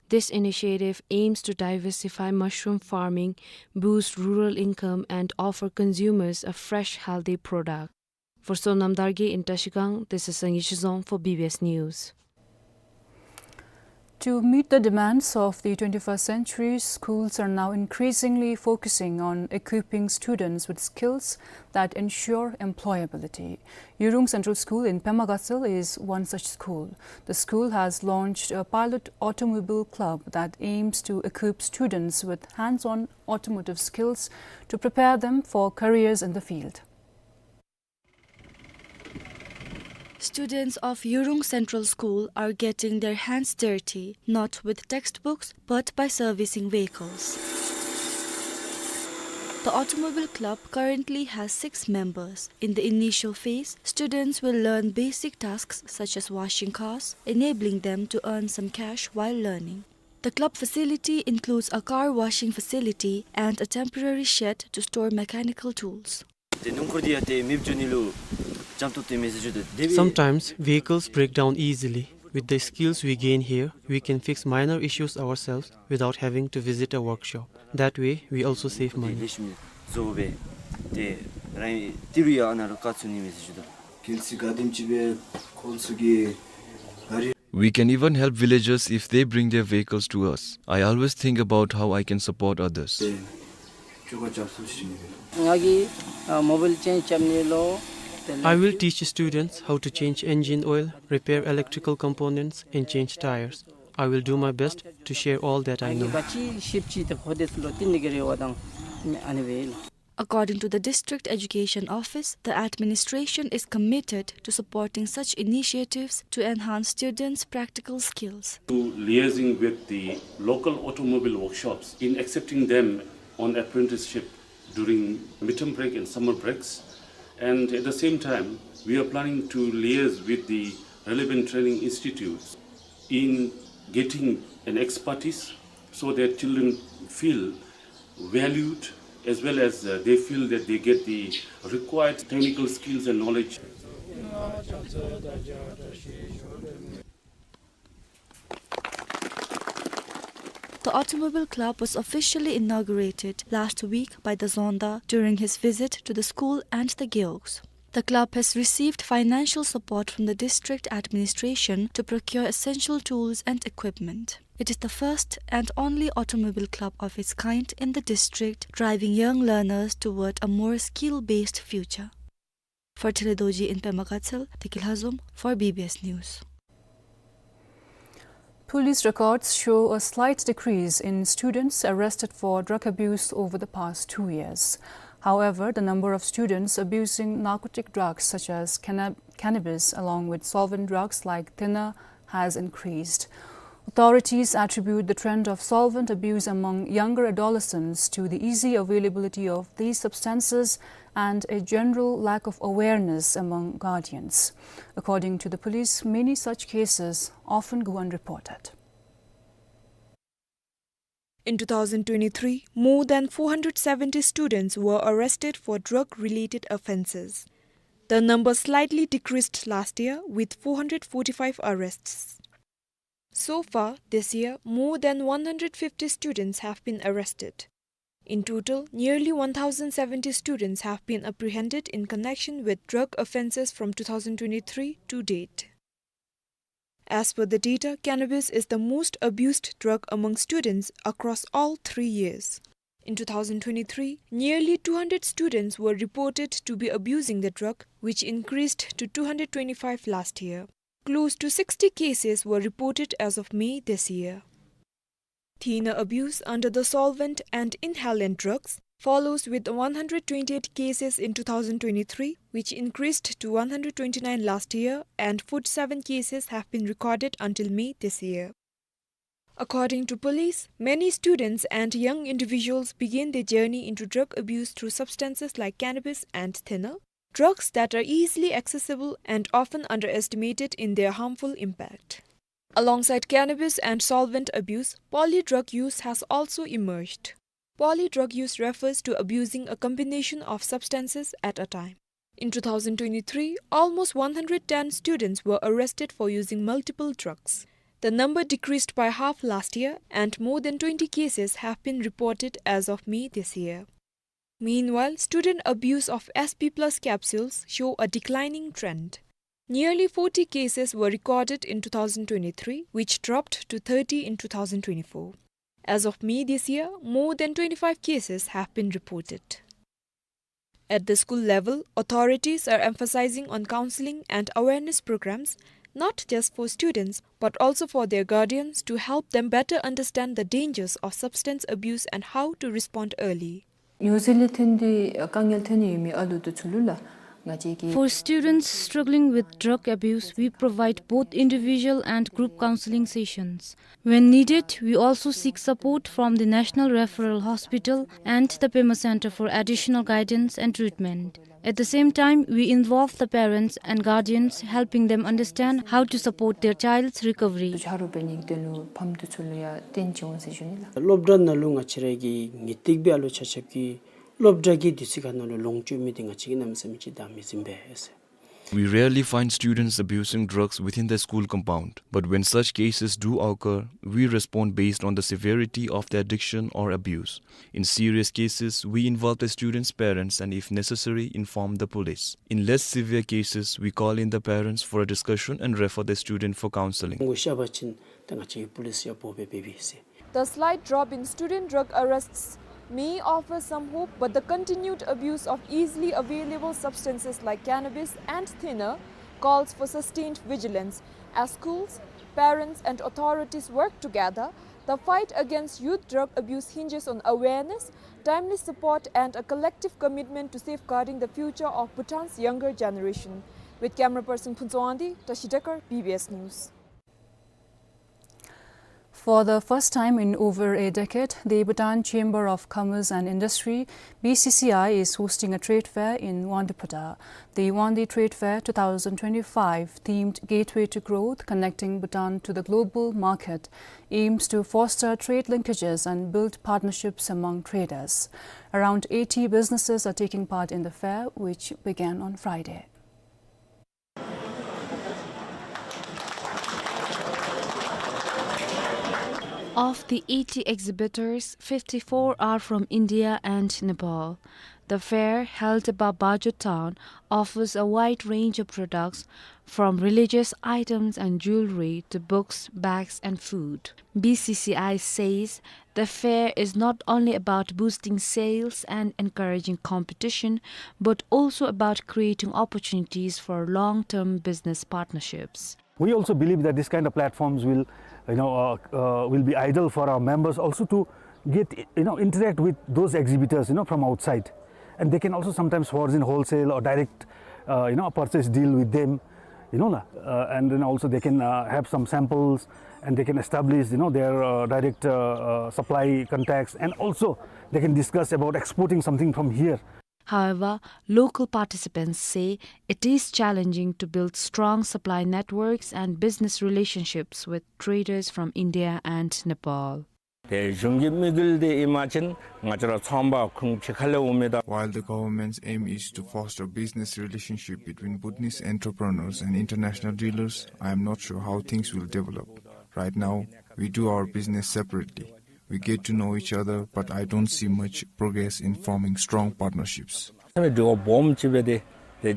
This initiative aims to diversify mushroom farming, boost rural income, and offer consumers a fresh, healthy product. For Sonam Dargye in Trashigang, this is Sangye Shizom for B B S News. To meet the demands of the twenty-first century, schools are now increasingly focusing on equipping students with skills that ensure employability. Yurung Central School in Pema Gatshel is one such school. The school has launched a pilot automobile club that aims to equip students with hands-on automotive skills to prepare them for careers in the field. Students of Yurung Central School are getting their hands dirty, not with textbooks, but by servicing vehicles. The automobile club currently has six members. In the initial phase, students will learn basic tasks such as washing cars, enabling them to earn some cash while learning. The club facility includes a car washing facility and a temporary shed to store mechanical tools. ཏེ་སྣུམ་འཁོར་འདི་ཡང་ཏེ་མེདཔ་འགྱོ་ནི་ལུ་འཇམ་ཏོག་ཏོ་ཨིན་མས་ཟེར་ཞུ་དོ། དེ་སྦེ། Sometimes vehicles break down easily. With the skills we gain here, we can fix minor issues ourselves without having to visit a workshop. That way, we also save money. ཏེ་ལེགས་ཤོམ་བཟོ་སྦེ་ཏེ་རང་ཏི་རུ་ཡང་ཨ་ནཱ་ལུ་བཀག་ཚུགས་ནི་མས་ཟེར་ཞུ་དོ། གལ་སྲིད་ག་དེམ་ཅིག་སྦེ་ཁོང་ཚུ་གིས་ག་རི། We can even help villagers if they bring their vehicles to us. I always think about how I can support others. ང་གིས་ཨ་མོ་བཱའིལ་ཅེནཇ་རྐྱབ་ནི་ལོ། དེ་ལས། I will teach students how to change engine oil, repair electrical components, and change tires. I will do my best to share all that I know. ང་གིས་ག་ཅི་ཤེསཔ་ཅིག་ཏེ་ཁོང་དེ་ཚུ་ལུ་སྟོན་ནི་གི་རེ་བ་དང་ཨ་ནི་སྦེ་ཨིན་ལགས། According to the District Education Office, the administration is committed to supporting such initiatives to enhance students' practical skills. To liaising with the local automobile workshops in accepting them on apprenticeship during midterm break and summer breaks. And at the same time, we are planning to liaise with the relevant training institutes in getting an expertise so that children feel valued as well as, uh, they feel that they get the required technical skills and knowledge. The Automobile Club was officially inaugurated last week by the Zonda during his visit to the school and the Gewogs. The club has received financial support from the district administration to procure essential tools and equipment. It is the first and only automobile club of its kind in the district, driving young learners toward a more skill-based future. For Thelhe Dorji in Pema Gatshel, Teki Lhazom for B B S News. Police records show a slight decrease in students arrested for drug abuse over the past two years. However, the number of students abusing narcotic drugs such as cannab-, cannabis, along with solvent drugs like thinner, has increased. Authorities attribute the trend of solvent abuse among younger adolescents to the easy availability of these substances and a general lack of awareness among guardians. According to the police, many such cases often go unreported. In two thousand twenty-three, more than four hundred seventy students were arrested for drug-related offences. The number slightly decreased last year, with four hundred forty-five arrests. So far, this year, more than one hundred fifty students have been arrested. In total, nearly one thousand seventy students have been apprehended in connection with drug offences from two thousand twenty-three to date. As per the data, cannabis is the most abused drug among students across all three years. In two thousand twenty-three, nearly two hundred students were reported to be abusing the drug, which increased to two hundred twenty-five last year. Close to sixty cases were reported as of May this year. Thinner abuse under the solvent and inhalant drugs follows, with one hundred twenty-eight cases in two thousand twenty-three, which increased to one hundred twenty-nine last year, and forty-seven cases have been recorded until May this year. According to police, many students and young individuals begin their journey into drug abuse through substances like cannabis and thinner, drugs that are easily accessible and often underestimated in their harmful impact. Alongside cannabis and solvent abuse, poly drug use has also emerged. Poly drug use refers to abusing a combination of substances at a time. In two thousand twenty-three, almost one hundred ten students were arrested for using multiple drugs. The number decreased by half last year, and more than twenty cases have been reported as of May this year. Meanwhile, student abuse of S P plus capsules show a declining trend. Nearly forty cases were recorded in two thousand twenty-three, which dropped to thirty in two thousand twenty-four. As of May this year, more than twenty-five cases have been reported. At the school level, authorities are emphasizing on counseling and awareness programs, not just for students, but also for their guardians, to help them better understand the dangers of substance abuse and how to respond early. ཉོ་སེ་ལས་ཐོན་ཏེ་དཀའ་ངལ་ཐོན་ནི་ཡོད་མི་ཨ་ལུ་དེ་ཚུ་ལུ་ལགས་ང་བཅས་ཀྱིས For students struggling with drug abuse, we provide both individual and group counseling sessions. When needed, we also seek support from the National Referral Hospital and the Pema Center for additional guidance and treatment. At the same time, we involve the parents and guardians, helping them understand how to support their child's recovery. དུ་ཆ་རོགས་འབད་ནིའི་དོན་ལུ་ཕམ་དེ་ཚུ་ལུ་ཡང་བསྟན་ཅི་འོང་ཟེར་ཞུ་ནི་ལགས། སློབ་གྲྭ་ནང་ལུ་ང་བཅས་ར་གི་ངེས་ཏིག་སྦེ་ཨ་ལུ་ཆ་ཁྱབ་ཀྱིས་སློབ་གྲྭ་གི་དུས་ཚོད་ཁར་ནང་ལུ་ལོངས་སྤྱོད་མི་དེ་ང་བཅས་ཀྱིས་གནམ་མེད་ས་མེད་ཅིག་བདའ་མི་ཟིན་པས་ཟེར། We rarely find students abusing drugs within the school compound, but when such cases do occur, we respond based on the severity of the addiction or abuse. In serious cases, we involve the students' parents and, if necessary, inform the police. In less severe cases, we call in the parents for a discussion and refer the student for counseling. ངོ་ཤེས་པ་ཅིན་ད་ང་བཅས་ཀྱིས་པོ་ལིསི་ཡར་འབོ་སྦེ་འབད་བས་ཟེར། The slight drop in student drug arrests may offer some hope, but the continued abuse of easily available substances like cannabis and thinner calls for sustained vigilance. As schools, parents, and authorities work together, the fight against youth drug abuse hinges on awareness, timely support, and a collective commitment to safeguarding the future of Bhutan's younger generation. With camera person Phuntsog Wangdi, Tashi Dekar, B B S News. For the first time in over a decade, the Bhutan Chamber of Commerce and Industry, B C C I, is hosting a trade fair in Wangdue Phuta. The Wangdue Trade Fair two thousand twenty-five, themed Gateway to Growth, Connecting Bhutan to the Global Market, aims to foster trade linkages and build partnerships among traders. Around eighty businesses are taking part in the fair, which began on Friday. Of the eighty exhibitors, fifty-four are from India and Nepal. The fair, held above Bajo town, offers a wide range of products, from religious items and jewelry to books, bags, and food. B C C I says the fair is not only about boosting sales and encouraging competition, but also about creating opportunities for long-term business partnerships. We also believe that this kind of platforms will, you know, uh, uh, will be ideal for our members also to get, you know, interact with those exhibitors, you know, from outside. And they can also sometimes forge in wholesale or direct, uh, you know, purchase deal with them, you know, la. Uh, and then also they can, uh, have some samples, and they can establish, you know, their, uh, direct, uh, uh, supply contacts, and also they can discuss about exporting something from here. However, local participants say it is challenging to build strong supply networks and business relationships with traders from India and Nepal. ཏེ་གཞུང་གི་དམིགས་ཡུལ་འདི་ཨིན་པ་ཅིན་ང་བཅས་ར་ཚོང་པ་ཁོང་ཕྱི་ཁ་ལས་འོང་མི་དང་། While the government's aim is to foster business relationship between Bhutanese entrepreneurs and international dealers, I am not sure how things will develop. Right now, we do our business separately. We get to know each other, but I don't see much progress in forming strong partnerships. ཏེ་འབྲེལ་བ་སྦོམ་ཅིག་འབད་དེ་ཏེ་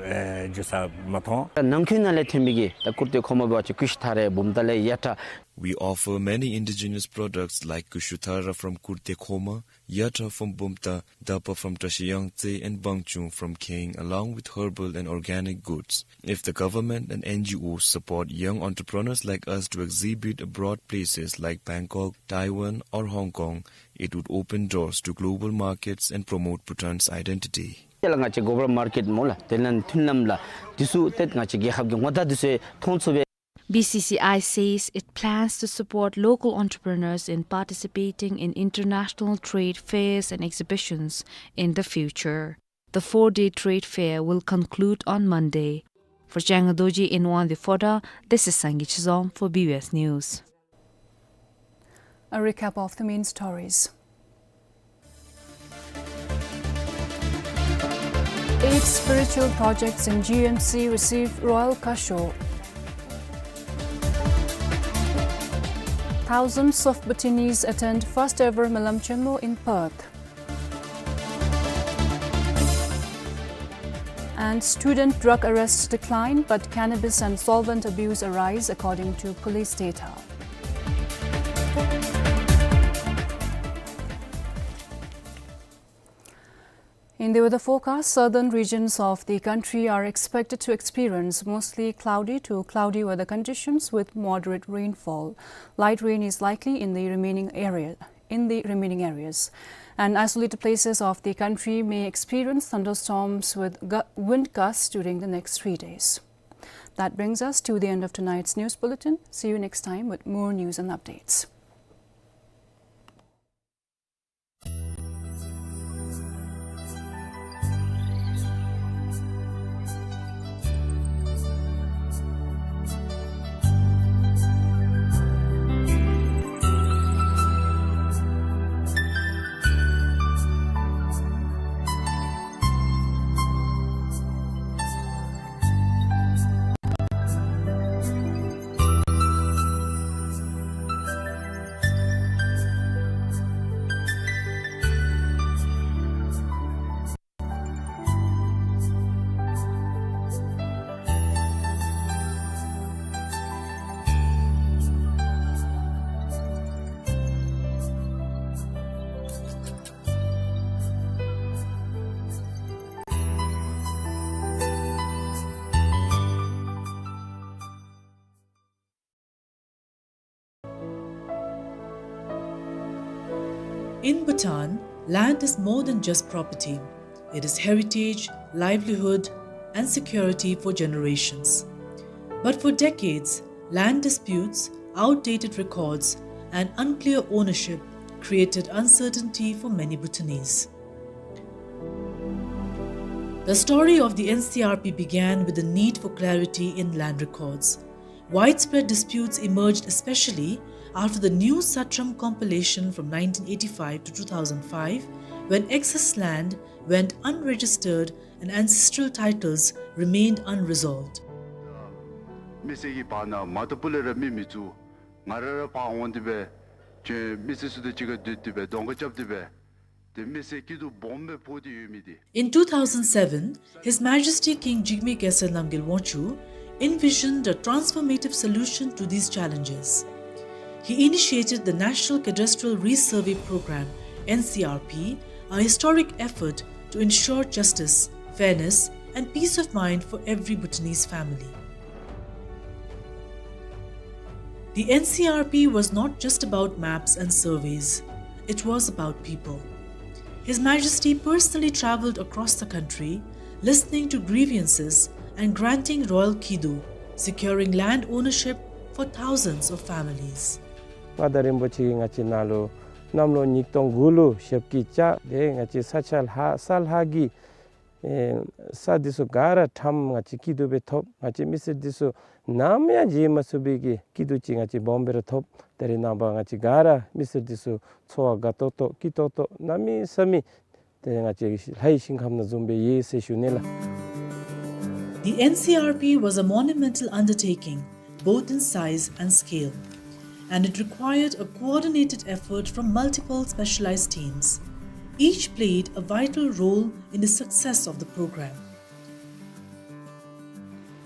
ཨེ་འགྱོ་ས་མ་མཐོང་། ནང་འཁོད་ནང་ལས་ཐོན་མི་གི་ད་ཀུར་ཏེ་ཁོག་མ་འབད་བ་ཅིན་ཀུ་ཤུ་ཐ་རེ་བུམ་ཐང་ལས་ཡ་ཏྲ། We offer many indigenous products like kushuthara from Kurte Khoma, yatra from Bumta, dapa from Tashi Yangtse, and bangchung from Keng, along with herbal and organic goods. If the government and N G Os support young entrepreneurs like us to exhibit abroad places like Bangkok, Taiwan, or Hong Kong, it would open doors to global markets and promote Bhutan's identity. དེ་ལས་ང་བཅས་global market སྨོ་ལགས། དེ་ལས་མཐུན་ལམ་ལགས། འདི་ཚུ་ཏེ་ང་བཅས་རྒྱལ་ཁབ་ཀྱི་ངོ་རྟགས་འདི་ཚུ་མཐོང་ཚུགས་པས། B C C I says it plans to support local entrepreneurs in participating in international trade fairs and exhibitions in the future. The four-day trade fair will conclude on Monday. For Changa Dorji in Wangdue Phodrang, this is Sangay Chizom for B B S News. A recap of the main stories. Eight spiritual projects in G M C receive royal caution. Thousands of Bhutanese attend first ever Malam Chenmo in Perth. And student drug arrests decline, but cannabis and solvent abuse arise, according to police data. In the weather forecast, southern regions of the country are expected to experience mostly cloudy to cloudy weather conditions with moderate rainfall. Light rain is likely in the remaining area, in the remaining areas. And isolated places of the country may experience thunderstorms with gu-, wind gusts during the next three days. That brings us to the end of tonight's news bulletin. See you next time with more news and updates. In Bhutan, land is more than just property. It is heritage, livelihood, and security for generations. But for decades, land disputes, outdated records, and unclear ownership created uncertainty for many Bhutanese. The story of the N C R P began with the need for clarity in land records. Widespread disputes emerged especially after the New Satram compilation from nineteen eighty-five to two thousand five, when excess land went unregistered and ancestral titles remained unresolved. མི་སེར་གྱི་བར་ན་མ་ཏོ་སྤུ་ལས་ར་མི་མི་བཙུགས། ང་ར་ར་ཕར་འོང་སྟེ་སྦེ་ཁྱོད་མི་སེར་ཚུ་དང་གཅིག་ཁར་སྡོད་དེ་སྦེ་གདོང་ཁ་རྐྱབ་སྟེ་སྦེ་ཏེ་མི་སེར་སྐྱིད་སྡུག་སྦོམ་སྦེ་ཕོག་སྟེ་ཡོད་མི་འདི། In two thousand seven, His Majesty King Jigme Khesar Namgyel Wangchuck envisioned a transformative solution to these challenges. He initiated the National Cadastral Resurvey Program, N C R P, a historic effort to ensure justice, fairness, and peace of mind for every Bhutanese family. The N C R P was not just about maps and surveys, it was about people. His Majesty personally travelled across the country, listening to grievances and granting royal khido, securing land ownership for thousands of families. མངའ་བདག་རིན་པོ་ཆེ་གིས་ང་བཅས་ནང་ལུ་གནམ་ལོ་ཉིས་སྟོང་དགུ་ལུ་ཞབས་ཀྱིས་བཅགས་ཏེ་ང་བཅས་ས་ཆ་ལྷག་ས་ལྷག་གི་ ཨེ་ས་འདི་ཚུ་ག་ར་ཁྲམ་ང་བཅས་སྐྱིད་སྡུག་སྦེ་ཐོབ། ང་བཅས་མི་སེར་འདི་ཚུ་ནམ་ཡང་བརྗེད་མ་ཚུགས་པའི་གི་སྐྱིད་སྡུག་ཅིག་ང་བཅས་སྦོམ་སྦེ་ར་ཐོབ། ད་རེས་ནངས་པ་ང་བཅས་ག་ར་མི་སེར་འདི་ཚུ་འཚོ་བ་དགའ་ཏོག་ཏོ་སྐྱིད་ཏོག་ཏོ་གནམ་མེད་ས་མེད་ཏེ་ང་བཅས་ལྷའི་ཞིང་ཁམས་ནང་འཛོམས་སྦེ་ཡོད་ཟེར་ཞུ་ནི་ལགས། The N C R P was a monumental undertaking, both in size and scale, and it required a coordinated effort from multiple specialized teams. Each played a vital role in the success of the program.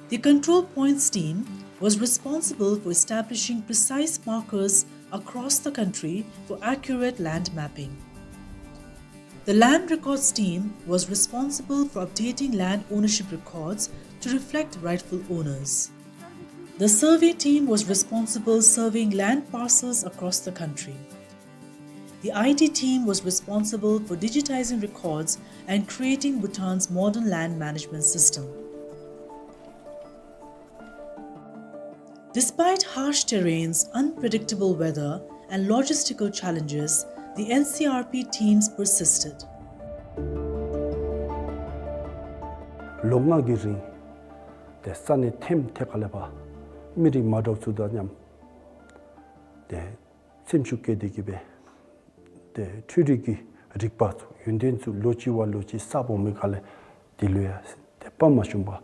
The Control Points team was responsible for establishing precise markers across the country for accurate land mapping. The Land Records team was responsible for updating land ownership records to reflect rightful owners. The survey team was responsible surveying land parcels across the country. The I T team was responsible for digitizing records and creating Bhutan's modern land management system. Despite harsh terrains, unpredictable weather, and logistical challenges, the N C R P teams persisted. ལོ་ལྔ་གི་རིང་ཏེ་ས་གནས་ཐེམ་ཐེ་ཁ་ལས་ཕར་མི་རིགས་མ་འདྲཝ་ཚུ་དང་མཉམ་ཏེ་སེམས་ཤུགས་བསྐྱེད་དེ་གི་སྦེ་ཏེ་འཕྲུལ་རིག་གི་རིག་པ་ཚུ་ཡོན་ཏན་ཚུ་ལོ་གཅིག་བ་ལོ་གཅིག་གསརཔ་འོང་མི་ཁ་ལས་དེ་ལུ་ཡང་ཏེ་དཔའ་མ་ཞུམ་པར་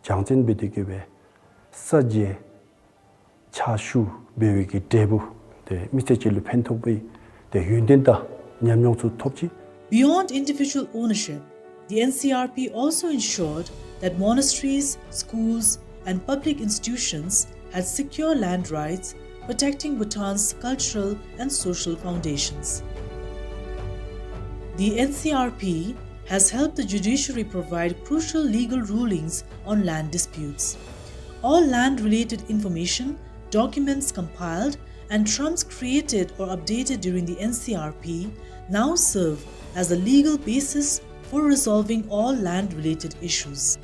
སྦྱང་ཚན་འབད་དེ་གི་སྦེ་ས་འཇལ་ཕྱག་ཞུ་འབད་བའི་གི་འབྲས་བུ་ཏེ་མི་ཚེ་གཅིག་ལུ་ཕན་ཐོགས་པའི་ཏེ་ཡོན་ཏན་དང་ཉམས་མྱོང་ཚུ་ཐོབ་ཅི། Beyond individual ownership, the N C R P also ensured that monasteries, schools, and public institutions had secure land rights, protecting Bhutan's cultural and social foundations. The N C R P has helped the judiciary provide crucial legal rulings on land disputes. All land-related information, documents compiled, and trumps created or updated during the N C R P now serve as a legal basis for resolving all land-related issues.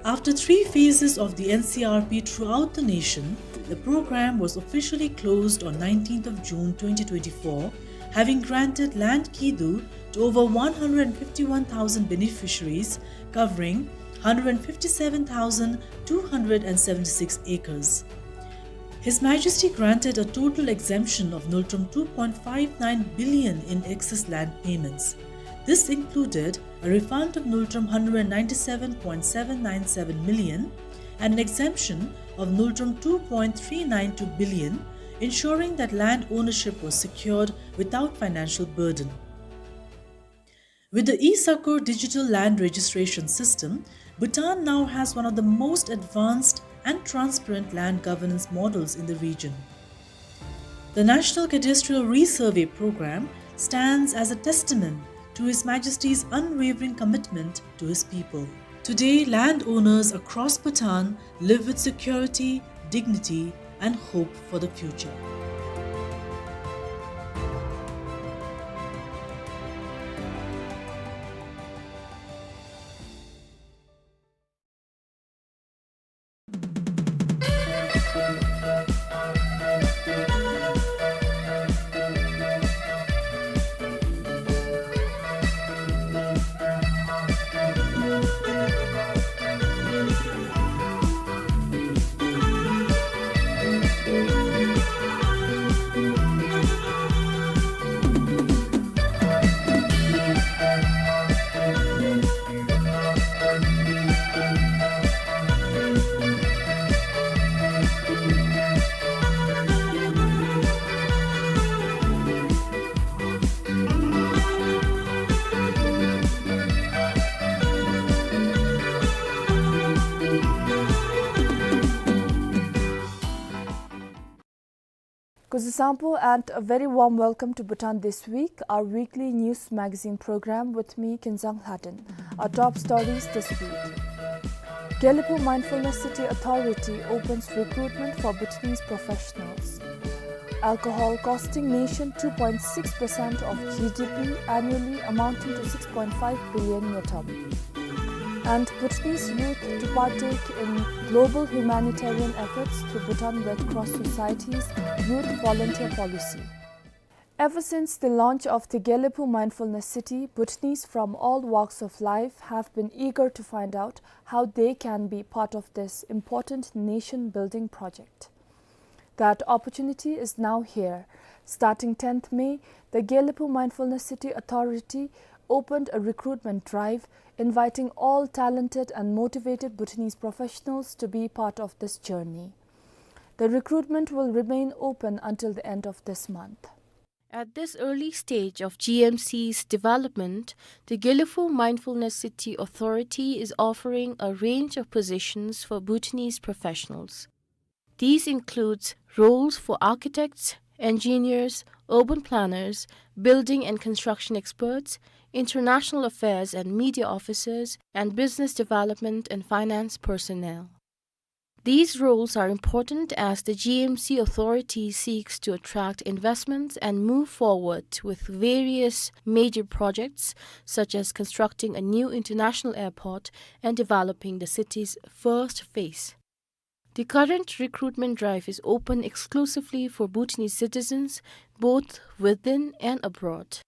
After three phases of the N C R P throughout the nation, the program was officially closed on nineteenth of June twenty twenty-four, having granted land kidu to over one hundred fifty-one thousand beneficiaries, covering hundred fifty-seven thousand two hundred seventy-six acres. His Majesty granted a total exemption of nultrum two point five nine billion in excess land payments. This included a refund of nultrum hundred ninety-seven point seven nine seven million and an exemption of nultrum two point three nine two billion, ensuring that land ownership was secured without financial burden. With the e-Sakur digital land registration system, Bhutan now has one of the most advanced and transparent land governance models in the region. The National Cadastral Resurvey Program stands as a testament to His Majesty's unwavering commitment to his people. Today, landowners across Bhutan live with security, dignity, and hope for the future. Kuzuzangpo and a very warm welcome to Bhutan This Week, our weekly news magazine program with me, Kinzang Lhaden. Our top stories this week. Gelephu Mindfulness City Authority opens recruitment for Bhutanese professionals. Alcohol costing nation two point six percent of G D P annually, amounting to six point five billion ngultrum. And Bhutanese youth to partake in global humanitarian efforts through Bhutan Red Cross Society's Youth Volunteer Policy. Ever since the launch of the Gelephu Mindfulness City, Bhutanese from all walks of life have been eager to find out how they can be part of this important nation-building project. That opportunity is now here. Starting tenth May, the Gelephu Mindfulness City Authority opened a recruitment drive, inviting all talented and motivated Bhutanese professionals to be part of this journey. The recruitment will remain open until the end of this month. At this early stage of G M C's development, the Gelephu Mindfulness City Authority is offering a range of positions for Bhutanese professionals. These includes roles for architects, engineers, urban planners, building and construction experts, international affairs and media officers, and business development and finance personnel. These roles are important as the G M C authority seeks to attract investments and move forward with various major projects, such as constructing a new international airport and developing the city's first phase. The current recruitment drive is open exclusively for Bhutanese citizens, both within and abroad.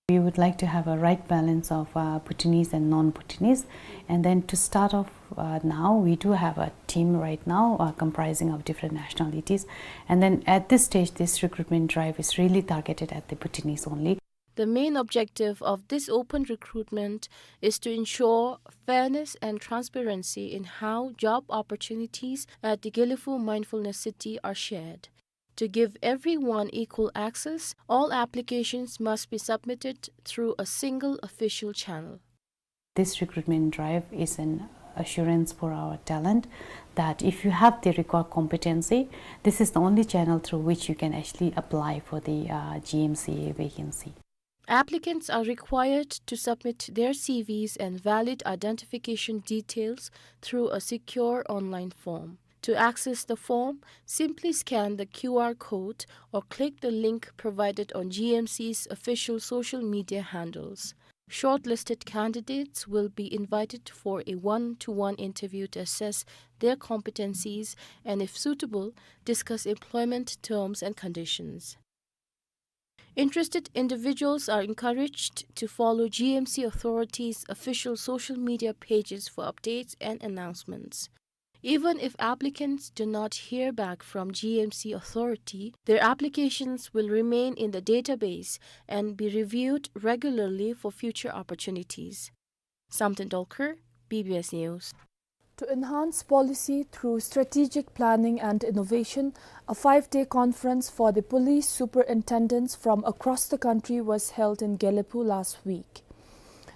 We would like to have a right balance of, uh, Bhutanese and non-Bhutanese. And then to start off, uh, now, we do have a team right now, uh, comprising of different nationalities. And then at this stage, this recruitment drive is really targeted at the Bhutanese only. The main objective of this open recruitment is to ensure fairness and transparency in how job opportunities at the Gelephu Mindfulness City are shared. To give everyone equal access, all applications must be submitted through a single official channel. This recruitment drive is an assurance for our talent that if you have the required competency, this is the only channel through which you can actually apply for the, uh, G M C A vacancy. Applicants are required to submit their C Vs and valid identification details through a secure online form. To access the form, simply scan the Q R code or click the link provided on G M C's official social media handles. Shortlisted candidates will be invited for a one-to-one interview to assess their competencies and, if suitable, discuss employment terms and conditions. Interested individuals are encouraged to follow G M C authorities' official social media pages for updates and announcements. Even if applicants do not hear back from G M C authority, their applications will remain in the database and be reviewed regularly for future opportunities. Samten Dolkar, B B S News. To enhance policy through strategic planning and innovation, a five-day conference for the police superintendents from across the country was held in Gelephu last week.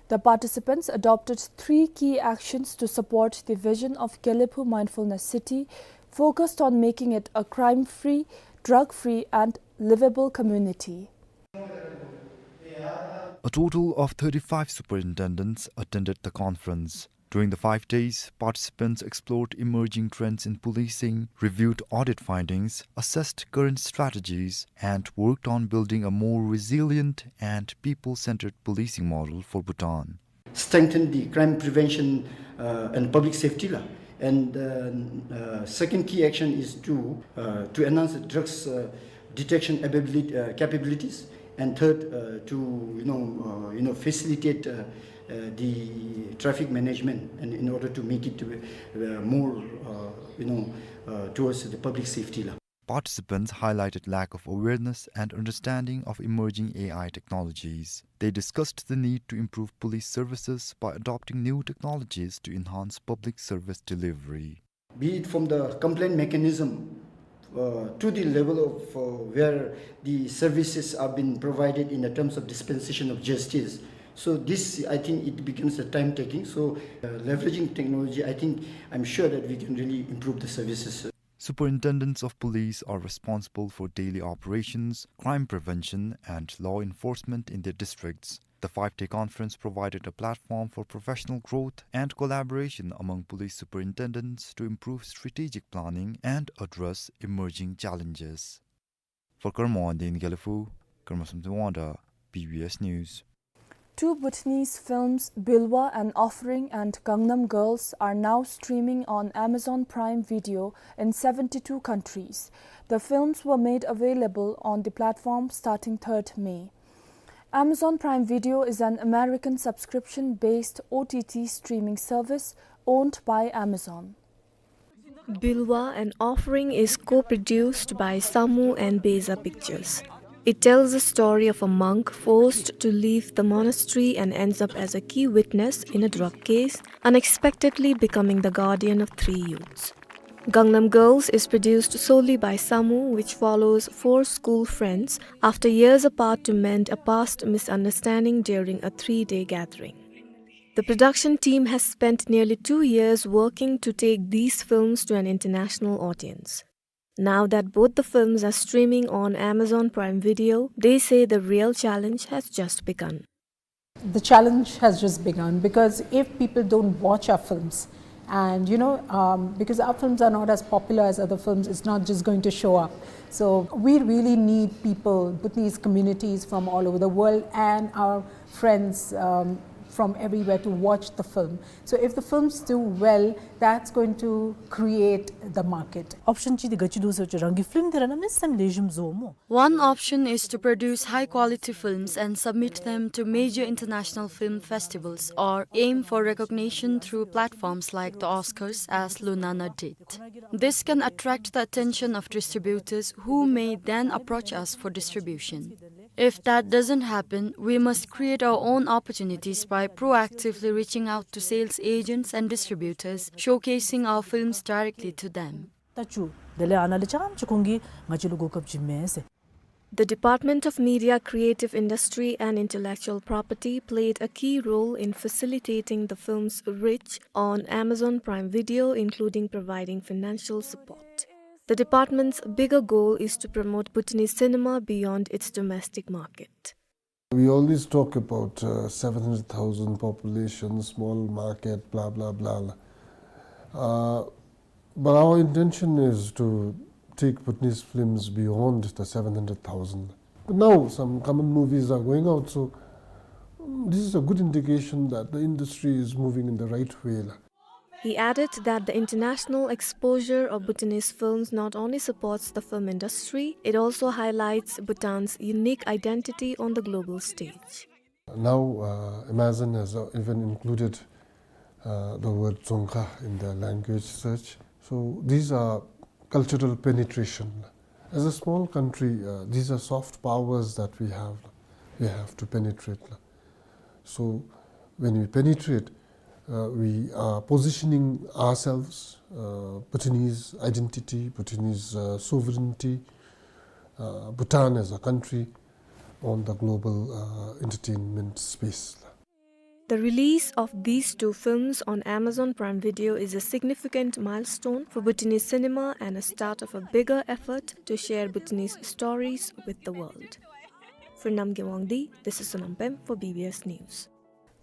The participants adopted three key actions to support the vision of Gelephu Mindfulness City, focused on making it a crime-free, drug-free, and livable community. A total of thirty-five superintendents attended the conference. During the five days, participants explored emerging trends in policing, reviewed audit findings, assessed current strategies, and worked on building a more resilient and people-centered policing model for Bhutan. Strengthen the crime prevention, uh, and public safety la. And, uh, uh, second key action is to, uh, to enhance the drugs, uh, detection ability, uh, capabilities. And third, uh, to, you know, uh, you know, facilitate, uh, uh, the traffic management, and in order to make it, uh, more, uh, you know, uh, towards the public safety la. Participants highlighted lack of awareness and understanding of emerging A I technologies. They discussed the need to improve police services by adopting new technologies to enhance public service delivery. Be it from the complaint mechanism, uh, to the level of, uh, where the services are being provided in the terms of dispensation of justice. So this, I think, it becomes a time taking. So, uh, leveraging technology, I think, I'm sure that we can really improve the services. Superintendents of police are responsible for daily operations, crime prevention, and law enforcement in their districts. The five-day conference provided a platform for professional growth and collaboration among police superintendents to improve strategic planning and address emerging challenges. For Karma Wangdi in Gelephu, Karma Samten Wangda, B B S News. Two Bhutanese films, Bilwa: An Offering and Gangnam Girls, are now streaming on Amazon Prime Video in seventy-two countries. The films were made available on the platform starting third May. Amazon Prime Video is an American subscription-based O T T streaming service owned by Amazon. Bilwa: An Offering is co-produced by Samu and Beza Pictures. It tells the story of a monk forced to leave the monastery and ends up as a key witness in a drug case, unexpectedly becoming the guardian of three youths. Gangnam Girls is produced solely by Samu, which follows four school friends after years apart to mend a past misunderstanding during a three-day gathering. The production team has spent nearly two years working to take these films to an international audience. Now that both the films are streaming on Amazon Prime Video, they say the real challenge has just begun. The challenge has just begun, because if people don't watch our films, and, you know, um, because our films are not as popular as other films, it's not just going to show up. So we really need people, Bhutanese communities from all over the world, and our friends, um, from everywhere to watch the film. So if the films do well, that's going to create the market. Option ཅིག་འདི་ག་ཅི་འདུག་ཟེར་བ་ཅིན་རང་གི་ཕིལམ་འདི་ར་གནམ་མེད་ས་མེད་ལེགས་ཤོམ་བཟོ་སྨོ། One option is to produce high-quality films and submit them to major international film festivals or aim for recognition through platforms like the Oscars, as Lunana did. This can attract the attention of distributors, who may then approach us for distribution. If that doesn't happen, we must create our own opportunities by proactively reaching out to sales agents and distributors, showcasing our films directly to them. ད་བཅུ། དེ་ལས་ཨ་ནཱ་ལས་རྐྱངམ་ཅིག་ཁོང་གིས་ང་བཅས་ལུ་གོ་སྐབས་ཅིག་མེད་ཟེར། The Department of Media, Creative Industry and Intellectual Property played a key role in facilitating the film's reach on Amazon Prime Video, including providing financial support. The department's bigger goal is to promote Bhutanese cinema beyond its domestic market. We always talk about, uh, seven hundred thousand population, small market, blah, blah, blah. Uh, but our intention is to take Bhutanese films beyond the seven hundred thousand. But now some common movies are going out, so, mm, this is a good indication that the industry is moving in the right way. He added that the international exposure of Bhutanese films not only supports the film industry, it also highlights Bhutan's unique identity on the global stage. Now, uh, Amazon has, uh, even included, uh, the word Dzongkha in the language search. So these are cultural penetration. As a small country, uh, these are soft powers that we have, we have to penetrate. So when we penetrate, uh, we are positioning ourselves, uh, Bhutanese identity, Bhutanese, uh, sovereignty, uh, Bhutan as a country on the global, uh, entertainment space. The release of these two films on Amazon Prime Video is a significant milestone for Bhutanese cinema and a start of a bigger effort to share Bhutanese stories with the world. For Namgay Wangdi, this is Sonam Pem for B B S News.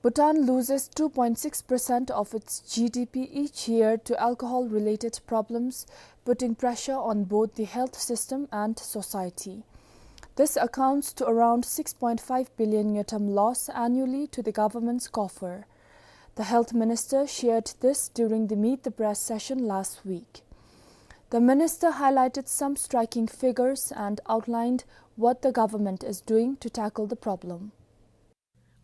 Bhutan loses two point six percent of its G D P each year to alcohol-related problems, putting pressure on both the health system and society. This accounts to around six point five billion ngultrum loss annually to the government's coffer. The health minister shared this during the Meet the Press session last week. The minister highlighted some striking figures and outlined what the government is doing to tackle the problem.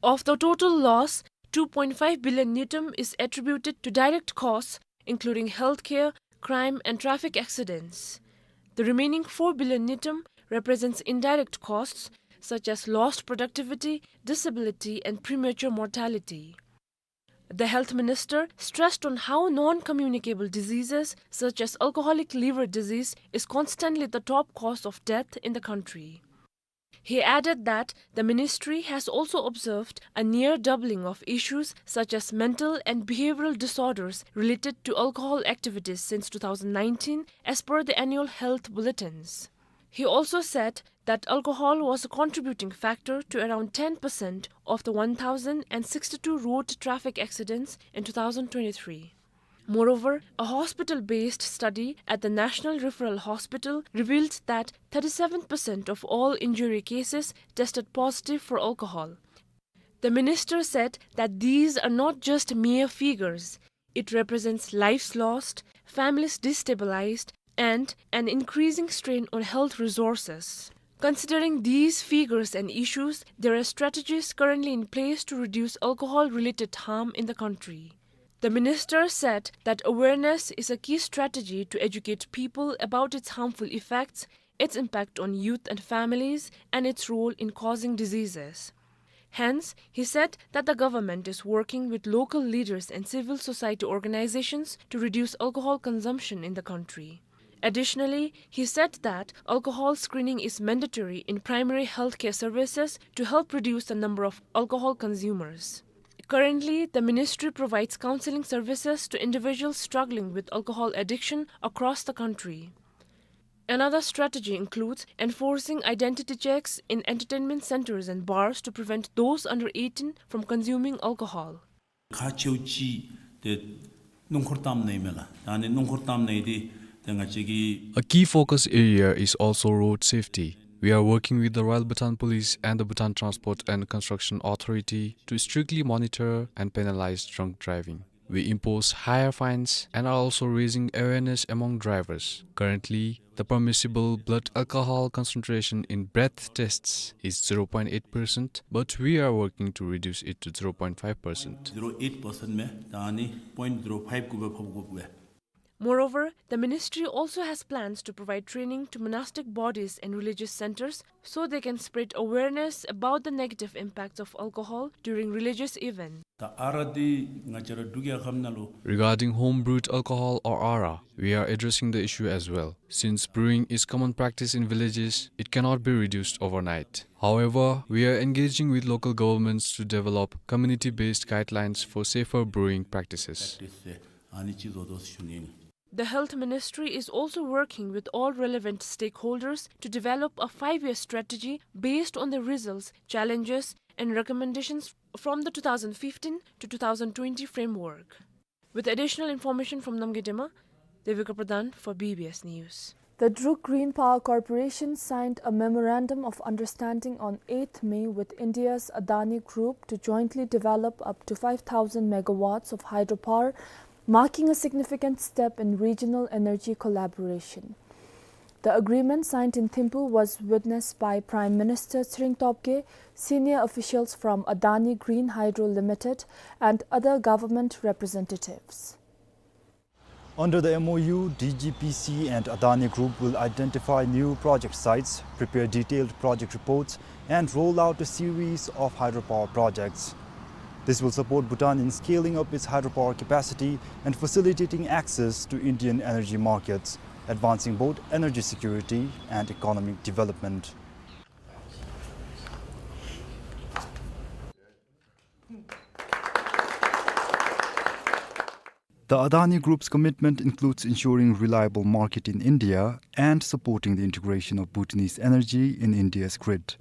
Of the total loss, two point five billion ngultrum is attributed to direct costs, including healthcare, crime, and traffic accidents. The remaining four billion ngultrum represents indirect costs, such as lost productivity, disability, and premature mortality. The health minister stressed on how non-communicable diseases, such as alcoholic liver disease, is constantly the top cause of death in the country. He added that the ministry has also observed a near doubling of issues such as mental and behavioral disorders related to alcohol activities since two thousand nineteen, as per the annual health bulletins. He also said that alcohol was a contributing factor to around ten percent of the one thousand sixty-two road traffic accidents in two thousand twenty-three. Moreover, a hospital-based study at the National Referral Hospital revealed that thirty-seven percent of all injury cases tested positive for alcohol. The minister said that these are not just mere figures. It represents lives lost, families destabilized, and an increasing strain on health resources. Considering these figures and issues, there are strategies currently in place to reduce alcohol-related harm in the country. The minister said that awareness is a key strategy to educate people about its harmful effects, its impact on youth and families, and its role in causing diseases. Hence, he said that the government is working with local leaders and civil society organizations to reduce alcohol consumption in the country. Additionally, he said that alcohol screening is mandatory in primary healthcare services to help reduce the number of alcohol consumers. Currently, the ministry provides counseling services to individuals struggling with alcohol addiction across the country. Another strategy includes enforcing identity checks in entertainment centers and bars to prevent those under eighteen from consuming alcohol. ཁག་ཆེཝ་ཅིག་ཏེ་སྣུམ་འཁོར་བཏང་ནི་མས་ལགས། ད་ནི་སྣུམ་འཁོར་བཏང་ནི་འདི་ཏེ་ང་བཅས་ཀྱི A key focus area is also road safety. We are working with the Royal Bhutan Police and the Bhutan Transport and Construction Authority to strictly monitor and penalize drunk driving. We impose higher fines and are also raising awareness among drivers. Currently, the permissible blood alcohol concentration in breath tests is zero point eight percent, but we are working to reduce it to zero point five percent. Zero eight percent མས། ད་ནི་point zero five གུ་སྦེ་ཕབ་དགོཔ་སྦེ། Moreover, the ministry also has plans to provide training to monastic bodies and religious centers so they can spread awareness about the negative impacts of alcohol during religious events. ད་ཨ་རག་འདི་ང་བཅས་ར་འབྲུག་རྒྱལ་ཁབ་ནང་ལུ། Regarding home brewed alcohol or arak, we are addressing the issue as well. Since brewing is common practice in villages, it cannot be reduced overnight. However, we are engaging with local governments to develop community-based guidelines for safer brewing practices. Practice ཨ་ནི་ཅིག་བཟོ་དོ་ཟེར་ཞུ་ནི་ཨིན། The Health Ministry is also working with all relevant stakeholders to develop a five-year strategy based on the results, challenges, and recommendations from the two thousand fifteen to two thousand twenty framework. With additional information from Namgay Dema, Devika Pradhan for B B S News. The Druk Green Power Corporation signed a memorandum of understanding on eighth May with India's Adani Group to jointly develop up to five thousand megawatts of hydropower, marking a significant step in regional energy collaboration. The agreement, signed in Thimphu, was witnessed by Prime Minister Tshering Tobgay, senior officials from Adani Green Hydro Limited, and other government representatives. Under the M O U, D G P C and Adani Group will identify new project sites, prepare detailed project reports, and roll out a series of hydropower projects. This will support Bhutan in scaling up its hydropower capacity and facilitating access to Indian energy markets, advancing both energy security and economic development. The Adani Group's commitment includes ensuring reliable market in India and supporting the integration of Bhutanese energy in India's grid.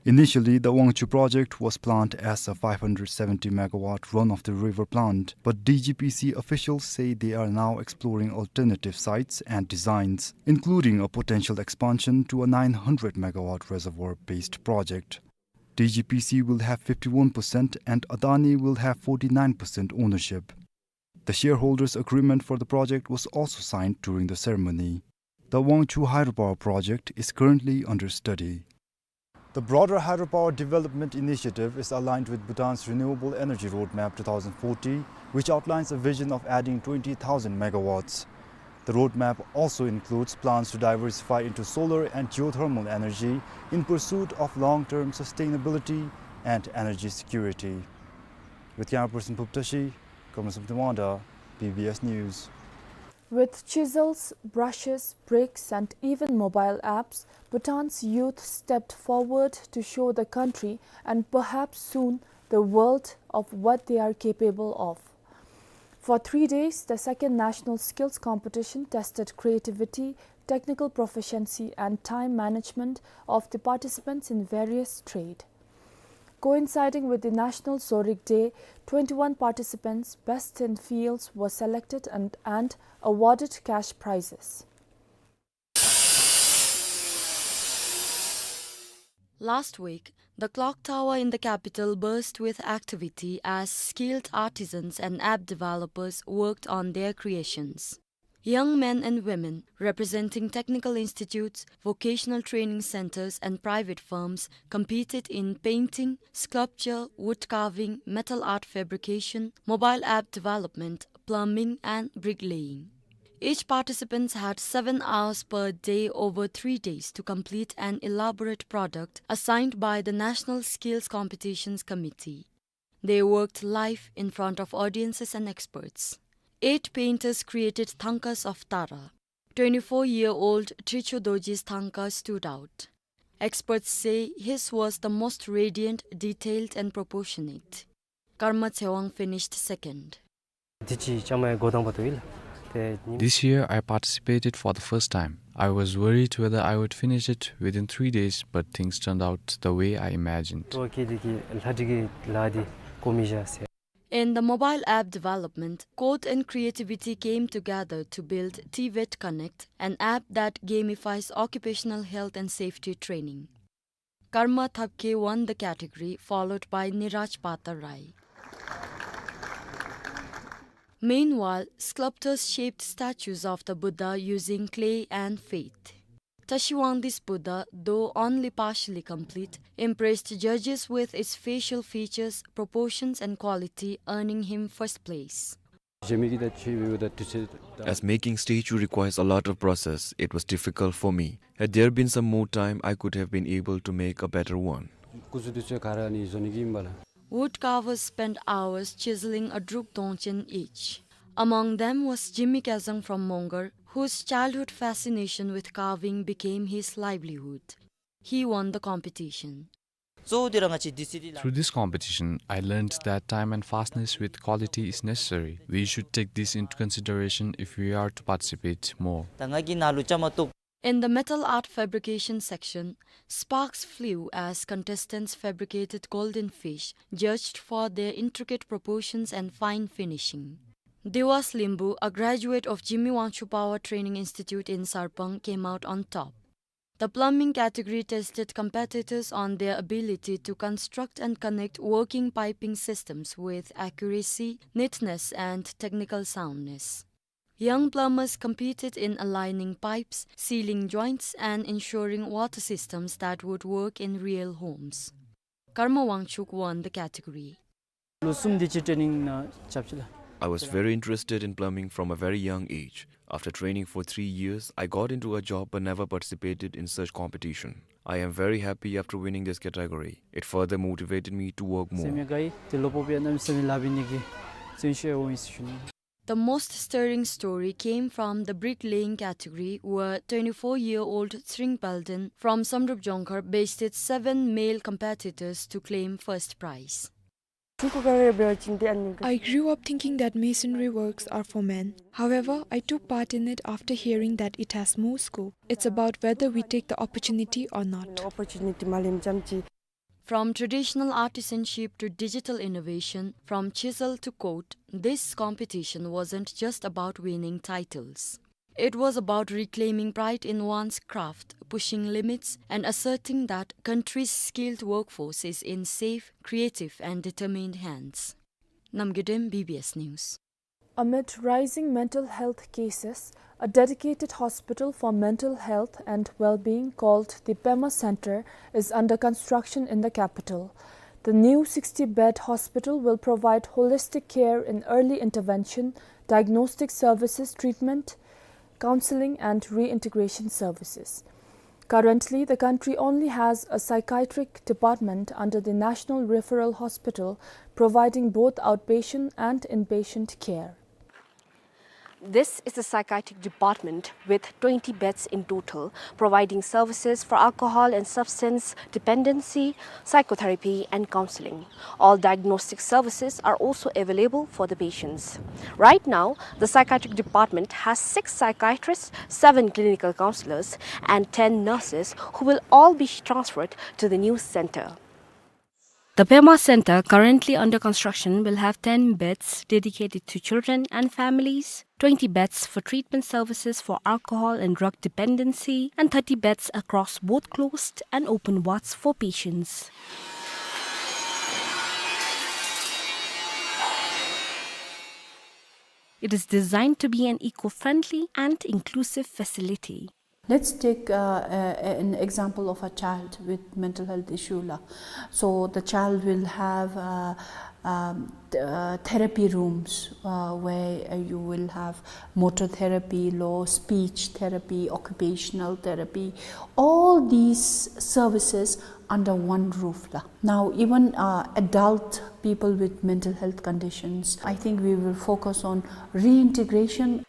Initially, the Wangchhu project was planned as a five hundred seventy megawatt run-of-the-river plant, but D G P C officials say they are now exploring alternative sites and designs, including a potential expansion to a nine hundred megawatt reservoir-based project. D G P C will have fifty-one percent and Adani will have forty-nine percent ownership. The shareholders' agreement for the project was also signed during the ceremony. The Wangchhu hydropower project is currently under study. The broader hydropower development initiative is aligned with Bhutan's Renewable Energy Roadmap two thousand forty, which outlines a vision of adding twenty thousand megawatts. The roadmap also includes plans to diversify into solar and geothermal energy in pursuit of long-term sustainability and energy security. With camera person Phub Tashi, Comrade Samten Wangda, B B S News. With chisels, brushes, bricks, and even mobile apps, Bhutan's youth stepped forward to show the country and perhaps soon the world of what they are capable of. For three days, the second national skills competition tested creativity, technical proficiency, and time management of the participants in various trade. Coinciding with the National Zorig Day, twenty-one participants, best in fields, were selected and, and awarded cash prizes. Last week, The clock tower in the capital burst with activity as skilled artisans and app developers worked on their creations. Young men and women representing technical institutes, vocational training centers, and private firms competed in painting, sculpture, wood carving, metal art fabrication, mobile app development, plumbing, and bricklaying. Each participant had seven hours per day over three days to complete an elaborate product assigned by the National Skills Competitions Committee. They worked live in front of audiences and experts. Eight painters created Thangkas of Tara. Twenty-four-year-old Tricho Dorji's Thangka stood out. Experts say his was the most radiant, detailed, and proportionate. Karma Tsewang finished second. འདི་ཕྱི་ལྕམ་མའི་འགོ་དང་པ་དེ་ཨིན་ལགས། ཏེ་ཉིནམ། This year, I participated for the first time. I was worried whether I would finish it within three days, but things turned out the way I imagined. ཏེ་ཁྱེད་འདི་གི་ལྷ་འདྲེ་གི་ལཱ་འདི་གོ་མི་བཞག་ཟེར། In the mobile app development, code and creativity came together to build TVET Connect, an app that gamifies occupational health and safety training. Karma Thapke won the category, followed by Niraj Patarai. Meanwhile, sculptors shaped statues of the Buddha using clay and faith. Tashi Wangdi's Buddha, though only partially complete, impressed judges with its facial features, proportions, and quality, earning him first place. As making statue requires a lot of process, it was difficult for me. Had there been some more time, I could have been able to make a better one. Wood carvers spent hours chiseling a Druk Dongchen each. Among them was Jimmy Kazang from Mongar, whose childhood fascination with carving became his livelihood. He won the competition. Through this competition, I learned that time and fastness with quality is necessary. We should take this into consideration if we are to participate more. In the metal art fabrication section, sparks flew as contestants fabricated golden fish, judged for their intricate proportions and fine finishing. Diwas Limbu, a graduate of Jimmy Wangchuck Power Training Institute in Sarpang, came out on top. The plumbing category tested competitors on their ability to construct and connect working piping systems with accuracy, neatness, and technical soundness. Young plumbers competed in aligning pipes, sealing joints, and ensuring water systems that would work in real homes. Karma Wangchuk won the category. ལོ་གསུམ་དེ་ཅིག་ཊེ་ནིང་ནང་རྐྱབ་ཅི་ལགས། I was very interested in plumbing from a very young age. After training for three years, I got into a job but never participated in such competition. I am very happy after winning this category. It further motivated me to work more. སེམས་ཡང་དགའ་ཡི། ཏེ་ལོ་པོ་པའི་གནམ་མེད་ས་མེད་ལཱ་འབད་ནི་གི་བརྩོན་ཤུགས་འོང་ཡི་ཟེར་ཞུ་ནི། The most stirring story came from the bricklaying category, where twenty-four-year-old Tsring Palden from Samdrup Jongkhar bested seven male competitors to claim first prize. I grew up thinking that masonry works are for men. However, I took part in it after hearing that it has more scope. It's about whether we take the opportunity or not. From traditional artisanship to digital innovation, from chisel to coat, this competition wasn't just about winning titles. It was about reclaiming pride in one's craft, pushing limits, and asserting that country's skilled workforce is in safe, creative, and determined hands. Namgay Dem, B B S News. Amid rising mental health cases, a dedicated hospital for mental health and well-being called the Pema Center is under construction in the capital. The new sixty-bed hospital will provide holistic care in early intervention, diagnostic services, treatment, counseling, and reintegration services. Currently, the country only has a psychiatric department under the National Referral Hospital, providing both outpatient and inpatient care. This is a psychiatric department with twenty beds in total, providing services for alcohol and substance dependency, psychotherapy, and counseling. All diagnostic services are also available for the patients. Right now, the psychiatric department has six psychiatrists, seven clinical counselors, and ten nurses who will all be transferred to the new center. The Pema Center, currently under construction, will have ten beds dedicated to children and families, twenty beds for treatment services for alcohol and drug dependency, and thirty beds across both closed and open wards for patients. It is designed to be an eco-friendly and inclusive facility. Let's take, uh, a-, a-, an example of a child with mental health issue la. So the child will have, uh, um, th-, uh, therapy rooms, uh, where, uh, you will have motor therapy, lo speech therapy, occupational therapy, all these services under one roof la. Now, even, uh, adult people with mental health conditions, I think we will focus on reintegration.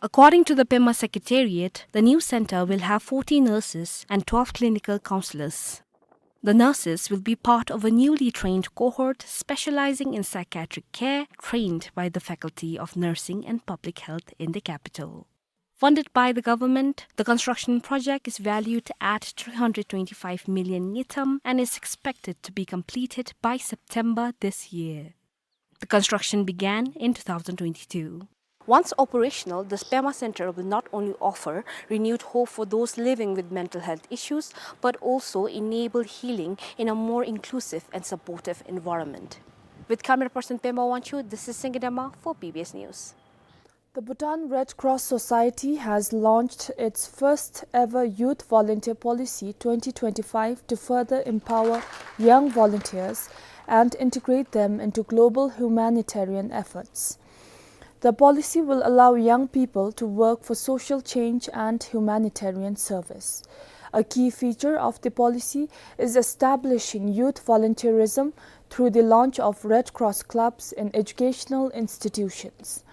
According to the Pema Secretariat, the new center will have forty nurses and twelve clinical counselors. The nurses will be part of a newly trained cohort specializing in psychiatric care, trained by the Faculty of Nursing and Public Health in the capital. Funded by the government, the construction project is valued at three hundred twenty-five million ngultrum and is expected to be completed by September this year. The construction began in two thousand twenty-two. Once operational, the Pema Center will not only offer renewed hope for those living with mental health issues, but also enable healing in a more inclusive and supportive environment. With camera person Pema Wangchuk, this is Singye Dema for B B S News. The Bhutan Red Cross Society has launched its first ever Youth Volunteer Policy twenty twenty-five to further empower young volunteers and integrate them into global humanitarian efforts. The policy will allow young people to work for social change and humanitarian service. A key feature of the policy is establishing youth volunteerism through the launch of Red Cross clubs in educational institutions.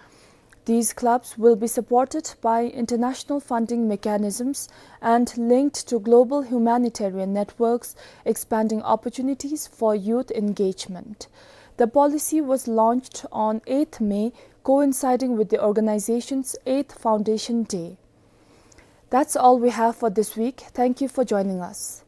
These clubs will be supported by international funding mechanisms and linked to global humanitarian networks, expanding opportunities for youth engagement. The policy was launched on eighth May, coinciding with the organization's eighth foundation day. That's all we have for this week. Thank you for joining us.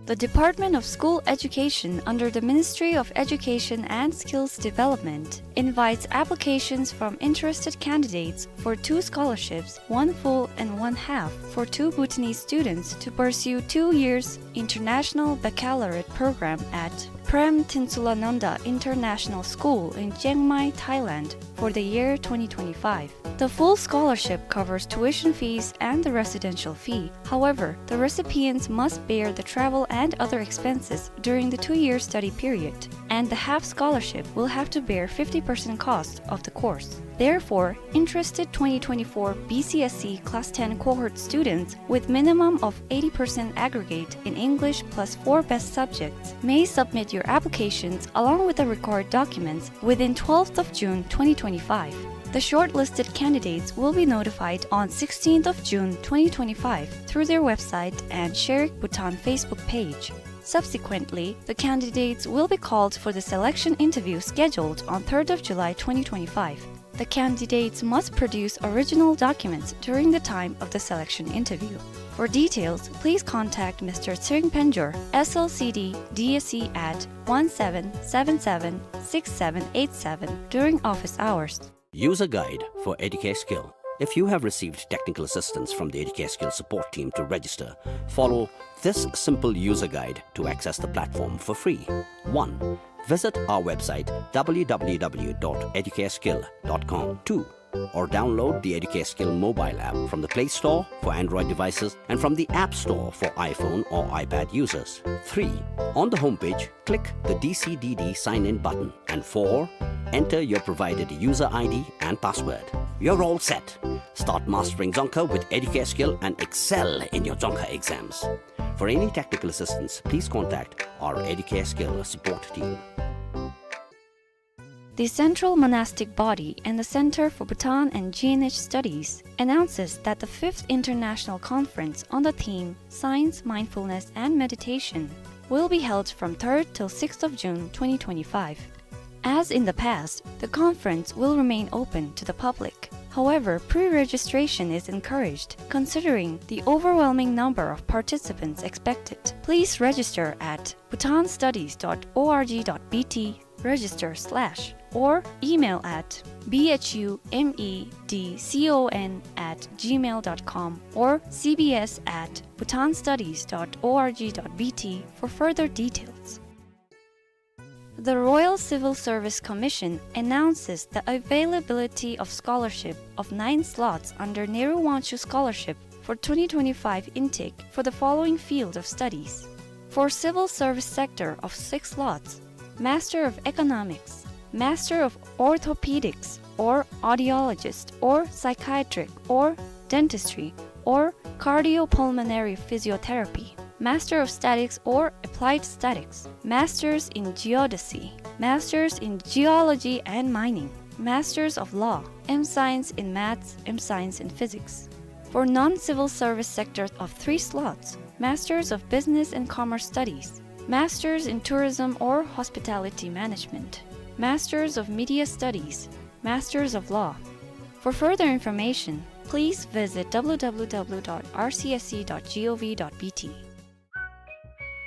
The Department of School Education under the Ministry of Education and Skills Development invites applications from interested candidates for two scholarships, one full and one half, for two Bhutanese students to pursue two years international baccalaureate program at Prem Tinsulananda International School in Chiang Mai, Thailand, for the year twenty twenty-five. The full scholarship covers tuition fees and the residential fee. However, the recipients must bear the travel and other expenses during the two-year study period, and the half scholarship will have to bear fifty percent cost of the course. Therefore, interested twenty twenty-four B C S E Class ten cohort students with minimum of eighty percent aggregate in English plus four best subjects may submit your applications along with the required documents within twelfth of June twenty twenty-five. The shortlisted candidates will be notified on sixteenth of June twenty twenty-five through their website and Sherek Bhutan Facebook page. Subsequently, the candidates will be called for the selection interview scheduled on third of July twenty twenty-five. The candidates must produce original documents during the time of the selection interview. For details, please contact Mister Tshering Pynjor, S L C D D S E at one seven seven seven six seven eight seven during office hours. User guide for Educare Skill. If you have received technical assistance from the Educare Skill support team to register, follow this simple user guide to access the platform for free. One, Visit our website, w w w dot educare skill dot com, two, or download the Educare Skill mobile app from the Play Store for Android devices and from the App Store for iPhone or iPad users. Three, on the homepage, click the D C D D sign-in button. And four, enter your provided user I D and password. You're all set. Start mastering Dzongkha with Educare Skill and excel in your Dzongkha exams. For any technical assistance, please contact our Educare Skill support team. The Central Monastic Body and the Center for Bhutan and G N H Studies announces that the fifth International Conference on the theme Science, Mindfulness, and Meditation will be held from third till sixth of June twenty twenty-five. As in the past, the conference will remain open to the public. However, pre-registration is encouraged, considering the overwhelming number of participants expected. Please register at bhutanstudies dot org dot B T register slash or email at B H U M E D C O N at gmail dot com or C B S at bhutanstudies dot org dot B T for further details. The Royal Civil Service Commission announces the availability of scholarship of nine slots under Nehru Wangchuck Scholarship for twenty twenty-five intake for the following field of studies. For civil service sector of six slots, Master of Economics, Master of Orthopedics or Audiologist or Psychiatric or Dentistry or Cardiopulmonary Physiotherapy, Master of Statics or Applied Statics, Masters in Geodesy, Masters in Geology and Mining, Masters of Law, M Science in Maths, M Science in Physics. For non-civil service sector of three slots, Masters of Business and Commerce Studies, Masters in Tourism or Hospitality Management, Masters of Media Studies, Masters of Law. For further information, please visit w w w dot r c s c dot g o v dot b t.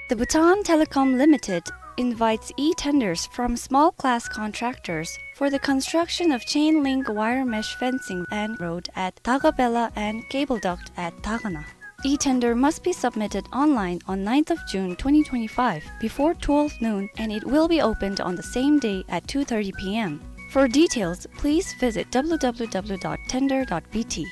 The Bhutan Telecom Limited invites e-tenders from small class contractors for the construction of chain link wire mesh fencing and road at Dagabela and cable duct at Dagana. E-tender must be submitted online on ninth of June twenty twenty-five before twelve noon, and it will be opened on the same day at two thirty p m. For details, please visit w w w dot tender dot b t.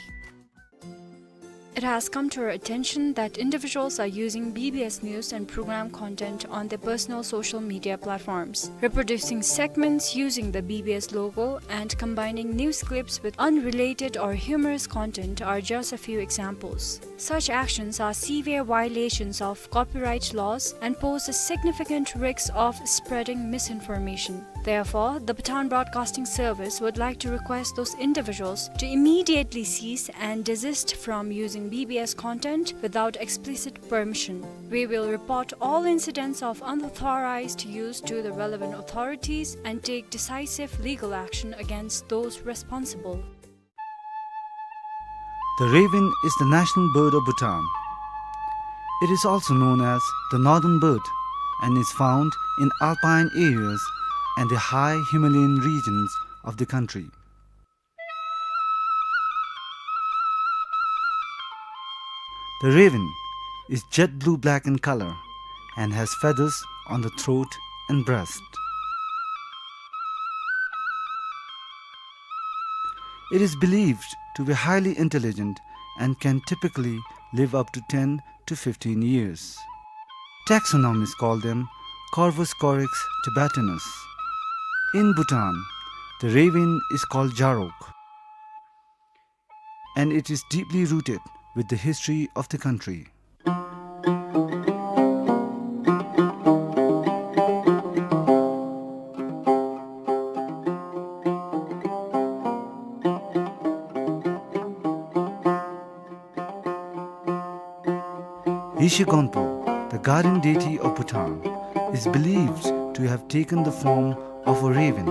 It has come to our attention that individuals are using B B S news and program content on their personal social media platforms, reproducing segments using the B B S logo and combining news clips with unrelated or humorous content are just a few examples. Such actions are severe violations of copyright laws and pose a significant risk of spreading misinformation. Therefore, the Bhutan Broadcasting Service would like to request those individuals to immediately cease and desist from using B B S content without explicit permission. We will report all incidents of unauthorized use to the relevant authorities and take decisive legal action against those responsible. The raven is the national bird of Bhutan. It is also known as the northern bird and is found in alpine areas and the high Himalayan regions of the country. The raven is jet blue-black in color and has feathers on the throat and breast. It is believed to be highly intelligent and can typically live up to ten to fifteen years. Taxonomists call them Corvus corax tibetanus. In Bhutan, the raven is called Jarok, and it is deeply rooted with the history of the country. Yeshe Gonpo, the guardian deity of Bhutan, is believed to have taken the form of a raven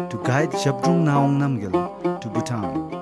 to guide Zhabdrung Ngawang Namgyal to Bhutan.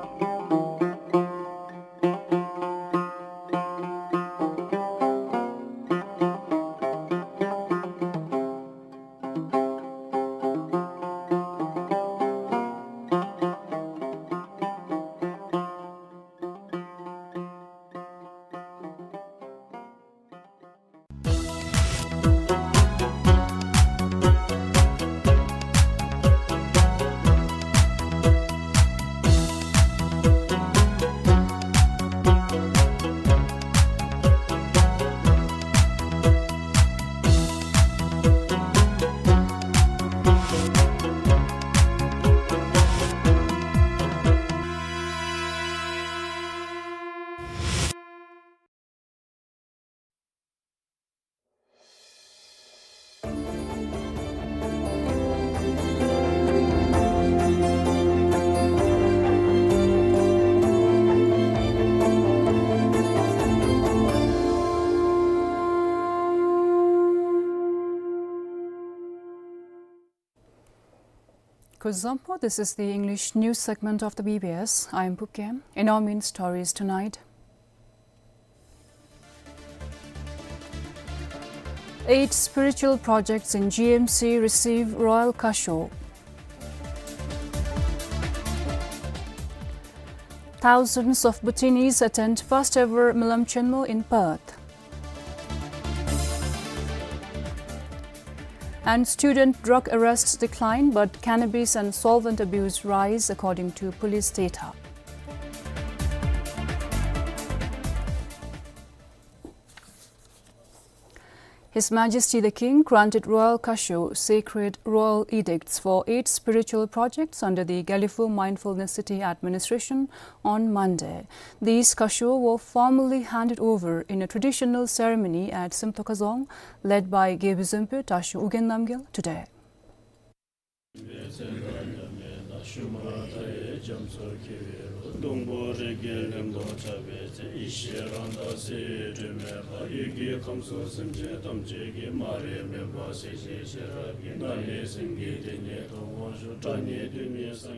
Kuzuzangpo, this is the English news segment of the B B S. I am Pupkem. In our main stories tonight, eight spiritual projects in G M C receive royal kasho. Thousands of Bhutanese attend first ever Milam Chenmo in Perth. And student drug arrests decline, but cannabis and solvent abuse rise, according to police data. His Majesty the King granted royal kasho, sacred royal edicts, for eight spiritual projects under the Gelephu Mindfulness City Administration on Monday. These kasho were formally handed over in a traditional ceremony at Simtokazong, led by Gebyu Zempu Tashu Ugyen Namgyal today.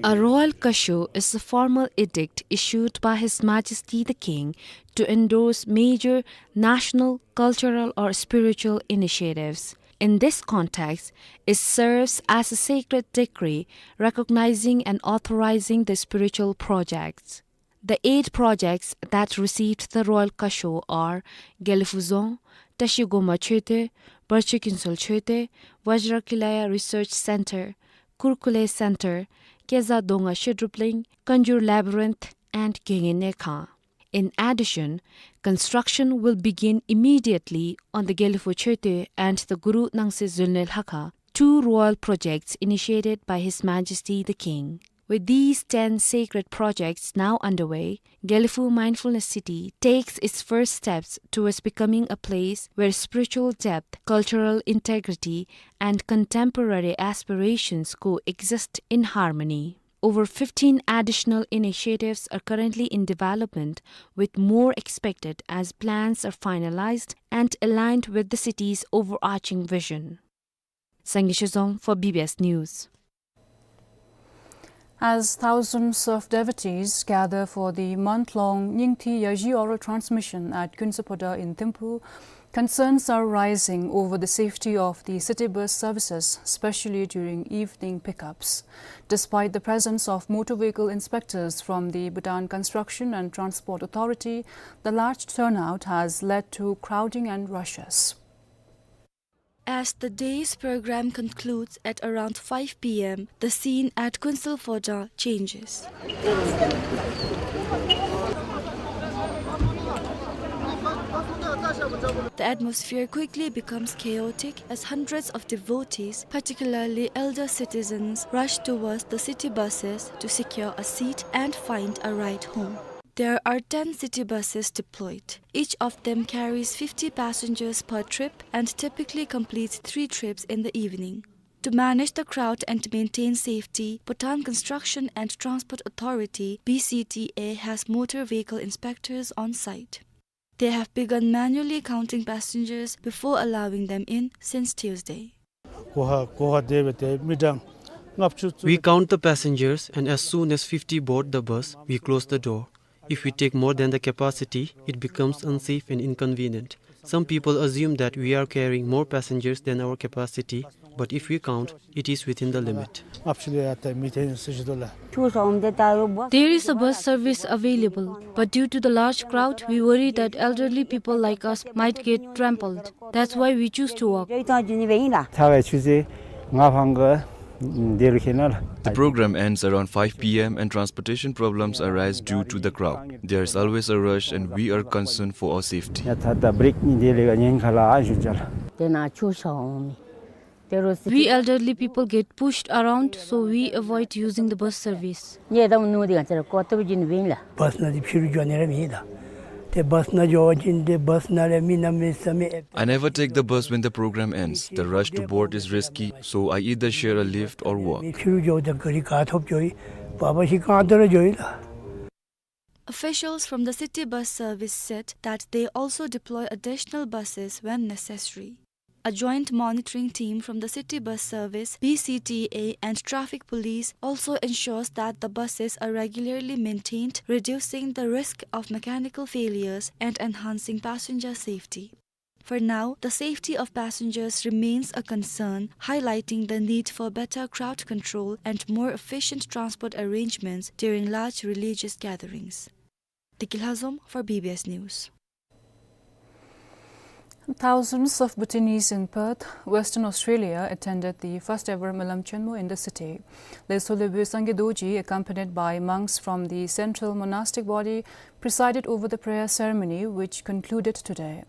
A royal kasho is a formal edict issued by His Majesty the King to endorse major national, cultural, or spiritual initiatives. In this context, it serves as a sacred decree recognizing and authorizing the spiritual projects. The eight projects that received the royal kasho are Gelephu Dzong, Tashi Goma Choeten, Barchi Kinsol Choeten, Vajra Kilaya Research Center, Kurkule Center, Keza Donga Shedrupling, Kanjur Labyrinth, and Genge Nekha. In addition, construction will begin immediately on the Gelephu Choeten and the Guru Nangse Zunle Lhakha, two royal projects initiated by His Majesty the King. With these ten sacred projects now underway, Gelephu Mindfulness City takes its first steps towards becoming a place where spiritual depth, cultural integrity, and contemporary aspirations coexist in harmony. Over fifteen additional initiatives are currently in development, with more expected as plans are finalized and aligned with the city's overarching vision. Sangay Shizong for B B S News. As thousands of devotees gather for the month-long Nyingthi Yaji oral transmission at Kunsaphoda in Thimphu, concerns are rising over the safety of the city bus services, especially during evening pickups. Despite the presence of motor vehicle inspectors from the Bhutan Construction and Transport Authority, the large turnout has led to crowding and rushes. As the day's program concludes at around five P M, the scene at Kunsaphoda changes. The atmosphere quickly becomes chaotic as hundreds of devotees, particularly elder citizens, rush towards the city buses to secure a seat and find a ride home. There are ten city buses deployed. Each of them carries fifty passengers per trip and typically completes three trips in the evening. To manage the crowd and maintain safety, Bhutan Construction and Transport Authority, B C T A, has motor vehicle inspectors on site. They have begun manually counting passengers before allowing them in since Tuesday. We count the passengers, and as soon as fifty board the bus, we close the door. If we take more than the capacity, it becomes unsafe and inconvenient. Some people assume that we are carrying more passengers than our capacity, but if we count, it is within the limit. There is a bus service available, but due to the large crowd, we worry that elderly people like us might get trampled. That's why we choose to walk. The program ends around five P M and transportation problems arise due to the crowd. There's always a rush and we are concerned for our safety. We elderly people get pushed around, so we avoid using the bus service. I never take the bus when the program ends. The rush to board is risky, so I either share a lift or walk. Officials from the city bus service said that they also deploy additional buses when necessary. A joint monitoring team from the City Bus Service, B C T A, and Traffic Police also ensures that the buses are regularly maintained, reducing the risk of mechanical failures and enhancing passenger safety. For now, the safety of passengers remains a concern, highlighting the need for better crowd control and more efficient transport arrangements during large religious gatherings. Deki Lhazom for B B S News. Thousands of Bhutanese in Perth, Western Australia, attended the first ever Malam Chenmo in the city. Lhasa Lobwe Sangye Dorji, accompanied by monks from the Central Monastic Body, presided over the prayer ceremony, which concluded today.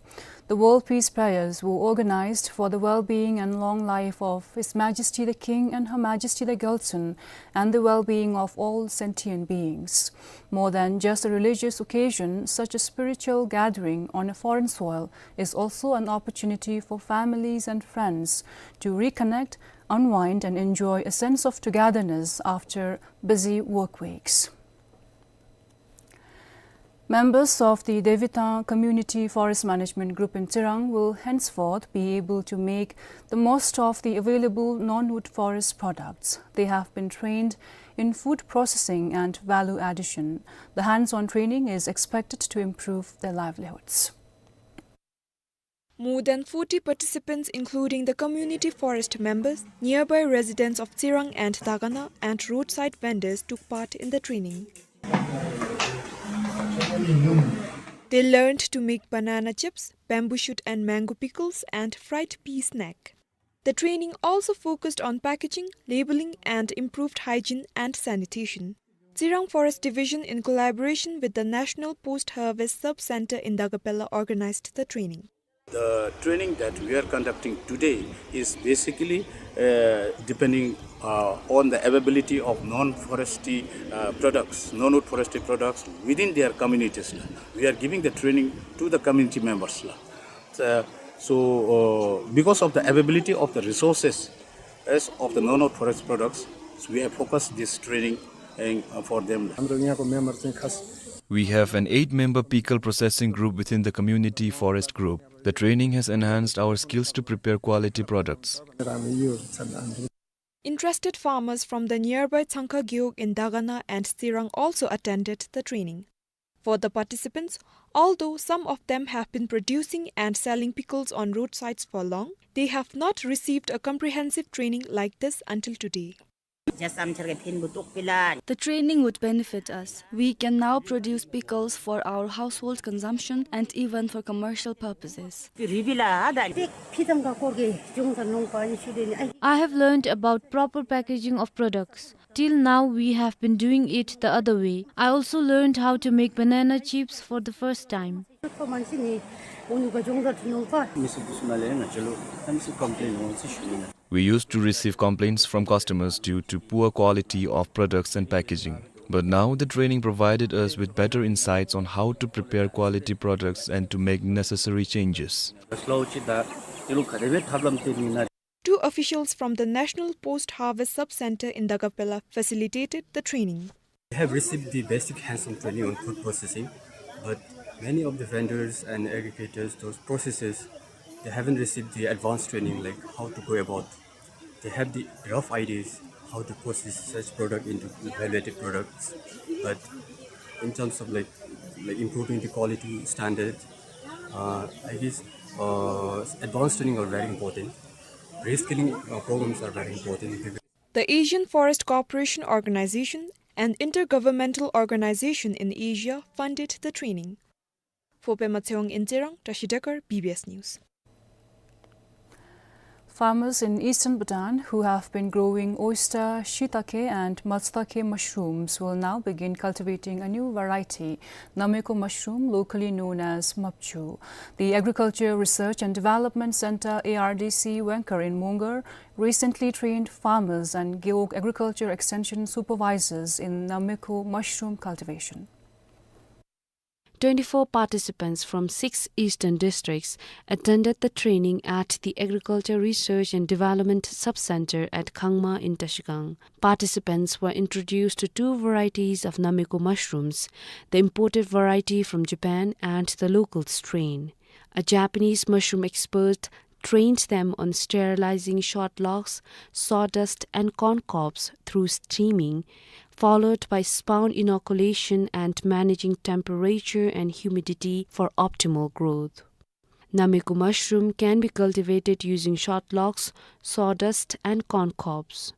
The World Peace Prayers were organized for the well-being and long life of His Majesty the King and Her Majesty the Gyaltsuen and the well-being of all sentient beings. More than just a religious occasion, such a spiritual gathering on a foreign soil is also an opportunity for families and friends to reconnect, unwind, and enjoy a sense of togetherness after busy work weeks. Members of the Devitan Community Forest Management Group in Tsirang will henceforth be able to make the most of the available non-wood forest products. They have been trained in food processing and value addition. The hands-on training is expected to improve their livelihoods. More than forty participants, including the community forest members, nearby residents of Tsirang and Dagana, and roadside vendors took part in the training. They learned to make banana chips, bamboo shoot and mango pickles, and fried pea snack. The training also focused on packaging, labeling, and improved hygiene and sanitation. Tsirang Forest Division, in collaboration with the National Post Harvest Sub Center in Dagapela, organized the training. The training that we are conducting today is basically, uh, depending, uh, on the availability of non-forestry, uh, products, non-wood forestry products within their communities. We are giving the training to the community members. Uh, so, uh, because of the availability of the resources as of the non-wood forest products, we have focused this training, uh, for them. हाम्रो यहाँको मेम्बर चाहिँ खास We have an eight-member pickle processing group within the community forest group. The training has enhanced our skills to prepare quality products. Interested farmers from the nearby Tsangkha Gewog in Dagana and Tsirang also attended the training. For the participants, although some of them have been producing and selling pickles on roadsides for long, they have not received a comprehensive training like this until today. The training would benefit us. We can now produce pickles for our household consumption and even for commercial purposes. I have learned about proper packaging of products. Till now, we have been doing it the other way. I also learned how to make banana chips for the first time. We used to receive complaints from customers due to poor quality of products and packaging. But now the training provided us with better insights on how to prepare quality products and to make necessary changes. Two officials from the National Post Harvest Sub Center in Dagapela facilitated the training. They have received the basic hands-on training on food processing, but many of the vendors and aggregators, those processors, they haven't received the advanced training, like how to go about. They have the rough ideas how to process such product into evaluated products, but in terms of, like, like, improving the quality standard, uh, I guess, uh, advanced training are very important. Reskilling, uh, programs are very important. The Asian Forest Cooperation Organization, an intergovernmental organization in Asia, funded the training. For Pema Tshewang in Tsirang, Tashi Dekar, B B S News. Farmers in eastern Bhutan who have been growing oyster, shiitake and matsutake mushrooms will now begin cultivating a new variety, Nameko mushroom, locally known as mapchu. The Agriculture Research and Development Center, A R D C, Wengkar in Mongar recently trained farmers and Gewog Agriculture Extension supervisors in Nameko mushroom cultivation. Twenty-four participants from six eastern districts attended the training at the Agriculture Research and Development Sub-Center at Khangma in Trashigang. Participants were introduced to two varieties of Nameko mushrooms, the imported variety from Japan and the local strain. A Japanese mushroom expert, trained them on sterilizing shot locks, sawdust, and corn cobs through steaming, followed by spawn inoculation and managing temperature and humidity for optimal growth. Nameko mushroom can be cultivated using shot locks, sawdust, and corn cobs.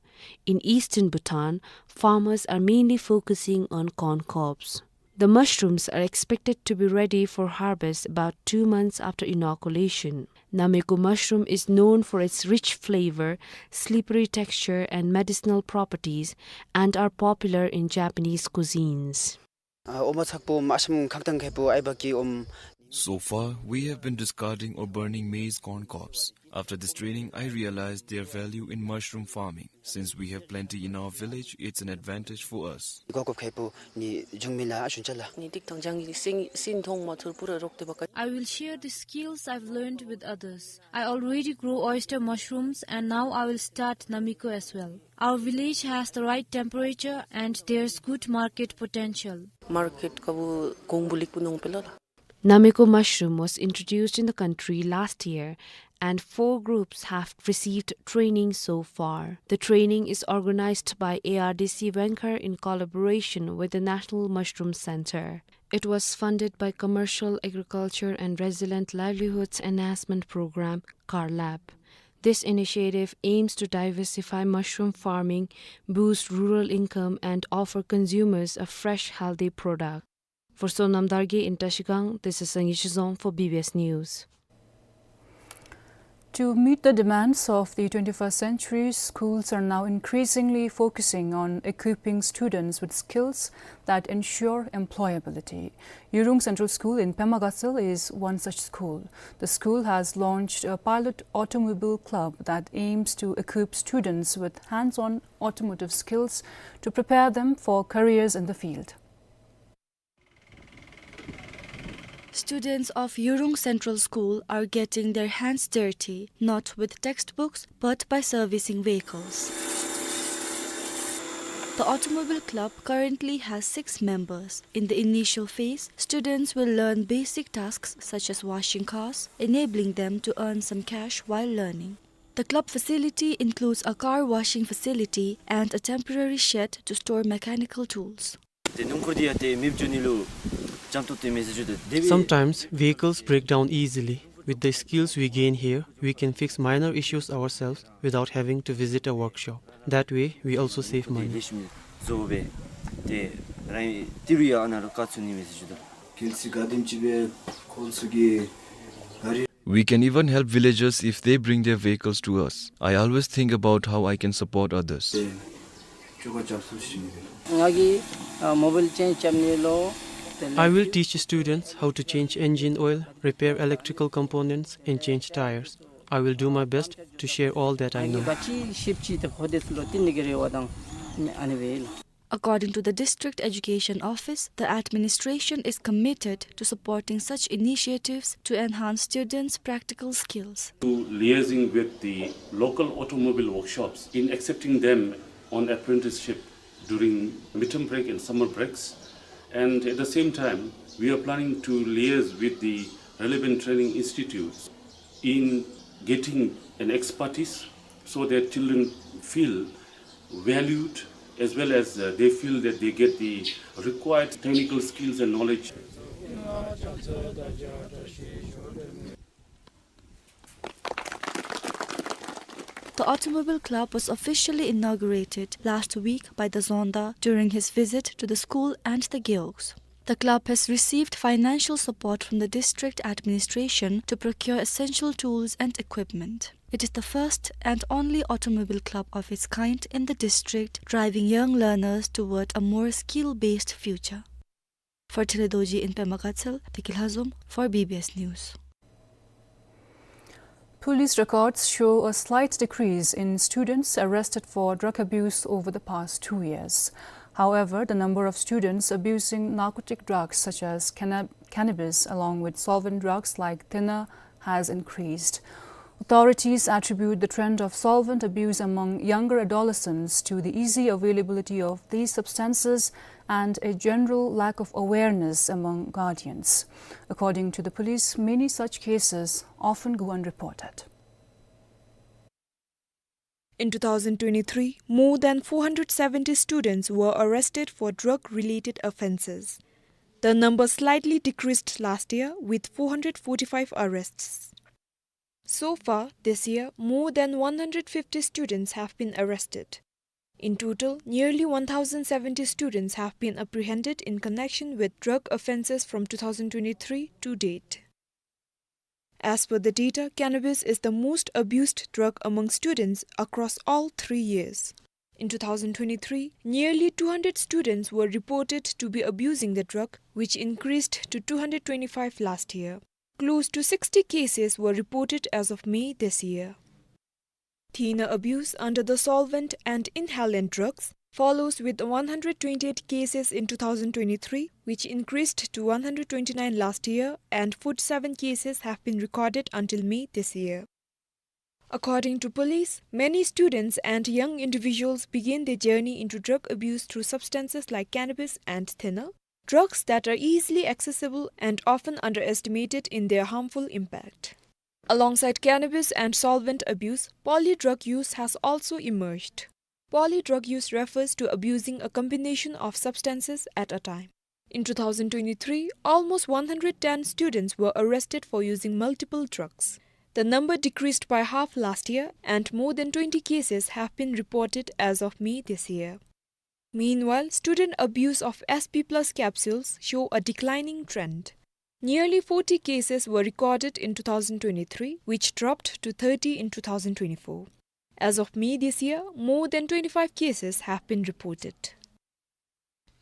In eastern Bhutan, farmers are mainly focusing on corn cobs. The mushrooms are expected to be ready for harvest about two months after inoculation. Nameko mushroom is known for its rich flavor, slippery texture, and medicinal properties, and are popular in Japanese cuisines. ཨ་འོ་མ་ཚགས་པོ་མ་ཤམ་ཁག་དང་ཁེ་པོ་ཨའི་བ་ཀི་ཨོམ། So far, we have been discarding or burning maize corn cobs. After this training, I realized their value in mushroom farming. Since we have plenty in our village, it's an advantage for us. གོ་སྐབས་ཁེ་པོ་ནི་འབྱུང་མི་ལ་ཨ་ཤུན་ཅ་ལ། ནི་ཏིག་ཏང་ཅང་གི་སིང་སིང་ཐོང་མ་ཐུར་པུ་ར་རོག་ཏེ་བ་ཀ། I will share the skills I've learned with others. I already grow oyster mushrooms and now I will start Nameko as well. Our village has the right temperature and there's good market potential. མར་ཀེཊ་ཀ་བུ་གོང་བུ་ལེགས་པོ་ནོང་པེ་ལོ་ལ། Nameko mushroom was introduced in the country last year, and four groups have received training so far. The training is organized by A R D C Wengkor in collaboration with the National Mushroom Center. It was funded by Commercial Agriculture and Resilient Livelihoods Enhancement Program, CARLAP. This initiative aims to diversify mushroom farming, boost rural income, and offer consumers a fresh, healthy product. For Sonam Dargye in Trashigang, this is Sangi Shizom for B B S News. To meet the demands of the twenty-first century, schools are now increasingly focusing on equipping students with skills that ensure employability. Yurung Central School in Pema Gatshel is one such school. The school has launched a pilot automobile club that aims to equip students with hands-on automotive skills to prepare them for careers in the field. Students of Yurung Central School are getting their hands dirty, not with textbooks, but by servicing vehicles. The automobile club currently has six members. In the initial phase, students will learn basic tasks such as washing cars, enabling them to earn some cash while learning. The club facility includes a car washing facility and a temporary shed to store mechanical tools. ཏེ་སྣུམ་འཁོར་འདི་ཡང་ཏེ་མེདཔ་འགྱོ་ནི་ལུ་ཅམ་ཏོག་ཏེ་མེད་ཟེར་ཞུ་དོ། དེ་སྦེ། Sometimes vehicles break down easily. With the skills we gain here, we can fix minor issues ourselves without having to visit a workshop. That way, we also save money. ཏེ་ལེགས་ཤོམ་བཟོ་སྦེ་ཏེ་རང་ཏི་རུ་ཡང་ཨ་ནཱ་ལུ་བཀག་ཚུགས་ནི་མེད་ཟེར་ཞུ་དོ། གལ་སྲིད་ག་དེམ་ཅིག་སྦེ་ཁོང་ཚུ་གི་ག་རི། We can even help villagers if they bring their vehicles to us. I always think about how I can support others. ང་གིས་ཨ་མོ་བཱའིལ་ཅེནཇ་རྐྱབ་ནི་ལོ། དེ་ལས། I will teach students how to change engine oil, repair electrical components, and change tires. I will do my best to share all that I know. ང་གིས་ག་ཅི་ཤེསཔ་ཅིག་དེ་ཁོང་དེ་ཚུ་ལུ་སྟོན་ནི་གི་རེ་བ་དང་ཨ་ནི་སྦེ་ལགས། According to the District Education Office, the administration is committed to supporting such initiatives to enhance students' practical skills. To liaising with the local automobile workshops in accepting them on apprenticeship during midterm break and summer breaks. And at the same time, we are planning to liaise with the relevant training institutes in getting an expertise so that children feel valued as well as, uh, they feel that they get the required technical skills and knowledge. The Automobile Club was officially inaugurated last week by the Zonda during his visit to the school and the Gewogs. The club has received financial support from the district administration to procure essential tools and equipment. It is the first and only automobile club of its kind in the district, driving young learners toward a more skill-based future. For Tele Dorji in Pema Gatshel, Tekil Hazom for B B S News. Police records show a slight decrease in students arrested for drug abuse over the past two years. However, the number of students abusing narcotic drugs such as canna-, cannabis, along with solvent drugs like thinner, has increased. Authorities attribute the trend of solvent abuse among younger adolescents to the easy availability of these substances and a general lack of awareness among guardians. According to the police, many such cases often go unreported. In two thousand twenty-three, more than four hundred seventy students were arrested for drug-related offences. The number slightly decreased last year, with four hundred forty-five arrests. So far, this year, more than one hundred fifty students have been arrested. In total, nearly one thousand seventy students have been apprehended in connection with drug offences from two thousand twenty-three to date. As per the data, cannabis is the most abused drug among students across all three years. In two thousand twenty-three, nearly two hundred students were reported to be abusing the drug, which increased to two hundred twenty-five last year. Close to sixty cases were reported as of May this year. Thinner abuse under the solvent and inhalant drugs follows, with one hundred twenty-eight cases in two thousand twenty-three, which increased to one hundred twenty-nine last year, and forty-seven cases have been recorded until May this year. According to police, many students and young individuals begin their journey into drug abuse through substances like cannabis and thinner, drugs that are easily accessible and often underestimated in their harmful impact. Alongside cannabis and solvent abuse, poly drug use has also emerged. Poly drug use refers to abusing a combination of substances at a time. In two thousand twenty-three, almost one hundred ten students were arrested for using multiple drugs. The number decreased by half last year, and more than twenty cases have been reported as of May this year. Meanwhile, student abuse of S P plus capsules show a declining trend. Nearly forty cases were recorded in two thousand twenty-three, which dropped to thirty in two thousand twenty-four. As of May this year, more than twenty-five cases have been reported.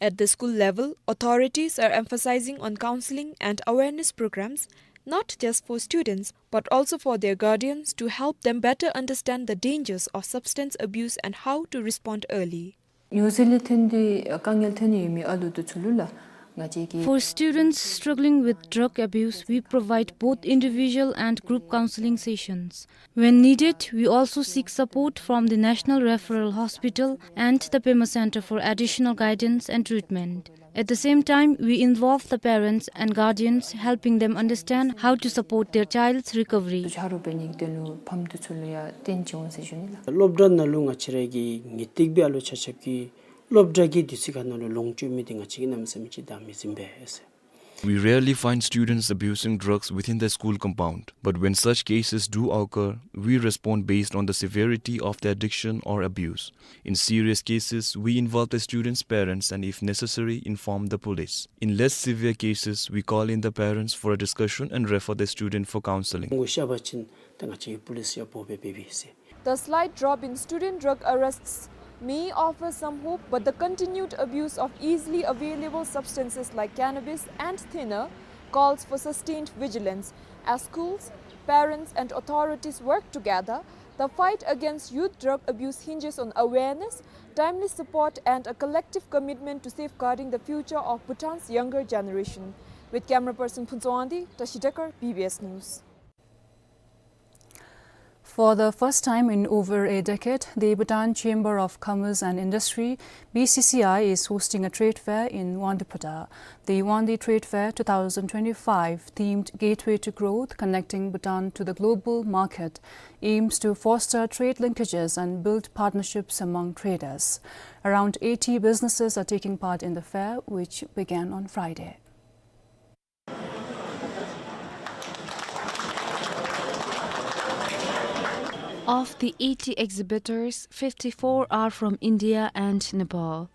At the school level, authorities are emphasizing on counseling and awareness programs, not just for students, but also for their guardians, to help them better understand the dangers of substance abuse and how to respond early. ཉོ་སེ་ལེ་ཐོན་ཏེ་དཀའ་ངལ་ཐོན་ནི་ཡོད་མི་ཨ་ལུ་དེ་ཚུ་ལུ་ལགས། ང་བཅས་ཀྱིས For students struggling with drug abuse, we provide both individual and group counseling sessions. When needed, we also seek support from the National Referral Hospital and the Pema Center for additional guidance and treatment. At the same time, we involve the parents and guardians, helping them understand how to support their child's recovery. དུ་ཆ་རོགས་འབད་ནི་གི་དོན་ལུ་ཕམ་དེ་ཚུ་ལུ་ཡང་བསྟན་ཅི་འོང་ཟེར་ཞུ་ནི་ལགས། སློབ་གྲྭ་ནང་ལུ་ང་བཅས་ར་གིས་ངེས་ཏིག་སྦེ་ཨ་ལུ་ཆ་ཁྱབ་ཀྱིས་སློབ་གྲྭ་གི་དུས་ཚོད་ཁར་ནང་ལུ་ལོངས་སྤྱོད་མི་འདི་ང་བཅས་ཀྱིས་གནམ་མེད་ས་མེད་ཅིག་བདའ་མི་ཟིན་པས་ཟེར། We rarely find students abusing drugs within the school compound, but when such cases do occur, we respond based on the severity of the addiction or abuse. In serious cases, we involve the students' parents and, if necessary, inform the police. In less severe cases, we call in the parents for a discussion and refer the student for counseling. ངོ་ཤེས་པ་ཅིན་ད་ང་བཅས་ཀྱིས་པོ་ལིསི་ཡང་འབོ་སྦེ་འབད་བས་ཟེར། The slight drop in student drug arrests may offer some hope, but the continued abuse of easily available substances like cannabis and thinner calls for sustained vigilance. As schools, parents, and authorities work together, the fight against youth drug abuse hinges on awareness, timely support, and a collective commitment to safeguarding the future of Bhutan's younger generation. With camera person Phuntsog Wangdi, Tashi Dekar, B B S News. For the first time in over a decade, the Bhutan Chamber of Commerce and Industry, B C C I, is hosting a trade fair in Wangdue Phodrang. The Wangdue Trade Fair two thousand twenty-five, themed Gateway to Growth, Connecting Bhutan to the Global Market, aims to foster trade linkages and build partnerships among traders. Around eighty businesses are taking part in the fair, which began on Friday. Of the eighty exhibitors, fifty-four are from India and Nepal.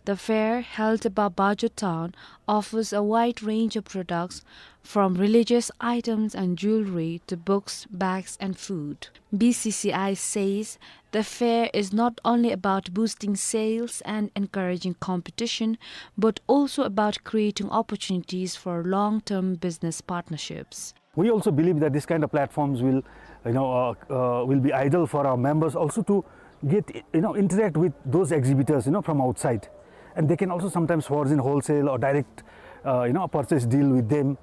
The fair, held above Bajo town, offers a wide range of products, from religious items and jewelry to books, bags, and food. B C C I says the fair is not only about boosting sales and encouraging competition, but also about creating opportunities for long-term business partnerships. We also believe that this kind of platforms will, you know, uh, uh, will be ideal for our members also to get, you know, interact with those exhibitors, you know, from outside. And they can also sometimes forge in wholesale or direct, uh, you know, purchase deal with them,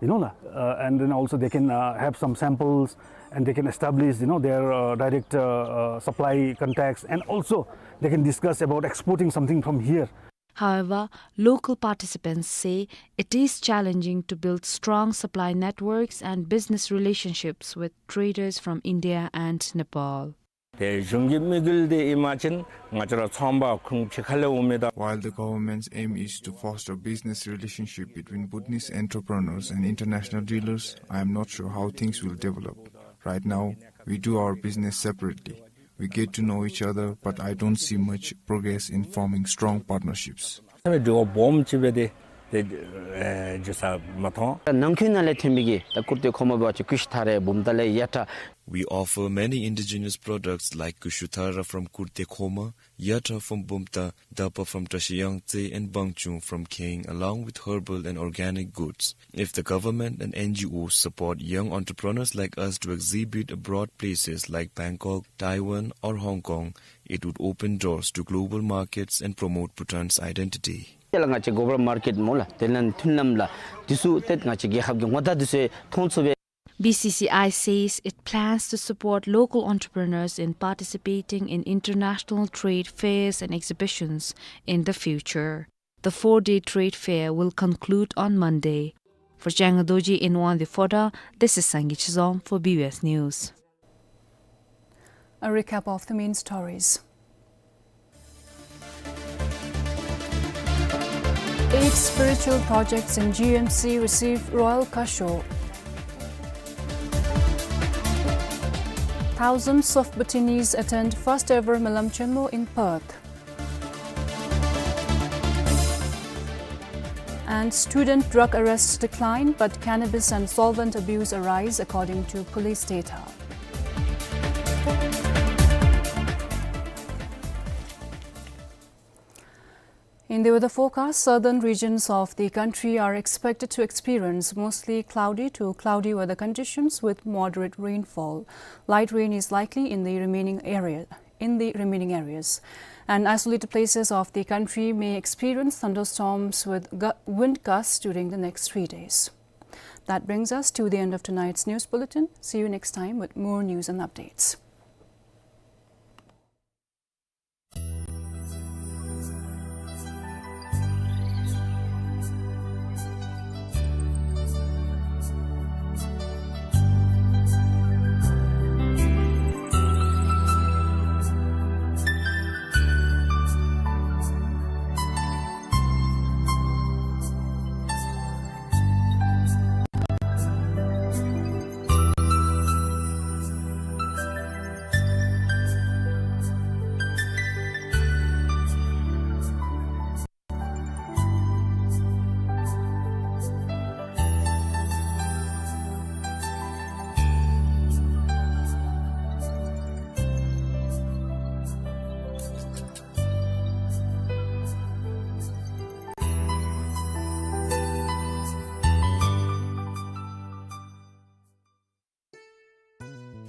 you know, uh, and then also they can, uh, have some samples and they can establish, you know, their, uh, direct, uh, uh, supply contacts, and also they can discuss about exporting something from here. However, local participants say it is challenging to build strong supply networks and business relationships with traders from India and Nepal. ཏེ་གཞུང་གི་དམིགས་ཡུལ་འདི་ཨིན་པ་ཅིན་ང་བཅས་ར་ཚོང་པ་ཁོང་ཕྱི་ཁ་ལས་འོང་མི་དང་། While the government's aim is to foster business relationship between Bhutanese entrepreneurs and international dealers, I am not sure how things will develop. Right now, we do our business separately. We get to know each other, but I don't see much progress in forming strong partnerships. ད་འབྲེལ་བ་སྦོམ་ཅིག་འབད་དེ་ཏེ་ཨེ་འགྱོ་ས་མ་མཐོང་། ད་ནང་ཁུལ་ནང་ལས་ཐོན་མི་གི་ད་ཀུར་ཏེ་ཁོག་མ་འབད་བ་ཅིན་ཀུ་ཤུ་ཐ་རེ་བུམ་ཐ་ལེ་ཡ་ཏྲ། We offer many indigenous products like Kushu Thara from Kurte Khoma, Yatra from Bumta, Dapa from Trashiyangtse, and Bangchung from Keng, along with herbal and organic goods. If the government and N G Os support young entrepreneurs like us to exhibit abroad places like Bangkok, Taiwan, or Hong Kong, it would open doors to global markets and promote Bhutan's identity. དེ་ལས་ང་བཅས་གོ་བར་མར་ཀེཊ་སྨོ་ལགས། དེ་ལས་མཐུན་ལམ་ལགས། དེ་ཚུ་ཏེ་ང་བཅས་རྒྱལ་ཁབ་ཀྱི་ངོ་རྟགས་དེ་ཚུ་མཐོང་ཚུགས་པས། B C C I says it plans to support local entrepreneurs in participating in international trade fairs and exhibitions in the future. The four-day trade fair will conclude on Monday. For Changa Dorji in Wangdue Phodrang, this is Sangay Chizom for B B S News. A recap of the main stories. Eight spiritual projects in G M C receive royal caution. Thousands of Bhutanese attend first ever Melam Chenmo in Perth. And student drug arrests decline, but cannabis and solvent abuse arise, according to police data. In the weather forecast, southern regions of the country are expected to experience mostly cloudy to cloudy weather conditions with moderate rainfall. Light rain is likely in the remaining area, in the remaining areas. And isolated places of the country may experience thunderstorms with gu-, wind gusts during the next three days. That brings us to the end of tonight's news bulletin. See you next time with more news and updates.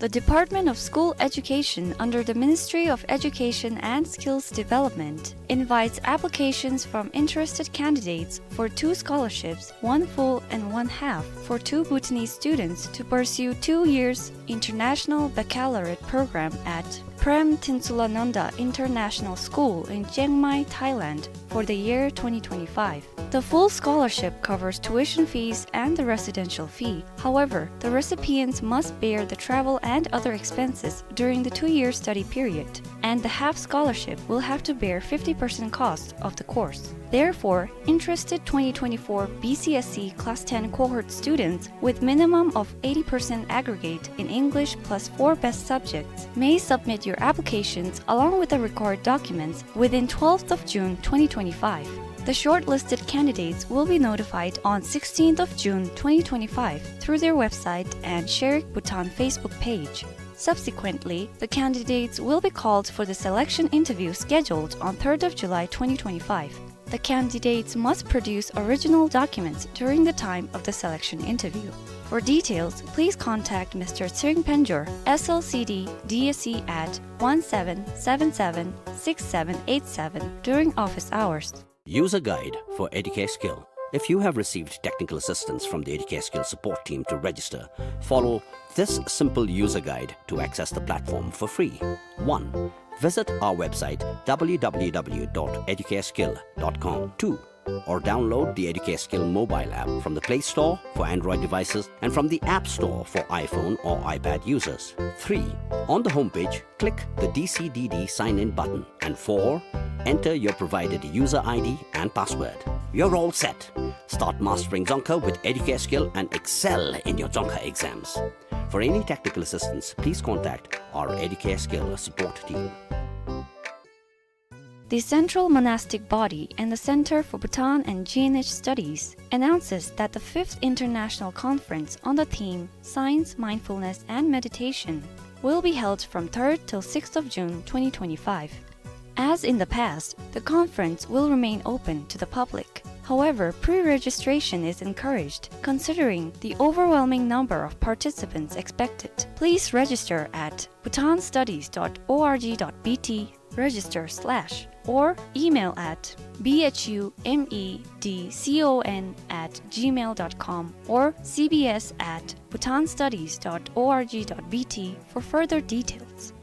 The Department of School Education under the Ministry of Education and Skills Development invites applications from interested candidates for two scholarships, one full and one half, for two Bhutanese students to pursue two years international baccalaureate program at Prem Tinsulananda International School in Chiang Mai, Thailand, for the year twenty twenty-five. The full scholarship covers tuition fees and the residential fee. However, the recipients must bear the travel and other expenses during the two-year study period, and the half scholarship will have to bear fifty percent cost of the course. Therefore, interested twenty twenty-four B C S E Class ten cohort students with minimum of eighty percent aggregate in English plus four best subjects may submit your applications along with the required documents within twelfth of June twenty twenty-five. The shortlisted candidates will be notified on sixteenth of June twenty twenty-five through their website and Sherek Bhutan Facebook page. Subsequently, the candidates will be called for the selection interview scheduled on third of July twenty twenty-five. The candidates must produce original documents during the time of the selection interview. For details, please contact Mister Tshering Pynjor, S L C D D S E at one seven seven seven six seven eight seven during office hours. User guide for Educare Skill. If you have received technical assistance from the Educare Skill support team to register, follow this simple user guide to access the platform for free. One, visit our website w w w dot educareskill dot com. Two, Or download the Educare Skill mobile app from the Play Store for Android devices and from the App Store for iPhone or iPad users. Three, on the homepage, click the D C D D sign-in button. And four, enter your provided user I D and password. You're all set. Start mastering Dzongkha with Educare Skill and excel in your Dzongkha exams. For any technical assistance, please contact our Educare Skill support team. The Central Monastic Body and the Center for Bhutan and G N H Studies announces that the fifth International Conference on the theme Science, Mindfulness and Meditation will be held from third till sixth of June twenty twenty-five. As in the past, the conference will remain open to the public. However, pre-registration is encouraged, considering the overwhelming number of participants expected. Please register at bhutanstudies dot org dot B T register slash or email at B H U M E D C O N at gmail dot com or C B S at bhutanstudies dot org dot B T for further details.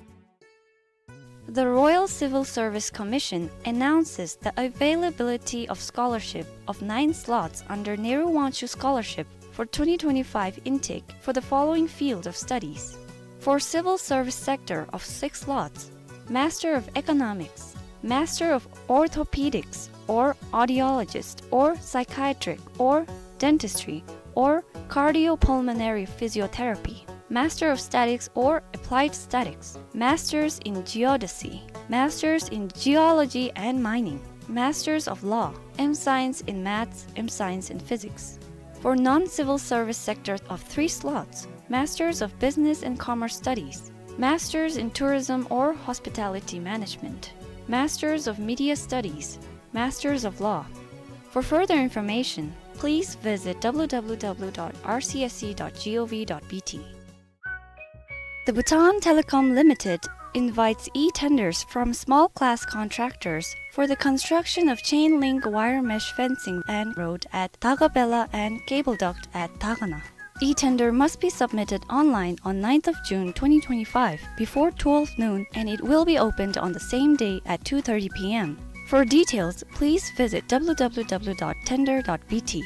The Royal Civil Service Commission announces the availability of scholarship of nine slots under Nehru Wangchuck Scholarship for twenty twenty-five intake for the following field of studies. For civil service sector of six slots, Master of Economics, Master of Orthopedics or Audiologist or Psychiatric or Dentistry or Cardiopulmonary Physiotherapy, Master of Statics or Applied Statics, Masters in Geodesy, Masters in Geology and Mining, Masters of Law, M Science in Maths, M Science in Physics. For non-civil service sector of three slots, Masters of Business and Commerce Studies, Masters in Tourism or Hospitality Management, Masters of Media Studies, Masters of Law. For further information, please visit W W W dot R C S C dot gov dot B T. The Bhutan Telecom Limited invites e-tenders from small class contractors for the construction of chain link wire mesh fencing and road at Thagapela and cable duct at Thagana. E-tender must be submitted online on ninth of June twenty twenty-five before twelve noon, and it will be opened on the same day at two thirty P M. For details, please visit W W W dot tender dot B T.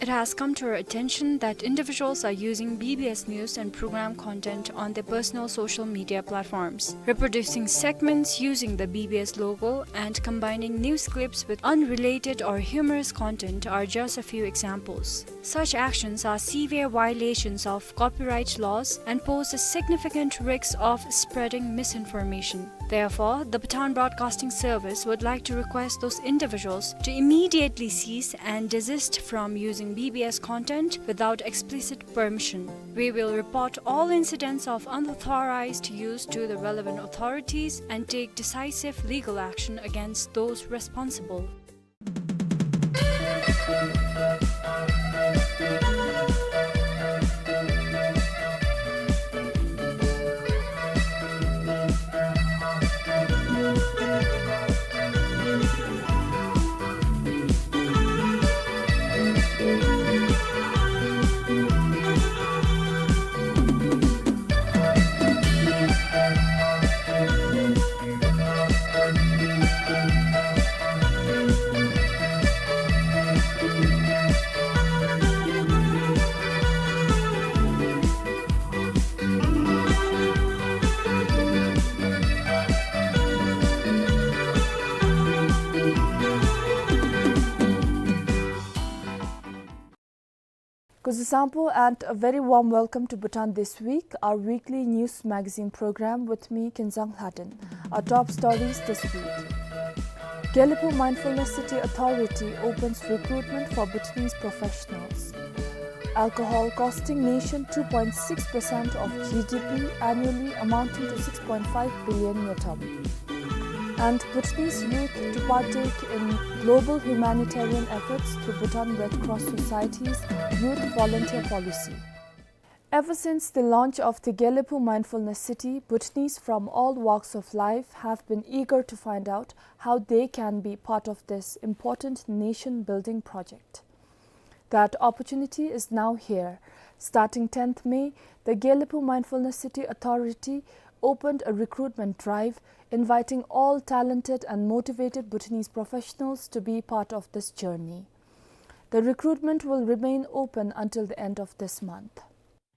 It has come to our attention that individuals are using B B S news and program content on their personal social media platforms. Reproducing segments using the B B S logo and combining news clips with unrelated or humorous content are just a few examples. Such actions are severe violations of copyright laws and pose a significant risk of spreading misinformation. Therefore, the Bhutan Broadcasting Service would like to request those individuals to immediately cease and desist from using B B S content without explicit permission. We will report all incidents of unauthorized use to the relevant authorities and take decisive legal action against those responsible. Kuzuzangpo and a very warm welcome to Bhutan This Week, our weekly news magazine program with me, Kinzang Lhaden. Our top stories this week. Gelephu Mindfulness City Authority opens recruitment for Bhutanese professionals. Alcohol costing nation two point six percent of G D P annually, amounting to six point five billion ngultrum. And Bhutanese youth to partake in global humanitarian efforts through Bhutan Red Cross Society's Youth Volunteer Policy. Ever since the launch of the Gelephu Mindfulness City, Bhutanese from all walks of life have been eager to find out how they can be part of this important nation-building project. That opportunity is now here. Starting tenth May, the Gelephu Mindfulness City Authority opened a recruitment drive, inviting all talented and motivated Bhutanese professionals to be part of this journey. The recruitment will remain open until the end of this month.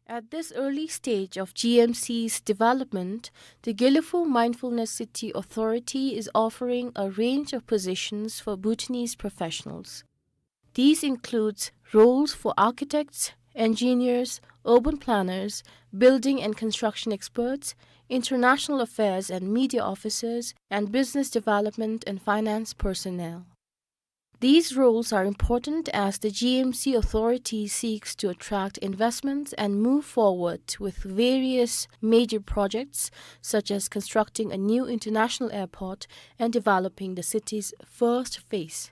At this early stage of G M C's development, the Gelephu Mindfulness City Authority is offering a range of positions for Bhutanese professionals. These includes roles for architects, engineers, urban planners, building and construction experts, international affairs and media officers, and business development and finance personnel. These roles are important as the G M C Authority seeks to attract investments and move forward with various major projects, such as constructing a new international airport and developing the city's first phase.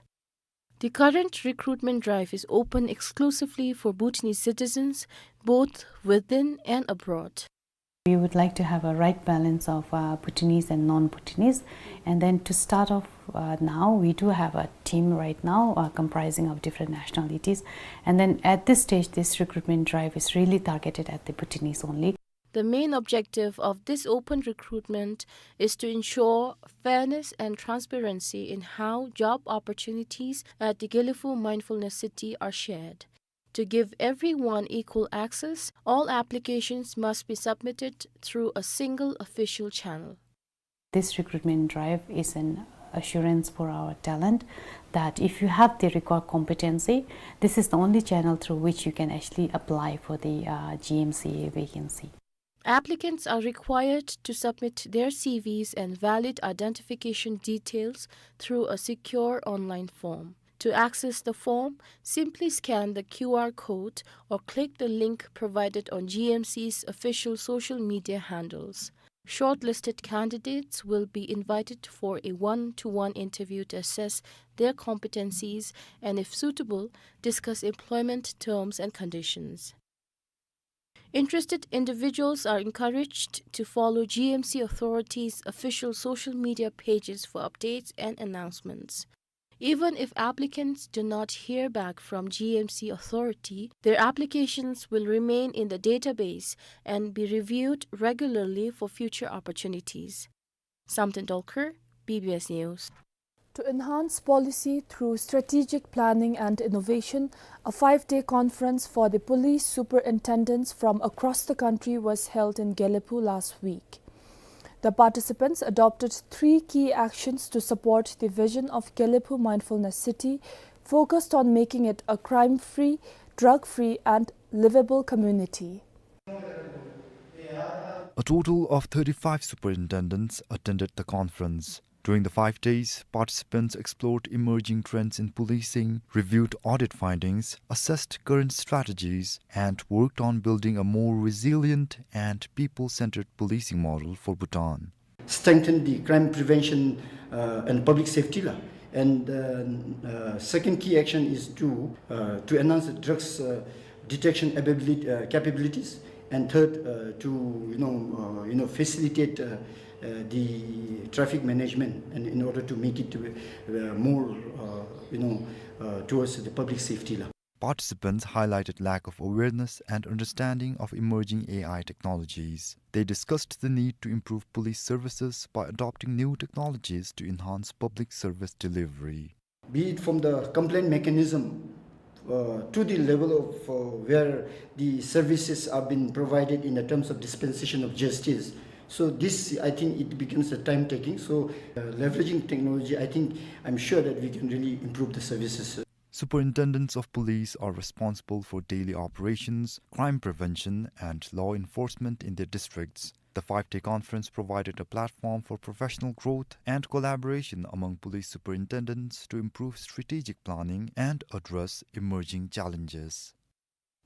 The current recruitment drive is open exclusively for Bhutanese citizens, both within and abroad. We would like to have a right balance of, uh, Bhutanese and non-Bhutanese. And then to start off, uh, now, we do have a team right now, uh, comprising of different nationalities. And then at this stage, this recruitment drive is really targeted at the Bhutanese only. The main objective of this open recruitment is to ensure fairness and transparency in how job opportunities at the Gelephu Mindfulness City are shared. To give everyone equal access, all applications must be submitted through a single official channel. This recruitment drive is an assurance for our talent that if you have the required competency, this is the only channel through which you can actually apply for the, uh, G M C A vacancy. Applicants are required to submit their C Vs and valid identification details through a secure online form. To access the form, simply scan the Q R code or click the link provided on G M C's official social media handles. Shortlisted candidates will be invited for a one-to-one interview to assess their competencies and, if suitable, discuss employment terms and conditions. Interested individuals are encouraged to follow G M C Authority's official social media pages for updates and announcements. Even if applicants do not hear back from G M C Authority, their applications will remain in the database and be reviewed regularly for future opportunities. Samten Dolkar, B B S News. To enhance policy through strategic planning and innovation, a five-day conference for the police superintendents from across the country was held in Gelephu last week. The participants adopted three key actions to support the vision of Gelephu Mindfulness City, focused on making it a crime-free, drug-free, and livable community. A total of thirty-five superintendents attended the conference. During the five days, participants explored emerging trends in policing, reviewed audit findings, assessed current strategies, and worked on building a more resilient and people-centered policing model for Bhutan. Strengthen the crime prevention, uh, and public safety la. And, uh, uh, second key action is to, uh, to enhance the drugs, uh, detection ability, uh, capabilities. And third, uh, to, you know, uh, you know, facilitate, uh, uh, the traffic management, and in order to make it, uh, more, uh, you know, uh, towards the public safety la. Participants highlighted lack of awareness and understanding of emerging A I technologies. They discussed the need to improve police services by adopting new technologies to enhance public service delivery. Be it from the complaint mechanism, uh, to the level of, uh, where the services are being provided in the terms of dispensation of justice. So this, I think, it becomes a time taking. So, uh, leveraging technology, I think, I'm sure that we can really improve the services. Superintendents of police are responsible for daily operations, crime prevention, and law enforcement in their districts. The five-day conference provided a platform for professional growth and collaboration among police superintendents to improve strategic planning and address emerging challenges.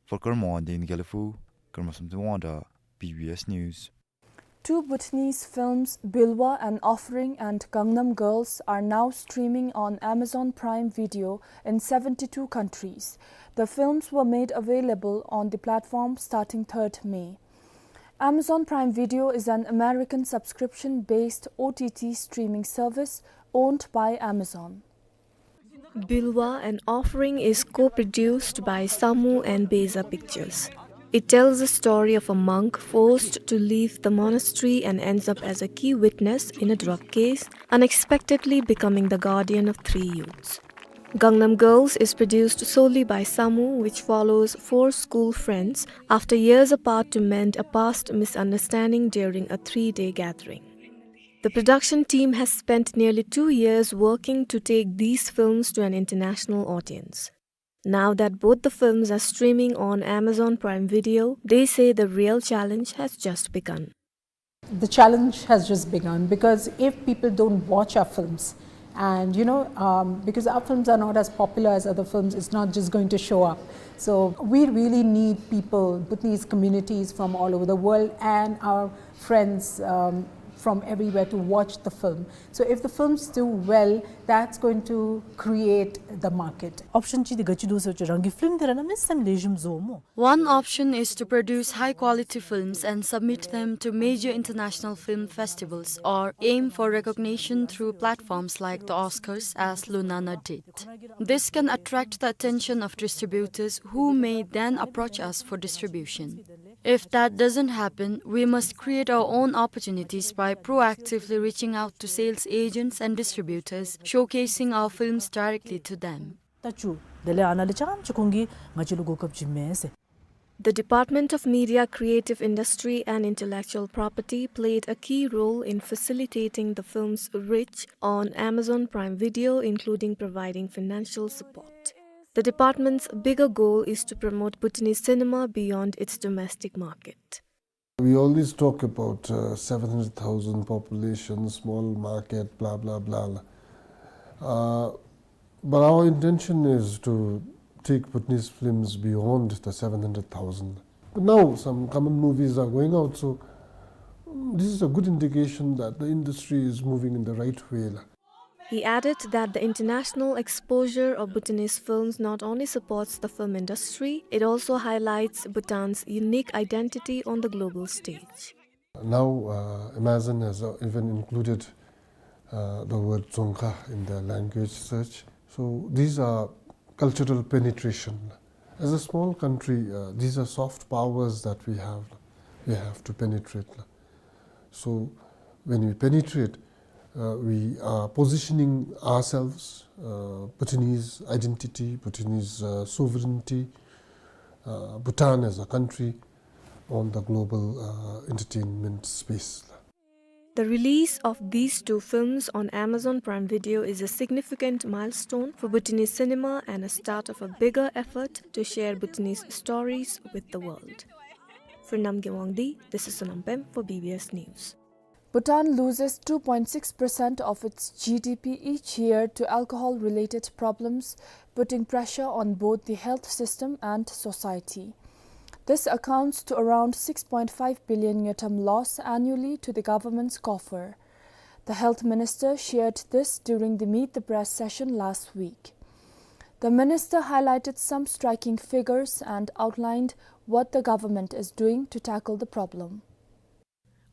For Karma Wangdi in Gelephu, Karma Samten Wangda, B B S News. Two Bhutanese films, Bilwa: An Offering and Gangnam Girls, are now streaming on Amazon Prime Video in seventy-two countries. The films were made available on the platform starting third May. Amazon Prime Video is an American subscription-based O T T streaming service owned by Amazon. Bilwa: An Offering is co-produced by Samu and Beza Pictures. It tells the story of a monk forced to leave the monastery and ends up as a key witness in a drug case, unexpectedly becoming the guardian of three youths. Gangnam Girls is produced solely by Samu, which follows four school friends after years apart to mend a past misunderstanding during a three-day gathering. The production team has spent nearly two years working to take these films to an international audience. Now that both the films are streaming on Amazon Prime Video, they say the real challenge has just begun. The challenge has just begun, because if people don't watch our films, and, you know, um, because our films are not as popular as other films, it's not just going to show up. So we really need people, Bhutanese communities from all over the world, and our friends, um, from everywhere to watch the film. So if the films do well, that's going to create the market. Option ཅིག་འདི་ག་ཅི་འདུག་ཟེར་བ་ཅིན་རང་གི་ཕིལམ་འདི་ར་གནམ་མེད་ས་མེད་ལེགས་ཤོམ་བཟོ་སྨོ། One option is to produce high-quality films and submit them to major international film festivals or aim for recognition through platforms like the Oscars, as Lunana did. This can attract the attention of distributors, who may then approach us for distribution. If that doesn't happen, we must create our own opportunities by proactively reaching out to sales agents and distributors, showcasing our films directly to them. ད་བཅུ། དེ་ལས་ཨ་ནཱ་ལས་རྐྱངམ་ཅིག་ཁོང་གིས་ང་བཅས་ལུ་གོ་སྐབས་ཅིག་མེད་ཟེར། The Department of Media, Creative Industry and Intellectual Property played a key role in facilitating the film's reach on Amazon Prime Video, including providing financial support. The department's bigger goal is to promote Bhutanese cinema beyond its domestic market. We always talk about, uh, seven hundred thousand population, small market, blah, blah, blah. Uh, but our intention is to take Bhutanese films beyond the seven hundred thousand. But now some common movies are going out, so, mm, this is a good indication that the industry is moving in the right way. He added that the international exposure of Bhutanese films not only supports the film industry, it also highlights Bhutan's unique identity on the global stage. Now, uh, Amazon has, uh, even included, uh, the word Dzongkha in the language search. So these are cultural penetration. As a small country, uh, these are soft powers that we have. We have to penetrate. So when we penetrate, uh, we are positioning ourselves, uh, Bhutanese identity, Bhutanese, uh, sovereignty, uh, Bhutan as a country on the global, uh, entertainment space. The release of these two films on Amazon Prime Video is a significant milestone for Bhutanese cinema and a start of a bigger effort to share Bhutanese stories with the world. For Namgay Wangdi, this is Sonam Pem for B B S News. Bhutan loses two point six percent of its G D P each year to alcohol-related problems, putting pressure on both the health system and society. This accounts to around six point five billion ngultrum loss annually to the government's coffer. The health minister shared this during the Meet the Press session last week. The minister highlighted some striking figures and outlined what the government is doing to tackle the problem.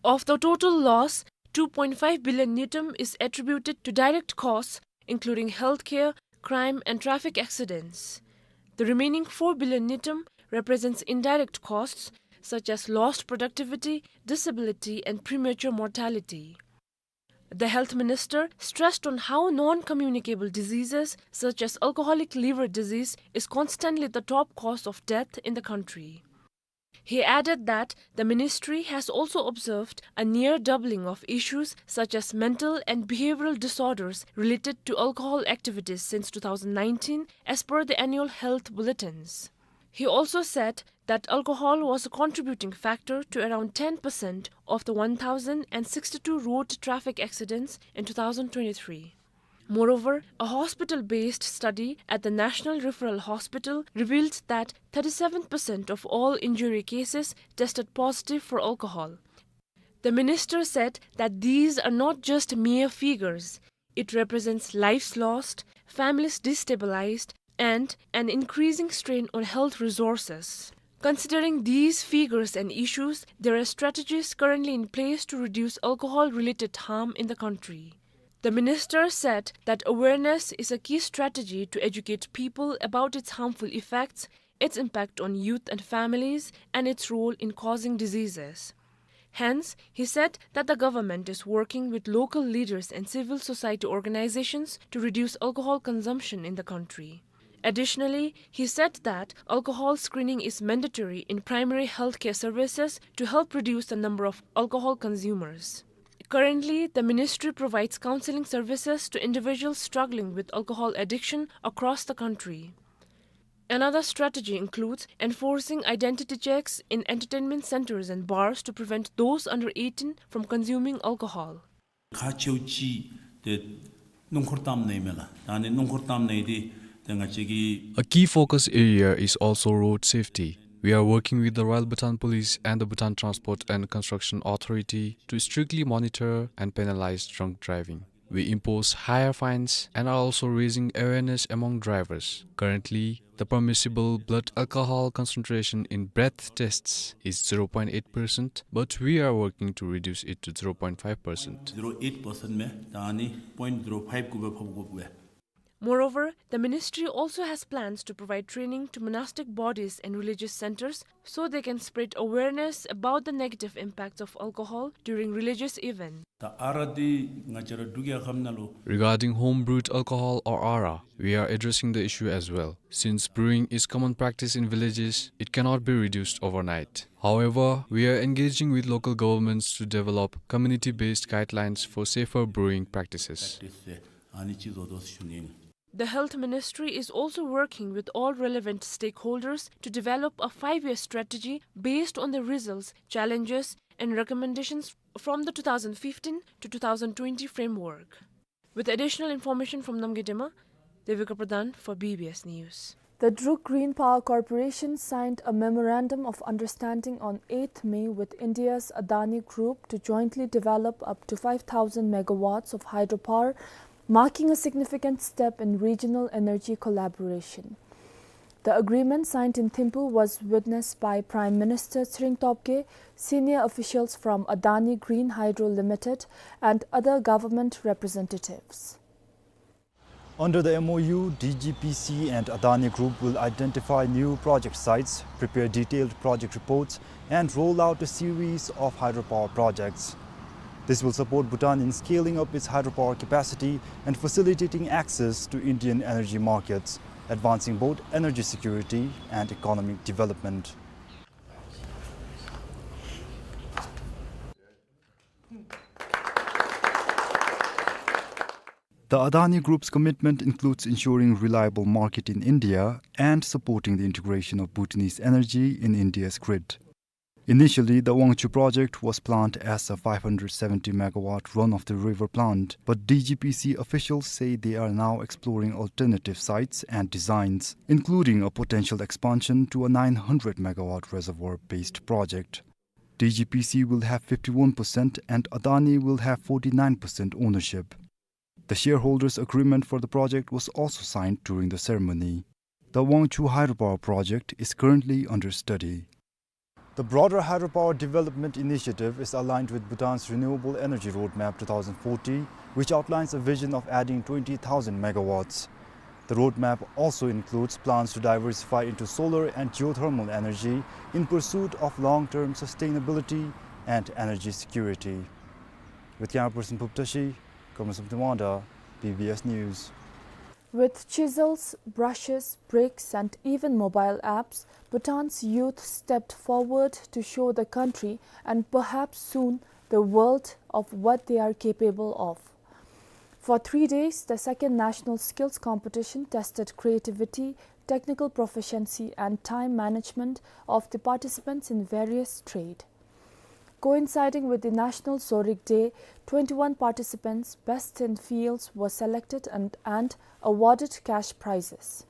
Of the total loss, two point five billion ngultrum is attributed to direct costs, including healthcare, crime, and traffic accidents. The remaining four billion ngultrum represents indirect costs, such as lost productivity, disability, and premature mortality. The health minister stressed on how non-communicable diseases, such as alcoholic liver disease, is constantly the top cause of death in the country. He added that the ministry has also observed a near doubling of issues such as mental and behavioral disorders related to alcohol activities since two thousand nineteen, as per the annual health bulletins. He also said that alcohol was a contributing factor to around ten percent of the one thousand and sixty-two road traffic accidents in two thousand twenty-three. Moreover, a hospital-based study at the National Referral Hospital revealed that thirty-seven percent of all injury cases tested positive for alcohol. The minister said that these are not just mere figures. It represents lives lost, families destabilized, and an increasing strain on health resources. Considering these figures and issues, there are strategies currently in place to reduce alcohol-related harm in the country. The minister said that awareness is a key strategy to educate people about its harmful effects, its impact on youth and families, and its role in causing diseases. Hence, he said that the government is working with local leaders and civil society organizations to reduce alcohol consumption in the country. Additionally, he said that alcohol screening is mandatory in primary healthcare services to help reduce the number of alcohol consumers. Currently, the ministry provides counseling services to individuals struggling with alcohol addiction across the country. Another strategy includes enforcing identity checks in entertainment centers and bars to prevent those under eighteen from consuming alcohol. ཁག་ཆེཝ་ཅིག་ཏེ་སྣུམ་འཁོར་བཏང་ནི་མས་ལགས། ད་ཨ་ནི་སྣུམ་འཁོར་བཏང་ནི་འདི་ཏེ་ང་བཅས་ཀྱི A key focus area is also road safety. We are working with the Royal Bhutan Police and the Bhutan Transport and Construction Authority to strictly monitor and penalize drunk driving. We impose higher fines and are also raising awareness among drivers. Currently, the permissible blood alcohol concentration in breath tests is zero point eight percent, but we are working to reduce it to zero point five percent. Zero eight percent མས། ད་ཨ་ནི་point zero five གུ་སྦེ་ཕབ་དགོ་པས། Moreover, the ministry also has plans to provide training to monastic bodies and religious centers so they can spread awareness about the negative impacts of alcohol during religious events. ད་ཨ་རག་འདི་ང་བཅས་ར་འབྲུག་རྒྱལ་ཁབ་ནང་ལུ Regarding home brewed alcohol or arak, we are addressing the issue as well. Since brewing is common practice in villages, it cannot be reduced overnight. However, we are engaging with local governments to develop community-based guidelines for safer brewing practices. ཨ་ནི་ཅིག་བཟོ་དོ་ཟེར་ཞུ་ནི་ཨིན། The health ministry is also working with all relevant stakeholders to develop a five-year strategy based on the results, challenges, and recommendations from the two thousand fifteen to two thousand twenty framework. With additional information from Namgay Dema, Devika Pradhan for B B S News. The Druk Green Power Corporation signed a memorandum of understanding on eighth May with India's Adani Group to jointly develop up to five thousand megawatts of hydropower, marking a significant step in regional energy collaboration. The agreement signed in Thimphu was witnessed by Prime Minister Tshering Tobgay, senior officials from Adani Green Hydro Limited, and other government representatives. Under the M O U, D G P C and Adani Group will identify new project sites, prepare detailed project reports, and roll out a series of hydropower projects. This will support Bhutan in scaling up its hydropower capacity and facilitating access to Indian energy markets, advancing both energy security and economic development. The Adani Group's commitment includes ensuring reliable market in India and supporting the integration of Bhutanese energy in India's grid. Initially, the Wangchhu project was planned as a five hundred seventy megawatt run-of-the-river plant, but D G P C officials say they are now exploring alternative sites and designs, including a potential expansion to a nine hundred megawatt reservoir-based project. D G P C will have fifty-one percent and Adani will have forty-nine percent ownership. The shareholders' agreement for the project was also signed during the ceremony. The Wangchhu hydropower project is currently under study. The broader hydropower development initiative is aligned with Bhutan's Renewable Energy Roadmap two thousand forty, which outlines a vision of adding twenty thousand megawatts. The roadmap also includes plans to diversify into solar and geothermal energy in pursuit of long-term sustainability and energy security. With camera person Phub Tashi, Comrade Somten Wangda, B B S News. With chisels, brushes, bricks, and even mobile apps, Bhutan's youth stepped forward to show the country and perhaps soon the world of what they are capable of. For three days, the second national skills competition tested creativity, technical proficiency, and time management of the participants in various trade. Coinciding with the National Zorig Day, twenty-one participants best in fields were selected and, and awarded cash prizes.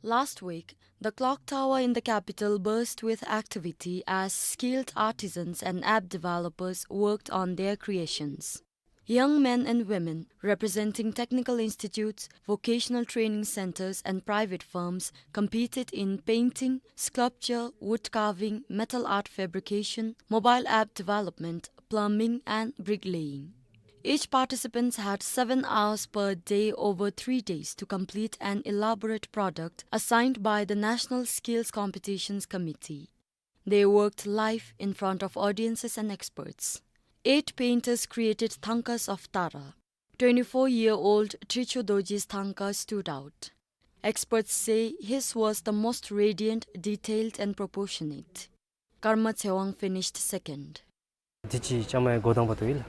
Last week, the clock tower in the capital burst with activity as skilled artisans and app developers worked on their creations. Young men and women representing technical institutes, vocational training centers, and private firms competed in painting, sculpture, wood carving, metal art fabrication, mobile app development, plumbing, and bricklaying. Each participant had seven hours per day over three days to complete an elaborate product assigned by the National Skills Competitions Committee. They worked live in front of audiences and experts. Eight painters created thangkas of Tara. Twenty-four-year-old Tricho Dorji's thangka stood out. Experts say his was the most radiant, detailed, and proportionate. Karma Tsewang finished second. འདི་ཅིག་བཅའ་མར་འགོ་དང་པ་ཏོག་ཨིན་ལགས།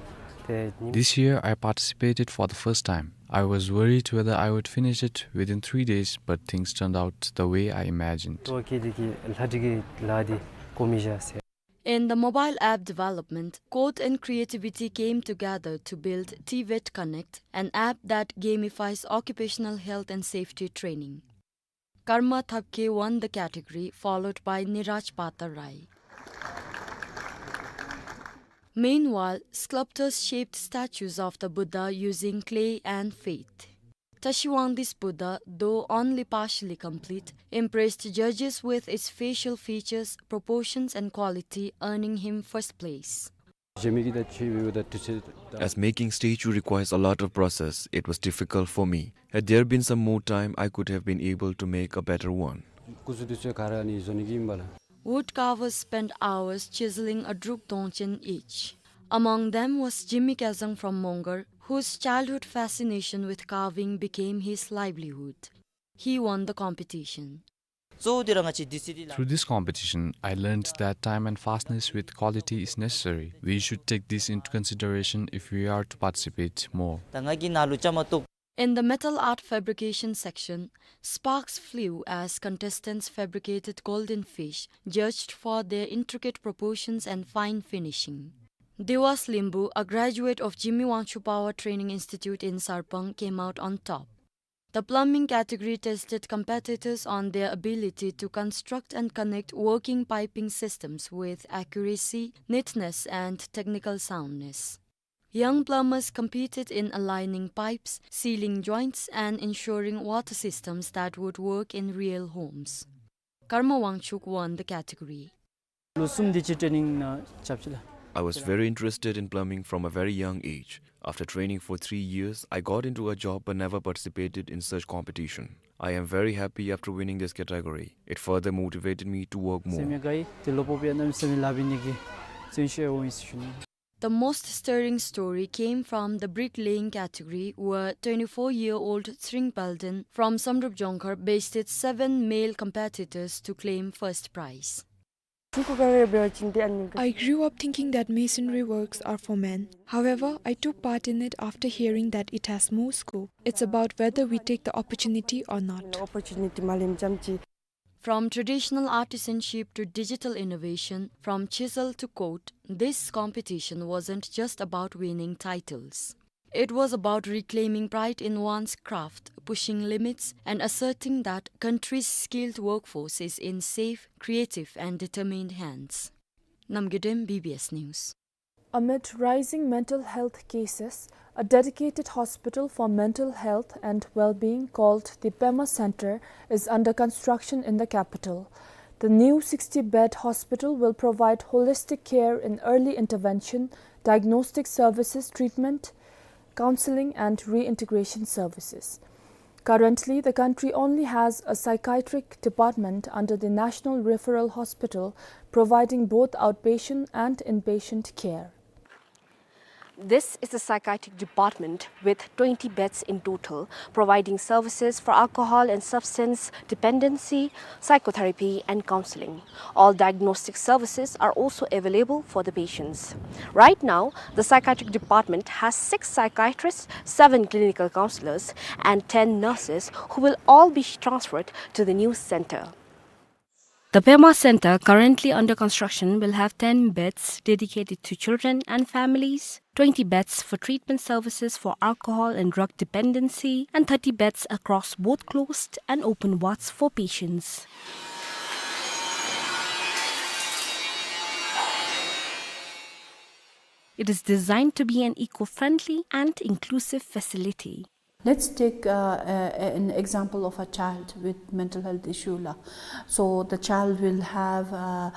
ཏེ་ཉིནམ། This year, I participated for the first time. I was worried whether I would finish it within three days, but things turned out the way I imagined. ཏོག་ཀི་འདི་གི་ལྷ་འདི་གི་ལཱ་འདི་གོ་མི་བཞག་ཟེར། In the mobile app development, code and creativity came together to build TVET Connect, an app that gamifies occupational health and safety training. Karma Thapkhe won the category, followed by Niraj Patarai. Meanwhile, sculptors shaped statues of the Buddha using clay and faith. Tashi Wangdi's Buddha, though only partially complete, impressed judges with its facial features, proportions, and quality, earning him first place. As making statue requires a lot of process, it was difficult for me. Had there been some more time, I could have been able to make a better one. Wood carvers spent hours chiseling a druk dongchen each. Among them was Jimmy Kazang from Mongar, whose childhood fascination with carving became his livelihood. He won the competition. གཙོ་བོ་འདི་ར་ང་བཅས་འདི་སི་ཊི་ལ། Through this competition, I learned that time and fastness with quality is necessary. We should take this into consideration if we are to participate more. ད་ང་གིས་ནཱ་ལུ་བཅའ་མར་གཏོགས། In the metal art fabrication section, sparks flew as contestants fabricated golden fish, judged for their intricate proportions and fine finishing. Diwas Limbu, a graduate of Jimmy Wangchuck Power Training Institute in Sarpang, came out on top. The plumbing category tested competitors on their ability to construct and connect working piping systems with accuracy, neatness, and technical soundness. Young plumbers competed in aligning pipes, sealing joints, and ensuring water systems that would work in real homes. Karma Wangchuck won the category. ལོ་གསུམ་དེ་ཅིག་ཊེ་ནིང་ནང་རྐྱབ་ཅི་ལགས། I was very interested in plumbing from a very young age. After training for three years, I got into a job but never participated in such competition. I am very happy after winning this category. It further motivated me to work more. སེམས་ཡང་དགའ་ཡི། ཏེ་ལོ་པོ་པའི་གནམ་མེད་ས་མེད་ལཱ་འབད་ནི་གི་བརྩོན་ཤུགས་འོང་ཡི་ཟེར་ཞུ་ནི། The most stirring story came from the bricklaying category, where twenty-four-year-old Tsring Palden from Samdrup Jongkhar bested seven male competitors to claim first prize. I grew up thinking that masonry works are for men. However, I took part in it after hearing that it has more scope. It's about whether we take the opportunity or not. From traditional artisanship to digital innovation, from chisel to code, this competition wasn't just about winning titles. It was about reclaiming pride in one's craft, pushing limits, and asserting that country's skilled workforce is in safe, creative, and determined hands. Namgay Dem, B B S News. Amid rising mental health cases, a dedicated hospital for mental health and well-being called the Pema Center is under construction in the capital. The new sixty-bed hospital will provide holistic care in early intervention, diagnostic services, treatment, counseling and reintegration services. Currently, the country only has a psychiatric department under the National Referral Hospital, providing both outpatient and inpatient care. This is a psychiatric department with twenty beds in total, providing services for alcohol and substance dependency, psychotherapy, and counseling. All diagnostic services are also available for the patients. Right now, the psychiatric department has six psychiatrists, seven clinical counselors, and ten nurses who will all be transferred to the new center. The Pema Center, currently under construction, will have ten beds dedicated to children and families, twenty beds for treatment services for alcohol and drug dependency, and thirty beds across both closed and open wards for patients. It is designed to be an eco-friendly and inclusive facility. Let's take, uh, a, a, an example of a child with mental health issue la. So the child will have, uh,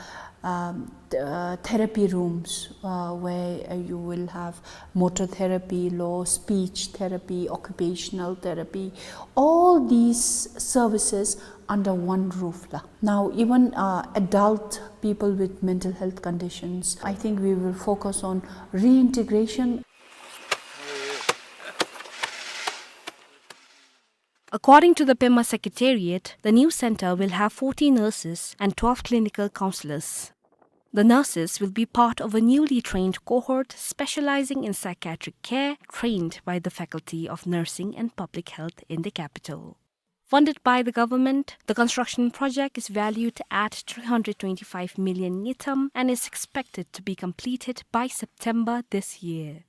um, th-, uh, therapy rooms, uh, where, uh, you will have motor therapy, lo, speech therapy, occupational therapy, all these services under one roof la. Now, even, uh, adult people with mental health conditions, I think we will focus on reintegration. According to the Pema Secretariat, the new center will have forty nurses and twelve clinical counselors. The nurses will be part of a newly trained cohort specializing in psychiatric care, trained by the Faculty of Nursing and Public Health in the capital. Funded by the government, the construction project is valued at three hundred twenty-five million ngultrum and is expected to be completed by September this year.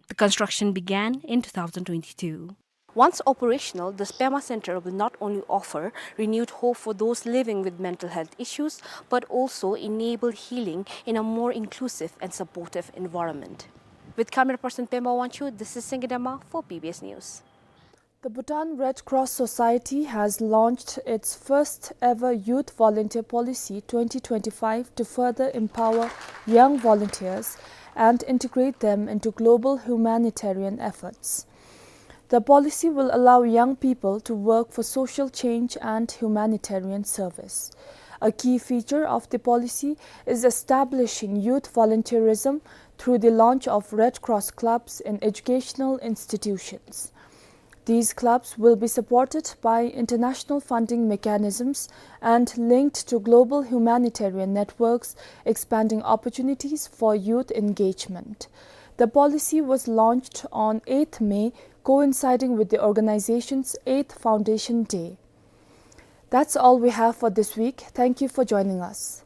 The construction began in two thousand twenty-two. Once operational, the Pema Center will not only offer renewed hope for those living with mental health issues, but also enable healing in a more inclusive and supportive environment. With camera person Pema Wangchuk, this is Singidama for B B S News. The Bhutan Red Cross Society has launched its first ever Youth Volunteer Policy twenty twenty-five to further empower young volunteers and integrate them into global humanitarian efforts. The policy will allow young people to work for social change and humanitarian service. A key feature of the policy is establishing youth volunteerism through the launch of Red Cross clubs in educational institutions. These clubs will be supported by international funding mechanisms and linked to global humanitarian networks, expanding opportunities for youth engagement. The policy was launched on eighth May, coinciding with the organization's eighth foundation day. That's all we have for this week. Thank you for joining us.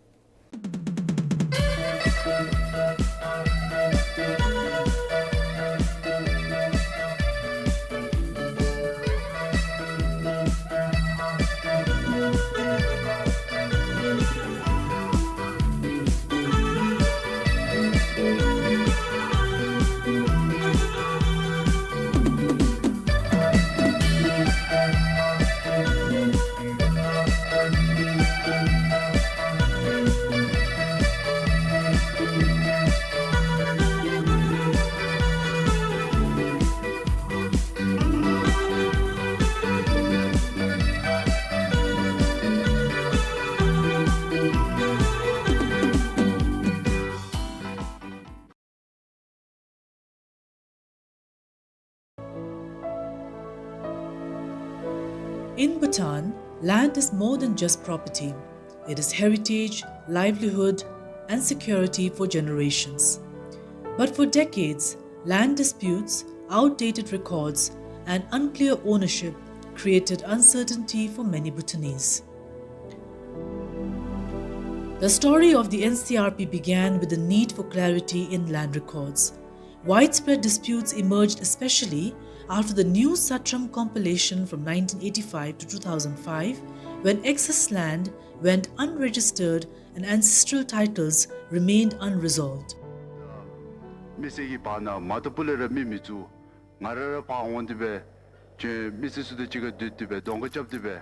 In Bhutan, land is more than just property. It is heritage, livelihood, and security for generations. But for decades, land disputes, outdated records, and unclear ownership created uncertainty for many Bhutanese. The story of the N C R P began with the need for clarity in land records. Widespread disputes emerged especially after the New Satram Compilation from nineteen eighty-five to two thousand five, when excess land went unregistered and ancestral titles remained unresolved. མི་སེར་གྱི་བར་ན་མ་ཏོག་པུ་ལས་ར་མི་མི་བཙུགས། ང་ར་ར་ཕར་འོང་སྟེ་སྦེ་ཁྱོད་མི་སེར་ཚུ་དང་གཅིག་ཁར་སྡོད་དེ་སྦེ་གདོང་ཁ་རྐྱབ་སྟེ་སྦེ་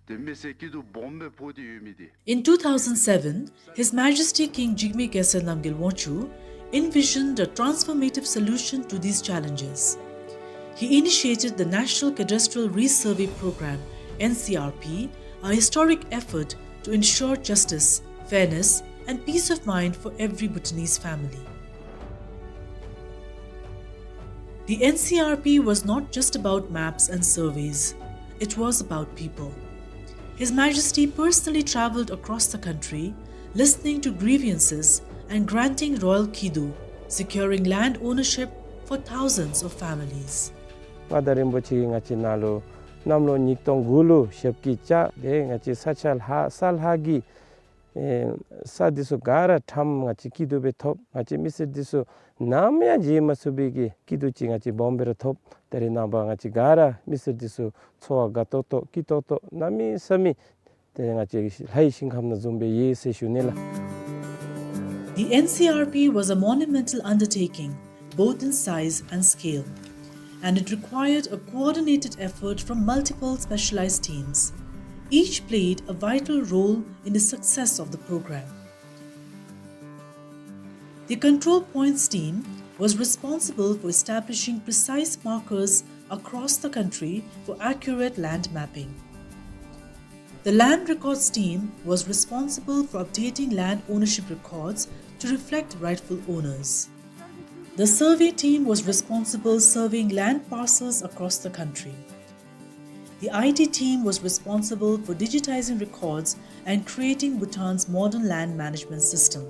ཏེ་མི་སེར་སྐྱིད་སྡུག་སྦོམ་སྦེ་ཕོག་སྟེ་ཡོད་མི་འདི། In two thousand seven, His Majesty King Jigme Khesar Namgyel Wangchuck envisioned a transformative solution to these challenges. He initiated the National Cadastral Resurvey Program, N C R P, a historic effort to ensure justice, fairness, and peace of mind for every Bhutanese family. The N C R P was not just about maps and surveys, it was about people. His Majesty personally travelled across the country, listening to grievances and granting royal kido, securing land ownership for thousands of families. མངའ་བདག་རིན་པོ་ཆེ་གིས་ང་བཅས་ནཱ་ལུ་གནམ་ལོ་ཉིས་སྟོང་དགུ་ལུ་ཞབས་ཀྱིས་བཅགས་ཏེ་ང་བཅས་ས་ཆ་ལྷ་ས་ལྷ་གི་ཨེ་ས་འདི་ཚུ་ག་ར་ཁྲམ་ང་བཅས་སྐྱིད་སྡུག་སྦེ་ཐོབ། ང་བཅས་མི་སེར་འདི་ཚུ་ནམ་ཡང་བརྗེད་མ་ཚུགས་པའི་གི་སྐྱིད་སྡུག་ཅིག་ང་བཅས་སྦོམ་སྦེ་ར་ཐོབ། ད་རེས་ནངས་པ་ང་བཅས་ག་ར་མི་སེར་འདི་ཚུ་འཚོ་བ་དགའ་ཏོག་ཏོ་སྐྱིད་ཏོག་ཏོ་གནམ་མེད་ས་མེད་ཏེ་ང་བཅས་ལྷའི་ཞིང་ཁམས་ནང་བཟུམ་སྦེ་ཡོད་ཟེར་ཞུ་ནི་ལགས། The N C R P was a monumental undertaking, both in size and scale. and it required a coordinated effort from multiple specialized teams. Each played a vital role in the success of the program. The control points team was responsible for establishing precise markers across the country for accurate land mapping. The land records team was responsible for updating land ownership records to reflect rightful owners. The survey team was responsible surveying land parcels across the country. The I T team was responsible for digitizing records and creating Bhutan's modern land management system.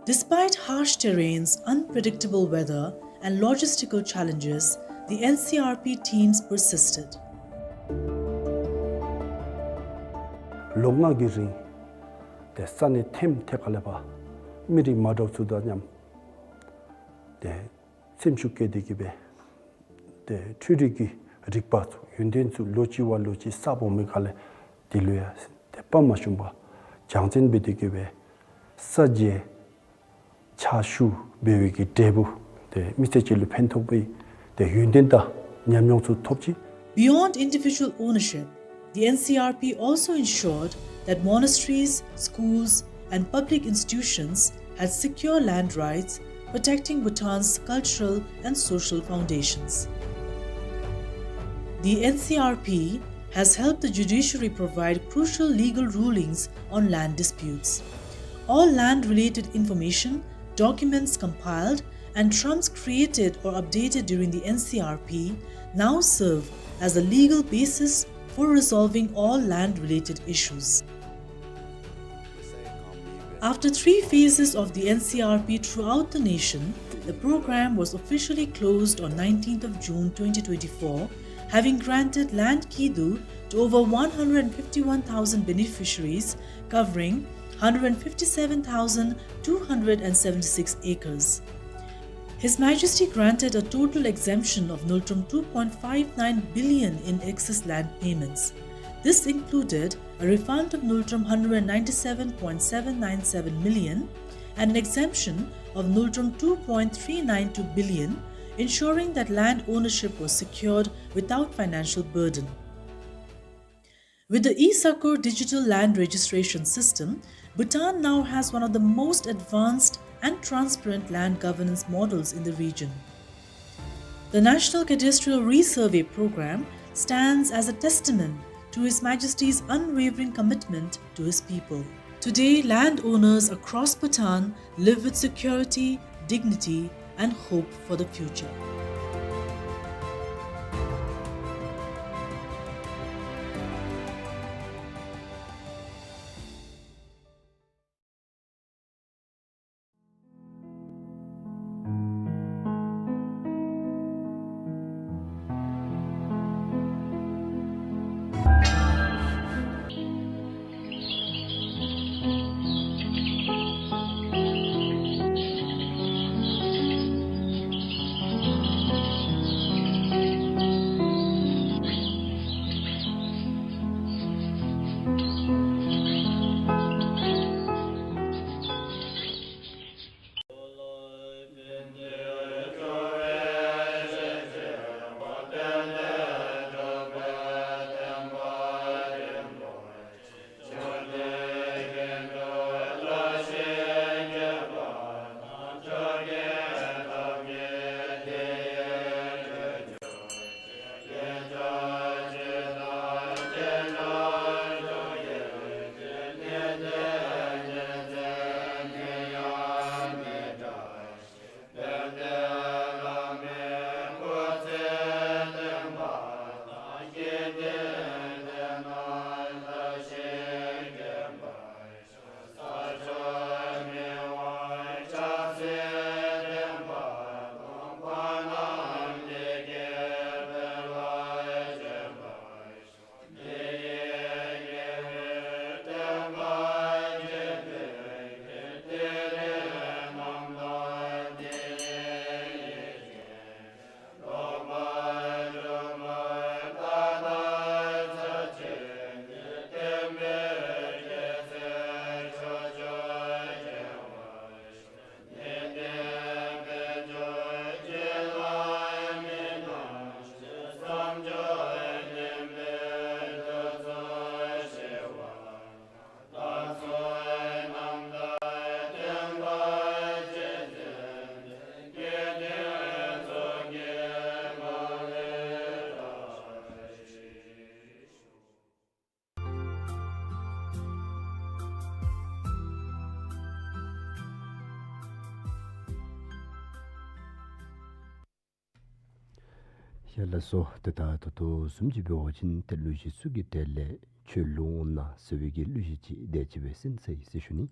Despite harsh terrains, unpredictable weather, and logistical challenges, the N C R P teams persisted. ལོ་ལྔ་གི་རིང་ཏེ་ས་གནས་ཐེམ་ཐེ་ཁ་ལས་ཕར་མི་རིགས་མ་འདྲཝ་ཚུ་དང་མཉམ་ཏེ་སེམས་ཤུགས་བསྐྱེད་དེ་གི་སྦེ་ཏེ་འཕྲུལ་རིག་གི་རིག་པ་ཚུ་ཡོན་ཏན་ཚུ་ལོ་གཅིག་བ་ལོ་གཅིག་གསརཔ་འོང་མི་ཁ་ལས་དེ་ལུ་ཡང་ཏེ་དཔའ་མ་ཞུམ་པར་སྦྱང་ཚན་འབད་དེ་གི་སྦེ་ས་འཇལ་ཕྱག་ཞུ་འབད་བའི་གི་འབྲས་བུ་ཏེ་མི་སེར་ཅིག་ལུ་ཕན་ཐོགས་པའི་ཏེ་ཡོན་ཏན་དང་ཉམས་མྱོང་ཚུ་ཐོབ་ཅི། Beyond individual ownership, the N C R P also ensured that monasteries, schools, and public institutions had secure land rights, protecting Bhutan's cultural and social foundations. The N C R P has helped the judiciary provide crucial legal rulings on land disputes. All land-related information, documents compiled, and trumps created or updated during the N C R P now serve as a legal basis for resolving all land-related issues. After three phases of the N C R P throughout the nation, the program was officially closed on nineteenth of June twenty twenty-four, having granted land kidu to over one hundred fifty-one thousand beneficiaries, covering hundred fifty-seven thousand two hundred and seventy-six acres. His Majesty granted a total exemption of Ngultrum two point five nine billion in excess land payments. This included a refund of Ngultrum hundred ninety-seven point seven nine seven million and an exemption of Ngultrum two point three nine two billion, ensuring that land ownership was secured without financial burden. With the e-Sakur digital land registration system, Bhutan now has one of the most advanced and transparent land governance models in the region. The National Cadastral Resurvey Program stands as a testament to His Majesty's unwavering commitment to his people. Today, landowners across Bhutan live with security, dignity, and hope for the future. ལགས་སོ། ཏེ་ད་ད་ལྟོ་བཟུམ་ཅིག་འབད་བ་ཅིན་ཏེ་གླུ་གཞས་ཚུ་གི་གྲས་ལས་ཁྱོད་ལོང་འོང་ན་ཟེར་བའི་གི་གླུ་གཞས་ཅིག་དེ་ཅིག་སྦེ་གསན་ས་ཡི་ཟེར་ཞུ་ནི།